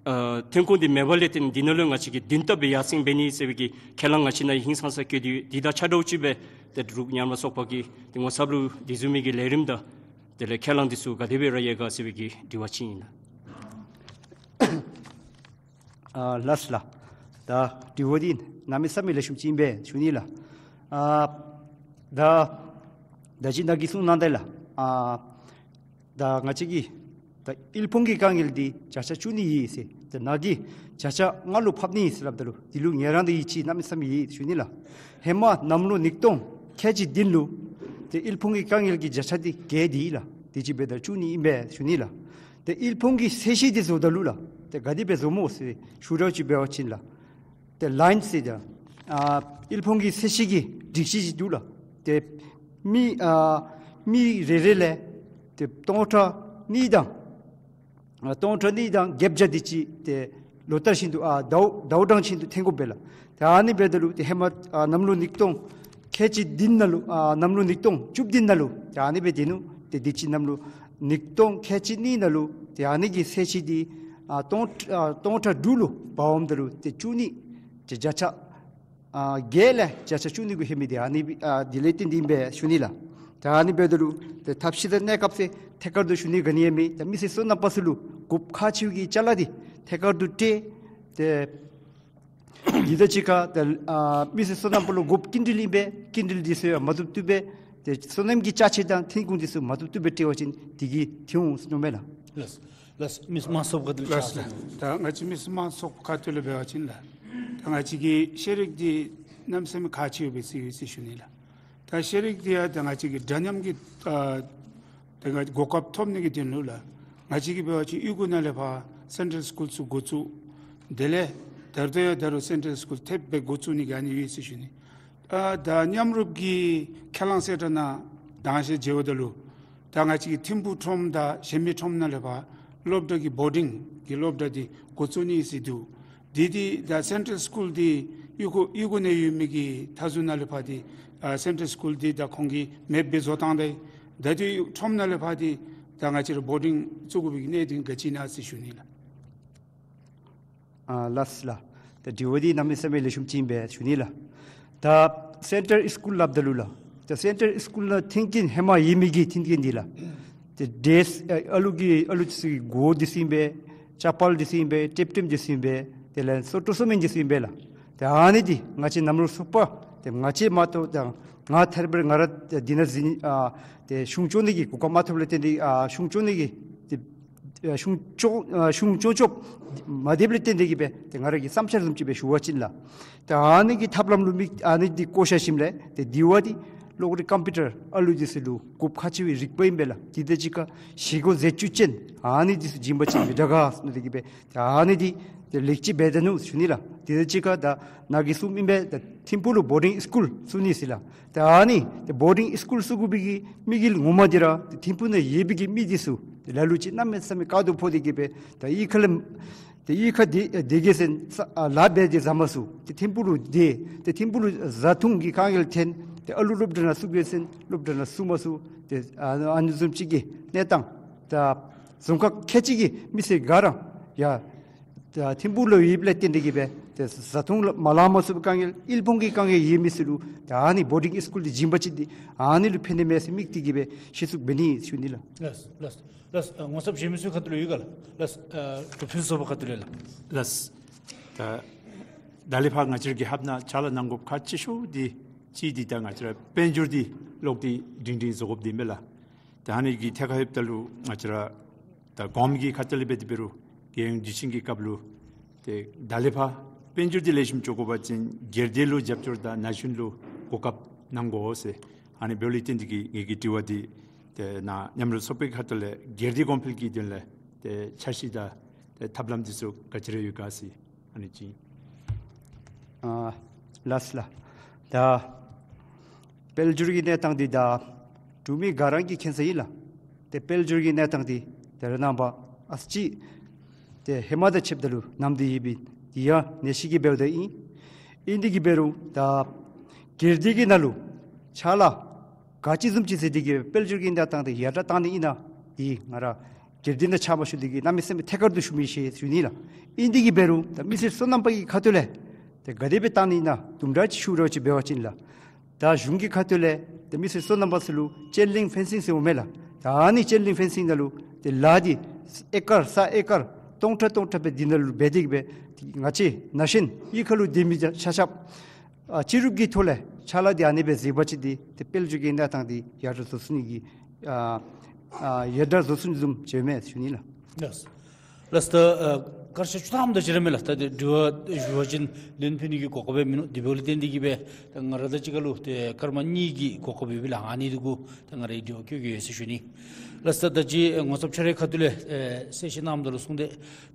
ཨ་ཐོན་ཁུངས་འདི་མེད་པ་ལས་བརྟེན་འདི་ནང་ལུ་ང་བཅས་ཀྱིས་བདུན་ལྟབ་སྦེ་ཡར་སེང་འབད་ནི་ཟེར་བའི་གི་ཁས་བླངས་ང་བཅས་ནཱ་ཧིང་སངས་ས་བཀོད་དེ་ཡོད། འདི་དང་ཆ་འདྲཝ་ཅིག་སྦེ་ཏེ་འབྲུག་གནམ་ལོ་ཚོགས་པ་གི་ཏེ་ངོ་ཚབ་ལུ་དེ་བཟུམ་མའི་གི་ལས་རིམ་དང་དེ་ལས་ཁས་བླངས་འདི་ཚུ་ག་དེ་སྦེ་ར་ཡོད་ག་ཟེར་བའི་གི་དྲི་བ་ཅིག་ཨིན་ལགས། ཨ་ལགས་ལགས། ད་དྲི་བ་འདི་གནམ་མེད་ས་མེད་ལེགས་ཤོམ་ཅིག་ཨིན་པས་ཞུ་ནི་ལགས། ཨ་ད་ད་ཅི་ནཱ་གིས་གསུངས་གནང་དེ་ལགས། ཨ་ད་ང་བཅས་ཀྱི་ད་དབུལ་ཕོངས་ཀྱི་དཀའ་ངལ་འདི་བརྒྱ་ཆ་བཅུ་གཉིས་ཡོད་ཟེར། ད་ནཱ་གིས་བརྒྱ་ཆ་ལྔ་ལུ་ཕབ་ནི་ཨིན་ཟེར་སླབ་ད་ལུ་འདི་ལུ་ངེས་རང་དང་ཡིད་ཆེས་གནམ་མེད་ས་མེད་ཡོད་ཞུ་ནི་ལགས། ཧེ་མ་གནམ་ལོ་ཉིས་སྟོང་ཁལ་གཅིག་བདུན་ལུ་ཏེ་དབུལ་ཕོངས་ཀྱི་དཀའ་ངལ་གྱི་བརྒྱ་ཆ་འདི་བརྒྱད་འདི་ལགས། དེ་ཅིག་འབདཝ་ད་བཅུ་གཉིས་ཨིན་པས་ཞུ་ནི་ལགས། ཏེ་དབུལ་ཕོངས་ཀྱི་ཚད་གཞི་འདི་བཟོཝ་ད་ལུ་ལགས། ཏེ་ག་དེ་སྦེ་བཟོཝ་སྨོ་ཟེར་ཞུ་ར་ཅིག་འབད་བ་ཅིན་ལགས། ཏེ་ལའིན་ཟེར་ད་ཨ་དབུལ་ཕོངས་ཀྱི་ཚད་གཞི་གི་སྒྲིག་གཞི་ཅིག་འདུག་ལགས། ཏེ་མི་ཨ་མི་རེ་རེ་ལས་ཏེ་སྟོང་ཕྲག་གཉིས་དང་ཨ་སྟོང་ཕྲག་གཉིས་དང་བརྒྱད་བརྒྱ་དེ་ཅིག་ཏེ་ལོ་ལྟར་བཞིན་དུ་ཨ་ཟླཝ་ཟླཝ་གྲངས་བཞིན་དུ་འཐོན་དགོ་པས་ལགས། ཏེ་ཨ་ནི་འབདཝ་ད་ལུ་ཏེ་ཧེ་མ་ཨ་གནམ་ལོ་ཉིས་སྟོང་ཁལ་གཅིག་བདུན་ནང་ལུ་ཨ་གནམ་ལོ་ཉིས་སྟོང་བཅུ་བདུན་ནང་ལུ་ཏེ་ཨ་ནི་སྦེ་སྡོད་ནུག། ཏེ་དེ་ཅིག་གནམ་ལོ་ཉིས་སྟོང་ཁལ་གཅིག་གཉིས་ནང་ལུ་ཏེ་ཨ་ནི་གི་ཚད་གཞི་འདི་ཨ་སྟོང་ཨ་སྟོང་ཕྲག་དྲུག་ལུ་འབག་འོངམ་ད་ལུ་ཏེ་བཅུ་གཉིས་ཏེ་བརྒྱ་ཆ་ཨ་བརྒྱད་ལས་བརྒྱ་ཆ་བཅུ་གཉིས་གུ་ལྷོད་མི་འདི་ཨ་ནི་ཨ་འདི་ལས་བརྟེན་ཏེ་ཨིན་པས་ཞུ་ནི་ལགས། ད་ཨ་ནི་འབདཝ་ད་ལུ་ཏེ་ཐབས་ཤེས་དང་གནས་སྐབས་ཟེར་ཐད་ཀར་དུ་ཞུ་ནི་ག་ནི་ཡང་མེད། ད་མི་སེར་སོ་ནམ་པ་ཚུ་ལུ་དགོཔ་ཁག་ཆེ་བའི་གི་ཅ་ལ་འདི་ཐད་ཀར་དུ་སྤྲོད། ཏེ་འདི་དང་གཅིག་ཁར་ཏེ་ཨ་མི་སེར་སོ་ནམ་པ་ལུ་དགོཔ་སྐྱིན་འགྲུལ་ཨིན་པས། སྐྱིན་འགྲུལ་འདི་ཚུ་ཡང་མ་བཏུབ་བཏུབ་སྦེ་ཏེ་སོ་ནམ་གྱི་ཅ་ཆས་དང་ཐོན་ཁུངས་འདི་ཚུ་མ་བཏུབ་བཏུབ་སྦེ་སྤྲོད་པ་ཅིན་འདི་གིས་འཐུས་འོང་ཟེར་མནོཝ་མས་ལགས། ལགས་ལགས། མི་སེར་དམངས་སོབ་ཁ་ཐུག་ལས་ལགས་ཕྱག་ལགས། ད་ང་བཅས་མི་སེར་དམངས་སོབ་ཁ་ཐུག་ལས་འབད་བ་ཅིན་ལགས། ད་ང་བཅས་ཀྱི་ཤེས་རིག་འདི་གནམ་མེད་ས་མེད་ཁག་ཆེཝ་སྦེ་བརྩི་ཡོད་ཟེར་ཞུ་ནི་ལགས། ད་ཤེས་རིག་འདི་ཡང་ད་ང་བཅས་ཀྱི་འདྲ་མཉམ་གྱི་ཨ་ད་ང་གོ་སྐབས་ཐོབ་ནི་གི་དོན་ལུ་ལགས། ང་བཅས་ཀྱིས་འབད་བ་ཅིན་གཡུས་སྒོ་ནང་ལས་ཕར་སེན་ཊྲལ་སི་ཀུལ་ཚུ་འགོ་བཙུགས། དེ་ལས་ད་རུང་ཡང་ད་རུང་སེན་ཊྲལ་སི་ཀུལ་ཐེབས་སྦེ་འགོ་བཙུགས་ནི་གི་ཨ་ནི་ཡོད་ཟེར་ཞུ་ནི། ཨ་ད་མཉམ་རུབ་ཀྱི་ཁས་བླངས་གསལ་བསྒྲགས་ནང་དང་ཤེས་མཇལཝ་ད་ལུ་ད་ང་བཅས་ཀྱི་ཐིམ་ཕུག་ཁྲོམ་དང་གཞན་མི་ཁྲོམ་ནང་ལས་ཕར་སློབ་གྲྭ་གི་བོར་ཌིང་གི་སློབ་གྲྭ་འདི་འགོ་བཙུགས་ནི་ཟེར་འདུག། འདི་འདི་ད་སེན་ཊྲལ་སི་ཀུལ་འདི་གཡུས་སྒོ་གཡུས་སྒོ་ནང་ཡོད་མི་གི་མཐའ་ཟུར་ནང་ལས་ཕར་འདི་ ཨ་སེན་ཊལ་སི་ཀུལ་འདི་ད་ཁོང་གིས་མེདཔ་སྦེ་བཟོ་བཏང་སྟེ་ད་དེ་ཁྲོམ་ནང་ལས་ཕར་འདི་ད་ང་བཅས་ར་བོར་ཌིང་བཙུགས་དགོ་པའི་གི་གནད་དོན་ག་ཅི་ཨིན་ན་ཟེར་ཞུ་ནི་ལགས། ཨ་ལགས་ལགས། ད་དྲི་བ་འདི་གནམ་མེད་ས་མེད་ལེགས་ཤོམ་ཅིག་ཨིན་པས་ཞུ་ནི་ལགས། ད་སེན་ཊལ་སི་ཀུལ་སླབ་ད་ལུ་ལགས། ད་སེན་ཊལ་སི་ཀུལ་ནང་མཐུན་རྐྱེན་ཧེ་མ་ཡོད་མི་གི་མཐུན་རྐྱེན་འདི་ལགས། ད་ཌེ་སི་ཨ་ཨ་ལུ་གི་ཨ་ལུ་ཚུ་གི་གོ་འདི་ཚུ་ཨིན་པས། ཅ་པཱལ་འདི་ཚུ་ཨིན་པས། ཏེབ་ཏེབ་འདི་ཚུ་ཨིན་པས། དེ་ལས་སོ་ཏོ་སོ་མིན་འདི་ཚུ་ཨིན་པས་ལགས། ད་ཨ་ནི་འདི་ང་བཅས་གནམ་ལོ་སོག་པ་ཏེ་ང་བཅས་མ་གཏོགས་ད་ང་ཐད་རི་བ་རི་ང་ར་འདི་ནང་འཛུལ་ཨ་ཏེ་གཞུང་སྐྱོང་ནི་གི་གོ་སྐབས་མ་ཐོབ་ལས་བརྟེན་ཏེ་ཨ་གཞུང་སྐྱོང་ནི་གི་ཏེ་ཨ་གཞུང་སྐྱོང་ཨ་གཞུང་སྐྱོང་སྐྱོབ་མ་འདེབས་ལས་བརྟེན་ཏེ་གི་སྦེ་ཏེ་ང་ར་གི་བསམ་འཆར་བཟུམ་ཅིག་སྦེ་ཞུ་བ་ཅིན་ལགས། ཏེ་ཨ་ནི་གི་ཐབས་ལམ་ལུ་མིག་ཨ་ནི་འདི་བཀོད་བཞག་ཞིནམ་ལས་ཏེ་འདི་བ་འདི་གློག་རིག་ཀམ་པིའུ་ཊར་ཨ་ལུ་འདི་ཚུ་ལུ་དགོཔ་ཁག་ཆེ་བའི་རིག་པ་ཨིན་པས་ལགས། དེ་དང་གཅིག་ཁར་བཞེས་སྒོ་མཛེས་བཅོས་ཅན་ཨ་ནི་འདི་ཚུ་བྱིན་པ་ཅིན་མི་དྲག་ག་ཟེར་ནི་དེ་གིས་སྦེ་ཏེ་ཨ་ནི་འདི་ཏེ་ལེགས་སྐྱེས་འབད་ད་ནུག་ཞུ་ནི་ལགས། དེ་དང་གཅིག་ཁར་ད་ནཱ་གིས་གསུངམ་ཨིན་པས། ད་ཐིམ་ཕུག་ལུ་བོར་ཌིང་སི་ཀུལ་བཙུགས་ནི་ཟེར་ལགས། ད་ཨ་ནི་ཏེ་བོར་ཌིང་སི་ཀུལ་བཙུགས་དགོ་པའི་གི་དམིགས་ཡུལ་ངོ་མ་འདི་ར་ཏེ་ཐིམ་ཕུག་ནང་ཡོད་པའི་གི་མི་འདི་ཚུ་ཏེ་ལ་ལུ་ཅིག་གནམ་མེད་ས་མེད་དཀའ་སྡུག་ཕོག་སྟེ་གི་སྦེ་ད་གཡུས་ཁ་ལས་ཏེ་གཡུས་ཁ་འདི་སྡོད་གེ་ཟེར་ས་ཨ་ལཱ་འབད་དེ་བཟའ་མ་ཚུགས། ཏེ་ཐིམ་ཕུག་ལུ་སྡོད། ཏེ་ཐིམ་ཕུག་ལུ་བཟའ་འཐུང་གི་དཀའ་ངལ་འཐོན། ཏེ་ཨ་ལུ་སློབ་གྲྭ་ནང་བཙུགས་གེ་ཟེར་སློབ་གྲྭ་ནང་བཙུགས་མ་ཚུགས། ཏེ་ཨ་ཨ་ནི་བཟུམ་ཅིག་གི་གནས་སྟངས་ད་རྫོང་ཁག་ཁལ་གཅིག་གི་མི་སེར་ག་ར་ཡ་ད་ཐིམ་ཕུག་ལུ་ཡོདཔ་ལས་བརྟེན་ཏེ་གི་སྦེ་ཏེ་བཟའ་འཐུང་ལུ་མ་ལང་མ་ཚུགས་པའི་དཀའ་ངལ་དབུལ་ཕོངས་ཀྱི་དཀའ་ངལ་ཡོད་མི་ཚུ་ལུ་ད་ཨ་ནི་བོར་ཌིང་སི་ཀུལ་འདི་བྱིན་པ་ཅིན་འདི་ཨ་ནི་ལུ་ཕན་ནི་མས་ཟེར་དམིགས་ཏེ་གི་སྦེ་གཞི་བཙུགས་འབད་ནི་ཞུ་ནི་ལགས། ལགས་ལགས་ལགས། ཨ་ངོ་ཚབ་གཞན་མི་ཚུ་ཁ་ཐུག་ལས་ཡོད་ག་ལགས། ལགས་ཨ་གྲུབ་ཐོབ་ཚོགས་པ་ཁ་ཐུག་ལས་ལགས། ལགས། ད་ད་ལས་ཕར་ང་བཅས་ར་རྒྱལ་ཁབ་ནང་ཕྱག་ལཱ་གནང་དགོཔ་ཁག་ཆེ་ཤོས་འདི་གཅིག་འདི་ད་ང་བཅས་ར་དཔལ་འབྱོར་འདི་ལོག་སྟེ་སྒྲིང་སྒྲིང་བཟོ་དགོཔ་འདི་མས་ལགས། ད་ཨ་ནི་གི་ཐད་ཁར་ལྷོདཔ་ད་ལུ་ང་བཅས་ར་ད་གོངམ་གི་ཁ་ཐུག་ལས་འབད་དེ་འབད་རུང་རྒྱལ་ཡོངས་དུས་ཆེན་གྱི་སྐབས་ལུ་ཏེ་ད་ལས་ཕར་དཔལ་འབྱོར་འདི་ལེགས་ཤོམ་བཟོ་དགོ་པ་ཅིན་སྒེར་སྡེ་ལུ་རྒྱབ་སྐྱོར་དང་ན་གཞོན་ལུ་གོ་སྐབས་གནང་དགོ་ཟེར། ཨ་ནི་འབདཝ་ལས་བརྟེན་ཏེ་གི་ངེ་གི་དྲི་བ་འདི་ཏེ་ནཱ་མཉམ་རུབ་ཚོགས་པའི་ཁ་ཐུག་ལས་སྒེར་སྡེ་གོང་འཕེལ་གྱི་དོན་ལས་ཏེ་འཆར་གཞི་དང་ཏེ་ཐབས་ལམ་འདི་ཚུ་ག་ཅི་ར་ཡོད་ག་ཟེར་ཨ་ནི་ཅིག། ཨ་ལགས་ལགས། ད་དཔལ་འབྱོར་གྱི་གནས་སྟངས་འདི་ད་འབྲུག་མི་ག་ར་གིས་མཁྱེན་ས་ཨིན་ལགས། ཏེ་དཔལ་འབྱོར་གྱི་གནས་སྟངས་འདི་ད་རེས་ནངས་པ་ཨ་ཙི་ཅིག་ཏེ་ཧེ་མ་དང་ཕྱདཔ་ད་ལུ་ནམ་དུ་ཡོད་པའི་འདི་ཡང་ནད་གཞི་གིས་འབདཝ་ད་ཨིན། ཨིན་དེ་གིས་འབད་རུང་ད་སྒེར་སྡེ་གི་ནང་ལུ་ཕྱག་ལཱ་ག་ཅི་བཟུམ་ཅིག་ཟེར་དེ་གིས་དཔལ་འབྱོར་གྱི་གནས་སྟངས་དེ་ཡར་དྲག་བཏང་ནི་ཨིན་ན་འདི་ང་ར་སྒེར་སྡེ་ནང་ཕྱག་མ་ཞུ་དེ་གིས་གནམ་མེད་ས་མེད་ཐད་ཀར་དུ་ཞུ་མི་ཤེས་ཞུ་ནི་ལགས། ཨིན་དེ་གིས་འབད་རུང་ད་མི་སེར་སོ་ནམ་པ་གི་ཁ་ཐུག་ལས་ཏེ་ག་དེ་སྦེ་བཏང་ནི་ཨིན་ན་དུམ་གྲ་ཅིག་ཞུ་རོགས་ཅིག་འབད་བ་ཅིན་ལགས། ད་གཞུང་གི་ཁ་ཐུག་ལས་ཏེ་མི་སེར་སོ་ནམ་པ་ཚུ་ལུ་ཅེན་ལིང་ཕེན་སིང་ཟེར་འོང་མས་ལགས། ད་ཨ་ནི་ཅེན་ལིང་ཕེན་སིང་ནང་ལུ་ཏེ་ལཱ་འདི་ཨེ་ཀར་ས་ཨེ་ཀར་སྟོང་ཕྲག་སྟོང་ཕྲག་སྦེ་འདི་ནང་ལུ་འབད་དེ་གིས་སྦེ་ཏེ་ང་བཅས་ན་གཞོན་གཡུས་ཁ་ལུ་སྡོད་མི་ཆ་ཁྱབ་ཨ་སྤྱི་རུབ་ཀྱི་ཐོག་ལས་ཕྱག་ལཱ་འདི་ཨ་ནི་སྦེ་མཛད་པ་ཅིན་འདི་ཏེ་དཔལ་འབྱོར་གྱི་གནས་སྟངས་འདི་ཡར་དྲག་བཟོ་ཚུགས་ནི་གི་ཨ་ཨ་ཡར་དྲག་བཟོ་ཚུགས་ནི་བཟུམ་ཅིག་ཨིན་མས་ཞུ་ནི་ལགས། ལགས། ལགས་ད་ཨ་སྐར་ཆ་བཅུ་ཐམ་དེ་ཅིག་ར་མས་ལགས། ད་དེ་དྲི་བ་ཞུ་བ་ཅིན་ལན་ཕུལ་ནི་གི་གོ་སྐབས་ཡང་མིན་ནུག། དེ་འབདཝ་ལས་བརྟེན་ཏེ་གིས་སྦེ་ད་ང་ར་དང་གཅིག་ཁར་ལུ་ཏེ་སྐར་མ་གཉིས་ཀྱི་གོ་སྐབས་ཡོད་པས་ལགས། ཨ་ནི་འདི་གུ་ད་ང་ར་གིས་དྲི་བ་བཀོད་བཀོདཔ་ཡོད་ཟེར་ཞུ་ནི། ལགས་ད་ད་ཅི་ངོ་ཚབ་ཁྱོད་རའི་ཁ་ཐུག་ལས་ཨེ་གསལ་བཤད་གནངམ་ད་ལུ་གསུངས་ཏེ་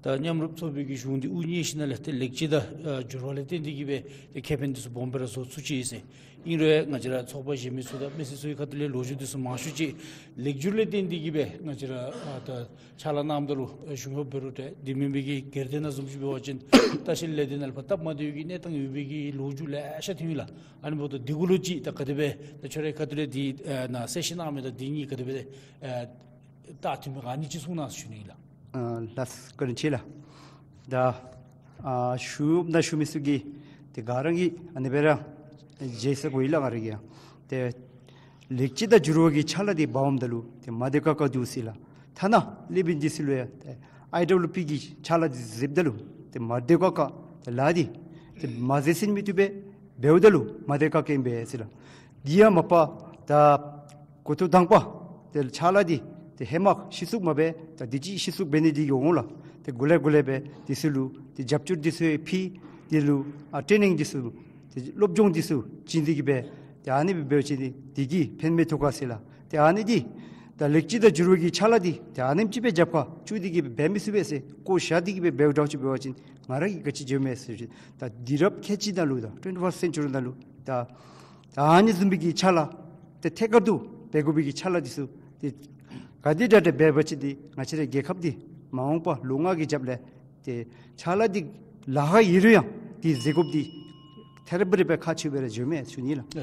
ད་མཉམ་རུབ་ཚོགས་པའི་གི་གཞུང་འདི་དབུ་བརྙེས་ཞིནམ་ལས་ཏེ་ལེགས་སྐྱེས་དང་ཨ་འགྱུར་བ་ལས་བརྟེན་ཏེ་གིས་སྦེ་ཏེ་ཁེ་ཕན་འདི་ཚུ་སྦོམ་སྦེ་ར་བཟོ་ཚུགས་ཅི་ཟེར། ཨིན་རུང་ང་བཅས་ར་ཚོགས་པ་གཞན་མི་ཚུ་དང་མི་སེར་ཚུ་གི་ཁ་ཐུག་ལས་ལོ་རྒྱུས་འདི་ཚུ་མང་ཤོས་ཅིག་ལེགས་འགྱུར་ལས་བརྟེན་ཏེ་གིས་སྦེ་ང་བཅས་ར་ཨ་ད་ཕྱག་ལཱ་གནངམ་ད་ལུ་ཨ་གཞུང་གཡོགཔ་འབད་རུང་ཏེ་དེ་མེན་པའི་གི་སྒེར་སྡེ་ནང་བཟུམ་ཅིག་འབད་བ་ཅིན་ལྟ་བཤལ་ལས་སྡེ་ནང་ལུ་ཕར་སྟབས་མ་བདེ་བའི་གི་གནས་སྟངས་ཡོད་པའི་གི་ལོ་རྒྱུས་ལེ་ཤ་ཐོན་ཡི་ལགས། ཨ་ནི་འབདཝ་ད་འདི་གུ་ལུ་ཅིག་ད་ག་དེ་སྦེ་ད་ཁྱོད་རའི་ཁ་ཐུག་ལས་འདི་ཨ་ནཱ་གསལ་བཤད་གནང་མི་དང་འདི་གཉིས་ག་དེ་སྦེ་ཨ་ད་ཐུན་མི་ག་ནི་ཅིག་གསུང་གནང་ཞུ་ནི་ལགས། ཨ་ལགས་བཀའ་དྲིན་ཆེ་ལགས། ད་ཨ་ཞུ་ན་ཞུ་མི་ཚུ་གིས་ཏེ་ག་ར་གིས་ཨ་ནི་སྦེ་ར་མཇལ་ས་གོ་ཡི་ལགས། ང་ར་གིས་ཡང་ཏེ་ལེགས་སྐྱེས་དང་འགྱུར་བ་གི་ཕྱག་ལཱ་འདི་འབག་འོངམ་ད་ལུ་ཏེ་མ་བདེ་ཁག་ཁ་འདུག་ཟེར་ལགས། ཐ་ན་ལེགས་པའི་འདི་ཚུ་ལུ་ཡང་ཏེ་ཨའི་ཌབ་ལུ་པི་གི་ཕྱག་ལཱ་འདི་མཛདཔ་ད་ལུ་ཏེ་མ་བདེ་ཁག་ཁ་ཏེ་ལཱ་འདི་ཏེ་མ་མཛད་ཟེར་མི་བཏུབ་པས། འབདཝ་ད་ལུ་མ་བདེ་ཁག་ཁ་ཨིན་པས་ཟེར་ལགས། འདི་ཡང་མ་པ་ད་འགོ་ཐོག་དང་པ་ཏེ་ཕྱག་ལཱ་འདི་ཏེ་ཧེ་མ་གཞི་བཙུགས་མ་འབད་ད་དུས་ཅི་གཞི་བཙུགས་འབད་ནི་འདི་གིས་འོང་ལགས། ཏེ་འགོ་ལས་འགོ་ལས་སྦེ་འདི་ཚུ་ལུ་ཏེ་རྒྱབ་སྐྱོར་འདི་ཚུ་ཡང་ཕུལ། འདི་ལུ་ཨ་ཊེ་ནིང་འདི་ཚུ་ཏེ་སློབ་སྦྱོང་འདི་ཚུ་བྱིན་ཏེ་གིས་སྦེ་ཏེ་ཨ་ནི་སྦེ་འབད་བ་ཅིན་འདི་གིས་ཕན་མི་ཐོགས་ག་ཟེར་ལགས། ཏེ་ཨ་ནི་འདི་ད་ལེགས་སྐྱེས་དང་འགྱུར་བ་གི་ཕྱག་ལཱ་འདི་ཏེ་ཨ་ནེམ་ཅིག་སྦེ་རྒྱབ་ཁར་བཅུག་སྟེ་གིས་སྦེ་འབད་མི་ཚུགས་པས་ཟེར་བཀོ་བཞག་སྟེ་གིས་སྦེ་འབདཝ་འདྲཝ་ཅིག་འབད་བ་ཅིན་ང་ར་གིས་ག་ཅི་བརྗོདཔ་མས་ཟེར་ཞུ་ནི། ད་དུས་རབས་ཁལ་གཅིག་ནང་ལུ་ད་ཊུ་ཝེན་ཊི་ཕརསིཊ་སེན་ཅུ་རི་ནང་ལུ་ད་ད་ཨ་ནི་བཟུམ་མའི་གི་ཕྱག་ལཱ་ཏེ་ཐད་ཀར་དུ་འབད་དགོ་པའི་གི་ཕྱག་ལཱ་འདི་ཚུ་ཏེ་ག་དེ་དྲག་དྲག་འབད་བ་ཅིན་འདི་ང་བཅས་རའི་རྒྱལ་ཁབ་འདི་མ་འོངས་པ་ལོ་ལྔ་གི་རྒྱབ་ལས་ཏེ་ཕྱག་ལཱ་འདི་ལཱ་ཁག་ཡོད་རུང་ཡང་འདི་མཛད་དགོཔ་འདི་ཐད་རི་བ་རི་སྦེ་ཁག་ཆེཝ་སྦེ་ར་བརྗོདཔ་མས་ཞུ་ནི་ལགས།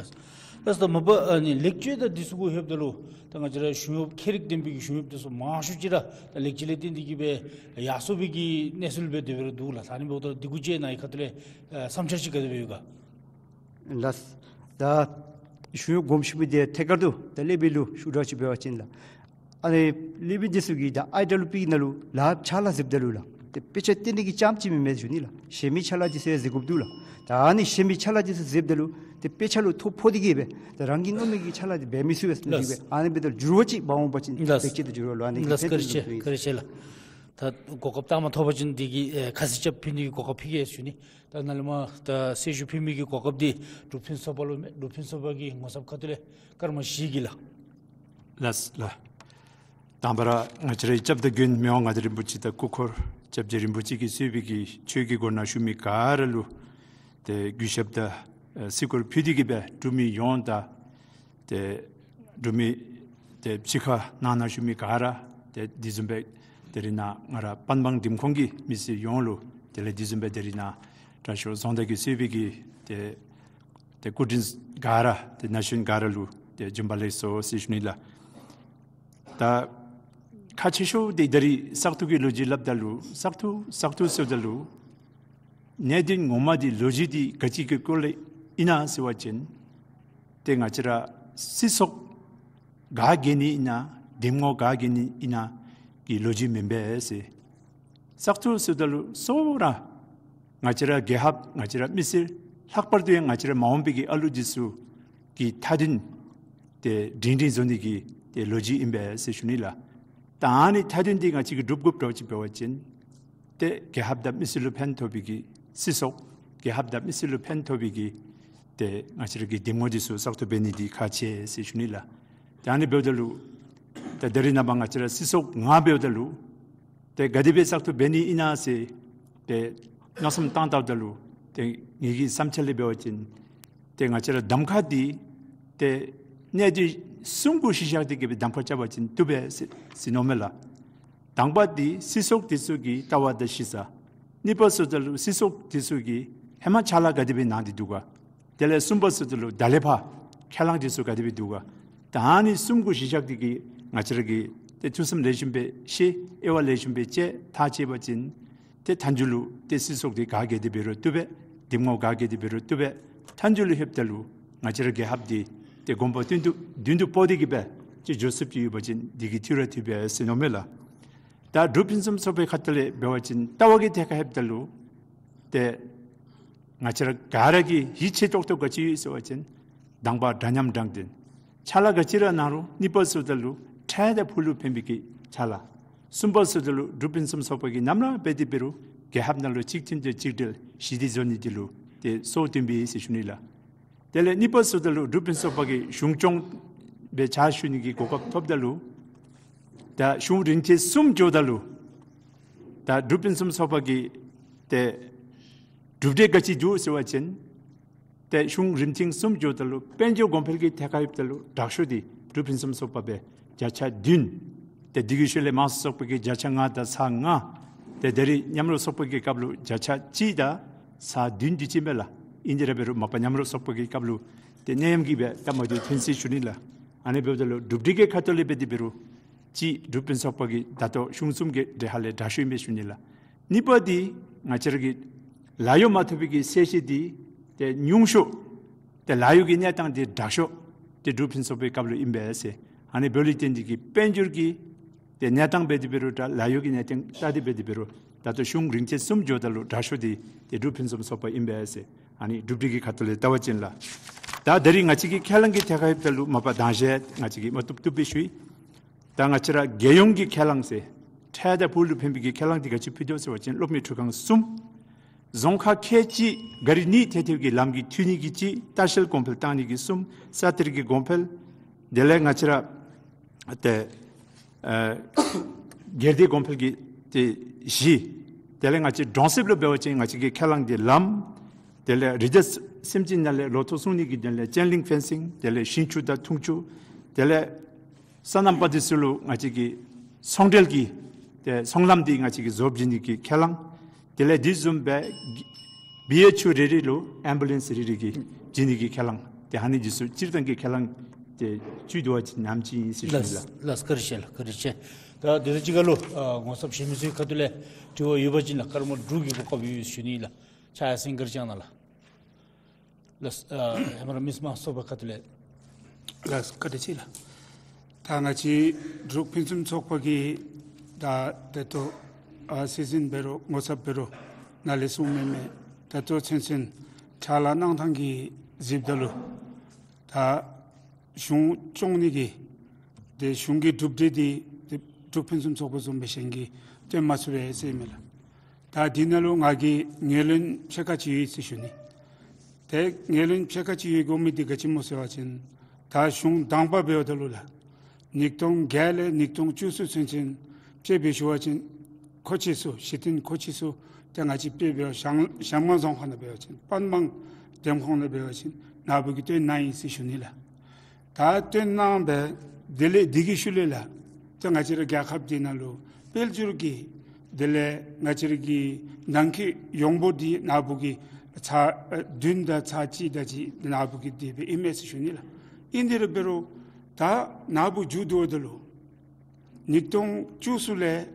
ལགས། ལགས་སོ། ད་མ་པ་ཨ་ནི་ལེགས་བཅོས་དང་འདི་ཚུ་གུ་ལྷོདཔ་ད་ལུ་ད་ང་བཅས་ར་གཞུང་གཡོགཔ་ཁྱད་རིག་ལྡན་པའི་གི་གཞུང་གཡོགཔ་འདི་ཚུ་མང་ཤོས་ཅིག་ར་ད་ལེགས་བཅོས་ལས་བརྟེན་ཏེ་གིས་སྦེ་ཡར་སོང་བའི་གི་གནས་ཚུལ་སྦེ་དེ་སྦེ་ར་འདུག་ལགས། ད་ཨ་ནི་འབདཝ་ད་འདི་གུ་ཅིག་ནཱ་གི་ཁ་ཐུག་ལས་ཨ་བསམ་འཆར་ཅིག་ག་དེ་སྦེ་ཡོད་ག། ལགས། ད་གཞུང་གཡོག་དགོངསམ་ཞུ་མི་འདི་ཐད་ཀར་དུ་ད་སློབ་དཔོན་ལུ་ཞུ་དགོཔ་ཅིག་འབད་བ་ཅིན་ལགས། ཨ་ནི་སློབ་དཔོན་འདི་ཚུ་གིས་ད་ཨའི་ཌབ་ལུ་པི་ནང་ལུ་ལཱ་ཕྱག་ལཱ་གཟིགསཔ་ད་ལུ་ལགས། ཏེ་དཔེ་ཆ་སྟོན་ནི་གི་རྐྱངམ་ཅིག་མེན་མས་ཟེར་ཞུ་ནི་ལགས། གཞན་མི་ཕྱག་ལཱ་འདི་ཚུ་ཡང་གཟིགས་དགོཔ་འདུག་ལགས། ད་ཨ་ནི་གཞན་མི་ཕྱག་ལཱ་འདི་ཚུ་གཟིགསཔ་ད་ལུ་ཏེ་དཔེ་ཆ་ལུ་ཐོ་ཕོག་སྟེ་གིས་སྦེ་ད་རང་གིས་མནོ་མི་གི་ཕྱག་ལཱ་འདི་འབད་མི་ཚུགས་པས་ཟེར་ལགས། ཨ་ནི་འབདཝ་ད་འགྱུར་བ་ཅིག་འབག་འོང་པ་ཅིན་ལགས། ལེགས་བཅོས་དང་འགྱུར་བ་ལུ་ཨ་ནི་གི་ལགས། ཕན་ཐོགས་བཀའ་དྲིན་ཆེ། ཡོད་ཟེར་ཞུ་ནི། བཀའ་དྲིན་ཆེ་ལགས། ད་གོ་སྐབས་བཏངམ་ཐོབ་པ་ཅིན་འདི་གིས་ཨེ་ཁ་གསལ་རྐྱབ་ཕུལ་ནི་གི་གོ་སྐབས་ཕུལ་གེ་ཟེར་ཞུ་ནི། ད་ནཱ་ལས་མར་ད་གསལ་ཞུ་ཕུལ་མི་གི་གོ་སྐབས་འདི་འབྲུག་ཕུན་ཚོགས་པ་ལུ་མས། འབྲུག་ཕུན་ཚོགས་པ་གི་ངོ་ཚབ་ཁ་ཐུག་ལས་ཀརྨ་ཞིག་གིས་ལགས། ལགས་ལགས། དང་པ་ར་ང་བཅས་རའི་སྐྱབས་དང་མགོན་མི་དབང་མངའ་བདག་རིན་པོ་ཆེ་དང་སྐུ་འཁོར་སྐྱབས་རྗེ་རིན་པོ་ཆེ་གིས་གཙོས་པའི་གི་ཆོས་ཀྱི་སྒོ་ནང་ཞུགས་མི་ག་ར་ལུ་ཏེ་གུས་ཞབས་དང་ཨེ་བརྩི་བཀུར་ཕུལ་ཏེ་གིས་སྦེ་འབྲུག་མི་ཡོངས་དང་ཏེ་འབྲུག་མི་ཏེ་ཕྱི་ཁ་ནང་ན་བཞུགས་མི་ག་ར་ཏེ་དེ་བཟུམ་སྦེ་དེ་རིང་ནཱ་ང་ར་པན་སྦང་འདེམས་ཁོངས་ཀྱི་མི་སེར་ཡོངས་ལུ་དེ་ལས་དེ་བཟུམ་སྦེ་དེ་རིང་ནཱ་དྲག་ཤོས་རྫོང་བདག་གིས་གཙོས་པའི་གི་ཏེ་ཏེ་སྐུ་མགྲོན་ག་ར་ཏེ་ན་གཞོན་ག་ར་ལུ་ཏེ་བྱོན་པ་ལེགས་སོ་ཟེར་ཞུ་ནི་ལགས། ད་ཁག་ཆེ་ཤོས་འདི་ད་རིས་བཙག་འཐུ་གི་ལོ་རྒྱུས་སླབ་ད་ལུ་བཙག་འཐུ་བཙག་འཐུ་ཟེརཝ་ད་ལུ་གནད་དོན་ངོ་མ་འདི་ལོ་རྒྱུས་འདི་ག་ཅི་གི་སྐོར་ལས་ཨིན་ན་ཟེར་བ་ཅིན་ཏེ་ང་བཅས་ར་སྲིད་ཚོགས་ག་རྒྱལ་ནི་ཨིན་ན་འདེམས་ངོ་ག་རྒྱལ་ནི་ཨིན་ན་གི་ལོ་རྒྱུས་མེན་པས་ཟེར། བཙག་འཐུ་ཟེརཝ་ད་ལུ་གཙོ་བོ་ར་ང་བཅས་ར་རྒྱལ་ཁབ་ང་བཅས་ར་མི་སེར་ལྷག་པར་དུ་ཡང་ང་བཅས་ར་མ་འོངས་པའི་གི་ཨ་ལུ་འདི་ཚུ་གི་མཐའ་དོན་ཏེ་སྒྲིང་སྒྲིང་བཟོ་ནི་གི་ཏེ་ལོ་རྒྱུས་ཨིན་པས་ཟེར་ཞུ་ནི་ལགས། ད་ཨ་ནི་མཐའ་དོན་འདི་ང་བཅས་ཀྱིས་སྒྲུབ་དགོཔ་འདྲཝ་ཅིག་འབད་བ་ཅིན་ཏེ་རྒྱལ་ཁབ་དང་མི་སེར་ལུ་ཕན་ཐོགས་པའི་གི་སྲིད་ཚོགས་རྒྱལ་ཁབ་དང་མི་སེར་ལུ་ཕན་ཐོགས་པའི་གི་ཏེ་ང་བཅས་ར་གི་འདེམས་ངོ་འདི་ཚུ་བཙག་འཐུ་འབད་ནི་འདི་ཁག་ཆེ་ཟེར་ཞུ་ནི་ལགས། ཏེ་ཨ་ནི་འབདཝ་ད་ལུ་ཏེ་ད་རིས་ནངས་པ་ང་བཅས་ར་སྲིད་ཚོགས་ལྔ་འབདཝ་ད་ལུ་ཏེ་ག་དེ་སྦེ་བཙག་འཐུ་འབད་ནི་ཨིན་ན་ཟེར་ཏེ་མནོ་བསམ་བཏང་བལྟཝ་ད་ལུ་ཏེ་ངེ་གི་བསམ་འཆར་ལས་འབད་བ་ཅིན་ཏེ་ང་བཅས་ར་གདམ་ཁ་འདི་ཏེ་གནད་དོན་གསུམ་གུ་གཞི་བཞག་སྟེ་གིས་སྦེ་གདམ་ཁ་རྐྱབ་པ་ཅིན་བཏུབ་པས་ཟེར་ཟེར་མནོཝ་མས་ལགས། དང་པ་འདི་སྲིད་ཚོགས་འདི་ཚུ་གི་ལྟ་བ་དང་གཞི་རྩ། གཉིས་པ་ཟེརཝ་ད་ལུ་སྲིད་ཚོགས་འདི་ཚུ་གིས་ཧེ་མ་ཕྱག་ལཱ་ག་དེ་སྦེ་གནང་སྟེ་འདུག་ག། དེ་ལས་གསུམ་པ་ཟེརཝ་ད་ལུ་ད་ལས་ཕར་ཁས་བླངས་འདི་ཚུ་ག་དེ་སྦེ་འདུག་ག། ད་ཨ་ནི་གསུམ་གུ་གཞི་བཞག་སྟེ་གིས་ང་བཅས་ར་གིས་ཏེ་ཐུགས་བསམ་ལེགས་ཤོམ་སྦེ་བཞེས་དབྱེ་བ་ལེགས་ཤོམ་སྦེ་དཔྱད་ཐག་བཅད་པ་ཅིན་ཏེ་མཐའ་མཇུག་ལུ་ཏེ་སྲིད་ཚོགས་འདི་ག་གིས་དེ་འབད་རུང་བཏུབ་པས། འདེམས་ངོ་ག་གིས་དེ་འབད་རུང་བཏུབ་པས། མཐའ་མཇུག་ལུ་ལྷོདཔ་ད་ལུ་ང་བཅས་ར་རྒྱལ་ཁབ་འདི་ཏེ་གོང་འཕེལ་མདུན་དུ་མདུན་དུ་སྤོ་སྟེ་གིས་སྦེ་ཅིག་འགྱོ་ཚུགསཔ་ཅིག་ཡོད་པ་ཅིན་འདི་གིས་ཐུགས་ར་འཐད་པས་ཟེར་མནོཝ་མས་ལགས། ད་འབྲུག་ཕུན་སུམ་ཚོགས་པའི་ཁ་ཐུག་ལས་འབད་བ་ཅིན་ལྟ་བ་གི་ཐད་ཁར་ལྷོདཔ་ད་ལུ་ཏེ་ང་བཅས་ར་ག་ར་གི་ཡིད་ཆེས་ཏོག་ཏོ་ག་ཅི་ཡོད་ཟེར་བ་ཅིན་དང་པ་འདྲ་མཉམ་དྲང་བདེན། ཕྱག་ལཱ་ག་ཅི་ར་གནང་རུང་གཉིས་པ་ཟེརཝ་ད་ལུ་འཕྲལ་དང་ཕུགས་ལུ་ཕན་པའི་གི་ཕྱག་ལཱ། གསུམ་པ་ཟེརཝ་ད་ལུ་འབྲུག་ཕུན་སུམ་ཚོགས་པ་གིས་ནམ་ར་འབད་དེ་འབད་རུང་རྒྱལ་ཁབ་ནང་ལུ་གཅིག་མཐུན་དང་གཅིག་སྒྲིལ་ཞི་བདེ་བཟོ་ནི་འདི་ལུ་ཏེ་སྲོག་བཏོན་པས་ཟེར་ཞུ་ནི་ལགས། དེ་ལས་གཉིས་པ་ཟེརཝ་ད་ལུ་འབྲུག་ཕུན་སུམ་ཚོགས་པ་གིས་གཞུང་སྐྱོང་སྦེ་ཕྱག་ཞུ་ནི་གི་གོ་སྐབས་ཐོབ་ད་ལུ་ད་གཞུང་རིམ་ཐེངས་གསུམ་འགྱོཝ་ད་ལུ་ད་འབྲུག་ཕུན་སུམ་ཚོགས་པ་གི་ཏེ་གྲུབ་འབྲས་ག་ཅི་འདུག་ཟེར་བ་ཅིན་ཏེ་གཞུང་རིམ་ཐེངས་གསུམ་འགྱོཝ་ད་ལུ་དཔལ་འབྱོར་གོང་འཕེལ་གྱི་ཐད་ཁར་ལྷོདཔ་ད་ལུ་དྲག་ཤོས་འདི་འབྲུག་ཕུན་སུམ་ཚོགས་པ་སྦེ་བརྒྱ་ཆ་བདུན། ཏེ་དེ་གི་ཤུལ་ལས་མང་གཙོ་ཚོགས་པ་གིས་བརྒྱ་ཆ་ལྔ་དང་ས་ལྔ། ཏེ་ད་རིས་མཉམ་རོགས་ཚོགས་པ་གི་སྐབས་ལུ་བརྒྱ་ཆ་གཅིག་དང་ས་བདུན་དེ་ཅིག་མས་ལགས། ཨིན་དེ་ར་འབད་རུང་མ་པ་མཉམ་རོགས་ཚོགས་པ་གི་སྐབས་ལུ་ཏེ་ནད་ཡམས་ཀྱིས་སྦེ་ད་མ་བཏུབ་ཐོན་ཟེར་ཞུ་ནི་ལགས། ཨ་ནི་འབདཝ་ད་ལུ་གྲུབ་འབྲས་ཀྱི་ཁ་ཐུག་ལས་འབད་དེ་འབད་རུང་གཅིག་འབྲུག་ཕུན་སུམ་ཚོགས་པ་གི་ད་ལྟོ་གཞུང་གསུམ་གྱི་གྲལ་ཁ་ལས་དྲག་ཤོས་ཨིན་པས་ཞུ་ནི་ལགས། གཉིས་པ་འདི་ང་བཅས་ར་གི་ལཱ་གཡོག་མ་ཐོབ་པའི་གི་ཚད་གཞི་འདི་ཏེ་ཉུང་ཤོས། ཏེ་ལཱ་གཡོག་གི་གནས་སྟངས་འདི་དྲག་ཤོས་འདི་འབྲུག་ཕུན་སུམ་ཚོགས་པའི་སྐབས་ལུ་ཨིན་པས་ཟེར། ཨ་ནི་འབདཝ་ལས་བརྟེན་ཏེ་གིས་དཔལ་འབྱོར་གྱི་ཏེ་གནས་སྟངས་འབད་དེ་འབད་རུང་དང་ལཱ་གཡོག་གི་གནས་སྟངས་བལྟ་སྟེ་འབད་དེ་འབད་རུང་ད་ལྟོ་གཞུང་རིམ་ཐེངས་གསུམ་འགྱོཝ་ད་ལུ་དྲག་ཤོས་འདི་ཏེ་འབྲུག་ཕུན་སུམ་ཚོགས་པ་ཨིན་པས་ཟེར། ཨ་ནི་གྲུབ་འབྲས་ཀྱི་ཁ་ཐུག་ལས་བལྟ་བ་ཅིན་ལགས། ད་ད་རིས་ང་བཅས་ཀྱི་ཁས་བླངས་ཀྱི་ཐད་ཁར་ལྷོདཔ་ད་ལུ་མ་པ་དང་ཞལ་ང་བཅས་ཀྱིས་མ་བཏུབ་བཏུབ་སྦེ་ཞུ་ཡི། ད་ང་བཅས་ར་རྒྱལ་ཡོངས་ཀྱི་ཁས་བླངས་ཟེར་འཕྲལ་དང་ཕུགས་ལུ་ཕན་པའི་གི་ཁས་བླངས་འདི་ག་ཅི་ཕུལ་དོ་ཟེར་བ་ཅིན་གློག་མེ་འཕྲུལ་ཁང་གསུམ། རྫོང་ཁག་ཁལ་གཅིག། གཱ་རི་གཉིས་ཐད་ཐད་ཀྱི་ལམ་གྱི་འཐུས་ནི་གི་གཅིག། ལྟ་བཤལ་གོང་འཕེལ་བཏང་ནི་གི་གསུམ། ས་གཏེར་གྱི་གོང་འཕེལ། དེ་ལས་ང་བཅས་ར་ཏེ་ཨ་སྒེར་སྡེ་གོང་འཕེལ་གྱི་ཏེ་བཞི། དེ་ལས་ང་བཅས་གྲོང་གསེབ་ལུ་འབད་བ་ཅིན་ང་བཅས་ཀྱི་ཁས་བླངས་འདི་ལམ། དེ་ལས་རི་དྭགས་སེམས་ཅན་ནང་ལས་ལོ་ཐོག་སྲུང་ནི་གི་དོན་ལས་ཅེན་ལིང་ཕེན་སིང་། དེ་ལས་ཞིང་ཆུ་དང་འཐུང་ཆུ། དེ་ལས་སོ་ནམ་པ་འདི་ཚུ་ལུ་ང་བཅས་ཀྱི་ཚོང་འབྲེལ་གྱི་ཏེ་ཚོང་ལམ་འདི་ང་བཅས་ཀྱིས་བཟོ་བྱིན་ནི་གི་ཁས་བླངས། དེ་ལས་དེ་བཟུམ་སྦེ་བི་ཨེཆ་ཡུ་རེ་རེ་ལུ་ཨེམ་བུ་ལེནསི་རེ་རེ་གི་བྱིན་ནི་གི་ཁས་བླངས། ཏེ་ཨ་ནི་འདི་ཚུ་སྤྱིར་བཏང་གི་ཁས་བླངས་ཏེ་བཅུད་དུ་བ་ཅིན་ནམ་ཅིག་ཨིན་ཟེར་ཞུ་ནི་ལགས། ལགས་ལགས། བཀའ་དྲིན་ཆེ་ལགས། བཀའ་དྲིན་ཆེ། ད་དེ་ལས་ཅིག་ཁར་ལུ་ཨ་ངོ་ཚབ་ཞུ་མི་ཚུའི་ཁ་ཐུག་ལས་དྲི་བ་ཡོད་པ་ཅིན་ལགས། སྐར་མ་དྲུག་གི་གོ་སྐབས་ཡོད་ཟེར་ཞུ་ནི་ལགས། ཕྱག་ཡར་སེང་གེར་བརྐྱང་གནང་ལགས། ལགས། ཨ་ཧེ་མ་ར་མི་སེར་དམངས་གཙོ་ཚོགས་པའི་ཁ་ཐུག་ལས། ལགས། བཀའ་དྲིན་ཆེ་ལགས། ད་ང་བཅས་འབྲུག་ཕུན་སུམ་ཚོགས་པ་གི་ད་ད་ལྟོ་ཨ་སྲིད་འཛིན་འབད་རུང་ངོ་ཚབ་འབད་རུང་ནཱ་ལས་གསུངས་མི་མི་ད་ལྟོ་ཚུན་ཚོད་ཕྱག་ལཱ་གནང་ཐངས་ཀྱི་གཟིགསཔ་ད་ལུ་ད་གཞུང་སྐྱོང་ནི་གི་ཏེ་གཞུང་གི་གྲུབ་འབྲས་འདི་ཏེ་འབྲུག་ཕུན་སུམ་ཚོགས་པ་བཟུམ་སྦེ་གཞན་གྱིས་སྟོན་མ་ཚུགས་པས་ཟེར་མས་ལགས། ད་འདི་ནང་ལུ་ང་གིས་ངོས་ལེན་ཕྱེད་ཀ་ཅིག་ཡོད་ཟེར་ཞུ་ནི། ཏེ་ངོས་ལེན་ཕྱེད་ཀ་ཅིག་ཡོད་དགོ་མི་འདི་ག་ཅི་སྨོ་ཟེར་བ་ཅིན་ད་གཞུང་དང་པ་འབདཝ་ད་ལུ་ལགས། ཉིས་སྟོང་བརྒྱད་ལས་ཉིས་སྟོང་བཅུ་གསུམ་ཚུན་ཚོད་དཔྱེ་འབད་ཞུ་བ་ཅིན་མཁོ་ཆས་ཚུ་གཞི་རྟེན་མཁོ་ཆས་ཚུ་ཏེ་ང་བཅས་དཔེ་འབད་བ་ཅིན་གཞལམ་སྒང་རྫོང་ཁག་ནང་འབད་བ་ཅིན་པན་སྦང་འགྲེམས་ཁང་ནང་འབད་བ་ཅིན་ནཱ་བུ་གིས་བཏོན་གནང་ཡི་ཟེར་ཞུ་ནི་ལགས། ད་བཏོན་གནང་སྦེ་དེ་ལས་དེ་གི་ཤུལ་ལས་ལགས། ཏེ་ང་བཅས་ར་རྒྱལ་ཁབ་འདི་ནང་ལུ་དཔལ་འབྱོར་གྱི་དེ་ལས་ང་བཅས་ར་གི་ནང་འཁོད་ཡོངས་འབོར་འདི་ནཱ་བུ་གི་ཚག་ཨ་བདུན་དང་ཚག་གཅིག་དང་གཅིག་ནཱ་བུ་གི་དེ་སྦེ་ཨིན་མས་ཟེར་ཞུ་ནི་ལགས། ཨིན་དེ་ར་འབད་རུང་ད་ནཱ་བུ་མཇུག་བསྡུཝ་ད་ལུ་ཉིས་སྟོང་བཅུ་གསུམ་ལས་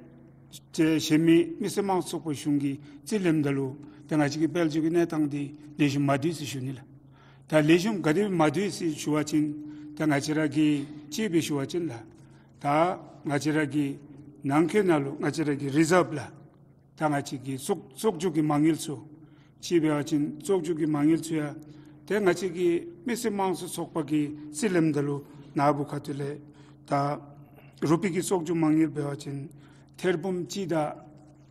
ཏེ་གཞན་མི་མི་སེར་དམངས་གཙོ་ཚོགས་པ་གཞུང་གིས་རྩིས་ལེནམ་ད་ལུ་ཏེ་ང་བཅས་ཀྱི་དཔལ་འབྱོར་གྱི་གནས་སྟངས་འདི་ལེགས་ཤོམ་མ་འདུག་ཟེར་ཞུ་ནི་ལགས། ད་ལེགས་ཤོམ་ག་དེ་སྦེ་མ་འདུག་ཟེར་ཞུ་བ་ཅིན་ད་ང་བཅས་ར་གིས་དཔྱེ་སྦེ་ཞུ་བ་ཅིན་ལགས། ད་ང་བཅས་ར་གི་ནང་འཁོད་ནང་ལུ་ང་བཅས་ར་གི་རི་ཛརབ་ལགས། ད་ང་བཅས་ཀྱི་གསོག་གསོག་འཇོག་གི་མ་དངུལ་ཚུ་དཔྱེ་འབད་བ་ཅིན་གསོག་འཇོག་གི་མ་དངུལ་ཚུ་ཡང་ཏེ་ང་བཅས་ཀྱི་མི་སེར་དམངས་གཙོ་ཚོགས་པ་གིས་རྩིས་ལེནམ་ད་ལུ་ནཱ་བུ་ཁ་ཐུག་ལས་ད་རུ་པི་གི་གསོག་འཇོག་མ་དངུལ་འབད་བ་ཅིན་ཐེར་འབུམ་གཅིག་དང་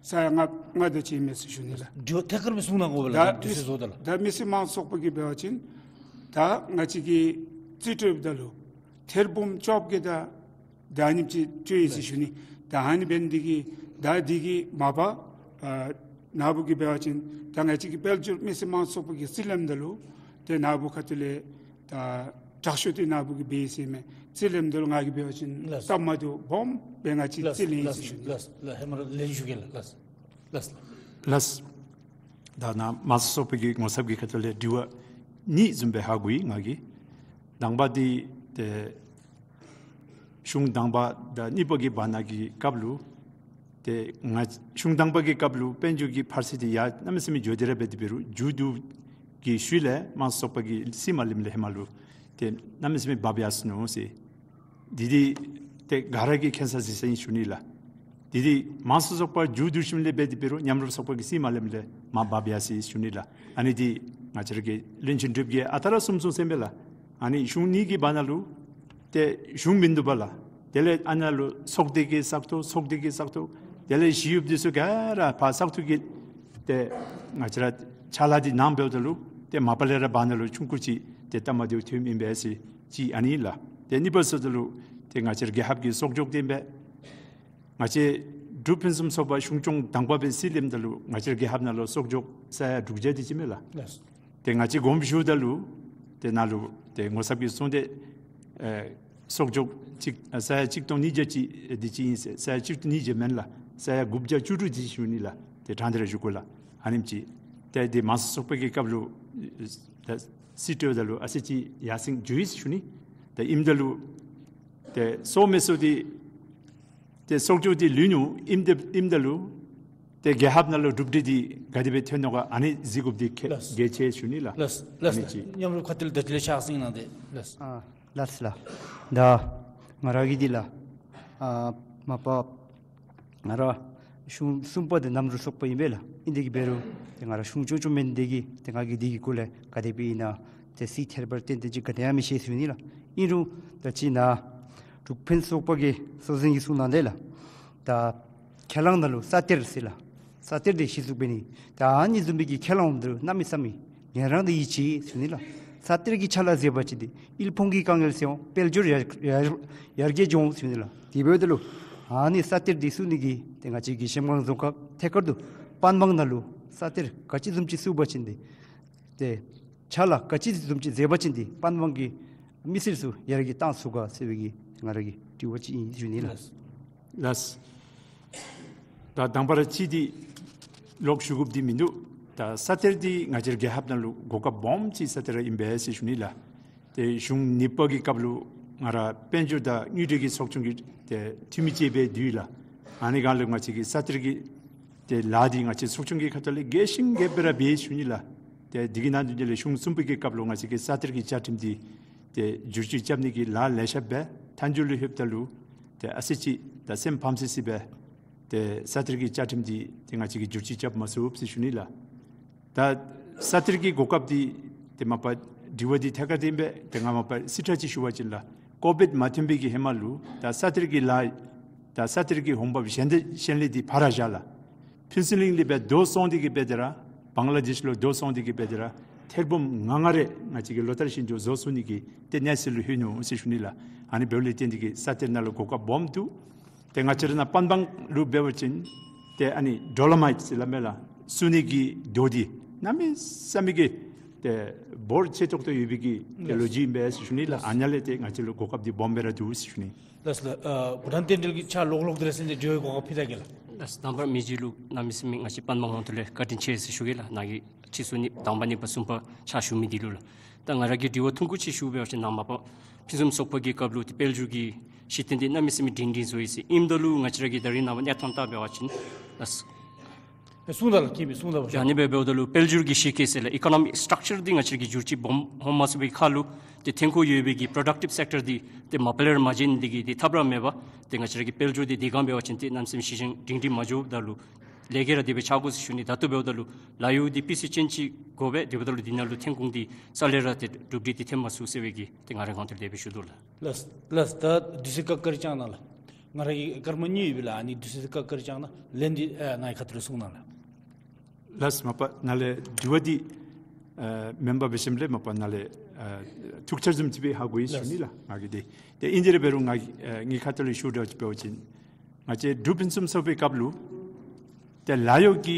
ས་ཡ་ལྔ་ལྔ་དེ་ཅིག་མས་ཟེར་ཞུ་ནི་ལགས། འདི་ཐད་ཀར་སྦེ་གསུང་གནང་དགོ་པས་ལགས། ད་དུས་ཚོད་རྫོགས་ད་ལགས། ད་མི་སེར་དམངས་གཙོ་ཚོགས་པ་གིས་འབད་བ་ཅིན་ད་ང་བཅས་ཀྱིས་རྩིས་སྤྲོདཔ་ད་ལུ་ཐེར་འབུམ་བཅོ་བརྒྱད་དང་ད་ཨ་ནེམ་ཅིག་སྤྲོད་ཡི་ཟེར་ཞུ་ནི། ད་ཨ་ནི་འབད་ནི་འདི་གིས་ད་འདི་གིས་མ་པ་ཨ་ནཱ་བུ་གིས་འབད་བ་ཅིན་ད་ང་བཅས་ཀྱི་དཔལ་འབྱོར་མི་སེར་དམངས་གཙོ་ཚོགས་པ་གིས་རྩིས་ལེནམ་ད་ལུ་ཏེ་ནཱ་བུ་ཁ་ཐུག་ལས་ད་དྲག་ཤོས་འདི་ནཱ་བུ་གིས་འབད་ཡི་ཟེར་མས། རྩིས་ལེནམ་ད་ལུ་ང་གིས་འབད་བ་ཅིན་ལགས། སྟབས་མ་བདེཝ་སྦོམ་སྦེ་ང་བཅས་ལགས། རྩིས་ལེན་ཡི་ཟེར་ཞུ་ནི། ལགས་ལགས། ཧེ་མ་ར་ལན་ཞུ་གེ་ལགས། ལགས་ལགས། ལགས། ད་ནཱ་དམངས་གཙོ་ཚོགས་པ་གི་ངོ་ཚབ་ཀྱི་ཁ་ཐུག་ལས་དྲི་བ་གཉིས་བཟུམ་སྦེ་ཧ་གོ་ཡི་ང་གིས། དང་པ་འདི་ཏེ་གཞུང་དང་པ་དང་གཉིས་པ་གི་བར་ན་གི་སྐབས་ལུ་ཏེ་ང་གཞུང་དང་པ་གི་སྐབས་ལུ་དཔལ་འབྱོར་གྱི་འཕར་ཚད་འདི་ཡར་གནམ་མེད་ས་མེད་འགྱོ་སྟེ་ར་འབད་དེ་འབད་རུང་མཇུག་བསྡུ་གི་ཤུལ་ལས་དམངས་གཙོ་ཚོགས་པ་གིས་རྩིས་མ་ལེནམ་ལས་ཧེ་མ་ལུ་ཏེ་གནམ་མེད་ས་མེད་འབབ་ཡར་སོ་ནུག་ཟེར། འདི་འདི་ཏེ་ག་ར་གིས་མཁྱེན་ས་གཟིགས་ས་ཨིན་ཞུ་ནི་ལགས། འདི་འདི་དམངས་གཙོ་ཚོགས་པ་མཇུག་བསྡུ་ཞིནམ་ལས་འབད་དེ་འབད་རུང་མཉམ་རུབ་ཚོགས་པ་གིས་རྩིས་མ་ལེནམ་ལས་མར་འབབ་ཡར་སོ་ཡི་ཞུ་ནི་ལགས། ཨ་ནི་འདི་ང་བཅས་ར་གི་བློན་ཆེན་སྒྲུབ་རྒྱལ་ཨ་རྟག་ར་གསུངས་གསུངས་ཟེར་མས་ལགས། ཨ་ནི་གཞུང་གཉིས་ཀྱི་བར་ན་ལུ་ཏེ་གཞུང་མིན་འདུག་པ་ལགས། དེ་ལས་ཨ་ནཱ་ལུ་ཚོགས་སྡེ་གི་བཙག་འཐུ་ཚོགས་སྡེ་གི་བཙག་འཐུ་དེ་ལས་ཞི་གཡོགཔ་འདི་ཚུ་ག་ར་ཕར་བཙག་འཐུ་གི་ཏེ་ང་བཅས་ར་ཕྱག་ལཱ་འདི་གནང་འབདཝ་ད་ལུ་ཏེ་མ་པ་ལས་ར་བར་ན་ལུ་ཆུང་ཀུ་ཅིག་ཏེ་སྟབས་མ་བདེཝ་ཐོནམ་ཨིན་པས་ཟེར་ཅིག་ཨ་ནི་ལགས། ཏེ་གཉིས་པ་ཟེརཝ་ད་ལུ་ཏེ་ང་བཅས་ར་རྒྱལ་ཁབ་ཀྱི་གསོག་འཇོག་འདི་ཨིན་པས། ང་བཅས་འབྲུག་ཕུན་སུམ་ཚོགས་པ་གཞུང་སྐྱོང་དང་པ་སྦེ་རྩིས་ལེནམ་ད་ལུ་ང་བཅས་ར་རྒྱལ་ཁབ་ནང་ལུ་གསོག་འཇོག་ས་ཡ་དྲུག་བརྒྱ་དེ་ཅིག་མས་ལགས། ལགས། ཏེ་ང་བཅས་དགོངསམ་ཞུཝ་ད་ལུ་ཏེ་ནཱ་ལུ་ཏེ་ངོ་ཚབ་ཀྱིས་གསུངས་ཏེ་ཨེ་གསོག་འཇོག་ཅིག་ཨ་ས་ཡ་གཅིག་སྟོང་ཉིས་བརྒྱ་ཅིག་ཨེ་དེ་ཅིག་ཨིན་ཟེར། ས་ཡ་གཅིག་སྟོང་ཉིས་བརྒྱ་མེན་ལགས། ས་ཡ་དགུ་བརྒྱ་བཅུ་དྲུག་དེ་ཅིག་ཞུ་ནི་ལགས། ཏེ་དྲང་སྟེ་ར་ཞུ་དགོ་ལགས། ཨ་ནེམ་ཅིག་ཏེ་འདི་དམངས་གཙོ་ཚོགས་པ་གི་སྐབས་ལུ་ཨེ་ད་རྩིས་སྤྲོད་ད་ལུ་ཨ་ཙི་ཅིག་ཡར་སེང་འགྱོ་ཡི་ཟེར་ཞུ་ནི། ཏེ་ཨིནམ་ད་ལུ་ཏེ་གསོག་མི་ཚུ་འདི་ཏེ་གསོག་འཇོག་འདི་ལུས་ནུག། ཨིནམ་ད་ཨིནམ་ད་ལུ་ཏེ་རྒྱལ་ཁབ་ནང་ལུ་གྲུབ་འབྲས་འདི་ག་དེ་སྦེ་ཐོན་ནུག་ག་ཨ་ནི་གཟིགས་དགོཔ་འདི་གལ་ལགས། གལ་ཆེ་ཞུ་ནི་ལགས། ལགས་ལགས། ཨ་ནི་ཅིག་མཉམ་རུབ་ཁ་ཐུག་ལས་ད་ཅི་ལས་ཕྱག་སེང་གནང་སྟེ་ལགས། ཨ་ལགས་ལགས། ད་ང་ར་གིས་འདི་ལགས་ཨ་མ་པ་ང་ར་གཞུང་གསུམ་པ་འདི་མཉམ་རུབ་ཚོགས་པ་ཨིན་པས་ལགས། ཨིན་དེ་གིས་འབད་རུང་ཏེ་ང་ར་གཞུང་སྐྱོང་སྐྱོང་མེན་དེ་གིས་ཏེ་ང་གིས་འདི་གི་སྐོར་ལས་ག་དེ་སྦེ་ཨིན་ན་ཏེ་རྩིས་ཐེར་པ་ཏན་ཏན་ཅིག་ག་ནི་ཡང་མི་ཤེས་ཟེར་ཞུ་ནི་ལགས། ཨིན་རུང་ད་ཅི་ནཱ་འབྲུག་ཕུན་ཚོགས་པ་གི་གཙོ་འཛིན་གྱིས་གསུངས་གནང་དེ་ལགས། ད་ཁས་བླངས་ནང་ལུ་ས་གཏེར་ཟེར་ལགས། ས་གཏེར་འདི་གཞི་བཙུགས་འབད་ནི། ད་ཨ་ནི་བཟུམ་མའི་གི་ཁས་བླངས་འདི་གནམ་མེད་ས་མེད་ངལ་རངས་དང་ཡིད་ཆེས་ཟེར་ཞུ་ནི་ལགས། ས་གཏེར་གྱི་ཕྱག་ལཱ་མཛད་པ་ཅིན་འདི་དབུལ་ཕོངས་ཀྱི་དཀའ་ངལ་སེལ་འོང་། དཔལ་འབྱོར་ཡར་ཡར་ཡར་རྒྱས་འགྱོ་འོང་ཟེར་ཞུ་ནི་ལགས། དེ་འབདཝ་ད་ལུ་ཨ་ནི་ས་གཏེར་འདི་བཙུགས་ནི་གི་ཏེ་ང་བཅས་ཀྱི་གཞལམ་སྒང་རྫོང་ཁག་ཐད་ཀར་དུ་པན་སྦང་ནང་ལུ་ས་གཏེར་ག་ཅི་བཟུམ་ཅིག་བཙུགས་པ་ཅིན་འདི་ཏེ་ཕྱག་ལཱ་ག་ཅི་བཟུམ་ཅིག་མཛད་པ་ཅིན་འདི་པན་སྦང་གི་མི་སེར་ཚུ་ཡར་རྒྱས་གཏང་ཚུགས་ག་ཟེར་བའི་གི་ང་ར་གི་དྲི་བ་ཅིག་ཨིན་ཞུ་ནི་ལགས། ལགས། ད་དང་པ་ར་ཅིག་འདི་ལོག་ཞུ་དགོཔ་འདི་མིན་འདུག། ད་ས་གཏེར་འདི་ང་བཅས་ར་རྒྱལ་ཁབ་ནང་ལུ་གོ་སྐབས་སྦོམ་ཅིག་ས་གཏེར་ར་ཨིན་པས་ཟེར་ཞུ་ནི་ལགས། ཏེ་གཞུང་གཉིས་པ་གི་སྐབས་ལུ་ང་ར་དཔལ་འབྱོར་དང་དངུལ་འབྲེལ་གྱི་ཚོགས་ཆུང་གི་ཏེ་འཐུས་མི་ཅིག་འབད་དེ་ཡོད་ལགས། ཨ་ནི་སྒང་ལུ་ང་བཅས་ཀྱི་ས་གཏེར་གྱི་ཏེ་ལཱ་འདི་ང་བཅས་ཚོགས་ཆུང་གི་ཁ་ཐུག་ལས་རྒྱས་ཤིང་རྒྱས་པ་ར་འབད་ཞུ་ནི་ལགས། ཏེ་འདི་གི་ནང་དོན་ལས་གཞུང་གསུམ་པའི་གི་སྐབས་ལུ་ང་བཅས་ཀྱི་ས་གཏེར་གྱི་བཅའ་ཁྲིམས་འདི་ཏེ་བསྒྱུར་བཅོས་རྐྱབ་ནི་གི་ལཱ་ལེ་ཤ་འབད། མཐའ་མཇུག་ལུ་ལྷོདཔ་ད་ལུ་ཏེ་ཨ་ཙི་ཅིག་ད་སེམས་ཕམ་སི་སི་འབད། ཏེ་ས་གཏེར་གྱི་བཅའ་ཁྲིམས་འདི་ཏེ་ང་བཅས་ཀྱིས་བསྒྱུར་བཅོས་རྐྱབ་མ་ཚུགས་ཟེར་ཞུ་ནི་ལགས། ད་ས་གཏེར་གྱི་གོ་སྐབས་འདི་ཏེ་མ་པ་དྲི་བ་འདི་ཐད་ཀར་འདི་ཨིན་པས། ཏེ་ང་མ་པ་སྲིད་ཁྲ་ཅིག་ཞུ་བ་ཅིན་ལགས། ཀོ་བིཌ་མ་ཐོན་པའི་གི་ཧེ་མ་ལུ་ད་ས་གཏེར་གྱི་ལཱ་ད་ས་གཏེར་གྱི་འོང་འབབ་གཞན་དང་གཞན་ལས་འདི་ཕར་བཞག་ལགས། ཕུན་ཚོགས་གླིང་ལས་འབད་རྡོ་བཙོང་འདི་གིས་འབད་དེ་ར་བང་ལ་དེཤ་ལུ་རྡོ་བཙོང་འདི་གིས་འབད་དེ་ར་ཐེར་འབུམ་ལྔ་ལྔ་རེ་ང་བཅས་ཀྱིས་ལོ་ལྟར་བཞིན་དུ་བཟོ་ཚུགས་ནི་གི་ཏེ་གནས་ཚུལ་ལུ་ལྷོད་ནུག་ཟེར་ཞུ་ནི་ལགས། ཨ་ནི་འབདཝ་ལས་བརྟེན་འདི་གིས་ས་གཏེར་ནང་ལུ་གོ་སྐབས་སྦོམ་འདུག། ཏེ་ང་བཅས་ར་ནཱ་པན་སྦང་ལུ་འབད་བ་ཅིན་ཏེ་ཨ་ནི་ཌོ་ལོ་མའིཊ་ཟེར་སླབ་མས་ལགས། སུ་ནི་གི་རྡོ་འདི་གནམ་མེད་ས་མེད་ཀྱི་ཏེ་འབོར་ཆེ་ཏོག་ཏོ་ཡོད་པའི་གི་ཏེ་ལོ་རྒྱུས་ཨིན་པས་ཟེར་ཞུ་ནི་ལགས། ཨ་ནཱ་ལས་ཏེ་ང་བཅས་ལུ་གོ་སྐབས་འདི་སྦོམ་སྦེ་ར་འདུག་ཟེར་ཞུ་ནི། ལགས་ལགས། ཨ་བྷུ་ཊཱན་རྟེན་འབྲེལ་གྱི་ཕྱག་ལོག་ལོག་འདི་ར་ཟེར་ཏེ་འགྱོ་བའི་གོ་སྐབས་ཕུལ་ད་གེ་ལགས། ལགས། དང་པ་ར་མི་རྗེ་ལུ་གནམ་མེད་ས་མེད་ང་བཅས་པན་སྦང་ཧོང་ཐུ་ལས་བཀའ་དྲིན་ཆེ་ཟེར་ཞུ་གེ་ལགས། ནཱ་གིས་ཁྱེད་ཚུ་ནི་དང་པ་གཉིས་པ་གསུམ་པ་ཕྱག་ཞུ་མི་འདི་ལུ་ལགས། ད་ང་ར་གི་དྲི་བ་ཐུང་ཀུ་ཅིག་ཞུ་བ་ཅིན་ནཱ་མ་པ་ཕུན་སུམ་ཚོགས་པ་གི་སྐབས་ལུ་ཏེ་དཔལ་འབྱོར་གྱི་གཞི་རྟེན་འདི་གནམ་མེད་ས་མེད་སྒྲིང་སྒྲིང་བཟོ་ཡི་ཟེར་ཨིནམ་ད་ལུ་ང་བཅས་ར་གི་ད་རིས་ནངས་པ་གནས་སྟངས་བལྟ་བ་ཅིན་ལགས། ཨེ་གསུངས་ད་ལགས། ཁྱེད་མི་གསུངས་ད་པ་ཡ་ནི་འབད་འབདཝ་ད་ལུ་དཔལ་འབྱོར་གྱི་གཞི་སྐྱེས་ཟེར་ལགས། ཨི་ཀོ་ནོ་མིག་སི་ཊག་ཅར་འདི་ང་བཅས་ར་གིས་བསྒྱུར་བཅོས་སྦོམ་འོང་མ་ཚུགས་པའི་ཁར་ལུ་ཏེ་ཐོན་ཁུངས་ཡོད་པའི་གི་པྲོ་ཌག་ཊིབ་སེཀ་ཊར་འདི་ཏེ་མ་པ་ལས་ར་མ་བྱིན་འདི་གིས་ཏེ་ཐབས་ར་མེད་པར་ཏེ་ང་བཅས་ར་གི་དཔལ་འབྱོར་འདི་དེ་སྒང་འབད་བ་ཅིན་ཏེ་གནམ་མེད་ས་མེད་གཞི་རྟེན་སྒྲིང་སྒྲིང་མ་འགྱོཝ་ད་ལུ་ལས་ཀ་ར་དེ་སྦེ་ཆགས་དགོ་ཟེར་ཞུ་ནི། ད་ལྟོ་འབདཝ་ད་ལུ་ལཱ་གཡོག་འདི་སྤུས་ཚད་ཅན་ཅིག་དགོ་པས། དེ་འབདཝ་ད་ལུ་འདི་ནང་ལུ་ཐོན་ཁུངས་འདི་རྩ་ལས་ར་ཏེ་གྲུབ་འབྲས་འདི་ཐོན་མ་ཚུགས་ཟེར་བའི་གི་ཏེ་ང་རའི་ཁོང་ཏེ་དེ་སྦེ་ཞུ་དོ་ལགས། ལགས་ལགས། ད་དུས་ཚོད་བཀག་བཀག་རྐྱབ་གནང་ལགས། ང་ར་གི་སྐར་མ་གཉིས་ཡོད་པས་ལགས། ཨ་ནི་དུས་ཚོད་བཀག་བཀག་རྐྱབ་གནང་། ལན་འདི་ཨ་ནཱ་གི་ཁ་ཐུག་ལས་གསུང་གནང་ལགས། ལགས་མ་པ་ནཱ་ལས་དྲི་བ་འདི་ཨ་མེན་པར་འབད་ཞིནམ་ལས་མ་པ་ནཱ་ལས་ཨ་ཐུགས་འཆར་བཟུམ་ཅིག་སྦེ་ཧ་གོ་ཡི་ཟེར་ཞུ་ནི་ལགས། ང་གིས་ཏེ་ཏེ་ཨིན་དེ་ར་འབད་རུང་ང་གིས་ཨ་ངེའི་ཁ་ཐུག་ལས་ཞུ་དོ་ཅིག་འབད་བ་ཅིན་ང་བཅས་འབྲུག་ཕུན་སུམ་ཚོགས་པའི་སྐབས་ལུ་ཏེ་ལཱ་གཡོག་གི་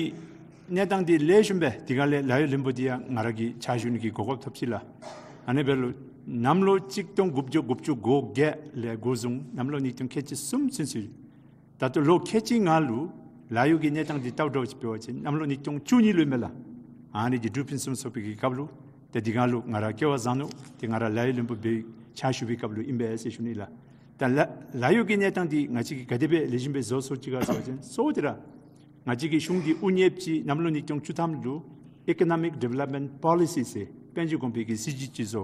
གནས་སྟངས་འདི་ལེགས་ཤོམ་སྦེ་དེ་སྒང་ལས་ལཱ་གཡོག་བློན་པོ་འདི་ཡང་ང་ར་གིས་ཕྱག་ཞུ་ནི་གི་གོ་སྐབས་ཐོབ་ཅི་ལགས། ཨ་ནི་འབདཝ་ལུ་གནམ་ལོ་གཅིག་སྟོང་དགུ་བརྒྱ་དགུ་བཅུ་གོ་བརྒྱད་ལས་འགོ་བཟུང་གནམ་ལོ་ཉིས་སྟོང་ཁལ་གཅིག་གསུམ་ཚུན་ཚོད་ད་ལྟོ་ལོ་ཁལ་གཅིག་ལྔ་ལུ་ལཱ་གཡོག་གི་གནས་སྟངས་འདི་བལྟཝ་ད་ཅིག་འབད་བ་ཅིན་གནམ་ལོ་ཉིས་སྟོང་བཅུ་གཉིས་ལུ་ཨིན་མས་ལགས། ཨ་ནི་འདི་འབྲུག་ཕུན་སུམ་ཚོགས་པའི་གི་སྐབས་ལུ་ཏེ་དེ་སྒང་ལུ་ང་ར་སྐལ་བ་བཟང་ནུག། ཏེ་ང་ར་ལཱ་གཡོག་བློན་པོ་སྦེ་ཕྱག་ཞུ་བའི་སྐབས་ལུ་ཨིན་པས་ཟེར་ཞུ་ནི་ལགས། ད་ལཱ་ལཱ་གཡོག་གི་གནས་སྟངས་འདི་ང་བཅས་ཀྱིས་ག་དེ་སྦེ་ལེགས་ཤོམ་སྦེ་བཟོ་ཚུགས་ཅི་ག་ཟེར་བ་ཅིན་གཙོ་བོ་འདི་ར་ང་བཅས་ཀྱི་གཞུང་འདི་དབུ་བརྙེས་ཅིག་གནམ་ལོ་ཉིས་སྟོང་བཅུ་ཐམ་ལུ་ཨི་ཀོ་ནོ་མིག་ཌི་ཝེ་ལོབ་མེནཊ་པོ་ལི་སི་ཟེར་དཔལ་འབྱོར་གོང་འཕེལ་གྱི་སྲིད་བྱུས་ཅིག་བཟོ།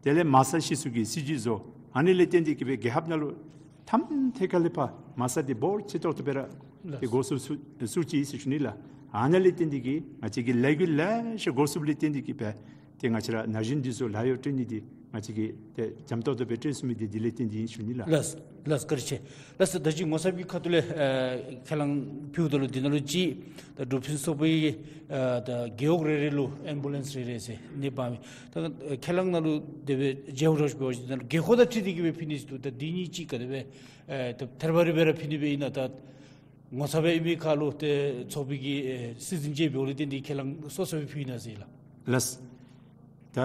དེ་ལས་མ་རྩ་གཞི་བཙུགས་ཀྱི་སྲིད་བྱུས་བཟོ། ཨ་ནི་ལས་བརྟེན་ཏེ་གིས་སྦེ་རྒྱལ་ཁབ་ནང་ལུ་མཐའམ་ཐད་ཁ་ལས་ཕར་མ་རྩ་འདི་འབོར་ཆེ་ཏོག་ཏོ་སྦེ་ར་ཏེ་འགོ་བཙུགས་བཙུགས་ཅི་ཟེར་ཞུ་ནི་ལགས། ཨ་ནི་ལས་བརྟེན་ཏེ་གིས་ང་བཅས་ཀྱི་ལས་འགུལ་ལེ་ཤ་འགོ་བཙུགསཔ་ལས་བརྟེན་ཏེ་གིས་སྦེ་ཏེ་ང་བཅས་ར་ན་གཞོན་འདི་ཚུ་ལཱ་གཡོག་སྤྲོད་ནི་འདི་ང་བཅས་ཀྱིས་ཏེ་འཇམ་ཏོག་ཏོ་སྦེ་སྤྲོད་ཚུགས་མི་འདི་འདི་ལས་བརྟེན་ཏེ་ཨིན་ཞུ་ནི་ལགས། ལགས་ལགས། བཀའ་དྲིན་ཆེ། ལགས་སོ། ད་ཅི་ངོ་ཚབ་ཀྱི་ཁ་ཐུག་ལས་ཨ་ཁས་བླངས་ཕུལཝ་ད་ལུ་འདི་ནང་ལུ་ཅིག་ད་འབྲུག་ཕུན་སུམ་ཚོགས་པའི་ཨ་ད་རྒེད་འོག་རེ་རེ་ལུ་ཨེམ་བུ་ལེནསི་རེ་རེ་ཟེར་ནི་འབག་མི་ད་ཁས་བླངས་ནང་ལུ་དེ་སྦེ་མཇལཝ་ད་ཅིག་འབད་བ་ཅིན་ད་རྒེད་འོག་དང་འཁྲིལ་ཏེ་གིས་སྦེ་ཕུལ་ནི་ཟེར་འདུག། ད་འདི་གཉིས་ཅིག་ག་དེ་སྦེ་ཨེ་ད་ཐེར་པ་རེ་སྦེ་ར་ཕུལ་ནི་སྦེ་ཨིན་ན་ད་ངོ་ཚབ་སྦེ་ཨིན་པའི་ཁར་ལུ་ཏེ་ཚོགས་པའི་གི་ཨེ་སྲིད་འཛིན་ཅིག་འབདཝ་ལས་བརྟེན་ཏེ་ཁས་བླངས་སོ་སོ་སྦེ་ཕུལ་ན་ཟེར་ལགས། ལགས། ད་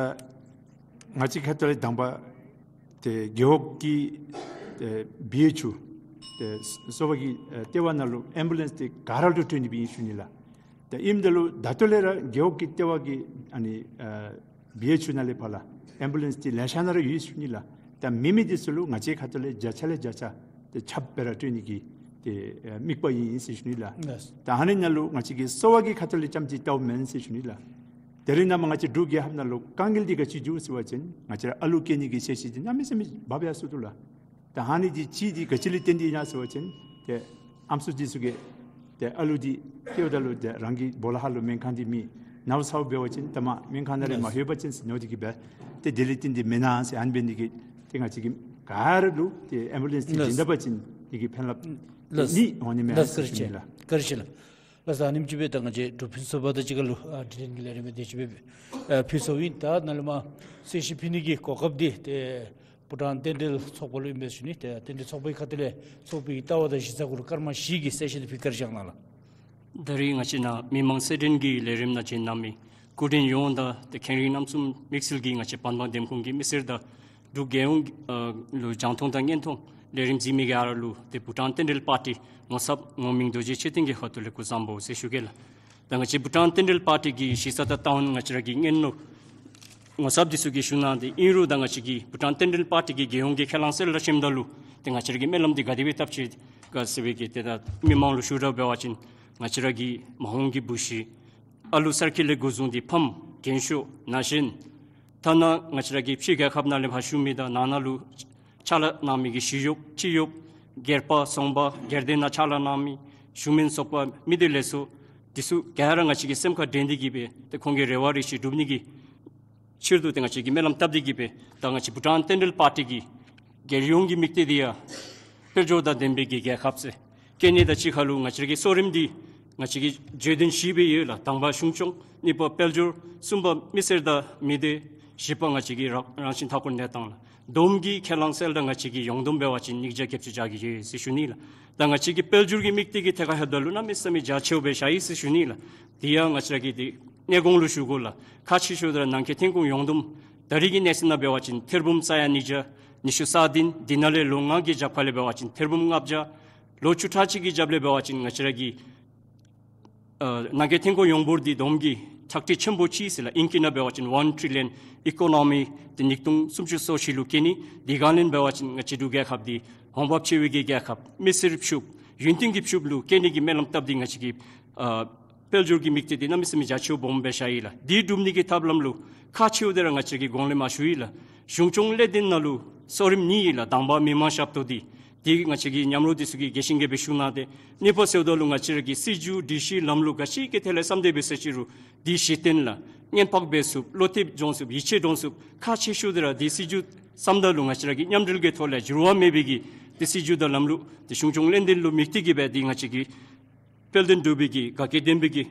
ང་བཅས་ཁ་ཐུག་ལས་དང་པ་ཏེ་རྒེད་འོག་གི་ཏེ་བི་ཨེཆ་ཡུ་ཏེ་གསོ་བ་གི་ཨེ་ལྟེ་བ་ནང་ལུ་ཨེམ་བུ་ལེནསི་འདི་ག་ར་ལུ་སྤྲོད་ནི་སྦེ་ཨིན་ཞུ་ནི་ལགས། ཏེ་ཨིནམ་ད་ལུ་ད་ལྟོ་ལས་ར་རྒེད་འོག་གི་ལྟེ་བ་གི་ཨ་ནི་ཨ་བི་ཨེཆ་ཡུ་ནང་ལས་ཕར་ལགས་ཨེམ་བུ་ལེནསི་འདི་ལེ་ཤ་ནང་ར་ཡོད་ཞུ་ནི་ལགས། ད་མེད་མི་འདི་ཚུ་ལུ་ང་བཅས་ཁ་ཐུག་ལས་བརྒྱ་ཆ་ལས་བརྒྱ་ཆ་ཏེ་ཁྱབ་སྦེ་ར་སྤྲོད་ནི་གི་ཏེ་ཨེ་དམིགས་པ་ཨིན་ཟེར་ཞུ་ནི་ལགས། ལགས། ད་ཨ་ནི་ནང་ལུ་ང་བཅས་ཀྱིས་གསོ་བ་གི་ཁ་ཐུག་ལས་རྐྱངམ་ཅིག་བལྟཝ་མེན་ཟེར་ཞུ་ནི་ལགས། ད་རིས་ནངས་པ་ང་བཅས་འབྲུག་རྒྱལ་ཁབ་ནང་ལུ་དཀའ་ངལ་འདི་ག་ཅི་འདུག་ཟེར་བ་ཅིན་ང་བཅས་ར་ཨ་ལུ་སྐྱེ་ནི་གི་ཤེས་བྱ་འདི་གནམ་མེད་ས་མེད་འབག་འབག་ཡར་སོང་འདུག་ལགས། ད་ཨ་ནི་འདི་གཅིག་འདི་ག་ཅི་ལས་བརྟེན་ཏེ་ཨིན་ན་ཟེར་བ་ཅིན་ཏེ་ཨམ་སྲུ་འདི་ཚུ་གིས་ཏེ་ཨ་ལུ་འདི་སྐྱེཝ་ད་ལུ་ཏེ་རང་གི་སྦོ་ལོགས་ཁར་ལུ་སྨན་ཁང་འདི་མེད། ནཝ་ཚཝ་འབད་བ་ཅིན་ད་མ་སྨན་ཁང་ནང་ར་མ་ལྷོད་པ་ཅིན་ཟེར་མནོ་སྟེ་གིས་སྦེ་ཏེ་དེ་ལས་བརྟེན་ཏེ་མེན་ན་ཟེར། ཨ་ནི་འབད་ནི་འདི་གིས་ཏེ་ང་བཅས་ཀྱིས་ག་ར་ལུ་ཏེ་ཨེམ་བུ་ལེནསི་འདི་ལགས། བྱིན་ད་པ་ཅིན་འདི་གིས་ཕན་རླབས་ལགས། ནི་འོང་ནི་མས་ལགས། ཟེར་ཞུ་ནི་ལགས། བཀའ་དྲིན་ཆེ་ལགས། ལགས་སོ། ཨ་ནེམ་ཅིག་སྦེ་ད་ང་བཅས་འབྲུག་ཕུན་སུམ་ཚོགས་པ་དང་གཅིག་ཁར་ལུ་ཨ་དྲི་ལན་གྱི་ལས་རིམ་དེ་ཅིག་སྦེ་ཨ་ཕུལ་སོང་ཡི། ད་ནཱ་ལས་མར་གསལ་བཤད་ཕུལ་ནི་གི་གོ་སྐབས་འདི་ཏེ་བྷུ་ཊཱན་རྟེན་འབྲེལ་ཚོགས་པ་ལུ་ཨིན་པས་ཞུ་ནི། ཏེ་རྟེན་འབྲེལ་ཚོགས་པའི་ཁ་ཐུག་ལས་ཚོགས་པའི་ལྟ་བ་དང་གཞི་རྩ་སྐོར་ལུ་སྐར་མ་བཞི་གི་གསལ་བཤད་དེ་ཕུལ་བཀའ་དྲིན་བསྐྱང་གནང་ལགས། ད་རིས་ང་བཅས་ནཱ་མི་མང་གསལ་སྒྲོན་གྱི་ལས་རིམ་ནང་བྱོན་གནང་མི་སྐུ་མགྲོན་ཡོངས་དང་ཏེ་མཁན་རིགས་རྣམ་གསུམ་དམིགས་བསལ་གྱིས་ང་བཅས་པན་སྦང་འདེམས་ཁོངས་ཀྱི་མི་སེར་དང་འབྲུག་རྒྱལ་ཡོངས་ཨ་ལུ་རྒྱང་མཐོང་དང་སྙན་མཐོང་ལས་རིམ་གཟིགས་མི་ག་ར་ལུ་ཏེ་བྷུ་ཊཱན་རྟེན་འབྲེལ་པར་ཊི་ངོ་ཚབ་ངོ་མིང་རྡོ་རྗེ་མཆོད་རྟེན་གྱི་ཧོངས་ལས་སྐུ་གཟུགས་བཟང་པོ་ཟེར་ཞུ་གེ་ལགས། ད་ང་བཅས་བྷུ་ཊཱན་རྟེན་འབྲེལ་པར་ཊི་གི་གཞི་རྩ་དང་ཏང་ཨུན་ང་བཅས་ར་གི་སྔོན་ལུ་ ངོ་ཚབ་འདི་ཚུ་གིས་ཞུ་གནང་སྟེ་ཨིན་རུང་ད་ང་བཅས་ཀྱི་བྷུ་ཊཱན་བསྟན་འགྲོའི་པར་ཊི་གི་རྒྱལ་ཡོངས་ཀྱི་ཁས་བླངས་གསལ་བསྒྲགས་ཞུཝ་ད་ལུ་ཏེ་ང་བཅས་ར་གི་སྨོན་ལམ་འདི་ག་དེ་སྦེ་བཏབ་ཅི་ག་ཟེར་བའི་གི་ཏེ་ད་མི་མང་ལུ་ཞུ་ར་འབད་བ་ཅིན་ང་བཅས་ར་གི་མ་འོངས་ཀྱི་བུ་གཞི་ཨ་ལུ་གསར་སྐྱེས་ལས་འགོ་བཟུང་སྟེ་ཕམ་རྒན་ཤོས་ན་གཞོན་ཐ་ན་ང་བཅས་ར་གི་ཕྱི་རྒྱལ་ཁབ་ནང་ལས་ཕར་བཞུགས་མི་དང་ནང་ན་ལུ་ཕྱག་ལཱ་གནང་མི་གི་ཞི་གཡོགཔ་སྤྱི་གཡོགཔ་སྒེར་པ་ཚོང་པ་སྒེར་སྡེ་ནང་ཕྱག་ལཱ་གནང་མི་ཞུ་མི་ཚོགས་པ་མི་སྡེ་ལས་ཚོགས་འདི་ཚུ་ག་ར་ང་བཅས་ཀྱི་སེམས་ཁར་དྲན་ཏེ་གི་སྦེ་ཏེ་ཁོང་གི་རེ་བ་རེ་ཞུ་སྒྲུབ་ནི་གི་ཕྱིར་དུ་ཏེ་ང་བཅས་ཀྱིས་སྨོན་ལམ་བཏབ་སྟེ་གི་སྦེ་ད་ང་བཅས་བྷུ་ཊཱན་བསྟན་འགྲོའི་པར་ཊི་གི་རྒྱལ་ཡོངས་ཀྱི་དམིགས་གཏད་འདི་ཡང་དཔལ་འབྱོར་དང་ལྡན་པའི་གི་རྒྱལ་ཁབ་ཟེར་བཀོད་ནི་དང་གཅིག་ཁར་ལུ་ང་བཅས་ཀྱི་གཙོ་རིམ་འདི་ང་བཅས་ཀྱི་བརྗོད་དོན་བཞི་སྦེ་ཡོད་ལགས། དང་པ་གཞུང་སྐྱོང་གཉིས་པ་དཔལ་འབྱོར་གསུམ་པ་མི་སེར་དང་མི་སྡེ་བཞི་པ་ང་བཅས་ཀྱི་རང་རང་བཞིན་མཐའ་འཁོར་གནས་སྟངས་ལགས། བསྡོམས་ཀྱིས་ཁས་བླངས་གསལ་བསྒྲགས་ང་བཅས་ཀྱི་ཡོངས་བསྡོམས་འབད་བ་ཅིན་ཉིས་བརྒྱ་བརྒྱད་ཅུ་གྱ་གི་ཡོད་ཟེར་ཞུ་ནི་ལགས། ད་ང་བཅས་ཀྱི་དཔལ་འབྱོར་གྱི་དམིགས་གཏད་ཀྱི་ཐད་ཁར་ལྷོདཔ་ད་ལུ་གནམ་མེད་ས་མེད་རྒྱ་ཆེཝ་སྦེ་བཞག་ཡི་ཟེར་ཞུ་ནི་ལགས། དེ་ཡང་ང་བཅས་ར་གིས་ཏེ་གནས་གོང་ལུ་ཞུ་དགོ་ལགས། ཁག་ཆེ་ཤོས་དེ་ར་ནང་འཁོད་ཐོན་ཁུངས་ཡོངས་བསྡོམས་ད་རེས་ཀྱི་གནས་ཚད་ནང་འབད་བ་ཅིན་ཐེར་འབུམ་ས་ཡ་ཉིས་བརྒྱ་ཉི་ཤུ་རྩ་བདུན། དེ་ནང་ལས་ལོ་ལྔ་གི་རྒྱབ་ཁ་ལས་འབད་བ་ཅིན་ཐེར་འབུམ་ལྔ་བརྒྱ། ལོ་བཅུ་ཕྲག་གཅིག་གི་རྒྱབ་ལས་འབད་བ་ཅིན་ང་བཅས་ར་གི་ཨ་ནང་འཁོད་ཐོན་ཁུངས་ཡོངས་འབོར་འདི་བསྡོམས་ཀྱིས་ཁྲག་ཁྲིག་ཆེན་པོ་ཅིག་ཟེར་ལགས། ཨིང་སྐད་ནང་འབད་བ་ཅིན་ཝན་ཊི་རི་ལི་ཡཱན་ཨི་ཀོ་ནོ་མི་འདི་ཉིས་སྟོང་སུམ་ཅུ་སོ་བཞི་ལུ་བཀོད་ནི། དེ་སྒང་ལས་འབད་བ་ཅིན་ང་བཅས་འབྲུག་རྒྱལ་ཁབ་འདི་འོང་འབབ་ཆེ་བའི་གི་རྒྱལ་ཁབ་མི་སེར་ཕྱུགཔོ་ཡུན་བརྟན་གྱི་ཕྱུགཔོ་ལུ་བཀོད་ནི་གི་སྨོན་ལམ་བཏབ་སྟེ་ང་བཅས་ཀྱི་ཨ་དཔལ་འབྱོར་གྱི་དམིགས་གཏད་འདི་གནམ་མེད་ས་མེད་རྒྱ་ཆེཝ་སྦོམ་སྦེ་བཞག་ཡི་ལགས། འདི་སྒྲུབ་ནི་གི་ཐབས་ལམ་ལུ་ཁག་ཆེཝ་དེ་ར་ང་བཅས་ཀྱིས་གོང་ལས་མར་ཞུ་ཡི་ལགས། གཞུང་སྐྱོང་ལས་དོན་ནང་ལུ་གཙོ་རིམ་གཉིས་ཡོད་ལགས། དང་པ་མི་མང་ཞབས་ཏོག་འདི་འདི་ང་བཅས་ཀྱི་མཉམ་རོགས་འདི་ཚུ་གིས་རྒྱས་ཤིང་རྒྱས་སྦེ་ཞུ་གནང་སྟེ་གཉིས་པ་ཟེརཝ་ད་ལུ་ང་བཅས་ར་གི་སྲིད་བྱུས་སྒྲིག་གཞི་ལམ་ལུགས་ག་ཅི་གི་ཐད་ལས་བསམ་སྟེ་འབད་ཟེར་ཅི་རུང་འདི་གཞི་རྟེན་ལགས་བརྙན་ཕབ་འབད་ཚུགསཔ་བློ་གཏད་འཇོམས་ཚུགསཔ་ཡིད་ཆེས་འདྲོངས་ཚུགསཔ་ཁག་ཆེ་ཤོས་དེ་ར་འདི་སྲིད་བྱུས་བརྩམ་ད་ལུ་ང་བཅས་ར་གི་མཉམ་འབྲེལ་གྱི་ཐོག་ལས་འགྱུར་བ་མེད་པའི་གི་འདི་སྲིད་བྱུས་དང་ལམ་ལུགས་འདི་གཞུང་སྐྱོང་ལས་དོན་ལུ་དམིགས་ཏེ་གི་སྦེ་འདི་ང་བཅས་ཀྱི་དཔལ་ལྡན་འབྲུག་པའི་གི་དགའ་སྐྱིད་ལྡན་པའི་གི་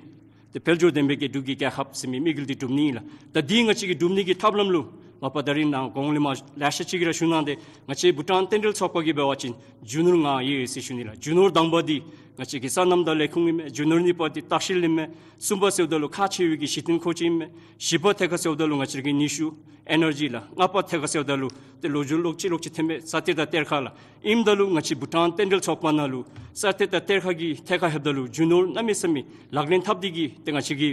ཏེ་དཔལ་འབྱོར་ལྡན་པའི་གི་འབྲུག་གི་རྒྱལ་ཁབ་ཟེར་མི་དམིགས་ཡུལ་འདི་སྒྲུབ་ནི་ཨིན་ལགས། ད་འདི་ང་བཅས་ཀྱིས་སྒྲུབ་ནི་གི་ཐབས་ལམ་ལུ་མ་པ་ད་རིས་ནཱ་གོང་ལས་མར་ལེ་ཤ་ཅིག་གིས་ར་ཞུ་གནང་སྟེ་ང་བཅས་བྷུ་ཊཱན་རྟེན་འབྲེལ་ཚོགས་པ་གིས་འབད་བ་ཅིན་རྒྱུ་ནོར་ལྔ་ཡོད་ཟེར་ཞུ་ནི་ལགས། རྒྱུ་ནོར་དང་པ་འདི་ང་བཅས་ཀྱི་སོ་ནམ་དང་ལས་ཁུངས་ཨིན་མས། རྒྱུ་ནོར་གཉིས་པ་འདི་ལྟ་བཤལ་ཨིན་མས། གསུམ་པ་ཟེརཝ་ད་ལུ་ཁག་ཆེ་བའི་གི་གཞི་རྟེན་མཁོ་ཆས་ཨིན་མས། བཞི་པ་ཐད་ཁར་ཟེརཝ་ད་ལུ་ང་བཅས་ཀྱི་ནུས་ཤུགས་ཨེ་ནར་ཇི་ལགས། ལྔ་པ་ཐད་ཁར་ཟེརཝ་ད་ལུ་ཏེ་ལོ་རྒྱུས་ལོག་ཅི་ལོག་ཅི་ཐོན་མི་ས་གཏེར་དང་གཏེར་ཁ་ལགས། ཨིནམ་ད་ལུ་ང་བཅས་བྷུ་ཊཱན་རྟེན་འབྲེལ་ཚོགས་པ་ནང་ལུ་ས་གཏེར་དང་གཏེར་ཁ་གི་ཐད་ཁར་ལྷོདཔ་ད་ལུ་རྒྱུ་ནོར་གནམ་མེད་ས་མེད་ལག་ལེན་འཐབ་སྟེ་གི་ཏེ་ང་བཅས་ཀྱི་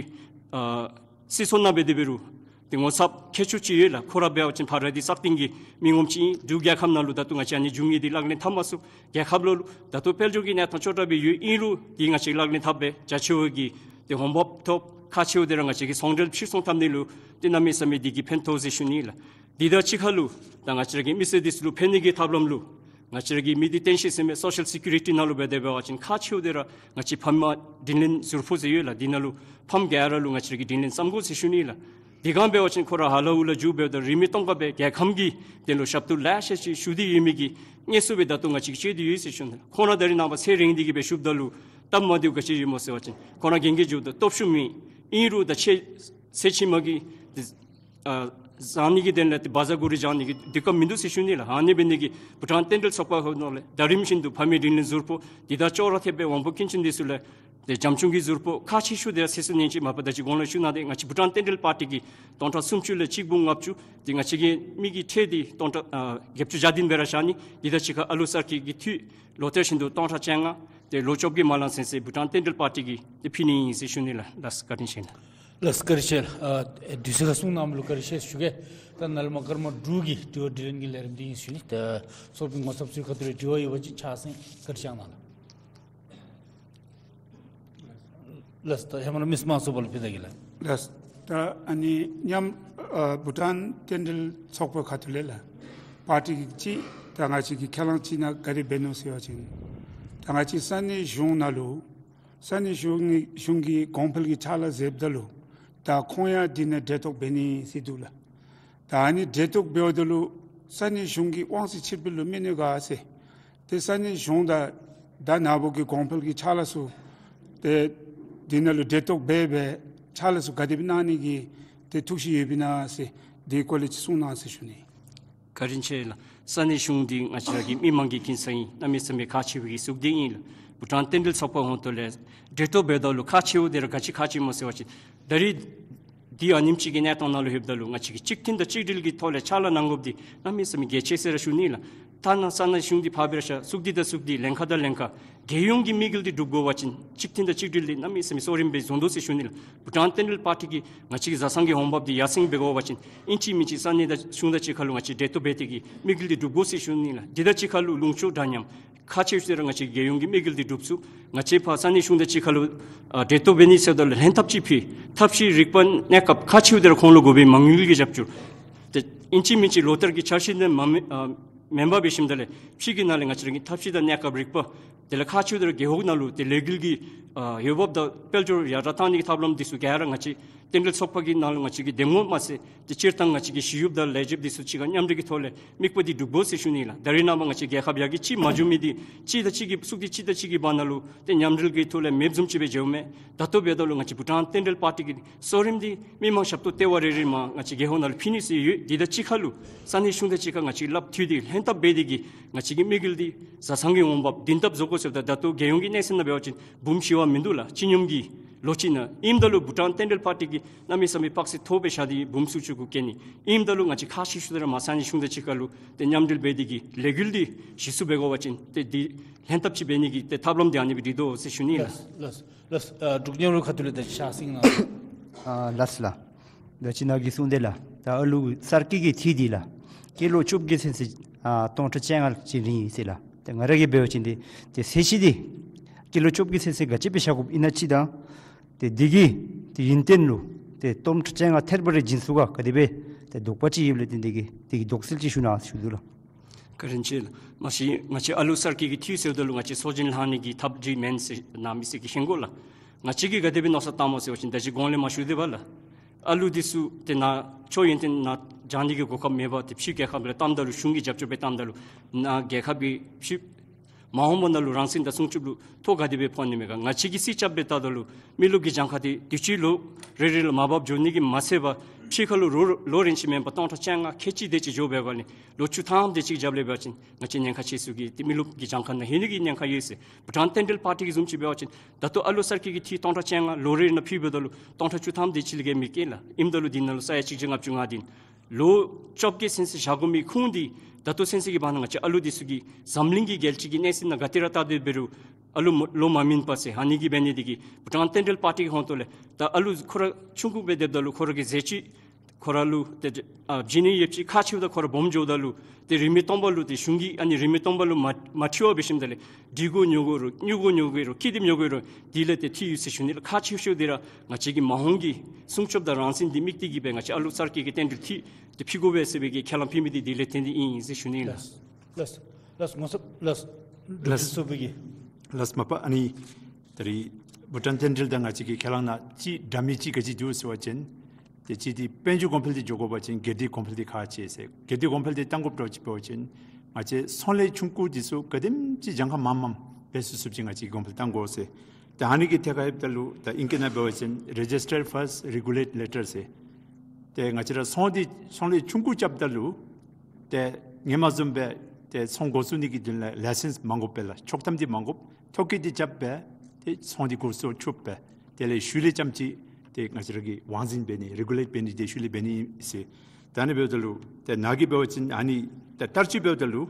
ཨ་སྲིད་ཚོགས་ནང་འབད་དེ་འབད་རུང་ཏེ་ངོ་ཚབ་མཁས་མཆོག་ཅིག་ཡོད་ལགས། ཁོ་ར་འབད་བ་ཅིན་ཕར་འདི་སག་སྟེང་གི་མི་ངོམ་ཅིག་ཨིན། འབྲུག་རྒྱལ་ཁབ་ནང་ལུ་ད་ལྟོ་ང་བཅས་ཨ་ནི་རྒྱུ་དངོས་འདི་ལག་ལེན་འཐབ་མ་ཚུགས། རྒྱལ་ཁབ་ལུ་ད་ལྟོ་དཔལ་འབྱོར་གྱི་གནས་སྟངས་ཅོག་འཐདཔ་སྦེ་ཡོད། ཨིན་རུང་འདི་ང་བཅས་ལག་ལེན་འཐབ་སྦེ་རྒྱ་ཆེ་བའི་གི་ཏེ་འོང་འབབ་ཐོབ། ཁག་ཆེཝ་དེ་ར་ང་བཅས་ཀྱི་ཚོང་འབྲེལ་ཕྱིར་ཚོང་འཐབ་ནི་ལུ་ཏེ་གནམ་མེད་ས་མེད་འདི་གིས་ཕན་ཐོགས་ཟེར་ཞུ་ནི་ལགས། འདི་དང་གཅིག་ཁར་ལུ་ད་ང་བཅས་ར་གི་མི་སེར་འདི་ཚུ་ལུ་ཕན་ནི་གི་ཐབས་ལམ་ལུ་ང་བཅས་ར་གི་མི་བདེ་རྟེན་གཞི་ཟེར་མི་སོ་ཤལ་སི་ཀུ་རི་ཊི་ནང་ལུ་འབད་དེ་འབད་བ་ཅིན་ཁག་ཆེཝ་དེ་ར་ང་བཅས་ཕམ་དྲིན་ལན་ཟུར་ཕོག་ཟེར་ཡོད་ལགས། འདི་ནང་ལུ་ཕམ་ག་ར་ལུ་ང་བཅས་ར་གིས་དྲིན་ལན་བསམ་དགོ་ཟེར་ཞུ་ནི་ལགས། དེ་སྒང་འབད་བ་ཅིན་ཁོ་ར་ཧ་ལ་ཧུ་ལ་འགྱོ་འབདཝ་ད་རིན་མེད་སྟོང་ཁ་སྦེ་རྒྱལ་ཁམས་ཀྱི་དོན་ལུ་ཞབས་ཏོག་ལེ་ཤ་ཅིག་ཞུ་སྟེ་ཡོད་མི་གི་དངོས་སུ་སྦེ་ད་ལྟོ་ང་བཅས་ཀྱིས་མཇལ་ཏེ་ཡོད་ཟེར་ཞུ་ནི་ལགས། ཁོང་ར་ད་རེས་ནངས་པ་ཚེ་རིང་སྟེ་གི་སྦེ་བཞུགསཔ་ད་ལུ་སྟབས་མ་བདེཝ་ག་ཅི་ཡོདཔ་སྨོ་ཟེར་བ་ཅིན་ཁོང་ར་རྒན་རྒས་འགྱོཝ་ད་སྟོབས་ཤུགས་མེད། ཨིན་རུང་ད་ཚེ་ཚེ་ཕྱི་མ་གི་ཏེ་ཨ་བཟང་ནི་གི་དོན་ལས་ཏེ་བཛྲ་གུ་རུ་བཟང་ནི་གི་དུས་སྐབས་མིན་འདུག་ཟེར་ཞུ་ནི་ལགས། ཨ་ནི་འབད་ནི་གིས་བྷུ་ཊཱན་རྟེན་འབྲེལ་ཚོགས་པ་ཁོ་ནང་ལས་ད་རིམ་བཞིན་དུ་ཕམ་གྱི་དྲིན་ལན་ཟུར་ཕོག། འདི་དང་ཅོག་ར་འཐདཔ་སྦེ་དབང་པོ་སྐྱོན་ཅན་འདི་ཚུ་ལུ་ཏེ་བྱམས་སྐྱོང་གི་ཟུར་ཕོག། ཁག་ཆེ་ཤོས་དེ་ཚེ་སྲོག་ཉེན་ཆེ། མ་པ་ད་ཅི་གོང་ལུ་ཞུ་གནང་སྟེ་ང་བཅས་བྷུ་ཊཱན་རྟེན་འབྲེལ་པར་ཊི་གིས་སྟོང་ཕྲག་སུམ་ཅུ་ལས་གཅིག་འབུམ་ལྔ་བཅུ་འདི་ང་བཅས་ཀྱི་མི་གི་ཁྲལ་འདི་སྟོང་ཕྲག་ཨ་བརྒྱད་ཅུ་གྱ་བདུན་སྦེ་ར་བཞག་ནི། འདི་དང་གཅིག་ཁར་ཨ་ལུ་གསར་སྐྱེས་ཀྱི་འཐུས་ལོ་ལྟར་བཞིན་དུ་སྟོང་ཕྲག་བཅོ་ལྔ་ཏེ་ལོ་བཅོ་བརྒྱད་མ་ལང་ཚུན་ཚོད་བྷུ་ཊཱན་རྟེན་འབྲེལ་པར་ཊི་གིས་ཏེ་ཕུལ་ནི་ཨིན་ཟེར་ཞུ་ནི་ལགས། ལགས་བཀའ་དྲིན་ཆེ་ལགས། ལགས་བཀའ་དྲིན་ཆེ་ལགས། ཨ་དུས་ཚོད་ཁར་གསུང་གནངམ་ལུ་བཀའ་དྲིན་ཆེ་ཞུ་གེ། ད་ནཱ་ལས་མར་ཀརྨ་འབྲུག་གི་དྲི་བ་དྲིས་ལན་གྱི་ལས་རིམ་འདི་ཨིན་ཟེར་ཞུ་ནི། ད་ཚོགས་པའི་ངོ་ཚབ་ཚུའི་ཁ་ཐུག་ལས་དྲི་བ་ཡོད་པ་ཅིན་ཕྱག་སེང་བཀའ་དྲིན་བསྐྱང་གནང་ལགས། ལགས། ད་ཧེ་མ་ར་མི་དམངས་ཚོགས་པ་ལུ་ཕུལ་ད་གེ་ལགས། ལགས། ད་ཨ་ནི་མཉམ་ཨ་བྷུ་ཊཱན་རྟེན་འབྲེལ་ཚོགས་པའི་ཁ་ཐུག་ལས་ལགས། པར་ཊི་གི་ཅིག་ད་ང་བཅས་ཀྱིས་ཁས་བླངས་ཅིག་ནང་ག་དེ་འབད་ནུག་ཟེར་བ་ཅིན་ད་ང་བཅས་ས་གནས་གཞུང་ནང་ལུ་ས་གནས་གཞུང་གི་གཞུང་གི་གོང་འཕེལ་གྱི་ཕྱག་ལཱ་མཛདཔ་ད་ལུ་ད་ཁོང་ཡང་འདི་ནང་གྲལ་གཏོགས་འབད་ནི་ཟེར་འདུག་ལགས། ད་ཨ་ནི་གྲལ་གཏོགས་འབདཝ་ད་ལུ་ས་གནས་གཞུང་གི་དབང་ཚད་ཕྱིར་འབུལ་ལུ་མི་གནོད་ག་ཟེར། ཏེ་ས་གནས་གཞུང་དང་ད་ནཱ་བུ་གི་གོང་འཕེལ་གྱི་ཕྱག་ལཱ་ཚུ་ཏེ་འདི་ནང་ལུ་གྲལ་གཏོགས་འབད་སྦེ་ཕྱག་ལཱ་ཚུ་ག་དེ་སྦེ་གནང་ནི་གི་ཏེ་ཐུགས་བཞེད་ཡོདཔ་ཨིན་ན་ཟེར་འདི་སྐོར་ལས་ཅིག་གསུང་གནང་ཟེར་ཞུ་ནི། བཀའ་དྲིན་ཆེ་ལགས། ས་གནས་གཞུང་འདི་ང་བཅས་ར་གི་མི་མང་གི་ཀུན་བཟང་ཨིན། གནམ་མེད་ས་མེད་ཁག་ཆེ་བའི་གི་གཟུགས་སྡེ་ཨིན་ལགས། བྷུ་ཊཱན་རྟེན་འབྲེལ་ཚོགས་པ་ཧོང་ཏོ་ལས་གྲལ་གཏོགས་འབདཝ་ད་ལུ་ཁག་ཆེཝ་དེ་ར་ག་ཅི་ཁག་ཆེ་སྨོ་ཟེར་བ་ཅིན་ད་རིས་འདི་ཨ་ནེམ་ཅིག་གི་གནས་སྟངས་ནང་ལུ་ལྷོདཔ་ད་ལུ་ང་བཅས་ཀྱིས་གཅིག་མཐུན་དང་གཅིག་སྒྲིལ་གྱི་ཐོག་ལས་ཕྱག་ལཱ་གནང་དགོཔ་འདི་གནམ་མེད་ས་མེད་གལ་ཆེ་ཟེར་ར་ཞུ་ནི་ལགས། ཐ་ན་ས་གནས་གཞུང་འདི་ཕར་སྦེ་ར་བཞག། སུག་སྡེ་དང་སུག་སྡེ་ལན་ཁག་དང་ལན་ཁག་རྒྱལ་ཡོངས་ཀྱི་དམིགས་ཡུལ་འདི་འགྲུབ་དགོ་པ་ཅིན་གཅིག་མཐུན་དང་གཅིག་སྒྲིལ་འདི་གནམ་མེད་ས་མེད་གསོ་རིམ་སྦེ་བཟོ་དོ་ཟེར་ཞུ་ནི་ལགས། བྷུ་ཊཱན་བསྟན་འགྲོའི་པར་ཊི་གིས་ང་བཅས་ཀྱི་བཟའ་ཚང་གི་འོང་འབབ་འདི་ཡར་སེང་འབད་དགོ་པ་ཅིན་ཨིན་ཅི་མིན་ཅི་ས་གནས་དང་གཞུང་དང་གཅིག་ཁར་ལུ་ང་བཅས་འབྲེལ་གཏོགས་འབད་དེ་གིས་དམིགས་ཡུལ་འདི་འགྲུབ་དགོ་ཟེར་ཞུ་ནི་ལགས། འདི་དང་གཅིག་ཁར་ལུ་ལུང་ཕྱོགས་འདྲ་མཉམ། ཁག་ཆེ་ཤོས་ར་ང་བཅས་རྒྱལ་ཡོངས་ཀྱི་དམིགས་ཡུལ་འདི་འགྲུབ་ཚུགས། ང་བཅས་ཕར་ས་གནས་གཞུང་དང་གཅིག་ཁར་ལུ་ཨ་འབྲེལ་གཏོགས་འབད་ནི་ཟེརཝ་ད་ལུ་ལྷན་ཐབས་ཅིག་ཕུལ། ཐབས་ཤེས་རིག་པ་གནས་སྐབས་ཁག་ཆེཝ་འདི་ར་ཁོང་ལུ་དགོ་པའི་མ་དངུལ་གྱི་རྒྱབ་སྐྱོར། ཏེ་ཨིན་ཅི་མིན་ཅི་ལོ་ལྟར་གྱི་འཆར་གཞི་འདི་མ་མེ་ཨ་མེན་པར་འབད་ཞིནམ་ད་ལས་ཕྱི་གི་ནང་ལས་ང་བཅས་ར་གི་ཐབས་ཤེས་དང་གནས་སྐབས་རིག་པ་དེ་ལས་ཁག་ཆེཝ་འདི་ར་རྒེད་འོག་ནང་ལུ་ཏེ་ལས་འགུལ་གྱི་ཨ་འོས་འབབ་དང་དཔལ་འབྱོར་ཡར་དྲག་བཏང་ནི་གི་ཐབས་ལམ་འདི་ཚུ་ག་ར་ང་བཅས་རྟེན་འབྲེལ་ཚོགས་པ་གི་ནང་ལུ་ང་བཅས་ཀྱི་འདེམས་ངོ་མ་ཚད་ཏེ་སྤྱིར་བཏང་ང་བཅས་ཀྱི་ཞི་གཡོགཔ་དང་ལས་བྱེདཔ་འདི་ཚུ་གཅིག་ཁར་མཉམ་འབྲེལ་གྱི་ཐོག་ལས་དམིགས་པ་འདི་འགྲུབ་དགོ་ཟེར་ཞུ་ནི་ལགས། ད་རེས་ནངས་པ་ང་བཅས་རྒྱལ་ཁབ་ཡར་རྒྱས་ཅིག་མ་འགྱོ་མི་འདི་གཅིག་དང་གཅིག་གི་སུག་སྡེ་གཅིག་དང་གཅིག་གི་བར་ན་ལུ་ཏེ་མཉམ་འབྲེལ་གྱི་ཐོག་ལས་མེདཔ་བཟུམ་ཅིག་སྦེ་འགྱོཝ་མས། ད་ལྟོ་འབདཝ་ད་ལུ་ང་བཅས་བྷུ་ཊཱན་བསྟན་འགྲོའི་པར་ཊི་གི་གསོ་རིམ་འདི་མི་མང་ཞབས་ཏོག་ལྟེ་བ་རེ་རེ་མར་ང་བཅས་རྒེད་འོག་ནང་ལུ་ཕུལ་ནི་ཟེར་ཡོད། འདི་དང་གཅིག་ཁར་ལུ་ས་གནས་གཞུང་དང་གཅིག་ཁར་ང་བཅས་རླབས་མཐུད་དེ་ལྷན་ཐབས་འབད་དེ་གིས་ང་བཅས་ཀྱི་དམིགས་ཡུལ་འདི་བཟའ་ཚང་གི་འོང་འབབ་བདུན་ཐབས་བཟོ་དགོ་ཟེརཝ་ད་ད་ལྟོ་རྒྱལ་ཡོངས་ཀྱི་གནས་ཚད་ནང་འབད་བ་ཅིན་འབུམ་བཞི་བ་མིན་འདུག་ལགས། སྤྱི་སྙོམས་ཀྱི་ལོ་གཅིག་ནང་ཨིནམ་ད་ལུ་བྷུ་ཊཱན་བསྟན་འགྲོའི་པར་ཊི་གིས་གནམ་མེད་ས་མེད་དཔག་ཚད་མཐོ་སྦེ་བཞག་སྟེ་འབུམ་སུམ་ཅུ་གུ་བཀལ་ནི། ཨིནམ་ད་ལུ་ང་བཅས་ཁག་ཆེ་ཤོས་འདི་ར་མར་ས་གནས་གཞུང་དང་གཅིག་ཁར་ལུ་ཏེ་མཉམ་འབྲེལ་འབད་དེ་གིས་ལས་འགུལ་འདི་གཞི་བཙུགས་འབད་དགོ་པ་ཅིན་ཏེ་འདི་ལྷན་ཐབས་ཅིག་འབད་ནི་གི་ཏེ་ཐབས་ལམ་འདི་ཨ་ནི་སྦེ་སྒྲིག་དོ་ཟེར་ཞུ་ནི་ལགས། ལགས་ལགས། ཨ་འབྲུག་སྙན་གྲགས་ཁ་ཐུག་ལས་ད་ཕྱག་སེང་ལགས། ཨ་ལགས་ལགས། ད་ཅི་ནཱ་གིས་གསུངས་དེ་ལགས། ད་ཨ་ལུ་གསར་སྐྱེས་ཀྱི་འཐུས་འདི་ལགས་ཀི་ལོ་བཅོ་བརྒྱད་ཚུན་ཚོད་ཨ་སྟོང་ཕྲག་བཅོ་ལྔ་ཅིག་རིན་ཡོད་ཟེར་ལགས། ཏེ་ང་ར་གིས་འབད་བ་ཅིན་འདི་ཏེ་ཚད་གཞི་འདི་ཀི་ལོ་བཅོ་བརྒྱད་ཚུན་ཚོད་ག་ཅི་སྦེ་བཞག་དགོཔ་ཨིན་ན་ཅིག་དང་ཏེ་འདི་གིས་ཏེ་ཡུན་བརྟན་ལུ་ཏེ་སྟོང་ཕྲག་བཅོ་ལྔ་ཐེར་འབད་རེ་བྱིན་ཚུགས་ག་ག་དེ་སྦེ་ཏེ་དོགས་པ་ཅིག་ཡོདཔ་ལས་ཏེ་འདི་གི་དོགས་སེལ་ཅིག་ཞུ་གནང་ཟེར་ཞུ་དོ་ལགས། བཀའ་དྲིན་ཆེ་ལགས། མ་གཞི་ང་བཅས་ཨ་ལུ་གསར་སྐྱེས་ཀྱི་འཐུས་ཟེརཝ་ད་ལུ་ང་བཅས་གསོ་སྦྱིན་ལྷག་ནི་གི་ཐབས་འདི་མེན་ཟེར་གནམ་མེད་ས་མེད་ཀྱི་ཤེས་དགོ་ལགས། ང་བཅས་ཀྱིས་ག་དེ་སྦེ་མནོ་བསམ་བཏངམ་སྨོ་ཟེར་བ་ཅིན་ད་ཅི་གོང་ལས་མར་ཞུ་དེས་པ་ལགས། ཨ་ལུ་འདི་ཚུ་ཏེ་ནཱ་ཆོས་ཡོན་ཏན་ནཱ་སྦྱང་ནི་གི་གོ་སྐབས་མེད་པར་ཏེ་ཕྱི་རྒྱལ་ཁབ་ལས་བཏངམ་ད་ལུ་གཞུང་གི་རྒྱབ་སྐྱོར་སྦེ་བཏངམ་ད་ལུ་ནཱ་རྒྱལ་ཁབ་ཀྱི་ཕྱི་མ་འོངས་པ་ནང་ལུ་རང་བཙན་དང་སྲུང་སྐྱོབ་ལུ་ཐོ་ག་དེ་སྦེ་ཕོག་ནི་མས་ག། ང་བཅས་ཀྱིས་རྩིས་རྐྱབ་སྦེ་བལྟཝ་ད་ལུ་མི་རློབས་ཀྱི་གྱངས་ཁ་འདི་དུས་ཅི་ལོ་རེ་རེ་ལུ་མར་བབས་འགྱོ་ནི་གིས་མ་ཚད་པར་ཕྱི་ཁར་ལུ་ལོ་ལོ་རིམ་ཅིག་མེན་པར་སྟོང་ཕྲག་བཅོ་ལྔ་ཁལ་གཅིག་དེ་ཅིག་འགྱོ་བའི་སྒང་ལས་ལོ་བཅུ་ཐམ་དེ་ཅིག་རྒྱབ་ལས་འབད་བ་ཅིན་ང་བཅས་ཉེན་ཁ་ཆེ་སུ་གི་ཏེ་མི་རློབས་ཀྱི་གྱངས་ཁ་ནང་ལྷོད་ནི་གི་ཉེན་ཁ་ཡོད་ཟེར། བྷུ་ཊཱན་བསྟན་འགྲོའི་པར་ཊི་གིས་བཟུམ་ཅིག་འབད་བ་ཅིན་ད་ལྟོ་ཨ་ལུ་གསར་སྐྱེས་ཀྱི་འཐུས་སྟོང་ཕྲག་བཅོ་ལྔ་ལོ་རེ་ནང་ཕུལཝ་ད་ལུ་སྟོང་ཕྲག་བཅུ་ཐམ་དེ་ཅིག་ལས་བརྒལ་མི་བཀལ་ལགས། ཨིནམ་ད་ལུ་འདི་ནང་ལུ་ས་ཡ་གཅིག་བརྒྱ་ལྔ་བཅུ་ང་འདི་ལོ་བཅོ་བརྒྱད་ཚུན་ཚོད་བཞག་དགོ་མི་ཁུངས་འདི་ད་ལྟོ་ཚུན་ཚོད་ཀྱི་བར་ན་ང་བཅས་ཨ་ལུ་འདི་ཚུ་གིས་འཛམ་གླིང་གི་རྒྱལ་སྤྱི་གི་གནས་ཚད་ནང་ག་ཏེ་ར་བལྟ་སྟེ་འབད་རུང་ཨ་ལུ་མོ་ལོ་མ་སྨིན་པ་ཟེར་ཨ་ནི་གིས་འབད་ནི་འདི་གིས་བྷུ་ཊཱན་བསྟན་འགྲོའི་པར་ཊི་གི་ཧོངས་ཏོ་ལས་ད་ཨ་ལུ་ཁོ་ར་ཆུང་ཀུ་སྦེ་སྡོདཔ་ད་ལུ་ཁོ་ར་གི་ཟས་བཅུད་ཁོ་ར་ལུ་ཏེ་ཨ་བྱིན་ནི་ཡོདཔ་ཅིག་ཁག་ཆེཝ་ད་ཁོ་ར་སྦོམ་འགྱོཝ་ད་ལུ་ཏེ་རིན་མེད་སྟོང་པ་ལུ་ཏེ་གཞུང་གིས་ཨ་ནི་རིན་མེད་སྟོང་པ་ལུ་མ་མ་འཁྲིལ་བར་འབད་ཞིནམ་ད་ལས་འབྲི་གུ་ཉོ་དགོ་རུང་སྨྱུ་གུ་ཉོ་དགོ་རུང་ཀི་དེབ་ཉོ་དགོ་རུང་འདི་ལས་ཏེ་འཐུས་ཡོད་ཟེར་ཞུ་ནི་ལགས། ཁག་ཆེ་ཤོས་འདི་ར་ང་བཅས་ཀྱི་མ་འོངས་ཀྱི་སྲུང་སྐྱོབ་དང་རང་བཙན་འདི་དམིགས་ཏེ་གིས་སྦེ་ང་བཅས་ཨ་ལུ་གསར་སྐྱེས་ཀྱི་བསྟན་འགྲོའི་འཐུས་འདི་ཕུལ་དགོ་པས་ཟེར་བའི་གི་ཁས་བླངས་ཕུལ་མི་འདི་འདི་ལས་བརྟེན་ཏེ་ཨིན་ཟེར་ཞུ་ནི་ལགས། ལགས་ལགས་ལགས། ངོ་ཚབ་ལགས། ལགས་ལགས། ཚུ་བི་གི་ལགས། མ་པ་ཨ་ནི་ད་རིས་བྷུ་ཊཱན་བསྟན་འགྲོའི་དང་ང་བཅས་ཀྱི་ཁས་བླངས་ནང་ཅིག་འདྲ་མི་ཅིག་ག་ཅི་འདུག་ཟེར་བ་ཅིན་ཏེ་གཅིག་འདི་དཔལ་འབྱོར་གོང་འཕེལ་འདི་འགྱོ་དགོ་པ་ཅིན་སྒེར་སྡེའི་གོང་འཕེལ་འདི་ཁག་ཆེ་ཟེར། སྒེར་སྡེའི་གོང་འཕེལ་འདི་གཏང་དགོཔ་འདྲཝ་ཅིག་འབད་བ་ཅིན་ང་བཅས་ཚོང་ལས་ཆུང་ཀུ་འདི་ཚུ་ག་དེམ་ཅིག་གྱངས་ཁ་མངམ་མངམ་འབད་ཚུགས་ཚུགསཔ་ཅིག་ང་བཅས་ཀྱིས་གོང་འཕེལ་གཏང་དགོ་ཟེར། ཏེ་ཨ་ནི་གི་ཐད་ཁར་ལྷོདཔ་ད་ལུ་ད་ཨིང་སྐད་ནང་འབད་བ་ཅིན་Register First, Regulate Later ཟེར། ཏེ་ང་བཅས་ར་ཚོང་འདི་ཚོང་ལས་ཆུང་ཀུ་རྐྱབ་ད་ལུ་ཏེ་ཧེ་མ་བཟུམ་སྦེ་ཏེ་ཚོང་འགོ་བཙུགས་ནི་གི་དོན་ལས་ལའི་སེནསི་མ་དགོཔ་སྦེ་ལགས། ཆོག་ཐམ་འདི་མ་དགོཔ་ཐོ་བཀོད་འདི་རྐྱབ་སྦེ་ཏེ་ཚོང་འདི་འགོ་བཙུགས་ཆོགཔ་སྦེ། དེ་ལས་ཤུལ་ལས་རྐྱངམ་ཅིག་ཏེ་ང་བཅས་ར་གིས་དབང་འཛིན་འབད་ནི་རི་གུ་ལེཊ་འབད་ནི་འདི་ཤུལ་ལས་འབད་ནི་ཟེར། ད་ཨ་ནི་འབདཝ་ད་ལུ་ཏེ་ནཱ་གིས་འབད་བ་ཅིན་ཨ་ནི་ཏེ་བསྟར་སྤྱོད་འབདཝ་ད་ལུ་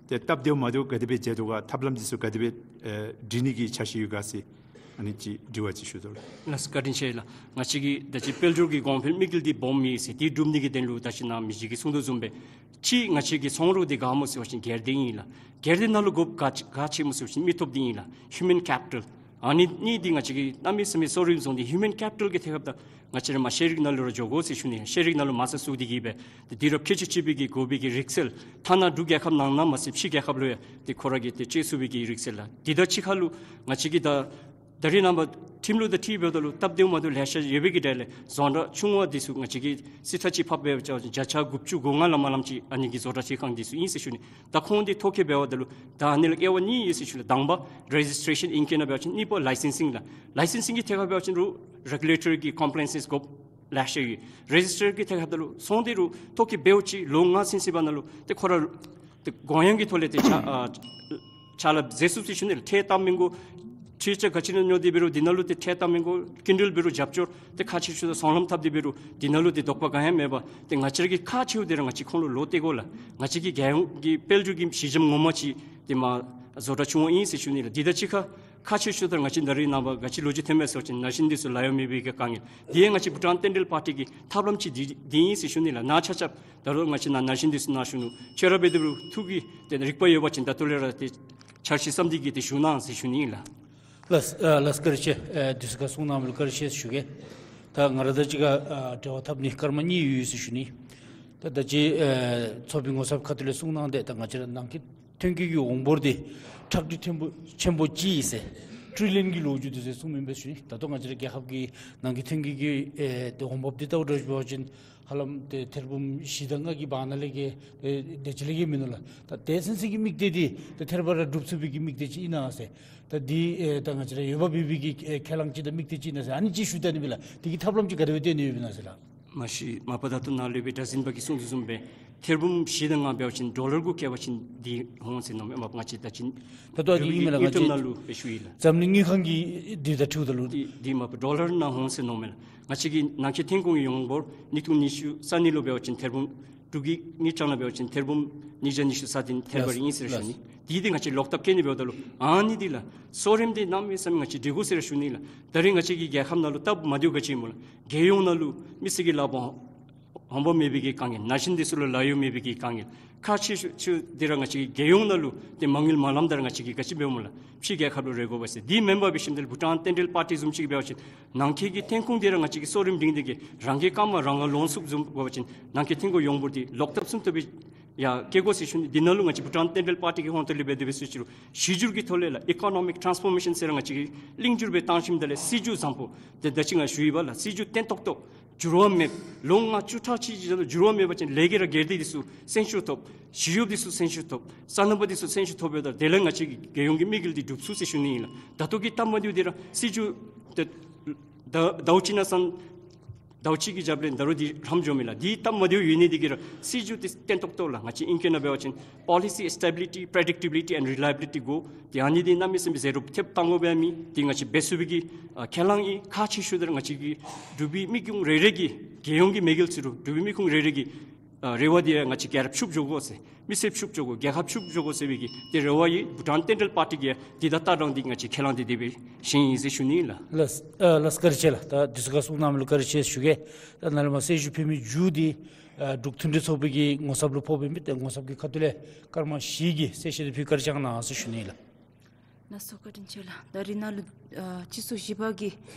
ཏེ་སྟབས་བདེཝ་མ་བདེཝ་ག་དེ་སྦེ་འབྱེད་དོ་ག། ཐབས་ལམ་འདི་ཚུ་ག་དེ་སྦེ་ཨེ་སྒྲིག་ནི་གི་འཆར་གཞི་ཡོད་ག་ཟེར་ཨ་ནི་ཅིག་དྲི་བ་ཅིག་ཞུ་དོ་ལགས། ལགས་བཀའ་དྲིན་ཆེ་ལགས། ང་བཅས་ཀྱི་ད་ཅི་དཔལ་འབྱོར་གྱི་གོང་འཕེལ་དམིགས་ཡུལ་འདི་སྦོམ་ཨིན་ཟེར། འདི་སྒྲུབ་ནི་གི་དོན་ལུ་ད་ཅི་ནཱ་མི་རྗེ་གིས་གསུངས་དོ་བཟུམ་སྦེ་གཅིག་ང་བཅས་ཀྱི་ཚོང་རོགས་འདི་ག་སྨོ་ཟེར་བ་ཅིན་སྒེར་སྡེ་ཨིན་ལགས། སྒེར་སྡེ་ནང་ལུ་དགོཔ་ག་ག་ཅི་སྨོ་ཟེར་བ་ཅིན་མི་སྟོབས་འདི་ཨིན་ལགས། Human capital། ཨ་ནི་གཉིས་འདི་ང་བཅས་ཀྱིས་གནམ་མེད་ས་མེད་གསོ་རིམ་བཟུང་སྟེ་human capital གི་ཐད་ཁར་ད་ང་བཅས་ར་མར་ཤེས་རིག་ནང་ལུ་ར་འགྱོ་དགོ་ཟེར་ཞུ་ནི། ཤེས་རིག་ནང་ལུ་མ་རྩ་བཙུགས་ཏེ་གིས་སྦེ་ཏེ་དུས་རབས་ཁལ་གཅིག་གཅིག་པའི་གི་དགོ་པའི་གི་རིག་རྩལ་ཐ་ན་འབྲུག་རྒྱལ་ཁབ་ནང་ན་མ་ཚད་ཕྱི་རྒྱལ་ཁབ་ལུ་ཡང་ཏེ་ཁོ་ར་གིས་ཏེ་སྤྱོད་ཚུགས་པའི་གི་རིག་རྩལ་ལགས། འདི་དང་གཅིག་ཁར་ལུ་ང་བཅས་ཀྱིས་ད་ད་རེས་ནངས་པ་ཁྲིམས་ལུགས་དང་འཁྲིལ་འབདཝ་ད་ལུ་སྟབས་བདེཝ་མ་བདེཝ་ལེ་ཤ་ཡོད་པའི་གི་གྲས་ལས་རྫོང་བསྒྲགས་ཆུང་བ་འདི་ཚུ་ང་བཅས་ཀྱིས་རྩིས་ཁྲ་ཅིག་ཕབ་འབད་བ་ཅིན་བརྒྱ་ཆ་དགུ་བཅུ་གོ་ལྔ་ལས་མར་ལངམ་ཅིག་ཨ་ནི་གི་བཟོ་གྲྭ་ཅིག་ཁང་འདི་ཚུ་ཨིན་ཟེར་ཞུ་ནི། ད་ཁོང་འདི་ཐོ་བཀོད་འབདཝ་ད་ལུ་ད་ཨ་ནི་ལུ་དབྱེ་བ་གཉིས་ཡོད་ཟེར་ཞུ་ལགས། དང་པ་རེ་ཇིས་ཊེ་རེ་ཤཱན་ཨིང་སྐད་ནང་འབད་བ་ཅིན། གཉིས་པ་ལའི་སེན་སིང་ལགས། ལའི་སེན་སིང་གི་ཐད་ཁར་འབད་བ་ཅིན་རུང་རེ་གུ་ལེ་ཊོ་རི་གི་ཀམ་པི་ལའེནསི་དགོཔ་ལེ་ཤ་ཡོད། རེ་ཇིས་ཊར་གྱི་ཐད་ཁར་ལུ་སོང་སྟེ་རུང་ཐོ་བཀོད་འབདཝ་ཅིག་ལོ་ལྔ་ཚུན་ཚོད་བར་ན་ལུ་ཏེ་ཁོ་ར་ཏེ་དགོངས་ཡངས་ཀྱི་ཐོག་ལས་ཏེ་ཕྱག་ཨ་ཕྱག་ལཱ་མཛད་ཚུགས་ཟེར་ཞུ་ནི་ལགས། ཁྲལ་བཏབ་མི་དགོ། ཁྲལ་ཆ་ག་ཅི་ནང་ཉོ་སྟེ་འབད་རུང་འདི་ནང་ལུ་ཏེ་ཁྲལ་བཏབ་མི་དགོ། སྐྱིན་འགྲུལ་འབད་རུང་རྒྱབ་སྐྱོར་ཏེ་ཁག་ཆེ་ཤོས་དང་སྲང་ལམ་བཏབ་སྟེ་འབད་རུང་འདི་ནང་ལུ་ཏེ་དོགས་པ་ག་ཡང་མེད་པར་ཏེ་ང་བཅས་ར་གིས་ཁག་ཆེཝ་འདི་ར་ང་བཅས་ཁོང་ལུ་ལོག་སྟེ་དགོ་ལགས། ང་བཅས་ཀྱི་རྒྱལ་ཡོངས་ཀྱི་དཔལ་འབྱོར་གྱི་གཞི་འགྱམ་ངོ་མ་ཅིག་ཏེ་མ་བཟོ་གྲྭ་ཆུང་བ་ཨིན་ཟེར་ཞུ་ནི་ལགས། འདི་དང་གཅིག་ཁར་ཁག་ཆེ་ཤོས་དང་ང་བཅས་ད་རིས་ནངས་པ་ག་ཅི་ལོ་རྒྱུས་ཐོན་མས་ཟེར་བ་ཅིན་ན་གཞོན་འདི་ཚུ་ལཱ་གཡོག་མེད་པའི་གི་དཀའ་ངལ། འདི་ཡང་ང་བཅས་བྷུ་ཊཱན་རྟེན་འབྲེལ་པར་ཊི་གི་ཐབས་ལམ་ཅིག་འདི་འདི་ཨིན་ཟེར་ཞུ་ནི་ལགས། ནཱ་ཆ་ཁྱབ་ད་རུང་ང་བཅས་ནཱ་ན་གཞོན་འདི་ཚུ་ནཱ་བཞུགས་ནུག། ཁྱོད་ར་འབད་དེ་འབད་རུང་ཐུགས་ཀྱི་ཏེ་རིག་པ་ཡོད་པ་ཅིན་ད་ལྟོ་ལས་ར་ཏེ་འཆར་གཞི་བསམ་སྟེ་གི་ཏེ་བཞུགས་གནང་ཟེར་ཞུ་ནི་ཨིན་ལགས། ལགས་ཨ་ལགས་བཀའ་དྲིན་ཆེ། ཨ་དུས་ཚོད་ཁར་གསུང་གནང་མི་ལུ་བཀའ་དྲིན་ཆེ་ཞུ་གེ། ད་ང་ར་དང་གཅིག་ཁར་ཨ་འབྲེལ་བ་འཐབ་ནི་སྐར་མ་གཉིས་ཡོད་ཟེར་ཞུ་ནི། ད་ད་ཅི་ཨ་ཚོགས་པའི་ངོ་ཚབ་ཁ་ཐུག་ལས་གསུང་གནང་སྟེ་ད་ང་བཅས་ར་ནང་འཁོད་ཐོན་སྐྱེད་ཀྱི་འོང་འབོར་འདི་ཁྲག་དྲི་ཆེན་པོ་ཆེན་པོ་ཅིག་ཨིན་ཟེར་ཊི་རི་ལི་ཡཱན་གྱི་ལོ་རྒྱུས་འདི་ཟེར་གསུངམ་ཨིན་པས་ཞུ་ནི། ད་ལྟོ་ང་བཅས་ར་རྒྱལ་ཁབ་ཀྱི་ནང་འཁོད་ཐོན་སྐྱེད་ཀྱི་ཨེ་ཏེ་འོང་འབབ་འདི་ལྟ་བུ་འདྲ་ཞིག་འབད་བ་ཅིན་ཧ་ལམ་ཏེ་ཐེར་འབུམ་བཞི་དང་ལྔ་གི་བར་ན་ལས་བརྒལ་ཏེ་དེ་ཅིག་ལས་བརྒལ་མིན་ནུག་ལགས། ད་དེ་ཚུན་ཚོད་ཀྱི་དམིགས་གཏད་འདི་ཏེ་ཐེར་པ་ར་འགྲུབ་ཚུགས་པའི་གི་དམིགས་གཏད་ཅིག་ཨིན་ན་ཟེར། ད་འདི་ཨེ་ད་ང་བཅས་ར་འོས་འབབ་ཡོད་པའི་གི་ཨེ་ཁས་བླངས་ཅིག་དང་དམིགས་གཏད་ཅིག་ཨིན་ན་ཟེར། ཨ་ནི་ཅིག་ཞུ་ད་ནི་སྦེ་ལགས། དེ་གི་ཐབས་ལམ་ཅིག་ག་དེ་སྦེ་བཏོན་ནི་ཡོདཔ་ཨིན་ན་ཟེར་ལགས། མ་གཞི་མ་པ་ད་ལྟོ་ནཱ་ལས་སྦེ་གྲྭ་འཛིན་པ་གིས་གསུངས་དོ་བཟུམ་སྦེ་ཐེར་འབུམ་བཞི་དང་ལྔ་འབད་བ་ཅིན་ཌོ་ལར་གུ་བཀལ་བ་ཅིན་འདི་འོང་ཟེར་མནོཝ་མས། མ་པ་ང་བཅས་ད་ཅི་ད་ལྟོ་འདི་ཨིན་མས་ལགས། ང་བཅས་དངུལ་ཀྲམ་ནང་ལུ་སྦེ་ཞུ་ཡི་ལགས། འཛམ་གླིང་དངུལ་ཁང་གི་འདི་དང་འཁྲིལཝ་ད་ལུ་འདི་འདི་མ་པ་ཌོ་ལར་ནང་འོང་ཟེར་མནོཝ་མས་ལགས། ང་བཅས་ཀྱི་ནང་འཁོད་ཐོན་ཁུངས་ཀྱི་འོང་འབོར་ཉིས་སྟོང་ཉི་ཤུ་རྩ་གཉིས་ལུ་འབད་བ་ཅིན་ཐེར་འབུམ་འབྲུག་གི་དངུལ་ཀྲམ་ནང་འབད་བ་ཅིན་ཐེར་འབུམ་ཉིས་བརྒྱ་ཉི་ཤུ་རྩ་བདུན་ཐེར་པ་རེ་ཨིན་ཟེར་ཞུ་ནི། འདི་འདི་ང་བཅས་ལོག་བཏབ་བཀལ་ནི་འབདཝ་ད་ལུ་ཨ་ནི་འདི་ལགས་གསོ་རིམ་འདི་གནམ་མེད་ས་མེད་ང་བཅས་འགྲིག་དགོ་ཟེར་ར་ཞུ་ནི་ལགས། ད་རེས་ང་བཅས་ཀྱི་རྒྱལ་ཁབ་ནང་ལུ་སྟབས་མ་བདེཝ་ག་ཅི་སྨོ་ལགས། རྒྱལ་ཡོངས་ནང་ལུ་མི་སེར་གྱི་ལགཔ་འོང་འབབ་མེད་པའི་གི་དཀའ་ངལ། ན་གཞོན་འདི་ཚུ་ལུ་ལཱ་གཡོག་མེད་པའི་གི་དཀའ་ངལ། ཁག་ཆེ་ཤོས་འདི་ར་ང་བཅས་ཀྱི་རྒྱལ་ཡོངས་ནང་ལུ་ཏེ་མ་དངུལ་མ་ལངམ་ད་ར་ང་བཅས་ཀྱིས་ག་ཅི་འབདཝ་སྨོ་ལགས། ཕྱི་རྒྱལ་ཁབ་ལུ་རེ་དགོ་པས་ཟེར། འདི་མེན་པར་འབད་ཞིནམ་ལས་བྷུ་ཊཱན་རྟེན་འབྲེལ་པར་ཊི་བཟུམ་ཅིག་འབད་བ་ཅིན་ནང་འཁོད་ཀྱི་ཐོན་ཁུངས་འདི་ར་ང་བཅས་ཀྱིས་གསོ་རིམ་འདི་གིས་རང་གི་རྐངམ་རང་ག་ལོན་ཚུགསཔ་བཟུམ་འབད་བ་ཅིན་ནང་འཁོད་ཐོན་ཁུངས་འོང་འབོར་འདི་ལོག་བཏབ་ཚུགསཔ་ད་སྦེ་ཡང་བཀལ་དགོ་ཟེར་ཞུ་ནི། འདི་ནང་ལུ་ང་བཅས་བྷུ་ཊཱན་རྟེན་འབྲེལ་པར་ཊི་གི་ཧོངས་ཏོ་ལས་འབད་དེ་འབད་ཟེར་ཅི་རུང་གཞི་འགྱུར་གྱི་ཐོག་ལས་ལགས་ཨི་ཀོ་ནོ་མིག་ཊཱནསི་ཕོར་མེ་ཤཱན་ཟེར་ར་ང་བཅས་ཀྱིས་གླིང་འགྱུར་སྦེ་བཏང་ཞིནམ་ལས་སྲིད་བྱུས་བཟང་པོ་ཏེ་ད་ཅི་ང་ཞུ་ཡི་པ་ལགས། སྲིད་བྱུས་བརྟན་ཏོག་ཏོ་འགྱུར་བ་མེདཔ་ལོ་ལྔ་བཅུ་ཕྲག་གཅིག་ཅིག་འགྱོཝ་ད་འགྱུར་བ་མེད་པ་ཅིན་ལས་ཀྱི་ར་སྒེར་སྡེ་འདི་ཚུ་སེམས་ཤུགས་ཐོབ། ཞི་གཡོགཔ་འདི་ཚུ་སེམས་ཤུགས་ཐོབ། སོ་ནམ་པ་འདི་ཚུ་སེམས་ཤུགས་ཐོབ་ཡོདཔ་ད་དེ་ལས་ང་བཅས་ཀྱི་རྒྱལ་ཡོངས་ཀྱི་དམིགས་ཡུལ་འདི་འགྲུབ་ཚུགས་ཟེར་ཞུ་ནི་ཨིན་ལགས། ད་ལྟོ་གི་སྟབས་མ་བདེཝ་འདི་ར་སྲིད་བྱུས་ཏེ་ད་ཟླཝ་གཅིག་ནང་ས་ཟླཝ་གཅིག་གི་རྒྱབ་ལས་ད་རུང་འདི་རམ་འགྱོཝ་མས་ལགས། འདི་སྟབས་མ་བདེཝ་ཡོད་ནི་འདི་གིས་ར་སྲིད་བྱུས་འདི་བརྟན་ཏོག་ཏོ་ལགས། ང་བཅས་ཨིང་སྐད་ནང་འབད་བ་ཅིན་policy stability, predictability and reliability དགོ། ཏེ་ཨ་ནི་འདི་གནམ་མེད་ས་མེད་ཟེར་རུང་ཐེབས་བཏང་དགོ་པའི་མི་འདི་ང་བཅས་འབད་ཚུགས་པའི་གི་ཨ་ཁས་བླངས་ཨིན། ཁག་ཆེ་ཤོས་འདི་ར་ང་བཅས་ཀྱི་འབྲུག་པའི་མི་ཀུན་རེ་རེ་གི་རྒྱལ་ཡོངས་ཀྱི་དམིགས་ཡུལ་ཟེར་རུང་འབྲུག་པའི་མི་ཀུན་རེ་རེ་གི་ཨ་རེ་བ་འདི་ཡང་ང་བཅས་རྒྱལ་རབས་ཕྱུགཔོ་འགྱོ་དགོ་ཟེར། མི་སེར་ཕྱུགཔོ་འགྱོ་དགོ། རྒྱལ་ཁབ་ཕྱུགཔོ་འགྱོ་དགོ་ཟེར་བའི་གི་ཏེ་རེ་བ་ཡོད། བྷུ་ཊཱན་རྟེན་འབྲེལ་པར་ཊི་གིས་འདི་དང་བསྟུན་ཏེ་ང་བཅས་ཁས་བླངས་ཏེ་དེ་སྦེ་བཞེངས་ཡི་ཟེར་ཞུ་ནི་ལགས། ལགས་ཨ་ལགས་བཀའ་དྲིན་ཆེ་ལགས། ད་དུས་ཚོད་ཁར་གསུང་གནང་མི་ལུ་བཀའ་དྲིན་ཆེ་ཞུ་གེ། ད་ནཱ་ལས་མར་གསལ་ཞུ་ཕུལ་མི་མཇུག་འདི་ཨ་འབྲུག་མཐུན་སྒྲིལ་ཚོགས་པའི་གི་ངོ་ཚབ་ལུ་ཕོགཔ་ཨིན་པས། ཏེ་ངོ་ཚབ་ཀྱི་ཁ་ཐུག་ལས་སྐར་མ་བཞི་གི་གསལ་བཤད་འདི་ཕུལ་བཀའ་དྲིན་བསྐྱང་གནང་ཟེར་ཞུ་ནི་ལགས། ལགས་སོ་བཀའ་དྲིན་ཆེ་ལགས། ད་རིས་ནཱ་ལུ་ཨ་སྤྱི་ཚོགས་བཞི་པ་གི་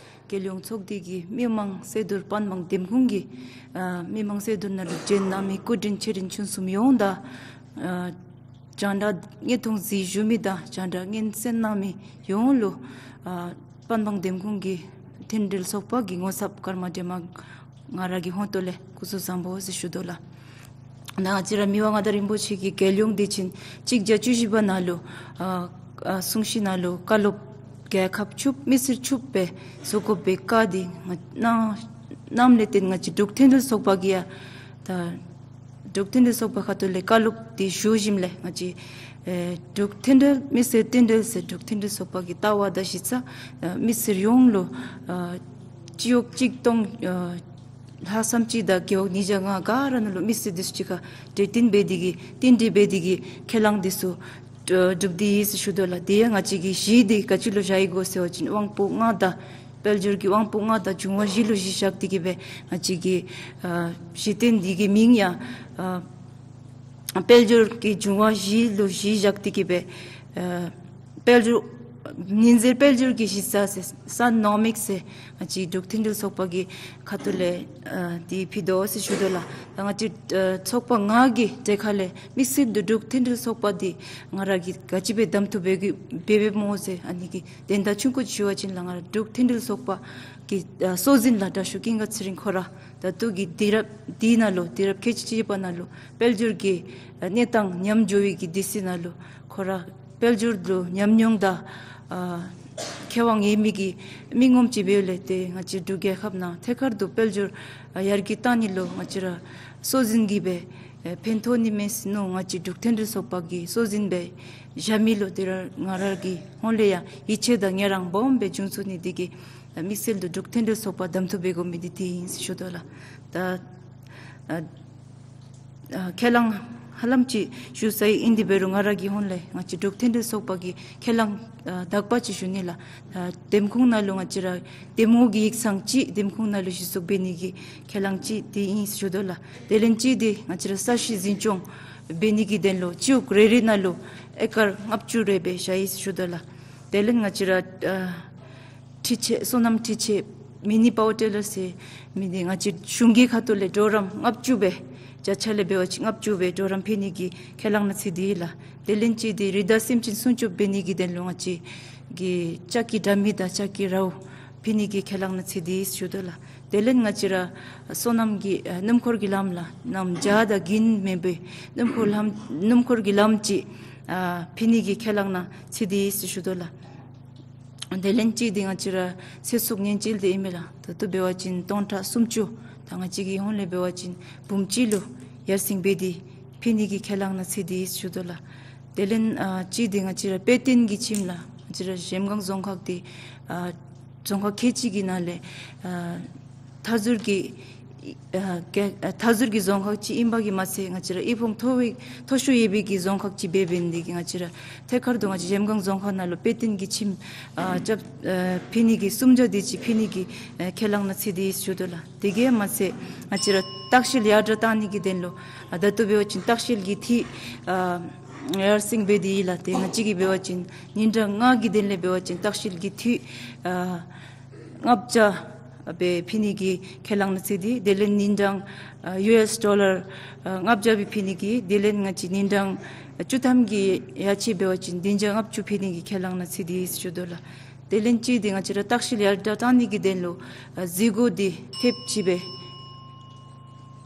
རྒྱལ་ཡོངས་ཚོགས་སྡེ་གི་མི་མང་སེར་སྡོར་པན་དང་འདེམས་ཁོངས་ཀྱི་ཨ་མི་མང་སེར་སྡོར་ནང་ལུ་བྱོན་གནང་མི་སྐུ་མགྲོན་ཆེ་འབྲིང་ཆུང་གསུམ་ཡོངས་དང་ཨ་རྒྱང་བསྒྲགས་དངོས་མཐོང་གཟིགས་བཞུགས་མི་དང་རྒྱང་བསྒྲགས་སྙན་གསན་གནང་མི་ཡོངས་ལུ་ཨ་པན་དང་འདེམས་ཁོངས་ཀྱི་མཐུན་སྒྲིལ་ཚོགས་པ་གི་ངོ་ཚབ་ཀརྨ་སྒྲོལ་མ་ང་ར་གི་ཧོངས་ཏོ་ལས་སྐུ་གཟུགས་བཟང་པོ་ཟེར་ཞུ་དོ་ལགས། ནཱ་ང་བཅས་ར་མི་དབང་མངའ་བདག་རིན་པོ་ཆེ་གི་རྒྱལ་ཡོངས་དུས་ཆེན་གཅིག་བརྒྱ་བཅུ་བཞི་པ་ནང་ལུ་ཨ་ཨ་གསུང་བཤད་ནང་ལུ་བཀའ་སློབ་རྒྱལ་ཁབ་ཕྱུགཔོ་མི་སེར་ཕྱུགཔོ་སྦེ་བཟོ་དགོ་པའི་བཀའ་འདི་ང་གནང་གནངམ་ལས་བརྟེན་ང་བཅས་འབྲུག་མཐུན་སྒྲིལ་ཚོགས་པ་གིས་ཡང་ད་འབྲུག་མཐུན་སྒྲིལ་ཚོགས་པ་ཁ་ཐུག་ལས་བཀའ་སློབ་འདི་ཞུ་ཞིནམ་ལས་ང་བཅས་ཨེ་འབྲུག་མཐུན་སྒྲིལ་མི་སེར་མཐུན་སྒྲིལ་ཟེར་འབྲུག་མཐུན་སྒྲིལ་ཚོགས་པ་གི་ལྟ་བ་དང་གཞི་རྩ་ཨ་མི་སེར་ཡོངས་ལུ་ཨ་སྤྱི་གཡོག་གཅིག་སྟོང་ཨ་ལྷག་བསམ་ཅིག་དང་རྒེད་འོག་ཉིས་བརྒྱ་ལྔ་ག་ར་ནང་ལུ་མི་སེར་འདི་ཚུ་གཅིག་ཁར་གྲོས་བསྟུན་འབད་དེ་གིས་བསྟུན་གྲོས་འབད་དེ་གིས་ཁས་བླངས་འདི་ཚུ་ཨ་གྲུབ་སྟེ་ཡོད་ཟེར་ཞུ་དོ་ལགས། དེ་ཡང་ང་བཅས་ཀྱི་གཞི་འདི་ག་ཅི་ལུ་བཞག་ཡི་གོ་ཟེར་བ་ཅིན་དབང་པོ་ལྔ་དང་དཔལ་འབྱོར་གྱི་དབང་པོ་ལྔ་དང་འབྱུང་བ་བཞི་ལུ་གཞི་བཞག་སྟེ་གིས་སྦེ་ང་བཅས་ཀྱི་ཨ་གཞི་རྟེན་འདི་གི་མིང་ཡང་ཨ་དཔལ་འབྱོར་གྱི་འབྱུང་བ་བཞི་ལུ་གཞི་བཞག་སྟེ་གིས་སྦེ་ཨ་དཔལ་འབྱོར་ཉིན་མཚན་དཔལ་འབྱོར་གྱི་གཞི་རྩ་ཟེར་སན་ནོ་མིག་ཟེར་ང་བཅས་འབྲུག་མཐུན་སྒྲིལ་ཚོགས་པ་གི་ཁ་ཐུག་ལས་ཨ་འདི་ཕུལ་དོ་ཟེར་ཞུ་དོ་ལགས། ད་ང་བཅས་ཨ་ཚོགས་པ་ལྔ་གི་གྲས་ཁ་ལས་དམིགས་བསལ་དུ་འབྲུག་མཐུན་སྒྲིལ་ཚོགས་པ་འདི་ང་ར་གིས་ག་ཅི་སྦེ་གདམ་འཐུ་འབད་གི་འབད་འབདཝ་སྨོ་ཟེར་ཨ་ནི་གི་དོན་དག་ཆུང་ཀུ་ཞུ་བ་ཅིན་ལགས། ང་ར་འབྲུག་མཐུན་སྒྲིལ་ཚོགས་པ་གི་ཨ་སྲོག་འཛིན་ལགས་དྲག་ཤོས་ཀུན་དགའ་ཚེ་རིང་ཁོ་ར་ད་ལྟོ་གི་དུས་རབས་འདི་ནང་ལུ་དུས་རབས་ཁལ་གཅིག་གཅིག་པ་ནང་ལུ་དཔལ་འབྱོར་གྱི་ཨ་གནས་སྟངས་ཉམས་འགྱོ་བའི་གི་དུས་ཚོད་ནང་ལུ་ཁོ་ར་དཔལ་འབྱོར་ལུ་ཉམས་མྱོང་དང་ཨ་མཁས་དབང་ཡོད་མི་གི་མི་ངོམ་ཅིག་འབདཝ་ལས་ཏེ་ང་བཅས་འབྲུག་རྒྱལ་ཁབ་ནང་ཐད་ཀར་དུ་དཔལ་འབྱོར་ཨ་ཡར་རྒྱས་གཏང་ནི་ལུ་ང་བཅས་ར་སྲོག་འཛིན་གྱིས་སྦེ་ ཨེ་ཕན་ཐོགས་ནི་མས་ཟེར་མནོ། ང་བཅས་འབྲུག་མཐུན་སྒྲིལ་ཚོགས་པ་གི་སྲོལ་འཛིན་སྦེ་བཞག་མི་ལུ་དེ་ར་ང་ར་གི་ཧོངས་ལས་ཡང་ཡིད་ཆེས་དང་ངལ་རངས་སྦོམ་སྦེ་བྱུང་ཚུགས་ནི་དེ་གིས་དམིགས་བསལ་དུ་འབྲུག་མཐུན་སྒྲིལ་ཚོགས་པ་གདམ་འཐུ་འབད་དགོ་མི་འདི་དེ་ཨིན་ཟེར་ཞུ་དོ་ལགས། ད་ཨ་ཨ་ཁས་བླངས་ཧ་ལམ་ཅིག་ཞུ་ཚར་ཡི། ཨིན་དེ་འབད་རུང་ང་ར་གི་ཧོངས་ལས་ང་བཅས་འབྲུག་མཐུན་སྒྲིལ་ཚོགས་པ་གི་ཁས་བླངས་ཨ་དག་པ་ཅིག་ཞུ་ནི་ལགས། ཨ་འདེམས་ཁོངས་ནང་ལུ་ང་བཅས་ར་འདེམས་ངོ་གི་ཡིག་ཚང་ཅིག་འདེམས་ཁོངས་ནང་ལུ་གཞི་བཙུགས་འབད་ནི་གི་ཁས་བླངས་ཅིག་དེ་ཨིན་ཟེར་ཞུ་དོ་ལགས། དེ་ལས་ཅིག་འདི་ང་བཅས་ར་ས་གཞི་འཛིན་སྐྱོང་འབད་ནི་གི་དོན་ལུ་སྤྱི་འོག་རེ་རེ་ནང་ལུ་ཨེ་ཀར་ལྔ་བཅུ་རེ་སྦེ་བཞག་ཡི་ཟེར་ཞུ་དོ་ལགས། དེ་ལས་ང་བཅས་ར་ཨ་འཕྲུལ་ཆས་སོ་ནམ་འཕྲུལ་ཆས་མི་ནི་པ་ཝར་ཊི་ལར་ཟེར་མི་འདི་ང་བཅས་གཞུང་གི་ཁ་ཐུག་ལས་གྲོགས་རམ་ལྔ་བཅུ་སྦེ་བརྒྱ་ཆ་ལས་འབད་བ་ཅིན་ལྔ་བཅུ་སྦེ་གྲོགས་རམ་ཕུལ་ནི་གི་ཁས་བླངས་ནང་ཚུད་དེ་ཡི་ལགས། དེ་ལས་ཅིག་འདི་རི་དྭགས་སེམས་ཅན་སྲུང་སྐྱོབ་འབད་ནི་གི་དོན་ལུ་ང་བཅས་ཀྱི་ལྕགས་ཀྱི་དྲ་མིག་དང་ལྕགས་ཀྱི་རཝ་ཕུལ་ནི་གི་ཁས་བླངས་ནང་ཚུད་དེ་ཡི་ཟེར་ཞུ་དོ་ལགས། དེ་ལས་ང་བཅས་ར་སོ་ནམ་གྱི་ཨ་སྣུམ་འཁོར་གྱི་ལམ་ལགས་གནམ་བྱཱར་དང་དགུན་མེན་པའི་སྣུམ་འཁོར་ལམ་སྣུམ་འཁོར་གྱི་ལམ་ཅིག་ཨ་ཕུལ་ནི་གི་ཁས་བླངས་ནང་ཚུད་དེ་ཡི་ཟེར་ཞུ་དོ་ལགས། དེ་ལས་ཅིག་འདི་ང་བཅས་ར་ཚེ་སྲོག་ཉེན་བཅོལ་འདི་ཨིན་མས་ལགས། ད་ལྟོ་འབད་བ་ཅིན་སྟོང་ཕྲག་སུམ་ཅུ་དང་ང་བཅས་ཀྱི་ཧོངས་ལས་འབད་བ་ཅིན་འབུམ་གཅིག་ལུ་ཡར་སེང་འབད་དེ་ཕུལ་ནི་གི་ཁས་བླངས་ནང་ཚུད་དེ་ཡི་ཟེར་ཞུ་དོ་ལགས། དེ་ལས་ཨ་ཅིག་འདི་ང་བཅས་ར་དཔེ་སྟོན་གྱི་ཁྱིམ་ལགས། ང་བཅས་ར་གཞལམ་སྒང་རྫོང་ཁག་འདི་ཨ་རྫོང་ཁག་ཁལ་གཅིག་གི་ནང་ལས་ཨ་མཐའ་ཟུར་གྱི་ཨ་ག་ཨ་མཐའ་ཟུར་གྱི་རྫོང་ཁག་ཅིག་ཨིན་པ་གིས་མ་ཚད་ང་བཅས་ར་དབུལ་ཕོངས་མཐོ་བའི་མཐོ་ཤོས་ཡོད་པའི་གི་རྫོང་ཁག་ཅིག་འབད་འབད་ནི་དེ་གིས་ང་བཅས་ར་ཐད་ཀར་དུ་ང་བཅས་གཞལམ་སྒང་རྫོང་ཁག་ནང་ལུ་དཔེ་སྟོན་གྱི་ཁྱིམ་ཨ་རྐྱབ་ཨ་ཕུལ་ནི་གི་སུམ་བརྒྱ་དེ་ཅིག་ཕུལ་ནི་གི་ཨ་ཁས་བླངས་ནང་ཚུད་དེ་ཡི་ཟེར་ཞུ་དོ་ལགས། དེ་གིས་མ་ཚད་ང་བཅས་ར་ལྟ་བཤལ་ཡར་དྲག་བཏང་ནི་གི་དོན་ལུ་ཨ་ད་ལྟོ་འབད་བ་ཅིན་ལྟ་བཤལ་གྱི་འཐུས་ཨ་ཡར་སེང་འབད་དེ་ཡི་ལགས། ཏེ་ང་བཅས་ཀྱིས་འབད་བ་ཅིན་ཉིན་གྲངས་ལྔ་གི་དོན་ལས་འབད་བ་ཅིན་ལྟ་བཤལ་གྱི་འཐུས་ཨ་ལྔ་བརྒྱ་སྦེ་ཕུལ་ནི་གི་ཁས་བླངས་ནང་ཚུད་དེ་དེ་ལས་ཉིན་གྲངས་ཨ་ཡུ་ཨེསི་ཌོ་ལར་ཨ་ལྔ་བརྒྱ་སྦེ་ཕུལ་ནི་གི་དེ་ལས་ང་བཅས་ཉིན་གྲངས་ཨ་བཅུ་ཐམ་གྱི་ཡ་ཆེ་འབད་བ་ཅིན་བདུན་བརྒྱ་ལྔ་བཅུ་ཕུལ་ནི་གི་ཁས་བླངས་ནང་ཚུད་དེ་ཡི་ཟེར་ཞུ་དོ་ལགས། དེ་ལས་ཅིག་འདི་ང་བཅས་ར་ལྟ་བཤལ་ཡར་དྲག་བཏང་ནི་གི་དོན་ལུ་ཨ་བཟི་གོ་འདི་ཐེབས་ཅིག་སྦེ།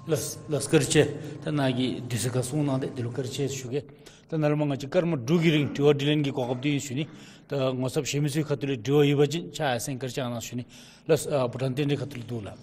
ལགས་ལགས་བཀའ་དྲིན་ཆེ། ད་ནཱ་གིས་དུས་ཚོད་ཁར་གསུངས་གནང་སྟེ་འདི་ལུ་བཀའ་དྲིན་ཆེ་ཞུ་གེ། ད་ནཱ་ལས་མར་ང་བཅས་སྐར་མ་དྲུག་གི་རིང་དྲི་བ་དྲིས་ལན་གྱི་གོ་སྐབས་འདི་ཨིན་ཞུ་ནི། ད་ངོ་ཚབ་གཞན་མི་ཚུའི་ཁ་ཐུག་ལས་དྲི་བ་ཡོད་པ་ཅིན་ཕྱག་ཡར་སེང་བཀའ་དྲིན་ཆེ་གནང་ཞུ་ནི། ལགས་ཨ་བྷུ་ཊཱན་རྟེན་འབྲེལ་ཁ་ཐུག་ལས་འདུག་ལགས།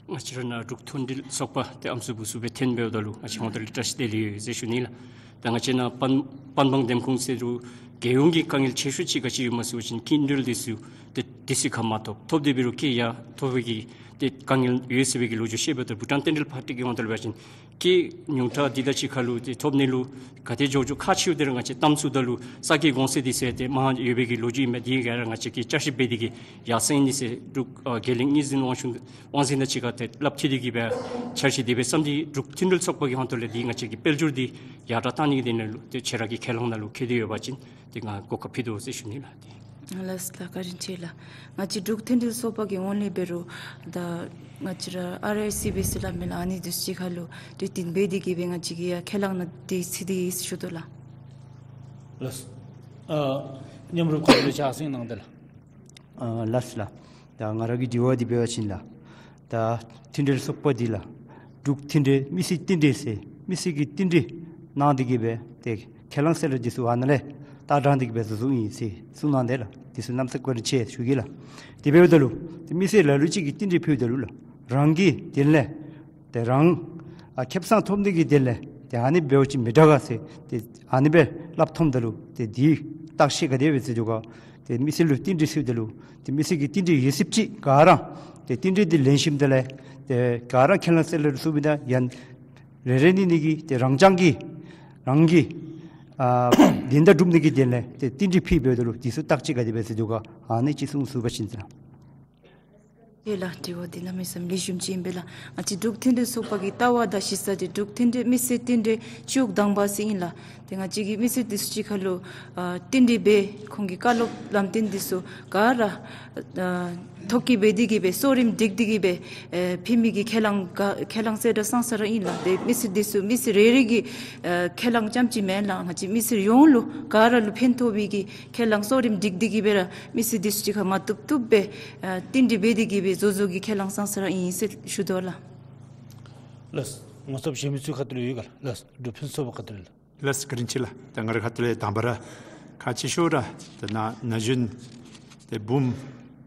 ང་བཅས་ར་ནཱ་འབྲུག་མཐུན་སྒྲིལ་ཚོགས་པ་འདི་ཨམ་སྲུ་བུ་སྲུ་སྦེ་འཐོན་འབདཝ་ད་ལུ་ང་བཅས་ཧོངས་ཏོ་ལས་བཀྲ་ཤིས་བདེ་ལེགས་ཡོད་ཟེར་ཞུ་ནི་ལགས། ད་ང་བཅས་ནཱ་པན་པན་སྦང་འདེམས་ཁོངས་ཟེར་རུང་རྒྱལ་ཡོངས་ཀྱི་དཀའ་ངལ་ཆེ་ཤོས་ཅིག་ག་ཅི་ཡོདཔ་སྨོ་ཟེར་བ་ཅིན་སྐྱིན་འགྲུལ་འདི་ཚུ་ཏེ་དུས་ཚོད་ཁར་མ་ཐོབ། ཐོབ་སྟེ་འབད་རུང་སྐྱིད་ཡར་ཐོབ་པའི་གི་ཏེ་དཀའ་ངལ་ཡོད་ཟེར་བའི་གི་ལོ་རྒྱུས་བཤད་འབདཝ་ད་བྷུ་ཊཱན་རྟེན་འབྲེལ་པར་ཊི་གི་ཧོངས་ཏོ་ལས་འབད་བ་ཅིན་སྐྱིད་ཉུང་མཐའ་འདི་དང་གཅིག་ཁར་ལུ་ཏེ་ཐོབ་ནི་ལུ་ག་དེ་མགྱོགས་མགྱོགས་ཁག་ཆེཝ་དེ་ར་ང་བཅས་གཏམ་ཚུ་ད་ལུ་ས་སྐྱེད་གོང་ཚད་འདི་ཟེར་ཏེ་མང་ཡོད་པའི་གི་ལོ་རྒྱུས་ཨིན་པས། འདི་ག་ར་ང་བཅས་ཀྱིས་བསྐྱར་ཞིབ་འབད་དེ་གིས་ཡར་སེང་ནི་ཟེར་འབྲུག་ཨ་རྒྱལ་གླིང་གཉིས་འཛིན་དབང་ཤུགས་དབང་འཛིན་དང་གཅིག་ཁར་ཏེ་སླབ་ཐེབས་ཏེ་གིས་སྦེ་འཆར་གཞི་འདི་སྦེ་བསམ་སྟེ་འབྲུག་མཐུན་སྒྲིལ་ཚོགས་པ་གི་ཧོངས་ཏོ་ལས་འདི་ང་བཅས་ཀྱི་དཔལ་འབྱོར་འདི་ཡར་དྲག་བཏང་ནི་གི་དོན་ལུ་ཏེ་ཁྱེད་ར་གི་ཁས་བླངས་ནང་ལུ་འཁོད་དེ་ཡོད་པ་ཅིན་ཏེ་ང་གོ་སྐབས་ཕུལ་དོ་ཟེར་ཞུ་ནི་ལགས། ཏེ་ལགས་ལགས་བཀའ་དྲིན་ཆེ་ལགས། ང་བཅས་འབྲུག་མཐུན་སྒྲིལ་ཚོགས་པ་གི་ཧོངས་ལས་འབད་རུང་ད་ང་བཅས་ར་ཨར་ཨའི་སི་བི་ཟེར་སླབ་མས་ལགས། ཨ་ནི་འདི་ཚུ་གཅིག་ཁར་ལུ་གྲོས་བསྟུན་འབད་དེ་གིས་སྦེ་ང་བཅས་ཀྱིས་ཡར་ཁས་བླངས་ནང་འདི་ཚུད་དེ་ཡི་ཟེར་ཞུ་དོ་ལགས། ལགས། ཨ་མཉམ་རུབ་ཁ་ཐུག་ལས་ཕྱག་སེང་གནང་དེ་ལགས། ཨ་ལགས་ལགས། ད་ང་ར་གི་དྲི་བ་འདི་འབད་བ་ཅིན་ལགས། ད་མཐུན་སྒྲིལ་ཚོགས་པ་འདི་ལགས། འབྲུག་མཐུན་སྒྲིལ་མི་སེར་མཐུན་སྒྲིལ་ཟེར་མི་སེར་གྱི་མཐུན་སྒྲིལ་གནང་སྟེ་གིས་སྦེ་ཏེ་ཁས་བླངས་གསལ་བསྒྲགས་འདི་ཚུ་ཨ་ནཱ་ལས་ད་དྲངས་ཏེ་གིས་སྦེ་བཟོ་བཟོཝ་ཨིན་ཟེར་གསུངས་གནང་དེ་ལགས། འདི་ཚུ་གནམ་མེད་ས་མེད་བཀའ་དྲིན་ཆེ་ཞུ་གེ་ལགས། དེ་འབདཝ་ད་ལུ་ཏེ་མི་སེར་ལ་ལུ་ཅིག་གིས་མཐུན་སྒྲིལ་ཕུལཝ་ད་ལུ་ལགས། རང་གི་དོན་ལས་ཏེ་རང་ཨ་ཁེ་བཟང་ཐོབ་ནི་གི་དོན་ལས་ཏེ་ཨ་ནི་འབད་བ་ཅིན་མི་དྲག་ག་ཟེར་ཏེ་ཨ་ནི་སྦེ་སླབ་ཐོནམ་ད་ལུ་ཏེ་འདི་བརྟག་དཔྱད་ག་དེ་སྦེ་ཟེར་འདུག་ག། ཏེ་མི་སེར་ལུ་མཐུན་སྒྲིལ་ཟེརཝ་ད་ལུ་ཏེ་མི་སེར་གྱི་མཐུན་སྒྲིལ་ཡོད་ཚད་ཅིག་ག་ར་ཏེ་མཐུན་སྒྲིལ་འདི་ལེན་ཞིནམ་ད་ལས་ཏེ་ག་ར་ཁས་བླངས་གསལ་བསྒྲགས་ཚུ་འབདཝ་ད་ཡང་རེ་རེ་གཉིས་གཉིས་ཀྱིས་ཏེ་རང་རྐྱང་གིས་རང་གི་ཨ་དོན་དག་སྒྲུབ་ནི་གི་དོན་ལས་ཏེ་མཐུན་སྒྲིལ་ཕུལ་འབདཝ་ད་ལུ་འདི་ཚུ་བརྟག་དཔྱད་ག་དེ་སྦེ་ཟེར་འདུག་ག། ཨ་ནི་ཅིག་གསུངས་ཚུགས་པ་ཅིན་ཟེར། ཡེ་ལགས། དྲི་བ་འདི་གནམ་མེད་ས་མེད་ལེགས་ཤོམ་ཅིག་ཨིན་པས་ལགས། ང་བཅས་འབྲུག་མཐུན་སྒྲིལ་ཚོགས་པ་གི་ལྟ་བ་དང་གཞི་རྩ་འདི་འབྲུག་མཐུན་སྒྲིལ་མི་སེར་མཐུན་སྒྲིལ་སྤྱི་འོག་དང་པ་ཟེར་ཨིན་ལགས། ཏེ་ང་བཅས་ཀྱིས་མི་སེར་འདི་ཚུ་གཅིག་ཁར་ལུ་ཨ་མཐུན་སྒྲིལ་འབད་ཁོང་གི་བཀའ་སློབ་ལམ་སྟོན་འདི་ཚུ་ག་ར་ཨ་ཐོ་བཀོད་འབད་དེ་གིས་སྦེ་གསོ་རིམ་སྒྲིག་སྟེ་གིས་སྦེ་ཨེ་ཕུལ་མི་གི་ཁས་བླངས་ག་ཁས་བླངས་གསལ་བསྒྲགས་ཚང་ས་ར་ཨིན་ལགས། ཏེ་མི་སེར་འདི་ཚུ་མི་སེར་རེ་རེ་གི་ཨ་ཁས་བླངས་རྐྱངམ་ཅིག་མེན་ལགས། ང་བཅས་མི་སེར་ཡོངས་ལུ་ག་ར་ལུ་ཕན་ཐོགས་པའི་གི་ཁས་བླངས་གསོ་རིམ་སྒྲིག་སྟེ་གིས་སྦེ་ར་མི་སེར་འདི་ཚུ་གཅིག་ཁར་མ་བཏུབ་བཏུབ་སྦེ་ཨ་མཐུན་སྒྲིལ་འབད་དེ་གིས་སྦེ་བཟོ་བཟོ་གི་ཁས་བླངས་ཚང་ས་ར་ཨིན་ཟེར་ཞུ་དོ་ལགས། ལགས། ངོ་ཚབ་གཞན་མི་ཚུ་ཁ་ཐུག་ལུ་ཡོད་ག་ལགས། ལགས། འབྲུག་མཐུན་ཚོགས་པ་ཁ་ཐུག་ལུ། ལགས་བཀའ་དྲིན་ཆེ་ལགས། ད་ང་རའི་ཁ་ཐུག་ལས་དང་པ་ར་ཁག་ཆེ་ཤོས་ར་ད་ན་ན་གཞོན་ཏེ་འབུམ་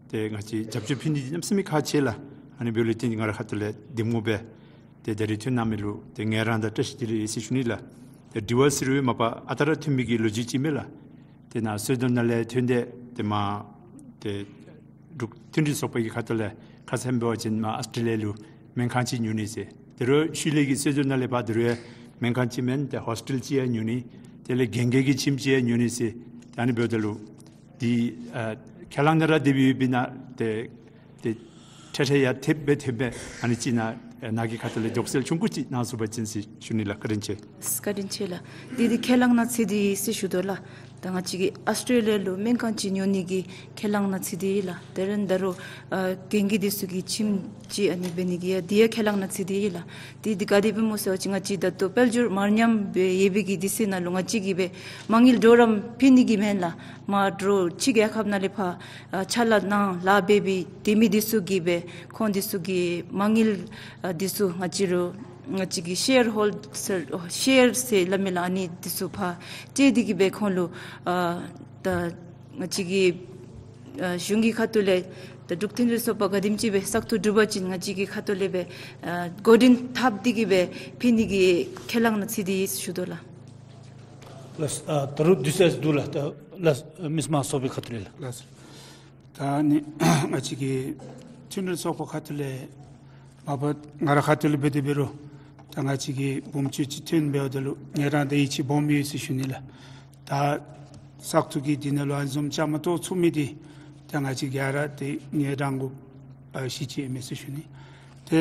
ཏེ་ང་བཅས་རྒྱབ་སྐྱོར་ཕུལ་ནི་འདི་གནམ་མེད་ས་མེད་ཁག་ཆེ་ལགས། ཨ་ནི་འབདཝ་ལས་བརྟེན་ང་རའི་ཁ་ཐུག་ལས་འདེམས་ངོ་སྦེ་ ཏེ་ད་རིས་ཐོན་གནང་མི་ལུ་ཏེ་ངལ་རངས་དང་བཀྲ་ཤིས་བདེ་ལེགས་ཡོད་ཟེར་ཞུ་ནི་ལགས། ཏེ་དྲི་བ་ཟེར་རུང་མ་པ་ཨ་རྟག་ར་ཐོན་མི་གི་ལོ་རྒྱུས་ཅིག་མས་ལགས། ཏེ་ནཱ་གསོལ་སྡོམ་ནང་ལས་ཐོན་ཏེ་ཏེ་མ་ཏེ་འབྲུག་མཐུན་སྒྲིལ་ཚོགས་པ་གི་ཁ་ཐུག་ལས་ཁ་གསལ་འབད་བ་ཅིན་མ་ཨཱོས་ཊེ་ལི་ཡ་ལུ་སྨན་ཁང་ཅིག་ཉོ་ནི་ཟེར། ད་རུང་ཤུལ་ལས་ཀྱི་གསོལ་སྡོམ་ནང་ལས་ཕར་ད་རུང་ཡང་སྨན་ཁང་ཅིག་མེན། ཏེ་ཧོསི་ཊེལ་ཅིག་ཡང་ཉོ་ནི། དེ་ལས་རྒན་གྱི་ཁྱིམ་ཅིག་ཡང་ཉོ་ནི་ཟེར། ཏེ་ཨ་ནི་འབདཝ་ད་ལུ་འདི་ཨ་ཁས་བླངས་ནང་ར་དེ་སྦེ་ཡོདཔ་ཨིན་ན། ཏེ་ཏེ་འཕྲལ་འཕྲལ་ཡང་ཐེབས་སྦེ་ཐེབས་སྦེ་ཨ་ནི་ཅིག་ནཱ་ཨ་ནཱ་གི་ཁ་ཐུག་ལས་དོགས་སེལ་ཆུང་ཀུ་ཅིག་གནང་ཚུགས་པ་ཅིན་ཟེར་ཞུ་ནི་ལགས། བཀའ་དྲིན་ཆེ། བཀའ་དྲིན་ཆེ་ལགས། འདི་འདི་ཁས་བླངས་ནང་ཚུད་དེ་ཡོད་ཟེར་ཞུ་དོ་ལགས། ད་ང་བཅས་ཀྱིས་ཨཱོས་ཊེ་ལི་ཡ་ལུ་སྨན་ཁང་ཅིག་ཉོ་ནི་གི་ཁས་བླངས་ནང་ཚུད་དེ་ཡོད་ལགས། དེ་ལས་ད་རུང་ཨ་རྒན་གྱི་འདི་ཚུ་གི་ཁྱིམ་ཅིག་ཨ་ནི་འབད་ནི་གི་ཡང་འདི་ཡང་ཁས་བླངས་ནང་ཚུད་དེ་ཡོད་ལགས། འདི་འདི་ག་དེ་སྦེ་སྨོ་ཟེར་བ་ཅིན་ང་བཅས་ད་ལྟོ་དཔལ་འབྱོར་མར་ཉམས་སྦེ་ཡོད་པའི་གི་དུས་ཚོད་ནང་ལུ་ང་བཅས་ཀྱིས་སྦེ་མ་དངུལ་འདྲཝ་ར་ཕུལ་ནི་གི་མེན་ལགས། མར་འདྲཝ་ཕྱི་རྒྱལ་ཁབ་ནང་ལས་ཕར་ཨ་ཕྱག་ལཱ་གནང་ལཱ་འབད་སྦེ་སྡོད་མི་འདི་ཚུ་གིས་སྦེ་ཁོང་འདི་ཚུ་གི་མ་དངུལ་ཨ་འདི་ཚུ་ང་བཅས་ར་ང་བཅས་ཀྱི་ཤེར་ཧོལ་ཌར་ཤེར་ཟེར་སླབ་མས་ལགས། ཨ་ནི་འདི་ཚུ་ཕར་སྤྲོད་དེ་གིས་སྦེ་ཁོང་ལུ་ཨ་ད་ང་བཅས་ཀྱི་ཨ་གཞུང་གི་ཁ་ཐུག་ལས་ད་འབྲུག་མཐུན་སྒྲིལ་ཚོགས་པ་ག་དེམ་ཅིག་སྦེ་བཙག་འཐུ་གྲུབ་པ་ཅིན་ང་བཅས་ཀྱི་ཁ་ཐུག་ལས་སྦེ་ཨ་འགོ་འདྲེན་འཐབ་སྟེ་གིས་སྦེ་ཕུལ་ནི་གི་ཁས་བླངས་ནང་ཚུད་དེ་ཡོད་ཟེར་ཞུ་དོ་ལགས། ལགས། ཨ་ད་རུང་དུས་ཚོད་འདུག་ལགས། ད་ལགས་མིས་མང་ཚོགས་པའི་ཁ་ཐུག་ལས་ལགས། ལགས། ད་ནི་ང་བཅས་ཀྱི་མཐུན་སྒྲིལ་ཚོགས་པ་ཁ་ཐུག་ལས་མ་པ་ང་ར་ཁ་ཐུག་ལས་འབད་དེ་འབད་རུང་ད་ང་བཅས་ཀྱི་འབུམ་ཅུ་ཅིག་ཐོན་འབདཝ་ད་ལུ་ངལ་རངས་དང་ཡིད་ཆེས་སྦོམ་ཡོད་ཟེར་ཞུ་ནི་ལགས། ད་བཙག་འཐུ་གི་འདི་ནང་ལུ་ཨ་ནི་བཟུམ་བཅའ་མར་གཏོགས་ཚུགས་མི་འདི་ད་ང་བཅས་ཀྱིས་ར་ཏེ་ངལ་རངས་དགོཔ་ཨ་གཞི་ཅིག་ཨིན་མས་ཟེར་ཞུ་ནི། ཏེ་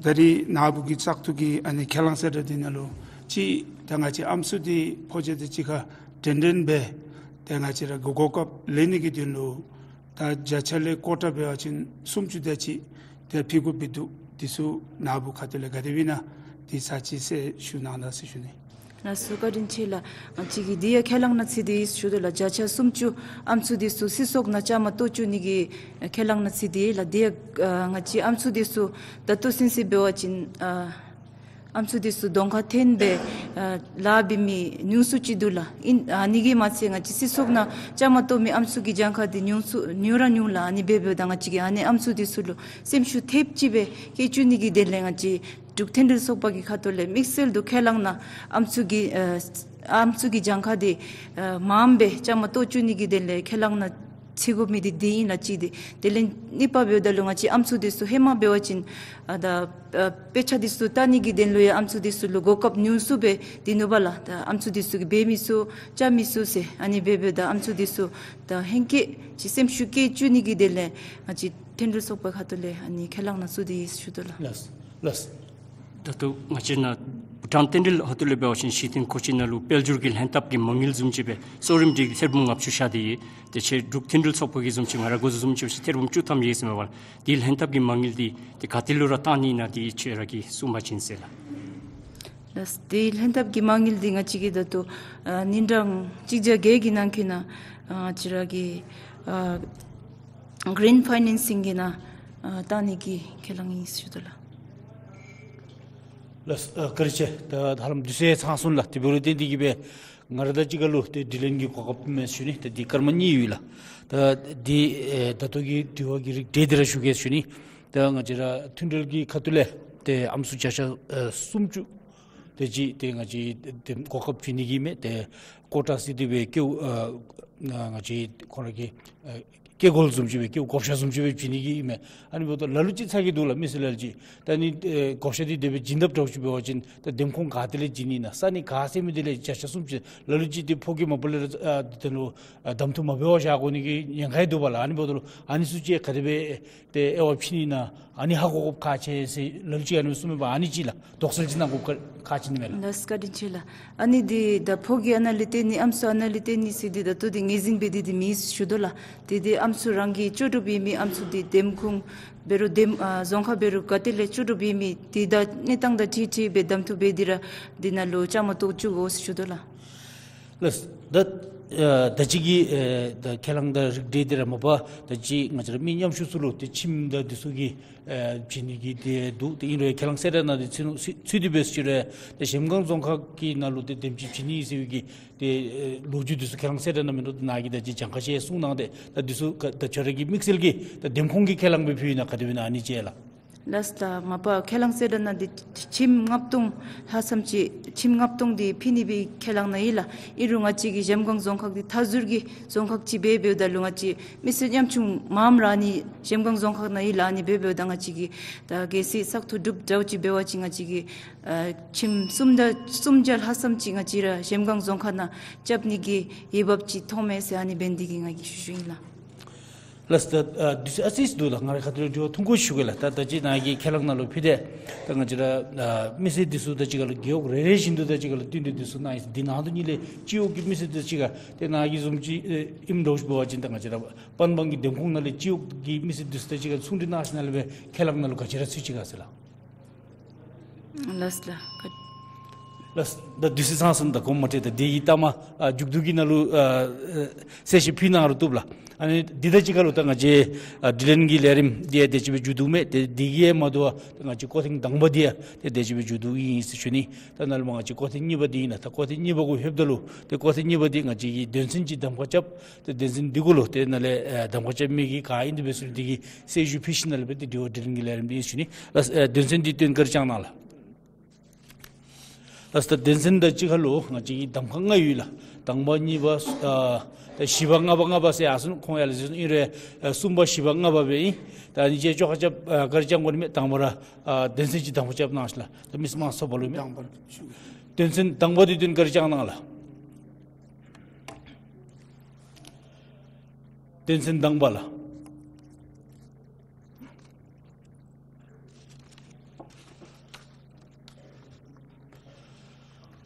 ད་རིས་ནཱ་བུ་གི་བཙག་འཐུ་གི་ཨ་ནི་ཁས་བླངས་གསལ་བསྒྲགས་འདི་ནང་ལུ་ཅིག་ད་ང་བཅས་ཨམ་སྲུ་འདི་ཕོ་རྒྱས་དང་གཅིག་ཁར་འདྲན་འདྲ་སྦེ་ཏེ་ང་བཅས་ར་གོ་གོ་སྐབས་ལེན་ནི་གི་དོན་ལུ་ད་བརྒྱ་ཆ་ལས་ཀོ་ཊ་འབད་བ་ཅིན་སུམ་ཅུ་དེ་ཅིག་ཏེ་ཕུལ་དགོཔ་སྦེ་འདུག། འདི་ཚུ་ནཱ་བུ་ཁ་ཐུག་ལས་ག་དེ་སྦེ་ཨིན་ན་འདི་ཚར་ཅིག་གསལ་ཞུ་གནང་ད་ཟེར་ཞུ་ནི། ལགས་སོ། བཀའ་དྲིན་ཆེ་ལགས། ང་བཅས་ཀྱིས་འདི་ཡང་ཁས་བླངས་ནང་ཚུད་དེ་ཡོད་ཟེར་ཞུ་དོ་ལགས། བརྒྱ་ཆ་སུམ་ཅུ་ཨམ་སྲུ་འདི་ཚུ་སྲིད་ཚོགས་ནང་བཅའ་མར་གཏོགས་བཅུག་ནི་གི་ཁས་བླངས་ནང་ཚུད་དེ་ཡོད་ལགས། འདི་ཡང་ཨ་ང་བཅས་ཨམ་སྲུ་འདི་ཚུ་ད་ལྟོ་ཚུན་ཚོད་འབད་བ་ཅིན་ཨ་ཨམ་སྲུ་འདི་ཚུ་གདོང་ཁར་འཐོན་སྦེ་ཨ་ལཱ་འབད་མི་ཉུང་སུ་ཅིག་འདུག་ལགས། ཨིན་ཨ་ནི་གིས་མ་ཚད་ང་བཅས་སྲིད་ཚོགས་ནང་བཅའ་མར་གཏོགས་མི་ཨམ་སྲུ་གི་གྱངས་ཁ་འདི་ཉུང་སུ་ཉུང་ར་ཉུང་ལགས། ཨ་ནི་འབད་འབདཝ་ད་ང་བཅས་ཀྱིས་ཨ་ནི་ཨམ་སྲུ་འདི་ཚུ་ལུ་སེམས་ཤུགས་ཐེབས་ཅིག་སྦེ་བསྐྱེད་བཅུག་ནི་གི་དོན་ལས་ང་བཅས་འབྲུག་མཐུན་སྒྲིལ་ཚོགས་པ་གི་ཁ་ཐུག་ལས་དམིགས་བསལ་དུ་ཁས་བླངས་ནང་ཨམ་སྲུ་གི་ཨ་ཨམ་སྲུ་གི་གྱངས་ཁ་འདི་ཨ་མངམ་སྦེ་བཅའ་མར་གཏོགས་བཅུག་ནི་གི་དོན་ལས་ཁས་བླངས་ནང་ཚུད་དགོ་མི་འདི་འདི་ཨིན་ལགས་གཅིག་འདི། དེ་ལས་གཉིས་པ་འབདཝ་ད་ལུ་ང་བཅས་ཨམ་སྲུ་འདི་ཚུ་ཧེ་མ་འབད་བ་ཅིན་ཨ་ད་ཨ་དཔེ་ཆ་འདི་ཚུ་བལྟ་ནི་གི་དོན་ལུ་ཡང་ཨམ་སྲུ་འདི་ཚུ་ལུ་གོ་སྐབས་ཉུང་སུ་སྦེ་འདི་ནུག་པ་ལགས། ད་ཨམ་སྲུ་འདི་ཚུ་གིས་འབད་མི་ཚུགས་རྐྱབ་མི་ཚུགས་ཟེར། ཨ་ནི་འབད་འབདཝ་ད་ཨམ་སྲུ་འདི་ཚུ་ད་ཧེང་སྐལ་ཅིག་སེམས་ཤུགས་བསྐྱེད་བཅུག་ནི་གི་དོན་ལས་ང་བཅས་མཐུན་སྒྲིལ་ཚོགས་པའི་ཁ་ཐུག་ལས་ཨ་ནི་ཁས་བླངས་ནང་ཚུད་དེ་ཡོད་ཟེར་ཞུ་དོ་ལགས། ལགས་ལགས། ད་ལྟོ་ང་བཅས་ནཱ་བྷུ་ཊཱན་རྟེན་འབྲེལ་ཧོ་ཏུ་ལས་འབད་བ་ཅིན་གཞི་རྟེན་མཁོ་ཆས་ནང་ལུ་དཔལ་འབྱོར་གྱི་ལྷན་ཐབས་ཀྱི་མ་དངུལ་བཟུམ་ཅིག་སྦེ་གསོ་རིམ་འདི་ཐེར་འབུམ་ལྔ་བཅུ་ཤར་ཏེ་ཡོད། དེ་ཅིག་འབྲུག་མཐུན་སྒྲིལ་ཚོགས་པ་གིས་བཟུམ་ཅིག་ང་ར་འགོ་བཟུང་བཟུམ་ཅིག་སྦེ་ཐེར་འབུམ་བཅུ་ཐམ་ཡོད་ཟེར་མས་པ་ལགས། དེ་ལྷན་ཐབས་ཀྱི་མ་དངུལ་འདི་དེ་ག་ཏེ་ལུ་ར་བཏང་ནི་ཨིན་ན་དེ་ཁྱོད་ར་གིས་གསུང་པ་ཅིན་ཟེར་ལགས། ལགས། དེ་ལྷན་ཐབས་ཀྱི་མ་དངུལ་འདི་ང་བཅས་ཀྱིས་ད་ལྟོ་ཨ་ཉིན་གྲངས་གཅིག་བརྒྱ་བརྒྱད་ཀྱི་ནང་འཁོད་ནང་ཨ་ང་བཅས་ར་གི་ཨ་གི་རིན་ཕའི་ནེན་སིང་གི་ནང་ཨ་བཏང་ནི་གི་ཁས་བླངས་ཨིན་ཟེར་ཞུ་དོ་ལགས། ལགས། ཨ་བཀའ་དྲིན་ཆེ། ད་ཧ་ལམ་དུས་ཚོད་ཚང་སོང་ལགས། དེ་འབད་རུང་ཏེ་འདི་གིས་སྦེ་ང་ར་དང་གཅིག་ཁར་ལུ་ཏེ་དྲི་ལན་གྱི་གོ་སྐབས་མེད་ཞུ་ནི། ད་འདི་སྐར་མ་གཉིས་ཡོད་ལགས། ད་འདི་ཨེ་ད་ལྟོ་གི་དྲི་བ་གི་རིགས་འགྲེ་སྟེ་ར་ཞུ་གེ་ཞུ་ནི། ད་ང་བཅས་ར་མཐུན་སྒྲིལ་གྱི་ཁ་ཐུག་ལས་ཏེ་ཨམ་སྲུ་བརྒྱ་ཆ་ཨེ་སུམ་ཅུ་དེ་ཅིག་ཏེ་ང་བཅས་ཏེ་གོ་སྐབས་བྱིན་ནི་གི་མས། ཏེ་ཀོ་ཊ་ཟེར་ཏེ་སྦེ་བཀོད་ཨ་ང་བཅས་ཁོང་ར་གི་ཨ་བཀོད་འགོག་བཟུམ་ཅིག་སྦེ་བཀོད་བགོ་བཤའ་བཟུམ་ཅིག་སྦེ་བྱིན་ནི་གི་མས། ཨ་ནི་འབདཝ་ད་ལ་ལུ་ཅིག་ཚ་གྱང་འདུག་ལགས། མི་སེར་ལ་ལུ་ཅིག་ད་ཨ་ནི་ཨེ་བགོ་བཤའ་འདི་དེ་སྦེ་བྱིན་དཔ་འདྲཝ་ཅིག་འབད་བ་ཅིན་ད་འདེམས་ཁོངས་ག་ཏེ་ལས་བྱིན་ནི་ཨིན་ན། ས་གནས་ག་ཟེར་མི་འདི་ལས་བརྒྱ་ཆ་སུམ་ཅུ། ལ་ལུ་ཅིག་ཏེ་ཕོ་སྐྱེས་མ་པ་ལས་ར་ཨ་དེ་ལུ་ཨ་གདམ་འཐུ་མ་འབད་བར་བཞག་དགོ་ནི་གི་ཉེན་ཁ་ཡང་འདུག་པ་ལགས། ཨ་ནི་འབདཝ་ད་ལུ་ཨ་ནི་ཚུ་ཅིག་ག་དེ་སྦེ་ཏེ་དབྱེ་བ་ཕྱེ་ནི་ཨིན་ན། ཨ་ནི་ཧ་གོ་དགོཔ་ཁག་ཆེ་ཟེར་ལ་ལུ་ཅིག་ཨ་ནི་གསུངམ་མས་པ། ཨ་ནི་ཅིག་ལགས། དོགས་སེལ་ཅིག་གནང་དགོཔ་ཁག་ཆེ་ནི་མས་ལགས། ལགས་བཀའ་དྲིན་ཆེ་ལགས། ཨ་ནི་འདི་ད་ཕོ་སྐྱེས་ཨ་ནཱ་ལས་བཏོན་ནི་ཨམ་སྲུ་ཨ་ནཱ་ལས་བཏོན་ནི་ཟེར་འདི་ད་ལྟོ་འདི་ངོས་འཛིན་འབད་དེ་འདི་མེད་ཞུ་དོ་ལགས། དེ་འདི་ཨམ་སྲུ་རང་གིས་ལྕོགས་གྲུབ་ཡོད་མི་ཨམ་སྲུ་འདི་འདེམས་ཁོངས་འབད་རུང་འདེམས་ཨ་རྫོང་ཁག་འབད་རུང་ག་ཏེ་ལས་ལྕོགས་གྲུབ་ཡོད་མི་འདི་ད་གནས་སྟངས་དང་འཁྲིལ་འཁྲིལ་སྦེ་གདམ་འཐུ་འབད་དེ་ར་འདི་ནང་ལུ་བཅའ་མར་གཏོགས་བཅུག་དགོ་ཞུ་དོ་ལགས། ལགས། ད་ཨ་ད་ཅི་གི་ཨེ་ད་ཁས་བླངས་དང་རིགས་འགྲེ་འདི་ར་མ་པ་ད་ཅི་ང་བཅས་ར་མི་ཉམ་ཆུང་ཚུ་ལུ་ཏེ་ཁྱིམ་དང་འདི་ཚུ་གི་ཨེ་བྱིན་ནི་གི་ཏེ་འདུག། ཏེ་ཨིན་རུང་ཁས་བླངས་གསལ་བསྒྲགས་ནང་འདི་ཚུ་ཚུ་ཚུ་འདི་འབད་ཞུ་རུང་ཏེ་གཞལམ་སྒང་རྫོང་ཁག་གི་ནང་ལུ་ཏེ་འདེམས་ཅིག་བྱིན་ནི་ཟེར་བའི་གི་ཏེ་ཨེ་ལོ་རྒྱུས་འདི་ཚུ་ཁས་བླངས་གསལ་བསྒྲགས་ནང་མིན་འདུག། ཏེ་ནཱ་གིས་ད་ཅི་གྱངས་ཁ་ཅིག་གསུངས་གནང་སྟེ་ད་འདི་ཚུ་ག་ད་ཁྱོད་ར་གི་དམིགས་བསལ་གྱི་ད་འདེམས་ཁོངས་ཀྱི་ཁས་བླངས་སྦེ་ཕུལ་ན་ག་དེ་སྦེ་ཨིན་ན་ཨ་ནི་ཅིག་ལགས། ལགས་ལགས། མ་པ་ཁས་བླངས་ཟེར་ད་ནཱ་འདི་ཁྱིམ་ལྔ་སྟོང་ལྷག་ཙམ་ཅིག་ཁྱིམ་ལྔ་སྟོང་འདི་ཕུལ་ནི་སྦེ་ཁས་བླངས་གནང་ཡི་ལགས། ཨིན་རུང་ང་བཅས་ཀྱི་གཞལམ་སྒང་རྫོང་ཁག་འདི་མཐའ་ཟུར་གྱི་རྫོང་ཁག་ཅིག་སྦེ་འབདཝ་ད་ལུ་ང་བཅས་མི་སེར་ཉམ་ཆུང་མངམ་ར་ཨ་ནི་གཞལམ་སྒང་རྫོང་ཁག་ནང་ཡོད་ལགས། ཨ་ནི་སྦེ་འབདཝ་ད་ང་བཅས་ཀྱིས་ད་གལ་སྲིད་བཙག་འཐུ་གྲུབ་འདྲཝ་ཅིག་འབད་བ་ཅིན་ང་བཅས་ཀྱིས་ཨ་ཁྱིམ་སུམ་བརྒྱ་སུམ་བརྒྱ་ལྷག་ཙམ་ཅིག་ང་བཅས་ར་གཞལམ་སྒང་རྫོང་ཁག་ནང་རྐྱབ་ནི་གི་འོས་འབབ་ཅིག་མཐོངམ་མས་ཟེར་ཨ་ནི་འབད་ནི་དེ་གིས་ང་གིས་ཞུ་ཞུཝ་ཨིན་ལགས། ལགས་ད་ཨ་དུས་ཚོད་ཨ་ཙི་ཙི་འདུག་ལགས། ང་རའི་ཁ་ཐུག་ལས་དྲི་བ་ཐུང་ཀུ་ཞུ་གེ་ལགས། ད་ད་ཅི་ནཱ་གི་ཁས་བླངས་ནང་ལུ་ཕུལ་ཏེ་ད་ང་བཅས་ར་ཨ་མི་སེར་འདི་ཚུ་དང་གཅིག་ཁར་ལུ་རྒེད་འོག་རེ་རེ་བཞིན་དུ་དང་གཅིག་ཁར་ལུ་བསྟུན་ཏེ་འདི་ཚུ་གནང་ཡི། འདི་ནང་དོག་ལས་སྤྱི་འོག་གི་མི་སེར་དང་གཅིག་ཁར་ཏེ་ནཱ་གི་བཟུམ་ཅིག་ཨེ་ཨིནམ་འདྲཝ་ཅིག་འབད་བ་ཅིན་ད་ང་བཅས་ར་པན་སྦང་གི་འདེམས་ཁོངས་ནང་ལས་སྤྱི་འོག་གི་མི་སེར་འདི་ཚུ་དང་གཅིག་ཁར་ཚོགས་འདུ་གནང་ཞིནམ་ལས་སྦེ་ཁས་བླངས་ནང་ལུ་ག་ཅི་ར་ཚུད་ཅི་ག་ཟེར་ལགས། ལགས་ལགས། ལགས། ད་དུས་ཚོད་ཚང་སོང་ད་དགོངསམ་མ་ཁྲེལ། ད་འདི་གི་ལྟག་མ་ཨ་མཇུག་བསྡུ་གི་ནང་ལུ་ཨ་ཨ་གསལ་བཤད་ཕུལ་གནང་རུང་བཏུབ་ལགས། ཨ་ནི་འདི་དང་གཅིག་ཁར་ལུ་ད་ང་བཅས་ཨ་དྲི་ལན་གྱི་ལས་རིམ་འདི་ཡང་དེ་ཅིག་སྦེ་མཇུག་བསྡུཝ་མས། ཏེ་འདི་གིས་མ་དོ་བར་ད་ང་བཅས་སྐོར་ཐེངས་དང་པ་འདི་ཡང་ཏེ་དེ་ཅིག་སྦེ་མཇུག་བསྡུ་ཡི་ཟེར་ཞུ་ནི། ད་ནཱ་ལས་མར་ང་བཅས་སྐོར་ཐེངས་གཉིས་པ་འདི་ཨིན་ལགས། ད་སྐོར་ཐེངས་གཉིས་པ་གུ་ལྷོདཔ་ད་ལུ་ཏེ་སྐོར་ཐེངས་གཉིས་པ་འདི་ང་བཅས་ཀྱིས་དོན་ཚན་ཅིག་གདམ་ཁ་རྐྱབ། ཏེ་དོན་ཚན་འདི་གུ་ལུ་ཏེ་ནཱ་ལས་ཨེ་གདམ་ཁ་རྐྱབ་མི་གི་ག་ཨིན་དེ་སྦེ་ཟེར་འདི་གི་གསལ་ཞུ་ཕུལ་ཞིནམ་ལས་སྦེ་ཏེ་དྲི་བ་དྲིས་ལན་གྱི་ལས་རིམ་འདི་ཨིན་ཞུ་ནི། ལགས་ཨེ་དོན་ཚན་འདི་སྟོན་བཀའ་དྲིན་བསྐྱང་གནང་ལགས། ལགས་ད་དོན་ཚན་དང་གཅིག་ཁར་ལུ་ང་བཅས་ཀྱི་གདམ་ཁ་ལྔ་ཡོད་ལགས། དང་པ་གཉིས་པ་ཨ་ད་བཞི་པ་ལྔ་པ་ལྔ་པ་ཟེར་ཡར་སོང་ཁོང་ཡར་ལས་སོང་ཨིན་རུང་ཨ་གསུམ་པ་བཞི་པ་ལྔ་པ་སྦེ་ཨིན། ད་ཨ་ནི་ཅིག་བཅོ་ཁ་རྐྱབ་ཨ་བཀའ་དྲིན་བསྐྱང་དགོ་ནི་མས། དང་པ་ར་ཨ་དོན་ཚན་ཅིག་གདམ་ཁ་རྐྱབ་གནང་ཞིན་ལགས། ད་མི་སེར་དམངས་གཙོའི་ཚོགས་པ་ལུ་མས། དང་པ་ཞུ། དོན་ཚན་དང་པ་འདི་སྟོན་བཀའ་དྲིན་བསྐྱང་གནང་ལགས། དོན་ཚན་དང་པ་ལགས།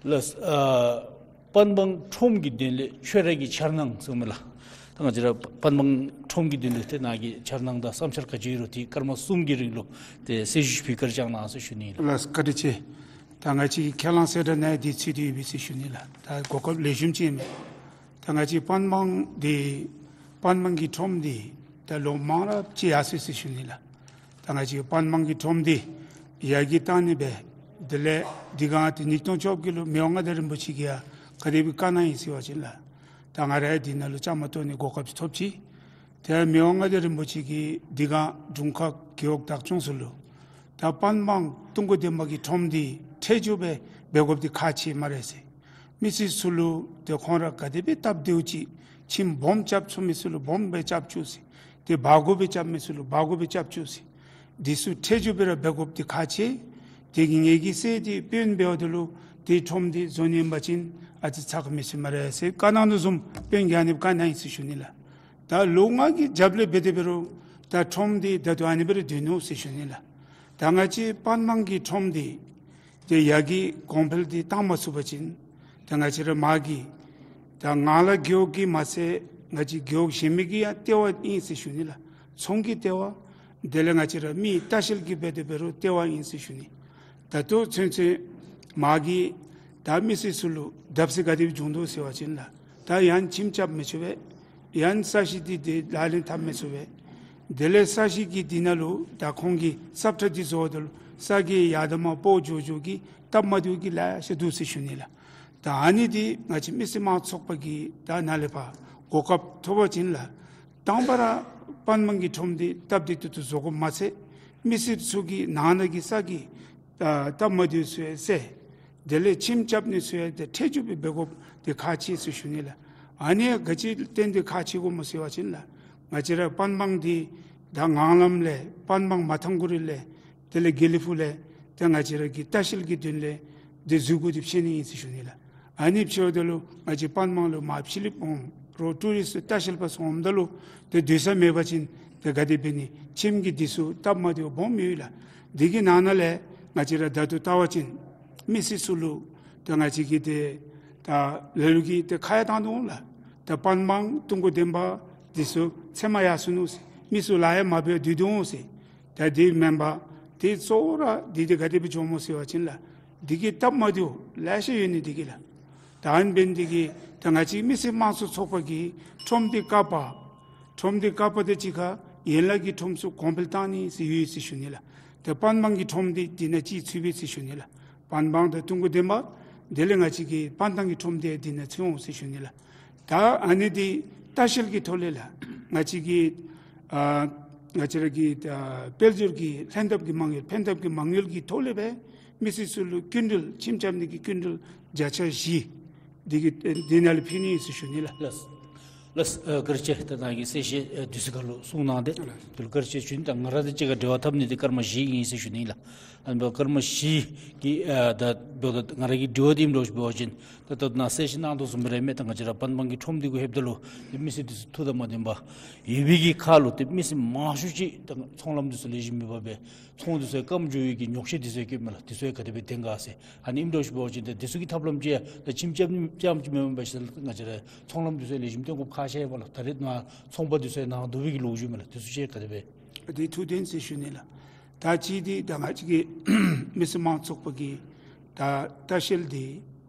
ལགས་ཨ་པན་སྦང་ཁྲོམ་གྱི་དོན་ལས་ཁྱོད་རའི་གི་འཆར་སྣང་གསུངམ་མས་ལགས། ད་ང་བཅས་ར་པན་སྦང་ཁྲོམ་གྱི་དོན་ལས་ཏེ་ནཱ་གི་འཆར་སྣང་དང་བསམ་འཆར་ག་ཅི་ཡོད་རུང་ཏེ་སྐར་མ་གསུམ་གྱི་རིང་ལུ་ཏེ་གསལ་ཞུ་ཕུལ་བཀའ་དྲིན་བསྐྱང་གནང་ཟེར་ཞུ་ནི་ལགས། ལགས་བཀའ་དྲིན་ཆེ། ད་ང་བཅས་ཀྱི་ཁས་བླངས་གསལ་བསྒྲགས་ནང་འདི་ཚུད་དེ་ཡོད་པས་ཟེར་ཞུ་ནི་ལགས། ད་གོ་སྐབས་ལེགས་ཤོམ་ཅིག་ཨིན་མས། ད་ང་བཅས་པན་སྦང་འདི་པན་སྦང་གི་ཁྲོམ་འདི་ད་ལོ་མང་རབས་ཅིག་ཡར་སོང་ཡི་ཟེར་ཞུ་ནི་ལགས། ད་ང་བཅས་པན་སྦང་གི་ཁྲོམ་འདི་ཡར་རྒྱས་བཏང་ནི་སྦེ་དེ་ལས་འདི་ག་ཏེ་ཉིས་སྟོང་བཅོ་བརྒྱད་ལུ་མི་དབང་མངའ་བདག་རིན་པོ་ཆེ་གིས་ཡང་ག་དེ་སྦེ་བཀའ་གནང་ཡི་ཟེར་བ་ཅིན་ལགས། ད་ང་ར་ཡང་འདི་ནང་ལུ་བཅའ་མར་གཏོགས་ནི་གོ་སྐབས་ཐོབ་ཅི། ཏེ་མི་དབང་མངའ་བདག་རིན་པོ་ཆེ་གིས་འདི་ག་དྲུང་ཁག་རྒེད་འོག་བདག་སྐྱོང་ཚུ་ལུ་ད་པན་སྦང་ཏུང་ཀུ་བདེ་མ་གི་ཁྲོམ་འདི་ཁྲལ་འཇུག་སྦེ་འབད་དགོཔ་འདི་ཁག་ཆེ་སྨ་རེ་ཟེར། མི་སེར་ཚུ་ལུ་ཏེ་ཁོང་ར་ག་དེ་སྦེ་སྟབས་བདེཝ་ཅིག་ཁྱིམ་སྦོམ་རྐྱབ་ཚུགས་མི་ཚུ་ལུ་སྦོམ་སྦེ་རྐྱབ་བཅུག་ཟེར། ཏེ་འབག་དགོཔ་སྦེ་རྐྱབ་མི་ཚུ་ལུ་འབག་དགོཔ་སྦེ་རྐྱབ་བཅུག་ཟེར། འདི་ཚུ་ཁྲལ་འཇུག་སྦེ་ར་འབད་དགོཔ་འདི་ཁག་ཆེ། དེ་གིས་ངེ་གི་སྲས་འདི་དཔོན་འབདཝ་ད་ལུ་ཏེ་ཁྲོམ་འདི་བཟོ་ནི་ཨིན་པ་ཅིན་ཨ་ཙི་ཚགས་ཁར་མི་ཚུད་སྨ་རེ་ཟེར་བཀའ་གནང་དོ་བཟུམ་དཔོན་གྱིས་ཨ་ནི་བཀའ་གནང་ཡི་ཟེར་ཞུ་ནི་ལགས། ད་ལོ་ལྔ་གི་རྒྱབ་ལས་འབད་དེ་འབད་རུང་ད་ཁྲོམ་འདི་ད་ལྟོ་ཨ་ནི་སྦེ་ར་སྡོད་ནུག་ཟེར་ཞུ་ནི་ལགས། ད་ང་བཅས་པན་སྦང་གི་ཁྲོམ་འདི་ཏེ་ཡར་རྒྱས་གོང་འཕེལ་འདི་བཏང་མ་ཚུགས་པ་ཅིན་ད་ང་བཅས་ར་མར་གྱི་ད་ངང་ལག་རྒེད་འོག་གིས་མ་ཚད་ང་བཅས་རྒེད་འོག་གཞན་མི་གི་ཡང་ལྟེ་བ་ཨིན་ཟེར་ཞུ་ནི་ལགས། ཚོང་གི་ལྟེ་བ། དེ་ལས་ང་བཅས་ར་མི་ལྟ་བཤལ་གྱི་འབད་དེ་འབད་རུང་ལྟེ་བ་ཨིན་ཟེར་ཞུ་ནི། ད་ལྟོ་ཚུན་ཚོད་མར་གྱི་ད་མི་སེར་ཚུ་ལུ་བརྡབ་གསིག་ག་དེ་སྦེ་བྱུང་དོ་ཟེར་བ་ཅིན་ལགས། ད་ཡང་ཁྱིམ་རྐྱབ་མི་ཚུགས་པས། ཡང་ས་གཞི་འདི་ཏེ་ལག་ལེན་འཐབ་མི་ཚུགས་པས། དེ་ལས་ས་གཞི་གི་འདི་ནང་ལུ་ད་ཁོང་གི་ས་ཁྲ་འདི་བཟོཝ་ད་ལུ་ས་གི་ཡར་དང་མར་སྤོ་འགྱོ་འགྱོ་གི་སྟབས་མ་བདེཝ་གི་ལེ་ཤ་འདུག་ཟེར་ཞུ་ནི་ལགས། ད་ཨ་ནི་འདི་ང་བཅས་མི་སེར་དམངས་གཙོའི་ཚོགས་པ་གིས་ད་ནཱ་ལས་ཕར་གོ་སྐབས་ཐོབ་པ་ཅིན་ལགས། དང་པ་ར་པན་སྦང་གི་ཁྲོམ་འདི་སྟབས་བདེ་ཏོག་ཏོ་བཟོ་དགོཔ་མ་ཚད་མི་སེར་ཚུ་གི་ནང་ན་གི་ས་གི་ད་སྟབས་མ་བདེཝ་ཚུ་ཡང་སེལ། དེ་ལས་ཁྱིམ་རྐྱབ་ནི་ཚུ་ཡང་ཏེ་ཁྲལ་འཇུག་སྦེ་འབད་དགོཔ་འདི་ཁག་ཆེ་ཟེར་ཞུ་ནི་ལགས། ཨ་ནི་ག་ཅི་བརྟེན་ཏེ་ཁག་ཆེ་དགོཔ་སྨོ་ཟེར་བ་ཅིན་ལགས། ང་བཅས་ར་པན་སྦང་འདི་ད་ངང་ལམ་ལས་པན་སྦང་མཐང་གུ་རི་ལས་དེ་ལས་དགེ་ལེགས་ཕུག་ལས་ཏེ་ང་བཅས་ར་གི་ལྟ་བཤལ་གྱི་དོན་ལས་ཏེ་འཛུལ་སྒོ་འདི་ཕྱེ་ནི་ཨིན་ཟེར་ཞུ་ནི་ལགས། ཨ་ནི་ཕྱེཝ་ད་ལུ་ང་བཅས་པན་སྦང་ལུ་མར་ཕྱི་གླིངཔ་འོང་རོགས་ཊུ་རིསིཊ་ལྟ་བཤལ་པ་ཚུ་འོངམ་ད་ལུ་ཏེ་སྡོད་ས་མེད་པ་ཅིན་ཏེ་ག་དེ་འབད་ནི། ཁྱིམ་གྱི་འདི་ཚུ་སྟབས་མ་བདེཝ་སྦོམ་ཡོད་ལགས། འདི་གི་ནང་ན་ལས་ང་བཅས་ར་ད་ལྟོ་བལྟ་བ་ཅིན་མི་སེར་ཚུ་ལུ་ཏེ་ང་བཅས་ཀྱིས་ཏེ་ད་ལ་ལུ་གིས་ཏེ་ཁ་ཡང་བཏང་དོ་འོང་ལགས། ད་པན་སྦང་ཏུང་ཀུ་བདེ་མ་འདི་ཚུ་ཚལ་མ་ཡར་སོ་ནུག་ཟེར། མི་ཚུ་ལཱ་ཡང་མ་འབད་སྡོད་དོ་འོང་ཟེར། ད་དེ་མེན་པར་ཏེ་གཙོ་བོ་ར་འདི་ཏེ་ག་དེ་སྦེ་འགྱོཝ་སྨོ་ཟེར་བ་ཅིན་ལགས། འདི་གི་སྟབས་མ་བདེཝ་ལེ་ཤ་ཡོད་ནི་འདི་གིས་ལགས། ད་ཨ་ནི་འབད་ནི་འདི་གིས་ད་ང་བཅས་མི་སེར་དམངས་གཙོའི་ཚོགས་པ་གིས་ཁྲོམ་འདི་བཀག་པ་ཁྲོམ་འདི་བཀག་པ་དང་གཅིག་ཁར་ཡན་ལག་གི་ཁྲོམ་ཚུ་གོང་འཕེལ་བཏང་ནི་ཟེར་ཡོད་ཟེར་ཞུ་ནི་ལགས། ད་པན་སྦང་གི་ཁྲོམ་འདི་འདི་ནང་ཅིག་ཚུད་པས་ཟེར་ཞུ་ནི་ལགས། པན་སྦང་དང་ཏུང་ཀུ་བདེ་མ་དེ་ལས་ང་བཅས་ཀྱི་པན་ཐང་གི་ཁྲོམ་འདི་འདི་ནང་ཚུད་འོང་ཟེར་ཞུ་ནི་ལགས། ད་ཨ་ནི་འདི་ལྟ་བཤལ་གྱི་ཐོག་ལས་ལགས། ང་བཅས་ཀྱི་ཨ་ ང་བཅས་ར་གི་ད་དཔལ་འབྱོར་གྱི་ལྷན་ཐབས་ཀྱི་མ་དངུལ་ཕན་ཐབས་ཀྱི་མ་དངུལ་གྱི་ཐོག་ལས་སྦེ་མི་སེར་ཚུ་ལུ་སྐྱིན་འགྲུལ་ཁྱིམ་རྐྱབ་ནི་གི་སྐྱིན་འགྲུལ་བརྒྱ་ཆ་བཞི་འདི་གི་འདི་ནང་ལུ་ཕུལ་ནི་ཨིན་ཟེར་ཞུ་ནི་ལགས། ལགས། ལགས། ཨ་བཀའ་དྲིན་ཆེ། ད་ནཱ་གི་གསལ་བཤད་ཨ་དུས་ཚོད་ཁར་ལུ་གསུང་གནང་སྟེ། ལགས། དེ་ལུ་བཀའ་དྲིན་ཆེ་ཞུ་ནི། ད་ང་ར་དང་གཅིག་ཁར་འབྲེལ་བ་འཐབ་ནི་འདི་སྐར་མ་བཞི་ཨིན་ཟེར་ཞུ་ནི་ལགས། ཨ་ནི་སྐར་མ་བཞི་གི་ཨ་ད་འབདཝ་ད་ང་ར་གི་དྲི་བ་འདི་ཨིནམ་འདྲཝ་ཅིག་འབད་བ་ཅིན་ད་ད་ནཱ་གསལ་བཤད་གནང་དོ་བཟུམ་སྦེ་ར་མས། ད་ང་བཅས་ར་པན་སྦང་གི་ཁྲོམ་འདི་གུ་ལྷོདཔ་ད་ལུ་ཏེ་མི་སེར་འདི་ཚུ་མཐུ་དང་མ་ལྡནམ་ཡོད་པའི་གི་ཁར་ལུ་ཏེ་མི་སེར་མང་ཤོས་ཅིག་ད་ཚོང་ལམ་འདི་ཚུ་ལེགས་ཤོམ་མེད་པར་སྦེ་ཚོང་འདི་ཚུ་སྐམ་འགྱོ་བའི་གི་ཉོགས་བཤད་འདི་ཚུ་ཡང་བཀོདཔ་མས་ལགས། འདི་ཚུ་ཡང་ག་དེ་སྦེ་བདེན་ག་ཟེར། ཨ་ནི་ཨིནམ་འདྲཝ་ཅིག་འབད་བ་ཅིན་ད་འདི་ཚུ་གི་ཐབས་ལམ་ཅིག་ཡང་ད་ཁྱིམ་རྐྱབ་ནི་རྐྱངམ་ཅིག་མེན་པར་ཞིན་ང་བཅས་ར་ཚོང་ལམ་འདི་ཚུ་ཡང་ལེགས་ཤོམ་སྟོན་དགོཔ་ཁག་ཆེ་བས་ལགས། ད་རེས་ནཱ་ཚོང་པ་འདི་ཚུ་ཡང་ནཱ་བསྡུ་བའི་གི་ལོ་རྒྱུས་མས་ལགས། འདི་ཚུ་ཅིག་ག་དེ་སྦེ། འདི་ཐུགས་བདེན་ཟེར་ཞུ་ནི་ལགས། ད་ཅི་འདི་ད་ང་བཅས་ཀྱི་མི་སེར་མང་ཚོགས་པ་གི་ད་ལྟ་བཤལ་འདི་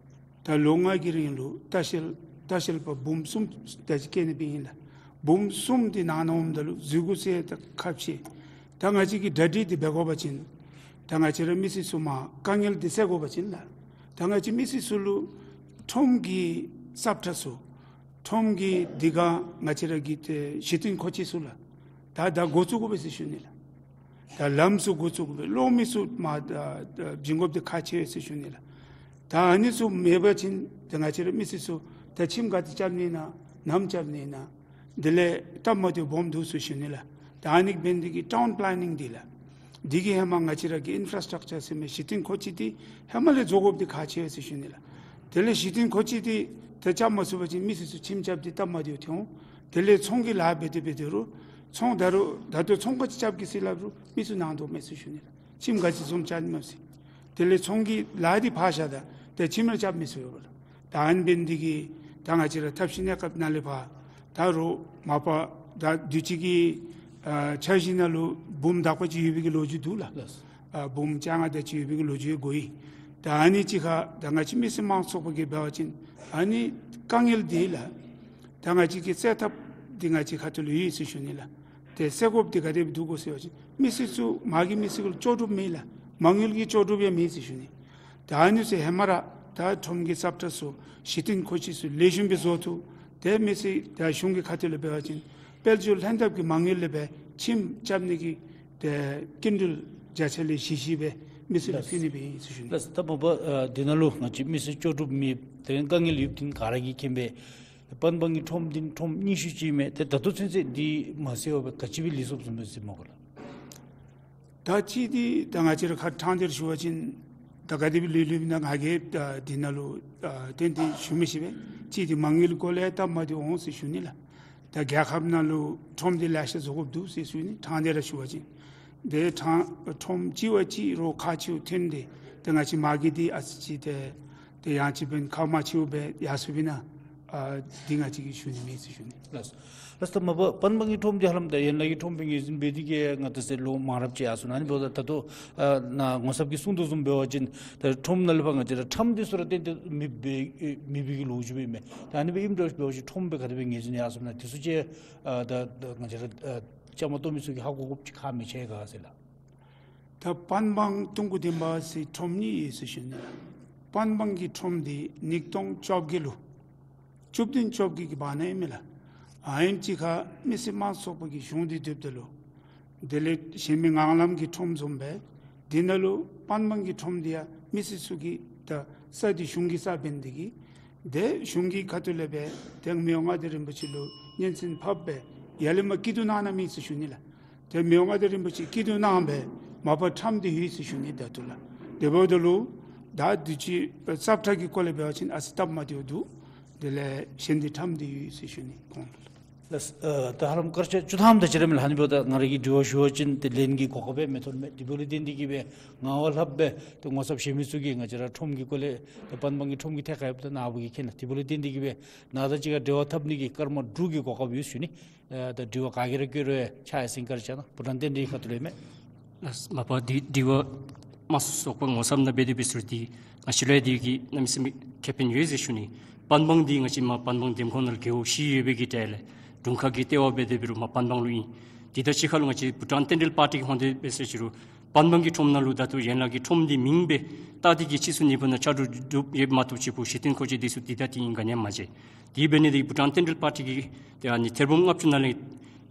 ད་ལོ་ལྔ་གི་རིང་ལུ་ལྟ་བཤལ་ལྟ་བཤལ་པ་འབུམ་གསུམ་དེ་ཅིག་བསྐྱལ་ནི་སྦེ་ཨིན་ལགས། འབུམ་གསུམ་འདི་ནང་ན་འོངམ་ད་ལུ་འཛུལ་དགོ་ཟེར་ད་ཁག་ཆེ། ད་ང་བཅས་ཀྱིས་གྲ་སྒྲིག་འདི་འབད་དགོ་པ་ཅིན་ད་ང་བཅས་ར་མི་སེར་ཚུ་མར་དཀའ་ངལ་འདི་སེལ་དགོ་པ་ཅིན་ལགས། ད་ང་བཅས་མི་སེར་ཚུ་ལུ་ཁྲོམ་གྱི་སབ་ཁྲ་ཚུ་ཁྲོམ་གྱི་འདི་ག་ང་བཅས་ར་གི་ཏེ་གཞི་རྟེན་མཁོ་ཆས་ཚུ་ལགས། ད་ད་འགོ་བཙུགས་དགོ་པས་ཟེར་ཞུ་ནི་ལགས། ད་ལམ་ཚུ་འགོ་བཙུགས་དགོ་པས། གློག་མེ་ཚུ་མར་ད་ད་བྱིན་དགོཔ་འདི་ཁག་ཆེ་བས་ཟེར་ཞུ་ནི་ལགས། ད་ཨ་ནི་ཚུ་མེད་པ་ཅིན་ད་ང་བཅས་ར་མི་སེར་ཚུ་ད་ཁྱིམ་ག་ཏེ་རྐྱབ་ནི་ཨིན་ན་ནམ་རྐྱབ་ནི་ཨིན་ན་དེ་ལས་སྟབས་མ་བདེཝ་སྦོམ་འདུག་ཟེར་ཞུ་ནི་ལགས། ད་ཨ་ནི་འབད་ནི་འདི་གིས་ཊའུན་པ་ལེ་ནིང་འདི་ལགས། འདི་གིས་ཧེ་མ་ང་བཅས་ར་གི་ཨིན་ཕ་ར་སི་ཊག་ཅར་ཟེར་མི་གཞི་རྟེན་མཁོ་ཆས་འདི་ཧེ་མ་ལས་བཟོ་དགོཔ་འདི་ཁག་ཆེ་བས་ཟེར་ཞུ་ནི་ལགས། དེ་ལས་གཞི་རྟེན་མཁོ་ཆས་འདི་ད་རྐྱབ་མ་ཚུགས་པ་ཅིན་མི་སེར་ཚུ་ཁྱིམ་རྐྱབ་སྟེ་སྟབས་མ་བདེཝ་ཐོན་འོང་། དེ་ལས་ཚོང་གི་ལཱ་འབད་དེ་འབད་དེ་རུང་ཚོང་ད་རུང་ད་ལྟོ་ཚོང་ག་ཅི་རྐྱབ་གེ་ཟེར་སླབ་རུང་མི་ཚུ་ནང་དོག་མས་ཟེར་ཞུ་ནི་ལགས། ཁྱིམ་ག་ཅི་བཟུམ་རྐྱབ་ནི་མས་ཟེར། དེ་ལས་ཚོང་གི་ལཱ་འདི་ཕར་བཞག་ད་ད་ཁྱིམ་ར་རྐྱབ་མི་ཚུགས་ཡོད་པ་ལགས། ད་ཨ་ནི་འབད་ནི་འདི་གིས་ད་ང་བཅས་ར་ཐབས་ཤེས་གནས་སྐབས་ནང་ལས་ཕར་ད་རུང་མ་པ་ད་དུས་ཅི་གི་ཨ་འཆར་གཞི་ནང་ལུ་འབུམ་དག་པ་ཅིག་ཡོད་པའི་གི་ལོ་རྒྱུས་འདུག་ལགས། ལགས། ཨ་འབུམ་བཅོ་ལྔ་དེ་ཅིག་ཡོད་པའི་གི་ལོ་རྒྱུས་གོ་ཡི། ད་ཨ་ནི་ཅིག་ཁར་ད་ང་བཅས་མི་སེར་མང་ཚོགས་པ་གིས་འབད་བ་ཅིན་ཨ་ནི་དཀའ་ངལ་འདི་ལགས། ད་ང་བཅས་ཀྱིས་སེལ་ཐབས་འདི་ང་བཅས་ཁ་ཐུག་ལུ་ཡོད་ཟེར་ཞུ་ནི་ལགས། ཏེ་སེལ་དགོཔ་འདི་ག་དེ་སྦེ་འདུག་གོ་ཟེར་བ་ཅིན་མི་སེར་ཚུ་མ་གི་མི་སེར་གུ་ལུ་ལྕོགས་གྲུབ་མེད་ལགས། མ་དངུལ་གྱི་ལྕོགས་གྲུབ་ཡང་མེད་ཟེར་ཞུ་ནི། ད་ཨ་ནི་ཚུ་ཧེ་མ་ར་ད་ཁྲོམ་གྱི་སབ་ཁྲ་ཚུ་གཞི་རྟེན་མཁོ་ཆས་ཚུ་ལེགས་ཤོམ་སྦེ་བཟོ་བཏུབ། ཏེ་མི་སེར་ད་གཞུང་གི་ཁ་ཐུག་ལས་འབད་བ་ཅིན་དཔལ་འབྱོར་ལྷན་ཐབས་ཀྱི་མ་དངུལ་ལས་སྦེ་ཁྱིམ་རྐྱབ་ནི་གི་ཏེ་སྐྱིན་འགྲུལ་བརྒྱ་ཆ་ལས་བཞི་བཞི་སྦེ་མི་སེར་ལུ་ཕུལ་ནི་སྦེ་ཨིན་ཟེར་ཞུ་ནི། ལགས། ད་མ་པ་ཨ་འདི་ནང་ལུ་ང་བཅས་མི་སེར་ལྕོགས་གྲུབ་མེད་དེ་དཀའ་ངལ་ཡོདཔ་འདི་ག་ར་གིས་མཁྱེན་པས། པན་སྦང་གི་ཁྲོམ་འདི་ཁྲོམ་རྙིང་ཤོས་ཅིག་མས། ཏེ་ད་ལྟོ་ཚུན་ཚོད་འདི་མ་སེལ་བར་སྦེ་ག་ཅི་སྦེ་ལུས་སོཔ་བཟུམ་སྦེ་ཟེར་སྨོ་གོ་ལགས། ད་ཅི་འདི་ད་ང་བཅས་ར་ཁ་ཐང་དེ་ར་ཞུ་བ་ཅིན་ད་ག་དེ་སྦེ་ལུས་ལུསཔ་ཨིན་ན་ང་གིས་ད་འདི་ནང་ལུ་ཨ་ཏན་ཏན་ཞུ་མི་ཤེས་པས། ཅི་འདི་མ་དངུལ་སྐོར་ལས་སྟབས་མ་བདེཝ་འོང་ཟེར་ཞུ་ནི་ལགས། ད་རྒྱལ་ཁབ་ནང་ལུ་ཁྲོམ་འདི་ལེ་ཤ་བཟོ་དགོཔ་འདུག་ཟེར་ཞུ་ནི། ཐང་དེ་ར་ཞུ་བ་ཅིན་ཏེ་ཐང་ཁྲོམ་གཅིག་བ་གཅིག་རོགས་ཁག་ཆེཝ་ཐོན་ཏེ་ཏེ་ང་བཅས་མ་གི་འདི་ཨ་ཙི་ཅིག་ཏེ་ཏེ་ཡང་ཅིན་འབདན་ཁག་མང་ཆེཝ་སྦེ་ཡར་སོཔ་ཨིན་ན། ཨ་འདི་ང་བཅས་ཀྱིས་ཞུ་ནི་མེད་ཟེར་ཞུ་ནི། ལགས། ལགས། ད་མ་པ་པན་སྦང་གི་ཁྲོམ་འདི་ཧ་ལམ་ད་ཡན་ལག་གི་ཁྲོམ་སྦེ་ངོས་འཛིན་འབད་དེ་གིས་ང་ད་ཟེར་ལོ་མང་རབས་ཅིག་ཡར་སོ་ནུག། ཨ་ནི་འབདཝ་ད་ད་ལྟོ་ཨ་ནཱ་ངོ་ཚབ་ཀྱིས་གསུང་དོ་བཟུམ་འབད་བ་ཅིན་ད་ཁྲོམ་ནང་ལས་ཕར་ང་བཅས་ར་ཁྲམ་འདི་ཚུ་ར་ཏན་ཏན་མེདཔ་སྦེ་མེད་པའི་གི་ལོ་རྒྱུས་ཨིན་མས། ད་ཨ་ནི་སྦེ་ཨིནམ་འདྲཝ་ཅིག་འབད་བ་ཅིན་ཁྲོམ་སྦེ་ག་དེ་སྦེ་ངོས་འཛིན་ཡར་སོཔ་ཨིན་ན་འདི་ཚུ་ཅིག་ཨ་ད་ང་བཅས་ར་ཨ་བཅའ་མར་གཏོགས་མི་ཚུ་གིས་ཧ་གོ་དགོཔ་ཅིག་ཁག་མི་ཆེ་ག་ཟེར་ལགས། ད་པན་སྦང་ཏུང་ཀུ་དིམ་པ་ཟེར་ཁྲོམ་གཉིས་ཡོད་ཟེར་ཞུ་ནི་ལགས། པན་སྦང་གི་ཁྲོམ་འདི་ཉིས་སྟོང་བཅོ་བརྒྱད་ལུ་བཅུ་བདུན་བཅོ་བརྒྱད་ཀྱི་བར་ན་ཨིན་མས་ལགས། ཨ་ནེམ་ཅིག་ཁར་མི་སེར་དམངས་གཙོའི་ཚོགས་པ་གིས་གཞུང་འདི་བསྡུཝ་ད་ལུ་དེ་ལས་གཞན་མི་ངང་ལམ་གྱི་ཁྲོམ་བཟུམ་སྦེ་འདི་ནང་ལུ་པན་སྦང་གི་ཁྲོམ་འདི་ཡང་མི་སེར་ཚུ་གིས་ད་ས་འདི་གཞུང་གི་ས་འབད་ནི་འདི་གིས་ཏེ་གཞུང་གི་ཁ་ཐུག་ལས་སྦེ་ཏེ་མི་དབང་མངའ་བདག་རིན་པོ་ཆེ་ལུ་སྙན་གསན་ཕབ་སྦེ་ཡར་ལས་མར་སྐྱིད་སྡུག་གནང་གནངམ་ཨིན་ཟེར་ཞུ་ནི་ལགས། ཏེ་མི་དབང་མངའ་བདག་རིན་པོ་ཆེ་སྐྱིད་སྡུག་གནང་སྦེ་མ་པ་ཁྲམ་འདི་ཡོད་ཟེར་ཞུ་ནི། ད་ལྟོ་ལགས་དེ་འབདཝ་ད་ལུ་ད་དུས་ཅི་སབ་ཁྲ་གི་སྐོར་ལས་འབད་བ་ཅིན་ཨ་ཙི་སྟབས་མ་བདེཝ་འདུག། དེ་ལས་གཞན་འདི་ཁྲམ་འདི་ཡོད་ཟེར་ཞུ་ནི་ཁོང་ལུ། ལགས། ཨ་ད་ཧ་ལམ་སྐར་ཆ་བཅུ་ཐམ་དེ་ཅིག་ར་མས་ལགས། ཨ་ནི་འབདཝ་ད་ང་ར་གིས་དྲི་བ་ཞུ་བ་ཅིན་ཏེ་ལན་གྱི་གོ་སྐབས་ཡང་མི་ཐོབ་མས། དེ་འབདཝ་ལས་བརྟེན་ཏེ་གིས་སྦེ་ངལ་བ་ལྷགཔ་སྦེ་ཏེ་ངོ་ཚབ་གཞན་མི་ཚུ་གིས་ང་བཅས་ར་ཁྲོམ་གྱི་སྐོར་ལས་ཏེ་པན་སྦང་གི་ཁྲོམ་གྱི་ཐད་ཁར་ཡོདཔ་ད་ནཱ་བུ་གིས་མཁྱེན་ལགས། དེ་འབདཝ་ལས་བརྟེན་ཏེ་གིས་སྦེ་ནཱ་དང་གཅིག་ཁར་འབྲེལ་བ་འཐབ་ནི་གི་སྐར་མ་དྲུག་གི་གོ་སྐབས་ཡོད་ཟེར་ཞུ་ནི། ཨ་ད་དྲི་བ་ག་གིས་ར་བཀོད་རུང་ཡང་ཕྱག་ཡར་སེང་བཀའ་དྲིན་ཆེ་གནང་། ཕོ་བྲང་རྟེན་འབྲེལ་ཁ་ཐུག་ལས་མས། ལགས། མ་པ་འདི་དྲི་བ་དམངས་གཙོའི་ཚོགས་པ་ངོ་ཚབ་ནང་འབད་དེ་འབད་ཟེར་འདི་ང་བཅས་ལུ་འདི་གིས་གནམ་མེད་ས་མེད་ཁེ་ཕན་ཡོད་ཟེར་ཞུ་ནི། པན་སྦང་འདི་ང་བཅས་མར་པན་སྦང་འདེམས་ཁོངས་ནང་ལུ་རྒེད་འོག་བཞི་ཡོད་པའི་གི་གྲས་ལས་དྲུང་ཁག་གི་ལྟེ་བ་འབད་དེ་འབད་རུང་མར་པན་སྦང་ལུ་ཨིན། འདི་དང་གཅིག་ཁར་ལུ་ང་བཅས་ཕོ་བྲང་རྟེན་འབྲེལ་པར་ཊི་གི་ཧོངས་ཏེ་འབད་ཟེར་ཞུ་རུང་པན་སྦང་གི་ཁྲོམ་ནང་ལུ་ད་ལྟོ་ཡན་ལག་གི་ཁྲོམ་འདི་མིང་སྦེ་བཏགས་ཏེ་གིས་ཕྱིས་སུ་ནི་ཕུ་ནང་ཕྱར་གྲུ་གྲུབ་ཡོདཔ་མ་གཏོགས་ཕྱི་ཕུ་གཞི་རྟེན་མཁོ་ཆས་འདི་ཚུ་འདི་དང་འདི་ཨིན་ག་ནི་ཡང་མ་མཇལ། དེ་འབད་ནི་འདི་ཕོ་བྲང་རྟེན་འབྲེལ་པར་ཊི་གི་ཏེ་ཨ་ནི་ཐེར་འབུམ་ལྔ་བཅུ་ནང་ལས་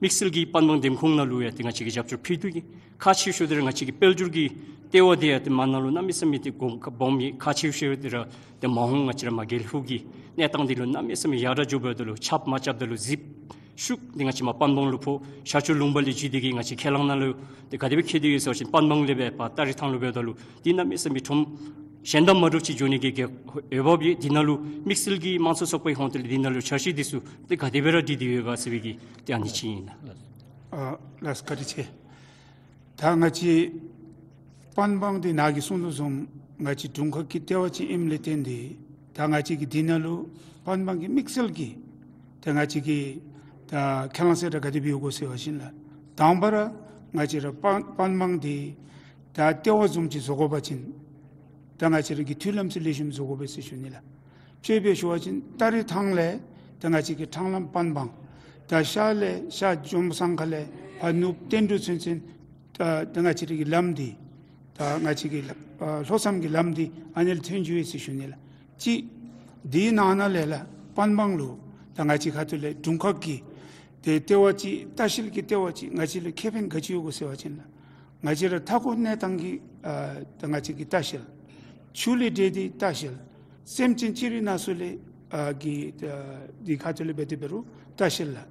དམིགས་བསལ་གྱི་པན་སྦང་འདེམས་ཁོངས་ནང་ལུ་ཡང་ཏེ་ང་བཅས་ཀྱིས་རྒྱབ་སྐྱོར་ཕུལ་དོ་ཨིན། ཁག་ཆེ་ཤོས་འདི་ར་ང་བཅས་ཀྱི་དཔལ་འབྱོར་གྱི་ལྟེ་བ་འདི་ཡང་ཏེ་མར་ནང་ལུ་གནམ་མེད་ས་མེད་ཏེ་གོ་སྐབས་སྦོམ་ཨིན། ཁག་ཆེ་ཤོས་འདི་ར་ཏེ་མ་འོངས་ང་བཅས་ར་མར་རྒྱལ་ཁབ་ཀྱི་གནས་སྟངས་འདི་ལུ་གནམ་མེད་ས་མེད་ཡར་དྲག་འགྱོཝ་ད་ལུ་ཆརཔ་མ་རྐྱབ་ད་ལུ་ཟིལཔ་ཤུགས་འདི་ང་བཅས་མར་པན་སྦང་ལུ་ཕོག། ཤར་ཕྱོགས་ལུང་པ་ལས་བརྒྱུད་དེ་གིས་ང་བཅས་ཁས་རླངས་ནང་ལུ་ཏེ་ག་དེ་སྦེ་འཁྱིད་དེ་ཡོད་ཟེར་བ་ཅིན་པན་སྦང་ལས་སྦེ་ཕར་ཏ་རིག་ཐང་ལུ་འབདཝ་ད་ལུ་འདི་གནམ་མེད་ས་མེད་ཁྲོམ་གཞན་དང་མ་འདྲཝ་ཅིག་འགྱོ་ནི་གི་གི་འོས་འབབ་ཡོད། འདི་ནང་ལུ་དམིགས་བསལ་གྱི་དམངས་གཙོའི་ཚོགས་པའི་ཧོངས་ཏེ་ལས་འདི་ནང་ལུ་འཆར་གཞི་འདི་ཚུ་ཏེ་ག་དེ་སྦེ་ར་སྒྲིག་སྟེ་ཡོད་ག་ཟེར་བའི་གི་ཏེ་ཨ་ནི་ཅིག་ཨིན་ལགས། ཨ་ལགས་བཀའ་དྲིན་ཆེ། ད་ང་བཅས་པན་སྦང་འདི་ནཱ་གིས་གསུངས་དོ་བཟུམ་ང་བཅས་དྲུང་ཁག་གི་ལྟེ་བ་ཅིག་ཨིནམ་ལས་བརྟེན་ཏེ་ད་ང་བཅས་ཀྱིས་འདི་ནང་ལུ་པན་སྦང་གི་དམིགས་བསལ་གྱི་ད་ང་བཅས་ཀྱི་ད་ཁས་བླངས་གསལ་བསྒྲགས་ག་དེ་སྦེ་ཡོད་གོ་ཟེར་བ་ཅིན་ལགས། དང་པ་ར་ང་བཅས་ར་པན་པན་སྦང་འདི་ད་ལྟེ་བ་བཟུམ་ཅིག་བཟོ་དགོ་པ་ཅིན་ད་ང་བཅས་ར་གིས་མཐུན་ལམ་ཚུ་ལེགས་ཤོམ་བཟོ་དགོ་པས་ཟེར་ཞུ་ནི་ལགས། དཔྱེ་སྦེ་ཞུ་བ་ཅིན་ཏ་རིག་ཐང་ལས་ད་ང་བཅས་ཀྱི་ཁྲང་ལམ་པན་སྦང་ད་ཤར་ལས་ཤར་ཇོ་མོ་ཟངས་དཀར་ལས་ཕར་ནུབ་བསྟན་འབྲུག་ཚུན་ཚོད་ད་ད་ང་བཅས་ར་གི་ལམ་འདི་ད་ང་བཅས་ཀྱི་ཨ་ལྷོ་མཚམས་ཀྱི་ལམ་འདི་ཨ་ནི་ལས་ཐོན་འགྱོ་ཡི་ཟེར་ཞུ་ནི་ལགས། གཅིག་འདི་ནང་ན་ལས་ལགས་པན་སྦང་ལུ་ད་ང་བཅས་ཁ་ཐུག་ལས་དྲུང་ཁག་གི་ཏེ་ལྟེ་བ་ཅིག་ལྟ་བཤལ་གྱི་ལྟེ་བ་ཅིག་ང་བཅས་ལུ་ཁེ་ཕན་ག་ཅི་ཡོད་གོ་ཟེར་བ་ཅིན་ལགས། ང་བཅས་ར་མཐའ་འཁོར་གནས་སྟངས་ཀྱི་ཨ་ད་ང་བཅས་ཀྱི་ལྟ་བཤལ། ཆུ་ལས་འབྲེལ་ཏེ་ལྟ་བཤལ། སེམས་ཅན་ཅི་རིགས་སྣ་ཚོགས་ལས་ཨ་གི་ཨ་འདི་ཁ་ཐུག་ལས་འབད་དེ་འབད་རུང་ལྟ་བཤལ་ལགས།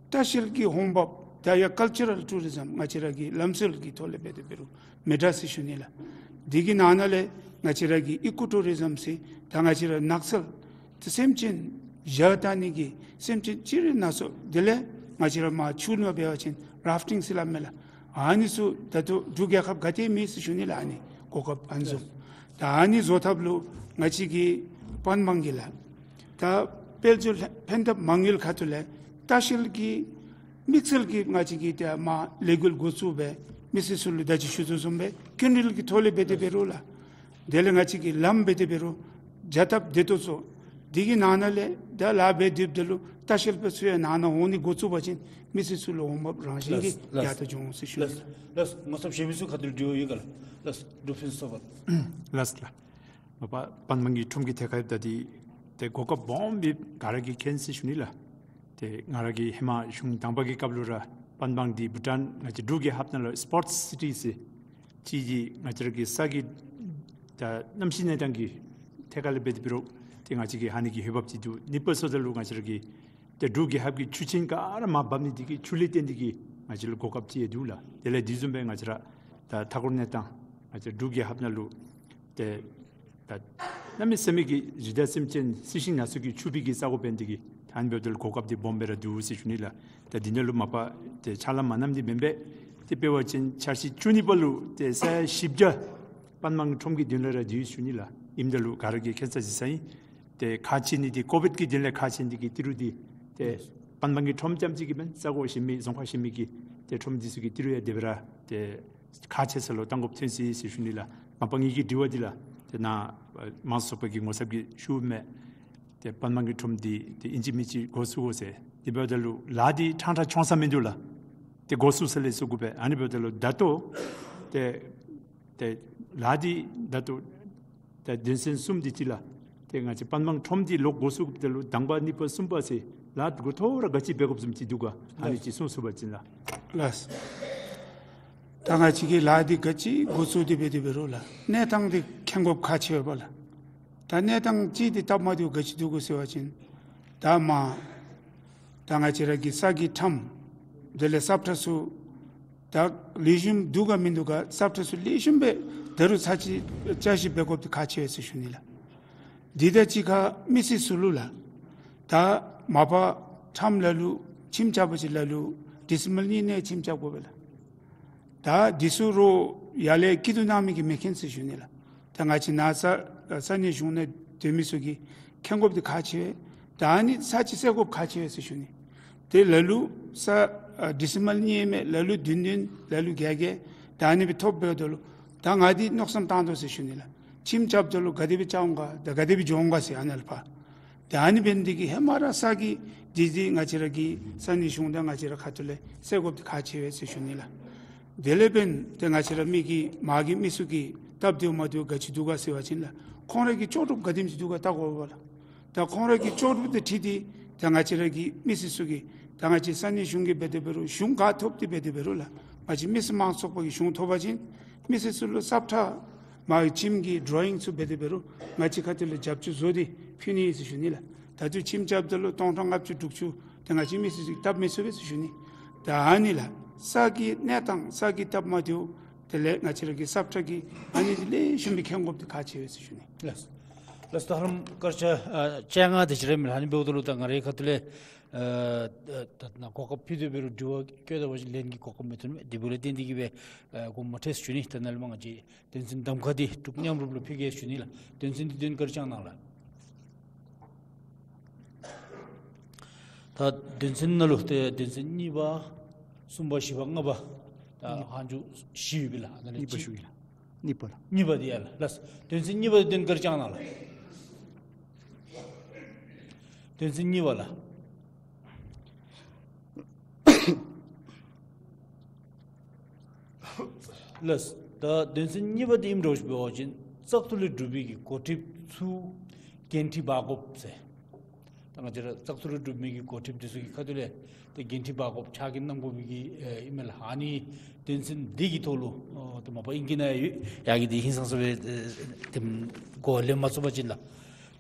ལྟ་བཤལ་གྱི་འོང་འབབ་ད་ཡང་ཀལ་ཅར་རཱལ་ཊུ་རི་ཛམ་ང་བཅས་ར་གི་ལམ་སྲོལ་གྱི་ཐོག་ལས་འབད་དེ་འབད་རུང་མི་འདྲ་ཟེར་ཞུ་ནི་ལགས། འདི་གི་ནང་ན་ལས་ང་བཅས་ར་གི་ཨི་ཀོ་ཊུ་རི་ཛམ་ཟེར་ད་ང་བཅས་ར་ནགས་ཚལ་ཏེ་སེམས་ཅན་བཞག་བཏང་ནི་གི་སེམས་ཅན་ཅི་རིགས་སྣ་ཚོགས་དེ་ལས་ང་བཅས་ར་མར་ཆུ་ནང་འབད་བ་ཅིན་རཱཕ་ཊིང་ཟེར་སླབ་མས་ལགས། ཨ་ནི་ཚུ་ད་ལྟོ་འབྲུག་རྒྱལ་ཁབ་ག་ཏེ་མེད་ཟེར་ཞུ་ནི་ལགས། ཨ་ནི་གོ་སྐབས་ཨ་ནི་བཟུམ་ད་ཨ་ནི་བཟོ་ཐབས་ལུ་ང་བཅས་ཀྱི་པན་སྦང་གི་ལགས་ད་དཔལ་འབྱོར་ལྷན་ཐབས་མ་དངུལ་ཁ་ཐུག་ལས་ལྟ་བཤལ་གྱི་དམིགས་བསལ་གྱི་ང་བཅས་ཀྱི་ཏེ་མར་ལས་འགུལ་འགོ་བཙུགས་སྦེ་མི་སེར་ཚུ་ལུ་ད་ཅི་ཞུ་དོ་བཟུམ་སྦེ་སྐྱིན་འགྲུལ་གྱི་ཐོག་ལས་འབད་དེ་འབད་རུང་ལགས། དེ་ལས་ང་བཅས་ཀྱི་ལམ་འབད་དེ་འབད་རུང་བྱ་སྟབས་བདེ་ཏོག་ཏོ་འདི་གི་ནང་ན་ལས་ད་ལཱ་འབད་དེ་འབདཝ་ད་ལུ་ལྟ་བཤལ་པ་ཚུ་ཡང་ནང་ན་འོང་ནི་འགོ་བཙུགས་པ་ཅིན་མི་སེར་ཚུ་ལུ་འོང་འབབ་རང་བཞིན་གྱིས་ལགས་ལགས། ཡར་དྲག་འགྱོ་འོང་ཟེར་ཞུ་ནི་ལགས། ལགས་ལགས། ངོ་ཚབ་གཞན་མི་ཚུ་ཁ་ཐུག་ལས་དྲི་བ་ཡོད་ག་ལགས། ལགས་འབྲུག་ཕུན་ཚོགས་པ། ལགས་ལགས། མ་པ་པན་སྦང་གི་ཁྲོམ་གྱི་ཐད་ཁར་ད་འདི་ཏེ་གོ་སྐབས་སྦོམ་སྦེ་ག་ར་གིས་མཁྱེན་ཟེར་ཞུ་ནི་ལགས། ཏེ་ང་ར་གིས་ཧེ་མ་གཞུང་དང་པ་གི་སྐབས་ལུ་ར་པན་སྦང་འདི་བྷུ་ཊཱན་ང་བཅས་འབྲུག་རྒྱལ་ཁབ་ནང་ལུ་སི་པོརཊ་སི་ཊི་ཟེར་ཅིག་གི་ང་བཅས་ར་གི་ས་གི་ད་གནམ་གཤིས་གནས་སྟངས་ཀྱི་ཐད་ཁར་ལས་འབད་དེ་འབད་རུང་ཏེ་ང་བཅས་ཀྱི་ཧ་ནི་གི་འོས་འབབ་ཅིག་འདུག། གཉིས་པ་སོང་ད་ལུ་ང་བཅས་ར་གི་ཏེ་འབྲུག་རྒྱལ་ཁབ་ཀྱི་ཆུ་ཆེན་ག་ར་མར་འབབ་ནི་འདི་གིས་ཆུ་ལས་བརྟེན་ཏེ་གིས་ང་བཅས་ལུ་གོ་སྐབས་ཅིག་ཡང་འདུག་ལགས། དེ་ལས་དེ་བཟུམ་སྦེ་ང་བཅས་ར་ད་མཐའ་འཁོར་གནས་སྟངས་ང་བཅས་འབྲུག་རྒྱལ་ཁབ་ནང་ལུ་ཏེ་ད་གནམ་མེད་ས་མེད་ཀྱི་རི་དྭགས་སེམས་ཅན་རྩི་ཤིང་སྣ་ཚོགས་ཀྱིས་ཕྱུག་པའི་གི་ས་གོ་འབད་ནི་འདི་གིས་ད་ཨ་ནི་འབདཝ་ད་ལུ་གོ་སྐབས་འདི་སྦོམ་སྦེ་ར་འདུག་ཟེར་ཞུ་ནི་ལགས། ད་འདི་ནང་ལུ་མ་པ་ཏེ་ཕྱག་ལཱ་མ་གནང་མི་འདི་མེན་པས། ཏེ་དཔེ་འབད་བ་ཅིན་འཆར་གཞི་བཅུ་གཉིས་པ་ལུ་ཏེ་ས་ཡ་བཞི་བརྒྱ་པན་སྦང་གི་ཁྲོམ་གྱི་དོན་ལས་ར་འདུག་ཞུ་ནི་ལགས། ཨིནམ་ད་ལུ་ག་ར་གིས་མཁྱེན་ས་གཟིགས་ས་ཨིན། ཏེ་ཁག་ཆེ་ནི་འདི་ཀོ་བིཌ་ཀྱི་དོན་ལས་ཁག་ཆེ་ནི་འདི་གིས་ཏི་རུ་འདི་ཏེ་པན་སྦང་གི་ཁྲོམ་རྐྱངམ་ཅིག་གི་མེན། ས་གོ་གཞན་མི་རྫོང་ཁག་གཞན་མི་གི་ཏེ་ཁྲོམ་འདི་ཚུ་གི་ཏི་རུ་ཡང་དེ་སྦེ་ར་ཏེ་ཁག་ཆེ་ས་ལུ་བཏང་དགོཔ་ཐོན་ཅི་ཟེར་ཞུ་ནི་ལགས། མ་པ་ངེ་གི་དྲི་བ་འདི་ལགས། ཏེ་ནཱ་དམངས་གཙོའི་ཚོགས་པ་གི་ངོ་ཚབ་ཀྱིས་ཞུ་མི་ཏེ་པན་སྦང་གི་ཁྲོམ་འདི་ཏེ་ཨིན་ཅི་མིན་ཅི་འགོ་བཙུགས་དགོ་ཟེར། དེ་འབདཝ་ད་ལུ་ལཱ་འདི་ཕྲང་ཕྲང་འགྱོ་ས་མིན་འདུག་ལགས། ཏེ་འགོ་བཙུགས་ས་ལས་བཙུགས་དགོ་པས། ཨ་ནི་འབདཝ་ད་ལུ་ད་ལྟོ་ཏེ་ཏེ་ལཱ་འདི་ད་ལྟོ་ཏེ་དོན་ཚན་གསུམ་འདི་ཅིག་ལགས། ཏེ་ང་བཅས་པན་སྦང་ཁྲོམ་འདི་ལོག་འགོ་བཙུགསཔ་ད་ལུ་དང་པ་གཉིས་པ་གསུམ་པ་ཟེར་ལཱ་འགོ་ཐོག་ར་ག་ཅི་འབད་དགོཔ་བཟུམ་ཅིག་འདུག་ག། ཨ་ནི་ཅིག་གསུངས་ཚུགས་པ་ཅིན་ལགས། ལགས། ད་ང་བཅས་ཀྱིས་ལཱ་འདི་ག་ཅི་འགོ་བཙུགས་ཏེ་འབད་དེ་འབད་རུང་ལགས། གནས་སྟངས་འདི་མཁྱེན་དགོཔ་ཁག་ཆེ་བས་ལགས། ད་གནས་སྟངས་ཅིག་འདི་སྟབས་མ་བདེཝ་ག་ཅི་འདུག་གོ་ཟེར་བ་ཅིན་ད་མ་ད་ང་བཅས་ར་གི་ས་གི་ཁྲོམ་དེ་ལས་སབ་ཁྲ་ཚུ་ད་ལེགས་ཤོམ་འདུག་ག་མིན་འདུག་ག། སབ་ཁྲ་ཚུ་ལེགས་ཤོམ་སྦེ་ད་རུང་ཚར་གཅིག་བསྐྱར་ཞིབ་འབད་དགོཔ་འདི་ཁག་ཆེ་བས་ཟེར་ཞུ་ནི་ལགས། འདི་དང་གཅིག་ཁར་མི་སེར་ཚུ་ལུ་ལགས། ད་མ་པ་ཁྲོམ་ལ་ལུ་ཁྱིམ་རྐྱབ་པ་ཅིན་ལ་ལུ་ཌི་སི་མལ་གཉིས་གནས་ཁྱིམ་རྐྱབ་དགོ་པས་ལགས། ད་འདི་ཚུ་རོགས་ཡར་ལས་སྐྱིད་སྡུག་གནང་མི་གིས་མི་མཁྱེན་ཟེར་ཞུ་ནི་ལགས། ད་ང་བཅས་ནཱ་ས་ས་གནས་གཞུང་ནང་སྡོད་མི་ཚུ་གིས་མཁྱེན་དགོཔ་འདི་ཁག་ཆེ་བས། ད་ཨ་ནི་ཚར་གཅིག་སེལ་དགོཔ་ཁག་ཆེ་བས་ཟེར་ཞུ་ནི། ཏེ་ལ་ལུ་ས་ཨ་ཌི་སི་མལ་གཉིས་མེན་ལ་ལུ་བདུན་བདུན་ལ་ལུ་བརྒྱད་བརྒྱད་ད་ཨ་ནི་སྦེ་ཐོབ་འབདཝ་ད་ལུ་ད་ང་འདི་མནོ་བསམ་བཏང་དོ་ཟེར་ཞུ་ནི་ལགས། ཁྱིམ་རྐྱབ་ད་ལུ་ག་དེ་སྦེ་རྐྱབ་འོང་ག་ད་ག་དེ་སྦེ་འགྱོ་འོང་ག་ཟེར་ཨ་ནཱ་ལས་ཕར། ད་ཨ་ནི་འབད་ནི་འདི་གིས་ཧེ་མ་ར་ས་གི་འདི་འདི་ང་བཅས་ར་གི་ས་གནས་གཞུང་དང་ང་བཅས་ར་ཁ་ཐུག་ལས་སེལ་དགོཔ་འདི་ཁག་ཆེ་བས་ཟེར་ཞུ་ནི་ལགས། དེ་ལས་འབདན་ཏེ་ང་བཅས་ར་མི་གི་མ་གི་མི་ཚུ་གི་སྟབས་བདེཝ་མ་བདེཝ་ག་ཅི་འདུག་ག་ཟེར་བ་ཅིན་ལགས། ཁོང་ར་གི་ལྕོགས་གྲུབ་ག་དེམ་ཅིག་འདུག་ག་བལྟ་དགོ་པས་ལགས། ད་ཁོང་ར་གི་ལྕོགས་གྲུབ་དང་འཁྲིལ་ཏེ་ད་ང་བཅས་ར་གི་མི་སེར་ཚུ་གི་ ད་ང་བཅས་ས་གནས་གཞུང་གིས་འབད་དེ་འབད་རུང་གཞུང་ག་ཐོབ་སྟེ་འབད་དེ་འབད་རུང་ལགས། ང་བཅས་མི་སེར་མང་ཚོགས་པ་གིས་གཞུང་ཐོབ་པ་ཅིན་མི་སེར་ཚུ་ལུ་ས་ཁྲ་མར་ཁྱིམ་གྱི་ཌོ་རོ་ཡིང་ཚུ་འབད་དེ་འབད་རུང་ང་བཅས་ཁ་ཐུག་ལས་རྒྱབ་སྐྱོར་བཟོ་སྟེ་ཕུལ་ནི་ཟེར་ཞུ་ནི་ལགས། ད་ལྟོ་ཁྱིམ་རྐྱབ་ད་ལུ་སྟོང་ཕྲག་ལྔ་བཅུ་དྲུག་ཅུ་ཏེ་ང་བཅས་མི་སེར་ཚུ་གིས་བཏབ་མི་ཚུགས་པས་ཟེར་ཞུ་ནི། ད་ཨ་ནི་ལགས་ས་གི་གནས་སྟངས་ས་གིས་བཏབ་མ་བཏུབ་དེ་ལས་ང་བཅས་ར་གི་ས་ཁྲ་གི་ཨ་ནི་འདི་ལེགས་ཤོམ་སྦེ་མཁྱེན་དགོཔ་འདི་ཁག་ཆེ་བས་ཟེར་ཞུ་ནི། ལགས། ལགས་སོ། ད་ཧ་ལམ་སྐར་ཆ་ཨ་བཅོ་ལྔ་དེ་ཅིག་ར་མས་ལགས། ཨ་ནི་འབདཝ་ད་ལུ་ད་ང་རའི་ཁ་ཐུག་ལས་ཨ་ད་ད་ནཱ་གོ་སྐབས་ཕུལ་ཏེ་འབད་རུང་དྲི་བ་བཀོད་ད་པ་ཅིན་ལན་གྱི་གོ་སྐབས་མི་ཐོན་མས། དེ་འབདཝ་ལས་བརྟེན་ཏེ་གིས་སྦེ་ཨ་དགོངསམ་མ་ཁྲེལ་ཟེར་ཞུ་ནི། ད་ནཱ་ལས་མར་ང་བཅས་དོན་ཚན་གདམ་ཁ་འདི་འབྲུག་མཉམ་རུབ་ལུ་ཕུལ་གེ་ཟེར་ཞུ་ནི་ལགས། དོན་ཚན་འདི་དོན་ག་ར་བཅང་གནང་ལགས། ད་དོན་ཚན་ནང་ལུ་ཏེ་དོན་ཚན་གཉིས་པ་གསུམ་པ་བཞི་པ་ལྔ་པ་ད་ལྷག་འཇུག་བཞི་ཡོད་པས་ལགས། ནཱ་ལས་གཉིས་པ་གཅིག་ཞུ་གེ་ལགས། གཉིས་པ་ལགས། གཉིས་པ་འདི་ཡ་ལགས། ལགས། དོན་ཚན་གཉིས་པ་འདི་དོན་ག་ར་བཅང་གནང་ལགས། དོན་ཚན་གཉིས་པ་ལགས། ལགས། ད་དོན་ཚན་གཉིས་པ་འདི་ཨིནམ་འདྲཝ་ཅིག་འབད་བ་ཅིན་བཙག་འཐུ་ལས་གྲུབ་པའི་གི་འགོ་ཁྲིདཔ་ཚུ་འགན་འཁྲི་འབག་དགོཔ་ཟེར། ད་ང་བཅས་ར་བཙག་འཐུ་ལས་གྲུབ་མི་གི་འགོ་ཁྲིདཔ་འདི་ཚུ་གི་ཁ་ཐུག་ལས་ཏེ་འགན་འཁྲི་འབག་དགོཔ་ཕྱག་འགན་གནང་དགོ་པའི་གི་ཨེ་ཨིན་མས་ལགས། ཨ་ནི་དོན་ཚན་འདི་གི་ཐོག་ལུ་ཨོ་ཏེ་མ་པ་ཨིང་སྐད་ནང་ཡོད་ཡ་གི་འདི་ཧིང་སངས་ས་སྦེ་ཨེ་ཏེ་གོ་བ་ལེན་མ་ཚུགས་པ་ཅིན་ལགས།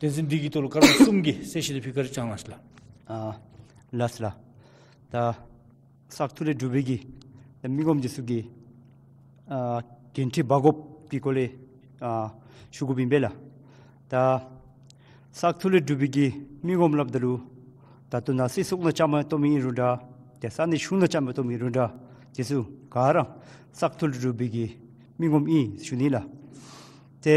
དོན་ཚན་འདི་གི་ཐོག་ལུ་སྐར་མ་གསུམ་གྱི་གསལ་བཤད་འདི་ཕུལ་ག་ར་བཅང་གནང་ཤིག་ལགས། ཨ་ལགས་སོ་ལགས། ད་བཙག་འཐུ་ལས་གྲུབ་པའི་གི་མི་ངོམ་འདི་ཚུ་གིས་ཨ་འགན་འཁྲི་འབག་དགོཔ་གི་སྐོར་ལས་ཨ་ཞུ་དགོཔ་ཨིན་པས་ལགས། ད་བཙག་འཐུ་ལས་གྲུབ་པའི་གི་མི་ངོམ་སླབ་ད་ལུ་ད་ལྟོ་ནཱ་སྲིད་ཚོགས་ནང་བཅའ་མར་གཏོགས་མི་ཨིན་རུང་འདྲ་ཏེ་ས་གནས་གཞུང་ནང་བཅའ་མར་གཏོགས་མི་ཨིན་རུང་འདྲ་འདི་ཚུ་ག་ར་བཙག་འཐུ་ལས་གྲུབ་པའི་གི་མི་ངོམ་ཨིན་ཞུ་ནི་ལགས། ཏེ་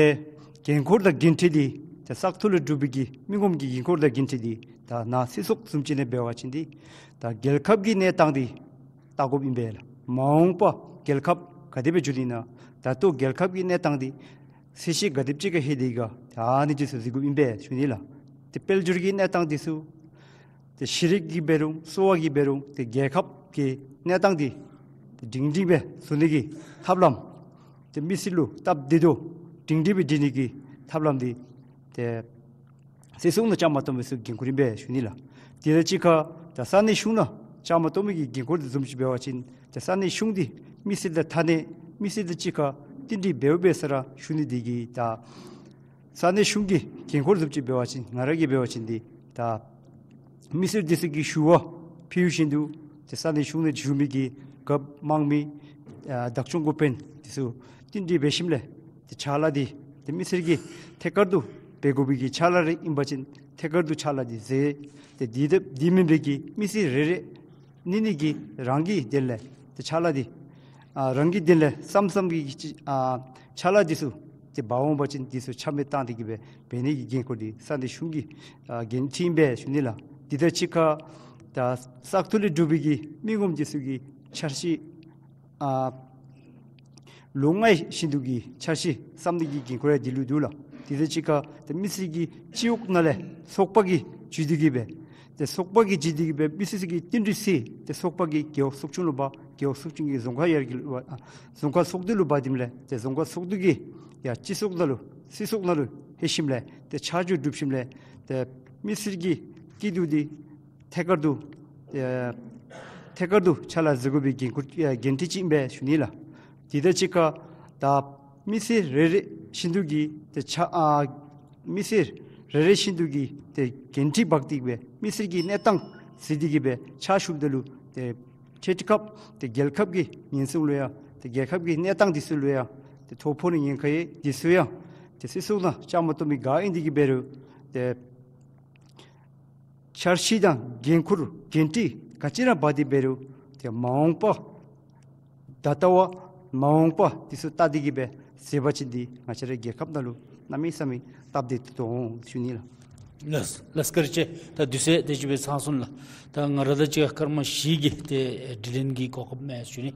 འགན་ཁུར་དང་འགན་འཁྲི་འདི་ཏེ་བཙག་འཐུ་ལས་གྲུབ་པའི་གི་མི་ངོམ་གྱི་འགན་ཁུར་དང་འགན་འཁྲི་འདི་ད་ནཱ་སྲིད་ཚོགས་བཟུམ་ཅིག་ནང་འབད་བ་ཅིན་འདི་ད་རྒྱལ་ཁབ་ཀྱི་གནས་སྟངས་འདི་བལྟ་དགོཔ་ཨིན་པས་ལགས། མ་འོངས་པ་རྒྱལ་ཁབ་ག་དེ་སྦེ་འགྱུར་ནི་ཨིན་ན་ད་ལྟོ་རྒྱལ་ཁབ་ཀྱི་གནས་སྟངས་འདི་ཚད་གཞི་ག་དེམ་ཅིག་ཁར་ལྷོད་དེ་ག་ད་ཨ་ནི་འདི་ཚུ་གཟིགས་དགོཔ་ཨིན་པས་ཞུ་ནི་ལགས། ཏེ་དཔལ་འབྱོར་གྱི་གནས་སྟངས་འདི་ཚུ་ཏེ་ཤེས་རིག་གི་འབད་རུང་གསོ་བ་གི་འབད་རུང་ཏེ་རྒྱལ་ཁབ་ཀྱི་གནས་སྟངས་འདི་ཏེ་སྒྲིང་སྒྲིང་སྦེ་བཟོ་ནི་གི་ཐབས་ལམ་ཏེ་མི་སེར་ལུ་སྟབས་བདེ་ཏོག་ཏོ་སྒྲིང་སྒྲིང་སྦེ་སྒྲིང་ནི་གི་ཐབས་ལམ་འདི་ཏེ་སྲིད་ཚོགས་ནང་བཅའ་མར་གཏོགས་མི་ཚུ་འགན་ཁུར་ཨིན་པས་ཞུ་ནི་ལགས། དེ་དང་གཅིག་ཁར་ད་ས་གནས་གཞུང་ནང་བཅའ་མར་གཏོགས་མི་གི་འགན་ཁུར་འདི་བཟུམ་ཅིག་འབད་བ་ཅིན་ཏེ་ས་གནས་གཞུང་འདི་མི་སེར་དང་ཐ་དད་མི་སེར་དང་གཅིག་ཁར་མཐུན་སྒྲིལ་འབདཝ་འབད་ས་ར་ཞུ་ནི་འདི་གིས་ད་ས་གནས་གཞུང་གི་འགན་ཁུར་བཟུམ་ཅིག་འབད་བ་ཅིན་ང་ར་གིས་འབད་བ་ཅིན་འདི་ད་མི་སེར་འདི་ཚུ་གི་ཞུ་བ་ཕུལ་བཞིན་དུ་ཏེ་ས་གནས་གཞུང་ནང་བཞུགས་མི་གི་རྒཔོ་དམངས་མི་ཨ་བདག་སྐྱོང་འགོ་དཔོན་འདི་ཚུ་མཐུན་སྒྲིལ་འབད་ཞིནམ་ལས་ཏེ་ཕྱག་ལཱ་འདི་ཏེ་མི་སེར་གྱི་ཐད་ཀར་དུ་འབད་དགོ་པའི་གི་ཕྱག་ལཱ་རེ་ཨིན་པ་ཅིན་ཐད་ཀར་དུ་ཕྱག་ལཱ་འདི་མཛད། ཏེ་འདི་འདི་མེན་པའི་གི་མི་སེར་རེ་རེ་ནི་ནི་གིས་རང་གི་དོན་ལས་ཏེ་ཕྱག་ལཱ་འདི་ཨ་རང་གི་དོན་ལས་བསམ་བསམ་གྱི་ཨ་ཕྱག་ལཱ་འདི་ཚུ་ཏེ་འབག་འོང་པ་ཅིན་འདི་ཚུ་ཆ་མེད་བཏང་སྟེ་གི་སྦེ་འབད་ནི་གི་འགན་ཁུར་འདི་ས་གནས་གཞུང་གི་ཨ་འགན་འཁྲི་ཨིན་པས་ཞུ་ནི་ལགས། འདི་དང་གཅིག་ཁར་ད་བཙག་འཐུ་ལས་གྲུབ་པའི་གི་མི་ངོམ་འདི་ཚུ་གི་འཆར་གཞི་ཨ་ལོ་ལྔའི་བཞིན་དུ་གི་འཆར་གཞི་བསམ་ནི་གི་འགན་ཁུར་ཡང་འདི་ལུ་འདུག་ལགས། དེ་དང་གཅིག་ཁར་ཏེ་མི་སེར་གྱི་སྤྱི་འོག་ནང་ལས་ཚོགས་པ་གིས་འཛུལ་ཏེ་གི་སྦེ་ཏེ་ཚོགས་པ་གིས་འཛུལ་ཏེ་གི་སྦེ་མི་སེར་གྱི་བསྟུན་གྲོས་ཟེར་ཏེ་ཚོགས་པ་གིས་རྒེད་འོག་ཚོགས་ཆུང་ལུ་འབག། རྒེད་འོག་ཚོགས་ཆུང་གིས་རྫོང་ཁག་ཡར་རྒྱས་ལུ་འབག། ཨ་རྫོང་ཁག་ཚོགས་འདུ་ལུ་འབག་དེ་ལས་ཏེ་རྫོང་ཁག་ཚོགས་འདུ་གིས་ཡར་སྤྱི་ཚོགས་ནང་ལུ་སྲིད་ཚོགས་ནང་ལུ་ལྷོད་ཞིནམ་ལས་ཏེ་ཆ་འཇོག་གྲུབ་ཞིནམ་ལས་ཏེ་མི་སེར་གྱི་སྐྱིད་སྡུག་འདི་ཐད་ཀར་དུ་ཨེ་ཐད་ཀར་དུ་ཕྱག་ལཱ་མཛད་དགོ་པའི་འགན་ཁུར་ཨེ་འགན་འཁྲི་ཅིག་ཨིན་པས་ཞུ་ནི་ལགས། དེ་དང་གཅིག་ཁར་ད་མི་སེར་རེ་རེ་བཞིན་དུ་གིས་ཏེ་ཕྱག་ཨ་མི་སེར་རེ་རེ་བཞིན་དུ་གིས་ཏེ་འགན་འཁྲི་འབག་སྟེ་གི་སྦེ་མི་སེར་གྱི་གནས་སྟངས་གཟིགས་ཏེ་གི་སྦེ་ཕྱག་ཞུཝ་ད་ལུ་ཏེ་འཕྲལ་ཁ་ཏེ་རྒྱལ་ཁབ་ཀྱི་ཉེན་སྲུང་ལུ་ཡང་ཏེ་རྒྱལ་ཁབ་ཀྱི་གནས་སྟངས་འདི་ཚུ་ལུ་ཡང་ཏེ་ཐོ་ཕོག་ནི་ཉེན་ཁ་ཡོད། འདི་ཚུ་ཡང་ཏེ་སྲིད་ཚོགས་ནང་བཅའ་མར་གཏོགས་མི་ག་ཨིན་ཏེ་གི་འབད་རུང་ཏེ་འཆར་གཞི་དང་འགན་ཁུར་འགན་འཁྲི་ག་ཅི་ར་འབག་སྟེ་འབད་རུང་ཏེ་མ་འོངས་པ་ད་ལྟ་བ་མ་འོངས་པ་འདི་ཚུ་བལྟ་སྟེ་གི་སྦེ་མཛད་པ་ཅིན་འདི་ང་བཅས་རའི་རྒྱལ་ཁབ་ནང་ལུ་གནམ་མེད་ས་མེད་སྟབས་བདེ་ཏོག་ཏོ་འོང་ཞུ་ནི་ལགས། ལགས་ལགས་བཀའ་དྲིན་ཆེ། ད་དུས་ཚོད་དེ་ཅིག་སྦེ་ཚང་སོང་ལགས། ད་ང་ར་དང་གཅིག་ཁར་སྐར་མ་བཞི་གི་ཏེ་དྲི་ལན་གྱི་གོ་སྐབས་མེད་ཞུ་ནི།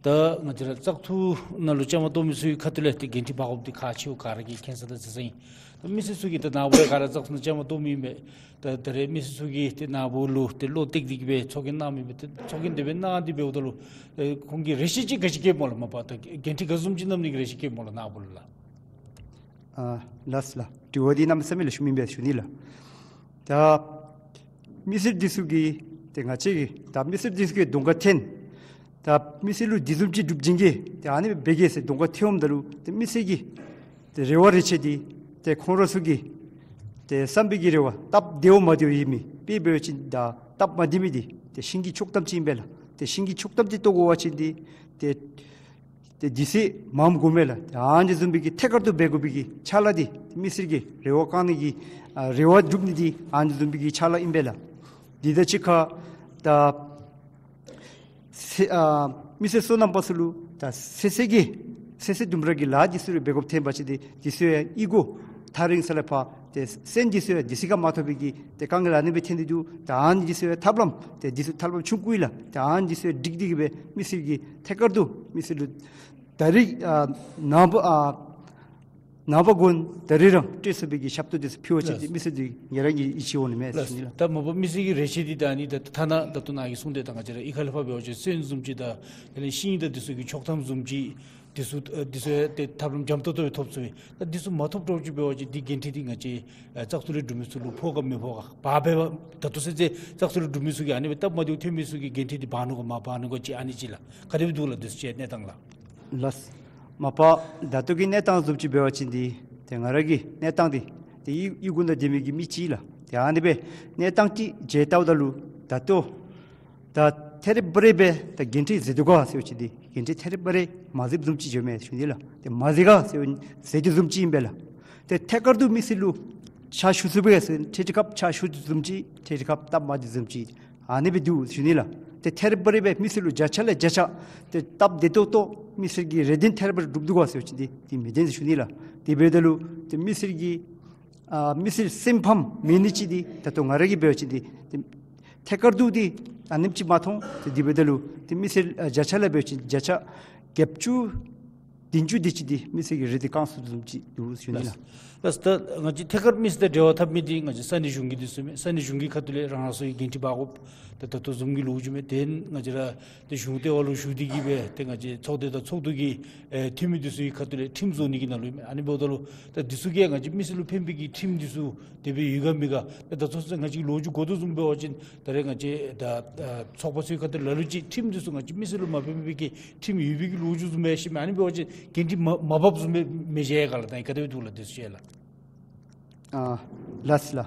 ད་ང་བཅས་ར་བཙག་འཐུ་ནང་ལུ་བཅའ་མར་གཏོགས་མི་ཚུ་གི་ཁ་ཐུག་ལས་ཏེ་འགན་འཁྲི་འབག་དགོཔ་འདི་ཁག་ཆེཝ་ག་ར་གིས་མཁྱེན་ས་དང་གཟིགས་ས་ཨིན། ད་མི་སེར་ཚུ་གིས་ད་ནཱ་བུ་ར་ག་ར་བཙག་འཐུ་ནང་བཅའ་མར་གཏོགས་མི་ཨིན་པས། ད་ད་རེས་མི་སེར་ཚུ་གིས་ཏེ་ནཱ་བུ་ལུ་ཏེ་བློ་གཏད་དེ་གི་སྦེ་ཚོགས་རྒྱན་གནང་མི་ཨིན་པས། ཏེ་ཚོགས་རྒྱན་དེ་སྦེ་གནང་སྟེ་འབདཝ་ད་ལུ་ཨེ་ཁོང་གིས་རེ་ཆེ་ཅིག་ག་ཅི་བཀོདཔ་སྨོ་ལགས། མ་པ་ད་འགན་འཁྲི་ག་བཟུམ་ཅིག་བསྣམ་ནི་གི་རེ་ཆེ་བཀོདཔ་སྨོ་ལགས་ནཱ་བུ་ལུ་ལགས། ཨ་ལགས་ལགས། དྲི་བ་འདི་གནམ་མེད་ས་མེད་ལེགས་ཤོམ་ཨིན་པས་ཞུ་ནི་ལགས། ད་མི་སེར་འདི་ཚུ་གིས་ ཏེ་ང་བཅས་ཀྱིས་ད་མི་སེར་འདི་ཚུ་གིས་གདོང་ཁར་འཐོན། ད་མི་སེར་ལུ་འདི་བཟུམ་ཅིག་སྒྲུབ་བྱིན་གེ། ཏེ་ཨ་ནི་འབད་གེ་ཟེར་གདོང་ཁར་འཐོནམ་ད་ལུ་ཏེ་མི་སེར་གྱི་ཏེ་རེ་བ་རེ་ཆེ་འདི་ཏེ་ཁོང་ར་ཚུ་གི་ཏེ་བསམ་པའི་གི་རེ་བ་སྟབས་བདེཝ་མ་བདེཝ་ཨིན་མི་དཔེ་འབད་བ་ཅིན་ད་སྟབས་མ་བདེ་མི་འདི་ཏེ་ཤིང་གི་ཆོག་ཐམ་ཅིག་ཨིན་པས་ལགས། ཏེ་ཤིང་གི་ཆོག་ཐམ་འདི་བཏོག་དགོ་པ་ཅིན་འདི་ཏེ་ཏེ་དུས་ཚོད་མངམ་འགོརཝ་མས་ལགས། ཏེ་ཨ་ནི་བཟུམ་མའི་གི་ཐད་ཀར་དུ་འབད་དགོ་པའི་གི་ཕྱག་ལཱ་འདི་མི་སེར་གྱི་རེ་བ་བསྐང་ནི་གི་ཨ་རེ་བ་སྒྲུབ་ནི་འདི་ཨ་ནི་བཟུམ་མའི་གི་ཕྱག་ལཱ་ཨིན་པས་ལགས། འདི་དང་གཅིག་ཁར་ད་ཚེ་ཨ་མི་སེར་སོ་ནམ་པ་ཚུ་ལུ་ད་ཚེ་ཚད་ཀྱི་ཚེ་ཚད་དུམ་གྲ་གི་ལཱ་འདི་ཚུ་རེ་འབད་དགོཔ་ཐོན་པ་ཅིན་འདི་འདི་ཚུ་ཡང་གཡུས་སྒོ་ཐག་རིང་ས་ལས་ཕར་ཏེ་སོན་འདི་ཚུ་ཡང་འདི་ཚུ་ག་མ་ཐོབ་པའི་གི་ཏེ་དཀའ་ངལ་ཨ་ནི་སྦེ་ཐོན་ཏེ་འདུག། ད་ཨ་ནི་འདི་ཚུ་ཡང་ཐབས་ལམ་ཏེ་འདི་ཚུ་ཐབས་ལམ་ཆུང་ཀུ་ཨིན་ལགས། ཏེ་ཨ་ནི་འདི་ཚུ་ཡང་སྒྲིག་སྟེ་གི་སྦེ་མི་སེར་གྱི་ཐད་ཀར་དུ་མི་སེར་ལུ་ད་རིས་ཨ་ནངས་པ་ཨ་ནངས་པ་གུ་ད་རིས་རང་སྤྲོད་ཚུགས་པའི་གི་ཞབས་ཏོག་འདི་ཚུ་ཕུལ་བ་ཅིན་ལགས། ཏེ་མི་སེར་འདི་ཉེ་རང་གི་ཡིད་ཆེས་འོང་ནི་མས་ལགས། ཟེར་ནི་ལགས། ད་མ་པ་མི་སེར་གྱི་རེ་ཆེ་འདི་ད་ཨ་ནི་ད་ཐ་ན་ད་ལྟོ་ནཱ་གིས་གསུངས་ཏེ་ད་ང་བཅས་ར་གཡུས་ཁ་ལས་ཕར་འབད་བ་ཅིན་སོན་བཟུམ་ཅིག་དང་དེ་ལས་ཤིང་དང་འདི་ཚུ་གི་ཆོག་ཐམ་བཟུམ་ཅིག་འདི་ཚུ་ཨ་འདི་ཚུ་ཡང་ཏེ་ཐབས་ལམ་འཇམ་ཏོང་ཏོ་སྦེ་ཐོབ་ཚུགས་པས། ད་འདི་ཚུ་མ་ཐོབ་འགྱོ་ཅིག་འབད་བ་ཅིན་འདི་འགན་འཁྲི་འདི་ང་བཅས་ཨ་བཙག་འཐུ་རེ་སྒྲུབ་མི་ཚུ་ལུ་ཕོག་ག་མི་ཕོག་ག། འབག་འབད་བ་ད་ལྟོ་ཚུན་ཚོད་བཙག་འཐུ་རེ་སྒྲུབ་མི་ཚུ་གིས་ཨ་ནི་སྦེ་སྟབས་མ་བདེཝ་ཐོན་མི་ཚུ་གི་འགན་འཁྲི་འདི་འབག་ནུག་ག་མ་འབག་ནུག་ག་ཅིག་ཨ་ནི་ཅིག་ལགས། ག་དེ་སྦེ་འདུག་ལགས་འདི་ཚུ་ཅིག་གནས་སྟངས་ལགས། ལགས། མ་པ་ད་ལྟོ་གི་གནས་སྟངས་བཟུམ་ཅིག་འབད་བ་ཅིན་འདི་ཏེ་ང་ར་གི་གནས་སྟངས་འདི་ཏེ་གཡུས་གཡུས་ཁུངས་དང་ལྡན་མི་གི་མི་ཅིག་ལགས། ཏེ་ཨ་ནི་སྦེ་གནས་སྟངས་ཅིག་མཇལ་བལྟཝ་ད་ལུ་ད་ལྟོ་ད་ཐད་རི་བ་རི་སྦེ་ད་འགན་འཁྲི་གཟིགས་དོ་ག་ཟེར་བ་ཅིན་འདི་འགན་འཁྲི་ཐད་རི་བ་རི་མ་གཟིགསཔ་བཟུམ་ཅིག་འགྱོཝ་མས་ཞུ་ནི་ལགས། ཏེ་མ་གཟིགས་ག་ཟེར་བ་ཟེར་དོ་བཟུམ་ཅིག་ཨིན་པས་ལགས། ཏེ་ཐད་ཀར་དུ་མི་སེར་ལུ་ཕྱག་ཞུ་ཚུགས་པས་ཟེར་ཐད་རི་ཁར་ཕྱག་ཞུ་དོ་བཟུམ་ཅིག་ཐད་རི་ཁར་སྟབས་མ་བདེཝ་བཟུམ་ཅིག་ཨ་ནི་སྦེ་འདུག་ཞུ་ནི་ལགས། ཏེ་ཐད་རི་བ་རི་སྦེ་མི་སེར་ལུ་བརྒྱ་ཆ་ལས་བརྒྱ་ཆ་ཏེ་སྟབས་བདེ་ཏོག་ཏོ་མི་སེར་གྱི་རེ་འདུན་ཐད་རི་བ་རི་སྒྲུབ་དོ་ག་ཟེར་བ་ཅིན་འདི་འདི་མི་བདེན་ཟེར་ཞུ་ནི་ལགས། དེ་འབདཝ་ད་ལུ་ཏེ་མི་སེར་གྱི་ཨ་མི་སེར་སེམས་ཕམ་མེད་ནི་ཅིག་འདི་ད་ལྟོ་ང་ར་གིས་འབད་བ་ཅིན་འདི་ཏེ་ཐད་ཀར་དུ་འདི་ཨ་ནེམ་ཅིག་མ་མཐོང་། ཏེ་དེ་འབདཝ་ད་ལུ་ཏེ་མི་སེར་ཨ་བརྒྱ་ཆ་ལས་འབད་བ་ཅིན་བརྒྱ་ཆ་བརྒྱད་ཅུ་བདུན་ཅུ་དེ་ཅིག་འདི་མི་སེར་གྱི་རེ་འདུན་བསྐང་ཚུགས་བཟུམ་ཅིག་འདུག་ཞུ་ནི་ལགས། ལགས། ད་ང་བཅས་ཐད་ཀར་མི་སེར་དང་འབྲེལ་བ་འཐབ་མི་འདི་ང་བཅས་ས་གནས་གཞུང་གི་འདི་ཚུ་མས། ས་གནས་གཞུང་གི་ཁ་ཐུག་ལས་རང་རང་སོའི་འགན་འཁྲི་འབག་དགོཔ་ད་ད་ལྟོ་བཟུམ་གྱི་ལོ་རྒྱུས་མས། ཏེ་ང་བཅས་ར་ཏེ་གཞུང་ལྟེ་བ་ལུ་ཞུ་སྟེ་གི་སྦེ་ཏེ་ང་བཅས་ཚོགས་སྡེ་དང་ཚོགས་འདུ་གི་ཨེ་འཐུས་མི་འདི་ཚུ་གི་ཁ་ཐུག་ལས་ཁྲིམས་བཟོ་ནི་གི་ནང་ལུ་ཨིན་མས། ཨ་ནི་འབདཝ་ད་ལུ་ད་འདི་ཚུ་གིས་ང་བཅས་མི་སེར་ལུ་ཕན་པའི་གི་ཁྲིམས་འདི་ཚུ་དེ་སྦེ་ཡོད་ག་མེད་ག། ད་ད་ལྟོ་ཚུན་ང་བཅས་ལོ་རྒྱུས་གོ་དོ་བཟུམ་འབད་བ་ཅིན་ད་རེས་ང་བཅས་ད་ཨ་ཚོགས་པ་ཚུའི་ཁ་ཐུག་ལས་ལ་ལུ་ཅིག་ཁྲིམས་འདི་ཚུ་ང་བཅས་མི་སེར་ལུ་མ་ཕན་པའི་གི་ཁྲིམས་ཡོད་པའི་གི་ལོ་རྒྱུས་བཟུམ་སྦེ་ཤེས་མས། ཨ་ནི་འབད་བ་ཅིན་འགན་འཁྲི་མ་མ་འབགཔ་བཟུམ་སྦེ་མི་མཇལ་ག་ལགས། ད་ག་དེ་སྦེ་འདུག་ལགས་འདི་ཚུ་ཅིག་ལགས། ཨ་ལགས་ལགས།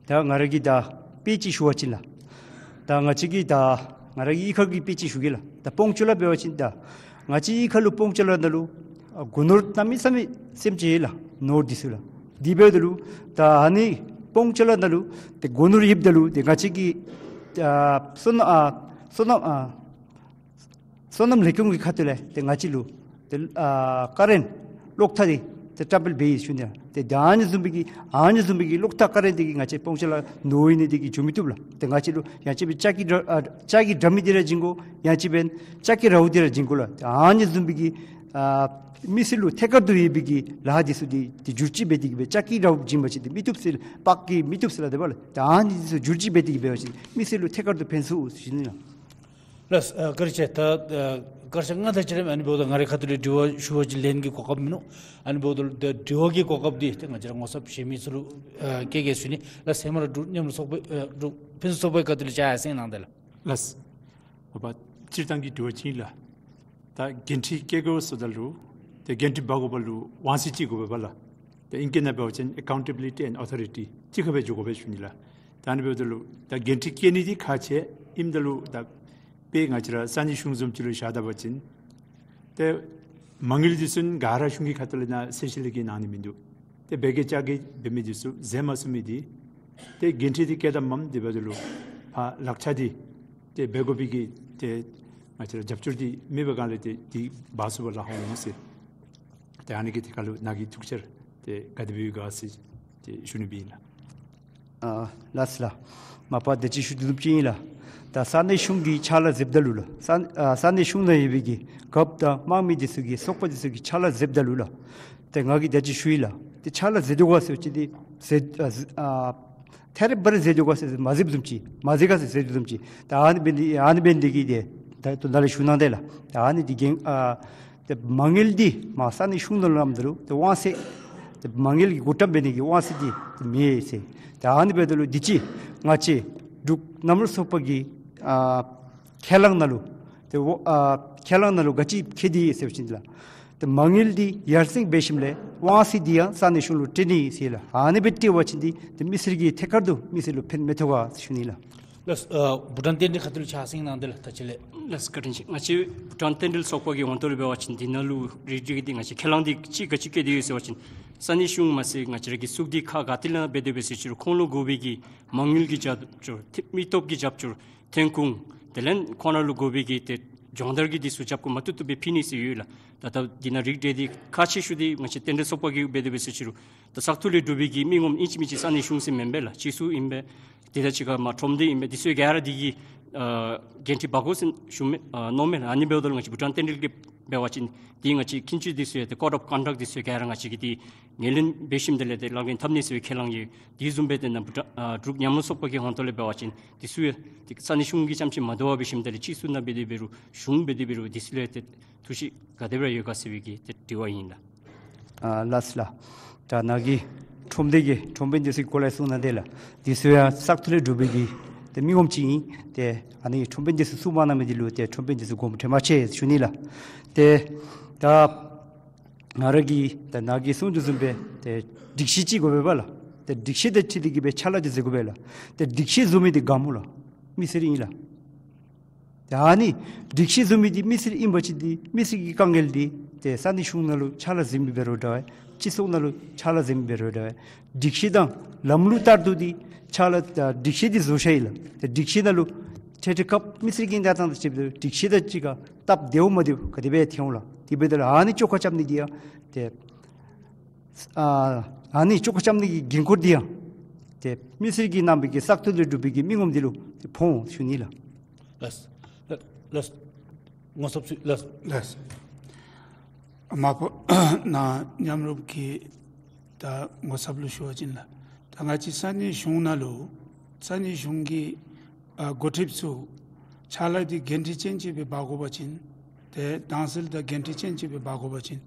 ད་ང་ར་གིས་ད་དཔེ་ཅིག་ཞུ་བ་ཅིན་ལགས། ད་ང་བཅས་ཀྱི་ད་ང་ར་གི་གཡུས་ཁ་གི་དཔེ་ཅིག་ཞུ་གེ་ལགས། ད་སྤོང་ཆུ་ལ་འབད་བ་ཅིན་ད་ང་བཅས་གཡུས་ཁ་ལུ་སྤོང་ཆུ་ལ་ནང་ལུ་ཨ་སྒོ་ནོར་གནམ་མེད་ས་མེད་སེམས་ཅན་ཡོད་ལགས། ནོར་འདི་ཚུ་ལགས། དེ་འབདཝ་ད་ལུ་ད་ཨ་ནི་སྤོང་ཆུ་ལ་ནང་ལུ་ཏེ་སྒོ་ནོར་ཡོདཔ་ད་ལུ་ཏེ་ང་བཅས་ཀྱི་ཨ་སོ་ནམ་ཨ་སོ་ནམ་ཨ་སོ་ནམ་ལས་ཁུངས་ཀྱི་ཁ་ཐུག་ལས་ཏེ་ང་བཅས་ལུ་ཏེ་ཨ་ཀ་རེནཊ་གློག་ཐག་འདི་ཏེ་བཀྲམ་སྤེལ་འབད་ཡི་ཞུ་ནི་ལགས། ཏེ་ད་ཨ་ནི་བཟུམ་སྦེ་གི་ཨ་ནི་བཟུམ་སྦེ་གི་གློག་ཐག་ཀ་རེནཊ་འདི་གིས་ང་བཅས་སྤོང་ཆུ་ལ་ནོར་ཡོད་ནི་འདི་གིས་འགྱོ་མི་བཏུབ་ལགས། ཏེ་ང་བཅས་ལུ་ཡང་ཅིན་འབད་ལྕགས་ཀྱི་དྲ་ཨ་ལྕགས་ཀྱི་དྲ་མིག་འདི་ར་བྱིན་དགོ། ཡང་ཅིན་འབད་ལྕགས་ཀྱི་རཝ་འདི་ར་བྱིན་དགོ་ལགས། ཏེ་ཨ་ནི་བཟུམ་སྦེ་གི་ཨ་མི་སེར་ལུ་ཐད་ཀར་དུ་ཡོད་པའི་གི་ལཱ་འདི་ཚུ་འདི་ཏེ་བསྒྱུར་བཅོས་འབད་དེ་གི་སྦེ་ལྕགས་ཀྱི་རཝ་བྱིན་པ་ཅིན་ཏེ་མི་བཏུབ་ཟེར་པག་གིས་མི་བཏུབ་ཟེར་སླབ་དེས་པ་ལགས། ཏེ་ཨ་ནི་འདི་ཚུ་བསྒྱུར་བཅོས་འབད་དེ་གི་འབད་བ་ཅིན་མི་སེར་ལུ་ཐད་ཀར་དུ་ཕན་ཚུགས་ཟེར་ཞུ་ནི་ལགས། ལགས། ཨ་བཀའ་དྲིན་ཆེ། ད་ཨ་བཀའ་དྲིན་ཆེ། ང་ད་ཅི་རེ་ཨ་ནི་འབདཝ་ད་ང་རའི་ཁ་ཐུག་ལས་དྲི་བ་ཞུ་བ་ཅིན་ལན་གྱི་གོ་སྐབས་མིན་ནུག། ཨ་ནི་འབདཝ་ད་ད་དྲི་བ་གི་གོ་སྐབས་འདི་ཏེ་ང་བཅས་ར་ངོ་ཚབ་གཞན་མི་ཚུ་ལུ་ཨ་བསྐྱལ་གེ་ཞུ་ནི་ལགས། ཧེ་མ་ར་འབྲུག་མཉམ་རུབ་ཚོགས་པའི་ཨ་འབྲུག་ཕུན་སུམ་ཚོགས་པའི་ཁ་ཐུག་ལས་ཅིག་ཡང་གསན་གནང་དེས་ལགས། ལགས། འོ་བ་སྤྱིར་བཏང་གི་དྲི་བ་ཅིག་ཨིན་ལགས། ད་འགན་འཁྲི་བཀལ་དགོ་ཟེརཝ་ད་ལུ་ཏེ་འགན་འཁྲི་འབག་དགོ་པ་ལུ་དབང་ཚད་ཅིག་དགོ་པས་པ་ལགས། ཏེ་ཨིང་སྐད་ནང་འབད་བ་ཅིན་ཨེ་ཀའུན་ཊེ་བི་ལི་ཊི་ཨེནཌ་ཨོ་ཐོ་རི་ཊི་གཅིག་ཁར་སྦེ་འགྱོ་དགོ་པས་ཞུ་ནི་ལགས། ད་ཨ་ནི་འབདཝ་ད་ལུ་ད་འགན་འཁྲི་བཀལ་ནི་འདི་ཁག་ཆེ། ཨིནམ་ད་ལུ་ད་དཔེ་ང་བཅས་ར་ས་གནས་གཞུང་བཟུམ་ཅིག་ལུ་བཞག་ད་པ་ཅིན་ཏེ་མ་དངུལ་འདི་ཚུ་ག་ར་གཞུང་གི་ཁ་ཐུག་ལས་ནཱ་ཚད་གཞི་ལས་བརྒལ་གནང་ནི་མིན་འདུག། ཏེ་བེ་གེ་ལྕགས་ཀྱི་འབད་མི་འདི་ཚུ་ཟད་མ་ཚུགས་མི་འདི་ཏེ་འགན་འཁྲི་འདི་བཀལ་ད་མམ་དེ་འབདཝ་ད་ལུ་ཕར་ལག་ཆ་འདི་ཏེ་འབད་དགོ་པའི་གི་ཏེ་ང་བཅས་ར་རྒྱབ་སྐྱོར་འདི་མེད་པའི་སྒང་ལས་ཏེ་འདི་འབག་ཚུགས་པར་ལཱ་འོང་ཟེར། ཏེ་ཨ་ནི་གི་ཐད་ཁར་ལུ་ནཱ་གིས་ཐུགས་འཆར་ཏེ་ག་དེ་སྦེ་ཡོད་ག་ཟེར་ཏེ་ཞུ་ནི་སྦེ་ཨིན་ལགས། ཨ་ལགས་ལགས། མ་པ་ད་ཅི་ཞུ་དོ་བཟུམ་ཅིག་ཨིན་ལགས། ད་ས་གནས་གཞུང་གི་ཕྱག་ལཱ་མཛདཔ་ད་ལུ་ལགས། ས་ཨ་ས་གནས་གཞུང་ནང་ཡོད་པའི་གི་རྒཔོ་དང་དམངས་མི་འདི་ཚུ་གི་ཚོགས་པ་འདི་ཚུ་གི་ཕྱག་ལཱ་མཛདཔ་ད་ལུ་ལགས། ཏེ་ང་གིས་ད་ཅི་ཞུ་ཡི་ལགས། ཏེ་ཕྱག་ལཱ་མཛད་དོ་ག་ཟེར་བ་ཅིན་འདི་མཛད་ཨ་ཨ་ཐད་རི་བ་རི་མཛད་དོ་ག་ཟེར་མ་མཛདཔ་བཟུམ་ཅིག་མ་མཛད་ག་ཟེར་མཛད་དོ་བཟུམ་ཅིག། ད་ཨ་ནི་འབད་ནི་ཨ་ནི་འབད་ནི་འདི་གིས་ཏེ་ད་ལྟོ་ནཱ་ལས་ཞུ་གནང་དེས་ལགས། ད་ཨ་ནི་འདི་འགན་ཨ་ཏེ་མ་དངུལ་འདི་མར་ས་གནས་གཞུང་ནང་ལུ་ཨིནམ་ད་ལུ་ཏེ་དབང་ཚད་ཏེ་མ་དངུལ་གྱི་བགོ་བཀྲམ་འབད་ནི་གི་དབང་ཚད་འདི་ཏེ་མེད་ཟེར། ད་ཨ་ནི་འབདཝ་ད་ལུ་འདི་ཅིག་ང་བཅས་འབྲུག་མཉམ་རུབ་ཚོགས་པ་གི་ ཨ་ཁས་བླངས་ནང་ལུ་ཏེ་ཨ་ཁས་བླངས་ནང་ལུ་ག་ཅི་འཁོད་དེ་ཡོད་ཟེར་བ་ཅིན་ལགས། ཏེ་མ་དངུལ་འདི་ཡར་སེང་འབད་ཞིནམ་ལས་དབང་ཚད་འདི་ཡང་ས་གནས་གཞུང་ལུ་སྤྲོད་ནི་ཟེར་ལགས། ཨ་ནི་སྦེ་སྤྲོད་པ་ཅིན་འདི་ཏེ་མི་སེར་གྱིས་ཐད་ཀར་དུ་མི་སེར་ལུ་ཕན་མི་ཐོགས་ག་ཟེར་ཞུ་ནི་ལགས། ལགས། ཨ་བྷུ་ཊཱན་རྟེན་འབྲེལ་ཁ་ཐུག་ལུ་ཕྱག་སེང་གནང་དེ་ལགས། ད་ཅི་ལས། ལགས་བཀའ་དྲིན་ཆེ། ང་བཅས་བྷུ་ཊཱན་རྟེན་འབྲེལ་ཚོགས་པ་གི་ཧོང་ཏོ་ལུ་འབད་བ་ཅིན་འདི་ནང་ལུ་རིགས་འདི་གི་འདི་ང་བཅས་ཁས་བླངས་འདི་གཅིག་ག་ཅི་འཁོད་དེ་ཡོད་ཟེར་བ་ཅིན་ས་གནས་གཞུང་མ་ཚད་ང་བཅས་ར་གི་ཚོགས་སྡེ་ཁག་ག་ཏེ་ལས་འབད་དེ་འབད་ཟེར་ཅི་རུང་ཁོང་ལུ་དགོ་པའི་གི་མ་དངུལ་གྱི་རྒྱབ་སྐྱོར་ཏེ་མི་སྟོབས་ཀྱི་རྒྱབ་སྐྱོར་ཐོན་ཁུངས་དེ་ལས་ཁོང་ར་ལུ་དགོ་པའི་གི་ཏེ་སྦྱོང་བརྡར་གྱི་འདི་ཚུ་རྒྱབ་སྐྱོར་མ་བཏུབ་བཏུབ་སྦེ་ཕུལ་ནི་ཟེར་ཡོད་ལགས། ད་ད་འདི་ནང་རིགས་འདི་གི་ཁག་ཆེ་ཤོས་འདི་ང་བཅས་རྟེན་འབྲེལ་ཚོགས་པ་གིས་འབད་དེ་འབད་ཟེར་ཅི་རུང་ད་བཙག་འཐུ་ལས་གྲུབ་པའི་གི་མི་ངོམ་ཨིན་ཅི་མིན་ཅི་ས་གནས་གཞུང་ཟེར་མེན་པས་ལགས། སྤྱི་ཚོགས་ཨིན་པས། དེ་དང་གཅིག་ཁར་མ་ཁྲོམ་སྡེ་ཨིན་པས། འདི་ཚུ་ག་ར་འདི་གི་ཨ་འགན་འཁྲི་འབག་དགོ་ཟེར་ཞུ་མི་ཨ་མནོཝ་མས་ལགས། ཨ་ནི་འབདཝ་ད་ལུ་ང་བཅས་བྷུ་ཊཱན་རྟེན་འབྲེལ་གྱིས་འབད་བ་ཅིན་འདི་ང་བཅས་ཀུན་སྤྱོད་འདི་ཚུ་ཡང་ཏེ་ཀོཌ་ཨོཕ་ཀོན་ཌགཊ་འདི་ཚུ་ག་ར་ང་བཅས་ཀྱིས་འདི་ངོས་ལེན་འབད་ཞིནམ་དེ་ལས་ཏེ་ལག་ལེན་འཐབ་ནི་ཟེར་བའི་ཁས་བླངས་ཡོད། དེ་བཟུམ་སྦེ་ཏེ་ནཱ་བྷུ་ཊཱན་ཨ་འབྲུག་ཉམས་མྱོང་ཚོགས་པ་གི་ཧོང་ཏོ་ལས་འབད་བ་ཅིན་འདི་ཚུ་ཡང་ཏེ་ས་གནས་གཞུང་གིས་རྐྱངམ་ཅིག་མ་དོ་བར་འབད་ཞིནམ་དེ་ལས་སྤྱི་ཚོགས་ནང་འབད་དེ་འབད་རུང་གཞུང་འབད་དེ་འབད་རུང་འདི་ཚུ་ལུ་ཡང་ཏེ་ཐུགས་བཞེད་ག་དེ་སྦེ་ར་ཡོད་ག་ཟེར་བའི་གི་ཏེ་དྲི་བ་ཨིན་ལགས། ཨ་ལགས་སོ་ལགས། ད་ནཱ་གི་ཁྲོམ་དཔོན་ཁྲོམ་དཔོན་འདི་ཚུ་གི་སྐོར་ལས་གསུངས་གནང་དེ་ལགས། འདི་ཚུ་ཡང་བཙག་འཐུ་ལས་གྲུབ་པའི་གི་ཏེ་མི་ངོམ་ཅིག་ཨིན། ཏེ་ཨ་ནི་ཁྲོམ་དཔོན་འདི་ཚུ་བཙུགས་མ་གནང་མི་འདི་ལུ་ཏེ་ཁྲོམ་དཔོན་འདི་ཚུ་དགོངསམ་ཁྲེལ་མ་ཆེ་ཟེར་ཞུ་ནི་ལགས། ཏེ་ད་ང་ར་གིས་ད་ནཱ་གིས་གསུངས་དོ་བཟུམ་སྦེ་ཏེ་སྒྲིག་གཞི་ཅིག་དགོ་པས་ལགས། ཏེ་སྒྲིག་གཞི་དང་འཁྲིལ་ཏེ་གི་སྦེ་ཕྱག་ལཱ་འདི་མཛད་དགོ་པས་ལགས། ཏེ་སྒྲིག་གཞི་བཟོ་མི་འདི་ག་སྨོ་ལགས། མི་སེར་ཨིན་ལགས། ཏེ་ཨ་ནི་སྒྲིག་གཞི་བཟོ་མི་འདི་མི་སེར་ཨིན་པ་ཅིན་འདི་མི་སེར་གྱི་དཀའ་ངལ་འདི་ཏེ་ས་གནས་གཞུང་ནང་ལུ་ཕྱག་ལཱ་མཛད་མི་འབད་རུང་འདྲ་བས། སྤྱི་ཚོགས་ནང་ལུ་ཕྱག་ལཱ་མཛད་མི་འབད་རུང་འདྲ་བས། སྒྲིག་གཞི་དང་ལམ་ལུགས་ལྟར་དུ་འདི་ཕྱག་ལཱ་ད་སྒྲིག་གཞི་འདི་བཟོ་བཞག་ཡི་ལགས། ཏེ་སྒྲིག་གཞི་ནང་ལུ་འཕྲལ་འཕྲལ་སྐབས་མི་སེར་གྱི་གནས་སྟངས་དང་བཅས་པའི་སྒྲིག་གཞི་དང་གཅིག་ཁར་སྟབས་བདེཝ་མ་བདེཝ་ག་དེ་སྦེ་ཐོན་འོང་ལགས། དེ་འབདཝ་ད་ལུ་ཨ་ནི་བཅོ་ཁ་རྐྱབ་ནི་འདི་ཡང་ཏེ་ཨ་ཨ་ནི་བཅོ་ཁ་རྐྱབ་ནི་གི་འགན་ཁུར་འདི་ཡང་ཏེ་མི་སེར་གྱིས་གནང་བའི་གི་བཙག་འཐུ་ལས་གྲུབ་པའི་གི་མི་ངོམ་འདི་ལུ་ཏེ་ཕོག་འོང་ཞུ་ནི་ལགས། ལགས། ལགས། ངོ་ཚབ་ཞུ། ལགས། ལགས། མ་པ་ནཱ་མཉམ་རུབ་ཀྱི་ད་ངོ་ཚབ་ལུ་ཞུ་བ་ཅིན་ལགས། ད་ང་བཅས་ས་གནས་གཞུང་ནང་ལུ་ས་གནས་གཞུང་གི་ཨ་འགོ་ཁྲིདཔ་ཚུ་ཕྱག་ལཱ་འདི་འགན་འཁྲི་ཅན་ཅིག་སྦེ་འབག་དགོ་པ་ཅིན་ཏེ་དྭངས་གསལ་དང་འགན་འཁྲི་ཅན་ཅིག་སྦེ་འབག་དགོ་པ་ཅིན་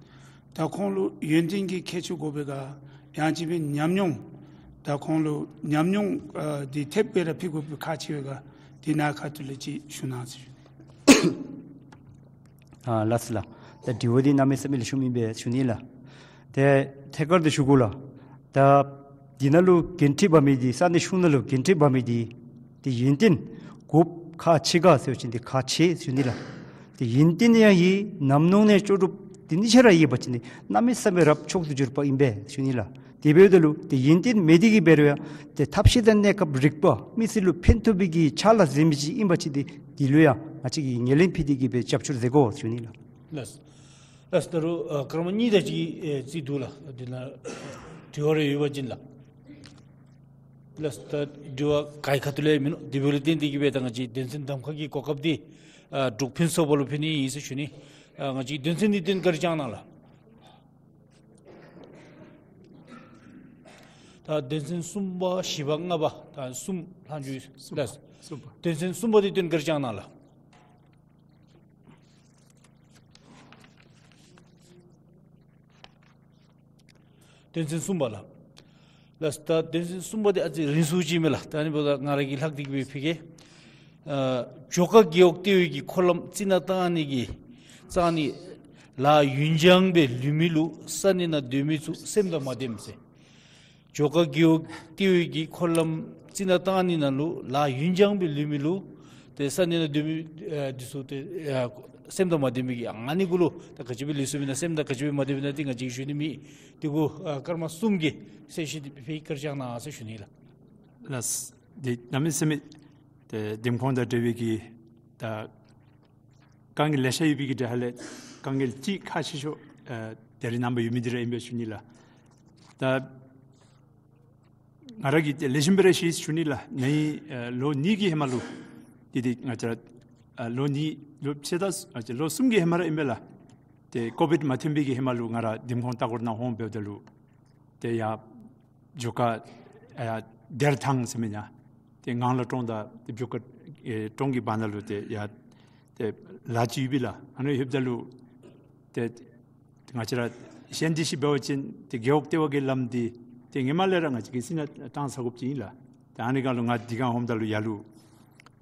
ད་ཁོང་ལུ་ཡོན་ཏན་གྱི་ཁྱད་ཆོས་དགོ་པས་ག་ཡང་ཅིན་སྦེ་ཉམས་མྱོང་ད་ཁོང་ལུ་ཉམས་མྱོང་ཨ་འདི་ཐེབས་སྦེ་ར་ཕུལ་དགོཔ་ཁག་ཆེ་བས་ག། འདི་ནཱ་ཁ་ཐུག་ལས་ཅིག་ཞུ་གནང་ཟེར་ཞུ། ཨ་ལགས་སོ་ལགས། ད་དྲི་བ་འདི་གནམ་མེད་ས་མེད་ལེགས་ཤོམ་ཨིན་པས་ཞུ་ནི་ལགས། ཏེ་ཐད་ཀར་དུ་ཞུ་དགོ་ལགས། ད་འདི་ནང་ལུ་འགན་འཁྲི་འབག་མི་འདི་ས་གནས་གཞུང་ནང་ལུ་འགན་འཁྲི་འབག་མི་འདི་ཏེ་ཡོན་ཏན་དགོཔ་ཁག་ཆེ་ག་ཟེར་བ་ཅིན་འདི་ཁག་ཆེ་ཞུ་ནི་ལགས། ཏེ་ཡོན་ཏན་ཡང་ཡོད། ཉམས་མྱོང་ནི་ལྕོགས་གྲུབ་འདི་གཉིས་ཆ་ར་ཡོད་པ་ཅིན་འདི་གནམ་མེད་ས་མེད་རབ་མཆོག་ཏུ་གྱུར་པ་ཨིན་པས་ཞུ་ནི་ལགས། དེ་འབདཝ་ད་ལུ་ཏེ་ཡོན་ཏན་མེད་དེ་གི་འབད་རུང་ཡང་ཏེ་ཐབས་ཤེས་དང་གནས་སྐབས་རིག་པ་མི་སེར་ལུ་ཕན་ཐོགས་པའི་གི་ཕྱག་ལཱ་མཛད་མི་ཅིག་ཨིན་པ་ཅིན་འདི་འདི་ལུ་ཡང་ང་བཅས་ཀྱིས་ངོས་ལེན་ཕུལ་ཏེ་གི་སྦེ་རྒྱབ་སྐྱོར་མཛད་དགོ་ཞུ་ནི་ལགས། ལགས། ལགས། ད་རུང་ཨ་སྐར་མ་གཉིས་དེ་ཅིག་ཨེ་རྩིས་འདུག་ལགས། འདི་ནང་དྲི་བ་རེ་ཡོད་པ་ཅིན་ལགས། ལགས། ད་དྲི་བ་ག་གི་ཁ་ཐུག་ལས་མིན་ནུག། དེ་འབདཝ་ལས་བརྟེན་ཏེ་གི་སྦེ་ད་ང་བཅས་དོན་ཚན་གདམ་ཁ་གི་གོ་སྐབས་འདི་ཨ་འབྲུག་ཕུན་ཚོགས་པ་ལུ་ཕུལ་ནི་ཨིན་ཟེར་ཞུ་ནི། ཨ་ང་བཅས་དོན་ཚན་འདི་སྟོན་བཀའ་དྲིན་བསྐྱང་གནང་ལགས། ད་དོན་ཚན་གསུམ་པ་བཞི་པ་ལྔ་པ་ད་གསུམ་ལྷག་འགྱོ་ཡི་ལགས། གསུམ་པ། དོན་ཚན་གསུམ་པ་འདི་སྟོན་བཀའ་དྲིན་བསྐྱང་གནང་ལགས། དོན་ཚན་གསུམ་པ་ལགས། ལགས། ད་དོན་ཚན་གསུམ་པ་འདི་ཨ་ཙི་རིང་སུ་ཅིག་མས་ལགས། ད་ཨ་ནི་འབདཝ་ད་ང་ར་གིས་ལྷག་སྟེ་གི་སྦེ་ཕུལ་གེ། ཨ་ཇོ་ཁ་རྒེད་འོག་ལྟེ་བའི་གི་འཁོར་ལམ་རྩི་ནག་བཏང་ནི་གི་རྩ་ནི་ལཱ་ཡུན་འགྱངས་སྦེ་ལུས་མི་ལུ་ས་གནས་ནང་སྡོད་མི་ཚུ་སེམས་དང་མ་ལྡནམ་ཟེར། ཇོ་ཁ་རྒེད་འོག་ལྟེ་བའི་གི་འཁོར་ལམ་རྩི་ནག་བཏང་ནི་ནང་ལུ་ལཱ་ཡུན་འགྱངས་སྦེ་ལུས་མི་ལུ་ཏེ་ས་གནས་ནང་སྡོད་མི་ཨ་འདི་ཚུ་ཏེ་ཨ་སེམས་དང་མ་ལྡནམ་གི་ཨ་ནི་གུ་ལུ་ད་ག་ཅི་སྦེ་ལུས་སོ་མེན་ན་སེམས་དང་ག་ཅི་སྦེ་མ་ལྡནམ་མེན་ན་འདི་ང་བཅས་ཞུ་ནི་མེད། དེ་གུ་ཨ་སྐར་མ་གསུམ་གྱི་གསལ་བཤད་འདི་ཕུལ་བཀའ་དྲིན་བསྐྱང་གནང་ཟེར་ཞུ་ནི་ལགས། ལགས། འདི་གནམ་མེད་ས་མེད་ཏེ་འདེམས་ཁོངས་དང་འབྲེལ་བའི་གི་ད་དཀའ་ངལ་ལེ་ཤ་ཡོད་པའི་གི་འདི་ཧ་ལས་དཀའ་ངལ་གཅིག་ཁག་ཆེ་ཤོས་ཨ་ད་རིས་ནངས་པ་ཡོད་མི་འདི་ར་ཨིན་པས་ཞུ་ནི་ལགས། ད་ང་ར་གིས་ཏེ་ལེགས་ཤོམ་སྦེ་ར་ཤེས་ཞུ་ནི་ལགས། ནཱ་ཨ་ལོ་གཉིས་ཀྱི་ཧེ་མ་ལུ་འདི་འདི་ང་བཅས་ར་ཨ་ལོ་གཉིས་ལུ་ཕྱེད་དང་ཨ་ལོ་གསུམ་གྱི་ཧེ་མ་ར་ཨིན་པས་ལགས། ཏེ་ཀོ་བིཌ་མ་ཐོན་པའི་གི་ཧེ་མ་ལུ་ང་ར་འདེམས་ཁོངས་ལྟ་སྐོར་ནང་འོང་འབདཝ་ད་ལུ་ཏེ་ཡར་ཇོ་ཁ་ཨ་སྡེར་ཐང་ཟེར་མི་ནང་ཏེ་ངང་ལ་གྲོང་དང་ཏེ་ཇོ་ཁ་ཨེ་གྲོང་གི་བར་ན་ལུ་ཏེ་ཡར་ཏེ་ལཱ་ཅིག་ཡོད་པས་ལགས། ཨ་ནི་ལྷོདཔ་ད་ལུ་ཏེ་ང་བཅས་ར་ཤེས་ཏེ་ཤེས་འབད་བ་ཅིན་ཏེ་རྒེད་འོག་ལྟེ་བ་གི་ལམ་འདི་ཏེ་ཧེ་མ་ལས་ར་ང་བཅས་ཀྱིས་རྩི་ནག་བཏང་ཚར་དགོཔ་ཅིག་ཨིན་ལགས། ཏེ་ཨ་ནི་སྒང་ལུ་ང་འདི་སྒང་འོངམ་ད་ལུ་ཡར་ལུ་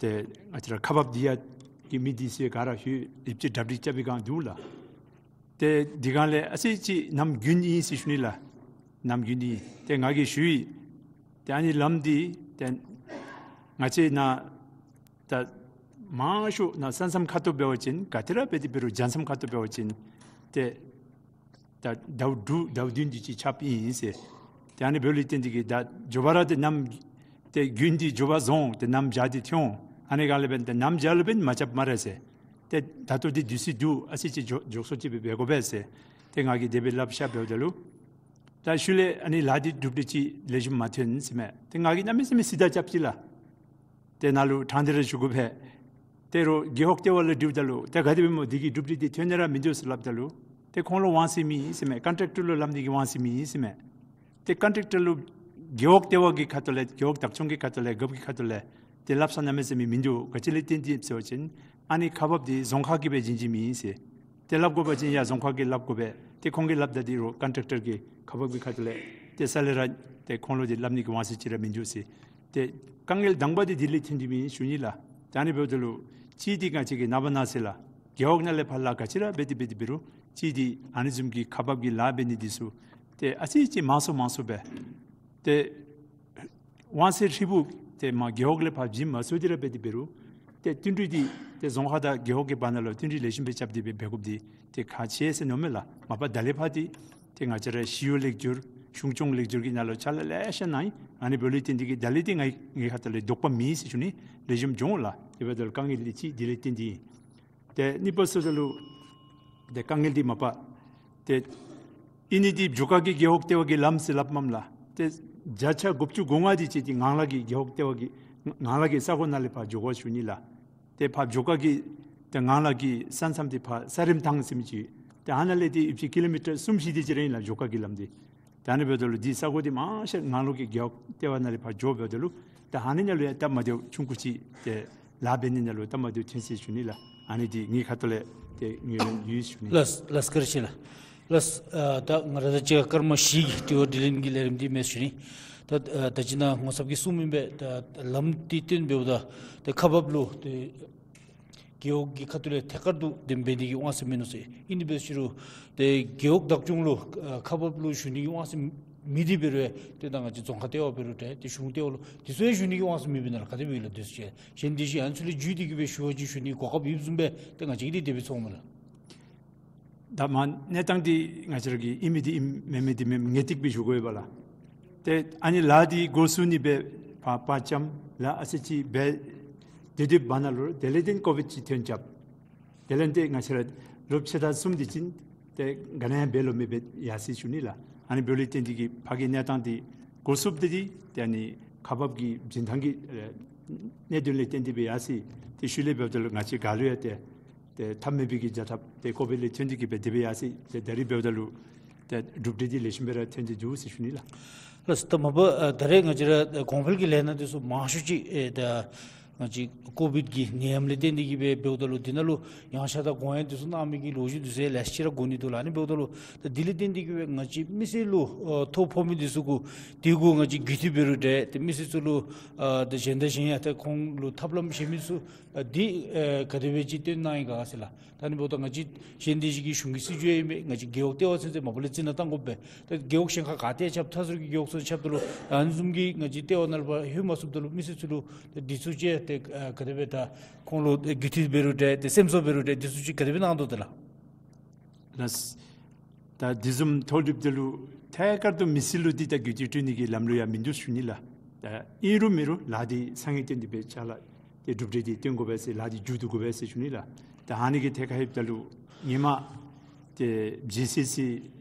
ཏེ་ང་བཅས་ར་ཁག་འབགཔ་འདི་ཡང་གི་མི་འདི་ཚུ་ག་ར་ཧུད་ཡིབ་ཅིག་གྲ་སྒྲིག་རྐྱབ་པའི་སྒང་འདུག་ལགས། ཏེ་འདི་སྒང་ལས་ཨ་ཙི་ཅིག་གནམ་དགུན་ཨིན་ཟེར་ཞུ་ནི་ལགས། གནམ་དགུན་ཨིན། ཏེ་ང་གིས་ཞུ་ཡི། ཏེ་ཨ་ནི་ལམ་འདི་ཏེ་ང་བཅས་ནཱ་ད་མང་ཤོས་ནཱ་ས་མཚམས་ཁ་ཐུག་འབད་བ་ཅིན་ག་ཏེ་ར་འབད་དེ་འབད་རུང་རྒྱ་མཚམས་ཁ་ཐུག་འབད་བ་ཅིན་ཏེ་ད་ཟླཝ་དྲུག་ཟླཝ་བདུན་དེ་ཅིག་ཁྱབ་ཨིན་ཟེར། ཏེ་ཨ་ནི་འབདཝ་ལས་བརྟེན་ཏེ་གིས་ད་མགྱོགས་པ་ར་ཏེ་གནམ་ཏེ་དགུན་འདི་མགྱོགས་པ་བཟུང་ཏེ་གནམ་བྱཱར་འདི་ཐོན་འོང་། ཨ་ནི་སྒང་ལས་འབདན་ཏེ་གནམ་བྱཱར་ལུ་འབདན་མ་རྐྱབ་སྨ་རེ་ཟེར། ཏེ་ད་ལྟོ་འདི་དུས་ཚོད་འདུག། ཨ་ཙི་ཅིག་མགྱོགས་མགྱོགས་སུ་ཅིག་སྦེ་འབད་དགོ་པས་ཟེར། ཏེ་ང་གིས་དེ་སྦེ་སླབ་བཞག་འབདཝ་ད་ལུ་ད་ཤུལ་ལས་ཨ་ནི་ལཱ་འདི་གྲུབ་འབྲས་ཅིག་ལེགས་ཤོམ་མ་ཐོན་ཟེར་མས། ཏེ་ང་གིས་གནམ་མེད་ས་མེད་སི་ད་རྐྱབ་ཅི་ལགས། ཏེ་ནཱ་ལུ་དྲང་སྟེ་ར་ཞུ་དགོ་པས། ཏེ་རོགས་རྒེད་འོག་ལྟེ་བ་ལུ་དྲིཝ་ད་ལུ་ཏེ་ག་དེ་སྦེ་སྨོ་འདི་གི་གྲུབ་འབྲས་འདི་ཐོན་ནི་ར་མིན་འདུག་ཟེར་སླབ་ད་ལུ་ཏེ་ཁོང་ལུ་དབང་ཚད་མེད་ཟེར་མས། ཀོན་ཊེཀ་ཊར་ལུ་སླབ་ནི་གི་དབང་ཚད་མེད་ཟེར་མས། ཏེ་ཀོན་ཊེཀ་ཊར་ལུ་རྒེད་འོག་ལྟེ་བ་གི་ཁ་ཐུག་ལས་རྒེད་འོག་བདག་སྐྱོང་གི་ཁ་ཐུག་ལས་རྒཔོ་གི་ཁ་ཐུག་ལས་ཏེ་སླབ་ས་གནམ་མེད་ས་མེད་མིན་འདུག། ག་ཅི་ལས་བརྟེན་ཏེ་ཟེར་བ་ཅིན་ཨ་ནི་ཁག་འབགཔ་འདི་རྫོང་ཁག་གིས་སྦེ་བྱིན་བྱིནམ་ཨིན་ཟེར། ཏེ་སླབ་དགོ་པ་ཅིན་ཡར་རྫོང་ཁག་གིས་སླབ་དགོ་པས། ཏེ་ཁོང་གིས་སླབ་ད་འདི་རོགས་ཀོན་ཊེཀ་ཊར་གྱིས་ཁག་འབགཔ་གི་ཁ་ཐུག་ལས་ཏེ་ས་ལས་ར་ཏེ་ཁོང་ལུ་འདི་སླབ་ནི་གི་དབང་ཚད་ཅིག་ར་མིན་འདུག་ཟེར། ཏེ་དཀའ་ངལ་དང་པ་འདི་འདི་ལས་ཐོན་ཏེ་མེན་ཞུ་ནི་ལགས། ད་ཨ་ནི་འབདཝ་ད་ལུ་གཅིག་འདི་ང་བཅས་ཀྱིས་ནངས་པ་གནངས་ཚེ་ལགས་རྒེད་འོག་ནང་ལས་ཕར་ལཱ་ག་ཅི་ར་འབད་དེ་འབད་དེ་འབད་རུང་གཅིག་འདི་ཨ་ནི་བཟུམ་གྱི་ཁག་འབགཔ་གི་ལཱ་འབད་ནི་འདི་ཚུ་ཏེ་ཨ་ཙི་ཅིག་མང་སུ་མང་སུ་སྦེ་ཏེ་དབང་ཚད་ཧྲིལ་བུ་ཏེ་མར་རྒེད་འོག་ལས་ཕར་བྱིན་མ་ཚུགས་ཏེ་ར་འབད་དེ་འབད་རུང་ཏེ་བསྟུན་གྲོས་འདི་ཏེ་རྫོང་ཁག་དང་རྒེད་འོག་གི་བར་ན་ལུ་བསྟུན་གྲོས་ལེགས་ཤོམ་སྦེ་རྐྱབ་སྟེ་སྦེ་འབད་དགོཔ་འདི་ཏེ་ཁག་ཆེ་ཟེར་མནོཝ་མས་ལགས། མ་པ་ད་ལས་ཕར་འདི་ཏེ་ང་བཅས་ར་ཞི་གཡོག་ལེགས་བསྒྱུར་གཞུང་སྐྱོང་ལེགས་བསྒྱུར་གྱི་ནང་ལུ་ཕྱག་ལཱ་ལེ་ཤ་གནང་ཡི། ཨ་ནི་འབདཝ་ལས་བརྟེན་ཏེ་གིས་ད་ལས་འདི་ང་ངེའི་ཁ་ཐུག་ལས་དོགས་པ་མེད་ཟེར་ཞུ་ནི། ལེགས་ཤོམ་འགྱོ་འོང་ལགས། དེ་འབདཝ་ད་ལུ་དཀའ་ངལ་འདི་གཅིག་འདི་ལས་བརྟེན་ཏེ་ཨིན། ཏེ་གཉིས་པ་ཟེརཝ་ད་ལུ་ཏེ་དཀའ་ངལ་འདི་མ་པ་ཏེ་ཨིན་ནི་འདི་མཇུག་ཁ་གི་རྒེད་འོག་ལྟེ་བ་གི་ལམ་ཟེར་སླབ་མས་ལགས། ཏེ་བརྒྱ་ཆ་དགུ་བཅུ་གོ་ལྔ་འདི་ཅིག་འདི་ངང་ལག་གི་རྒེད་འོག་ལྟེ་བ་གི་ངང་ལག་གི་ས་གོ་ནང་ལས་ཕར་འགྱོ་དགོ་ཞུ་ནི་ལགས། ཏེ་ཕར་མཇུག་ཁ་གི་ཏེ་ངང་ལག་གི་ས་མཚམས་འདི་ཕར་ས་རིམ་ཐང་ཟེར་མི་ཅིག་ཏེ་ཨ་ནཱ་ལས་འདི་ཡོད་པ་ཅིན་ཀི་ལོ་མི་ཊར་གསུམ་བཞི་དེ་ཅིག་ར་ཨིན་ལགས་མཇུག་ཁ་གི་ལམ་འདི། ད་ཨ་ནི་འབདཝ་ད་ལུ་འདི་ས་གོ་འདི་མང་ཤོས་ངང་ལུ་གི་རྒེད་འོག་ལྟེ་བ་ནང་ལས་ཕར་འགྱོ་འབདཝ་ད་ལུ་ད་ཨ་ནི་ནང་ལུ་ཡང་སྟབས་མ་བདེཝ་ཆུང་ཀུ་ཅིག་ཏེ་ལཱ་འབད་ནི་ནང་ལུ་སྟབས་མ་བདེཝ་ཐོན་ཅི་ཞུ་ནི་ལགས། ཨ་ནི་འདི་ངེའི་ཁ་ཐུག་ལས་ཏེ་ངེས་ལེན་ཡོད་ཞུ་ནི། ལགས་ལགས་བཀའ་དྲིན་ཆེ་ལགས། ལགས་ཨ་ད་ང་ར་དང་གཅིག་ཁར་སྐར་མ་བཞི་གི་དྲི་བ་དྲིས་ལན་གྱི་ལས་རིམ་འདི་མས་ཞུ་ནི། ད་ཨ་ད་ཅི་ནཱ་ངོ་ཚབ་ཀྱིས་གསུངམ་ཨིན་པས། ད་ལམ་འདི་བཏོན་འབདཝ་ད་ཏེ་ཁག་འབགཔ་ལུ་ཏེ་རྒེད་འོག་གི་ཁ་ཐུག་ལས་ཐད་ཀར་དུ་དེ་འབད་ནི་གི་དབང་ཚད་མིན་ནུག་ཟེར། ཨིན་དེ་འབད་ཞུ་རུང་ཏེ་རྒེད་འོག་བདག་སྐྱོང་ལུ་ཨ་ཁག་འབགཔ་ལུ་ཞུ་ནི་གི་དབང་ཚད་མེད་དེ་འབད་རུང་ཏེ་ད་ང་བཅས་རྫོང་ཁག་ལྟེ་བ་འབད་རུང་ཏེ་ཏེ་གཞུང་ལྟེ་བ་ལུ་དེ་ཚུ་ཡང་ཞུ་ནི་གི་དབང་ཚད་མེདཔ་ཨིན་ན་ལགས། ག་དེ་སྦེ་ཨིན་ལགས་དེ་ཚུ་ཅིག་གཞན་དེ་ཅིག་ཨ་ནི་ཚུ་ལས་བརྒྱུད་དེ་གིས་སྦེ་ཞུ་བ་ཅིན་ཞུ་ནི་གོ་སྐབས་ཡོདཔ་བཟུམ་སྦེ་ཏེ་ང་བཅས་ཀྱིས་འདི་དེ་སྦེ་ཚོརཝ་མས་ལགས། ད་མ་གནས་སྟངས་འདི་ང་བཅས་ར་གིས་ཨིན་མི་འདི་ཨིནམ་མེན་མི་འདི་མེནམ་ངེས་ཏིག་སྦེ་ཞུ་དགོ་པས་ལགས། ཏེ་ཨ་ནི་ལཱ་འདི་འགོ་བཙུགས་ནི་སྦེ་ཕར་དཔའ་བཅམ་ལཱ་ཨ་ཙི་ཅིག་འབད་དེ་དེ་བར་ན་ལུ་དེ་ལས་ཏེ་ཀོ་བིཌ་ཅིག་ཐོན་རྐྱབ། དེ་ལས་ཏེ་ང་བཅས་ར་ལོག་ཕྱེད་དང་གསུམ་དེ་ཅིག་ཏེ་ག་ནི་ཡང་འབད་ལོང་མེད་པར་ཡར་སོ་ཡི་ཞུ་ནི་ལགས། ཨ་ནི་འབདཝ་ལས་བརྟེན་ཏེ་གིས་ཕར་གྱི་གནས་སྟངས་འདི་འགོ་བཙུགསཔ་ད་འདི་ཏེ་ཨ་ནི་ཁག་འབགཔ་གི་བྱིན་ཐངས་ཀྱི་ཨེ་གནད་དོན་ལས་བརྟེན་ཏེ་སྦེ་ཡར་སོ་ཡི། ཏེ་ཤུལ་ལས་འབདཝ་ད་ལུ་ང་བཅས་ག་ལུ་ཡང་ཏེ་ཏེ་ཐབས་མེད་པའི་གི་བྱ་ཐབས་ཏེ་ཀོ་བིཌ་ལས་ཐོན་ཏེ་གིས་སྦེ་དེ་སྦེ་ཡར་སོ་ཡི། ཏེ་ད་རིས་འབདཝ་ད་ལུ་ཏེ་གྲུབ་འབྲས་འདི་ལེགས་ཤོམ་སྦེ་ར་ཐོན་ཏེ་འདུག་ཟེར་ཞུ་ནི་ལགས། ལགས་ད་མ་པ་ཨ་ད་རེས་ང་བཅས་ར་གོང་འཕེལ་གྱི་ལས་སྣ་འདི་ཚུ་མང་ཤོས་ཅིག་ཨེ་ད་ང་བཅས་ཀོ་བིཌ་ཀྱི་ནད་ཡམས་ལས་བརྟེན་ཏེ་གིས་སྦེ་འབདཝ་ད་ལུ་འདི་ནང་ལུ་ཡངས་ཆག་དང་དགོངས་ཡངས་འདི་ཚུ་གནང་མི་གི་ལོ་རྒྱུས་འདི་ཚུ་ཡང་ལེ་ཤ་ཅིག་ར་གོ་ནི་འདུག་ལགས། ཨ་ནི་འབདཝ་ད་ལུ་ད་འདི་ལས་བརྟེན་ཏེ་གིས་སྦེ་ང་བཅས་མི་སེར་ལུ་ཨ་ཐོ་ཕོག་མི་འདི་ཚུ་གུ་དེ་གུ་ང་བཅས་རྒུད་འཐུས་འབད་རུང་འདྲ་ཏེ་མི་སེར་ཚུ་ལུ་ཨ་ད་གཞན་དང་གཞན་ཡང་ཏེ་ཁོང་ལུ་ཐབས་ལམ་གཞན་མི་ཚུ་ཨ་འདི་ཨེ་ག་དེ་སྦེ་ཅིག་སྟོན་གནང་ཡི་ག་ཟེར་ལགས། ད་ཨ་ནི་འབདཝ་ད་ང་བཅས་གཞན་དེ་ཅིག་གི་གཞུང་གི་སྲིད་བྱུས་ཨིན་པས། ང་བཅས་རྒེད་འོག་ལྟེ་བ་ཚུན་ཚོད་མ་པ་ལས་རྩི་ནག་བཏང་དགོ་པས། ད་རྒེད་འོག་གཞན་ཁར་ག་ཏེ་ཁྱབ་མཐའ་ཟུར་གྱི་རྒེད་འོག་ཚུ་ཁྱབ་ད་ལུ་ཨ་ནི་བཟུམ་གྱི་ང་བཅས་ལྟེ་བ་ནང་ལུ་ཕར་ལྷོད་མ་ཚུགསཔ་ད་ལུ་མི་སེར་ཚུ་ལུ་ད་འདི་ཚུ་ཅིག་ཏེ་ཨ་ག་དེ་སྦེ་ད་ཁོང་ལུ་རྒུད་འཐུས་འབད་རུང་འདྲ་ཏེ་སེམས་གསོ་འབད་རུང་འདྲ་འདི་ཚུ་ཅིག་ག་དེ་སྦེ་གནང་དོ་ཏེ་ལགས། ལགས། ད་འདི་བཟུམ་ཐོག་ལུ་འབདཝ་ད་ལུ་ཐད་ཀར་དུ་མི་སེར་ལུ་འདི་ད་རྒུད་འཐུས་སྤྲོད་ནི་གི་ལམ་ལུགས་ཡང་མིན་འདུག་ཞུ་ནི་ལགས། ད་ཨིན་རུང་མེན་རུང་ལཱ་འདི་ས་ངེས་བཏོན་ཏེ་སྦེ་ཕྱག་ལཱ་ཏེ་གྲུབ་འབྲས་འདི་སྟོན་དགོ་པས་ཟེར་ལཱ་འདི་མཇུག་བསྡུ་དགོ་པས་ཟེར་ཞུ་ནི་ལགས། ད་ཨ་ནི་གི་ཐད་ཁར་ལྷོདཔ་ད་ལུ་ཧེ་མ་ཏེ་ཇི་སི་སི་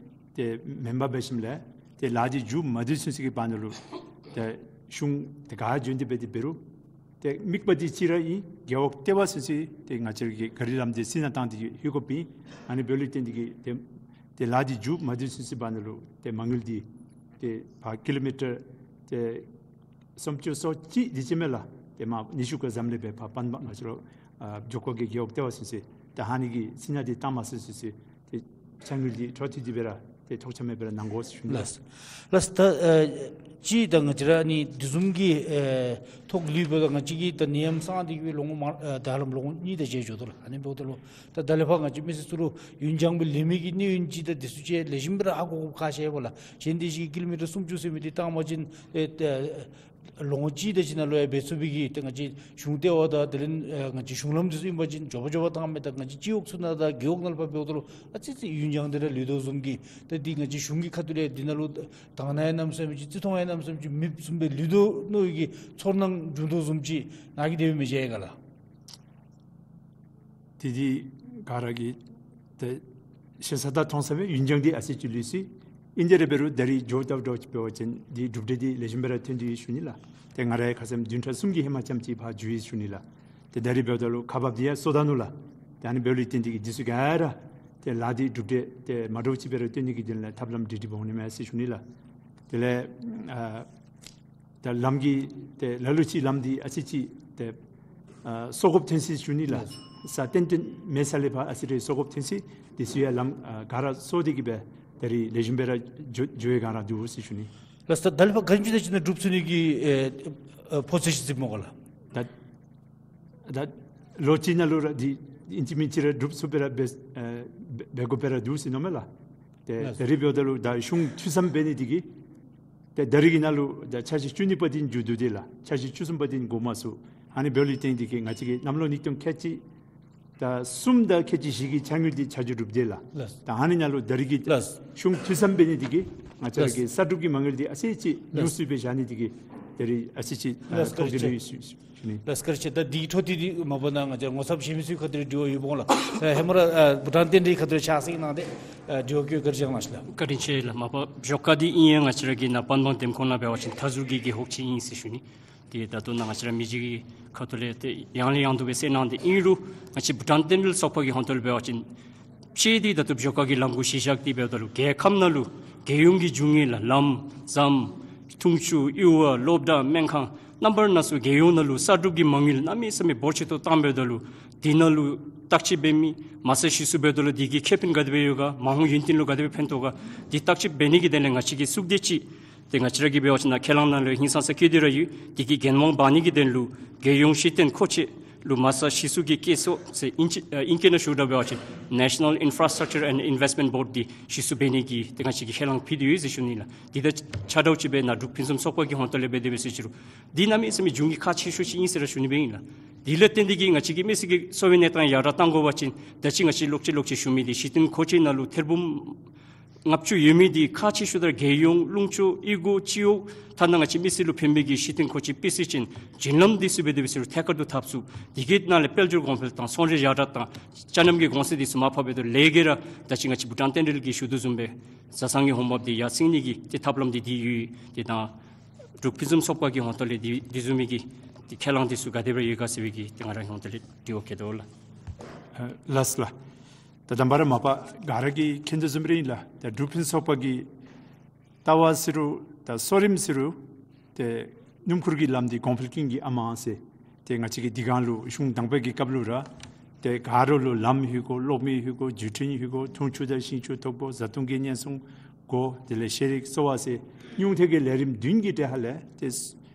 ཏེ་མེམ་བར་འབད་ཞིནམ་ལས་ཏེ་ལཱ་འདི་མཇུག་མ་བསྡུ་ཚུན་ཚོད་ཀྱི་བར་ན་ལུ་ཏེ་གཞུང་ཏེ་ག་བྱོན་ཏེ་འབད་དེ་འབད་རུང་ཏེ་དམིགས་པ་འདི་གཅིག་ར་ཨིན། རྒེད་འོག་ལྟེ་བ་ཚུན་ཚོད་ཏེ་ང་བཅས་ར་གི་ག་རི་ལམ་འདི་རྩི་ནག་བཏང་སྟེ་གིས་ལྷོད་དགོཔ་ཨིན། ཨ་ནི་འབདཝ་ལས་བརྟེན་ཏེ་གིས་ཏེ་ཏེ་ལཱ་འདི་མཇུག་མ་བསྡུ་ཚུན་ཚོད་བར་ན་ལུ་ཏེ་མ་དངུལ་འདི་ཏེ་ཕར་ཀི་ལོ་མི་ཊར་ཏེ་སུམ་ཅུ་སོ་གཅིག་དེ་ཅིག་མས་ལགས། ཏེ་མར་ཉི་ཤུ་ག་ཙམ་ལས་སྦེ་ཕར་པན་པ་ང་བཅས་ར་ཨ་མཇུག་ཁ་གི་རྒེད་འོག་ལྟེ་བ་ཚུན་ཚོད་ཏེ་ཨ་ནི་གི་རྩི་ནག་འདི་བཏང་མ་ཚུན་ཚོད་ཏེ་ཕྱག་དངུལ་འདི་འཕྲོ་མཐུད་དེ་སྦེ་ར་ ཏེ་ཐོགས་ཆགས་མེད་པར་གནང་དགོ་ཟེར་ཞུ་ནི་ལགས། ལགས། ལགས། ད་ཨ་ཅི་ད་ང་བཅས་ར་ནི་དེ་བཟུམ་གྱི་ཨ་ཐོག་ལུ་འབདཝ་ད་ང་བཅས་ཀྱིས་ད་ནད་ཡམས་སངས་ཏེ་གི་ལོ་ངོ་མ་ཨ་ད་ཧ་ལམ་ལོ་ངོ་གཉིས་དེ་ཅིག་འགྱོ་དོ་ལགས། ཨ་ནི་འབདཝ་ད་ལུ་ད་ད་ལས་ཕར་ང་བཅས་མི་སེར་ཚུ་ལུ་ཡུན་འགྱངས་སྦེ་ལེན་མི་གི་གནས་ཡུན་ཅིག་ད་དེ་ཚུ་ཅིག་ལེགས་ཤོམ་སྦེ་ར་ཧ་གོ་དགོཔ་ཁག་ཆེ་བས་ལགས། གཞན་དེ་ཅིག་ཀི་ལོ་མི་ཊར་སུམ་ཅུ་ཟེར་མི་འདི་བཏང་པ་ཅིན་ཨེ་ད་ལོ་ངོ་གཅིག་དེ་ཅིག་ནང་ལུ་ཡང་འབད་ཚུགས་པའི་གི་ཏེ་ང་བཅས་གཞུང་ལྟེ་བ་དང་དེ་ལས་ཨ་ང་བཅས་གཞུང་ལམ་འདི་ཚུ་ཨིན་པ་ཅིན་མགྱོགས་པ་མགྱོགས་པ་བཏང་མི་དང་ང་བཅས་སྤྱི་འོག་ཚུ་ནང་དང་རྒེད་འོག་ནང་ལུ་ཕར་འབདཝ་ད་ལུ་ཨ་ཙི་ཙི་ཡུན་འགྱངས་ཏེ་ར་ལུས་དོ་བཟུམ་གྱི། ད་འདི་ང་བཅས་གཞུང་གི་ཁ་ཐུག་ལས་འདི་ནང་ལུ་དང་ན་ཡང་གནམ་མེད་ས་མེད་ཅིག་བརྩི་མཐོང་ཡང་གནམ་མེད་ས་མེད་ཅིག་མེདཔ་བཟུམ་སྦེ་ལུས་དོ་མནོ་བའི་གི་ཚོར་སྣང་བྱུང་དོ་བཟུམ་ཅིག་ནཱ་གིས་དེ་སྦེ་མི་མཇལ་ག་ལགས། དེ་འདི་ག་ར་གིས་ཏེ་ཤེས་ས་དང་མཐོང་ས་སྦེ་ཡུན་འགྱངས་ཏེ་ཨ་ཙི་ཅིག་ལུས་སོ་ཡི། ཨིན་དེ་ར་འབད་རུང་ད་རིས་འགྱོ་བལྟཝ་འདྲཝ་ཅིག་འབད་བ་ཅིན་འདི་གྲུབ་འབྲས་འདི་ལེགས་ཤོམ་སྦེ་ར་ཐོན་ཏེ་ཡོད་ཞུ་ནི་ལགས། ཏེ་ང་ར་ཡང་ཁ་ཙ་བདུན་ཕྲག་གསུམ་གྱི་ཧེ་མ་ཙམ་ཅིག་ཕར་འགྱོ་ཡི་ཞུ་ནི་ལགས། ཏེ་ད་རིས་འབདཝ་ད་ལུ་ཁག་འབགཔ་འདི་ཡང་སོར་ད་ནུག་ལགས། ཏེ་ཨ་ནི་འབདཝ་ལས་བརྟེན་ཏེ་གིས་འདི་ཚུ་ག་ར་ཏེ་ལཱ་འདི་གྲུབ་འབྲས་ཏེ་མ་འདྲཝ་ཅིག་སྦེ་ར་ཐོན་ནི་གི་དོན་ལས་ཐབས་ལམ་སྒྲིག་སྒྲིགཔ་འོང་ནི་མས་ཟེར་ཞུ་ནི་ལགས། དེ་ལས་ཨ་ད་ལམ་གྱི་ཏེ་ལ་ལུ་ཅིག་ལམ་འདི་ཨ་ཙི་ཅིག་ཏེ་ཨ་སོར་དགོཔ་ཐོན་སོ་ཡི་ཞུ་ནི་ལགས། ས་བརྟན་བརྟན་མེད་ས་ལས་ཕར་ཨ་ཙི་རེ་སོར་དགོཔ་ཐོན་སོ་ཡི། དེ་ཚུ་ཡང་ལམ་ཨ་ག་ར་སོར་ཏེ་གིས་སྦེ་ད་རིས་ལེགས་ཤོམ་སྦེ་ར་འགྱོ་འགྱོ་བའི་སྒང་ར་འདུག་ཟེར་ཞུ་ནི། ལགས་སོ། ད་ལས་ཕར་ག་དེམ་ཅིག་ད་ཅི་ནཱ་འགྲུབ་ཚུགས་ནི་གི་ཨེ་ཨེ་ཕོ་ཚོད་ཅིག་བརྩིཝ་སྨོ་ག་ལགས། ད་ད་ལོ་གཅིག་ནང་ལུ་ར་འདི་ཨིན་ཅི་མིན་ཅི་ར་འགྲུབ་ཚུགསཔ་སྦེ་ར་འབད་ཨེ་འབད་འབད་དགོཔ་སྦེ་ར་འདུག་ཟེར་མནོཝ་མས་ལགས། ཏེ་ལགས། ད་རིས་འབདཝ་ད་ལུ་ད་གཞུང་འཐུས་ཚང་འབད་ནི་འདི་གིས་ཏེ་ད་རིས་ཀྱི་ནང་ལུ་ད་འཆར་གཞི་བཅུ་གཉིས་པ་འདི་མཇུག་བསྡུ་སྟེ་ལགས། འཆར་གཞི་བཅུ་གསུམ་པ་འདི་འགོ་མ་ཚུགས། ཨ་ནི་འབདཝ་ལས་བརྟེན་ཏེ་གིས་ང་བཅས་ཀྱིས་གནམ་ལོ་ཉིས་སྟོང་ཁལ་གཅིག་དང་གསུམ་དང་ཁལ་གཅིག་བཞི་གི་འཆར་དངུལ་འདི་ཆ་འཇོག་གྲུབ་སྟེ་ལགས། ལགས། ད་ཨ་ནི་ནང་ལུ་ད་རིས་ཀྱི་ལགས། གཞུང་འཐུས་ཚང་འབད་ནི་འདི་གིས་ང་བཅས་ར་གི་ལགས། གསར་སྒྲུབ་ཀྱི་མ་དངུལ་འདི་ཨ་ཙི་ཅིག་ལགས། ཉུང་སུ་སྦེ་བཞག་ནི་འདི་གིས་ད་རིས་ཨ་ཙི་ཅིག་ལགས། ཐོགས་ཏེ་ལུས་ཡོད་ཞུ་ཞུ་ནི། ལགས་སོ། བཀའ་དྲིན་ཆེ། ད་འདི་འཕྲོ་མཐུད་དེ་མ་པ་ནཱ་ང་བཅས་ངོ་ཚབ་ཞུ་མི་ཚུ་གི་ཁ་ཐུག་ལས་དྲི་བ་ཡོདཔ་འོང་ལགས། ཨེ་ཧེ་མ་ར་ཨེ་བྷུ་ཊཱན་བསྟན་འཛིན་གྱི་ཁ་ཐུག་ལས་ཕྱག་ཞུ་གནང་སྟེ་ཨེ་དྲི་བ་བཀོད་བཀའ་དྲིན་བསྐྱང་གནང་ཞུ་ལགས། བཀའ་དྲིན་ཆེ་ལགས། མ་པ་བཞོ་ཀ་འདི་ཨིན་ཡང་ང་བཅས་ར་གི་ནཱ་པན་བང་འདེམས་ཁོངས་ནང་འབད་བ་ཅིན་མཐའ་ཟུར་གྱི་རྒེད་འོག་ཅིག་ཨིན་ཟེར་ཞུ་ནི། ཏེ་ད་ལྟོ་ནཱ་ང་བཅས་ར་མི་རྗེ་གི་ཁ་ཐུག་ལས་ཏེ་ཡང་ལས་ཡང་དུ་སྦེ་གསལ་གནང་སྟེ་ཨིན་རུང་ང་བཅས་བྷུ་ཊཱན་བསྟན་འཛིན་ཚོགས་པ་གི་ཧོངས་ཏོ་ལུ་འབད་བ་ཅིན་ཅིག་འདི་ད་ལྟོ་བཞོ་ཀ་གི་ལམ་གུ་གཞི་བཞག་སྟེ་འབདཝ་ད་ལུ་རྒྱལ་ཁམས་ནང་ལུ་རྒྱལ་ཡོངས་ཀྱི་འབྱུང་ཁུངས་ལགས་ལམ་ཟམ་འཐུང་ཆུ་གཡུར་བ་སློབ་གྲྭ་སྨན་ཁང་རྣམ་པ་སྣ་ཚོགས་རྒྱལ་ཡོངས་ནང་ལུ་གསར་སྒྲུབ་ཀྱི་མ་དངུལ་གནམ་མེད་ས་མེད་འབོར་ཆེ་ཏོག་ཏོ་བཏངམ་འབདཝ་ད་ལུ་འདི་ནང་ལུ་བརྟག་དཔྱད་འབད་མི་མ་རྩ་གཞི་བཙུགས་འབདཝ་ད་ལུ་འདི་གིས་ཁེ་ཕན་ག་དེ་སྦེ་ཡོད་ག། མ་འོངས་ཡུན་བརྟན་ལུ་ག་དེ་སྦེ་ཕན་ཐོགས་ག། འདི་བརྟག་དཔྱད་འབད་ནི་གི་དོན་ལས་ང་བཅས་ཀྱིས་ཚུགས་ཏེ་ཅིག་ཏེ་ང་བཅས་ར་གིས་འབད་བ་ཅིན་ནཱ་ཁས་བླངས་ནང་ལུ་ཧིང་སངས་ས་བཀོད་དེ་ར་ཡོད། འདི་གི་འགན་དབང་འབག་ནི་གི་དོན་ལུ་རྒྱལ་ཡོངས་གཞི་རྟེན་མཁོ་ཆས་ལུ་མ་རྩ་གཞི་བཙུགས་ཀྱི་བཀོད་ཚོགས་ཟེར་ཨིང་སྐད་ཨིང་སྐད་ནང་ཞུཝ་ད་འབད་བ་ཅིན་National Infrastructure and Investment Board འདི་གཞི་བཙུགས་འབད་ནི་གི་ཏེ་ང་བཅས་ཀྱིས་ཁས་བླངས་ཕུལ་ཏེ་ཡོད་ཟེར་ཞུ་ནི་ལགས། འདི་དང་ཆ་འདྲཝ་ཅིག་སྦེ་ནཱ་འབྲུག་ཕུན་སུམ་ཚོགས་པ་གི་ཧོངས་ཏོ་ལས་འབད་དེ་འབད་ཟེར་ཅི་རུང་འདི་གནམ་མེད་ས་མེད་འབྱུང་ཁུངས་ཁག་ཆེ་ཤོས་ཅིག་ཨིན་ཟེར་ར་ཞུ་ནི་སྦེ་ཨིན་ལགས། འདི་ལས་བརྟེན་ཏེ་གིས་ང་བཅས་ཀྱི་མི་སེར་གྱི་འཚོ་བའི་གནས་སྟངས་ཡར་དྲག་གཏང་དགོ་པ་ཅིན་ད་ཅི་ང་བཅས་ལོག་ཅི་ལོག་ཅི་ཞུ་མི་འདི་གཞི་རྟེན་མཁོ་ཆས་ནང་ལུ་ཐེར་འབུམ་ལྔ་བཅུ་ཡོད་མི་འདི་ཁག་ཆེ་ཤོས་དེ་ར་རྒྱལ་ཡོངས་ལུང་ཕྱོགས་གཡུས་སྒོ་སྤྱི་འོག་ཐ་ན་ང་བཅས་མི་སེར་ལུ་ཕན་པའི་གི་གཞི་རྟེན་མཁོ་ཆས་དཔེ་མཚོན་ཅན་བརྒྱུད་ལམ་འདི་ཚུ་འབད་དེ་འབད་ཟེར་རུང་ཐད་ཀར་དུ་འཐབ་ཚུགས། འདི་གི་ནང་ལས་དཔལ་འབྱོར་གོང་འཕེལ་དང་ཚོང་རའི་ཡར་དྲག་དང་ཅ་ནམ་གྱི་གོང་ཚད་འདི་ཚུ་མར་ཕབ་འབད་དེ་ལས་ཀྱི་ར་ད་ཅི་ང་བཅས་བྷུ་ཊཱན་བསྟན་འཛིན་གྱིས་ཞུ་དོ་བཟུམ་སྦེ་བཟའ་ཚང་གི་འོང་འབབ་འདི་ཡར་སེང་ནི་གི་ཏེ་ཐབས་ལམ་འདི་འདི་ཡོད། ཏེ་ད་འབྲུག་ཕུན་སུམ་ཚོགས་པ་གི་ཧོངས་ཏོ་ལས་འདི་འདི་བཟུམ་མའི་གི་ཏེ་ཁས་བླངས་འདི་ཚུ་ག་དེ་སྦེ་ཡོད་ག་ཟེར་བའི་གི་ཏེ་ང་ར་ཧོངས་ཏོ་ལས་དྲི་བ་བཀོད་དོ་ལགས། ཨ་ལགས་ལགས། ད་དང་པ་ར་མ་པ་ག་ར་གིས་མཁྱེན་དོ་བཟུམ་ར་ཨིན་ལགས། ད་འབྲུག་ཕུན་སུམ་ཚོགས་པ་གི་ལྟ་བ་ཟེར་རུང་ད་གཙོ་རིམ་ཟེར་རུང་ཏེ་སྣུམ་འཁོར་གྱི་ལམ་འདི་གོང་འཕེལ་ཀུན་གྱི་ཨ་མ་ཟེར། ཏེ་ང་བཅས་ཀྱིས་འདི་སྒང་ལུ་གཞུང་དང་པའི་གི་སྐབས་ལུ་ར་ཏེ་ག་ར་ལུ་ལམ་ཡོད་དགོ། གློག་མེ་ཡོད་དགོ། བརྒྱུད་འཕྲིན་ཡོད་དགོ། འཐུང་ཆུ་དང་ཞིང་ཆུ་ཐོབ་དགོ། བཟའ་བཏུང་གི་ཉེན་སྲུང་དགོ། དེ་ལས་ཤེས་རིག་གསོ་བ་ཟེར་ཉུང་མཐའི་གི་ལས་རིམ་བདུན་གྱི་གྲས་ཁ་ལས་ཏེ་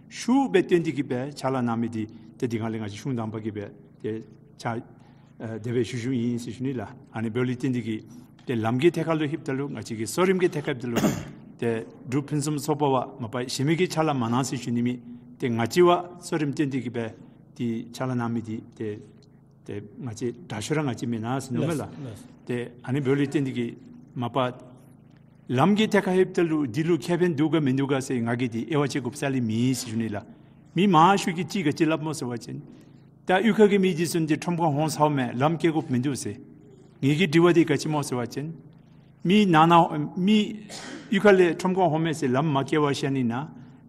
ཤུགས་སྦེ་བཏོན་ཏེ་གིས་སྦེ་ཕྱག་ལཱ་གནང་མི་འདི་ཏེ་འདི་སྒང་ལས་ང་བཅས་གཞུང་དང་པ་གིས་སྦེ་ཏེ་ཕྱག་ཨ་དེ་སྦེ་ཞུ་ཞུཝ་ཨིན་ཟེར་ཞུ་ནི་ལགས། ཨ་ནི་འབདཝ་ལས་བརྟེན་ཏེ་གིས་ཏེ་ལམ་གྱི་ཐད་ཁ་ལུ་ལྷོདཔ་ད་ལུ་ང་བཅས་ཀྱི་གཙོ་རིམ་གྱི་ཐད་ཁ་ལུ་ཏེ་འབྲུག་ཕུན་སུམ་ཚོགས་པ་བ་མ་པ་གཞན་མི་གིས་ཕྱག་ལཱ་མ་གནང་ཟེར་ཞུ་ནི་མེད། ཏེ་ང་བཅས་བ་གཙོ་རིམ་བཏོན་ཏེ་གིས་སྦེ་ཏེ་ཕྱག་ལཱ་གནང་མི་འདི་ཏེ་ཏེ་ང་བཅས་དྲག་ཤོས་ར་ང་བཅས་མེན་ན་ཟེར་མནོཝ་མས་ལགས། ལགས། ཏེ་ཨ་ནི་འབདཝ་ལས་བརྟེན་ཏེ་གིས་མ་པ་ལམ་གྱི་ཐད་ཁ་ལྷོདཔ་ད་ལུ་འདི་ལུ་ཁེ་ཕན་འདུག་ག་མིན་འདུག་ག་ཟེར་ང་གིས་འདི་དབྱེ་བ་ཕྱེ་དགོཔ་རྩ་ལས་མེད་ཟེར་ཞུ་ནི་ལགས། མི་མང་ཤོས་ཀྱིས་ཅིག་ག་ཅི་སླབ་སྨོ་ཟེར་བ་ཅིན་ད་གཡུས་ཁ་གི་མི་འདི་ཚུ་འདི་ཁྲོམ་ཁར་འོང་ཚརཝ་མས། ལམ་བཀལ་དགོཔ་མིན་འདུག་ཟེར། ངེ་གི་དྲི་བ་འདི་ག་ཅི་སྨོ་ཟེར་བ་ཅིན་མི་ནང་ན་མི་གཡུས་ཁ་ལས་ཁྲོམ་ཁར་འོང་མས་ཟེར་ལམ་མ་བཀལ་བར་བཞག་ནི་ན།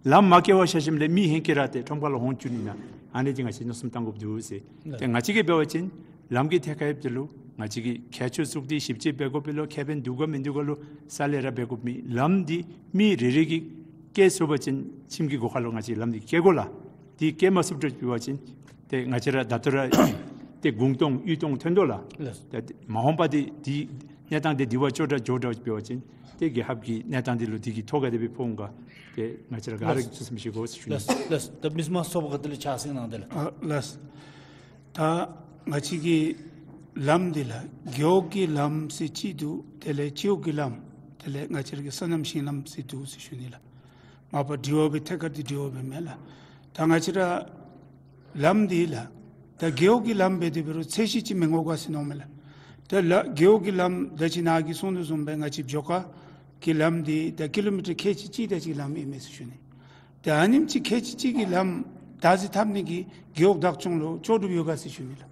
ལམ་མ་བཀལ་བར་བཞག་ཞིནམ་ལས་མི་ཧེང་སྐལ་ར་ཏེ་ཁྲོམ་ཁ་ལུ་འོང་བཅུག་ནི་ན། ཨ་ནི་འདི་ང་བཅས་མནོ་བསམ་བཏང་དགོཔ་འདུག་ཟེར། ལགས། ཏེ་ང་བཅས་ཀྱིས་འབད་བ་ཅིན་ལམ་གྱི་ཐད་ཁ་ལྷོདཔ་ད་ལུ་ང་བཅས་ཀྱིས་ཁྱད་ཆོས་བཙུགས་ཏེ་ཞིབ་དཔྱད་འབད་དགོ་པས་ལོ། ཁེ་ཕན་འདུག་ག་མིན་འདུག་ག་ལོ་རྩ་ལས་ར་འབད་དགོཔ་མེད། ལམ་འདི་མི་རེ་རེ་གིས་བཀལ་ཚུགས་པ་ཅིན་ཁྱིམ་གྱི་སྒོ་ཁ་ལུ་ང་བཅས་ལམ་འདི་བཀལ་དགོ་ལགས། འདི་བཀལ་མ་ཚུགསཔ་འདྲཝ་ཅིག་འབད་བ་ཅིན་ཏེ་ང་བཅས་ར་ད་ལྟོ་ར་ཏེ་གུང་སྟོང་གཡུ་སྟོང་ཐོན་དོ་ལགས། ལགས། ཏེ་མ་འོངས་པ་འདི་འདི་ གནས་སྟངས་དེ་དེ་བ་ཅོག་འདྲ་འགྱོ་འདྲཝ་འབད་བ་ཅིན་ཏེ་རྒྱལ་ཁབ་ཀྱི་གནས་སྟངས་དེ་ལུ་དེ་གིས་ཐོ་ག་དེ་སྦེ་ཕོག་འོང་ག། ཏེ་ང་བཅས་ར་ག་ར་གིས་ཐུགས་བསམ་བཞེས་དགོ་ཟེར་ཞུ་ནི། ལགས་ལགས། ད་མི་སེར་མང་ཚོགས་པ་ཁ་ཐུག་ལས་ཕྱག་སེང་གནང་དེ་ལགས། ཨ་ལགས། ད་ང་བཅས་ཀྱི་ལམ་འདི་ལགས་རྒེད་འོག་གི་ལམ་ཟེར་གཅིག་འདུག། དེ་ལས་སྤྱི་འོག་གི་ལམ། དེ་ལས་ང་བཅས་ར་གི་སོ་ནམ་ཞིང་ལམ་ཟེར་འདུག་ཟེར་ཞུ་ནི་ལགས། མ་པ་འབྲི་བ་སྦེ་ཐད་ཀར་འདི་འབྲི་བ་སྦེ་མེན་ལགས། ད་ང་བཅས་ར་ལམ་འདི་ལགས་ད་རྒེད་འོག་གི་ལམ་འབད་དེ་འབད་རུང་ཚད་གཞི་ཅིག་མི་ངོ་ག་ཟེར་མནོཝ་མས་ལགས། ད་ལགས་རྒེད་འོག་གི་ལམ་ད་ཅི་ནཱ་གིས་གསུངས་དོ་བཟུམ་སྦེ་ང་བཅས་བྱོ་ཁ་གི་ལམ་འདི་ད་ཀི་ལོ་མི་ཊར་ཁལ་གཅིག་གཅིག་དེ་ཅིག་ལམ་ཨིན་མས་ཟེར་ཞུ་ནི། ད་ཨ་ནེམ་ཅིག་ཁལ་གཅིག་གཅིག་གི་ལམ་བདག་འཛིན་འཐབ་ནི་གི་རྒེད་འོག་བདག་སྐྱོང་ལུ་ལྕོགས་གྲུབ་ཡོད་ག་ཟེར་ཞུ་ནི་ལགས།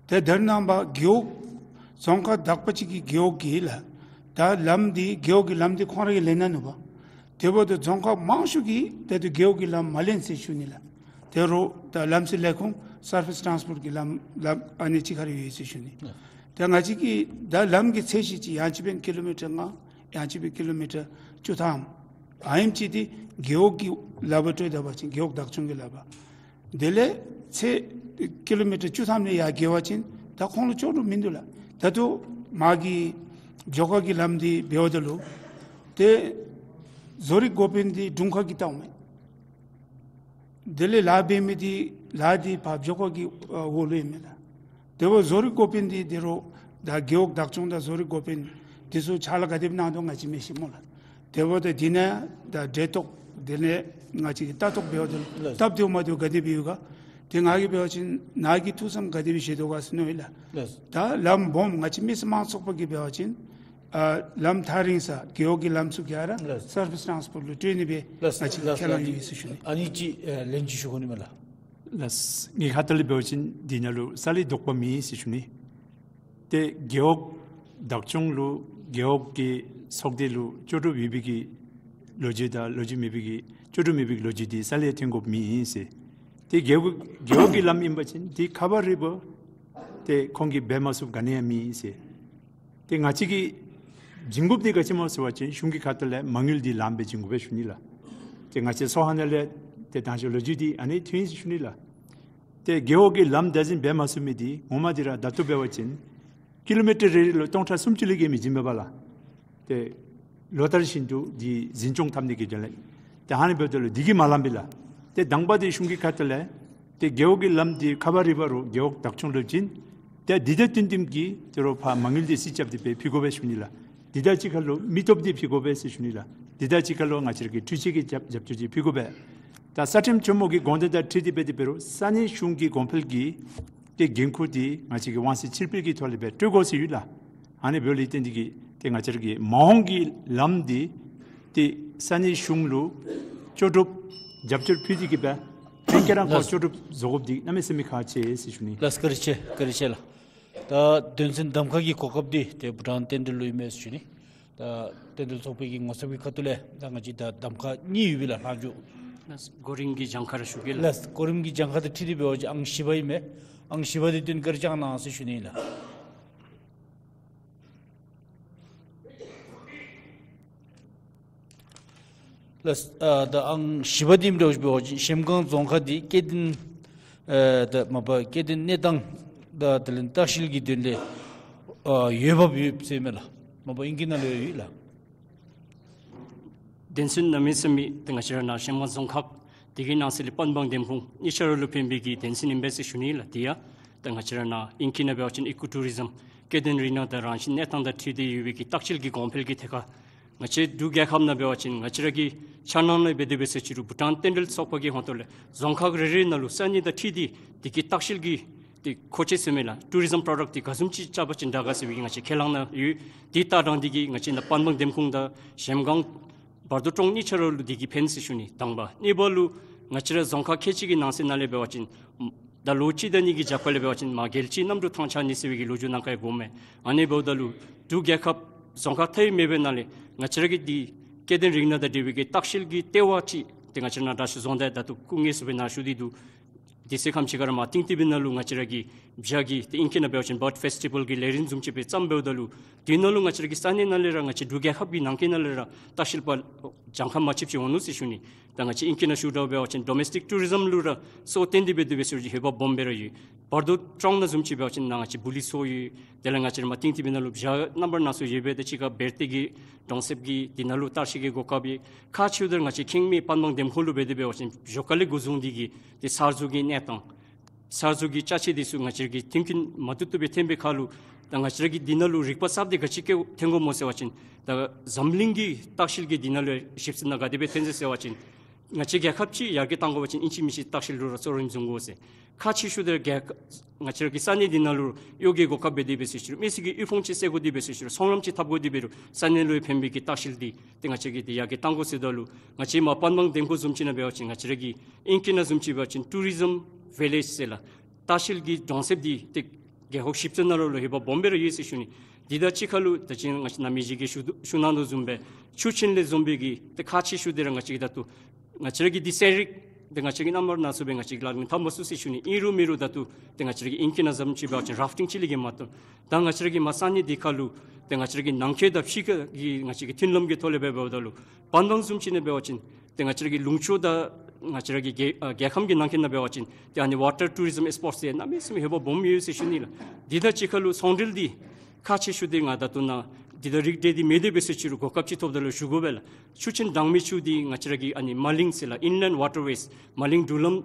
ཏེ་ད་རེས་ནངས་པ་རྒེད་འོག་རྫོང་ཁག་དག་པ་ཅིག་གི་རྒེད་འོག་གི་ལགས་ད་ལམ་འདི་རྒེད་འོག་གི་ལམ་འདི་ཁོང་ར་གིས་ལེན་ནི་ནུག་པ། དེ་འབདཝ་ད་རྫོང་ཁག་མང་ཤོས་ཀྱིས་ད་ལྟོ་རྒེད་འོག་གི་ལམ་མ་ལེན་ཟེར་ཞུ་ནི་ལགས། དེ་རུང་ད་ལམ་སེལ་ལས་ཁུངས་སར་ཕེས་ཊཱནས་པོརཊ་གི་ལམ་ལམ་ཨ་ནི་ཅིག་ཁར་ཡོད་ཟེར་ཞུ་ནི། ད་ང་བཅས་ཀྱི་ད་ལམ་གྱི་ཚད་གཞི་ཅིག་ཡང་ཅིན་འབདན་ཀི་ལོ་མི་ཊར་ལྔ་ཡང་ཅིན་འབདན་ཀི་ལོ་མི་ཊར་བཅུ་ཐམ་ཨ་ནེམ་ཅིག་འདི་རྒེད་འོག་གི་ལག་པར་སྤྲོད་ད་པ་ཅིན་རྒེད་འོག་བདག་སྐྱོང་གི་ལག་པར། དེ་ལས་ཚད་ཀི་ལོ་མི་ཊར་བཅུ་ཐམ་ལས་ཡར་བརྒལ་བ་ཅིན་ད་ཁོང་ལུ་ལྕོགས་གྲུབ་མིན་འདུག་ལགས། ད་ལྟོ་མ་གི་བྱོ་ཁ་གི་ལམ་འདི་འབདཝ་ད་ལུ་ཏེ་བཟོ་རིག་འགོ་དཔོན་འདི་དྲུང་ཁག་གིས་བལྟཝ་མས། དེ་ལས་ལཱ་འབད་མི་འདི་ལཱ་འདི་ཕར་བྱོ་ཁ་གི་ཨ་འོག་ལུ་ཨིན་མས་ལགས། དེ་འབདཝ་བཟོ་རིག་འགོ་དཔོན་འདི་དེ་རུང་ད་རྒེད་འོག་བདག་སྐྱོང་དང་བཟོ་རིག་འགོ་དཔོན་འདི་ཚུ་ཕྱག་ལཱ་ག་དེ་སྦེ་གནང་དོ་ང་བཅས་མི་ཤེས་སྨོ་ལགས། དེ་འབདཝ་ད་འདི་ནང་ད་འབྲེལ་གཏོགས་དེ་ལས་ང་བཅས་ཀྱི་ལྟ་རྟོག་འབདཝ་ད་ལགས། སྟབས་བདེཝ་མ་བདེཝ་ག་དེ་སྦེ་ཡོད་ག། ཏེ་ང་གིས་འབད་བ་ཅིན་ནཱ་གིས་ཐུགས་བསམ་ག་དེ་སྦེ་བཞེས་དོ་ག་ཟེར་མནོ་ཡི་ལགས། ལགས། ད་ལམ་སྦོམ་ང་བཅས་མི་སེར་མང་ཚོགས་པ་གིས་འབད་བ་ཅིན་ཨ་ལམ་ཐག་རིང་ས་རྒེད་འོག་གི་ལམ་ཚུ་ག་ར་ལགས། སར་ཕེས་ཊཱནས་པོརཊ་ལུ་སྤྲོད་ནི་སྦེ་ལགས། ང་བཅས་ལགས། ཁས་བླངས་ཡོད་ཟེར་ཞུ་ནི། ཨ་ནི་ཅིག་ཨ་ལན་ཅིག་ཞུ་དགོ་ནི་མས་ལགས། ལགས། ངེའི་ཁ་ཐུག་ལས་འབད་བ་ཅིན་འདི་ནང་ལུ་ས་ལས་དོགས་པ་མེད་ཟེར་ཞུ་ནི། ཏེ་རྒེད་འོག་བདག་སྐྱོང་ལུ་རྒེད་འོག་གི་ཚོགས་སྡེ་ལུ་ལྕོགས་གྲུབ་ཡོད་པའི་གི་ལོ་རྒྱུས་དང་ལོ་རྒྱུས་མེད་པའི་གི་ལྕོགས་གྲུབ་མེད་པའི་གི་ལོ་རྒྱུས་འདི་ས་ལས་ཐོན་དགོཔ་མེད་ཟེར། ཏེ་རྒེད་འོག་རྒེད་འོག་གི་ལམ་ཨིན་པ་ཅིན་འདི་ཁ་བ་རི་བ་ཏེ་ཁོང་གིས་འབད་མ་ཚུགསཔ་ག་ནི་ཡང་མེད་ཟེར། ཏེ་ང་བཅས་ཀྱིས་བྱིན་དགོཔ་འདི་ག་ཅི་སྨོ་ཟེར་བ་ཅིན་གཞུང་གི་ཁ་ཐུག་ལས་མ་དངུལ་འདི་ལངམ་སྦེ་བྱིན་དགོ་པས་ཞུ་ནི་ལགས། ཏེ་ང་བཅས་ཚོགས་ཁང་ནང་ལས་ཏེ་དང་ཞུ་ལོ་རྒྱུས་འདི་ཨ་ནི་ཐོན་ཡི་ཟེར་ཞུ་ནི་ལགས། ཏེ་རྒེད་འོག་གི་ལམ་བདག་འཛིན་འབད་མ་ཚུགས་མི་འདི་ངོ་མ་འདི་ར་ད་ལྟོ་འབད་བ་ཅིན་ཀི་ལོ་མི་ཊར་རེ་རེ་ལུ་སྟོང་ཕྲག་སུམ་ཅུ་ལས་བརྒལ་མི་བྱིན་མས་པ་ལགས། ཏེ་ལོ་ལྟར་བཞིན་དུ་འདི་འཛིན་སྐྱོང་འཐབ་ནི་གི་དོན་ལས། ཏེ་ཨ་ནི་འབདཝ་ད་ལུ་འདི་གིས་མ་ལངམ་པས་ལགས། ཏེ་དང་པ་འདི་གཞུང་གི་ཁ་ཐུག་ལས་ཏེ་རྒེད་འོག་གི་ལམ་འདི་ཁ་བ་རི་བ་རུ་རྒེད་འོག་བདག་སྐྱོང་ལུ་བྱིན། ཏེ་འདི་དང་བསྟུན་བསྟུནམ་གྱིས་ཏེ་རོགས་ཕར་མ་དངུལ་འདི་སེལ་རྐྱབ་སྟེ་སྦེ་ཕུལ་དགོ་པས་ཞུ་ནི་ལགས། འདི་དང་གཅིག་ཁར་ལུ་མི་སྟོབས་འདི་ཕུལ་དགོ་པས་ཟེར་ཞུ་ནི་ལགས། འདི་དང་གཅིག་ཁར་ལུ་ང་བཅས་ར་གི་འཕྲུལ་ཆས་ཀྱི་རྒྱབ་རྒྱབ་སྐྱོར་འདི་ཕུལ་དགོ་པས། ད་རྩ་ཁྲིམས་ཇོ་མོ་གི་དགོངས་དོན་དང་འཁྲིལ་ཏེ་འབད་དེ་འབད་རུང་ས་གནས་གཞུང་གི་གོང་འཕེལ་གྱི་ཏེ་འགན་ཁུར་འདི་ང་བཅས་ཀྱིས་དབང་ཚད་ཕྱིར་སྤེལ་གྱི་ཐོག་ལས་སྦེ་སྤྲོད་དགོ་ཟེར་ཡོད་ལགས། ཨ་ནི་འབདཝ་ལས་བརྟེན་ཏེ་གིས་ཏེ་ང་བཅས་ར་གི་མ་འོངས་ཀྱི་ལམ་འདི་ཏེ་ས་གནས་གཞུང་ལུ་ལྕོགས་གྲུབ་རྒྱབ་སྐྱོར་ཕུལ་ཏེ་གིས་སྦེ་ཕན་ཁྱེད་ར་ཁོང་ལགས། ལྕོགས་གྲུབ་བཟོ་དགོཔ་འདི་གནམ་མེད་ས་མེད་ཁག་ཆེ་ཟེར་ཞུ་ནི། ལགས། བཀའ་དྲིན་ཆེ། བཀའ་དྲིན་ཆེ་ལགས། ད་དོན་ཚན་གདམ་ཁ་གི་གོ་སྐབས་འདི་ཏེ་བྷུ་ཊཱན་རྟེན་འབྲེལ་ལུ་ཨིན་མས་ཟེར་ཞུ་ནི། ད་རྟེན་འབྲེལ་ཚོགས་པའི་གི་ངོ་ཚབ་ཀྱི་ཁ་ཐུག་ལས་ད་ང་བཅས་ད་གདམ་ཁ་གཉིས་ཡོད་པས་ལགས། ལྷག་འཇུག་ལགས། གོ་རིམ་གྱི་གྱངས་ཁ་ར་ཞུ་གེ་ལགས། ལགས། གོ་རིམ་གྱི་གྱངས་ཁ་དང་འཁྲིལ་ཏེ་འབད་བ་ཅིན་ཨང་བཞི་པ་ཨིན་མས། ཨང་བཞི་པ་འདི་བཏོན་བཀའ་དྲིན་བསྐྱང་གནང་ཟེར་ཞུ་ནི་ལགས། ལགས། ཨ་ད་ཨང་བཞི་པ་འདི་འབད་བ་ཅིན་གཞལམ་སྒང་རྫོང་ཁག་འདི་སྐྱེ་ལྡན་ཨ་ད་མ་པ་སྐྱེ་ལྡན་གནས་སྟངས་ད་དེ་ལས་ལྟ་བཤལ་གྱི་དོན་ལས་ཨ་འོས་འབབ་ཡོདཔ་ཟེར་མས་ལགས། མ་པ་ཨིང་སྐད་ནང་ལུ་ཡོད་ལགས། དོན་ཚན་གནམ་མེད་ས་མེད་ཏེ་ང་བཅས་ར་ནཱ་གཞལམ་སྒང་རྫོང་ཁག་དེ་གི་ནང་གསེས་ལས་པན་སྦང་འདེམས་ཁོངས་གཉིས་ཆ་ར་ལུ་ཕན་པའི་གི་དོན་ཚན་ཨིན་པས་ཟེར་ཞུ་ནི་ལགས། དེ་ཡང་ད་ང་བཅས་ར་ནཱ་ཨིང་སྐད་ནང་འབད་བ་ཅིན་ཨི་ཀོ་ཊུ་རི་ཛིམ་སྐྱེ་ལྡན་རིགས་སྣ་དང་རང་བཞིན་གནས་སྟངས་དང་འཁྲིལ་ཏེ་ཡོད་པའི་གི་ལྟ་བཤལ་གྱི་གོང་འཕེལ་གྱི་ཐད་ཁར་ང་བཅས་འབྲུག་རྒྱལ་ཁབ་ནང་འབད་བ་ཅིན་ང་བཅས་ར་གི་འཆར་སྣང་ནང་འབད་དེ་འབད་ཟེར་ཅི་རུང་བྷུ་ཊཱན་རྟེན་འབྲེལ་ཚོགས་པ་གི་ཧོངས་ཏོ་ལས་རྫོང་ཁག་རེ་རེ་ནང་ལུ་ས་གནས་དང་འཁྲིལ་ཏེ་དེ་གི་ལྟ་བཤལ་གྱི་ཏེ་མཁོ་ཆས་ཟེར་མས་ལགས། ཊུ་རི་ཛིམ་པྲོ་ཌཀཊ་འདི་ག་བཟུམ་ཅིག་རྐྱབ་པ་ཅིན་དྲག་ག་ཟེར་བའི་གི་ང་བཅས་ཁས་བླངས་ནང་ཡོད། དེ་ལྟ་སྟངས་འདི་གིས་ང་བཅས་ནཱ་པན་སྦང་འདེམས་ཁོངས་དང་གཞལམ་སྒང་བར་དོ་ཀྲོང་གཉིས་ཆ་ར་ལུ་འདི་གིས་ཕན་ཟེར་ཞུ་ནི་དང་པ། གཉིས་པ་ལུ་ང་བཅས་ར་རྫོང་ཁག་ཁལ་གཅིག་གི་ནང་གསེས་ནང་ལས་འབད་བ་ཅིན་ད་ལོ་གཅིག་དང་གཉིས་ཀྱི་རྒྱབ་ཁ་ལས་འབད་བ་ཅིན་མར་རྒྱལ་སྤྱིའི་གནམ་གྲུ་ཐང་ཆད་ནི་ཟེར་བའི་གི་ལོ་རྒྱུས་ནང་ཁར་ཡང་གོཝ་མས། ཨ་ནི་འབདཝ་ད་ལུ་འབྲུག་རྒྱལ་ཁབ་རྫོང་ཁག་མཐའ་དབུས་མེད་པའི་ནང་ལས་ང་བཅས་ར་གི་འདི་སྐྱེ་ལྡན་རིགས་སྣ་དང་འབྲེལ་བའི་གི་ལྟ་བཤལ་གྱི་ལྟེ་བ་ཅིག་ཏེ་ང་བཅས་ར་ནཱ་དྲག་ཤོས་རྫོང་བདག་ད་ལྟོ་སྐུ་ངལ་གསོ་སྦེ་ནཱ་བཞུགས་ཏེ་འདུག། དེ་ཚེ་ཁམས་ཅིག་ཁར་མར་གཏིང་ཐིབ་པའི་ནང་ལུ་ང་བཅས་ར་གི་བྱཱར་གྱི་ཏེ་ཨིང་སྐད་ནང་འབད་བ་ཅིན་བཱརཌ་ཕེསི་ཊི་བཱལ་གྱི་ལས་རིམ་བཟུམ་ཅིག་སྦེ་བརྩམས་འབདཝ་ད་ལུ་དེ་ནང་ལུ་ང་བཅས་ར་གི་ས་གནས་ནང་ལས་ར་ང་བཅས་འབྲུག་རྒྱལ་ཁབ་ཀྱི་ནང་འཁོད་ནང་ལས་ར་ལྟ་བཤལ་པ་གྱངས་ཁ་མ་ཆོདཔ་ཅིག་འོང་ནུག་ཟེར་ཞུ་ནི། ད་ང་བཅས་ཨིང་སྐད་ནང་ཞུཝ་ད་འབད་བ་ཅིན་ཌོ་མེསི་ཊིག་ཊུ་རི་ཛམ་ལུ་ར་སོ་བཏོན་ཏེ་འབད་དེ་འབད་ཟེར་ཞུ་ཧེ་བག་སྦོམ་སྦེ་ར་ཡོད། བར་དོ་ཀྲོང་ནང་བཟུམ་ཅིག་འབད་བ་ཅིན་ནཱ་ང་བཅས་བུ་ལི་མཚོ་ཡོད། དེ་ལས་ང་བཅས་ར་མར་གཏིང་ཐིབ་པའི་ནང་ལུ་བྱཱར་རྣམ་པ་སྣ་ཚོགས་ཡོད་པའི་དང་གཅིག་ཁར་བེར་ཏེ་གི་གྲོང་གསེབ་ཀྱི་དེ་ནང་ལུ་ལྟ་བཤལ་གྱི་གོ་སྐབས་ཡོད། ཁག་ཆེ་ཤོས་འདི་ར་ང་བཅས་ཁེངས་མེད་པན་སྦང་འདེམས་ཁོངས་ལུ་འབད་དེ་འབད་བ་ཅིན་ཞོར་ཁ་ལས་འགོ་བཟུང་སྟེ་གི་ཏེ་གསར་བཟོ་གི་གནས་སྟངས་གསར་བཟོ་གི་ཅ་ཆས་འདི་ཚུ་ང་བཅས་ར་གིས་མཐུན་རྐྱེན་མ་ཏོག་ཏོ་སྦེ་འཐོན་པའི་ཁར་ལུ་ད་ང་བཅས་ར་གིས་འདི་ནང་ལུ་རིག་པ་གསརཔ་འདི་ག་ཅི་གི་འཐོན་དགོཔ་སྨོ་ཟེར་བ་ཅིན་ད་འཛམ་གླིང་གི་ལྟ་བཤལ་གྱི་འདི་ནང་ལུ་ཞིབ་འཚོལ་ནང་ག་དེ་སྦེ་འཐོན་ཟེར་ཟེར་བ་ཅིན་ང་བཅས་རྒྱལ་ཁབ་ཅིག་ཡར་རྒྱས་གཏང་དགོ་པ་ཅིན་ཨིན་ཅི་མིན་ཅི་ལྟ་བཤལ་ལུ་ར་གཙོ་རིམ་བཟུང་དགོ་ཟེར། ཁག་ཆེ་ཤོས་འདི་ར་རྒྱལ་ཁབ་ང་བཅས་ར་གི་ས་གནས་འདི་ནང་ལུ་གཡོག་གི་གོ་སྐབས་འབད་དེ་འབད་ཟེར་ཞུ་རུང་མི་སེར་གྱི་དབུལ་ཕོངས་ཅིག་སེལ་དགོ་དེ་འབད་ཟེར་ཞུ་རུང་ཚོང་ལམ་ཅིག་འཐབ་དགོ་དེ་འབད་རུང་ས་གནས་ལུ་ཕན་པའི་གི་ལྟ་བཤལ་འདི་ཏེ་ང་བཅས་ཀྱིས་ཏེ་ཡར་རྒྱས་གཏང་དགོ་ཟེརཝ་ད་ལུ་ང་བཅས་མར་པན་སྦང་འདེམས་ཁོངས་བཟུམ་ཅིག་ནང་འབད་བ་ཅིན་ང་བཅས་ར་གི་ཨིང་སྐད་ནང་བཟུམ་ཅིག་འབད་བ་ཅིན་ཊུ་རི་ཛམ་བི་ལེཇ་ཟེར་ལགས། ལྟ་བཤལ་གྱི་གྲོང་གསེབ་འདི་ཏེ་རྒྱལ་ཁབ་ཞིབ་འཚོལ་ནང་ལུ་ལུ་ཧེ་བག་སྦོམ་སྦེ་ར་ཡོད་ཟེར་ཞུ་ནི། འདི་དང་གཅིག་ཁར་ལུ་ད་ཅི་ང་བཅས་ནཱ་མི་རྗེ་གིས་ཞུ་ཞུ་གནང་དོ་བཟུམ་སྦེ་ཆུ་ཆེན་ལས་བཟུང་སྦེ་གི་ཏེ་ཁག་ཆེ་ཤོས་འདི་ར་ང་བཅས་ཀྱི་ད་ལྟོ་ང་བཅས་ར་གི་འདི་ཚན་རིག་ཏེ་ང་བཅས་ཀྱིས་རྣམ་པ་སྣ་ཚོགས་སྦེ་ང་བཅས་ཀྱིས་ལག་ལེན་འཐབ་མ་ཚུགས་ཟེར་ཞུ་ནི། ཨིན་རུང་མེན་རུང་ད་ལྟོ་ཏེ་ང་བཅས་ར་གི་ཨིང་སྐད་ནང་བཟུམ་ཅིག་འབད་བ་ཅིན་རཱཕ་ཊིང་ཅིག་ལས་བརྒལ་མ་གཏོགས་ད་ང་བཅས་ར་གི་མར་ས་གནས་འདི་ཁར་ལུ་ཏེ་ང་བཅས་ར་གི་ནང་འཁོད་དང་ཕྱི་ཁ་གི་ང་བཅས་ཀྱི་མཐུན་ལམ་གྱི་ཐོག་ལས་འབད་འབདཝ་ད་ལུ་པན་སྦང་བཟུམ་ཅིག་ནང་འབད་བ་ཅིན་ཏེ་ང་བཅས་ར་གི་ལུང་ཕྱོགས་དང་ང་བཅས་ར་གི་རྒྱལ་ཨ་རྒྱལ་ཁམས་ཀྱི་ནང་འཁོད་ནང་འབད་བ་ཅིན་ཏེ་ཨ་ནི་ཝ་ཊར་ཊུ་རི་ཛམ་ཨེགསི་པོརཊ་ཟེར་གནམ་མེད་ས་མེད་ཧེ་བག་སྦོམ་ཡོད་ཟེར་ཞུ་ནི་ལགས། འདི་དང་གཅིག་ཁར་ལུ་ཚོང་འབྲེལ་འདི་ཁག་ཆེ་ཤོས་འདི་ང་ད་ལྟོ་ནཱ་འདི་དང་རིགས་བསྒྲེས་ཏེ་མེད་དེ་འབད་ཟེར་ཞུ་རུང་གོ་སྐབས་ཅིག་ཐོབ་ད་ལུ་ཞུ་དགོ་པས་ལགས། ཆུ་ཆེན་དྭངས་མའི་ཆུ་འདི་ང་བཅས་ར་གི་ཨ་ནི་མ་གླིང་ཟེར་ལགས། ཨིན་ལེནཌ་ཝ་ཊར་ཝེསི་མ་གླིང་འགྲུལ་ལམ་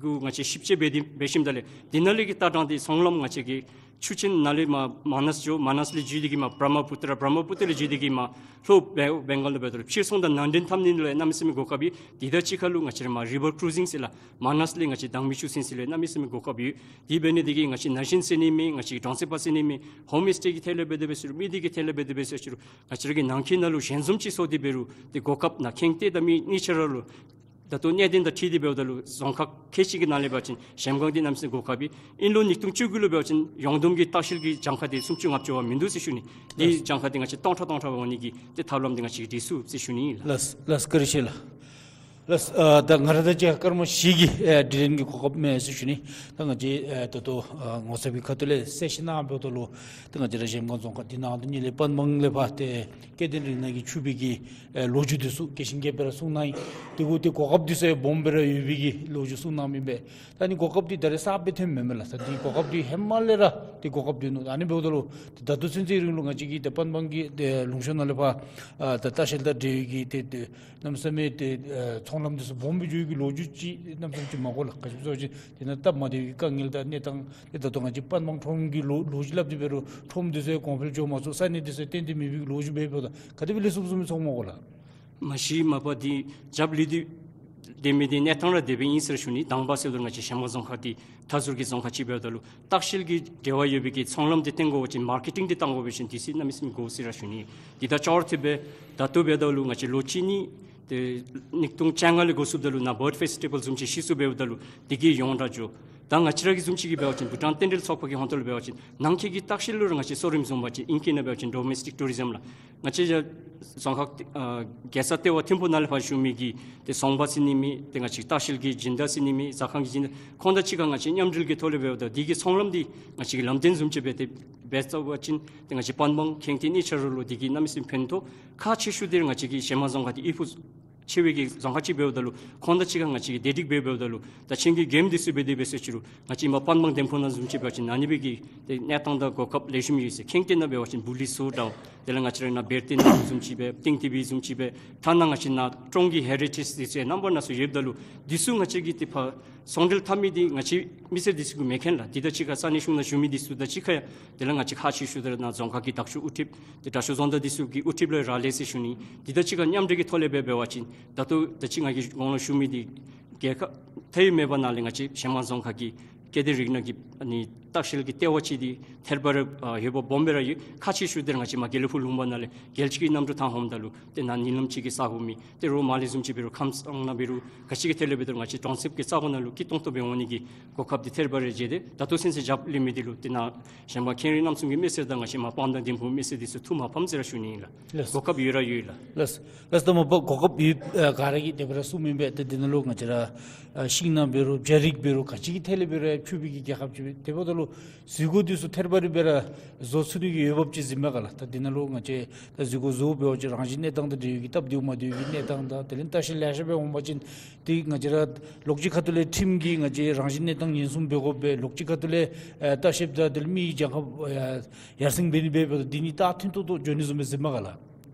གུ་ང་བཅས་ཞིབ་དཔྱད་འབད་དེ་འབད་ཞིནམ་ད་ལས་འདི་ནང་ལས་ཀྱི་ལྟ་སྟངས་འདི་ཚོང་ལམ་ང་བཅས་ཀྱི་ཆུ་ཆེན་ནང་ལས་མར་མ་ནཱས་འགྱོ། མ་ནཱས་ལས་བརྒྱུད་དེ་གིས་མར་བྷྲ་མ་པུ་ཏྲ། བྷྲ་མ་པུ་ཏྲ་ལས་བརྒྱུད་དེ་གིས་མར་ལྷོ་བེ་བེང་གཱལ་ལུ་འབད་དོ་རུང་ཕྱིར་ཚོང་དང་ནང་འདྲེན་འཐབ་ནི་ལུ་གནམ་མེད་ས་མེད་གོ་སྐབས་ཡོད། འདི་དང་གཅིག་ཁར་ལུ་ང་བཅས་ར་མར་རི་བར་ཀྲུ་ཟིང་ཟེར་ལགས། མ་ནཱས་ལས་ང་བཅས་དྭངས་མའི་ཆུ་ཟིང་ཟེར་ལུ་གནམ་མེད་ས་མེད་གོ་སྐབས་ཡོད། དེ་འབད་ནི་འདི་གིས་ང་བཅས་ན་གཞོན་ཟེར་ནི་མེད། ང་བཅས་ཀྱི་གྲོང་གསེབ་པ་ཟེར་ནི་མེད། ཧོམ་སི་ཊེ་གི་ཐད་ལས་འབད་དེ་འབད་ཟེར་རུང་མི་སྡེ་གི་ཐད་ལས་འབད་དེ་འབད་ཟེར་རུང་ང་བཅས་ར་གི་ནང་འཁོད་ནང་ལུ་ཞལ་འཛོམས་ཅིག་ཚོགས་ཏེ་འབད་རུང་ཏེ་གོ་སྐབས་ནཱ་ཁེངས་ཏེ་ད་མི་གཉིས་ཆ་ར་ལུ་ད་ལྟོ་གནད་དོན་དང་འཁྲིལ་ཏེ་འབདཝ་ད་ལུ་རྫོང་ཁག་ཁལ་གཅིག་གི་ནང་ལས་འབད་བ་ཅིན་གཞལམ་སྒང་འདི་གནམ་མེད་ས་མེད་གོ་སྐབས་ཡོད། ཨིན་ལོ་ཉིས་སྟོང་བཅུ་དགུ་ལུ་འབད་བ་ཅིན་ཡོངས་བསྡོམས་ཀྱི་ལྟ་བཤལ་གྱི་གྱངས་ཁ་འདི་སུམ་ཅུ་ལྔ་བཅུ་བ་མིན་འདུག་ཟེར་ཞུ་ནི། འདི་ལགས། གྱངས་ཁ་འདི་ང་བཅས་སྟོང་ཕྲག་སྟོང་ཕྲག་འོང་ནི་གི་ཏེ་ཐབས་ལམ་འདི་ང་བཅས་ཀྱིས་འདི་ཚུ་ཟེར་ཞུ་ནི་ལགས། ལགས་ལགས། བཀའ་དྲིན་ཆེ་ལགས། ལགས། ཨ་ད་ང་ར་དང་གཅིག་ཁར་སྐར་མ་བཞི་གི་ཨེ་དྲི་ལན་གྱི་གོ་སྐབས་མེད་ཟེར་ཞུ་ནི། ད་ང་བཅས་ཨེ་ད་ལྟོ་ཨ་ངོ་ཚབ་ཀྱི་ཁ་ཐུག་ལས་གསལ་བཤད་གནང་འབདཝ་ད་ལུ་ད་ང་བཅས་ར་གཞལམ་སྒང་རྫོང་ཁག་འདི་ནང་དུ་ནི་ལས་པན་སྦང་ལས་ཕར་ཏེ་སྐྱེ་ལྡན་རིགས་སྣ་གི་ཕྱུག་པའི་གི་ཨེ་ལོ་རྒྱུས་འདི་ཚུ་སྐྱེས་ཆེན་རྒྱལཔོ་ར་གསུང་གནང་ཡི། དེ་གུ་ཏེ་གོ་སྐབས་འདི་ཚུ་ཡང་སྦོམ་སྦེ་ར་ཡོད་པའི་གི་ལོ་རྒྱུས་གསུང་གནང་མི་འབད། ད་ནི་གོ་སྐབས་འདི་ད་རེས་གསརཔ་སྦེ་ཐོནམ་མེན་མས་ལགས། ད་འདི་གོ་སྐབས་འདི་ཧེ་མ་ལས་ར་ཏེ་གོ་སྐབས་འདི་ནུག། ཨ་ནི་འབདཝ་ད་ལུ་ཏེ་ད་ལྟོ་ཚུན་ཚོད་རིང་ལུ་ང་བཅས་ཀྱི་ཏེ་པན་སྦང་གི་ཏེ་ལུང་ཕྱོགས་ནང་ལས་ཕར་ཨ་ད་ལྟ་བཤལ་དང་འབྲེལ་བའི་གི་ཏེ་ཏེ་གནམ་མེད་ས་མེད་ཏེ་ཨ་ཚོང་ལམ་འདི་ཚུ་སྦོམ་སྦེ་འགྱོ་བའི་གི་ལོ་རྒྱུས་ཅིག་གནམ་མེད་ས་མེད་ཅིག་མ་གོ་ལགས། ག་ཅི་སྨོ་ཟེར་བ་ཅིན་དེ་ནང་སྟབས་མ་བདེ་བའི་དཀའ་ངལ་དང་གནས་སྟངས་ཏེ་ད་ལྟོ་ང་བཅས་པན་སྦང་ཁྲོམ་གྱི་ལོ་ལོ་རྒྱུས་སླབ་སྟེ་འབད་རུང་ཁྲོམ་འདི་ཚུ་ཡང་གོང་འཕེལ་འགྱོ་མ་ཚུགས། ས་གནས་འདི་ཚུ་ཡང་བརྟན་ཏེ་མེད་པའི་གི་ལོ་རྒྱུས་འབད་འབདཝ་ད་ག་དེ་སྦེ་ལེགས་ཤོམ་བཟུམ་སྦེ་ཚོར་མ་གོ་ལགས། མ་གཞི་མ་པ་འདི་རྒྱབ་ལུས་ཏེ་སྡོད་མི་འདི་གནས་སྟངས་ར་དེ་སྦེ་ཨིན་ཟེར་ཞུ་ནི། དང་པ་ཟེརཝ་ད་ང་བཅས་གཞལམ་སྒང་རྫོང་ཁག་འདི་མཐའ་ཟུར་གྱི་རྫོང་ཁག་ཅིག་འབདཝ་ད་ལུ་ལྟ་བཤལ་གྱི་འབྲེལ་བ་ཡོད་པའི་གི་ཚོང་ལམ་འདི་བཏོན་དགོ་པ་ཅིན་མར་ཀེ་ཊིང་འདི་བཏང་དགོ་པ་ཅིན་དུས་ཚོད་གནམ་མེད་ས་མེད་འགོར་ཟེར་ར་ཞུ་ནི། འདི་དང་འབྱོར་ཏེ་སྦེ་ད་ལྟོ་འབདཝ་ད་ལུ་ང་བཅས་ལོ་གཅིག་གཉིས་ཏེ་ཉིས་སྟོང་བཅོ་ལྔ་ལས་འགོ་བཙུགསཔ་ད་ལུ་ནཱ་བཱརཌ་ཕེསི་ཊི་བཱལ་བཟུམ་ཅིག་ཤེས་སུ་འབདཝ་ད་ལུ་འདི་གིས་ཡོངས་གྲགས་འགྱོ། ད་ང་བཅས་ར་གི་བཟུམ་ཅིག་གིས་འབད་བ་ཅིན་བྷུ་ཊཱན་རྟེན་འབྲེལ་ཚོགས་པ་གི་ཧོང་ཏོ་ལུ་འབད་བ་ཅིན་ནང་འཁོད་ཀྱི་ལྟ་བཤལ་ལུ་ར་ང་བཅས་གཙོ་རིམ་བཟུང་པ་ཅིན་ཨིང་སྐད་ནང་འབད་བ་ཅིན་ཌོ་མེསི་ཊིག་ཊུ་རི་ཛམ་ལགས། ང་བཅས་ཡང་རྫོང་ཁག་ཨ་རྒྱལ་ས་ལྟེ་བ་ཐིམ་ཕུ་ནང་ལས་ཕར་བཞུགས་མི་གི་ཏེ་ཚོང་པ་ཟེར་ནི་མེད། ཏེ་ང་བཅས་ལྟ་བཤལ་གྱི་སྦྱིན་བདག་ཟེར་ནི་མེད། ཟ་ཁང་གི་སྦྱིན་བདག་ཁོང་དང་གཅིག་ཁར་ང་བཅས་མཉམ་འབྲེལ་གྱི་ཐོག་ལས་འབདཝ་ད་འདི་གི་ཚོང་ལམ་འདི་ང་བཅས་ཀྱིས་ལམ་སྟོན་བཟུམ་ཅིག་འབད་དེ་འབད་ཚར་བ་ཅིན་ཏེ་ང་བཅས་པན་སྦང་ཁེངས་ཏེ་གཉིས་ཆ་ར་ལུ་འདི་གིས་གནམ་མེད་ས་མེད་ཕན་ཐོགས། ཁག་ཆེ་ཤོས་འདི་ར་ང་བཅས་ཀྱི་གཞལམ་སྒང་རྫོང་ཁག་འདི་ཡུལ་ཕུག་ཆེ་བའི་གི་རྫོང་ཁག་ཅིག་འབདཝ་ད་ལུ་ཁོང་དང་གཅིག་ཁར་ང་བཅས་ཀྱིས་བདེ་སྒྲིག་འབད་འབདཝ་ད་ལུ་ད་ཆེན་གྱི་གེམ་འདི་ཚུ་འབད་དེ་འབད་ཟེར་ཅི་རུང་ང་བཅས་མར་པན་སྦང་འདེམས་ཁོངས་ནང་བཟུམ་ཅིག་འབད་བ་ཅིན་ཨ་ནི་སྦེ་གི་ཏེ་གནས་སྟངས་དང་གོ་སྐབས་ལེགས་ཤོམ་ཡོད་ཟེར། ཁེངས་ཏེ་ནཱ་འབད་བ་ཅིན་བུ་ལི་མཚོ་འདྲཝ་དེ་ལས་ང་བཅས་ར་ནཱ་བེར་ཏེ་ནང་བཟུམ་ཅིག་སྦེ་གཏིང་ཐིབ་པའི་བཟུམ་ཅིག་སྦེ་ཐ་ན་ང་བཅས་ནཱ་ཀྲོང་གི་ཧེ་རི་ཊེཇ་འདི་ཚུ་རྣམ་པ་སྣ་ཚོགས་ཡོདཔ་ད་ལུ་འདི་ཚུ་ང་བཅས་ཀྱིས་ཏེ་ཕར་ཚོང་འབྲེལ་འཐབ་མི་འདི་ང་བཅས་མི་སེར་འདི་ཚུ་གིས་མེན་མཁན་ལགས། འདི་དང་གཅིག་ཁར་ས་གནས་གཞུང་ནང་བཞུགས་མི་འདི་ཚུ་དང་གཅིག་ཁར་ཡང་དེ་ལས་ང་བཅས་ཁག་ཆེ་ཤོས་འདི་ར་ནཱ་རྫོང་ཁག་གི་དྲག་ཤོས་དབུ་ཁྲིད་ཏེ་དྲག་ཤོས་རྫོང་བདག་འདི་ཚུ་གི་དབུ་ཁྲིད་ལུ་རག་ལས་ཟེར་ཞུ་ནི། འདི་དང་གཅིག་ཁར་མཉམ་འབྲེལ་གྱི་ཐོག་ལས་འབད་འབད་བ་ཅིན་ད་ལྟོ་ད་ཅི་ང་གིས་གོང་ལུ་ཞུ་མི་འདི་རྒྱལ་ཁབ་མཐའ་དབུས་མེད་པ་ནང་ལས་ང་བཅས་གཞལམ་སྒང་རྫོང་ཁག་གི་སྐྱེ་ལྡན་རིགས་སྣ་གི་ཨ་ནི་ ལྟ་བཤལ་གྱི་ལྟེ་བ་ཅིག་འདི་ཐད་རི་བ་རི་ཨ་ཡོདཔ་སྦོམ་སྦེ་ར་ཡོད། ཁག་ཆེ་ཤོས་འདི་ར་ང་བཅས་མ་དགེ་ལེགས་ཕུག་ལུང་པ་ནང་ལས་རྒྱལ་སྤྱི་གི་གནམ་གྲུ་ཐང་འོངམ་ད་ལུ་ཏེ་ནཱ་གཉིད་ལམ་ཅིག་གི་ས་གོ་མེད། ཏེ་རོགས་མ་ལས་བཟུམ་ཅིག་འབད་རུང་ཁམས་སངས་ནང་འབད་རུང་ག་ཅི་གི་ཐད་ལས་འབད་རུང་ང་བཅས་གྲོང་གསེབ་ཀྱི་ས་གོ་ནང་ལུ་སྐྱིད་ཏོང་ཏོ་སྦེ་འོང་ནི་གི་གོ་སྐབས་འདི་ཐད་རི་བ་རི་མཇལ་ཏེ་ད་ལྟོ་ཚུན་ཚོད་རྒྱབ་ལས་མི་འདི་ལུ་ཏེ་ནཱ་གཞན་པ་མཁྱེན་རིག་རྣམ་གསུམ་གྱི་མི་སེར་དང་ང་བཅས་མ་དཔལ་ལྡན་ལྡིང་ཕུག་མི་སེར་འདི་ཚུ་ཐུགས་མ་ཕམ་ཟེར་ར་ཞུ་ནི་ཨིན་ལགས། ལགས། གོ་སྐབས་ཡོད་ར་ཡོད་ལགས། ལགས། ལགས། ད་མ་པ་གོ་སྐབས་ཡོད་ཨ་ག་ར་གིས་དེ་སྦེ་ར་གསུངམ་ཨིན་པས། ཏེ་འདི་ནང་ལུ་ང་བཅས་ར་ཨ་ཤིང་ནང་འབད་རུང་བྱ་རིགས་འབད་རུང་ག་ཅི་གི་ཐད་ལས་འབད་རུང་ཕྱུག་པའི་གི་རྒྱལ་ཁབ་ཅིག་སྦེ་དེ་འབདཝ་ད་ལུ་འཛུལ་སྒོ་འདི་ཚུ་ཐད་རི་བ་རི་སྦེ་ར་བཟོ་ཚུགས་ནི་གི་འོས་འབབ་ཅིག་གཟིགས་མས་ག་ལགས། ད་འདི་ནང་ལུ་ང་བཅས་ད་འཛུལ་སྒོ་བཟོ་འབད་བ་ཅིན་རང་བཞིན་གནས་སྟངས་དང་འབྲེལ་བའི་གི་སྟབས་བདེཝ་མ་བདེཝ་གི་གནས་སྟངས་དང་དེ་ལས་ལྟ་བཤལ་ལེ་ཤ་སྦེ་འོང་པ་ཅིན་ཏེ་ང་བཅས་ར་ལོགས་ཅིག་ཁ་ཐུག་ལས་ཁྲིམས་ཀྱིས་ང་བཅས་རང་བཞིན་གནས་སྟངས་ཉེན་སྲུང་འབད་དགོ་པས། ལོགས་ཅིག་ཁ་ཐུག་ལས་ཨ་ལྟ་བཤལཔ་དང་དེ་ལས་མི་གི་གྱངས་ཁ་ཡར་སེང་འབད་ནི་འབད་འབདཝ་ད་འདི་གཉིས་ད་མཐུན་ཏོག་ཏོ་འགྱོ་ནི་བཟུམ་སྦེ་གཟིགས་མས་ག་ལགས།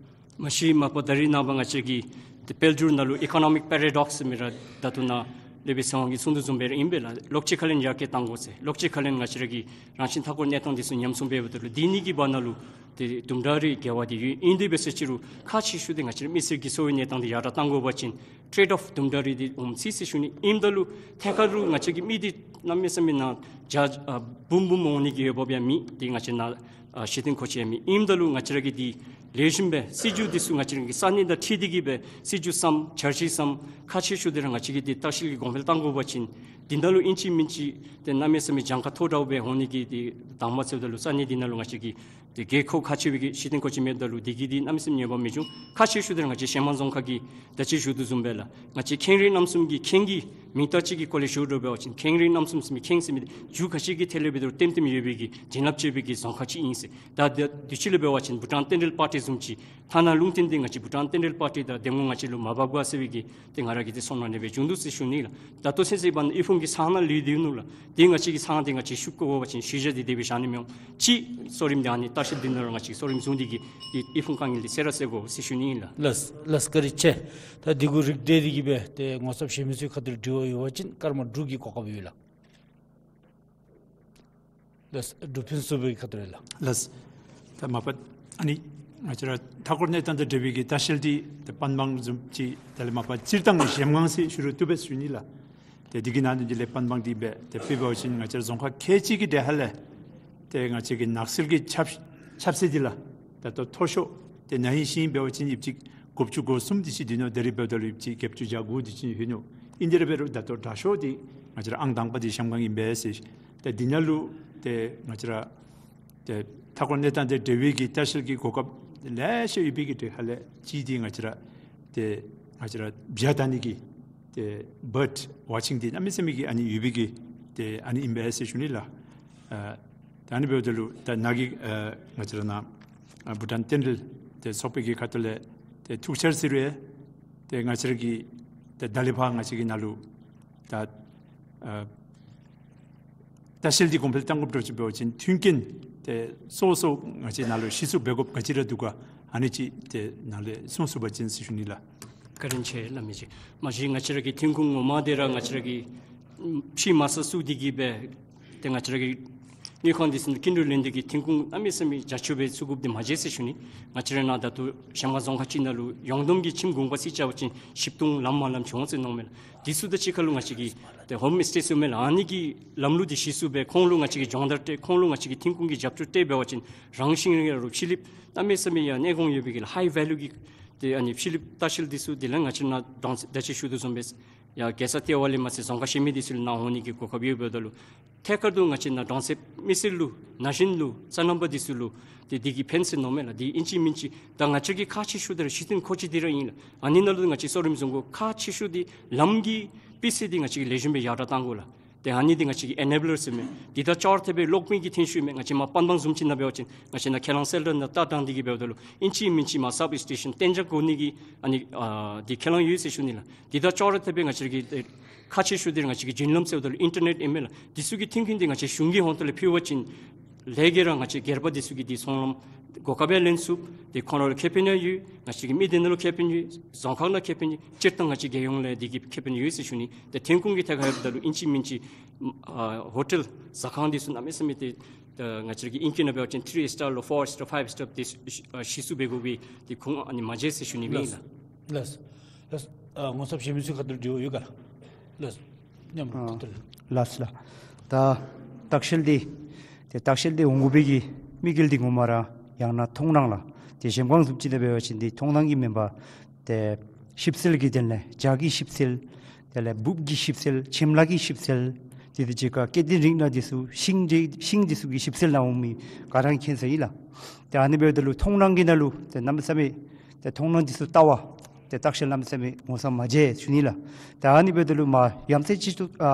མ་གཞི་མ་པ་ད་རིས་ནངས་པ་ང་བཅས་ཀྱི་ཏེ་དཔལ་འབྱོར་ནང་ལུ་ཨི་ཀོ་ནོ་མིག་པེ་ར་ཌོགསི་ཟེར་མི་ར་ད་ལྟོ་ནཱ་ལས་སྦེ་ཚེ་དབང་གིས་གསུང་དོ་བཟུམ་སྦེ་ར་ཨིན་པས་ལགས། ལོགས་ཅིག་ཁ་ལས་ཡར་རྒྱས་གཏང་དགོ་ཟེར། ལོགས་ཅིག་ཁ་ལས་ང་བཅས་ར་གི་རང་བཞིན་མཐའ་འཁོར་གནས་སྟངས་འདི་ཚུ་ཉམས་སྲུང་འབད་འབདཝ་ད་ལུ་འདི་གཉིས་ཀྱི་བར་ན་ལུ་ཏེ་དུམ་གྲ་རེ་འགལ་བ་འདི་ཡོད། ཨིན་དེ་འབད་ཟེར་ཅི་རུང་ཁག་ཆེ་ཤོས་འདི་ང་བཅས་ར་མི་སེར་གྱི་འཚོ་བའི་གནས་སྟངས་འདི་ཡར་དྲག་གཏང་དགོ་པ་ཅིན་ཊེཌ་ཨོཕ་དུམ་གྲ་རེ་འདི་འོང་སྲིད་ཟེར་ཞུ་ནི། ཨིནམ་ད་ལུ་ཐད་ཀར་ལུ་ང་བཅས་ཀྱི་མི་འདི་གནམ་མེད་ས་མེད་ནཱ་བརྒྱ་ཨ་འབུམ་འབུམ་འོང་ནི་གི་འོས་འབབ་ཡང་མེད། ཏེ་ང་བཅས་ནཱ་ཨ་གཞི་རྟེན་མཁོ་ཆས་ཡང་མེད། ཨིནམ་ད་ལུ་ང་བཅས་ར་གིས་འདི་ལེགས་ཤོམ་སྦེ་སྲིད་བྱུས་འདི་ཚུ་ང་བཅས་ར་གི་ས་གནས་དང་འཁྲིལ་ཏེ་གིས་སྦེ་སྲིད་བྱུས་བརྩམ་འཆར་གཞི་བརྩམ་ཁག་ཆེ་ཤོས་འདི་ར་ང་བཅས་ཀྱིས་འདི་ལྟ་བཤལ་གྱི་གོང་འཕེལ་གཏང་དགོ་པ་ཅིན་འདི་ནང་ལུ་ཨིན་ཅི་མིན་ཅི་ཏེ་གནམ་མེད་ས་མེད་གྱངས་ཁ་མཐོ་དྲགས་སྦེ་འོང་ནི་གི་འདི་དང་པ་ཟེརཝ་ད་ལུ་ས་གནས་འདི་ནང་ལུ་ང་བཅས་ཀྱི་ཏེ་རྒེད་འོག་ཁག་ཆེ་བའི་གི་གཞི་རྟེན་མཁོ་ཆས་མེདཔ་ད་ལུ་འདི་གིས་འདི་གནམ་མེད་ས་མེད་ཉེས་པ་མི་འབྱུང་། ཁག་ཆེ་ཤོས་འདི་ར་ང་བཅས་གཞལམ་སྒང་རྫོང་ཁག་གི་ད་ཅི་ཞུ་དོ་བཟུམ་སྦེ་ལགས། ང་བཅས་མཁྱེན་རིག་རྣམ་གསུམ་གྱི་མཁྱེན་གྱི་མིང་རྟགས་ཅིག་གི་སྐོར་ལས་ཞུ་དགོ་པ་ཅིན་མཁྱེན་རིག་རྣམ་གསུམ་ཟེར་མི་མཁྱེན་ཟེར་མི་འདི་རྒྱུ་ག་ཅི་གི་ཐད་ལས་འབད་རུང་ལྟེམ་ལྟེམ་ཡོད་པའི་གི་བྱིན་རླབས་ཆེ་བའི་གི་རྫོང་ཁག་ཅིག་ཨིན་ཟེར། ད་ད་དུས་ཅི་ལས་འབད་བ་ཅིན་བྷུ་ཊཱན་རྟེན་འབྲེལ་པར་ཊི་བཟུམ་ཅིག་ཐ་ན་ལུང་བསྟན་འདི་ང་བཅས་བྷུ་ཊཱན་རྟེན་འབྲེལ་པར་ཊི་དང་འདེམས་ངོ་ང་བཅས་ལུ་མ་འབབ་ག་ཟེར་བའི་གི་ཏེ་ང་ར་གིས་ཏེ་སོ་ནམ་ལས་སྦེ་བྱུང་འདུག་ཟེར་ཞུ་ནི་ལགས། ད་ལྟོ་ཚུན་ཚོད་འབདན་ཨི་ཕུང་གི་ཚང་ནང་ལུས་ཏེ་ནུག་ལགས། ཏེ་ང་བཅས་ཀྱི་ཚང་འདི་ང་བཅས་ཤུབ་བཀོ་བ་ཅིན་ཤུལ་བཞག་འདི་དེ་སྦེ་བཞག་ནི་མི་འོང་། ཅིག་གསོ་རིམ་འདི་ཨ་ནི་ལྟ་བཤལ་འདི་ནང་ལུ་ང་བཅས་གསོ་རིམ་བཟུང་སྟེ་གིས་ཏེ་ཨི་ཕུང་དཀའ་ངལ་འདི་སེལ་ར་སེལ་དགོ་ཟེར་ཞུ་ནི་ཨིན་ལགས། ལགས་ལགས། བཀའ་དྲིན་ཆེ། ད་འདི་གུ་རིགས་བསྒྲེས་ཏེ་གིས་སྦེ་ཏེ་ངོ་ཚབ་གཞན་མི་ཚུའི་ཁ་ཐུག་ལས་དྲི་བ་ཡོད་པ་ཅིན་སྐར་མ་དྲུག་གི་གོ་སྐབས་ཡོད་ལགས། ལགས། འབྲུག་ཕུན་ཚོགས་པའི་ཁ་ཐུག་ལས་ལགས། ལགས། ད་མ་པ་ཨ་ནི་ང་བཅས་ར་མཐའ་འཁོར་གནས་སྟངས་དང་འབྲེལ་བའི་གི་ལྟ་བཤལ་འདི་ཏེ་པན་སྦང་བཟུམ་ཅིག་དེ་ལས་མ་པ་སྤྱིར་བཏང་གཞལམ་སྒང་ཟེར་ཞུ་རུང་བཏུབ་པས་ཞུ་ནི་ལགས། ཏེ་འདི་གི་ནང་དོན་འདི་ལས་པན་སྦང་འདི་སྦེ་ཏེ་དཔེ་འབད་བ་ཅིན་ང་བཅས་ར་རྫོང་ཁག་ཁལ་གཅིག་གི་གྲས་ཁ་ལས་ཏེ་ང་བཅས་ཀྱི་ནགས་ཚལ་གྱི་ཁྱབ་ཁྱབ་ཚད་འདི་ལགས། ད་ལྟོ་མཐོ་ཤོས་ཏེ་ན་ཧིང་ཤིང་འབད་བ་ཅིན་ཡིབ་ཅིག་དགུ་བཅུ་གོ་གསུམ་དེ་ཅིག་འདི་ནོ། ད་རིས་འབདཝ་ད་ལུ་ཡིབ་ཅིག་བརྒྱད་ཅུ་གྱ་དགུ་དེ་ཅིག་ལྷོད་ནུག། ཨིན་དེ་ར་འབད་རུང་ད་ལྟོ་དྲག་ཤོས་འདི་ང་བཅས་ར་ཨང་དང་པ་འདི་གཞལམ་སྒང་ཨིན་པས་ཟེར། ཏེ་འདི་ནང་ལུ་ཏེ་ང་བཅས་ར་ཏེ་མཐའ་འཁོར་གནས་སྟངས་དང་འབྲེལ་བའི་གི་ལྟ་བཤལ་གྱི་གོ་སྐབས་ལེ་ཤ་ཡོད་པའི་གི་གྲས་ཁ་ལས་གཅིག་འདི་ང་བཅས་ར་ཏེ་ང་བཅས་ར་བྱ་བལྟ་ནི་གི་ཏེ་བརཌ་ཝ་ཅིང་འདི་གནམ་མེད་ས་མེད་ཀྱི་ཨ་ནི་ཡོད་པའི་གི་ཏེ་ཨ་ནི་ཨིན་པས་ཟེར་ཞུ་ནི་ལགས། ཨ་ད་ཨ་ནི་འབདཝ་ད་ལུ་ད་ནཱ་གི་ཨ་ང་བཅས་ར་ནཱ་ཨ་བྷུ་ཊཱན་རྟེན་འབྲེལ་ཏེ་ཚོགས་པའི་གི་ཁ་ཐུག་ལས་ཏེ་ཐུགས་འཆར་ཟེར་རུང་ཏེ་ང་བཅས་ར་གི་ཏེ་ད་ལས་ཕར་ང་བཅས་ཀྱི་ནཱ་ལུ་ད་ཨ་ལྟ་བཤལ་འདི་གོང་འཕེལ་གཏང་དགོཔ་འདྲཝ་ཅིག་འབད་བ་ཅིན་མཐུན་རྐྱེན་ཏེ་སོ་སོ་ང་བཅས་ནཱ་ལུ་གཞི་བཙུགས་འབད་དགོཔ་ག་ཅི་ར་འདུག་ག། ཨ་ནི་ཅིག་ཏེ་ནཱ་ལས་གསུང་ཚུགས་པ་ཅིན་ཟེར་ཞུ་ནི་ལགས། བཀའ་དྲིན་ཆེ་བླ་མ་ཅིག། མ་གཞི་ང་བཅས་ར་གི་ཐོན་ཁུངས་ངོ་མ་འདི་ར་ང་བཅས་ར་གི་ཕྱེ་མར་ས་བཙུགས་ཏེ་གིས་སྦེ་ཏེ་ང་བཅས་ར་གི་དངུལ་ཁང་འདི་ཚུ་ནང་སྐྱིན་འགྲུལ་ལེན་ཏེ་གིས་ཐོན་ཁུངས་གནམ་མེད་ས་མེད་རྒྱ་ཆེ་སྦེ་བཙུགས་དགོཔ་འདི་མ་མཇལ་ཟེར་ཞུ་ནི། ང་བཅས་ར་ནཱ་ད་ལྟོ་གཞལམ་སྒང་རྫོང་ཁག་ཅིག་ནང་ལུ་ཡོངས་བསྡོམས་ཀྱི་ཁྱིམ་གུང་པ་ཅིག་རྐྱབ་པ་ཅིན་བཞི་སྟོང་ལམ་མ་ལམ་བྱུང་ཟེར་མནོཝ་མས་ལགས། འདི་ཚུ་དང་གཅིག་ཁར་ལུ་ང་བཅས་ཀྱི་ཏེ་ཧོམ་སི་ཊེ་ཟེར་མས་ལགས། ཨ་ནི་གི་ལམ་ལུགས་འདི་གཞི་བཙུགས་སྦེ་ཁོང་ལུ་ང་བཅས་ཀྱིས་སྦྱོང་བརྡར་སྤྲོད་ཁོང་ལུ་ང་བཅས་ཀྱིས་ཐོན་ཁུངས་ཀྱི་རྒྱབ་སྐྱོར་སྤྲོད་འབད་བ་ཅིན་རང་བཞིན་གྱིས་ར་ཕྱི་གླིངཔ་གནམ་མེད་ས་མེད་ཡར་གནས་གོང་ཡོད་པའི་གི་ལགས་ཧའི་ཝེ་ལུ་གི་ཏེ་ཨ་ནི་ཕྱི་གླིངཔ་ལྟ་བཤལ་འདི་ཚུ་འདི་ལས་ང་བཅས་ནཱ་གྲོང་ད་ཅི་ཞུ་དོ་བཟུམ་སྦེ་ཡར་རྒྱལ་ས་ལྟེ་བ་ལས་མ་ཚད་རྫོང་ཁག་གཞན་མི་འདི་ཚུ་ལས་ནཱ་འོང་ནི་གི་གོ་སྐབས་ཡོདཔ་འབདཝ་ད་ལུ་ཐད་ཀར་དུ་ང་བཅས་ནཱ་གྲོང་གསེབ་མི་སེར་ལུ་ན་གཞོན་ལུ་སོ་ནམ་པ་འདི་ཚུ་ལུ་ཏེ་འདི་གིས་ཕན་ཟེར་མནོཝ་མས་ལགས། འདི་ཨིན་ཅི་མིན་ཅི་ད་ང་བཅས་ཀྱི་ཁག་ཆེ་ཤོས་འདི་ར་གཞི་རྟེན་མཁོ་ཆས་འདི་ར་ཨིན་ལགས། ཨ་ནི་ནང་ལུ་ང་བཅས་གསོ་རིམ་བཟུང་དགོ། ཁག་ཆེ་ཤོས་འདི་ལམ་གྱི་སྤུས་ཚད་འདི་ང་བཅས་ཀྱིས་ལེགས་ཤོམ་སྦེ་ཡར་དྲག་གཏང་དགོ་ལགས། ཏེ་ཨ་ནི་འདི་ང་བཅས་ཀྱི་ཨེ་ནེ་བི་ལར་ཟེར་མས། འདི་དང་ཅོག་ར་འཐདཔ་སྦེ་གློག་མེ་གི་ཐོན་ཤུགས་མས། ང་བཅས་མར་པན་སྦང་བཟུམ་ཅིག་ནང་འབད་བ་ཅིན་ང་བཅས་ནཱ་ཁས་བླངས་གསལ་བསྒྲགས་ནང་ལྟ་དྲངས་ཏེ་གིས་འབདཝ་ད་ལུ་ཨིན་ཅི་མིན་ཅི་མར་སབ་སི་ཊེ་ཤཱན་གཏན་འཇགས་དགོ་ནི་གི་ཨ་ནི་ཨ་འདི་ཁས་བླངས་ཡོད་ཟེར་ཞུ་ནི་ལགས། འདི་དང་ཅོག་ར་འཐདཔ་སྦེ་ང་བཅས་ཀྱི་ཏེ་ཁག་ཆེ་ཤོས་འདི་ར་ང་བཅས་ཀྱི་བརྒྱུད་ལམ་ཟེརཝ་ད་ལུ་ཨིན་ཊར་ནེཊ་ཨིན་མས་ལགས། འདི་ཚུ་གི་ཐོན་ཁུངས་འདི་ང་བཅས་གཞུང་གི་ཧོངས་ལས་ཕུལ་བ་ཅིན་ལས་ཀྱི་ར་ང་བཅས་སྒེར་པ་འདི་ཚུ་གིས་འདི་ཚོང་ལམ་གོ་སྐབས་ཡང་ལེན་ཚུགས། ཏེ་ཁོང་ར་ལུ་ཁེ་ཕན་ཡང་ཡོད། ང་བཅས་ཀྱི་མི་སྡེ་ནང་ལུ་ཁེ་ཕན་ཡོད། རྫོང་ཁག་ནང་ཁེ་ཕན་ཡོད། སྤྱིར་བཏང་ང་བཅས་རྒྱལ་ཡོངས་ལས་འདི་གིས་ཁེ་ཕན་ཡོད་ཟེར་ཞུ་ནི། ཏེ་ཐོན་ཁུངས་ཀྱི་ཐད་ཁར་འབདཝ་ད་ལུ་ཨིན་ཅི་མིན་ཅི་ཨ་ཧོ་ཊེལ་ཟ་ཁང་འདི་ཚུ་གནམ་མེད་ས་མེད་ཏེ་ད་ང་བཅས་ཀྱི་ཨིང་སྐད་ནང་འབད་བ་ཅིན་ཐི་རི་སི་ཊར་ལོ་ཕོར་སི་ཊར་ཕའིབ་སི་ཊར་འདི་ཚུ་ཨ་གཞི་བཙུགས་འབད་དགོ་པའི་འདི་ཁུངས་ཨ་ནི་མ་མཇལ་ཟེར་ཞུ་ནི་ཨིན་ལགས། ལགས། ལགས། ལགས། ཨ་ངོ་ཚབ་གཞན་མི་ཚུ་ཁ་ཐུག་ལས་དྲི་བ་ཡོད་ག་ལགས། ལགས། མཉམ་ཨ་ཁ་ཐུག་ལས། ལགས་ལགས། ད་ལྟ་བཤལ་འདི་ ཏེ་ལྟ་བཤལ་འདི་འོང་དགོ་པའི་གི་དམིགས་ཡུལ་འདི་ངོ་མ་ར་ཡང་ན་མཐོང་སྣང་ལགས། ཏེ་གཞལམ་སྒང་བཟུམ་ཅིག་ནང་འབད་བ་ཅིན་འདི་མཐོང་སྣང་གི་མེན་པར་ཏེ་ཞིབ་འཚོལ་གྱི་དོན་ལས་ཇ་གི་ཞིབ་འཚོལ་དེ་ལས་འབུཔ་གི་ཞིབ་འཚོལ་ཆེམ་ལ་གི་ཞིབ་འཚོལ་དེ་དེ་ཅིག་ཁར་སྐྱེ་ལྡན་རིགས་སྣ་འདི་ཚུ་ཤིང་འདི་ཤིང་འདི་ཚུ་གི་ཞིབ་འཚོལ་ནང་འོང་མི་ག་ར་མཁྱེན་ས་ཨིན་ལགས། ཏེ་ཨ་ནི་འབདཝ་ད་ལུ་མཐོང་སྣང་གི་ནང་ལུ་ཏེ་གནམ་མེད་ས་མེད་ཏེ་མཐོང་སྣང་འདི་ཚུ་ལྟ་བར་ཏེ་ལྟ་བཤལ་གནམ་མེད་ས་མེད་ངོ་ཚ་མ་མཇལ་ཞུ་ནི་ལགས། ཏེ་ཨ་ནི་འབདཝ་ད་ལུ་མ་ཡ་མཚན་ཆེ་ཏོག་ཨ་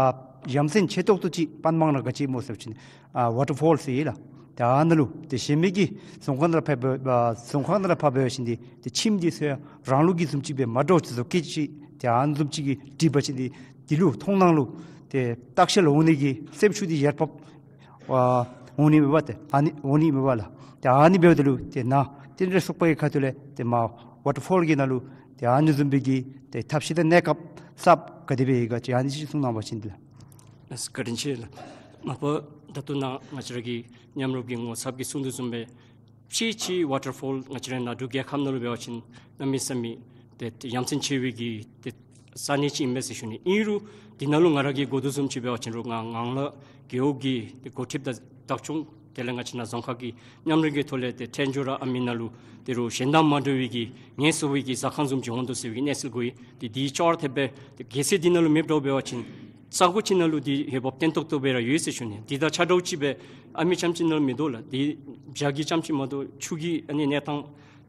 ཡ་མཚན་ཆེ་ཏོག་ཏོ་ཅིག་པན་མང་ནང་ག་ཅི་སྨོ་ཟེར་བ་ཅིན་ཨ་ཝ་ཊར་ཕོལ་ཟེར་ཨིན་ལགས། ཏེ་ཨ་ནཱ་ལུ་ཏེ་གཞན་མི་གི་རྫོང་ཁག་ནང་ལུ་ཕར་འབད་ཨ་རྫོང་ཁག་ནང་ལུ་ཕར་འབད་བ་ཅིན་འདི་ཏེ་ཁྱིམ་འདི་ཚུ་ཡང་རང་ལུགས་ཀྱི་བཟུམ་ཅིག་སྦེ་མ་འདྲཝ་ཅིག་བཟོ་བཀོད་ཅིག་ཏེ་ཨ་ནི་བཟུམ་ཅིག་གིས་སྒྲིག་པ་ཅིན་འདི་འདི་ལུ་མཐོང་སྣང་ལུ་ཏེ་ལྟ་བཤལ་འོང་ནི་གི་སེམས་ཤུགས་འདི་ཡར་ཕབ་ཨ་འོང་ནི་མས་པ། ཏེ་ཨ་ནི་འོང་ནི་མས་པ་ལགས། ཏེ་ཨ་ནི་འབདཝ་ད་ལུ་ཏེ་ནཱ་རྟེན་འབྲེལ་ཚོགས་པ་གི་ཁ་ཐུག་ལས་ཏེ་མ་ཝ་ཊར་ཕོལ་གྱི་ནང་ལུ་ཏེ་ཨ་ནི་བཟུམ་སྦེ་གི་ཏེ་ཐབས་ཤེས་དང་གནས་སྐབས་གསརཔ་ག་དེ་སྦེ་ཡོད་ག་ཅིག་ཨ་ནི་ཅིག་གསུང་གནང་བ་ཅིན་འདི་ལགས། ལགས་སོ། བཀའ་དྲིན་ཆེ་ལགས། མ་པ་ད་ལྟོ་ནཱ་ང་བཅས་ར་གི་མཉམ་རོགས་ཀྱི་ངོ་ཚབ་ཀྱིས་གསུང་དོ་བཟུམ་སྦེ་ཕྱི་ཕྱི་ཝ་ཊར་ཕོལ་ང་བཅས་ར་ནཱ་འབྲུག་རྒྱལ་ཁབ་ནང་ལུ་འབད་བ་ཅིན་གནམ་མེད་ས་མེད་ཏེ་ཡ་མཚན་ཆེ་བའི་གི་ཏེ་ས་གནས་ཅིག་ཨིན་མས་ཟེར་ཞུ་ནི། ཨིན་རུང་འདི་ནང་ལུ་ང་ར་གིས་གོ་དོ་བཟུམ་ཅིག་འབད་བ་ཅིན་རུང་ང་ངང་ལགས་རྒེད་འོག་གི་ཏེ་འགོ་ཁྲིདཔ་དང་བདག་སྐྱོང་དེ་ལས་ང་བཅས་ནཱ་རྫོང་ཁག་གི་མཉམ་རུབ་ཀྱི་ཐོག་ལས་ཏེ་ཐེན་ཇོ་ར་ཨ་མི་ནང་ལུ་ཏེ་རུང་གཞན་དང་མ་འདྲ་བའི་གི་ངལ་གསོ་བའི་གི་ཟ་ཁང་བཟུམ་ཅིག་འོང་དོ་ཟེར་བའི་གི་གནས་ཚུལ་གོ་ཡི། ཏེ་འདི་ཅོག་ར་འཐདཔ་སྦེ་ཏེ་གལ་སྲིད་འདི་ནང་ལུ་མེདཔ་འདྲཝ་འབད་བ་ཅིན་ས་གོ་ཅིག་ནང་ལུ་འདི་འོས་འབབ་བརྟན་ཏོག་ཏོ་སྦེ་ར་ཡོད་ཟེར་ཞུ་ནི། འདི་དང་ཆ་འདྲཝ་ཅིག་སྦེ་ཨ་མི་རྐྱངམ་ཅིག་ནང་ལུ་མིན་འདུག་ལགས། འདི་བྱ་རྒོད་རྐྱངམ་ཅིག་མ་གཏོགས་ཆུ་གི་ཨ་ནི་གནས་སྟངས་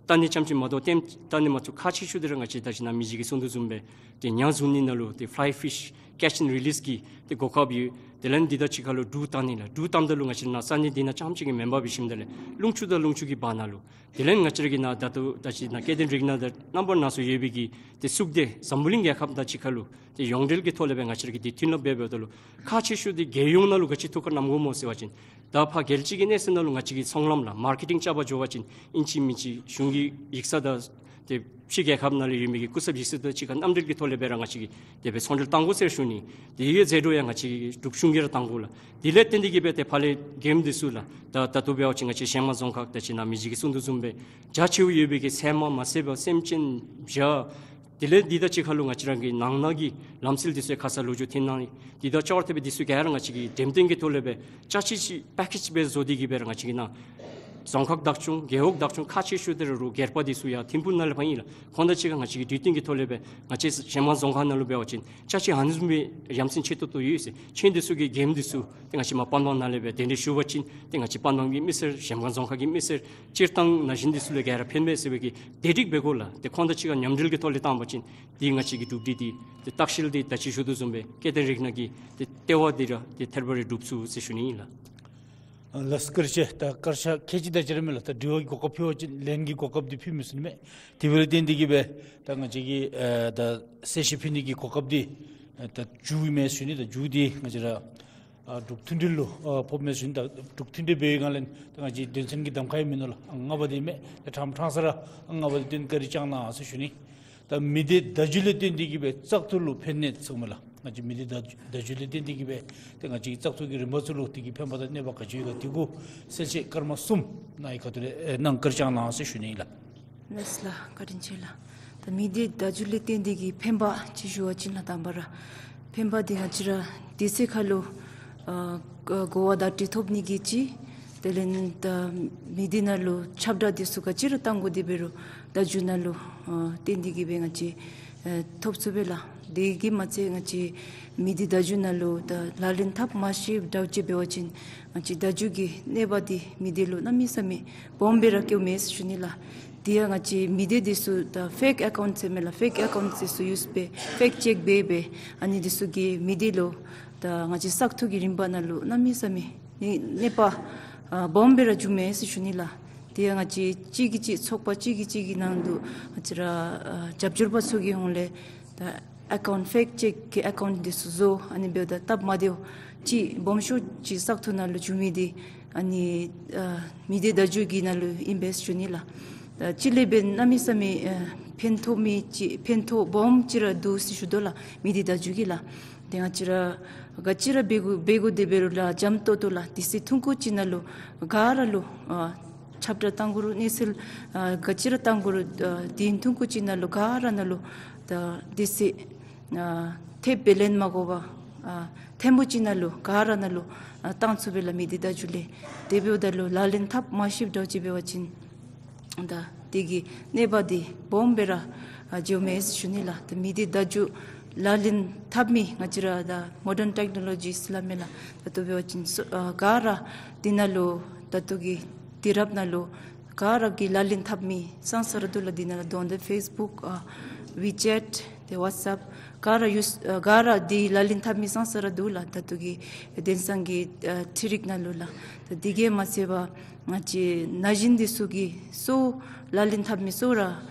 ལྟ་ནི་རྐྱངམ་ཅིག་མ་གཏོགས་ལྟདམོ་ལྟ་ནི་མ་ཚུགས། ཁག་ཆེ་ཤོས་འདི་ར་ང་བཅས་ད་ཅི་ནཱ་མི་རྗེ་གིས་གསུང་དོ་བཟུམ་སྦེ་ཏེ་ཉ་བཟུང་ནི་ནང་ལུ་ཏེ་ཕ་ལའི་ཕིཤ་ཀེཆ་ཨེནཌ་རི་ལིས་ཀྱི་ཏེ་གོ་སྐབས་ཡོད། དེ་ལས་འདི་དང་གཅིག་ཁར་ལུ་འབྲུག་བཏང་ནི་ལགས། འབྲུག་བཏངམ་ད་ལུ་ང་བཅས་ནཱ་ས་གནས་འདི་ནང་རྐྱངམ་ཅིག་གི་མེན་པར་འབད་ཞིནམ་ད་ལས་རླུང་ཆུ་དང་རླུང་ཆུ་གི་བར་ན་ལུ་དེ་ལས་ང་བཅས་ར་གི་ནཱ་ད་ལྟོ་ད་ཅི་ནཱ་སྐྱེ་ལྡན་རིགས་སྣ་དང་རྣམ་པ་སྣ་ཚོགས་ཡོད་པའི་གི་ཏེ་སུག་སྡེ་འཛམ་བུ་གླིང་རྒྱལ་ཁབ་དང་གཅིག་ཁར་ལུ་ཏེ་ཡོངས་འབྲེལ་གྱི་ཐོག་ལས་སྦེ་ང་བཅས་ར་གིས་ཏེ་མཐུན་ལམ་འབད་འབདཝ་ད་ལུ་ཁག་ཆེ་ཤོས་འདི་རྒྱལ་ཡོངས་ནང་ལུ་ག་ཅི་ཐུགས་ཁར་བསྣམ་དགོཔ་སྨོ་ཟེར་བ་ཅིན་ད་ཕར་རྒྱལ་སྤྱི་གི་གནས་ཚད་ནང་ལུ་ང་བཅས་ཀྱི་ཚོང་ལམ་ལགས་མར་ཀེ་ཊིང་རྐྱབ་པར་འགྱོ་བ་ཅིན་ཨིན་ཅི་མིན་ཅི་གཞུང་གི་ཡིག་ཚང་དང་ཏེ་ཕྱི་རྒྱལ་ཁབ་ནང་ལུ་ཡོད་མི་གི་སྐུ་ཚབ་ཡིག་ཚང་དང་གཅིག་ཁར་མཉམ་འབྲེལ་གྱི་ཐོག་ལས་སྦེ་ར་ང་བཅས་ཀྱིས་དེ་སྦེ་ཚོང་འབྲེལ་བཏང་དགོ་ཟེར་ཞུ་ནི། དེ་གི་ཟད་འགྲོ་ཡང་ང་བཅས་ཀྱིས་འབྲུག་གཞུང་གིས་ར་བཏང་དགོ་ལགས། དེ་ལས་བརྟེན་ཏེ་གིས་སྦེ་ཏེ་ཕར་ལས་མགྱོནམ་འདི་ཚུ་ལགས་ད་ད་ལྟོ་འབད་བ་ཅིན་ང་བཅས་གཞལམ་སྒང་རྫོང་ཁག་ད་ཅི་ནཱ་མི་རྗེ་གིས་གསུང་དོ་བཟུམ་སྦེ་རྒྱ་ཆེཝ་ཡོད་པའི་གི་ཚལ་མ་མ་ཟད་པར་སེམས་ཅན་བྱ་དེ་ལས་འདི་དང་གཅིག་ཁར་ལུ་ང་བཅས་ར་གི་ནང་ན་གི་ལམ་སྲོལ་འདི་ཚུ་ཁར་ས་ལོ་རྒྱུས་ཐོན་གནང་ནི། འདི་དང་ཅོག་ར་འཐདཔ་སྦེ་འདི་ཚུ་ག་ར་ང་བཅས་ཀྱིས་འགྲེམས་སྟོན་གྱི་ཐོག་ལས་སྦེ་ཅ་ཆས་ཅིག་པེ་ཀེཇ་སྦེ་བཟོ་སྟེ་གིས་སྦེ་ར་ང་བཅས་ཀྱིས་ནཱ་རྫོང་ཁག་བདག་སྐྱོང་རྒེད་འོག་བདག་སྐྱོང་ཁག་ཆེ་ཤོས་འདི་ར་རུང་སྒེར་པ་འདི་ཚུ་ཡང་ཐིམ་ཕུག་ནང་ལས་ཕར་ཨིན་ལགས། ཁོང་དང་གཅིག་ཁར་ང་བཅས་ཀྱིས་དུས་སྟོན་གྱི་ཐོག་ལས་སྦེ་ང་བཅས་གཞལམ་སྒང་རྫོང་ཁག་ནང་ལུ་འབད་བ་ཅིན་ཅ་ཆས་ཨ་ནི་བཟུམ་སྦེ་ཡ་མཚན་ཆེ་ཏོག་ཏོ་ཡོད་ཟེར། ཁྱེད་འདི་ཚུ་གི་མགྱོནམ་འདི་ཚུ་ཏེ་ང་བཅས་མར་པན་ཝང་ནང་ལས་སྦེ་གདན་འདྲེན་ཞུ་བ་ཅིན་ཏེ་ང་བཅས་པན་ཝང་གི་མི་སེར་གཞལམ་སྒང་རྫོང་ཁག་གི་མི་སེར་སྤྱིར་བཏང་ན་གཞོན་འདི་ཚུ་ལུ་ག་ར་ཕན་པས་ཟེར་བའི་གི་དེ་སྒྲིག་འབད་དགོ་ལགས། ཏེ་ཁོང་དང་གཅིག་ཁར་མཉམ་འབྲེལ་གྱི་ཐོག་ལས་བཏང་བ་ཅིན་ཏེ་ང་བཅས་ཀྱི་འབྲུག་འདི་ཏེ་ཏེ་ལྟ་བཤལ་འདི་ད་ཅི་ཞུ་དོ་བཟུམ་སྦེ་སྐྱེ་ལྡན་རིགས་སྣ་གི་ཏེ་ལྟེ་བ་འདི་ར་ཏེ་ཐད་རི་བ་རི་སྒྲུབ་ཚུགས་ཟེར་ཞུ་ནི་ཨིན་ལགས། ལགས་སོ། བཀའ་དྲིན་ཆེ། ད་བཀའ་ཆ་ཁལ་གཅིག་དང་གཅིག་ར་མས་ལགས། ད་དྲི་བ་གི་གོ་སྐབས་ཕུལ་བ་ཅིན་ལན་གྱི་གོ་སྐབས་འདི་ཕུལ་མི་ཚུགས་ནི་མས། དེ་འབདཝ་ལས་བརྟེན་ཏེ་གིས་སྦེ་ད་ང་བཅས་ཀྱིས་ཨེ་ད་གསལ་བཤད་ཕུལ་ནི་གི་གོ་སྐབས་འདི་ཨེ་ད་མཇུག་ཨིན་མས་ཞུ་ནི། ད་མཇུག་འདི་ང་བཅས་ར་ཨ་འབྲུག་མཐུན་སྒྲིལ་ལུ་ཨ་ཕོགཔ་མས་ཞུ་ནི། ད་འབྲུག་མཐུན་སྒྲིལ་འབད་བའི་སྒང་ལས་ད་ང་བཅས་དོན་ཚན་གྱི་གདམ་ཁ་ཡང་མིན་ནུག་ལགས། ཨང་ལྔ་པ་འདི་མས། ད་ཕྲང་ཕྲང་ས་ར་ཨང་ལྔ་པ་འདི་བཏོན་བཀའ་དྲིན་བསྐྱང་གནང་ཟེར་ཞུ་ནི། ད་མི་སྡེ་བརྡ་བརྒྱུད་ལས་བརྟེན་ཏེ་གིས་སྦེ་བཙག་འཐུ་ལུ་ཕན་གནོད་ཚུགས་མས་ལགས། ང་བཅས་མི་སྡེ་བརྡ་བརྡ་བརྒྱུད་ལས་བརྟེན་ཏེ་གིས་སྦེ་ཏེ་ང་བཅས་ཀྱི་བཙག་འཐུ་གི་རིམ་པ་ཚུ་ལུ་དེ་གི་ཕན་པ་དང་གནོད་པ་ག་ཅི་ཡོད་ག་དེ་གུ་གསལ་བཤད་སྐར་མ་གསུམ་ནཱ་གི་ཁ་ཐུག་ལས་ཨེ་གནང་བཀའ་དྲིན་བསྐྱང་གནང་ཟེར་ཞུ་ནི་ཨིན་ལགས། ལགས་སོ་ལགས། བཀའ་དྲིན་ཆེ་ལགས། ད་མི་སྡེ་བརྡ་བརྒྱུད་ལས་བརྟེན་ཏེ་གིས་ཕན་པ་ཅིག་ཞུ་བ་ཅིན་ལགས། དང་པ་ར་ཕན་པ་འདི་ང་བཅས་ར་དུས་ཚོད་ཁར་ལུ་ཨ་གོ་བ་བརྡ་སྤྲོད་ཐོབ་ནི་གི་ཅིག། དེ་ལས་ད་མི་སྡེ་ནང་ལུ་ཁྱབ་བསྒྲགས་འདི་ཚུ་ག་ཅི་ར་བཏང་དགོ་དེ་འབད་རུང་བརྡ་བརྒྱུད་ནང་ལུ་ཨ་བརྟེན་ཏེ་གིས་སྦེ་ང་བཅས་ཨ་ཐོབ་ཚུགས་པས་ལགས། དེ་གིས་མ་ཚད་ང་བཅས་མི་སྡེ་བརྡ་བརྒྱུད་ནང་ལུ་ད་ལག་ལེན་འཐབ་མ་ཤེས་འདྲཝ་ཅིག་འབད་བ་ཅིན་ང་བཅས་བརྡ་བརྒྱུད་ཀྱི་གནོད་པ་འདི་མི་སྡེ་ལུ་གནམ་མེད་ས་མེད་སྦོམ་སྦེ་ར་བཀལཝ་མས་ཟེར་ཞུ་ནི་ལགས། དེ་ཡང་ང་བཅས་མི་སྡེ་འདི་ཚུ་ད་ཕེཀ་ཨེ་ཀའུནཊ་ཟེར་མས་ལགས། ཕེཀ་ཨེ་ཀའུནཊ་འདི་ཚུ་ཡུསི་འབད་ཕེཀཊ་ཅེཀ་འབད་འབད་ཨ་ནི་འདི་ཚུ་གིས་མི་སྡེ་ལུ་ད་ང་བཅས་བཙག་འཐུ་གི་རིམ་པ་ནང་ལུ་གནམ་མེད་ས་མེད་ནི་གནོད་པ་ཨ་སྦོམ་སྦེ་ར་འབྱུངམ་མས་ཟེར་ཞུ་ནི་ལགས། དེ་ཡང་ང་བཅས་གཅིག་གིས་གཅིག་ཚོགས་པ་གཅིག་གིས་གཅིག་གི་ནང་དུ་ང་བཅས་ར་ཨ་རྒྱབ་སྐྱོར་པ་ཚུ་གི་ཧོངས་ལས་ད་ཨེ་ཀའུནཊ་ཕེཀཊ་ཅེཀ་གི་ཨེ་ཀའུནཊ་འདི་ཚུ་བཟོ། ཨ་ནི་འབདཝ་ད་སྟབས་མ་བདེཝ་ཅིག་སྦོམ་ཤོས་ཅིག་བཙག་འཐུ་ནང་ལུ་འབྱུང་མི་འདི་ཨ་ནི་ཨ་མི་སྡེ་བརྡ་བརྒྱུད་ཀྱི་ནང་ལུ་ཨིན་པས་ཞུ་ནི་ལགས། ད་ཅི་ལས་འབད་གནམ་མེད་ས་མེད་ཨ་ཕན་ཐོགས་མི་ཅིག་ཕན་ཐོགས་སྦོམ་ཅིག་ར་འདུག་ཟེར་ཞུ་དོ་ལགས། མི་སྡེ་བརྡ་བརྒྱུད་ཀྱིས་ལགས། དེ་ང་བཅས་ར་ག་ཅི་ར་འབད་དགོ་འབད་དགོ་དེ་འབད་རུང་ལགས་འཇམ་ཏོང་ཏོ་ལགས། དུས་ཚོད་ཐུང་ཀུ་ཅིག་ནང་ལུ་ག་ར་ལུ་ཨ་ཁྱབ་བསྒྲགས་བཏང་དགོ་རུང་གནས་ཚུལ་ཨ་ག་ཅི་ར་བཏང་དགོ་རུང་ཨ་དུས་ཐུང་ཀུ་ཅིག་ནང་ལུ་ག་ར་ནང་ལུ་ད་དུས་ཚོད་ཨ་ཐེབས་སྦེ་ལེན་མ་དགོ་པར་ ཨ་ཐེངས་པོ་ཅིག་ནང་ལུ་ག་ར་ནང་ལུ་ཨ་བཏང་ཚུགས་པས་ལགས། མི་སྡེ་བརྡ་བརྒྱུད་ལས། དེ་འབདཝ་ད་ལུ་ལག་ལེན་འཐབ་མ་ཤེསཔ་འདྲཝ་ཅིག་འབད་བ་ཅིན་ད་དེ་གི་གནོད་པ་འདི་སྦོམ་སྦེ་ར་ཨ་འགྱོཝ་མས་ཟེར་ཞུ་ནི་ལགས། ད་མི་སྡེ་བརྡ་བརྒྱུད་ལག་ལེན་འཐབ་མི་ང་བཅས་ར་ད་མོ་ཌརན་ཊེཀ་ནོ་ལོ་ཇིསཊ་སླབ་མས་ལགས། ད་ལྟོ་འབད་བ་ཅིན་སོ་ཨ་ག་ར་འདི་ནང་ལུ་ད་ལྟོ་གི་དུས་རབས་ནང་ལུ་ག་ར་གིས་ལག་ལེན་འཐབ་མི་ཙང་ཙ་ར་འདུག་ལགས། འདི་ནང་ལུ་དོན་དེ་ཕེསི་བུཀ་ཨ་ཝི་ཅེཊ་ཏེ་ཝཊསི་ཨེཔ་ག་ར་ཡུ་སི་ཨ་ག་ར་འདི་ལག་ལེན་འཐབ་མི་ཙང་ཙ་ར་འདུག་ལགས། ད་ལྟོ་གི་དེང་སང་གི་ཨ་འཕྲུལ་རིག་ནང་ལུ་ལགས། ད་འདི་གིས་མ་ཚད་པར་ང་བཅས་ན་གཞོན་འདི་ཚུ་གིས་གཙོ་བོ་ལག་ལེན་འཐབ་མི་གཙོ་བོ་ར་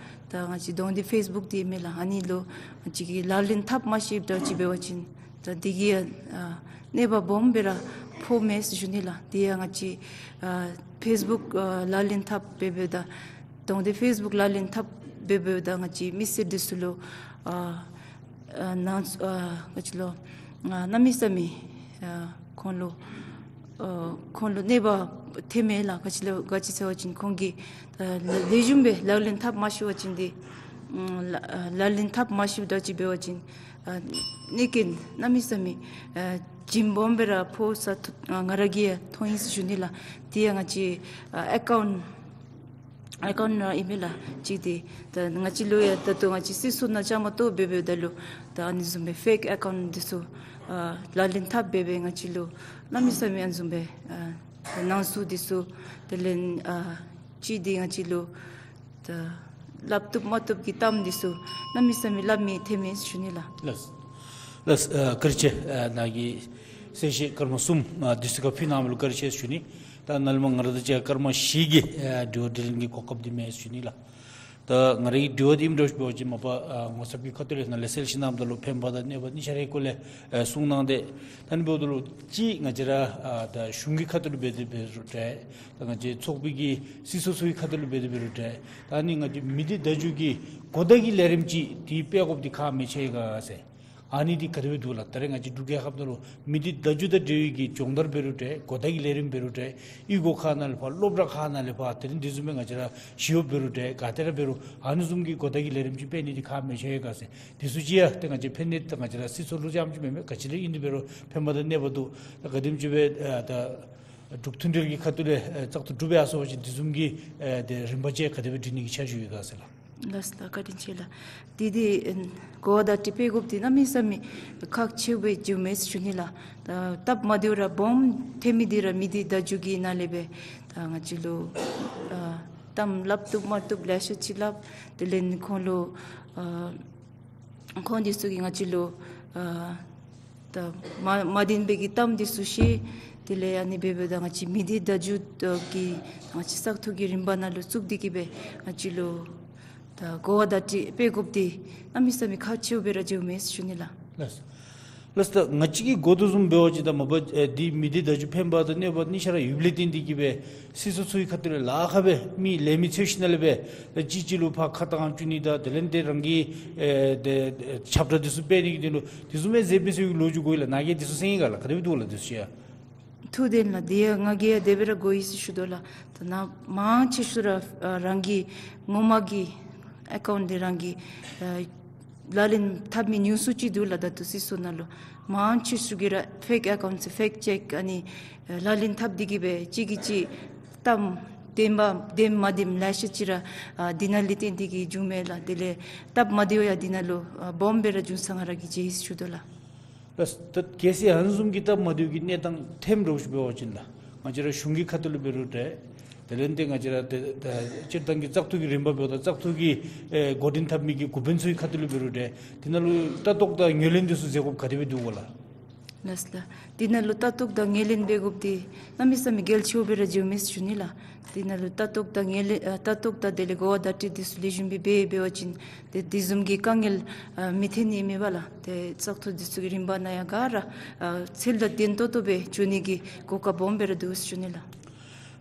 ད་ང་བཅས་དོན་དེ་ཕེསི་བུཀ་འདི་མས་ལགས། ཨ་ནི་ལུ་ང་བཅས་ཀྱིས་ལག་ལེན་འཐབ་མ་ཤེསཔ་འདྲཝ་ཅིག་འབད་བ་ཅིན་ད་འདི་གིས་ཨ་གནོད་པ་སྦོམ་སྦེ་ར་ཕོགཔ་མས་ཟེར་ཞུ་ནི་ལགས། དེ་ཡང་ང་བཅས་ཨ་ཕེསི་བུཀ་ཨ་ལག་ལེན་འཐབ་འབད་འབདཝ་ད་དོན་དེ་ཕེསི་བུཀ་ལག་ལེན་འཐབ་འབད་འབདཝ་ད་ང་བཅས་མི་སེར་འདི་ཚུ་ལུ་ཨ་ཨ་ནང་ཨ་ང་བཅས་ལུ་ཨ་གནམ་མེད་ས་མེད་ཨ་ཁོང་ལུ་ཨ་ཁོང་ལུ་གནོད་པ་ཐོནམ་མས་ལགས། ག་ཅི་ལས་ག་ཅི་ཟེར་བ་ཅིན་ཁོང་གིས་ཨ་ལེགས་ཤོམ་སྦེ་ལག་ལེན་འཐབ་མ་ཤེས་པ་ཅིན་འདི་ཨ་ལག་ལག་ལེན་འཐབ་མ་ཤེསཔ་འདྲཝ་ཅིག་འབད་བ་ཅིན་ཨ་གནོད་རྐྱེན་གནམ་མེད་ས་མེད་ཨ་བྱིན་སྦོམ་སྦེ་ར་ཕོག་ས་ཐུག། ཨ་ང་ར་གིས་ཡང་མཐོང་ཡི་ཟེར་ཞུ་ནི་ལགས། དེ་ཡང་ང་བཅས་ཨ་ཨེ་ཀའུནཊ་ཨེ་ཀའུནཊ་ར་ཨིན་མས་ལགས། གཅིག་འདི་ད་ང་བཅས་ལུ་ཡང་ད་ལྟོ་ང་བཅས་སྲིད་ཚོགས་ནང་བཅའ་མར་གཏོགས་འབད་འབདཝ་ད་ལུ་ད་ཨ་ནི་བཟུམ་སྦེ་ཕེཀ་ཨེ་ཀའུནཊ་འདི་ཚུ་ཨ་ལག་ལེན་འཐབ་འབད་འབད་ང་བཅས་ལུ་གནམ་མེད་ས་མེད་ཨ་ནི་བཟུམ་སྦེ་ཨ་ནང་གསུག་འདི་ཚུ་དེ་ལས་ཨ་གཅིག་འདི་ང་བཅས་ལུ་ད་སླབ་བཏུབ་མ་བཏུབ་ཀྱི་གཏམ་འདི་ཚུ་གནམ་མེད་ས་མེད་སླབ་མི་ཐོནམ་མས་ཟེར་ཞུ་ནི་ལགས། ལགས། ལགས། ཨ་བཀའ་དྲིན་ཆེ། ཨ་ནཱ་གིས་གསལ་བཤད་སྐར་མ་གསུམ་ཨ་དུས་ཚོད་ཁར་ཕུལ་གནངམ་ལུ་བཀའ་དྲིན་ཆེ་ཟེར་ཞུ་ནི། ད་ནཱ་ལས་མར་ང་ར་དང་གཅིག་ཁར་སྐར་མ་བཞི་གི་ཨ་དྲི་བ་དྲིས་ལན་གྱི་གོ་སྐབས་འདི་མས་ཟེར་ཞུ་ནི་ལགས། ད་ང་རའི་དྲི་བ་འདི་ཨིནམ་འདྲཝ་ཅིག་འབད་བ་ཅིན་མ་པ་ཨ་ངོ་ཚབ་ཀྱི་ཁ་ཐུག་ལས་ནཱ་ལས་གསལ་བཤད་གནངམ་ད་ལུ་ཕན་པ་དང་གནོད་པ་གཉིས་ཆ་རའི་སྐོར་ལས་ཨ་གསུངས་གནང་སྟེ། ད་ཨ་ནི་འབདཝ་ད་ལུ་གཅིག་ང་བཅས་ར་ཨ་ད་གཞུང་གི་ཁ་ཐུག་ལུ་འབད་དེ་འབད་རུང་འདྲ། ད་ང་བཅས་ཚོགས་པའི་གི་སྲིད་ཚོགས་ཚུ་གི་ཁ་ཐུག་ལུ་འབད་དེ་འབད་རུང་འདྲ། ད་ཨ་ནི་ང་བཅས་མི་སྡེ་བརྡ་བརྒྱུད་ཀྱི་གོ་བརྡ་གི་ལས་རིམ་ཅིག་འདི་སྤེལ་དགོཔ་འདི་ཁག་མི་ཆེ་ག་ཟེར། ཨ་ནི་འདི་ག་དེ་སྦེ་འདུག་ལགས། ད་རེས་ང་བཅས་འབྲུག་རྒྱལ་ཁབ་ནང་ལུ་མི་སྡེ་བརྡ་བརྒྱུད་དང་འབྲེལ་བའི་གི་སྦྱོང་བརྡར་འབད་རུང་འདྲ། གོ་བརྡ་གི་ལས་རིམ་འབད་རུང་འདྲ། གཡུས་སྒོ་ཁ་ནང་ལས་ཕར་སློབ་གྲྭ་ཁ་ནང་ལས་ཕར་དེ་ལས་འདི་བཟུམ་སྦེ་ང་བཅས་ར་ཞི་གཡོག་འབད་རུང་འདྲ། ག་ཏེ་ར་འབད་རུང་ཨ་ནི་བཟུམ་གྱི་གོ་བརྡ་གི་ལས་རིམ་ཅིག་སྤེལ་ནི་འདི་ཁག་མི་ཆེ་ག་ཟེར། འདི་ཚུ་ཅིག་ཡང་ཏེ་ང་བཅས་ཕན་ནི་ད་ང་བཅས་ར་སྲིད་ཚོགས་ལུ་ཙམ་ཅིག་མེན་མས། ག་ཅི་ལས་ཨིན་དེ་འབད་རུང་ཕན་པ་དང་གནོད་པ་འདུག། ད་ག་དེམ་ཅིག་སྦེ་ཨ་ད་འབྲུག་མཐུན་འབྲེལ་གྱི་ཁ་ཐུག་ལས་ཨ་བཙག་འཐུ་གྲུབ་སྦེ་ཡར་སོང་པ་ཅིན་འདི་བཟུམ་གྱི་ཨ་ཏེ་རིམ་པ་ཅིག་ག་དེ་སྦེ་སྒྲིག་ནི་གི་འཆར་གཞི་ཡོད་ག་ཟེར་ལགས། ལགས་ལགས། བཀའ་དྲིན་ཆེ་ལགས། འདི་འདི་ཨ་གོ་བརྡ་འདི་སྤེལ་དགོཔ་འདི་གནམ་མེད་ས་མེད་ཁག་ཆེཝ་སྦེ་འགྱོཝ་མས་ཟེར་ཞུ་ནི་ལགས། ད་སྟབས་མ་བདེཝ་ར་སྦོམ་ཐོན་མི་འདི་ར་མི་སྡེ་བརྡ་བརྒྱུད་ཀྱི་ནང་ལས་སྦེ་ད་ང་བཅས་ལུ་ཨ་གཏམ་སླབ་བཏུབ་མ་བཏུབ་ལེ་ཤ་ཅིག་སླབ། དེ་ལས་ཁོང་ལུ་ཨ་ཁོང་འདི་ཚུ་གིས་ང་བཅས་ལུ་ཨ་ད་མ་མ་བདེན་པའི་གི་གཏམ་འདི་ཚུ་བཤད། དེ་ལས་ཨ་ནི་འབད་འབདཝ་ད་ང་བཅས་མི་སྡེ་བརྡ་བརྒྱུད་ཀྱི་ང་བཅས་བཙག་འཐུ་གི་རིམ་པ་ནང་ལུ་བཙུགས་ཏེ་གིས་སྦེ་ང་བཅས་ལུ་ད་གོ་བརྡ་འདི་སྤེལ་དགོཔ་འདི་གནམ་མེད་ས་མེད་ཁག་ཆེཝ་སྦེ་ར་འགྱོཝ་མས་ཟེར་ཞུ་ནི་ལགས། ལགས། ལགས། ད་ང་བཅས་ཀྱིས་གོ་དོ་བཟུམ་འབད་བ་ཅིན་ད་མ་པ་ཨེ་འདི་མི་སྡེ་བརྡ་བརྒྱུད་ཕན་པ་དང་གནོད་པ་གཉིས་ཆ་ར་ཡོདཔ་ལས་བརྟེན་ཏེ་གིས་སྦེ་སྲིད་ཚོགས་ཚུ་གི་ཁ་ཐུག་ལས་ལཱ་ཁག་སྦེ་མི་ལས་མི་འཚོལ་ཞིནམ་ལས་སྦེ་ད་གཅིག་གཅིག་ལུ་ཕར་ཁ་བཏང་བཅུག་ནི་དང་དེ་ལས་ཏེ་རང་གི་ཨེ་ཏེ་ཁྱབ་བསྒྲགས་འདི་ཚུ་སྤེལ་ནི་གི་དོན་ལུ་དེ་བཟུམ་སྦེ་མཛད་པས་ཟེར་བའི་ལོ་རྒྱུས་གོ་ཡི་ལགས། ནཱ་གིས་འདི་ཚུ་གསན་ཡི་ག་ལགས། ག་དེ་སྦེ་འདུག་ལགས་འདི་ཚུ་ཡང་། ཐུགས་བདེན་ལགས། དེ་ཡང་ང་གིས་ཡང་དེ་སྦེ་ར་གོ་ཡི་ཟེར་ཞུ་དོ་ལགས། ད་ནཱ་མང་ཆེ་ཤོས་ར་ཨ་རང་གི་ངོ་མ་གི་ཨེ་ཀའུནཊ་འདི་རང་གི་ཨ་ལག་ལེན་འཐབ་མི་ཉུང་སུ་ཅིག་འདུག་ལགས། ད་ལྟོ་སྲིད་ཚོགས་ནང་ལུ་མང་ཆེ་ཤོས་ཀྱིས་ར་ཕེཀ་ཨེ་ཀའུནཊ་ཟེར་ཕེཀཊ་ཅེཀ་ཨ་ནི་ཨ་ལག་ལེན་འཐབ་སྟེ་གིས་སྦེ་གཅིག་གིས་གཅིག་གཏམ་བདེན་པ་བདེན་མ་བདེན་ལེ་ཤ་ཅིག་ར་ཨ་འདི་ནང་ལས་བརྟེན་ཏེ་གིས་བྱུངམ་མས་ལགས། དེ་ལས་སྟབས་མ་བདེཝ་ཡང་འདི་ནང་ལུ་ཨ་སྦོམ་སྦེ་ར་བྱུང་ས་ང་ར་གིས་མཇལ་ཡི་ཟེར་ཞུ་དོ་ལགས། ལགས། ད་གལ་སྲིད་ཨ་ནི་བཟུམ་གྱི་སྟབས་མ་བདེཝ་གི་གནས་སྟངས་ཐོནམ་འདྲཝ་ཅིག་འབད་བ་ཅིན་ལགས། ང་བཅས་ར་གཞུང་གི་ཁ་ཐུག་ལུ་འབད་རུང་འདྲ། དེ་ལས་ཏེ་ང་བཅས་ར་ཏེ་ད་སྤྱིར་བཏང་གི་བཙག་འཐུ་གི་རིམ་པ་འབདཝ་ད་བཙག་འཐུ་གི་ཨེ་འགོ་འདྲེན་འཐབ་མི་གི་འགོ་དཔོན་ཚུ་གི་ཁ་ཐུག་ལུ་འབད་རུང་འདྲ། དེ་ནང་ལུ་ལྟ་རྟོག་དང་ངོས་ལེན་འདི་ཚུ་མཛད་དགོཔ་ག་དེ་སྦེ་འདུག་ག་ལགས། ལགས་ལགས། དེ་ནང་ལུ་ལྟ་རྟོག་དང་ངོས་ལེན་འབད་དགོཔ་འདི་གནམ་མེད་ས་མེད་གལ་ཆེཝ་སྦེ་ར་འགྱོཝ་མས་ཟེར་ཞུ་ནི་ལགས། དེ་ནང་ལུ་ལྟ་རྟོག་དང་ངོས་ལེན་ཨ་ལྟ་རྟོག་དང་དེ་ལས་གོ་བརྡ་འདི་ཚུ་ལེགས་ཤོམ་སྦེ་འབད་འབད་བ་ཅིན་ཏེ་དེ་བཟུམ་གྱི་དཀའ་ངལ་ཨ་མི་ཐོན་ནི་མས་པ་ལགས། ཏེ་བཙག་འཐུ་འདི་ཚུ་གི་རིམ་པ་ནང་ཡང་ག་ར་ཨ་ཚད་དང་ལྡན་ཏོག་ཏོ་སྦེ་འགྱོ་ནི་གི་གོ་སྐབས་སྦོམ་སྦེ་ར་འདུག་ཟེར་ཞུ་ནི་ལགས།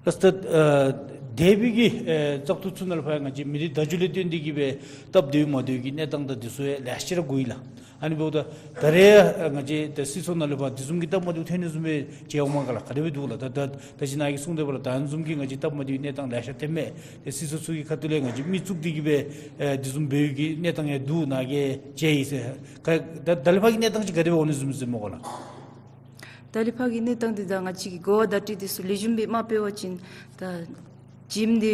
ལགས། ད་ཨ་ འདས་པའི་གི་ཨེ་བཙག་འཐུ་ཚུ་ནང་ལུ་ཕར་ང་བཅས་མི་སྡེ་བརྡ་བརྒྱུད་ལས་བརྟེན་ཏེ་གི་སྦེ་སྟབས་བདེཝ་མ་བདེཝ་གི་གནས་སྟངས་དང་འདི་ཚུ་ཡང་ལེ་ཤ་ར་གོ་ཡི་ལགས། ཨ་ནི་འབདཝ་ད་ད་རེས་ཡང་ང་བཅས་ད་སྲིད་ཚོགས་ནང་ལུ་ཕར་དེ་བཟུམ་གྱི་སྟབས་མ་བདེཝ་ཐོན་ནི་བཟུམ་སྦེ་མཇལཝ་མས་ག་ལགས། ག་དེ་སྦེ་འདུག་ལགས། ད་ད་ད་ཅི་ནཱ་གིས་གསུངས་དེ་སྦེ་ལགས། ད་ཨ་ནི་བཟུམ་གྱི་ང་བཅས་སྟབས་མ་བདེཝ་གནས་སྟངས་ལེ་ཤ་ཐོནམ་མས། ཏེ་སྲིད་ཚོགས་ཚུ་གི་ཁ་ཐུག་ལས་ང་བཅས་མི་བཙུགས་ཏེ་གི་སྦེ་ཨེ་དེ་བཟུམ་འབད་བའི་གི་གནས་སྟངས་ཡང་འདུག་ནཱ་གིས་མཇལ་ཡི་ཟེར། ག་ད་ད་ལས་ཕར་གྱི་གནས་སྟངས་ཅིག་ག་དེ་སྦེ་འོང་ནི་བཟུམ་ཟེར་སྨོ་ག་ལགས། ད་ལས་ཕར་གྱི་གནས་སྟངས་འདི་ད་ང་བཅས་ཀྱིས་གོ་བ་བརྡ་སྤྲོད་འདི་ཚུ་ལེགས་ཤོམ་སྦེ་མ་འབད་བ་ཅིན་ད་བྱེམ་འདི་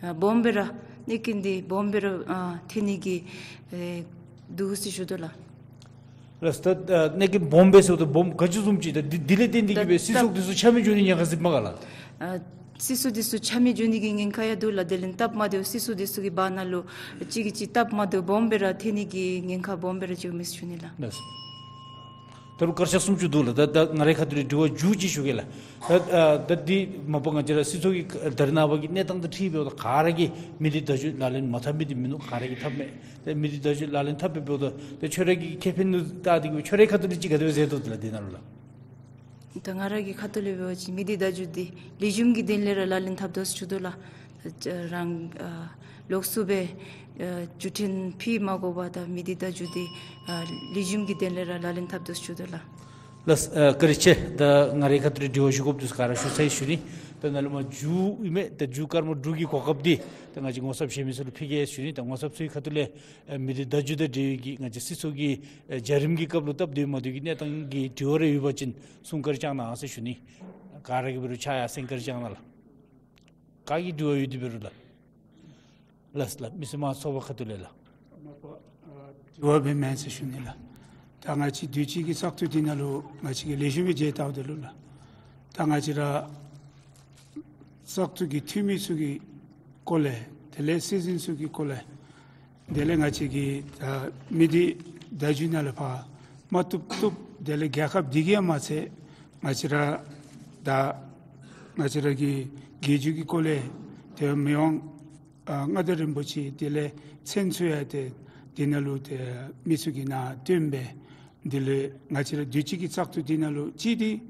ཨ་སྦོམ་སྦེ་ར་གནོད་སྐྱོན་འདི་སྦོམ་སྦེ་ར་ཨ་ཐོན་ནི་གི་ཨེ་འདུག་ཟེར་ཞུ་དོ་ལགས། ལགས། ད་ཨ་གནོད་སྐྱོན་སྦོམ་སྦེ་ཟེརཝ་ད་སྦོམ་ག་ཅི་བཟུམ་ཅིག། ད་འདི་འདི་ལས་བརྟེན་ཏེ་གི་སྦེ་ད་སྲིད་ཚོགས་འདི་ཚུ་ཆ་མེད་འགྱོ་ནི་ཉེན་ཁ་ཟེར་མས་ག་ལགས། ཨ་སྲིད་ཚོགས་འདི་ཚུ་ཆ་མེད་འགྱོ་ནི་གི་ཉེན་ཁ་ཡང་འདུག་ལགས། དེ་ལས་སྟབས་མ་བདེཝ་སྲིད་ཚོགས་འདི་ཚུ་གི་བར་ན་ལུ་གཅིག་གིས་གཅིག་སྟབས་མ་བདེཝ་སྦོམ་སྦེ་ར་ཐོན་ནི་གི་ཉེན་ཁ་སྦོམ་སྦེ་ར་འགྱོཝ་མས་ཟེར་ཞུ་ནི་ལགས། ལགས། ད་རུང་སྐར་ཆ་སུམ་ཅུ་འདུག་ལགས། ད་ད་ང་རའི་ཁ་ཐུག་ལས་དྲི་བ་མཇུག་ཅིག་ཞུ་གེ་ལགས། ད་ཨ་ད་འདི་མ་པ་ང་བཅས་ར་སྲིད་ཚོགས་ཀྱི་ད་རེས་ནངས་པ་གི་གནས་སྟངས་དང་འཁྲིལ་འབདཝ་ད་ག་ར་གིས་མི་སྡེ་བརྡ་བརྒྱུད་ལག་ལེན་མ་འཐབ་མི་འདི་མིན་ནུག། ག་ར་གིས་འཐབ་མས། ཏེ་མི་སྡེ་བརྡ་བརྒྱུད་ལག་ལེན་འཐབ་སྦེ་འབདཝ་ད་ཏེ་ཁྱོད་ར་གི་ཁེ་ཕན་ལུ་བལྟ་སྟེ་གི་སྦེ་ཁྱོད་རའི་ཁ་ཐུག་ལས་ཅིག་ག་དེ་སྦེ་མཛད་དོ་ལགས་འདི་ནང་ལུ་ལགས། ད་ང་ར་གི་ཁ་ཐུག་ལས་འབད་བ་ཅིན་མི་སྡེ་བརྡ་བརྒྱུད་འདི་ལེགས་ཤོམ་གྱི་དོན་ལས་ར་ལག་ལེན་འཐབ་དོ་ཟེར་ཞུ་དོ་ལགས། ད་རང་ཨ་ལོགས་སུ་སྦེ་ཨ་བརྒྱུད་འཕྲིན་ཕུལ་མ་དགོ་པར་ད་མི་སྡེ་བརྡ་བརྒྱུད་འདི་ཨ་ལེགས་ཤོམ་གྱི་དོན་ལས་ར་ལག་ལེན་འཐབ་དོ་ཟེར་ཞུ་དོ་ལགས། ལགས། ཨ་བཀའ་དྲིན་ཆེ། ད་ང་རའི་ཁ་ཐུག་ལས་དྲི་བ་ཞུ་དགོཔ་འདི་ཚུ་ག་ར་ཞུ་ཚར་ཡི་ཟེར་ཞུ་ནི། ད་ནཱ་ལས་མར་མཇུག་ཨིན་མས། ད་མཇུག་སྐར་མ་དྲུག་གི་གོ་སྐབས་འདི་ད་ང་བཅས་ངོ་ཚབ་གཞན་མི་ཚུ་ལུ་ཕུལ་གེ་ཟེར་ཞུ་ནི། ད་ངོ་ཚབ་ཚུ་གི་ཁ་ཐུག་ལས་ཨ་མི་སྡེ་བརྡ་བརྒྱུད་དང་འབྲེལ་བའི་གི་ང་བཅས་སྲིད་ཚོགས་ཀྱི་ཨ་བྱ་རིམ་གྱི་སྐབས་ལུ་སྟབས་བདེ་མ་བདེ་གི་གནས་སྟངས་ཀྱི་དྲི་བ་རེ་ཡོད་པ་ཅིན་གསུང་བཀའ་དྲིན་བསྐྱང་གནང་ཟེར་ཞུ་ནི། ག་ར་གིས་འབད་རུང་ཕྱག་ཡར་སེང་བཀའ་དྲིན་བསྐྱང་གནང་ལགས། ག་གི་དྲི་བ་ཡོད་དེ་འབད་རུང་ལགས། ལགས་ལགས། མི་སེར་དམངས་གཙོ་ཚོགས་པ་ཁ་ཐུག་ལས་ལགས། མ་པ་ཨ་དྲི་བ་འབད་མེན་ཟེར་ཞུ་ནི་ལགས། ད་ང་བཅས་དུས་ཅི་གི་བཙག་འཐུ་འདི་ནང་ལུ་ང་བཅས་ཀྱིས་ལེགས་ཤོམ་སྦེ་མཇལ་བལྟཝ་ད་ལུ་ལགས། ད་ང་བཅས་ར་བཙག་འཐུ་གི་འཐུས་མི་ཚུ་གི་སྐོར་ལས་དེ་ལས་སྲིད་འཛིན་ཚུ་གི་སྐོར་ལས་དེ་ལས་ང་བཅས་ཀྱི་ད་མི་སྡེ་བརྡ་བརྒྱུད་ནང་ལས་ཕར་མ་བཏུབ་བཏུབ་དེ་ལས་རྒྱལ་ཁབ་འདི་གིས་ཡང་མ་ཚད་ང་བཅས་ར་ད་ང་བཅས་ར་གི་རྒྱལ་བརྒྱུད་ཀྱི་སྐོར་ལས་དེ་མི་དབང་ཨ་མངའ་བདག་རིན་པོ་ཆེ་དེ་ལས་མཚན་ཚུ་ཡང་ཏེ་འདི་ནང་ལུ་ཏེ་མི་ཚུ་གི་ནང་བཏོན་སྦེ་དེ་ལས་ང་བཅས་ར་དུས་ཅི་གི་བཙག་འཐུ་འདི་ནང་ལུ་ཅིག་འདི་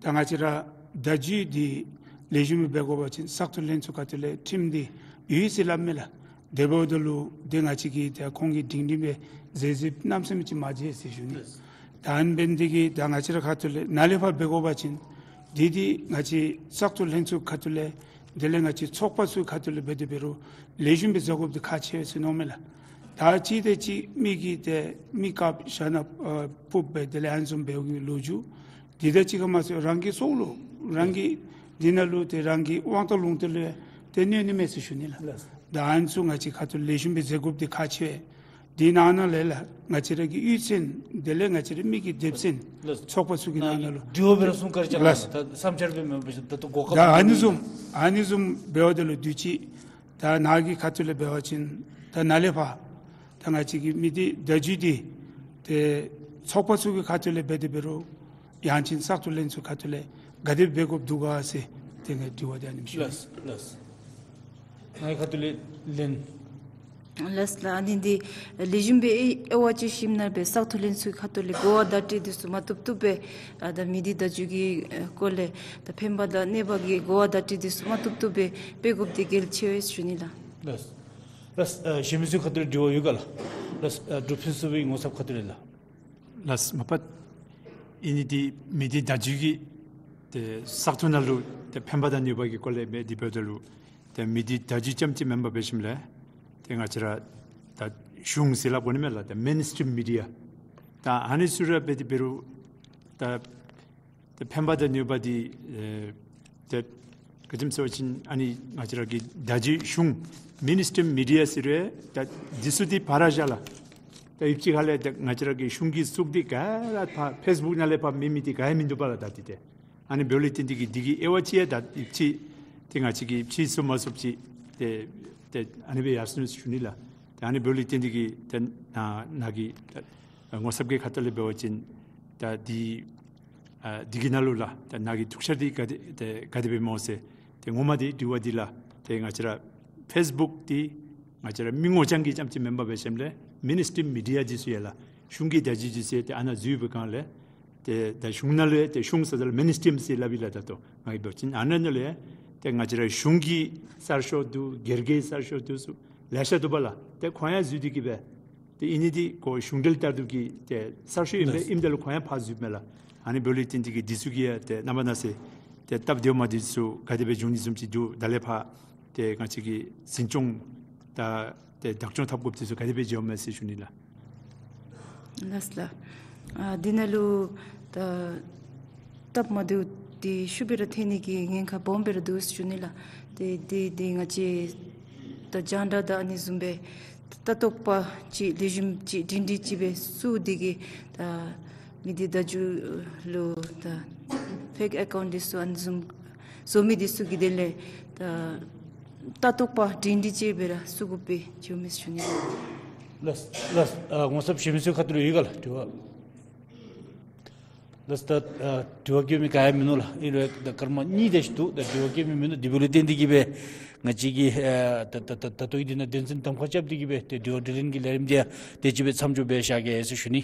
ད་ང་བཅས་ར་བརྡ་བརྒྱུད་འདི་ལེགས་ཤོམ་སྦེ་འབད་དགོ་པ་ཅིན་བཙག་འཐུ་ལྷན་ཚོགས་ཁ་ཐུག་ལས་ཁྲིམས་འདི་ཡོད་ཟེར་སླབ་མས་ལགས། དེ་འབདཝ་ད་ལུ་ཏེ་ང་བཅས་ཀྱིས་ཏེ་ཁོང་གིས་སྒྲིང་སྒྲིང་སྦེ་མཛད་མཛདཔ་གནམ་མེད་ས་མེད་ཅིག་མ་མཇལ་ཟེར་ཞུ་ནི། ད་ཨ་ནི་འབད་ནི་འདི་གིས་ད་ང་བཅས་ར་ཁ་ཐུག་ལས་ནཱ་ལས་ཕར་འབད་དགོ་པ་ཅིན་འདི་འདི་ང་བཅས་བཙག་འཐུ་ལྷན་ཚོགས་ཁ་ཐུག་ལས་དེ་ལས་ང་བཅས་ཚོགས་པ་ཚུ་ཁ་ཐུག་ལས་འབད་དེ་འབད་རུང་ལེགས་ཤོམ་སྦེ་མཛད་དགོཔ་འདི་ཁག་ཆེ་བས་ཟེར་མནོཝ་མས་ལགས། ད་གཅིག་དང་གཅིག་མི་གིས་ཏེ་མི་དཀརཔོ་ཞྭ་ནག་ཨ་ཕུབ་སྦེ་དེ་ལས་ཨ་ནི་བཟུམ་འབད་བའི་ལོ་རྒྱུས་འདི་དང་གཅིག་ཁར་མ་ཚད་རང་གི་སྲོག་ལུ་རང་གི་འདི་ནང་ལུ་ཏེ་རང་གི་དབང་ཐང་ལུང་བསྟན་ལུ་ཡང་ཏེ་གནོད་ནི་མས་ཟེར་ཞུ་ནི་ལགས། ལགས། ད་ཨ་ནི་ཚུ་ང་བཅས་ཁ་ཐུག་ལེགས་ཤོམ་སྦེ་མཛད་དགོཔ་འདི་ཁག་ཆེ་བས། དེ་ནང་ན་ལས་ལགས་ང་བཅས་ར་གི་གཡུས་ཚན་དེ་ལས་ང་བཅས་ར་མི་གི་སྡེ་ཚན་ལགས། ཚོགས་པ་ཚུ་གི་ནང་ན་ལུ་དྲི་བ་འབད་རུང་གསུང་བཀའ་དྲིན་བསྐྱང་གནང་ལགས། ད་བསམ་འཆར་འབད་མི་འབད་ཞིནམ་ད་ལྟོ་གོ་སྐབས་ད་ཨ་ནི་བཟུམ་ཨ་ནི་བཟུམ་འབདཝ་ད་ལུ་དུས་ཅི་ད་ནཱ་གི་ཁ་ཐུག་ལས་འབད་བ་ཅིན་ད་ནཱ་ལས་ཕར་ད་ང་བཅས་ཀྱི་མི་སྡེ་བརྡ་བརྒྱུད་འདི་ཏེ་ཚོགས་པ་ཚུ་གི་ཁ་ཐུག་ལས་འབད་དེ་འབད་རུང་ཡང་ཅིན་བཙག་འཐུ་ལྷན་ཚོགས་ཁ་ཐུག་ལས་ག་དེ་འབད་དགོཔ་འདུག་ག་ཟེར་ཏེ་ངེའི་དྲི་བ་འདི་ཨ་ནེམ་ཞུ། ལགས་ལགས། ནཱ་གི་ཁ་ཐུག་ལས་ལན། ལགས་ལགས། ཨ་ནི་འདི་ལེགས་ཤོམ་སྦེ་དབྱེ་དབྱེ་བ་དཔྱད་ཞིནམ་ལས་སྦེ་བཙག་འཐུ་ལྷན་ཚོགས་ཁ་ཐུག་ལས་གོ་བ་བརྡ་སྤྲོད་འདི་ཚུ་མ་བཏུབ་བཏུབ་སྦེ་ཨ་ད་མི་སྡེ་བརྡ་བརྒྱུད་ཀྱི་ཨེ་སྐོར་ལས་ད་ཕན་པ་དང་གནོད་པ་གི་གོ་བ་བརྡ་སྤྲོད་འདི་ཚུ་མ་བཏུབ་བཏུབ་སྦེ་འབད་དགོཔ་འདི་གལ་ཆེ་བས་ཞུ་ནི་ལགས། ལགས་ལགས། ཨ་གཞན་མི་ཚུ་ཁ་ཐུག་ལས་དྲི་བ་ཡོད་ག་ལགས། ལགས། ཨ་འབྲུག་ཕུན་ཚོགས་པའི་ངོ་ཚབ་ཁ་ཐུག་ལས་ལགས། ལགས་མ་པ། ཨིན་ནི་འདི་མི་སྡེ་བརྡ་བརྒྱུད་ཀྱི་ཏེ་བཙག་འཐུ་ནང་ལུ་ཏེ་ཕན་པ་དང་གནོད་པ་གི་སྐོར་ལས་འབད་དེ་འབདཝ་ད་ལུ་ཏེ་མི་སྡེ་བརྡ་བརྒྱུད་རྐྱངམ་ཅིག་མེན་པར་འབད་ཞིནམ་ལས་ཏེ་ང་བཅས་ར་ད་གཞུང་ཟེར་སླབ་དགོ་ནི་མས་ལགས། ཏེ་མེན་སི་ཊིམ་མི་ཌི་ཡ་ད་ཨ་ནི་ཚུ་ར་འབད་དེ་འབད་རུང་ད་ཏེ་ཕན་པ་དང་གནོད་པ་འདི་ཨེ་ཏེ་ག་ཅི་སྨོ་ཟེར་བ་ཅིན་ཨ་ནི་ང་བཅས་ར་གི་བརྡ་བརྒྱུད་གཞུང་མེན་སི་ཊིམ་མི་ཌི་ཡ་ཟེར་རུང་ད་འདི་ཚུ་འདི་ཕར་ར་བཞག་ལགས། ད་ཡུདཔ་ཅིག་ཁ་ལས་ད་ང་བཅས་ར་གི་གཞུང་གི་གཟུགས་འདི་ག་ར་ཕར་ཕེསི་བུཀ་ནང་ལས་ཕར་མེད་མི་འདི་ག་ཡང་མིན་འདུག་པ་ལགས། ད་འདི་ཏེ་ཨ་ནི་འབདཝ་ལས་བརྟེན་ཏེ་གི་འདི་གི་དབྱེ་བ་ཅིག་ཡང་ད་ཡུདཔ་ཅིག་ཏེ་ང་བཅས་ཀྱིས་ཕྱེ་ཚུགས་མ་ཚུགས་ཅིག་ཏེ་ཏེ་ཨ་ནི་སྦེ་ཡར་སོང་ནུག་ཞུ་ནི་ལགས། ཏེ་ཨ་ནི་འབདཝ་ལས་བརྟེན་ཏེ་གི་ཏེ་ནཱ་ནཱ་གི་ད་ངོ་ཚབ་ཀྱི་ཁ་ཐུག་ལས་འབད་བ་ཅིན་ད་འདི་ཨ་འདི་གི་ནང་ལུ་ལགས་ད་ནཱ་གི་ཐུགས་འཆར་འདི་ག་དེ་ཏེ་ག་དེ་སྦེ་སྨོ་ཟེར། ཏེ་ངོ་མ་འདི་དྲི་བ་འདི་ལགས་ཏེ་ང་བཅས་ར་ཕེསི་བུཀ་འདི་ང་བཅས་ར་མི་ངོ་རྐྱང་གི་རྐྱངམ་ཅིག་མེན་པར་འབད་ཞིནམ་ལས་མེན་སི་ཊིམ་མི་ཌི་ཡ་འདི་ཚུ་ཡང་ལགས་གཞུང་གི་བརྡ་བརྒྱུད་འདི་ཚུ་ཡང་ཏེ་ཨ་ནཱ་འཛུལ་བའི་སྒང་ལས་ཏེ་ད་གཞུང་ནང་ལུ་ཡང་ཏེ་གཞུང་ཟེརཝ་ད་ལུ་མེན་སི་ཊིམ་ཟེར་སླབ་ཨིན་ལགས། ད་ལྟོ་ང་གིས་འབད་བ་ཅིན་ཨ་ནཱ་ནང་ལུ་ཡང་ ཏེ་ང་བཅས་ར་གཞུང་གི་གསར་ཤོག་འདུག། སྒེར་གྱི་གསར་ཤོག་འདུག་ཟེར་ལེ་ཤ་འདུག་པ་ལགས། ཏེ་ཁོང་ཡང་འཛུལ་ཏེ་གི་སྦེ་ཏེ་ཨིན་ནི་འདི་ཁོ་གཞུང་འབྲེལ་ལྟར་དུ་གི་ཏེ་གསར་ཤོག་ཨིནམ་ལས་ལགས། ཨིནམ་ད་ལུ་ཁོང་ཡང་ཕར་འཛུལཝ་མས་ལགས། ཨ་ནི་འབདཝ་ལས་བརྟེན་ཏེ་གི་འདི་ཚུ་གི་ཡང་ཏེ་རྣམ་པ་སྣ་ཚོགས་ཏེ་སྟབས་བདེཝ་མ་བདེཝ་ཚུ་ག་དེ་སྦེ་འབྱུང་ནི་བཟུམ་ཅིག་འདུག། ད་ལས་ཕར་ཏེ་ང་བཅས་ཀྱིས་འཛིན་སྐྱོང་དང་ཏེ་བདག་སྐྱོང་འཐབ་དགོཔ་འདི་ཚུ་ག་དེ་སྦེ་འབྱུངམ་མས་ཟེར་ཞུ་ནི་ལགས། ལགས་ལགས། ཨ་འདི་ནང་ལུ་ད་སྟབས་མ་བདེཝ་འདི་ཤུགས་སྦེ་ར་ཐོན་ནི་གི་ཉེན་ཁ་སྦོམ་སྦེ་ར་འདུག་ཟེར་ཞུ་ནི་ལགས། ཏེ་འདི་འདི་ང་བཅས་ད་རྒྱང་བསྒྲགས་དང་ཨ་ནི་བཟུམ་སྦེ་ལྟ་རྟོག་པ་ཅིག་ལེགས་ཤོམ་ཅིག་སྒྲིང་སྒྲིང་ཅིག་སྦེ་བཙུགས་ཏེ་གི་ད་མི་སྡེ་བརྡ་བརྒྱུད་ལུ་ད་ཕེཀ་ཨེ་ཀའུནཊ་འདི་ཚུ་ཨ་ནི་བཟུམ་བཟོ་མི་འདི་ཚུ་གི་དོན་ལས་ད་ལྟ་རྟོག་པ་སྒྲིང་སྒྲིང་ཅིག་སྦེ་ར་བཙུགས་དགོ་པས་ཟེར་ཞུ་ནི་ལགས། ལགས་ལགས། ཨ་ངོ་ཚབ་ཞུ་མི་ཚུ་ཁ་ཐུག་ལུ་ཡོད་ག་ལགས་དྲི་བ། ལགས། ད་ཨ་དྲི་བ་བཀོད་མི་ག་ཡང་མིན་ནུག་ལགས། ཨིན་རུང་ད་སྐར་མ་གཉིས་དེ་ཅིག་འདུག། ད་དྲི་བ་བཀོད་མི་མིན་ནུག། དེ་འབདཝ་ལས་བརྟེན་ཏེ་གི་སྦེ་ང་བཅས་ཀྱིས་ཨ་ད་ད་ད་ད་ལྟོ་འདི་ནང་དོན་ཚན་གདམ་ཁ་རྐྱབ་སྟེ་གི་སྦེ་ཏེ་དྲི་བ་དྲིས་ལན་གྱི་ལས་རིམ་འདི་ཡང་དེ་ཅིག་སྦེ་མཚམས་འཇོག་འབད་བཞག་གེ་ཟེར་ཞུ་ནི།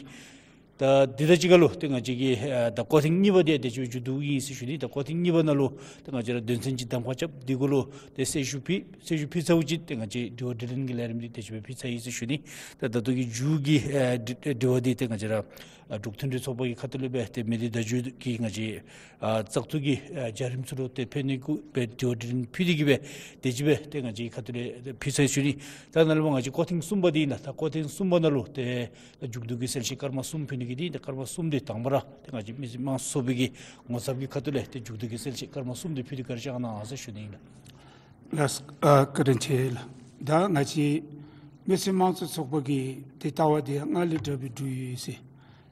ད་འདི་དང་གཅིག་ཁར་ལུ་ཏེ་ང་བཅས་ཀྱི་ཨ་ད་སྐོར་ཐེངས་གཉིས་པ་འདི་དེ་ཅིག་སྦེ་མཇུག་བསྡུ་ཡི་ཟེར་ཞུ་ནི། ད་སྐོར་ཐེངས་གཉིས་པ་ནང་ལུ་ཏེ་ང་བཅས་ར་དོན་ཚན་ཅིག་གདམ་ཁ་རྐྱབ་སྟེ་གུ་ལུ་ཏེ་གསལ་ཞུ་ཕུལ་གསལ་ཞུ་ཕུལ་ཚརཝ་ཅིག་ཏེ་ང་བཅས་དྲི་བ་དྲིས་ལན་གྱི་ལས་རིམ་འདི་དེ་ཅིག་སྦེ་ཕུལ་ཚར་ཡི་ཟེར་ཞུ་ནི། ད་ད་ལྟོ་གི་མཇུག་གི་ཨ་དྲི་དྲི་བ་འདི་ཏེ་ང་བཅས་ར་ཨ་འབྲུག་མཐུན་སྒྲིལ་ཚོགས་པ་གི་ཁ་ཐུག་ལས་སྦེ་ཏེ་མི་སྡེ་བརྡ་བརྒྱུད་ཀྱི་ང་བཅས་ཨ་བཙག་འཐུ་གི་ཨ་བྱ་རིམ་ཚུ་ལུ་ཏེ་ཕན་ནི་གུ་སྦེ་དྲི་བ་དྲིས་ལན་ཕུལ་ཏེ་གི་སྦེ་དེ་ཅིག་སྦེ་ཏེ་ང་བཅས་ཁ་ཐུག་ལས་ཕུལ་ཚར་ཡི་ཟེར་ཞུ་ནི། ད་ནཱ་ལུ་ང་བཅས་སྐོར་ཐེངས་གསུམ་པ་འདི་ཨིན་ལགས། ད་སྐོར་ཐེངས་གསུམ་པ་ནང་ལུ་ཏེ་མཇུག་བསྡུ་གི་གསལ་བཤད་སྐར་མ་གསུམ་ཕུལ་ནི་གི་འདི་ཏེ་སྐར་མ་གསུམ་འདི་དང་པ་ར་ཏེ་ང་བཅས་མི་སེར་དམངས་གཙོ་ཚོགས་པའི་གི་ངོ་ཚབ་ཀྱི་ཁ་ཐུག་ལས་ཏེ་མཇུག་བསྡུ་གི་གསལ་བཤད་སྐར་མ་གསུམ་འདི་ཕུལ་ཏེ་བཀའ་དྲིན་བསྐྱང་གནང་ཟེར་ཞུ་ནི་ཨིན་ལགས། ལགས། ཨ་བཀའ་དྲིན་ཆེ་ལགས། ད་ང་བཅས་མི་སེར་དམངས་གཙོ་ཚོགས་པ་གི་ཏེ་ལྟ་བ་འདི་ཡང་སྔར་ལས་དྲག་སྦེ་འགྱུར་ཡི་ཟེར།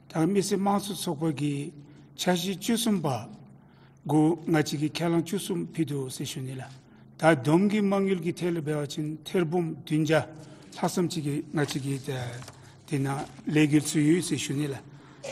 ད་མི་སེར་དམངས་གཙོ་ཚོགས་པ་གི་འཆར་གཞི་བཅུ་གསུམ་པ་གུ་ང་བཅས་ཀྱིས་ཁས་བླངས་བཅུ་གསུམ་ཕུལ་དོ་ཟེར་ཞུ་ནི་ལགས། ད་བསྡོམས་ཀྱི་མ་དངུལ་གྱི་ཐད་ལུ་འབད་བ་ཅིན་ཐེར་འབུམ་བདུན་བརྒྱ་ལྷག་ཙམ་ཅིག་གི་ང་བཅས་ཀྱི་ད་དེ་ནང་ལས་འགུལ་ཚུ་ཡོད་ཟེར་ཞུ་ནི་ལགས།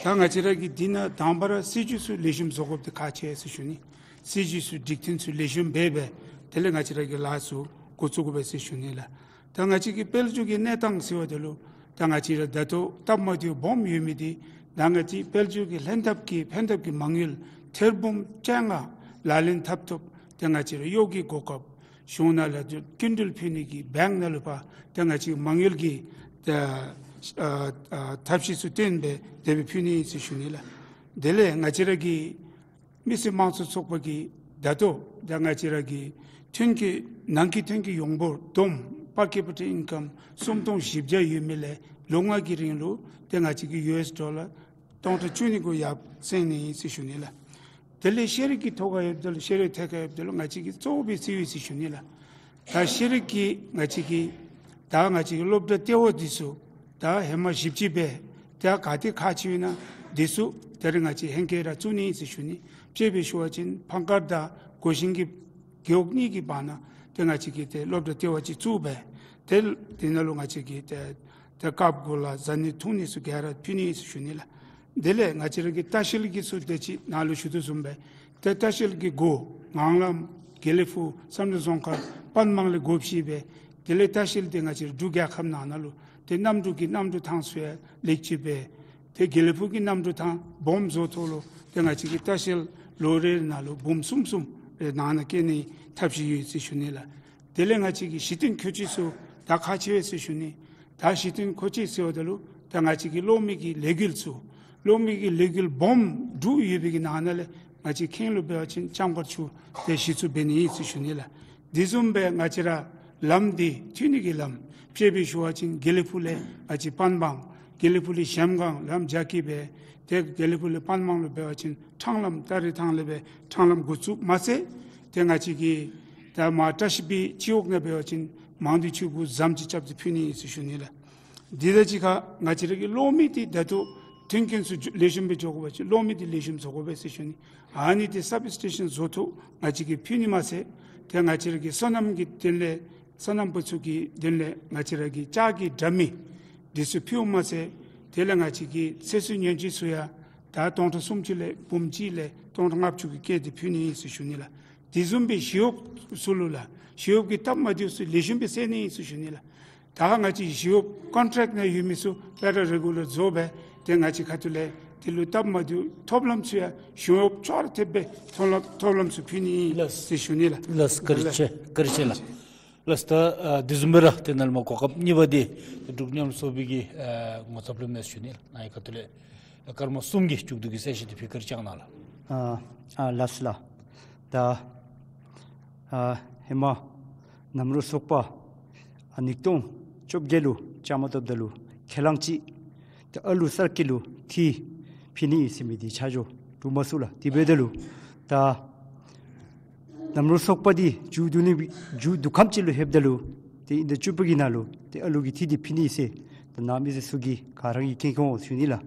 ད་ང་བཅས་ར་གིས་འདི་ནང་དང་པ་ར་སྲིད་བྱུས་ཚུ་ལེགས་ཤོམ་བཟོ་དགོཔ་འདི་ཁག་ཆེ་ཟེར་ཞུ་ནི། སྲིད་བྱུས་ཚུ་སྒྲིག་མཐུན་ཚུ་ལེགས་ཤོམ་འབད་སྦེ་དེ་ལས་ང་བཅས་ར་གི་ལཱ་ཚུ་འགོ་བཙུགས་དགོ་པས་ཟེར་ཞུ་ནི་ལགས། ད་ང་བཅས་ཀྱི་དཔལ་འབྱོར་གྱི་གནས་སྟངས་ཟེར་བ་འདི་ལུ་ད་ང་བཅས་ར་ད་ལྟོ་སྟབས་མ་བདེཝ་སྦོམ་ཡོད་མི་འདི་ད་ང་བཅས་དཔལ་འབྱོར་གྱི་ལྷན་ཐབས་ཀྱི་ཕན་ཐབས་ཀྱི་མ་དངུལ་ཐེར་འབུམ་བཅོ་ལྔ་ལག་ལེན་འཐབ་ཐོབ་ཏེ་ང་བཅས་ར་གཡོག་གི་གོ་སྐབས་གཞུང་ནང་ལས་སྐྱིན་འགྲུལ་ཕུལ་ནི་གི་བེངཀ་ནང་ལུ་ཕར་ཏེ་ང་བཅས་མ་དངུལ་གྱི་ད་ཨ་ཨ་ཐབས་ཤེས་ཚུ་བཏོན་སྦེ་དེ་སྦེ་ཕུལ་ནི་ཨིན་ཟེར་ཞུ་ནི་ལགས། དེ་ལས་ང་བཅས་ར་གི་མི་སེར་དམངས་གཙོ་ཚོགས་པ་གིས་ད་ལྟོ་ད་ང་བཅས་ར་གི་ཐོན་སྐྱེད་ནང་གི་ཐོན་སྐྱེད་ཡོངས་འབོར་བསྡོམས་པར་ཀེ་པི་ཊལ་ཨིན་ཀམ་སུམ་སྟོང་བཞི་བརྒྱ་ཡོད་མི་ལས་ལོ་ལྔ་གི་རིང་ལུ་ཏེ་ང་བཅས་ཀྱིས་ཡུ་ཨེསི་ཌོ་ལར་སྟོང་ཕྲག་བཅུ་གཉིས་གུ་ཡར་སེང་ནི་ཨིན་ཟེར་ཞུ་ནི་ལགས། དེ་ལས་ཤེས་རིག་གི་ཐོག་ཁར་ཡོདཔ་ད་ལུ་ཤེས་རིག་ཐད་ཁར་ཡོདཔ་ད་ལུ་ང་བཅས་ཀྱིས་གཙོ་བོ་སྦེ་བརྩིཝ་ཨིན་ཟེར་ཞུ་ནི་ལགས། ད་ཤེས་རིག་གི་ང་བཅས་ཀྱི་ད་ང་བཅས་ཀྱི་སློབ་གྲྭ་ལྟེ་བ་འདི་ཚུ་ད་ཧེ་མ་བཞི་བཅུ་སྦེ་ད་ག་ཏེ་ཁག་ཆེ་ཡོད་ན་འདི་ཚུ་ད་རེས་ང་བཅས་ཧེང་སྐལ་ར་བཙུགས་ནི་ཨིན་ཟེར་ཞུ་ནི། དཔྱེ་སྦེ་ཞུ་བ་ཅིན་ཕང་སྐར་དང་སྒོ་ཤིང་གི་རྒེད་འོག་གཉིས་ཀྱི་བར་ན་ཏེ་ང་བཅས་ཀྱིས་ཏེ་སློབ་གྲྭ་ལྟེ་བ་ཅིག་བཙུགས་སྦེ་ཏེ་དེ་ནང་ལུ་ང་བཅས་ཀྱིས་ཏེ་ཏེ་སྐབས་དགུ་ལ་ཟ་ནི་འཐུང་ནི་ཚུ་ག་ར་ཕུལ་ནི་ཨིན་ཟེར་ཞུ་ནི་ལགས། དེ་ལས་ང་བཅས་ར་གི་ལྟ་བཤལ་གྱི་ཚུ་དེ་ཅིག་ནཱ་ལུ་ཞུ་དོ་བཟུམ་སྦེ་ཏེ་ལྟ་བཤལ་གྱི་སྒོ་ངང་ལམ་དགེ་ལེགས་ཕུག་བསམ་གྲུབ་རྫོང་ཁག་པན་མང་ལས་སྒོ་ཕྱེ་སྦེ་དེ་ལས་ལྟ་བཤལ་འདི་ང་བཅས་ར་འབྲུག་རྒྱལ་ཁབ་ནང་ན་ལུ་ཏེ་གནམ་གྲུ་གི་གནམ་གྲུ་ཐང་ཚུ་ཡང་ལེགས་བཅོས་འབད་ཏེ་དགེ་ལེགས་ཕུག་གི་གནམ་གྲུ་ཐང་སྦོམ་བཟོ་ཐོག་ལུ་ཏེ་ང་བཅས་ཀྱི་ལྟ་བཤལ་ལོ་རེ་ནང་ལུ་འབུམ་གསུམ་གསུམ་རེ་ནང་ན་བསྐྱལ་ནི་ཐབས་ཤེས་ཡོད་ཟེར་ཞུ་ནི་ལགས། དེ་ལས་ང་བཅས་ཀྱི་གཞི་རྟེན་མཁོ་ཆས་ཚུ་ད་ཁག་ཆེ་བས་ཟེར་ཞུ་ནི། ད་གཞི་རྟེན་མཁོ་ཆས་ཟེརཝ་ད་ལུ་ད་ང་བཅས་ཀྱི་གློག་མེ་གི་ལས་འགུལ་ཚུ་གློག་མེ་གི་ལས་འགུལ་སྦོམ་དྲུག་ཡོད་པའི་གི་ནང་ན་ལས་ང་བཅས་ཁེངས་ལུ་འབད་བ་ཅིན་ལྕང་མཁར་ཆུ་དེ་གཞི་བཙུགས་འབད་ནི་ཨིན་ཟེར་ཞུ་ནི་ལགས། དེ་བཟུམ་སྦེ་ང་བཅས་ར་ལམ་འདི་མཐུད་ནི་གི་ལམ་དཔྱེ་སྦེ་ཞུ་བ་ཅིན་དགེ་ལེགས་ཕུག་ལས་ང་བཅས་པན་མང་དགེ་ལེགས་ཕུག་ལས་གཞལམ་སྒང་ལམ་རྒྱ་སྐྱེད་འབད་ཏེ་དགེ་ལེགས་ཕུག་ལས་པན་མང་ལུ་འབད་བ་ཅིན་ཁྲང་ལམ་སྟ་རེ་ཐང་ལས་འབད་ཁྲང་ལམ་འགོ་བཙུགས་མ་ཚད་ཏེ་ང་བཅས་ཀྱི་ད་མར་བཀྲ་ཤིས་པའི་སྤྱི་འོག་ནང་འབད་བ་ཅིན་མང་སྡེ་ཆུ་འགོ་ཟམ་ཅིག་རྐྱབ་སྟེ་ཕུལ་ནི་ཨིན་ཟེར་ཞུ་ནི་ལགས། དེ་དང་གཅིག་ཁར་ང་བཅས་ར་གི་གློག་མེ་འདི་ད་ལྟོ་མཐུན་རྐྱེན་ཚུ་ལེགས་ཤོམ་སྦེ་འགྱོ་དགོ་པ་ཅིན་གློག་མེ་འདི་ལེགས་ཤོམ་བཟོ་དགོ་པས་ཟེར་ཞུ་ནི། ཨ་ནི་འདི་སབ་སི་ཊེ་ཤཱན་བཟོ་ཐོག་ང་བཅས་ཀྱིས་ཕུལ་ནི་མ་ཚད་ཏེ་ང་བཅས་ར་གི་སོ་ནམ་གྱི་དོན་ལས་སོ་ནམ་པ་ཚུ་གི་དོན་ལས་ང་བཅས་ར་གི་ལྕགས་ཀྱི་དྲ་མིག་འདི་ཚུ་ཕུལཝ་མ་ཚད་དེ་ལས་ང་བཅས་ཀྱི་ཚོད་བསྲེ་ཉོ་སྤྱོད་ཚུ་ཡང་ད་སྟོང་ཕྲག་སུམ་ཅུ་ལས་འབུམ་གཅིག་ལས་སྟོང་ཕྲག་ལྔ་བཅུ་གི་བཀལ་ཏེ་ཕུལ་ནི་ཨིན་ཟེར་ཞུ་ནི་ལགས། དེ་བཟུམ་སྦེ་ཞི་གཡོགཔ་ཚུ་ལུ་ལགས་ཞི་གཡོགཔ་གི་སྟབས་མ་བདེཝ་ཚུ་ལེགས་ཤོམ་སྦེ་སེལ་ནི་ཨིན་ཟེར་ཞུ་ནི་ལགས། ད་ང་བཅས་ཞི་གཡོགཔ་ཀོན་ཊེཀཊ་ནང་ཡོད་མི་ཚུ་པེ་ར་རེ་གུ་ལར་བཟོ་སྦེ་ཏེ་ང་བཅས་ཁ་ཐུག་ལས་ དེ་ལུ་སྟབས་མ་བདེཝ་ཐོབ་ལམ་ཚུ་ཡང་གཞུང་གཡོགཔ་ཚུ་ལུ་ཐེབས་སྦེ་ཐོབ་ལམ་ཐོབ་ལམ་ཚུ་ཕུལ་ནི་ཨིན་ཟེར་ཞུ་ནི་ལགས། ལགས་སོ། བཀའ་དྲིན་ཆེ། བཀའ་དྲིན་ཆེ་ལགས། ལགས་སོ། ད་ཨ་དེ་བཟུམ་སྦེ་ར་ཏེ་ནཱ་ལས་མར་གོ་སྐབས་གཉིས་པ་འདི་འབྲུག་མཉམ་རུབ་ཚོགས་པའི་གི་ཨ་ངོ་ཚབ་ལུ་མས་ཞུ་ནི་ལགས། ནཱ་གི་ཁ་ཐུག་ལས་སྐར་མ་གསུམ་གྱི་མཇུག་བསྡུ་གི་གསལ་བཤད་འདི་ཕུལ་བཀའ་དྲིན་བསྐྱང་གནང་ལགས། ཨ་ཨ་ལགས་སོ་ལགས། ད་ཨ་ཧེ་མ་མཉམ་རུབ་ཚོགས་པ་ཨ་ཉིས་སྟོང་བཅོ་བརྒྱད་ལུ་བཅའ་མར་གཏོགསཔ་ད་ལུ་ཁས་བླངས་ཅིག་ཏེ་ཨ་ལུ་གསར་སྐྱེས་ལུ་ཁྲལ་ཕུལ་ནི་ཨིན་ཟེར་མི་འདི་ཆ་འཇོག་གྲུབ་མ་ཚུགས་ལགས། དེ་འབདཝ་ད་ལུ་ད་མཉམ་རུབ་ཚོགས་པ་འདི་མཇུག་བསྡུ་ནི་མཇུག་བསྡུ་ཁམས་ཅིག་ལུ་ལྷོདཔ་ད་ལུ་ཏེ་ཨིན་ཟླ་བཅུ་པ་གི་ནང་ལུ་ཏེ་ཨ་ལུ་གི་ཁྲལ་འདི་ཕུལ་ནི་ཨིན་ཟེར་ད་ནཱ་མི་སེར་ཚུ་གིས་ག་ར་གིས་མཁྱེན་མཁྱེནམ་འོང་ཞུ་ནི་ལགས།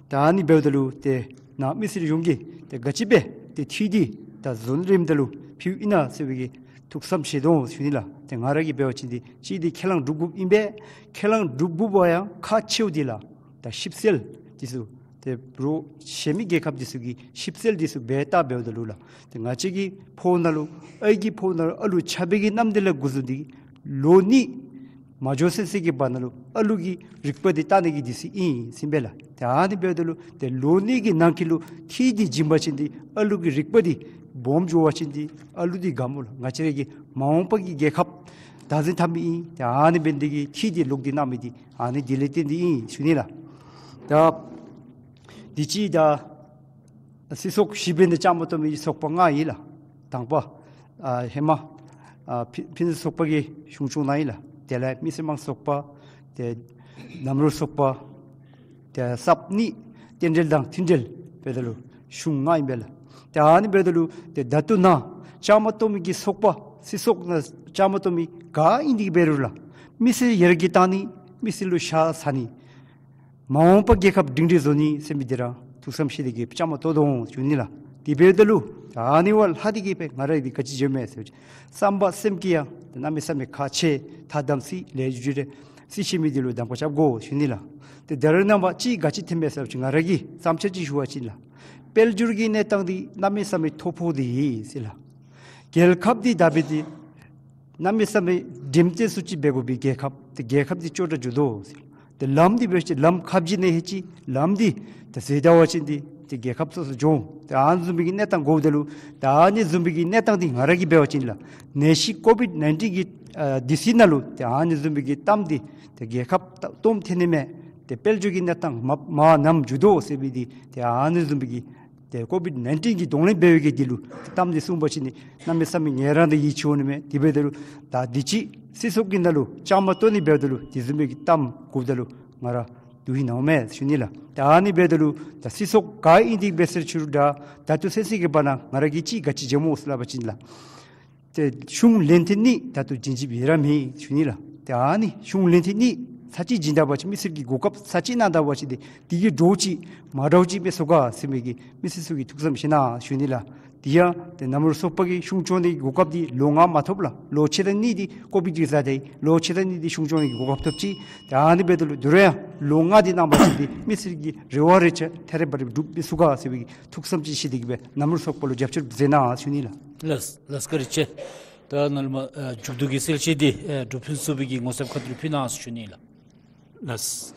ད་ཨ་ནི་འབདཝ་ད་ལུ་ཏེ་ནཱ་མི་སེར་ཡོངས་ཀྱིས་ཏེ་ག་ཅི་སྦེ་ཏེ་ཁྲལ་འདི་ད་འཛོལ་རནམ་ད་ལུ་ཕུལཝ་ཨིན་ན་ཟེར་བའི་གི་ཐུགས་བསམ་བཞེས་དོ་ཞུ་ནི་ལགས། ཏེ་ང་ར་གིས་འབད་བ་ཅིན་འདི་གཅིག་འདི་ཁས་བླངས་གྲུབ་དགོཔ་ཨིན་པས། ཁས་བླངས་གྲུབ་དགོཔ་ཡང་ཁག་ཆེཝ་འདི་ལགས་ད་ཞིབ་འཚོལ་འདི་ཚུ་ཏེ་རོགས་གཞན་མི་རྒྱལ་ཁབ་འདི་ཚུ་གིས་ཞིབ་འཚོལ་འདི་ཚུ་འབད་བལྟ་འབདཝ་ད་ལུ་ལགས་ཏེ་ང་བཅས་ཀྱི་ཕོཝ་ནང་ལུ་ཨའི་གི་ཕོཝ་ནང་ལུ་ཨ་ལུ་ཆགས་པའི་གི་ནམ་དུས་ལས་འགོ་བཟུང་སྟེ་ལོ་གཉིས་མ་འགྱོ་ཚུན་ཚོད་ཀྱི་བར་ན་ལུ་ཨ་ལུ་གི་རིག་པ་འདི་བལྟ་ནི་གི་དུས་ཚོད་ཨིན་ཟེར་ཨིན་པས་ལགས། ཏེ་ཨ་ནི་འབདཝ་ད་ལུ་ཏེ་ལོ་གཉིས་ཀྱི་ནང་འཁོད་ལུ་ཁྲལ་འདི་བྱིན་པ་ཅིན་འདི་ཨ་ལུ་གི་རིག་པ་འདི་སྦོམ་འགྱོ་བ་ཅིན་འདི་ཨ་ལུ་འདི་དགའ་སྨོ་ལགས། ང་བཅས་ར་གི་མ་འོངས་པ་གི་རྒྱལ་ཁབ་བདག་འཛིན་འཐབ་མི་ཨིན། ཏེ་ཨ་ནི་འབད་ནི་འདི་གིས་ཁྲལ་འདི་ལོག་སྟེ་གནང་མི་འདི་ཨ་ནི་འདི་ལས་བརྟེན་ཏེ་ཨིན་ཞུ་ནི་ལགས། ད་དུས་ཅི་ད་སྲིད་ཚོགས་བཞི་འབད་ནི་བཅའ་མར་གཏོགས་མི་ཚོགས་པ་ལྔ་ཨིན་ལགས། དང་པ་ཨ་ཧེ་མ་ཨ་ཕུན་ཕུན་ཚོགས་པ་གི་གཞུང་སྐྱོང་ནང་ཨིན་ལགས། དེ་ལས་མི་སེར་དམངས་ཚོགས་པ་ཏེ་མཉམ་རུབ་ཚོགས་པ་ཏེ་གསརཔ་གཉིས་རྟེན་འབྲེལ་དང་མཐུན་འབྲེལ་འབདཝ་ད་ལུ་གཞུང་ལྔ་ཨིན་པས་ལགས། ཏེ་ཨ་ནི་འབདཝ་ད་ལུ་ཏེ་ད་ལྟོ་ནཱ་བཅའ་མར་གཏོགས་མི་གི་ཚོགས་པ་སྲིད་ཚོགས་ནང་བཅའ་མར་གཏོགས་མི་ག་ཨིན་དེ་གིས་འབད་རུང་ལགས་མི་སེར་ཡར་རྒྱས་གཏང་ནི་མི་སེར་ལུ་ཤ་ཚ་ནི་མ་འོངས་པ་རྒྱལ་ཁབ་སྒྲིང་སྒྲིང་བཟོ་ནི་ཟེར་མི་འདི་ར་ཐུགས་བསམ་བཞེས་ཏེ་གིས་བཅའ་མར་གཏོགས་དོ་ཞུ་ནི་ལགས། དེ་འབདཝ་ད་ལུ་ཨ་ནི་བ་ལྷག་སྟེ་གིས་སྦེ་ང་ར་འདི་ག་ཅི་བྱོནམ་མས་ཟེར་བ་ཅིན་བསམ་པ་སེམས་ཀྱིས་ཡང་གནམ་མེད་ས་མེད་ཁག་ཆེ། ཐ་དམ་ཚིག་ལས་རྒྱུ་རེ་ཚུ་ཤེས་མི་འདི་ལུ་གདམ་ཁ་རྐྱབ་དགོ་ཞུ་ནི་ལགས། ཏེ་ད་རེས་ནངས་པ་ཅིག་ག་ཅི་ཐོནམ་མས་ཟེར་བ་ཅིན་ང་ར་གི་བསམ་འཆར་ཅིག་ཞུ་བ་ཅིན་ལགས་དཔལ་འབྱོར་གྱི་གནས་སྟངས་འདི་གནམ་མེད་ས་མེད་སྡུག་པོ་འདི་ཨིན་ཟེར་ལགས། རྒྱལ་ཁབ་འདི་ད་འབད་དེ་གནམ་མེད་ས་མེད་འགྲེམས་སྟོན་ཚུ་ཅིག་འབད་དགོ་པའི་རྒྱལ་ཁབ་ཏེ་རྒྱལ་ཁབ་འདི་སྐྱོ་དྲགས་འགྱོ་དོ་ཟེར། ཏེ་ལམ་འདི་འབད་བ་ཅིན་ལམ་ཁ་བཞི་ནང་ཧེ་ཅིག་ལམ་འདི་ད་ཟེར་ད་བ་ཅིན་འདི་ཏེ་རྒྱལ་ཁབ་སོ་སོ་འགྱོ་འོང་། ཏེ་ཨ་ནི་བཟུམ་མའི་གི་གནས་སྟངས་དགོཔ་ད་ལུ་ད་ཨ་ནི་བཟུམ་མའི་གི་གནས་སྟངས་འདི་ང་ར་གིས་འབད་བ་ཅིན་ལགས་ནད་གཞི་ཀོ་བིཌ་ནའིན་ཊིན་གི་ཨ་དུས་ཚོད་ནང་ལུ་ཏེ་ཨ་ནི་བཟུམ་མའི་གི་གཏམ་འདི་ཏེ་རྒྱལ་ཁབ་ད་སྟོངམ་ཐོན་ནི་མས། ཏེ་དཔལ་འབྱོར་གྱི་གནས་སྟངས་མ་མ་ནམ་འགྱོ་དོ་ཟེར་བའི་འདི་ཏེ་ཨ་ནི་བཟུམ་མའི་གི་ཏེ་ཀོ་བིཌ་ནའིན་ཊིན་གྱི་གདོང་ལེན་འབད་བའི་གི་འདི་ལུ་གཏམ་འདི་གསུངས་པ་ཅིན་ནི་གནམ་མེད་ས་མེད་ངལ་རངས་དང་ཡིད་ཆེས་འོང་ནི་མས། དེ་འབདཝ་ད་ལུ་ད་དུས་ཅི་སྲིད་ཚོགས་ཀྱི་ནང་ལུ་བཅའ་མར་གཏོགས་ནི་འབདཝ་ད་ལུ་དེ་བཟུམ་མའི་གི་གཏམ་དགོཔ་ད་ལུ་ང་ར་འདུག་ནི་ཨིན་མས་ཞུ་ནི་ལགས། ད་ཨ་ནི་འབདཝ་ད་ལུ་ད་སྲིད་ཚོགས་ག་ཨིན་དེ་འབད་ཟེར་ཞུ་རུང་ད་ད་ལྟོ་ཚུན་ཚོད་ཀྱི་བར་ན་ང་ར་གིས་ཅིག་ག་ཅི་བྱོནམ་སྨོ་ཟེར་སླབ་པ་ཅིན་ལགས་ཏེ་གཞུང་ལས་ཐོན་ནི་ད་ལྟོ་བྱིན་ཅི་འབད་ར་མེད་ཞུ་ནི་ལགས། ཏེ་ཨ་ནི་གཞུང་ལས་ཐོན་ནི་ཚར་གཅིག་བྱིན་ད་བ་ཅིན་མི་སེར་གྱི་གོ་སྐབས་ཚར་གཅིག་གནང་ད་བ་ཅིན་ཏེ་དེ་གིས་འདྲཝ་ཅིག་མ་འདྲཝ་ཅིག་མེད་ས་ག་ཟེར་མི་གི་མི་སེར་ཚུ་གིས་ཐུགས་བསམ་བཞེས་གནང་ཞུ་ནི་ལགས། དེ་ཡང་ཏེ་མཉམ་རུབ་ཚོགས་པ་གིས་གཞུང་སྐྱོང་ནི་གི་གོ་སྐབས་འདི་ལོ་ལྔ་མ་ཐོབ་ལགས། ལོ་ཕྱེད་དང་གཉིས་འདི་ཀོ་བིཌ་གི་བཟའ་སྟེ་ལོ་ཕྱེད་དང་གཉིས་འདི་གཞུང་སྐྱོང་ནི་གི་གོ་སྐབས་ཐོབ་ཅི། ཏེ་ཨ་ནི་འབདཝ་ད་ལུ་དོ་རུང་ཡང་ལོ་ལྔ་འདི་གནང་བ་ཅིན་འདི་མི་སེར་གྱི་རེ་བ་རེ་ཆ་ཐད་རི་བ་རི་འགྲུབ་མི་ཚུགས་ག་ཟེར་བའི་ཐུགས་བསམ་ཅིག་བཞེས་ཏེ་གིས་སྦེ་མཉམ་རུབ་ཚོགས་པ་ལུ་རྒྱབ་སྐྱོར་མཛད་གནང་ཞུ་ནི་ལགས། ལགས་ལགས་བཀའ་དྲིན་ཆེ། ད་ནཱ་ལས་མར་ཨ་མཇུག་བསྡུ་གི་གསལ་བཤད་འདི་ཨ་འབྲུག་ཕུན་ཚོགས་པའི་གི་ངོ་ཚབ་ཁ་ཐུག་ལུ་ཕུལ་གནང་ཞུ་ནི་ལགས། ལགས།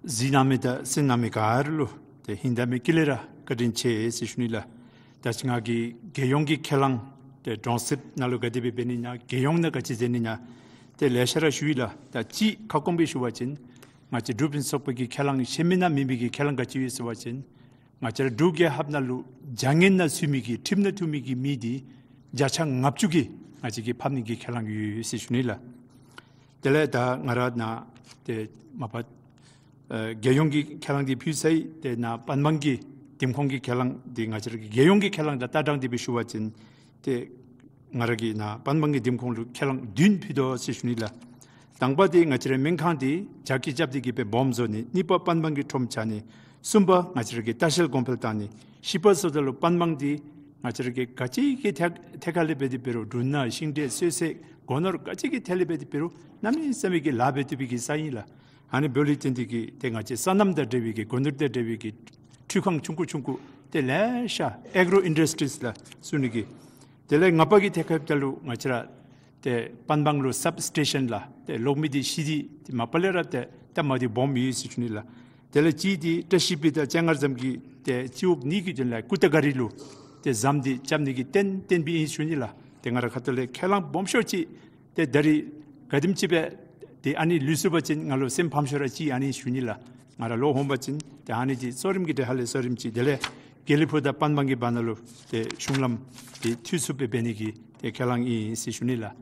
གཟིགས་གནང་མི་དང་གསན་གནང་མི་ག་ར་ལུ་ཏེ་ཧིང་དྭངས་མའི་དཀྱིལ་ལས་ར་བཀའ་དྲིན་ཆེ་ཟེར་ཞུ་ནི་ལགས། ད་ཅི་ང་གིས་རྒྱལ་ཡོངས་ཀྱི་ཁས་བླངས་ཏེ་གྲོང་གསེབ་ནང་ལུ་ག་དེ་སྦེ་འབད་ནི་ཨིན་ན་རྒྱལ་ཡོངས་ནང་ག་ཅི་མཛད་ནི་ཨིན་ན་ཏེ་ལེ་ཤ་ར་ཞུ་ཡི་ལགས། ད་ཅི་ཁ་སྐོང་སྦེ་ཞུ་བ་ཅིན་ང་བཅས་འབྲུག་ཕུན་ཚོགས་པའི་གི་ཁས་བླངས་ཤེས་མི་ན་མེད་མི་གི་ཁས་བླངས་ག་ཅི་ཡོད་ཟེར་བ་ཅིན་ང་བཅས་ར་འབྲུག་རྒྱལ་ཁབ་ནང་ལུ་བྱ་ངན་ནང་ཚུད་མི་གི་ཁྲིམས་ནང་ཐུག་མི་གི་མི་འདི་བརྒྱ་ཆ་ལྔ་བཅུ་གིས་ང་བཅས་ཀྱིས་ཕབ་ནི་གི་ཁས་བླངས་ཡོད་ཟེར་ཞུ་ནི་ལགས། དེ་ལས་ད་ང་ར་ནཱ་ཏེ་མ་པ་ཨ་རྒྱལ་ཡོངས་ཀྱི་ཁས་བླངས་འདི་ཕུལ་ཚར་ཡི། ཏེ་ནཱ་པན་དབང་གི་འདེམས་ཁོངས་ཀྱི་ཁས་བླངས་འདི་ང་བཅས་ར་གི་རྒྱལ་ཡོངས་ཀྱི་ཁས་བླངས་དང་ལྟ་སྟངས་འདི་སྦེ་ཞུ་བ་ཅིན་ཏེ་ང་ར་གིས་ནཱ་པན་དབང་གི་འདེམས་ཁོངས་ལུ་ཁས་བླངས་བདུན་ཕུལ་དོ་ཟེར་ཞུ་ནི་ལགས། དང་པ་འདི་ང་བཅས་རའི་སྨན་ཁང་འདི་རྒྱ་སྐྱེད་རྐྱབ་སྟེ་གིས་སྦེ་སྦོམ་བཟོ་ནི། གཉིས་པ་པན་དབང་གི་ཁྲོམ་ཆགས་ནི། གསུམ་པ་ང་བཅས་ར་གི་ལྟ་བཤལ་གོང་འཕེལ་བཏང་ནི། བཞི་པ་ཟེརཝ་ད་ལུ་པན་དབང་འདི་ང་བཅས་ར་གི་ག་ཅི་གི་ཐད་ཐད་ཁར་ལས་འབད་དེ་འབད་རུང་འབྲུ་སྣ་ཤིང་འབྲས་གསོལ་ཚད་སྒོ་ནོར་ག་ཅི་གི་ཐད་ལས་འབད་དེ་འབད་རུང་གནམ་མེད་ས་མེད་ཀྱི་ལཱ་འབད་བཏུབ་པའི་གི་ས་ཨིན་ལགས། ཨ་ནི་འབདཝ་ལས་བརྟེན་ཏེ་གིས་ཏེ་ང་བཅས་སོ་ནམ་དང་འབྲེལ་བའི་གི་སྒོ་ནོར་དང་འབྲེལ་བའི་གི་འཕྲུལ་ཁང་ཆུང་ཀུ་ཆུང་ཀུ་ཏེ་ལེ་ཤ་ཨེག་རོ་ཨིན་ཌསི་ཊིསི་ལགས་ཞུ་ནི་གི། དེ་ལས་ལྔ་པ་གི་ཐད་ཁར་འབདཝ་ད་ལུ་ང་བཅས་ར་ཏེ་པན་དབང་ལུ་སབ་སི་ཊེ་ཤཱན་ལགས་ཏེ་གློག་མེ་འདི་ཤི་སྟེ་ཏེ་མ་པ་ལས་ར་ཏེ་སྟབས་མ་བདེཝ་སྦོམ་ཡོད་ཟེར་ཞུ་ནི་ལགས། དེ་ལས་གཅིག་འདི་བཀྲ་ཤིས་པའི་ཟླ་བཅོ་ལྔ་ཙམ་གྱི་ཏེ་སྤྱི་འོག་གཉིས་ཀྱི་དོན་ལས་ཀུ་ཏེ་ག་རི་ལུ་ཏེ་ཟམ་འདི་རྐྱབ་ནི་གི་རྟེན་བརྟེན་པའི་ཨིན་ཞུ་ནི་ལགས། ཏེ་ང་ར་ཁ་ཐུག་ལས་ཁས་བླངས་སྦོམ་ཤོས་ཅིག་ཏེ་ད་རིས་ག་དེམ་ཅིག་སྦེ་ཏེ་ཨ་ནི་ལུས་སོ་བ་ཅིན་ང་ལུ་སེམས་ཕམ་ཤོས་ར་ཅིག་ཨ་ནི་ཞུ་ནི་ལགས། ང་ར་ལོག་འོང་བ་ཅིན་ཏེ་ཨ་ནི་འདི་གཙོ་རིམ་གྱི་འདི་ཧ་ལས་གཙོ་རིམ་ཅིག་དེ་ལས་དགེ་ལེགས་ཕུག་དང་པན་སྦང་གི་བར་ན་ལུ་ཏེ་གཞུང་ལམ་འདི་འཐུས་ཚུགསཔ་སྦེ་འབད་ནི་གི་ཏེ་ཁས་བླངས་ཨིན་ཟེར་ཞུ་ནི་ལགས།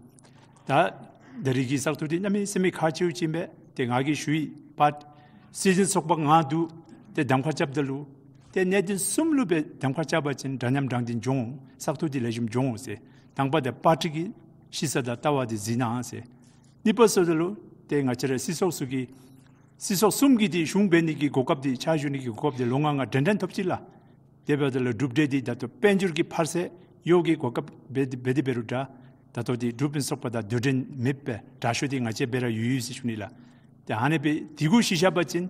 ད་ད་རིས་ཀྱི་བཙག་འཐུ་འདི་གནམ་མེད་ས་མེད་ཁག་ཆེཝ་ཅིག་ཨིན་པས། ཏེ་ང་གིས་ཞུ་ཡི་པར་སྲིད་འཛིན་ཚོགས་པ་ལྔ་འདུག། ཏེ་གདམ་ཁ་རྐྱབ་ད་ལུ་ཏེ་གནད་དོན་གསུམ་ལུ་སྦེ་གདམ་ཁ་རྐྱབ་པ་ཅིན་འདྲ་མཉམ་དྲང་བདེན་འབྱུང་འོང་། བཙག་འཐུ་འདི་ལེགས་ཤོམ་འབྱུང་འོང་ཟེར། དང་པ་འདི་པར་ཊི་གི་ཤེས་ཚད་དང་ལྟ་བ་འདི་གཟིགས་གནང་ཟེར། གཉིས་པ་ཟེརཝ་ད་ལུ་ཏེ་ང་བཅས་ར་སྲིད་ཚོགས་ཚུ་གི་སྲིད་ཚོགས་གསུམ་གྱི་འདི་གཞུང་འབད་ནི་གི་གོ་སྐབས་འདི་ཕྱག་ཞུ་ནི་གི་གོ་སྐབས་འདི་ལོ་ལྔ་ལྔ་འདྲན་འདྲ་ཐོབ་ཅི་ལགས། དེ་འབདཝ་ད་ལུ་གྲུབ་འབྲས་འདི་ད་ལྟོ་དཔལ་འབྱོར་གྱི་འཕར་ཚད་གཡོག་གི་གོ་སྐབས་འབད་འབད་དེ་འབད་རུང་འདྲ། ད་ལྟོ་འདི་འབྲུག་ཕུན་སུམ་ཚོགས་པ་དང་དུས་འགྲན་མེདཔ་སྦེ་དྲག་ཤོས་འདི་ང་བཅས་འབད་ར་ཡོད་ཡོད་ཟེར་ཞུ་ནི་ལགས། ཏེ་ཨ་ནི་སྦེ་འདི་གུ་གཞི་བཞག་པ་ཅིན་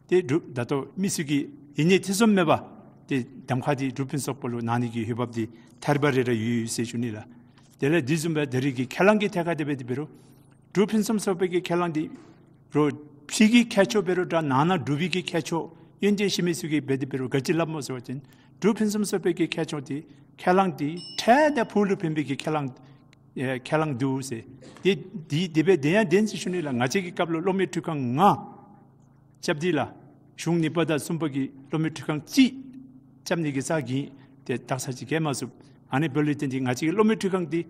ཏེ་འབྲུག་ད་ལྟོ་མི་སེར་གྱིས་ཡིད་གཉིས་ཐེ་ཚོམ་མེད་པར་ཏེ་གདམ་ཁ་འདི་འབྲུག་ཕུན་སུམ་ཚོགས་པ་ལུ་གནང་ནི་གི་འོས་འབབ་འདི་ཐད་རི་བ་རི་ར་ཡོད་ཡོད་ཟེར་ཞུ་ནི་ལགས། དེ་ལས་འདི་བཟུམ་སྦེ་ད་རིས་ཀྱི་ཁས་བླངས་ཀྱི་ཐད་ཁར་འདི་འབད་དེ་འབད་རུང་འབྲུག་ཕུན་སུམ་ཚོགས་པའི་གི་ཁས་བླངས་འདི་རོགས་ཕྱི་གི་ཁྱད་ཆོས་འབད་རུང་འདྲ་ནང་ན་འབྲུག་པའི་གི་ཁྱད་ཆོས་ཡོན་ཏན་ཤེས་མི་ཚུ་གིས་འབད་དེ་འབད་རུང་ག་ཅི་སླབ་སྨོ་ཟེར་བ་ཅིན་འབྲུག་ཕུན་སུམ་ཚོགས་པའི་གི་ཁྱད་ཆོས་འདི་ཁས་བླངས་འདི་འཕྲལ་དང་ཕུགས་ལུ་ཕན་པའི་གི་ཁས་བླངས་ཨེ་ཁས་བླངས་འདུག་ཟེར། འདི་འདི་དེ་སྦེ་བདེན་ཡང་བདེན་ཟེར་ཞུ་ནི་ལགས། ང་བཅས་ཀྱི་སྐབས་ལུ་གློག་མེ་འཕྲུལ་ཁང་ལྔ་རྐྱབ་སྟེ་ལགས། གཞུང་གཉིས་པ་དང་གསུམ་པ་གིས་གློག་མེ་འཕྲུལ་ཁང་གཅིག་རྐྱབ་ནི་གི་རྩ་འགེངས་ཏེ་སྟག་ཚང་ཅིག་བཀལ་མ་ཚུགས། ཨ་ནི་འབདཝ་ལས་བརྟེན་ཏེ་ང་བཅས་ཀྱི་གློག་མེ་འཕྲུལ་ཁང་འདི་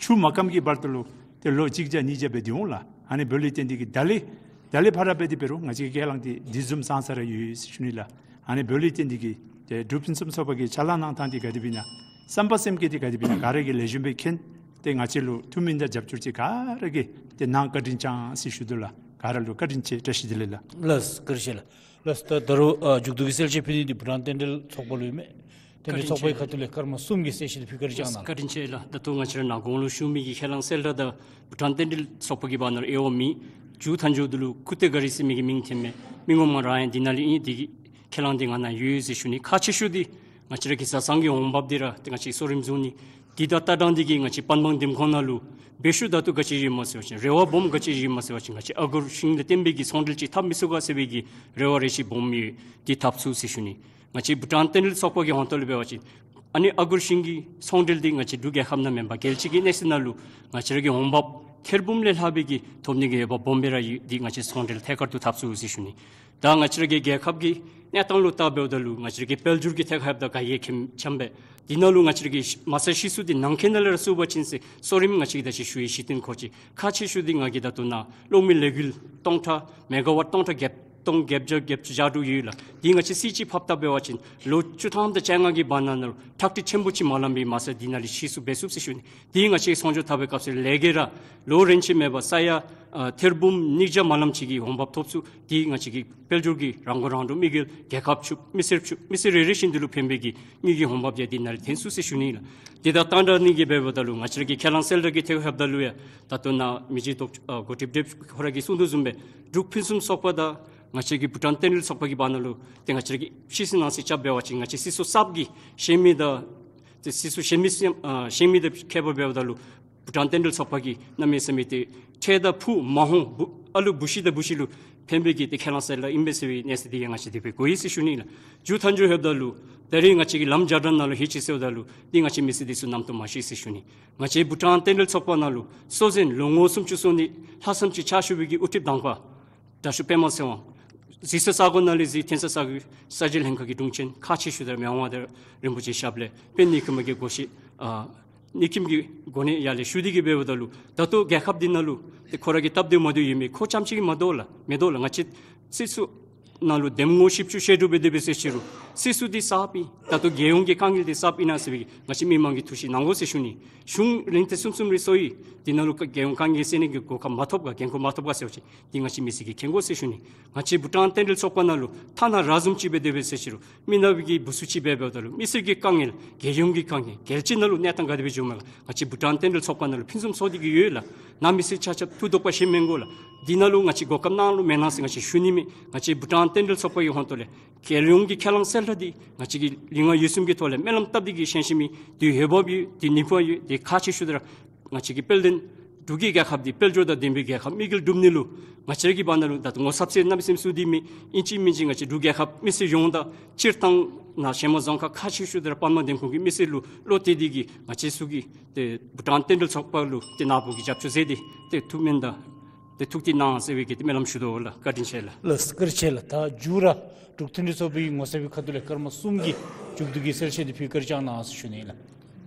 ཆུ་མ་སྐམ་གྱི་བར་དུ་ལུ་ཏེ་ལོ་གཅིག་བརྒྱ་གཉིས་བརྒྱ་སྦེ་སྡོད་འོང་ལགས། ཨ་ནི་འབདཝ་ལས་བརྟེན་ཏེ་གི་ད་ལས་ད་ལས་ཕར་འབད་དེ་འབད་རུང་ང་བཅས་ཀྱི་ཁས་བླངས་འདི་འདི་བཟུམ་ཙང་ཙ་ར་ཡོད་ཡོད་ཟེར་ཞུ་ནི་ལགས། ཨ་ནི་འབདཝ་ལས་བརྟེན་ཏེ་གི་ཏེ་འབྲུག་ཕུན་སུམ་ཚོགས་པ་གི་ཕྱག་ལཱ་གནང་ཐངས་འདི་ག་དེ་སྦེ་ཨིན་ན་བསམ་པ་སེམས་བསྐྱེད་འདི་ག་དེ་སྦེ་ཨིན་ན་ག་ར་གིས་ལེགས་ཤོམ་སྦེ་མཁྱེན། ཏེ་ང་བཅས་ལུ་ཐུགས་སྨོན་དང་རྒྱབ་སྐྱོར་ཅིག་ག་ར་གིས་ཏེ་གནང་བཀའ་དྲིན་བསྐྱང་ཟེར་ཞུ་དོ་ལགས། ག་ར་ལུ་བཀའ་དྲིན་ཆེ། བཀྲ་ཤིས་བདེ་ལེགས་ལགས། ལགས་བཀའ་དྲིན་ཆེ་ལགས། ལགས་ད་ད་རུང་ཨ་མཇུག་བསྡུ་གི་གསལ་བཤད་ཕུལ་ནི་འདི་བྷུ་ཊཱན་རྟེན་འབྲེལ་ཚོགས་པ་ལུ་ཨིན་མས། རྟེན་འབྲེལ་ཚོགས་པའི་ཁ་ཐུག་ལས་སྐར་མ་གསུམ་གྱི་གསལ་བཤད་འདི་ཕུལ་བཀའ་དྲིན་བསྐྱང་གནང་ལགས། བཀའ་དྲིན་ཆེ་ལགས། ད་ལྟོ་ང་བཅས་ར་ནཱ་གོང་ལུ་ཞུ་མི་གི་ཁས་བླངས་གསལ་བསྒྲགས་དང་བྷུ་ཊཱན་རྟེན་འབྲེལ་ཚོགས་པ་གི་བར་ན་ལུ་དབྱེ་བ་མེད། མཇུག་མཐའ་མཇུག་འདི་ལུ་ཀུ་ཏེ་ག་རི་ཟེར་མི་གི་མིང་འཐེན་མས། མི་ངོ་མ་རང་ཡང་འདི་ནང་ལུ་ཨིན། འདི་གི་ཁས་བླངས་འདི་ང་ནཱ་ཡོད་ཟེར་ཞུ་ནི། ཁག་ཆེ་ཤོས་འདི་ང་བཅས་ར་གི་བཟའ་ཚང་གི་འོང་འབབ་འདི་ར་ཏེ་ང་བཅས་གསོ་རིམ་བཟུང་ནི། འདི་དང་ལྟ་སྟངས་འདི་གིས་ང་བཅས་པན་སྦང་འདེམས་ཁོངས་ནང་ལུ་འབད་ཤུགས་ད་ལྟོ་ག་ཅི་ཡོདཔ་སྨོ་ཟེར་བ་ཅིན་རེ་བ་སྦོམ་ག་ཅི་ཡོདཔ་སྨོ་ཟེར་བ་ཅིན་ང་བཅས་ཨ་སྒོར་ཤིང་ལས་བརྟེན་པའི་གི་ཚོང་འབྲེལ་ཅིག་འཐབ་མི་ཚུགས་ག་ཟེར་བའི་གི་རེ་བ་རེ་ཞིག་སྦོམ་ཡོད། འདི་འཐབ་ཚུགས་ཟེར་ཞུ་ནི། ང་བཅས་བྷུ་ཊཱན་རྟེན་འབྲེལ་ཚོགས་པ་གི་ཧོངས་ཏོ་ལུ་འབད་བ་ཅིན་ཨ་ནི་ཨ་སྒོར་ཤིང་གི་ཚོང་འབྲེལ་འདི་ང་བཅས་འབྲུག་རྒྱལ་ཁབ་ནང་མེན་པར་རྒྱལ་སྤྱི་གི་གནས་ཚད་ནང་ལུ་ང་བཅས་ར་གི་འོང་འབབ་ཐེར་འབུམ་ལས་ལྷག་པའི་གི་ཐོབ་ནི་གི་འོས་འབབ་སྦོམ་སྦེ་ར་ཡོད། འདི་ང་བཅས་ཚོང་འབྲེལ་ཐད་ཀར་དུ་འཐབ་ཚུགས་ཟེར་ཞུ་ནི། ད་ང་བཅས་ར་གི་རྒྱལ་ཁབ་ཀྱི་གནས་སྟངས་ལུ་བལྟ་འབདཝ་ད་ལུ་ང་བཅས་ར་གི་དཔལ་འབྱོར་གྱི་ཐད་ཁར་ཡོདཔ་ད་ག་ཡང་ཁེམ་ཆམ་པས། འདི་ནང་ལུ་ང་བཅས་ར་གི་མ་རྩ་གཞི་བཙུགས་འདི་ནང་འཁོད་ནང་ལས་ར་བཙུགས་པ་ཅིན་ཟེར་གསོ་རིམ་ང་བཅས་ཀྱིས་ད་ཅི་ཞུ་ཡི། གཞི་རྟེན་མཁོ་ཆས་ཁག་ཆེ་ཤོས་འདི་ང་གིས་ད་ལྟོ་ནཱ་གློག་མེ་ལས་འགུལ་སྟོང་ཕྲག་མེ་ག་ཝཊ་སྟོང་ཕྲག་བརྒྱད་སྟོང་བརྒྱད་བརྒྱ་བརྒྱད་ཅུ་གྱ་དྲུག་ཡོད་ལགས། འདི་ང་བཅས་ཚར་གཅིག་ཕབ་བལྟ་འབད་བ་ཅིན་ལོ་བཅུ་ཐམ་དང་བཅོ་ལྔ་གི་བར་ན་ནང་ལུ་ཁྲག་ཁྲིག་ཆེན་པོ་ཅིག་མ་ལང་པའི་མ་རྩ་འདི་ནང་ལས་གཞི་བཙུགས་འབད་ཚུགས་ཟེར་ཞུ་ནི། འདི་ང་བཅས་ཚོང་སྦྱོང་འཐབ་པའི་སྐབས་སུ་ལས་ཀ་ར་ལོ་རེ་ཆད་མེད་པར་ས་ཡ་ཨ་ཐེར་འབུམ་ཉིས་བརྒྱ་མ་ལངམ་ཅིག་གི་འོང་འབབ་ཐོབ་ཚུགས། འདི་ང་བཅས་ཀྱི་དཔལ་འབྱོར་གྱི་རང་མགོ་རང་འདྲོངས་དམིགས་ཡུལ་རྒྱལ་ཁབ་ཕྱུགཔོ་མི་སེར་ཕྱུགཔོ་མི་སེར་རེ་རེ་བཞིན་འདི་ལུ་ཕན་པའི་གི་དངུལ་གྱི་འོང་འབབ་ཡང་འདི་ནང་ལས་ཐོན་ཚུགས་ཟེར་ཞུ་ནི་ལགས། འདི་དང་བསྟུན་ནི་གི་འབདཝ་ད་ལུ་ང་བཅས་ར་གི་ཁས་བླངས་གསལ་བསྒྲགས་ཀྱི་ཐད་ཁར་འབདཝ་ད་ལུ་ཡང་ད་ལྟོ་ནཱ་མི་རྗེ་ཏོག་ཨ་འགོ་ཁྲིདཔ་ཁོ་ར་གིས་གསུངས་དོ་བཟུམ་སྦེ་འབྲུག་ཕུན་སུམ་ཚོགས་པ་དང་ང་བཅས་ཀྱི་བྷུ་ཊཱན་རྟེན་འབྲེལ་ཚོགས་པ་གི་བར་ན་ལུ་ཏེ་ང་བཅས་ར་གིས་ཕྱི་སྲིད་ནང་སྲིད་རྐྱབ་འབད་བ་ཅིན་ང་བཅས་སྲིད་ཚོགས་གསརཔ་གིས་གཞན་མི་དང་ཏེ་སྲིད་ཚོགས་གཞན་མི་སེམས་ཨ་གཞན་མི་དང་ཁྱད་པར་འབདཝ་ད་ལུ་བྷུ་ཊཱན་རྟེན་འབྲེལ་ཚོགས་པ་གིས་གནམ་མེད་ས་མེད་ཏེ་འཕྲལ་དང་ཕུགས་མ་འོངས་བུ་ཨ་ལུ་བུ་གཞི་དང་བུ་གཞི་ལུ་ཕན་པའི་གི་ཏེ་ཁས་བླངས་གསལ་བསྒྲགས་ཨིན་པས་ཟེར་བའི་གནས་ཚུལ་འདི་ཡང་ང་བཅས་དེ་སྦེ་གོ་ཡི་ཟེར་ཞུ་ནི་ལགས། མཇུག་མཐའ་མཇུག་འབདཝ་ད་ལུ་ད་རེས་ང་བཅས་ཀྱི་ལམ་རྒྱ་གྲམ་ནང་ལུ་ཧེ་ཅིག་ཟེརཝ་ད་ལུ་ཏེ་ང་བཅས་མི་སེར་འདི་ཚུ་རྣམ་རྟོག་མ་བྱེད་ཟེར་ཞུ་ནི། ང་བཅས་བྷུ་ཊཱན་རྟེན་འབྲེལ་ཚོགས་པ་ནང་ལུ་གཙོ་འཛིན་ལོ་ངོ་སུམ་ཅུ་སོ་གཉིས་ལྷག་ཙམ་ཅིག་ཕྱག་ཞུ་བའི་གི་དབུ་ཁྲིདཔ་དང་པ་དྲག་ཤོས་པདྨ་ཚེ་དབང་གཟིགས་ས་ས་གོ་ནང་ལས་གཟིགས། འཐེན་ས་ས་གོ་གསར་བརྗེ་ལྷན་ཁག་གི་དྲུང་ཆེན་ཁག་ཆེ་ཤོས་དེ་ར་མི་དབང་མངའ་བདག་རིན་པོ་ཆེ་ཞབས་ལས་དཔོན་གནས་ཁྱིམ་གྱི་སྒོ་ཤེས་ཨ་གནས་ཁྱིམ་གྱི་སྒོ་ནས་ཡར་ལས་ཞུ་སྟེ་གི་འབདཝ་ད་ལུ་ད་ལྟོ་རྒྱལ་ཁབ་འདི་ནང་ལུ་ཏེ་ཁོ་ར་གིས་སྟབས་བདེ་མ་བདེཝ་ཡོད་མི་ཁོ་རྐྱངམ་ཅིག་གིས་མ་དོ་ལགས། མི་དོ་ལགས། ང་བཅས་སྲིད་ཚོགས་ནང་ལུ་འདེམས་ངོ་བཞི་བཅུ་ཞེ་དྲུག་སྦེ་དེ་སྦེ་ཟེར་ཅི་རུང་སྲིད་ཚོགས་འདི་གསརཔ་ཨིན། ད་ལྟོ་རྒྱལ་ཡོངས་ཀྱི་དཀའ་ངལ་འདི་གསརཔ་ཨིན་ན་ཟེར་བའི་གི་ང་བཅས་མི་མང་གིས་ཐུགས་ཞིབ་གནང་དགོ་ཟེར་ཞུ་ནི། གཞུང་རིང་ཐེངས་གསུམ་གསུམ་རེ་སོང་ཡི། འདི་ནང་ལུ་རྒྱལ་ཡོངས་དཀའ་ངལ་སེལ་ནི་གི་གོ་སྐབས་མ་ཐོབ་ག་འགན་ཁུར་མ་ཐོབ་ག་ཟེར་བ་ཅིན་འདི་ང་བཅས་མི་སེར་གྱིས་མཁྱེན་དགོ་ཟེར་ཞུ་ནི། ང་བཅས་བྷུ་ཊཱན་རྟེན་འབྲེལ་ཚོགས་པ་ནང་ལུ་ཐ་ན་ར་བཟུམ་ཅིག་སྦེ་དེ་སྦེ་ཟེར་ཅི་རུང་མི་ནག་པའི་གི་འབུ་ཚུ་ཅིག་སྦེ་འབདཝ་ད་ལུ་མི་སེར་གྱི་དཀའ་ངལ་རྒྱལ་ཡོངས་ཀྱི་དཀའ་ངལ་རྒྱལ་སྤྱི་ནང་ལུ་གནས་སྟངས་ག་དེ་སྦེ་འགྱོཝ་མས་ག་ང་བཅས་བྷུ་ཊཱན་རྟེན་འབྲེལ་ཚོགས་པ་ནང་ལུ་ཕུན་སུམ་ཚོགས་ཏེ་གི་ཡོད་ལགས། ནཱ་མི་སེར་ཆ་ཁྱབ་ཐུགས་དོགས་པ་བཞེས་མི་དགོ་ལགས། འདི་ནང་ལུ་ང་བཅས་གོ་སྐབས་གནང་ལུ་མེན་ན་ཟེར་ང་བཅས་ཞུ་ནི་མེད། ང་བཅས་བྷུ་ཊཱན་རྟེན་འབྲེལ་ཚོགས་པ་གི་ཧོངས་ཏོ་ལས་རྒྱལ་ཡོངས་ཀྱི་ཁས་བླངས་གསལ་བསྒྲགས་འདི་ང་བཅས་ཀྱིས་ལུས་ངག་ཡིད་གསུམ་གྱི་ཐོག་ལས་སྨོན་ལམ་བཏབ་སྟེ་གི་བཞེངས་བཞེངས་མི་འདི་འོས་འབབ་ཡོད། འདི་ནུས་པ་ཡོད། འདི་ཁག་ཆེ་ཤོས་དེ་ར་ང་བཅས་ཀྱི་དཔལ་ལྡན་ འབྲུག་གི་རྒྱལ་ཁབ་འདི་དཔལ་འབྱོར་དང་ལྡན་པའི་རྒྱལ་ཁབ་དམིགས་ཡུལ་སྒྲུབ་ནི་ལུ་ང་བཅས་ར་གི་བར་ན་ལུ་ད་ལྟོ་ངོ་ཚབ་ཟེར་གནམ་མེད་ས་མེད་ཚུ་འདི་མེད། ཨིན་ཅི་མིན་ཅི་ང་བཅས་འབྲུག་རྒྱལ་ཁབ་མི་སེར་ཡོངས་དང་སྤྱིར་བཏང་ནཱ་ཞལ་མ་རྫོང་ཁག་ཁག་ཆེ་ཤོས་འདི་ར་པདྨ་འདེམས་ཁོངས་ཀྱི་མི་སེར་ལུ་བློ་གཏད་དེ་གིས་ང་བཅས་ཚུ་གིས་ཏེ་བྷུ་ཊཱན་རྟེན་འབྲེལ་ཚོགས་པ་ལུ་ཏེ་ནཱ་བུ་གི་རྒྱབ་སྐྱོར་མཛད་དེ་ཏེ་ཐུགས་སྨོན་དང་ཏེ་ཐུགས་གཏད་གནང་ཟེར་བའི་གི་ཏེ་སྨོན་ལམ་ཞུ་དོ་ལགས། བཀའ་དྲིན་ཆེ་ལགས། ལགས་སོ། བཀའ་དྲིན་ཆེ་ལགས། ད་མཇུག་ར་འབྲུག་མཐུན་སྒྲིལ་ཚོགས་པའི་ངོ་ཚབ་པའི་ཁ་ཐུག་ལས་སྐར་མ་གསུམ་གྱི་མཇུག་བསྡུ་གི་གསལ་བཤད་འདི་ཕུལ་བཀའ་དྲིན་བསྐྱང་གནང་ཟེར་ཞུ་ནི་ལགས།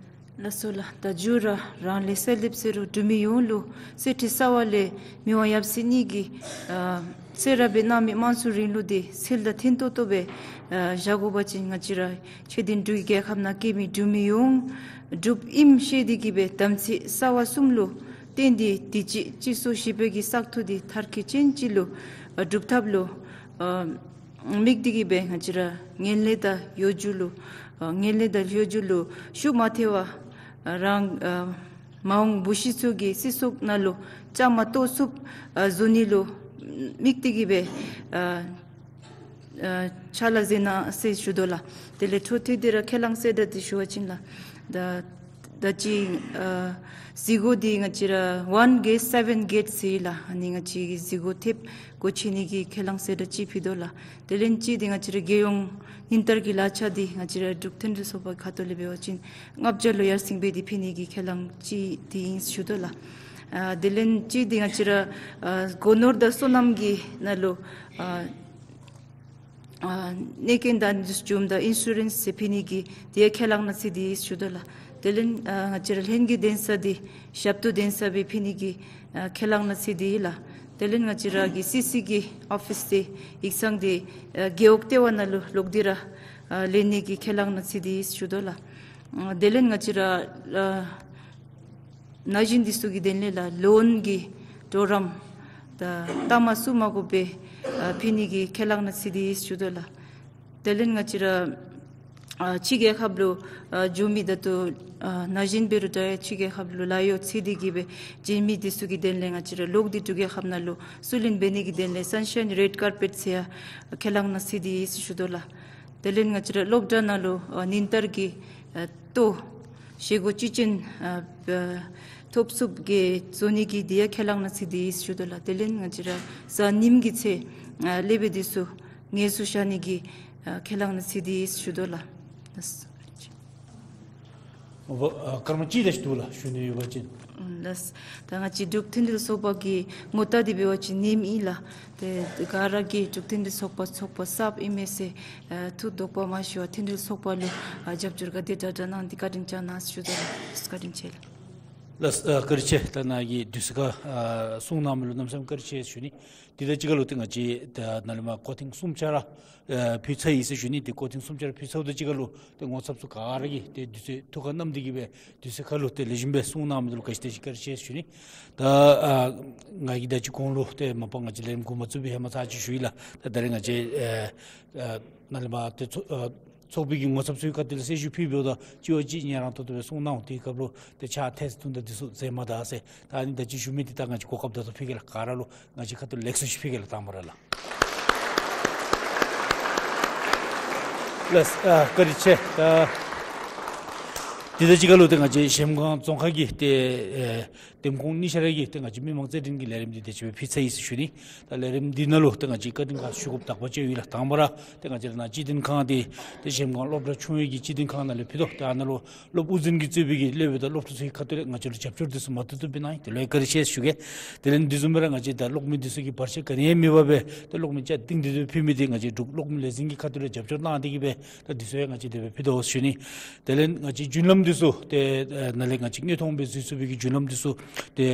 ལགས་སོ་ལགས། ད་མཇུག་ར་རང་ལས་གསལ་འདེབས་ཟེར་རུང་འབྲུག་མི་ཡོངས་ལུ་གསེར་ཁྲི་གསར་པ་ལས་མི་དབང་ཡབ་སྲས་གཉིས་ཀྱིས་ཨ་གསོལ་རས་སྦེ་གནང་མི་དམངས་གཙོའི་རིང་ལུགས་འདི་གསལ་དང་མཐུན་ཏོག་ཏོ་སྦེ་ཨ་བཞག་དགོ་པ་ཅིན་ང་བཅས་ར་ཆོས་ལྡན་འབྲུག་གི་རྒྱལ་ཁབ་ནང་སྐྱེས་མི་འབྲུག་མི་ཡོངས་འབྲུགཔ་ཨིནམ་ཤེས་ཏེ་གིས་སྦེ་དམ་ཚིག་གསར་པ་གསུམ་ལུ་བརྟེན་ཏེ་དུས་ཅི་སྤྱི་ཚོགས་ཞི་བའི་གི་ས་ཐོག་འདི་མཐར་འཁྱོལ་ཅན་ཅིག་ལུ་ཨ་སྒྲུབ་ཐབས་ལུ་ཨ་དམིགས་ཏེ་གིས་སྦེ་ང་བཅས་ར་ངན་ལྷད་དང་གཡོ་སྒྱུ་ལུ་ཨ་ངན་ལྷད་དང་གཡོ་སྒྱུ་ལུ་ཤུགས་མ་ཐེབས་པར་ཨ་རང་ཨ་མ་འོངས་བུ་གཞི་ཚུ་གི་སྲིད་ཚོགས་ནང་ལུ་བཅའ་མར་གཏོགས་ཚུགསཔ་ཨ་བཟོ་ནི་ལུ་དམིགས་ཏེ་གིས་སྦེ་ཨ་ཨ་ཕྱག་ལཱ་མཛད་གནང་ཟེར་ཞུ་དོ་ལགས། དེ་ལས་འཕྲོ་མཐུད་དེ་ར་ཁས་བླངས་གསལ་བསྒྲགས་འདི་ཞུ་བ་ཅིན་ལགས། ད་ད་ཅི་ཨ་གཟིགས་སྒོ་འདི་ང་བཅས་ར་One Gate Seven Gates ཟེར་ལགས། ཨ་ནི་ང་བཅས་ཀྱིས་གཟིགས་སྒོ་ཐེབས་སྒོ་ཕྱེ་ནི་གི་ཁས་བླངས་གསལ་བསྒྲགས་ཅིག་ཕུལ་དོ་ལགས། དེ་ལས་གཅིག་འདི་ང་བཅས་ར་རྒྱལ་ཡོངས་ཉིན་ལྟར་གྱི་ལག་ཆ་འདི་ང་བཅས་ར་འབྲུག་མཐུན་སྒྲིལ་ཚོགས་པ་ཁ་ཐུག་ལས་འབད་བ་ཅིན་ལྔ་བརྒྱ་ལུ་ཡར་སེང་འབད་དེ་ཕུལ་ནི་གི་ཁས་བླངས་ཅིག་འདི་ཨིན་ཞུ་དོ་ལགས། ཨ་དེ་ལས་གཅིག་འདི་ང་བཅས་ར་ཨ་སྒོ་ནོར་དང་སོ་ནམ་གྱི་ནང་ལུ་ཨ་ཨ་གནོད་སྐྱོན་དང་འདི་ཚུ་བྱུངམ་ད་ཨིན་ཤུ་རེནསི་ཟེར་ཕུལ་ནི་གི་དེ་ཡང་ཁས་བླངས་གནང་ཚུལ་འདི་ཞུ་དོ་ལགས། དེ་ལས་ཨ་ང་བཅས་ར་ལྷན་རྒྱས་གདན་ས་འདི་ཞབས་ཏོག་གདན་ས་སྦེ་ཕུལ་ནི་གི་ཨ་ཁས་བླངས་གནང་ཚུལ་འདི་ལགས། དེ་ལས་ང་བཅས་ར་གི་སི་སི་གི་ཨོ་ཕིསི་འདི་ཡིག་ཚང་འདི་ཨ་རྒེད་འོག་ལྟེ་བ་ནང་ལུ་ལོག་སྟེ་ར་ཨ་ལེན་ནི་གི་ཁས་བླངས་གནང་ཚུལ་འདི་ཞུ་དོ་ལགས། ཨ་དེ་ལས་ང་བཅས་ར་ཨ་ན་གཞོན་འདི་ཚུ་གི་དོན་ལས་ལགས་ལོན་གྱི་གྲོགས་རམ་དང་ལྟ་མ་སུ་མ་དགོ་པའི་ཨ་ཕུལ་ནི་གི་ཁས་བླངས་གནང་ཚུལ་འདི་ཞུ་དོ་ལགས། དེ་ལས་ང་བཅས་ར་ཨ་ཕྱི་རྒྱལ་ཁབ་ལུ་ཨ་འགྱོ་མི་ད་ལྟོ་ཨ་ན་གཞོན་འབད་རུང་ད་ཕྱི་རྒྱལ་ཁབ་ལུ་ལཱ་གཡོག་འཚོལ་ཏེ་གིས་སྦེ་འགྱོ་མི་འདི་ཚུ་གི་དོན་ལས་ང་བཅས་ར་ལོག་སྟེ་འབྲུག་རྒྱལ་ཁབ་ནང་ལུ་བསུ་ལེན་འབད་ནི་གི་དོན་ལས་Sunshine Red Carpet ཟེར་ཡང་ཁས་བླངས་གནང་ཚུལ་འདི་ཞུ་དོ་ལགས། དེ་ལས་ང་བཅས་ར་སློབ་གྲྭ་ནང་ལུ་ཨ་ཉིན་ལྟར་གྱི་ཨ་ལྟོ་བཞེས་སྒོ་བཅུད་ཅན་ཨ་ཐོབ་ཚུགསཔ་གི་བཟོ་ནི་གི་དེ་ཡང་ཁས་བླངས་གནང་ཚུལ་འདི་ཞུ་དོ་ལགས། དེ་ལས་ང་བཅས་ར་གཟའ་ཉིམ་གི་ཚེ་ཨ་སློབ་དཔོན་འདི་ཚུ་ངལ་གསོ་བཞག་ནི་གི་ཨ་ཁས་བླངས་གནང་ཚུལ་འདི་ཞུ་དོ་ལགས། ཨོ་ཨ་སྐར་མ་གཅིག་དེ་ཅིག་འདུག་ལགས། ཞུ་ནི་ཡོད་པ་ཅིན། ལགས། ད་ང་བཅས་འབྲུག་མཐུན་སྒྲིལ་ཚོགས་པ་གི་ངོ་རྟགས་འདི་འབད་བ་ཅིན་ཉིམ་ཨིན་ལགས། ཏེ་ག་ར་གིས་འབྲུག་མཐུན་སྒྲིལ་ཚོགས་པ་ཚོགས་པ་གསརཔ་ཨིན་མས་ཟེར་ཨ་ཐུགས་དོགས་པ་མ་ཞུ་བར་མཐུན་སྒྲིལ་ཚོགས་པ་ལུ་ཨ་རྒྱབ་སྐྱོར་ག་དེ་དྲག་དྲག་གནང་སྟེ་བཀའ་དྲིན་བསྐྱང་གནང་ཞུ་དོ་ལགས། བཀའ་དྲིན་ཆེ་ལགས། ལགས་ཨ་བཀའ་དྲིན་ཆེ། ད་ནཱ་གི་དུས་ཚོད་ཁར་ཨ་གསུང་གནང་མི་ལུ་གནམ་མེད་ས་མེད་བཀའ་དྲིན་ཆེ་ཞུ་ནི། དེ་དང་གཅིག་ཁར་ལུ་ཏེ་ང་བཅས་ད་ནཱ་ལས་མར་སྐོར་ཐེངས་གསུམ་ཆ་ར་ཨ་ཕུལ་ཚར་ཡི་ཟེར་ཞུ་ནི། ཏེ་སྐོར་ཐེངས་གསུམ་ཆ་ར་ཕུལ་ཚརཝ་དང་གཅིག་ཁར་ལུ་ཏེ་ངོ་ཚབ་ཚུ་ག་ར་གིས་ཏེ་དུས་ཚོད་ཐུགས་ཁར་བསྣམས་ཏེ་གིས་སྦེ་དུས་ཚོད་ཁར་ལུ་ཏེ་ལེགས་ཤོམ་སྦེ་གསུང་གནང་མི་འདི་ལུ་ག་ཅི་དེ་ཅིག་བཀའ་དྲིན་ཆེ་ཞུ་ནི། ད་ཨ་ང་གིས་ད་ཅི་གོང་ལུ་ཏེ་མ་པ་ང་བཅས་ལས་རིམ་འགོ་མ་བཙུགས་པའི་ཧེ་མ་ཚར་ཅིག་ཞུ་ཡི་ལགས། ད་ད་རེས་ང་བཅས་ཨ་ཨ་ནཱ་ལས་མར་ཏེ་ཚོགས་ཨ་ཚོགས་པའི་གི་ངོ་ཚབ་ཚུའི་ཁ་ཐུག་ལས་གསལ་ཞུ་ཕུལ་འབདཝ་ད་གཅིག་བ་གཅིག་ཉན་རང་ཏོག་ཏོ་སྦེ་གསུང་གནང་། དེའི་སྐབས་ལུ་ཏེ་ཕྱག་ཐལ་ཚུ་བཏོན་ད་འདི་ཚུ་མཛད་མ་ད་ཟེར། ད་ཨ་ནི་ད་ཅི་ཞུ་མི་འདི་ད་ང་བཅས་གོ་སྐབས་ད་ལྟོ་ཕུལ་གེ་ལགས། ག་ར་ལུ་ང་བཅས་ཁ་ཐུག་ལེགས་སོ་ཅིག་ཕུལ་གེ་ལགས། དང་པ་ར་ལགས། ལགས་ཨ་བཀའ་དྲིན་ཆེ། ད་དེ་དང་གཅིག་ཁར་ལུ་ཏེ་ང་བཅས་གཞལམ་སྒང་རྫོང་ཁག་གི་ཏེ་ཨེ་འདེམས་ཁོངས་གཉིས་ཆ་ར་གི་ཏེ་ང་བཅས་མི་མང་རྩོད་འགྲན་གྱི་ལས་རིམ་འདི་དེ་ཅིག་སྦེ་ཕུལ་ཚར་ཡི་ཟེར་ཞུ་ནི། ད་ལས་རིམ་འདི་ནང་ལུ་ཏེ་ང་བཅས་བཀའ་དྲིན་ཁག་ཞུ་དགོཔ་དག་པ་ཅིག་ཡོད་ལགས། དང་པ་ར་ཏེ་ང་བཅས་ར་ནཱ་སྤྱི་དོན་ཁང་འདི་ཏེ་གཞལམ་སྒང་སློབ་གྲྭ་ཆུང་བའི་གི་སྤྱི་དོན་ཁང་ནང་ལས་ཕུལ་དོ། ཏེ་ཨ་ནཱ་ལུ་སློབ་དབུ་འཛིན་གྱིས་གཙོས་པའི་གི་སློབ་དཔོན་དང་སློབ་ཕྲུག་ཚུ་གི་ཁ་ཐུག་ལས་ང་བཅས་ལུ་རྒྱབ་སྐྱོར་འདི་ཚུ་མ་བཏུབ་བཏུབ་སྦེ་གནང་ཡི། དེ་ལུ་ཡང་བཀའ་དྲིན་ཆེ་ཞུ་གེ། དེ་ལས་འདི་བཟུམ་སྦེ་ར་ང་བཅས་ད་གློག་མེ་འདི་ཚུ་གི་བར་ཆད་ག་ནི་ཡང་མེད་པར་སྦེ་ཏེ་གློག་མེ་ཅ་ཏིང་འདི་ཚུ་ཕུལ་མི་འདི་ང་བཅས་འབྲུག་གློག་མེ་ལས་འཛིན་གྱི་ཁ་ཐུག་ལས་རྒྱབ་སྐྱོར་གནང་སྟེ་གིས་སྦེ་ད་འདི་ཚུ་ཡང་ང་བཅས་དེ་སྦེ་ཕུལ་དོ་ཞུ་ནི། དེ་ལས་ང་བཅས་རྒྱུན་ལམ་འདི་ཚུ་ཏེ་ཨེ་ནཱ་ལས་ང་བཅས་དངོས་མཐོང་སྦེ་འཛུལ་ཚུགས་པའི་གི་རྒྱུན་ལམ་འདི་ཚུ་ཏེ་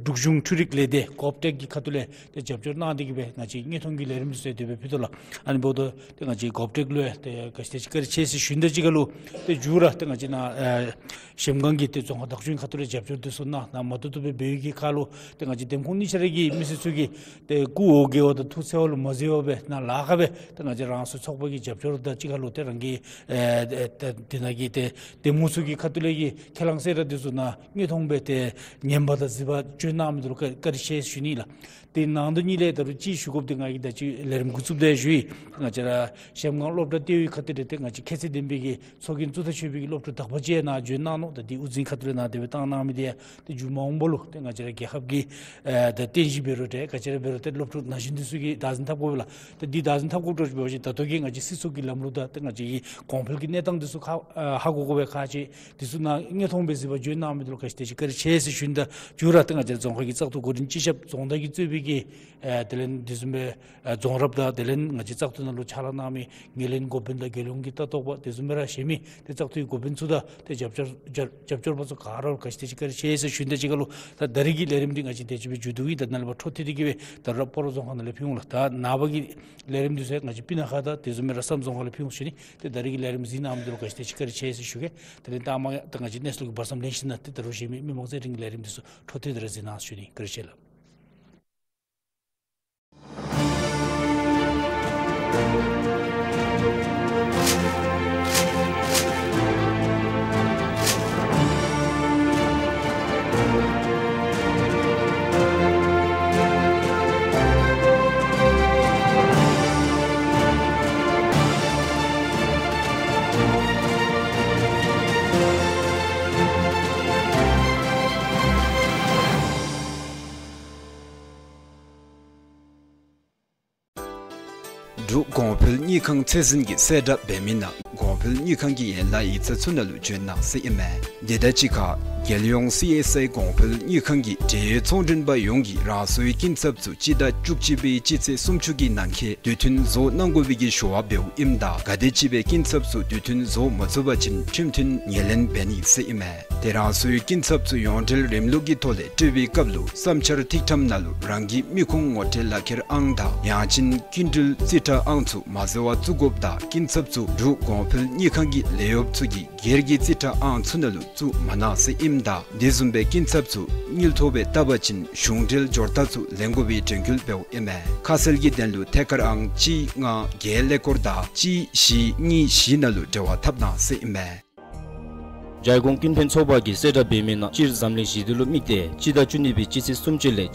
འབྲུག་གཞུང་འཕྲུལ་རིག་ལས་སྡེ་གོབ་ཊེཀ་གི་ཁ་ཐུག་ལས་ཏེ་རྒྱབ་སྐྱོར་གནང་སྟེ་གིས་སྦེ་ང་བཅས་དངོས་མཐོང་གི་ལས་རིམ་འདི་ཚུ་དེ་སྦེ་ཕུལ་དོ་ལགས། ཨ་ནི་འབདཝ་ད་ཏེ་ང་བཅས་གོབ་ཊེཀ་ལུ་ཡང་ཏེ་ག་ཅི་དེ་ཅིག་བཀའ་དྲིན་ཆེ་ཟེར་ཞུ་ནི་དང་གཅིག་ཁར་ལུ་ཏེ་མཇུག་ར་ཏེ་ང་བཅས་ནཱ་ཨེ་གཞལམ་སྒང་གི་ཏེ་རྫོང་ཁག་བདག་སྐྱོང་གི་ཁ་ཐུག་ལས་རྒྱབ་སྐྱོར་འདི་ཚུ་གནང་གནང་མ་བཏུབ་བཏུབ་སྦེ་འབད་བའི་གི་ཁར་ལུ་ཏེ་ང་བཅས་འདེམས་ཁོངས་གཉིས་ཆ་ར་གི་མི་སེར་ཚུ་གིས་ཏེ་སྐུ་འོ་བརྒྱལ་བ་དང་ཐུགས་འཚེར་བ་ལུ་མ་བཟོད་པར་སྦེ་ནཱ་ལཱ་ཁག་སྦེ་ཏེ་ང་བཅས་རང་སོའི་ཚོགས་པ་གི་རྒྱབ་སྐྱོར་དང་གཅིག་ཁར་ལུ་ཏེ་རང་གི་ཨེ་ཏེ་ཏེ་དེ་ནང་གི་ཏེ་འདེམས་ངོ་ཚུ་གི་ ཁ་ཐུག་ལས་ཀྱི་ཁས་བླངས་གསལ་བསྒྲགས་འདི་ཚུ་ནང་དངོས་མཐོང་སྦེ་ཏེ་ཉན་པ་དང་གཟིགས་པ་བྱོན་གནང་མི་འདི་ལུ་བཀའ་བཀའ་དྲིན་ཆེ་ཞུ་ནི་ལགས། དེ་ནང་དོན་གཉིས་ལས་ད་རུང་ཅིག་ཞུ་དགོཔ་འདི་ང་གིས་ད་ཅི་ལས་རིམ་འགོ་བཙུགསཔ་ད་ཞུ་ཡི། ང་བཅས་ར་གཞལམ་སྒང་སློབ་གྲྭ་ལྟེ་བའི་ཁ་ཐུག་ལས་ཏེ་ང་བཅས་ཁྱད་ཚད་ལྡན་པའི་གི་ཚོགས་རྒྱན་བཙུགས་ད་ཆོས་པའི་གི་སློབ་ཕྲུག་དག་པ་ཅིག་ནཱ་བྱོན་གནང་ནུག། ད་འདི་དབུ་འཛིན་ཁ་ཐུག་ལས་ནཱ་དེ་སྦེ་བཏང་གནང་མི་འདི་ཡང་ཏེ་མཇུག་མ་འོངས་པ་ལུ་ཏེ་ང་བཅས་ར་རྒྱལ་ཁབ་ཀྱི་ཨེ་ད་རྟེན་གཞི་འབད་རུང་འདྲ་ག་ཅི་ར་འབད་རུང་ཏེ་སློབ་ཕྲུག་ན་གཞོན་འདི་ཚུ་གིས་བདག་འཛིན་འཐབ་དགོ་པས་ལགས། ཏེ་འདི་བདག་འཛིན་འཐབ་དགོཔ་འདྲཝ་ཅིག་འབད་བ་ཅིན་ད་ལྟོ་གི་ང་བཅས་སྲིད་ཚོགས་ཀྱི་ལམ་ལུགས་དང་ཏེ་ང་བཅས་ཀྱི་གོང་འཕེལ་གྱི་གནས་སྟངས་འདི་ཚུ་ཁ་ཨ་ཧ་གོ་དགོ་པས། ཁག་ཆེ། འདི་ཚུ་ནཱ་དངོས་མཐོང་སྦེ་གཟིགས་པར་བྱོན་གནང་མི་འདི་ལུ་ག་ཅི་དེ་ཅིག་བཀའ་དྲིན་ཆེ་ཟེར་ཞུ་ནི་དང་མཇུག་ར་ཏེ་ང་བཅས་རྫོང་ཁག་གི་བཙག་འཐུ་འགོ་འདྲེན་སྤྱི་ཁྱབ་རྫོང་བདག་གིས་གཙོས་པའི་གི་ཨེ་དེ་ལས་དེ་བཟུམ་སྦེ་ཨེ་རྫོང་རབ་དང་དེ་ལས་ང་བཅས་བཙག་འཐུ་ནང་ལུ་ཕྱག་ལཱ་གནང་མི་ངོས་ལེན་འགོ་དཔོན་དང་རྒྱལ་ཡོངས་ཀྱི་ལྟ་རྟོག་པ་དེ་བཟུམ་སྦེ་ར་གཞན་མི་ཏེ་བཙག་འཐུའི་འགོ་དཔོན་ཚུ་དང་ཏེ་རྒྱབ་སྐྱོར་རྒྱབ་རྒྱབ་སྐྱོར་པ་ཚུ་ག་ར་ལུ་ག་ཅི་དེ་ཅིག་བཀའ་དྲིན་ཆེ་ཟེར་ཞུ་ནི་དང་གཅིག་ཁར་ལུ་ད་ད་རེས་ཀྱི་ལས་རིམ་འདི་ང་བཅས་དེ་ཅིག་སྦེ་མཇུག་བསྡུ་ཡི། ད་ནཱ་ལས་ཕར་འཕྲོ་མཐུད་དེ་གི་སྦེ་ད་རུང་སྤ་རོ་རྫོང་ཁག་ནང་ལས་ཕུལ་འོང་ལགས། ད་ནངས་པ་གི་ལས་རིམ་འདི་ཚུ་ང་བཅས་སྤུ་ན་ཁ་དང་དེ་བཟུམ་སྦེ་ར་བསམ་རྫོང་ཁག་ལས་ཕུལ་འོང་ཞུ་ནི། ཏེ་ད་རེས་ཀྱི་ལས་རིམ་གཟིགས་གནང་མི་འདི་ལུ་ག་ཅི་དེ་ཅིག་བཀའ་དྲིན་ཆེ་ཟེར་ཞུ་གེ། དེ་ལས་ད་མ་ད་ང་བཅས་གནས་ཚུལ་གྱི་བར་མཚམས་ལེན་ཞིནམ་ལས་ཏེ་ད་རུང་གཞན་མི་མི་མང་སེར་བྱེས་ཀྱི་ལས་རིམ་འདི་ཚུ་འཕྲོ་མཐུད་དེ་ར་གཟིགས་གནང་ཞུ་ནི། བཀའ་དྲིན་ཆེ་ལགས། འབྲུག་གོང་འཕེལ་དངུལ་ཁང་ཚད་འཛིན་གྱིས་གསལ་བསྒྲགས་འབད་མི་ནང་གོང་འཕེལ་དངུལ་ཁང་གི་ཡན་ལག་ཡིག་ཚང་ཚུ་ནང་ལུ་བྱོན་གནང་ཟེར་ཨིན་མས། དེ་དང་གཅིག་ཁར་རྒྱལ་ཡོངས་སི་ཨེསི་ཨའི་གོང་འཕེལ་དངུལ་ཁང་གི་འབྲེལ་ཡོད་ཚོང་མགྲོན་པ་ཡོངས་ཀྱིས་རང་སོའི་སྐྱིན་ཚབ་ཚུ་སྤྱི་ཟླ་བཅུ་གཅིག་པའི་སྤྱི་ཚེས་སུམ་ཅུ་གི་ནང་འཁོད་དུས་མཐུན་བཟོ་གནང་དགོ་པའི་གི་ཞུ་བ་འབདཝ་ཨིནམ་ད་ག་དེམ་ཅིག་སྦེ་སྐྱིན་ཚབ་ཚུ་དུས་མཐུན་བཟོ་མ་ཚུགས་པ་ཅིན་ཁྲིམས་མཐུན་ངོས་ལེན་འབད་ནི་ཟེར་ཨིན་མས། ཏེ་རང་སོའི་སྐྱིན་ཚབ་ཚུ་ཡོངས་འབྲེལ་རིམ་ལུགས་ཀྱི་ཐོག་ལས་སྤྲོད་པའི་སྐབས་ལུ་བསམ་འཆར་ཐིག་ཐམ་ནང་ལུ་རང་གི་མི་ཁུངས་ངོ་སྤྲོད་ལག་ཁྱེར་ཨང་དང་ཡང་ཅིན་སྐྱིན་འགྲུལ་རྩིས་ཁྲ་ཨང་ཚུ་མ་འཛོལ་བར་བཙུགས་དགོཔ་དང་སྐྱིན་ཚབ་ཚུ་འབྲུག་གོང་འཕེལ་དངུལ་ཁང་གི་ལས་གཡོགཔ་ཚུ་གིས་སྒེར་གྱི་རྩིས་ཁྲ་ཨང་ཚུ་ནང་ལུ་བཙུགས་མ་གནང་ཟེར་ཨིནམ་ད་དེ་བཟུམ་སྦེ་སྐྱིན་ཚབ་ཚུ་དངུལ་ཐོག་སྦེ་བཏབ་པ་ཅིན་གཞུང་འབྲེལ་འབྱོར་རྟགས་ཚུ་ལེན་དགོ་པའི་དྲན་སྐུལ་འབདཝ་ཨིན་མས། ཁ་གསལ་གྱི་དོན་ལུ་ཐད་ཀར་ཨང་གཅིག་ལྔ་བརྒྱད་ཀླད་ཀོར་དང་གཅིག་བཞི་གཉིས་བཞི་ནང་ལུ་འབྲེལ་བ་འཐབ་གནང་ཟེར་ཨིན་མས། རྒྱལ་ཁོངས་ཀུན་ཕན་ཚོགས་པ་གིས་གསལ་བསྒྲགས་འབད་མི་ནང་སྤྱིར་འཛམ་གླིང་ཞི་བདེ་ལུ་དམིགས་ཏེ་སྤྱི་ཟླ་བཅུ་གཉིས་པའི་སྤྱི་ཚེས་སུམ་ཅུ་ལས་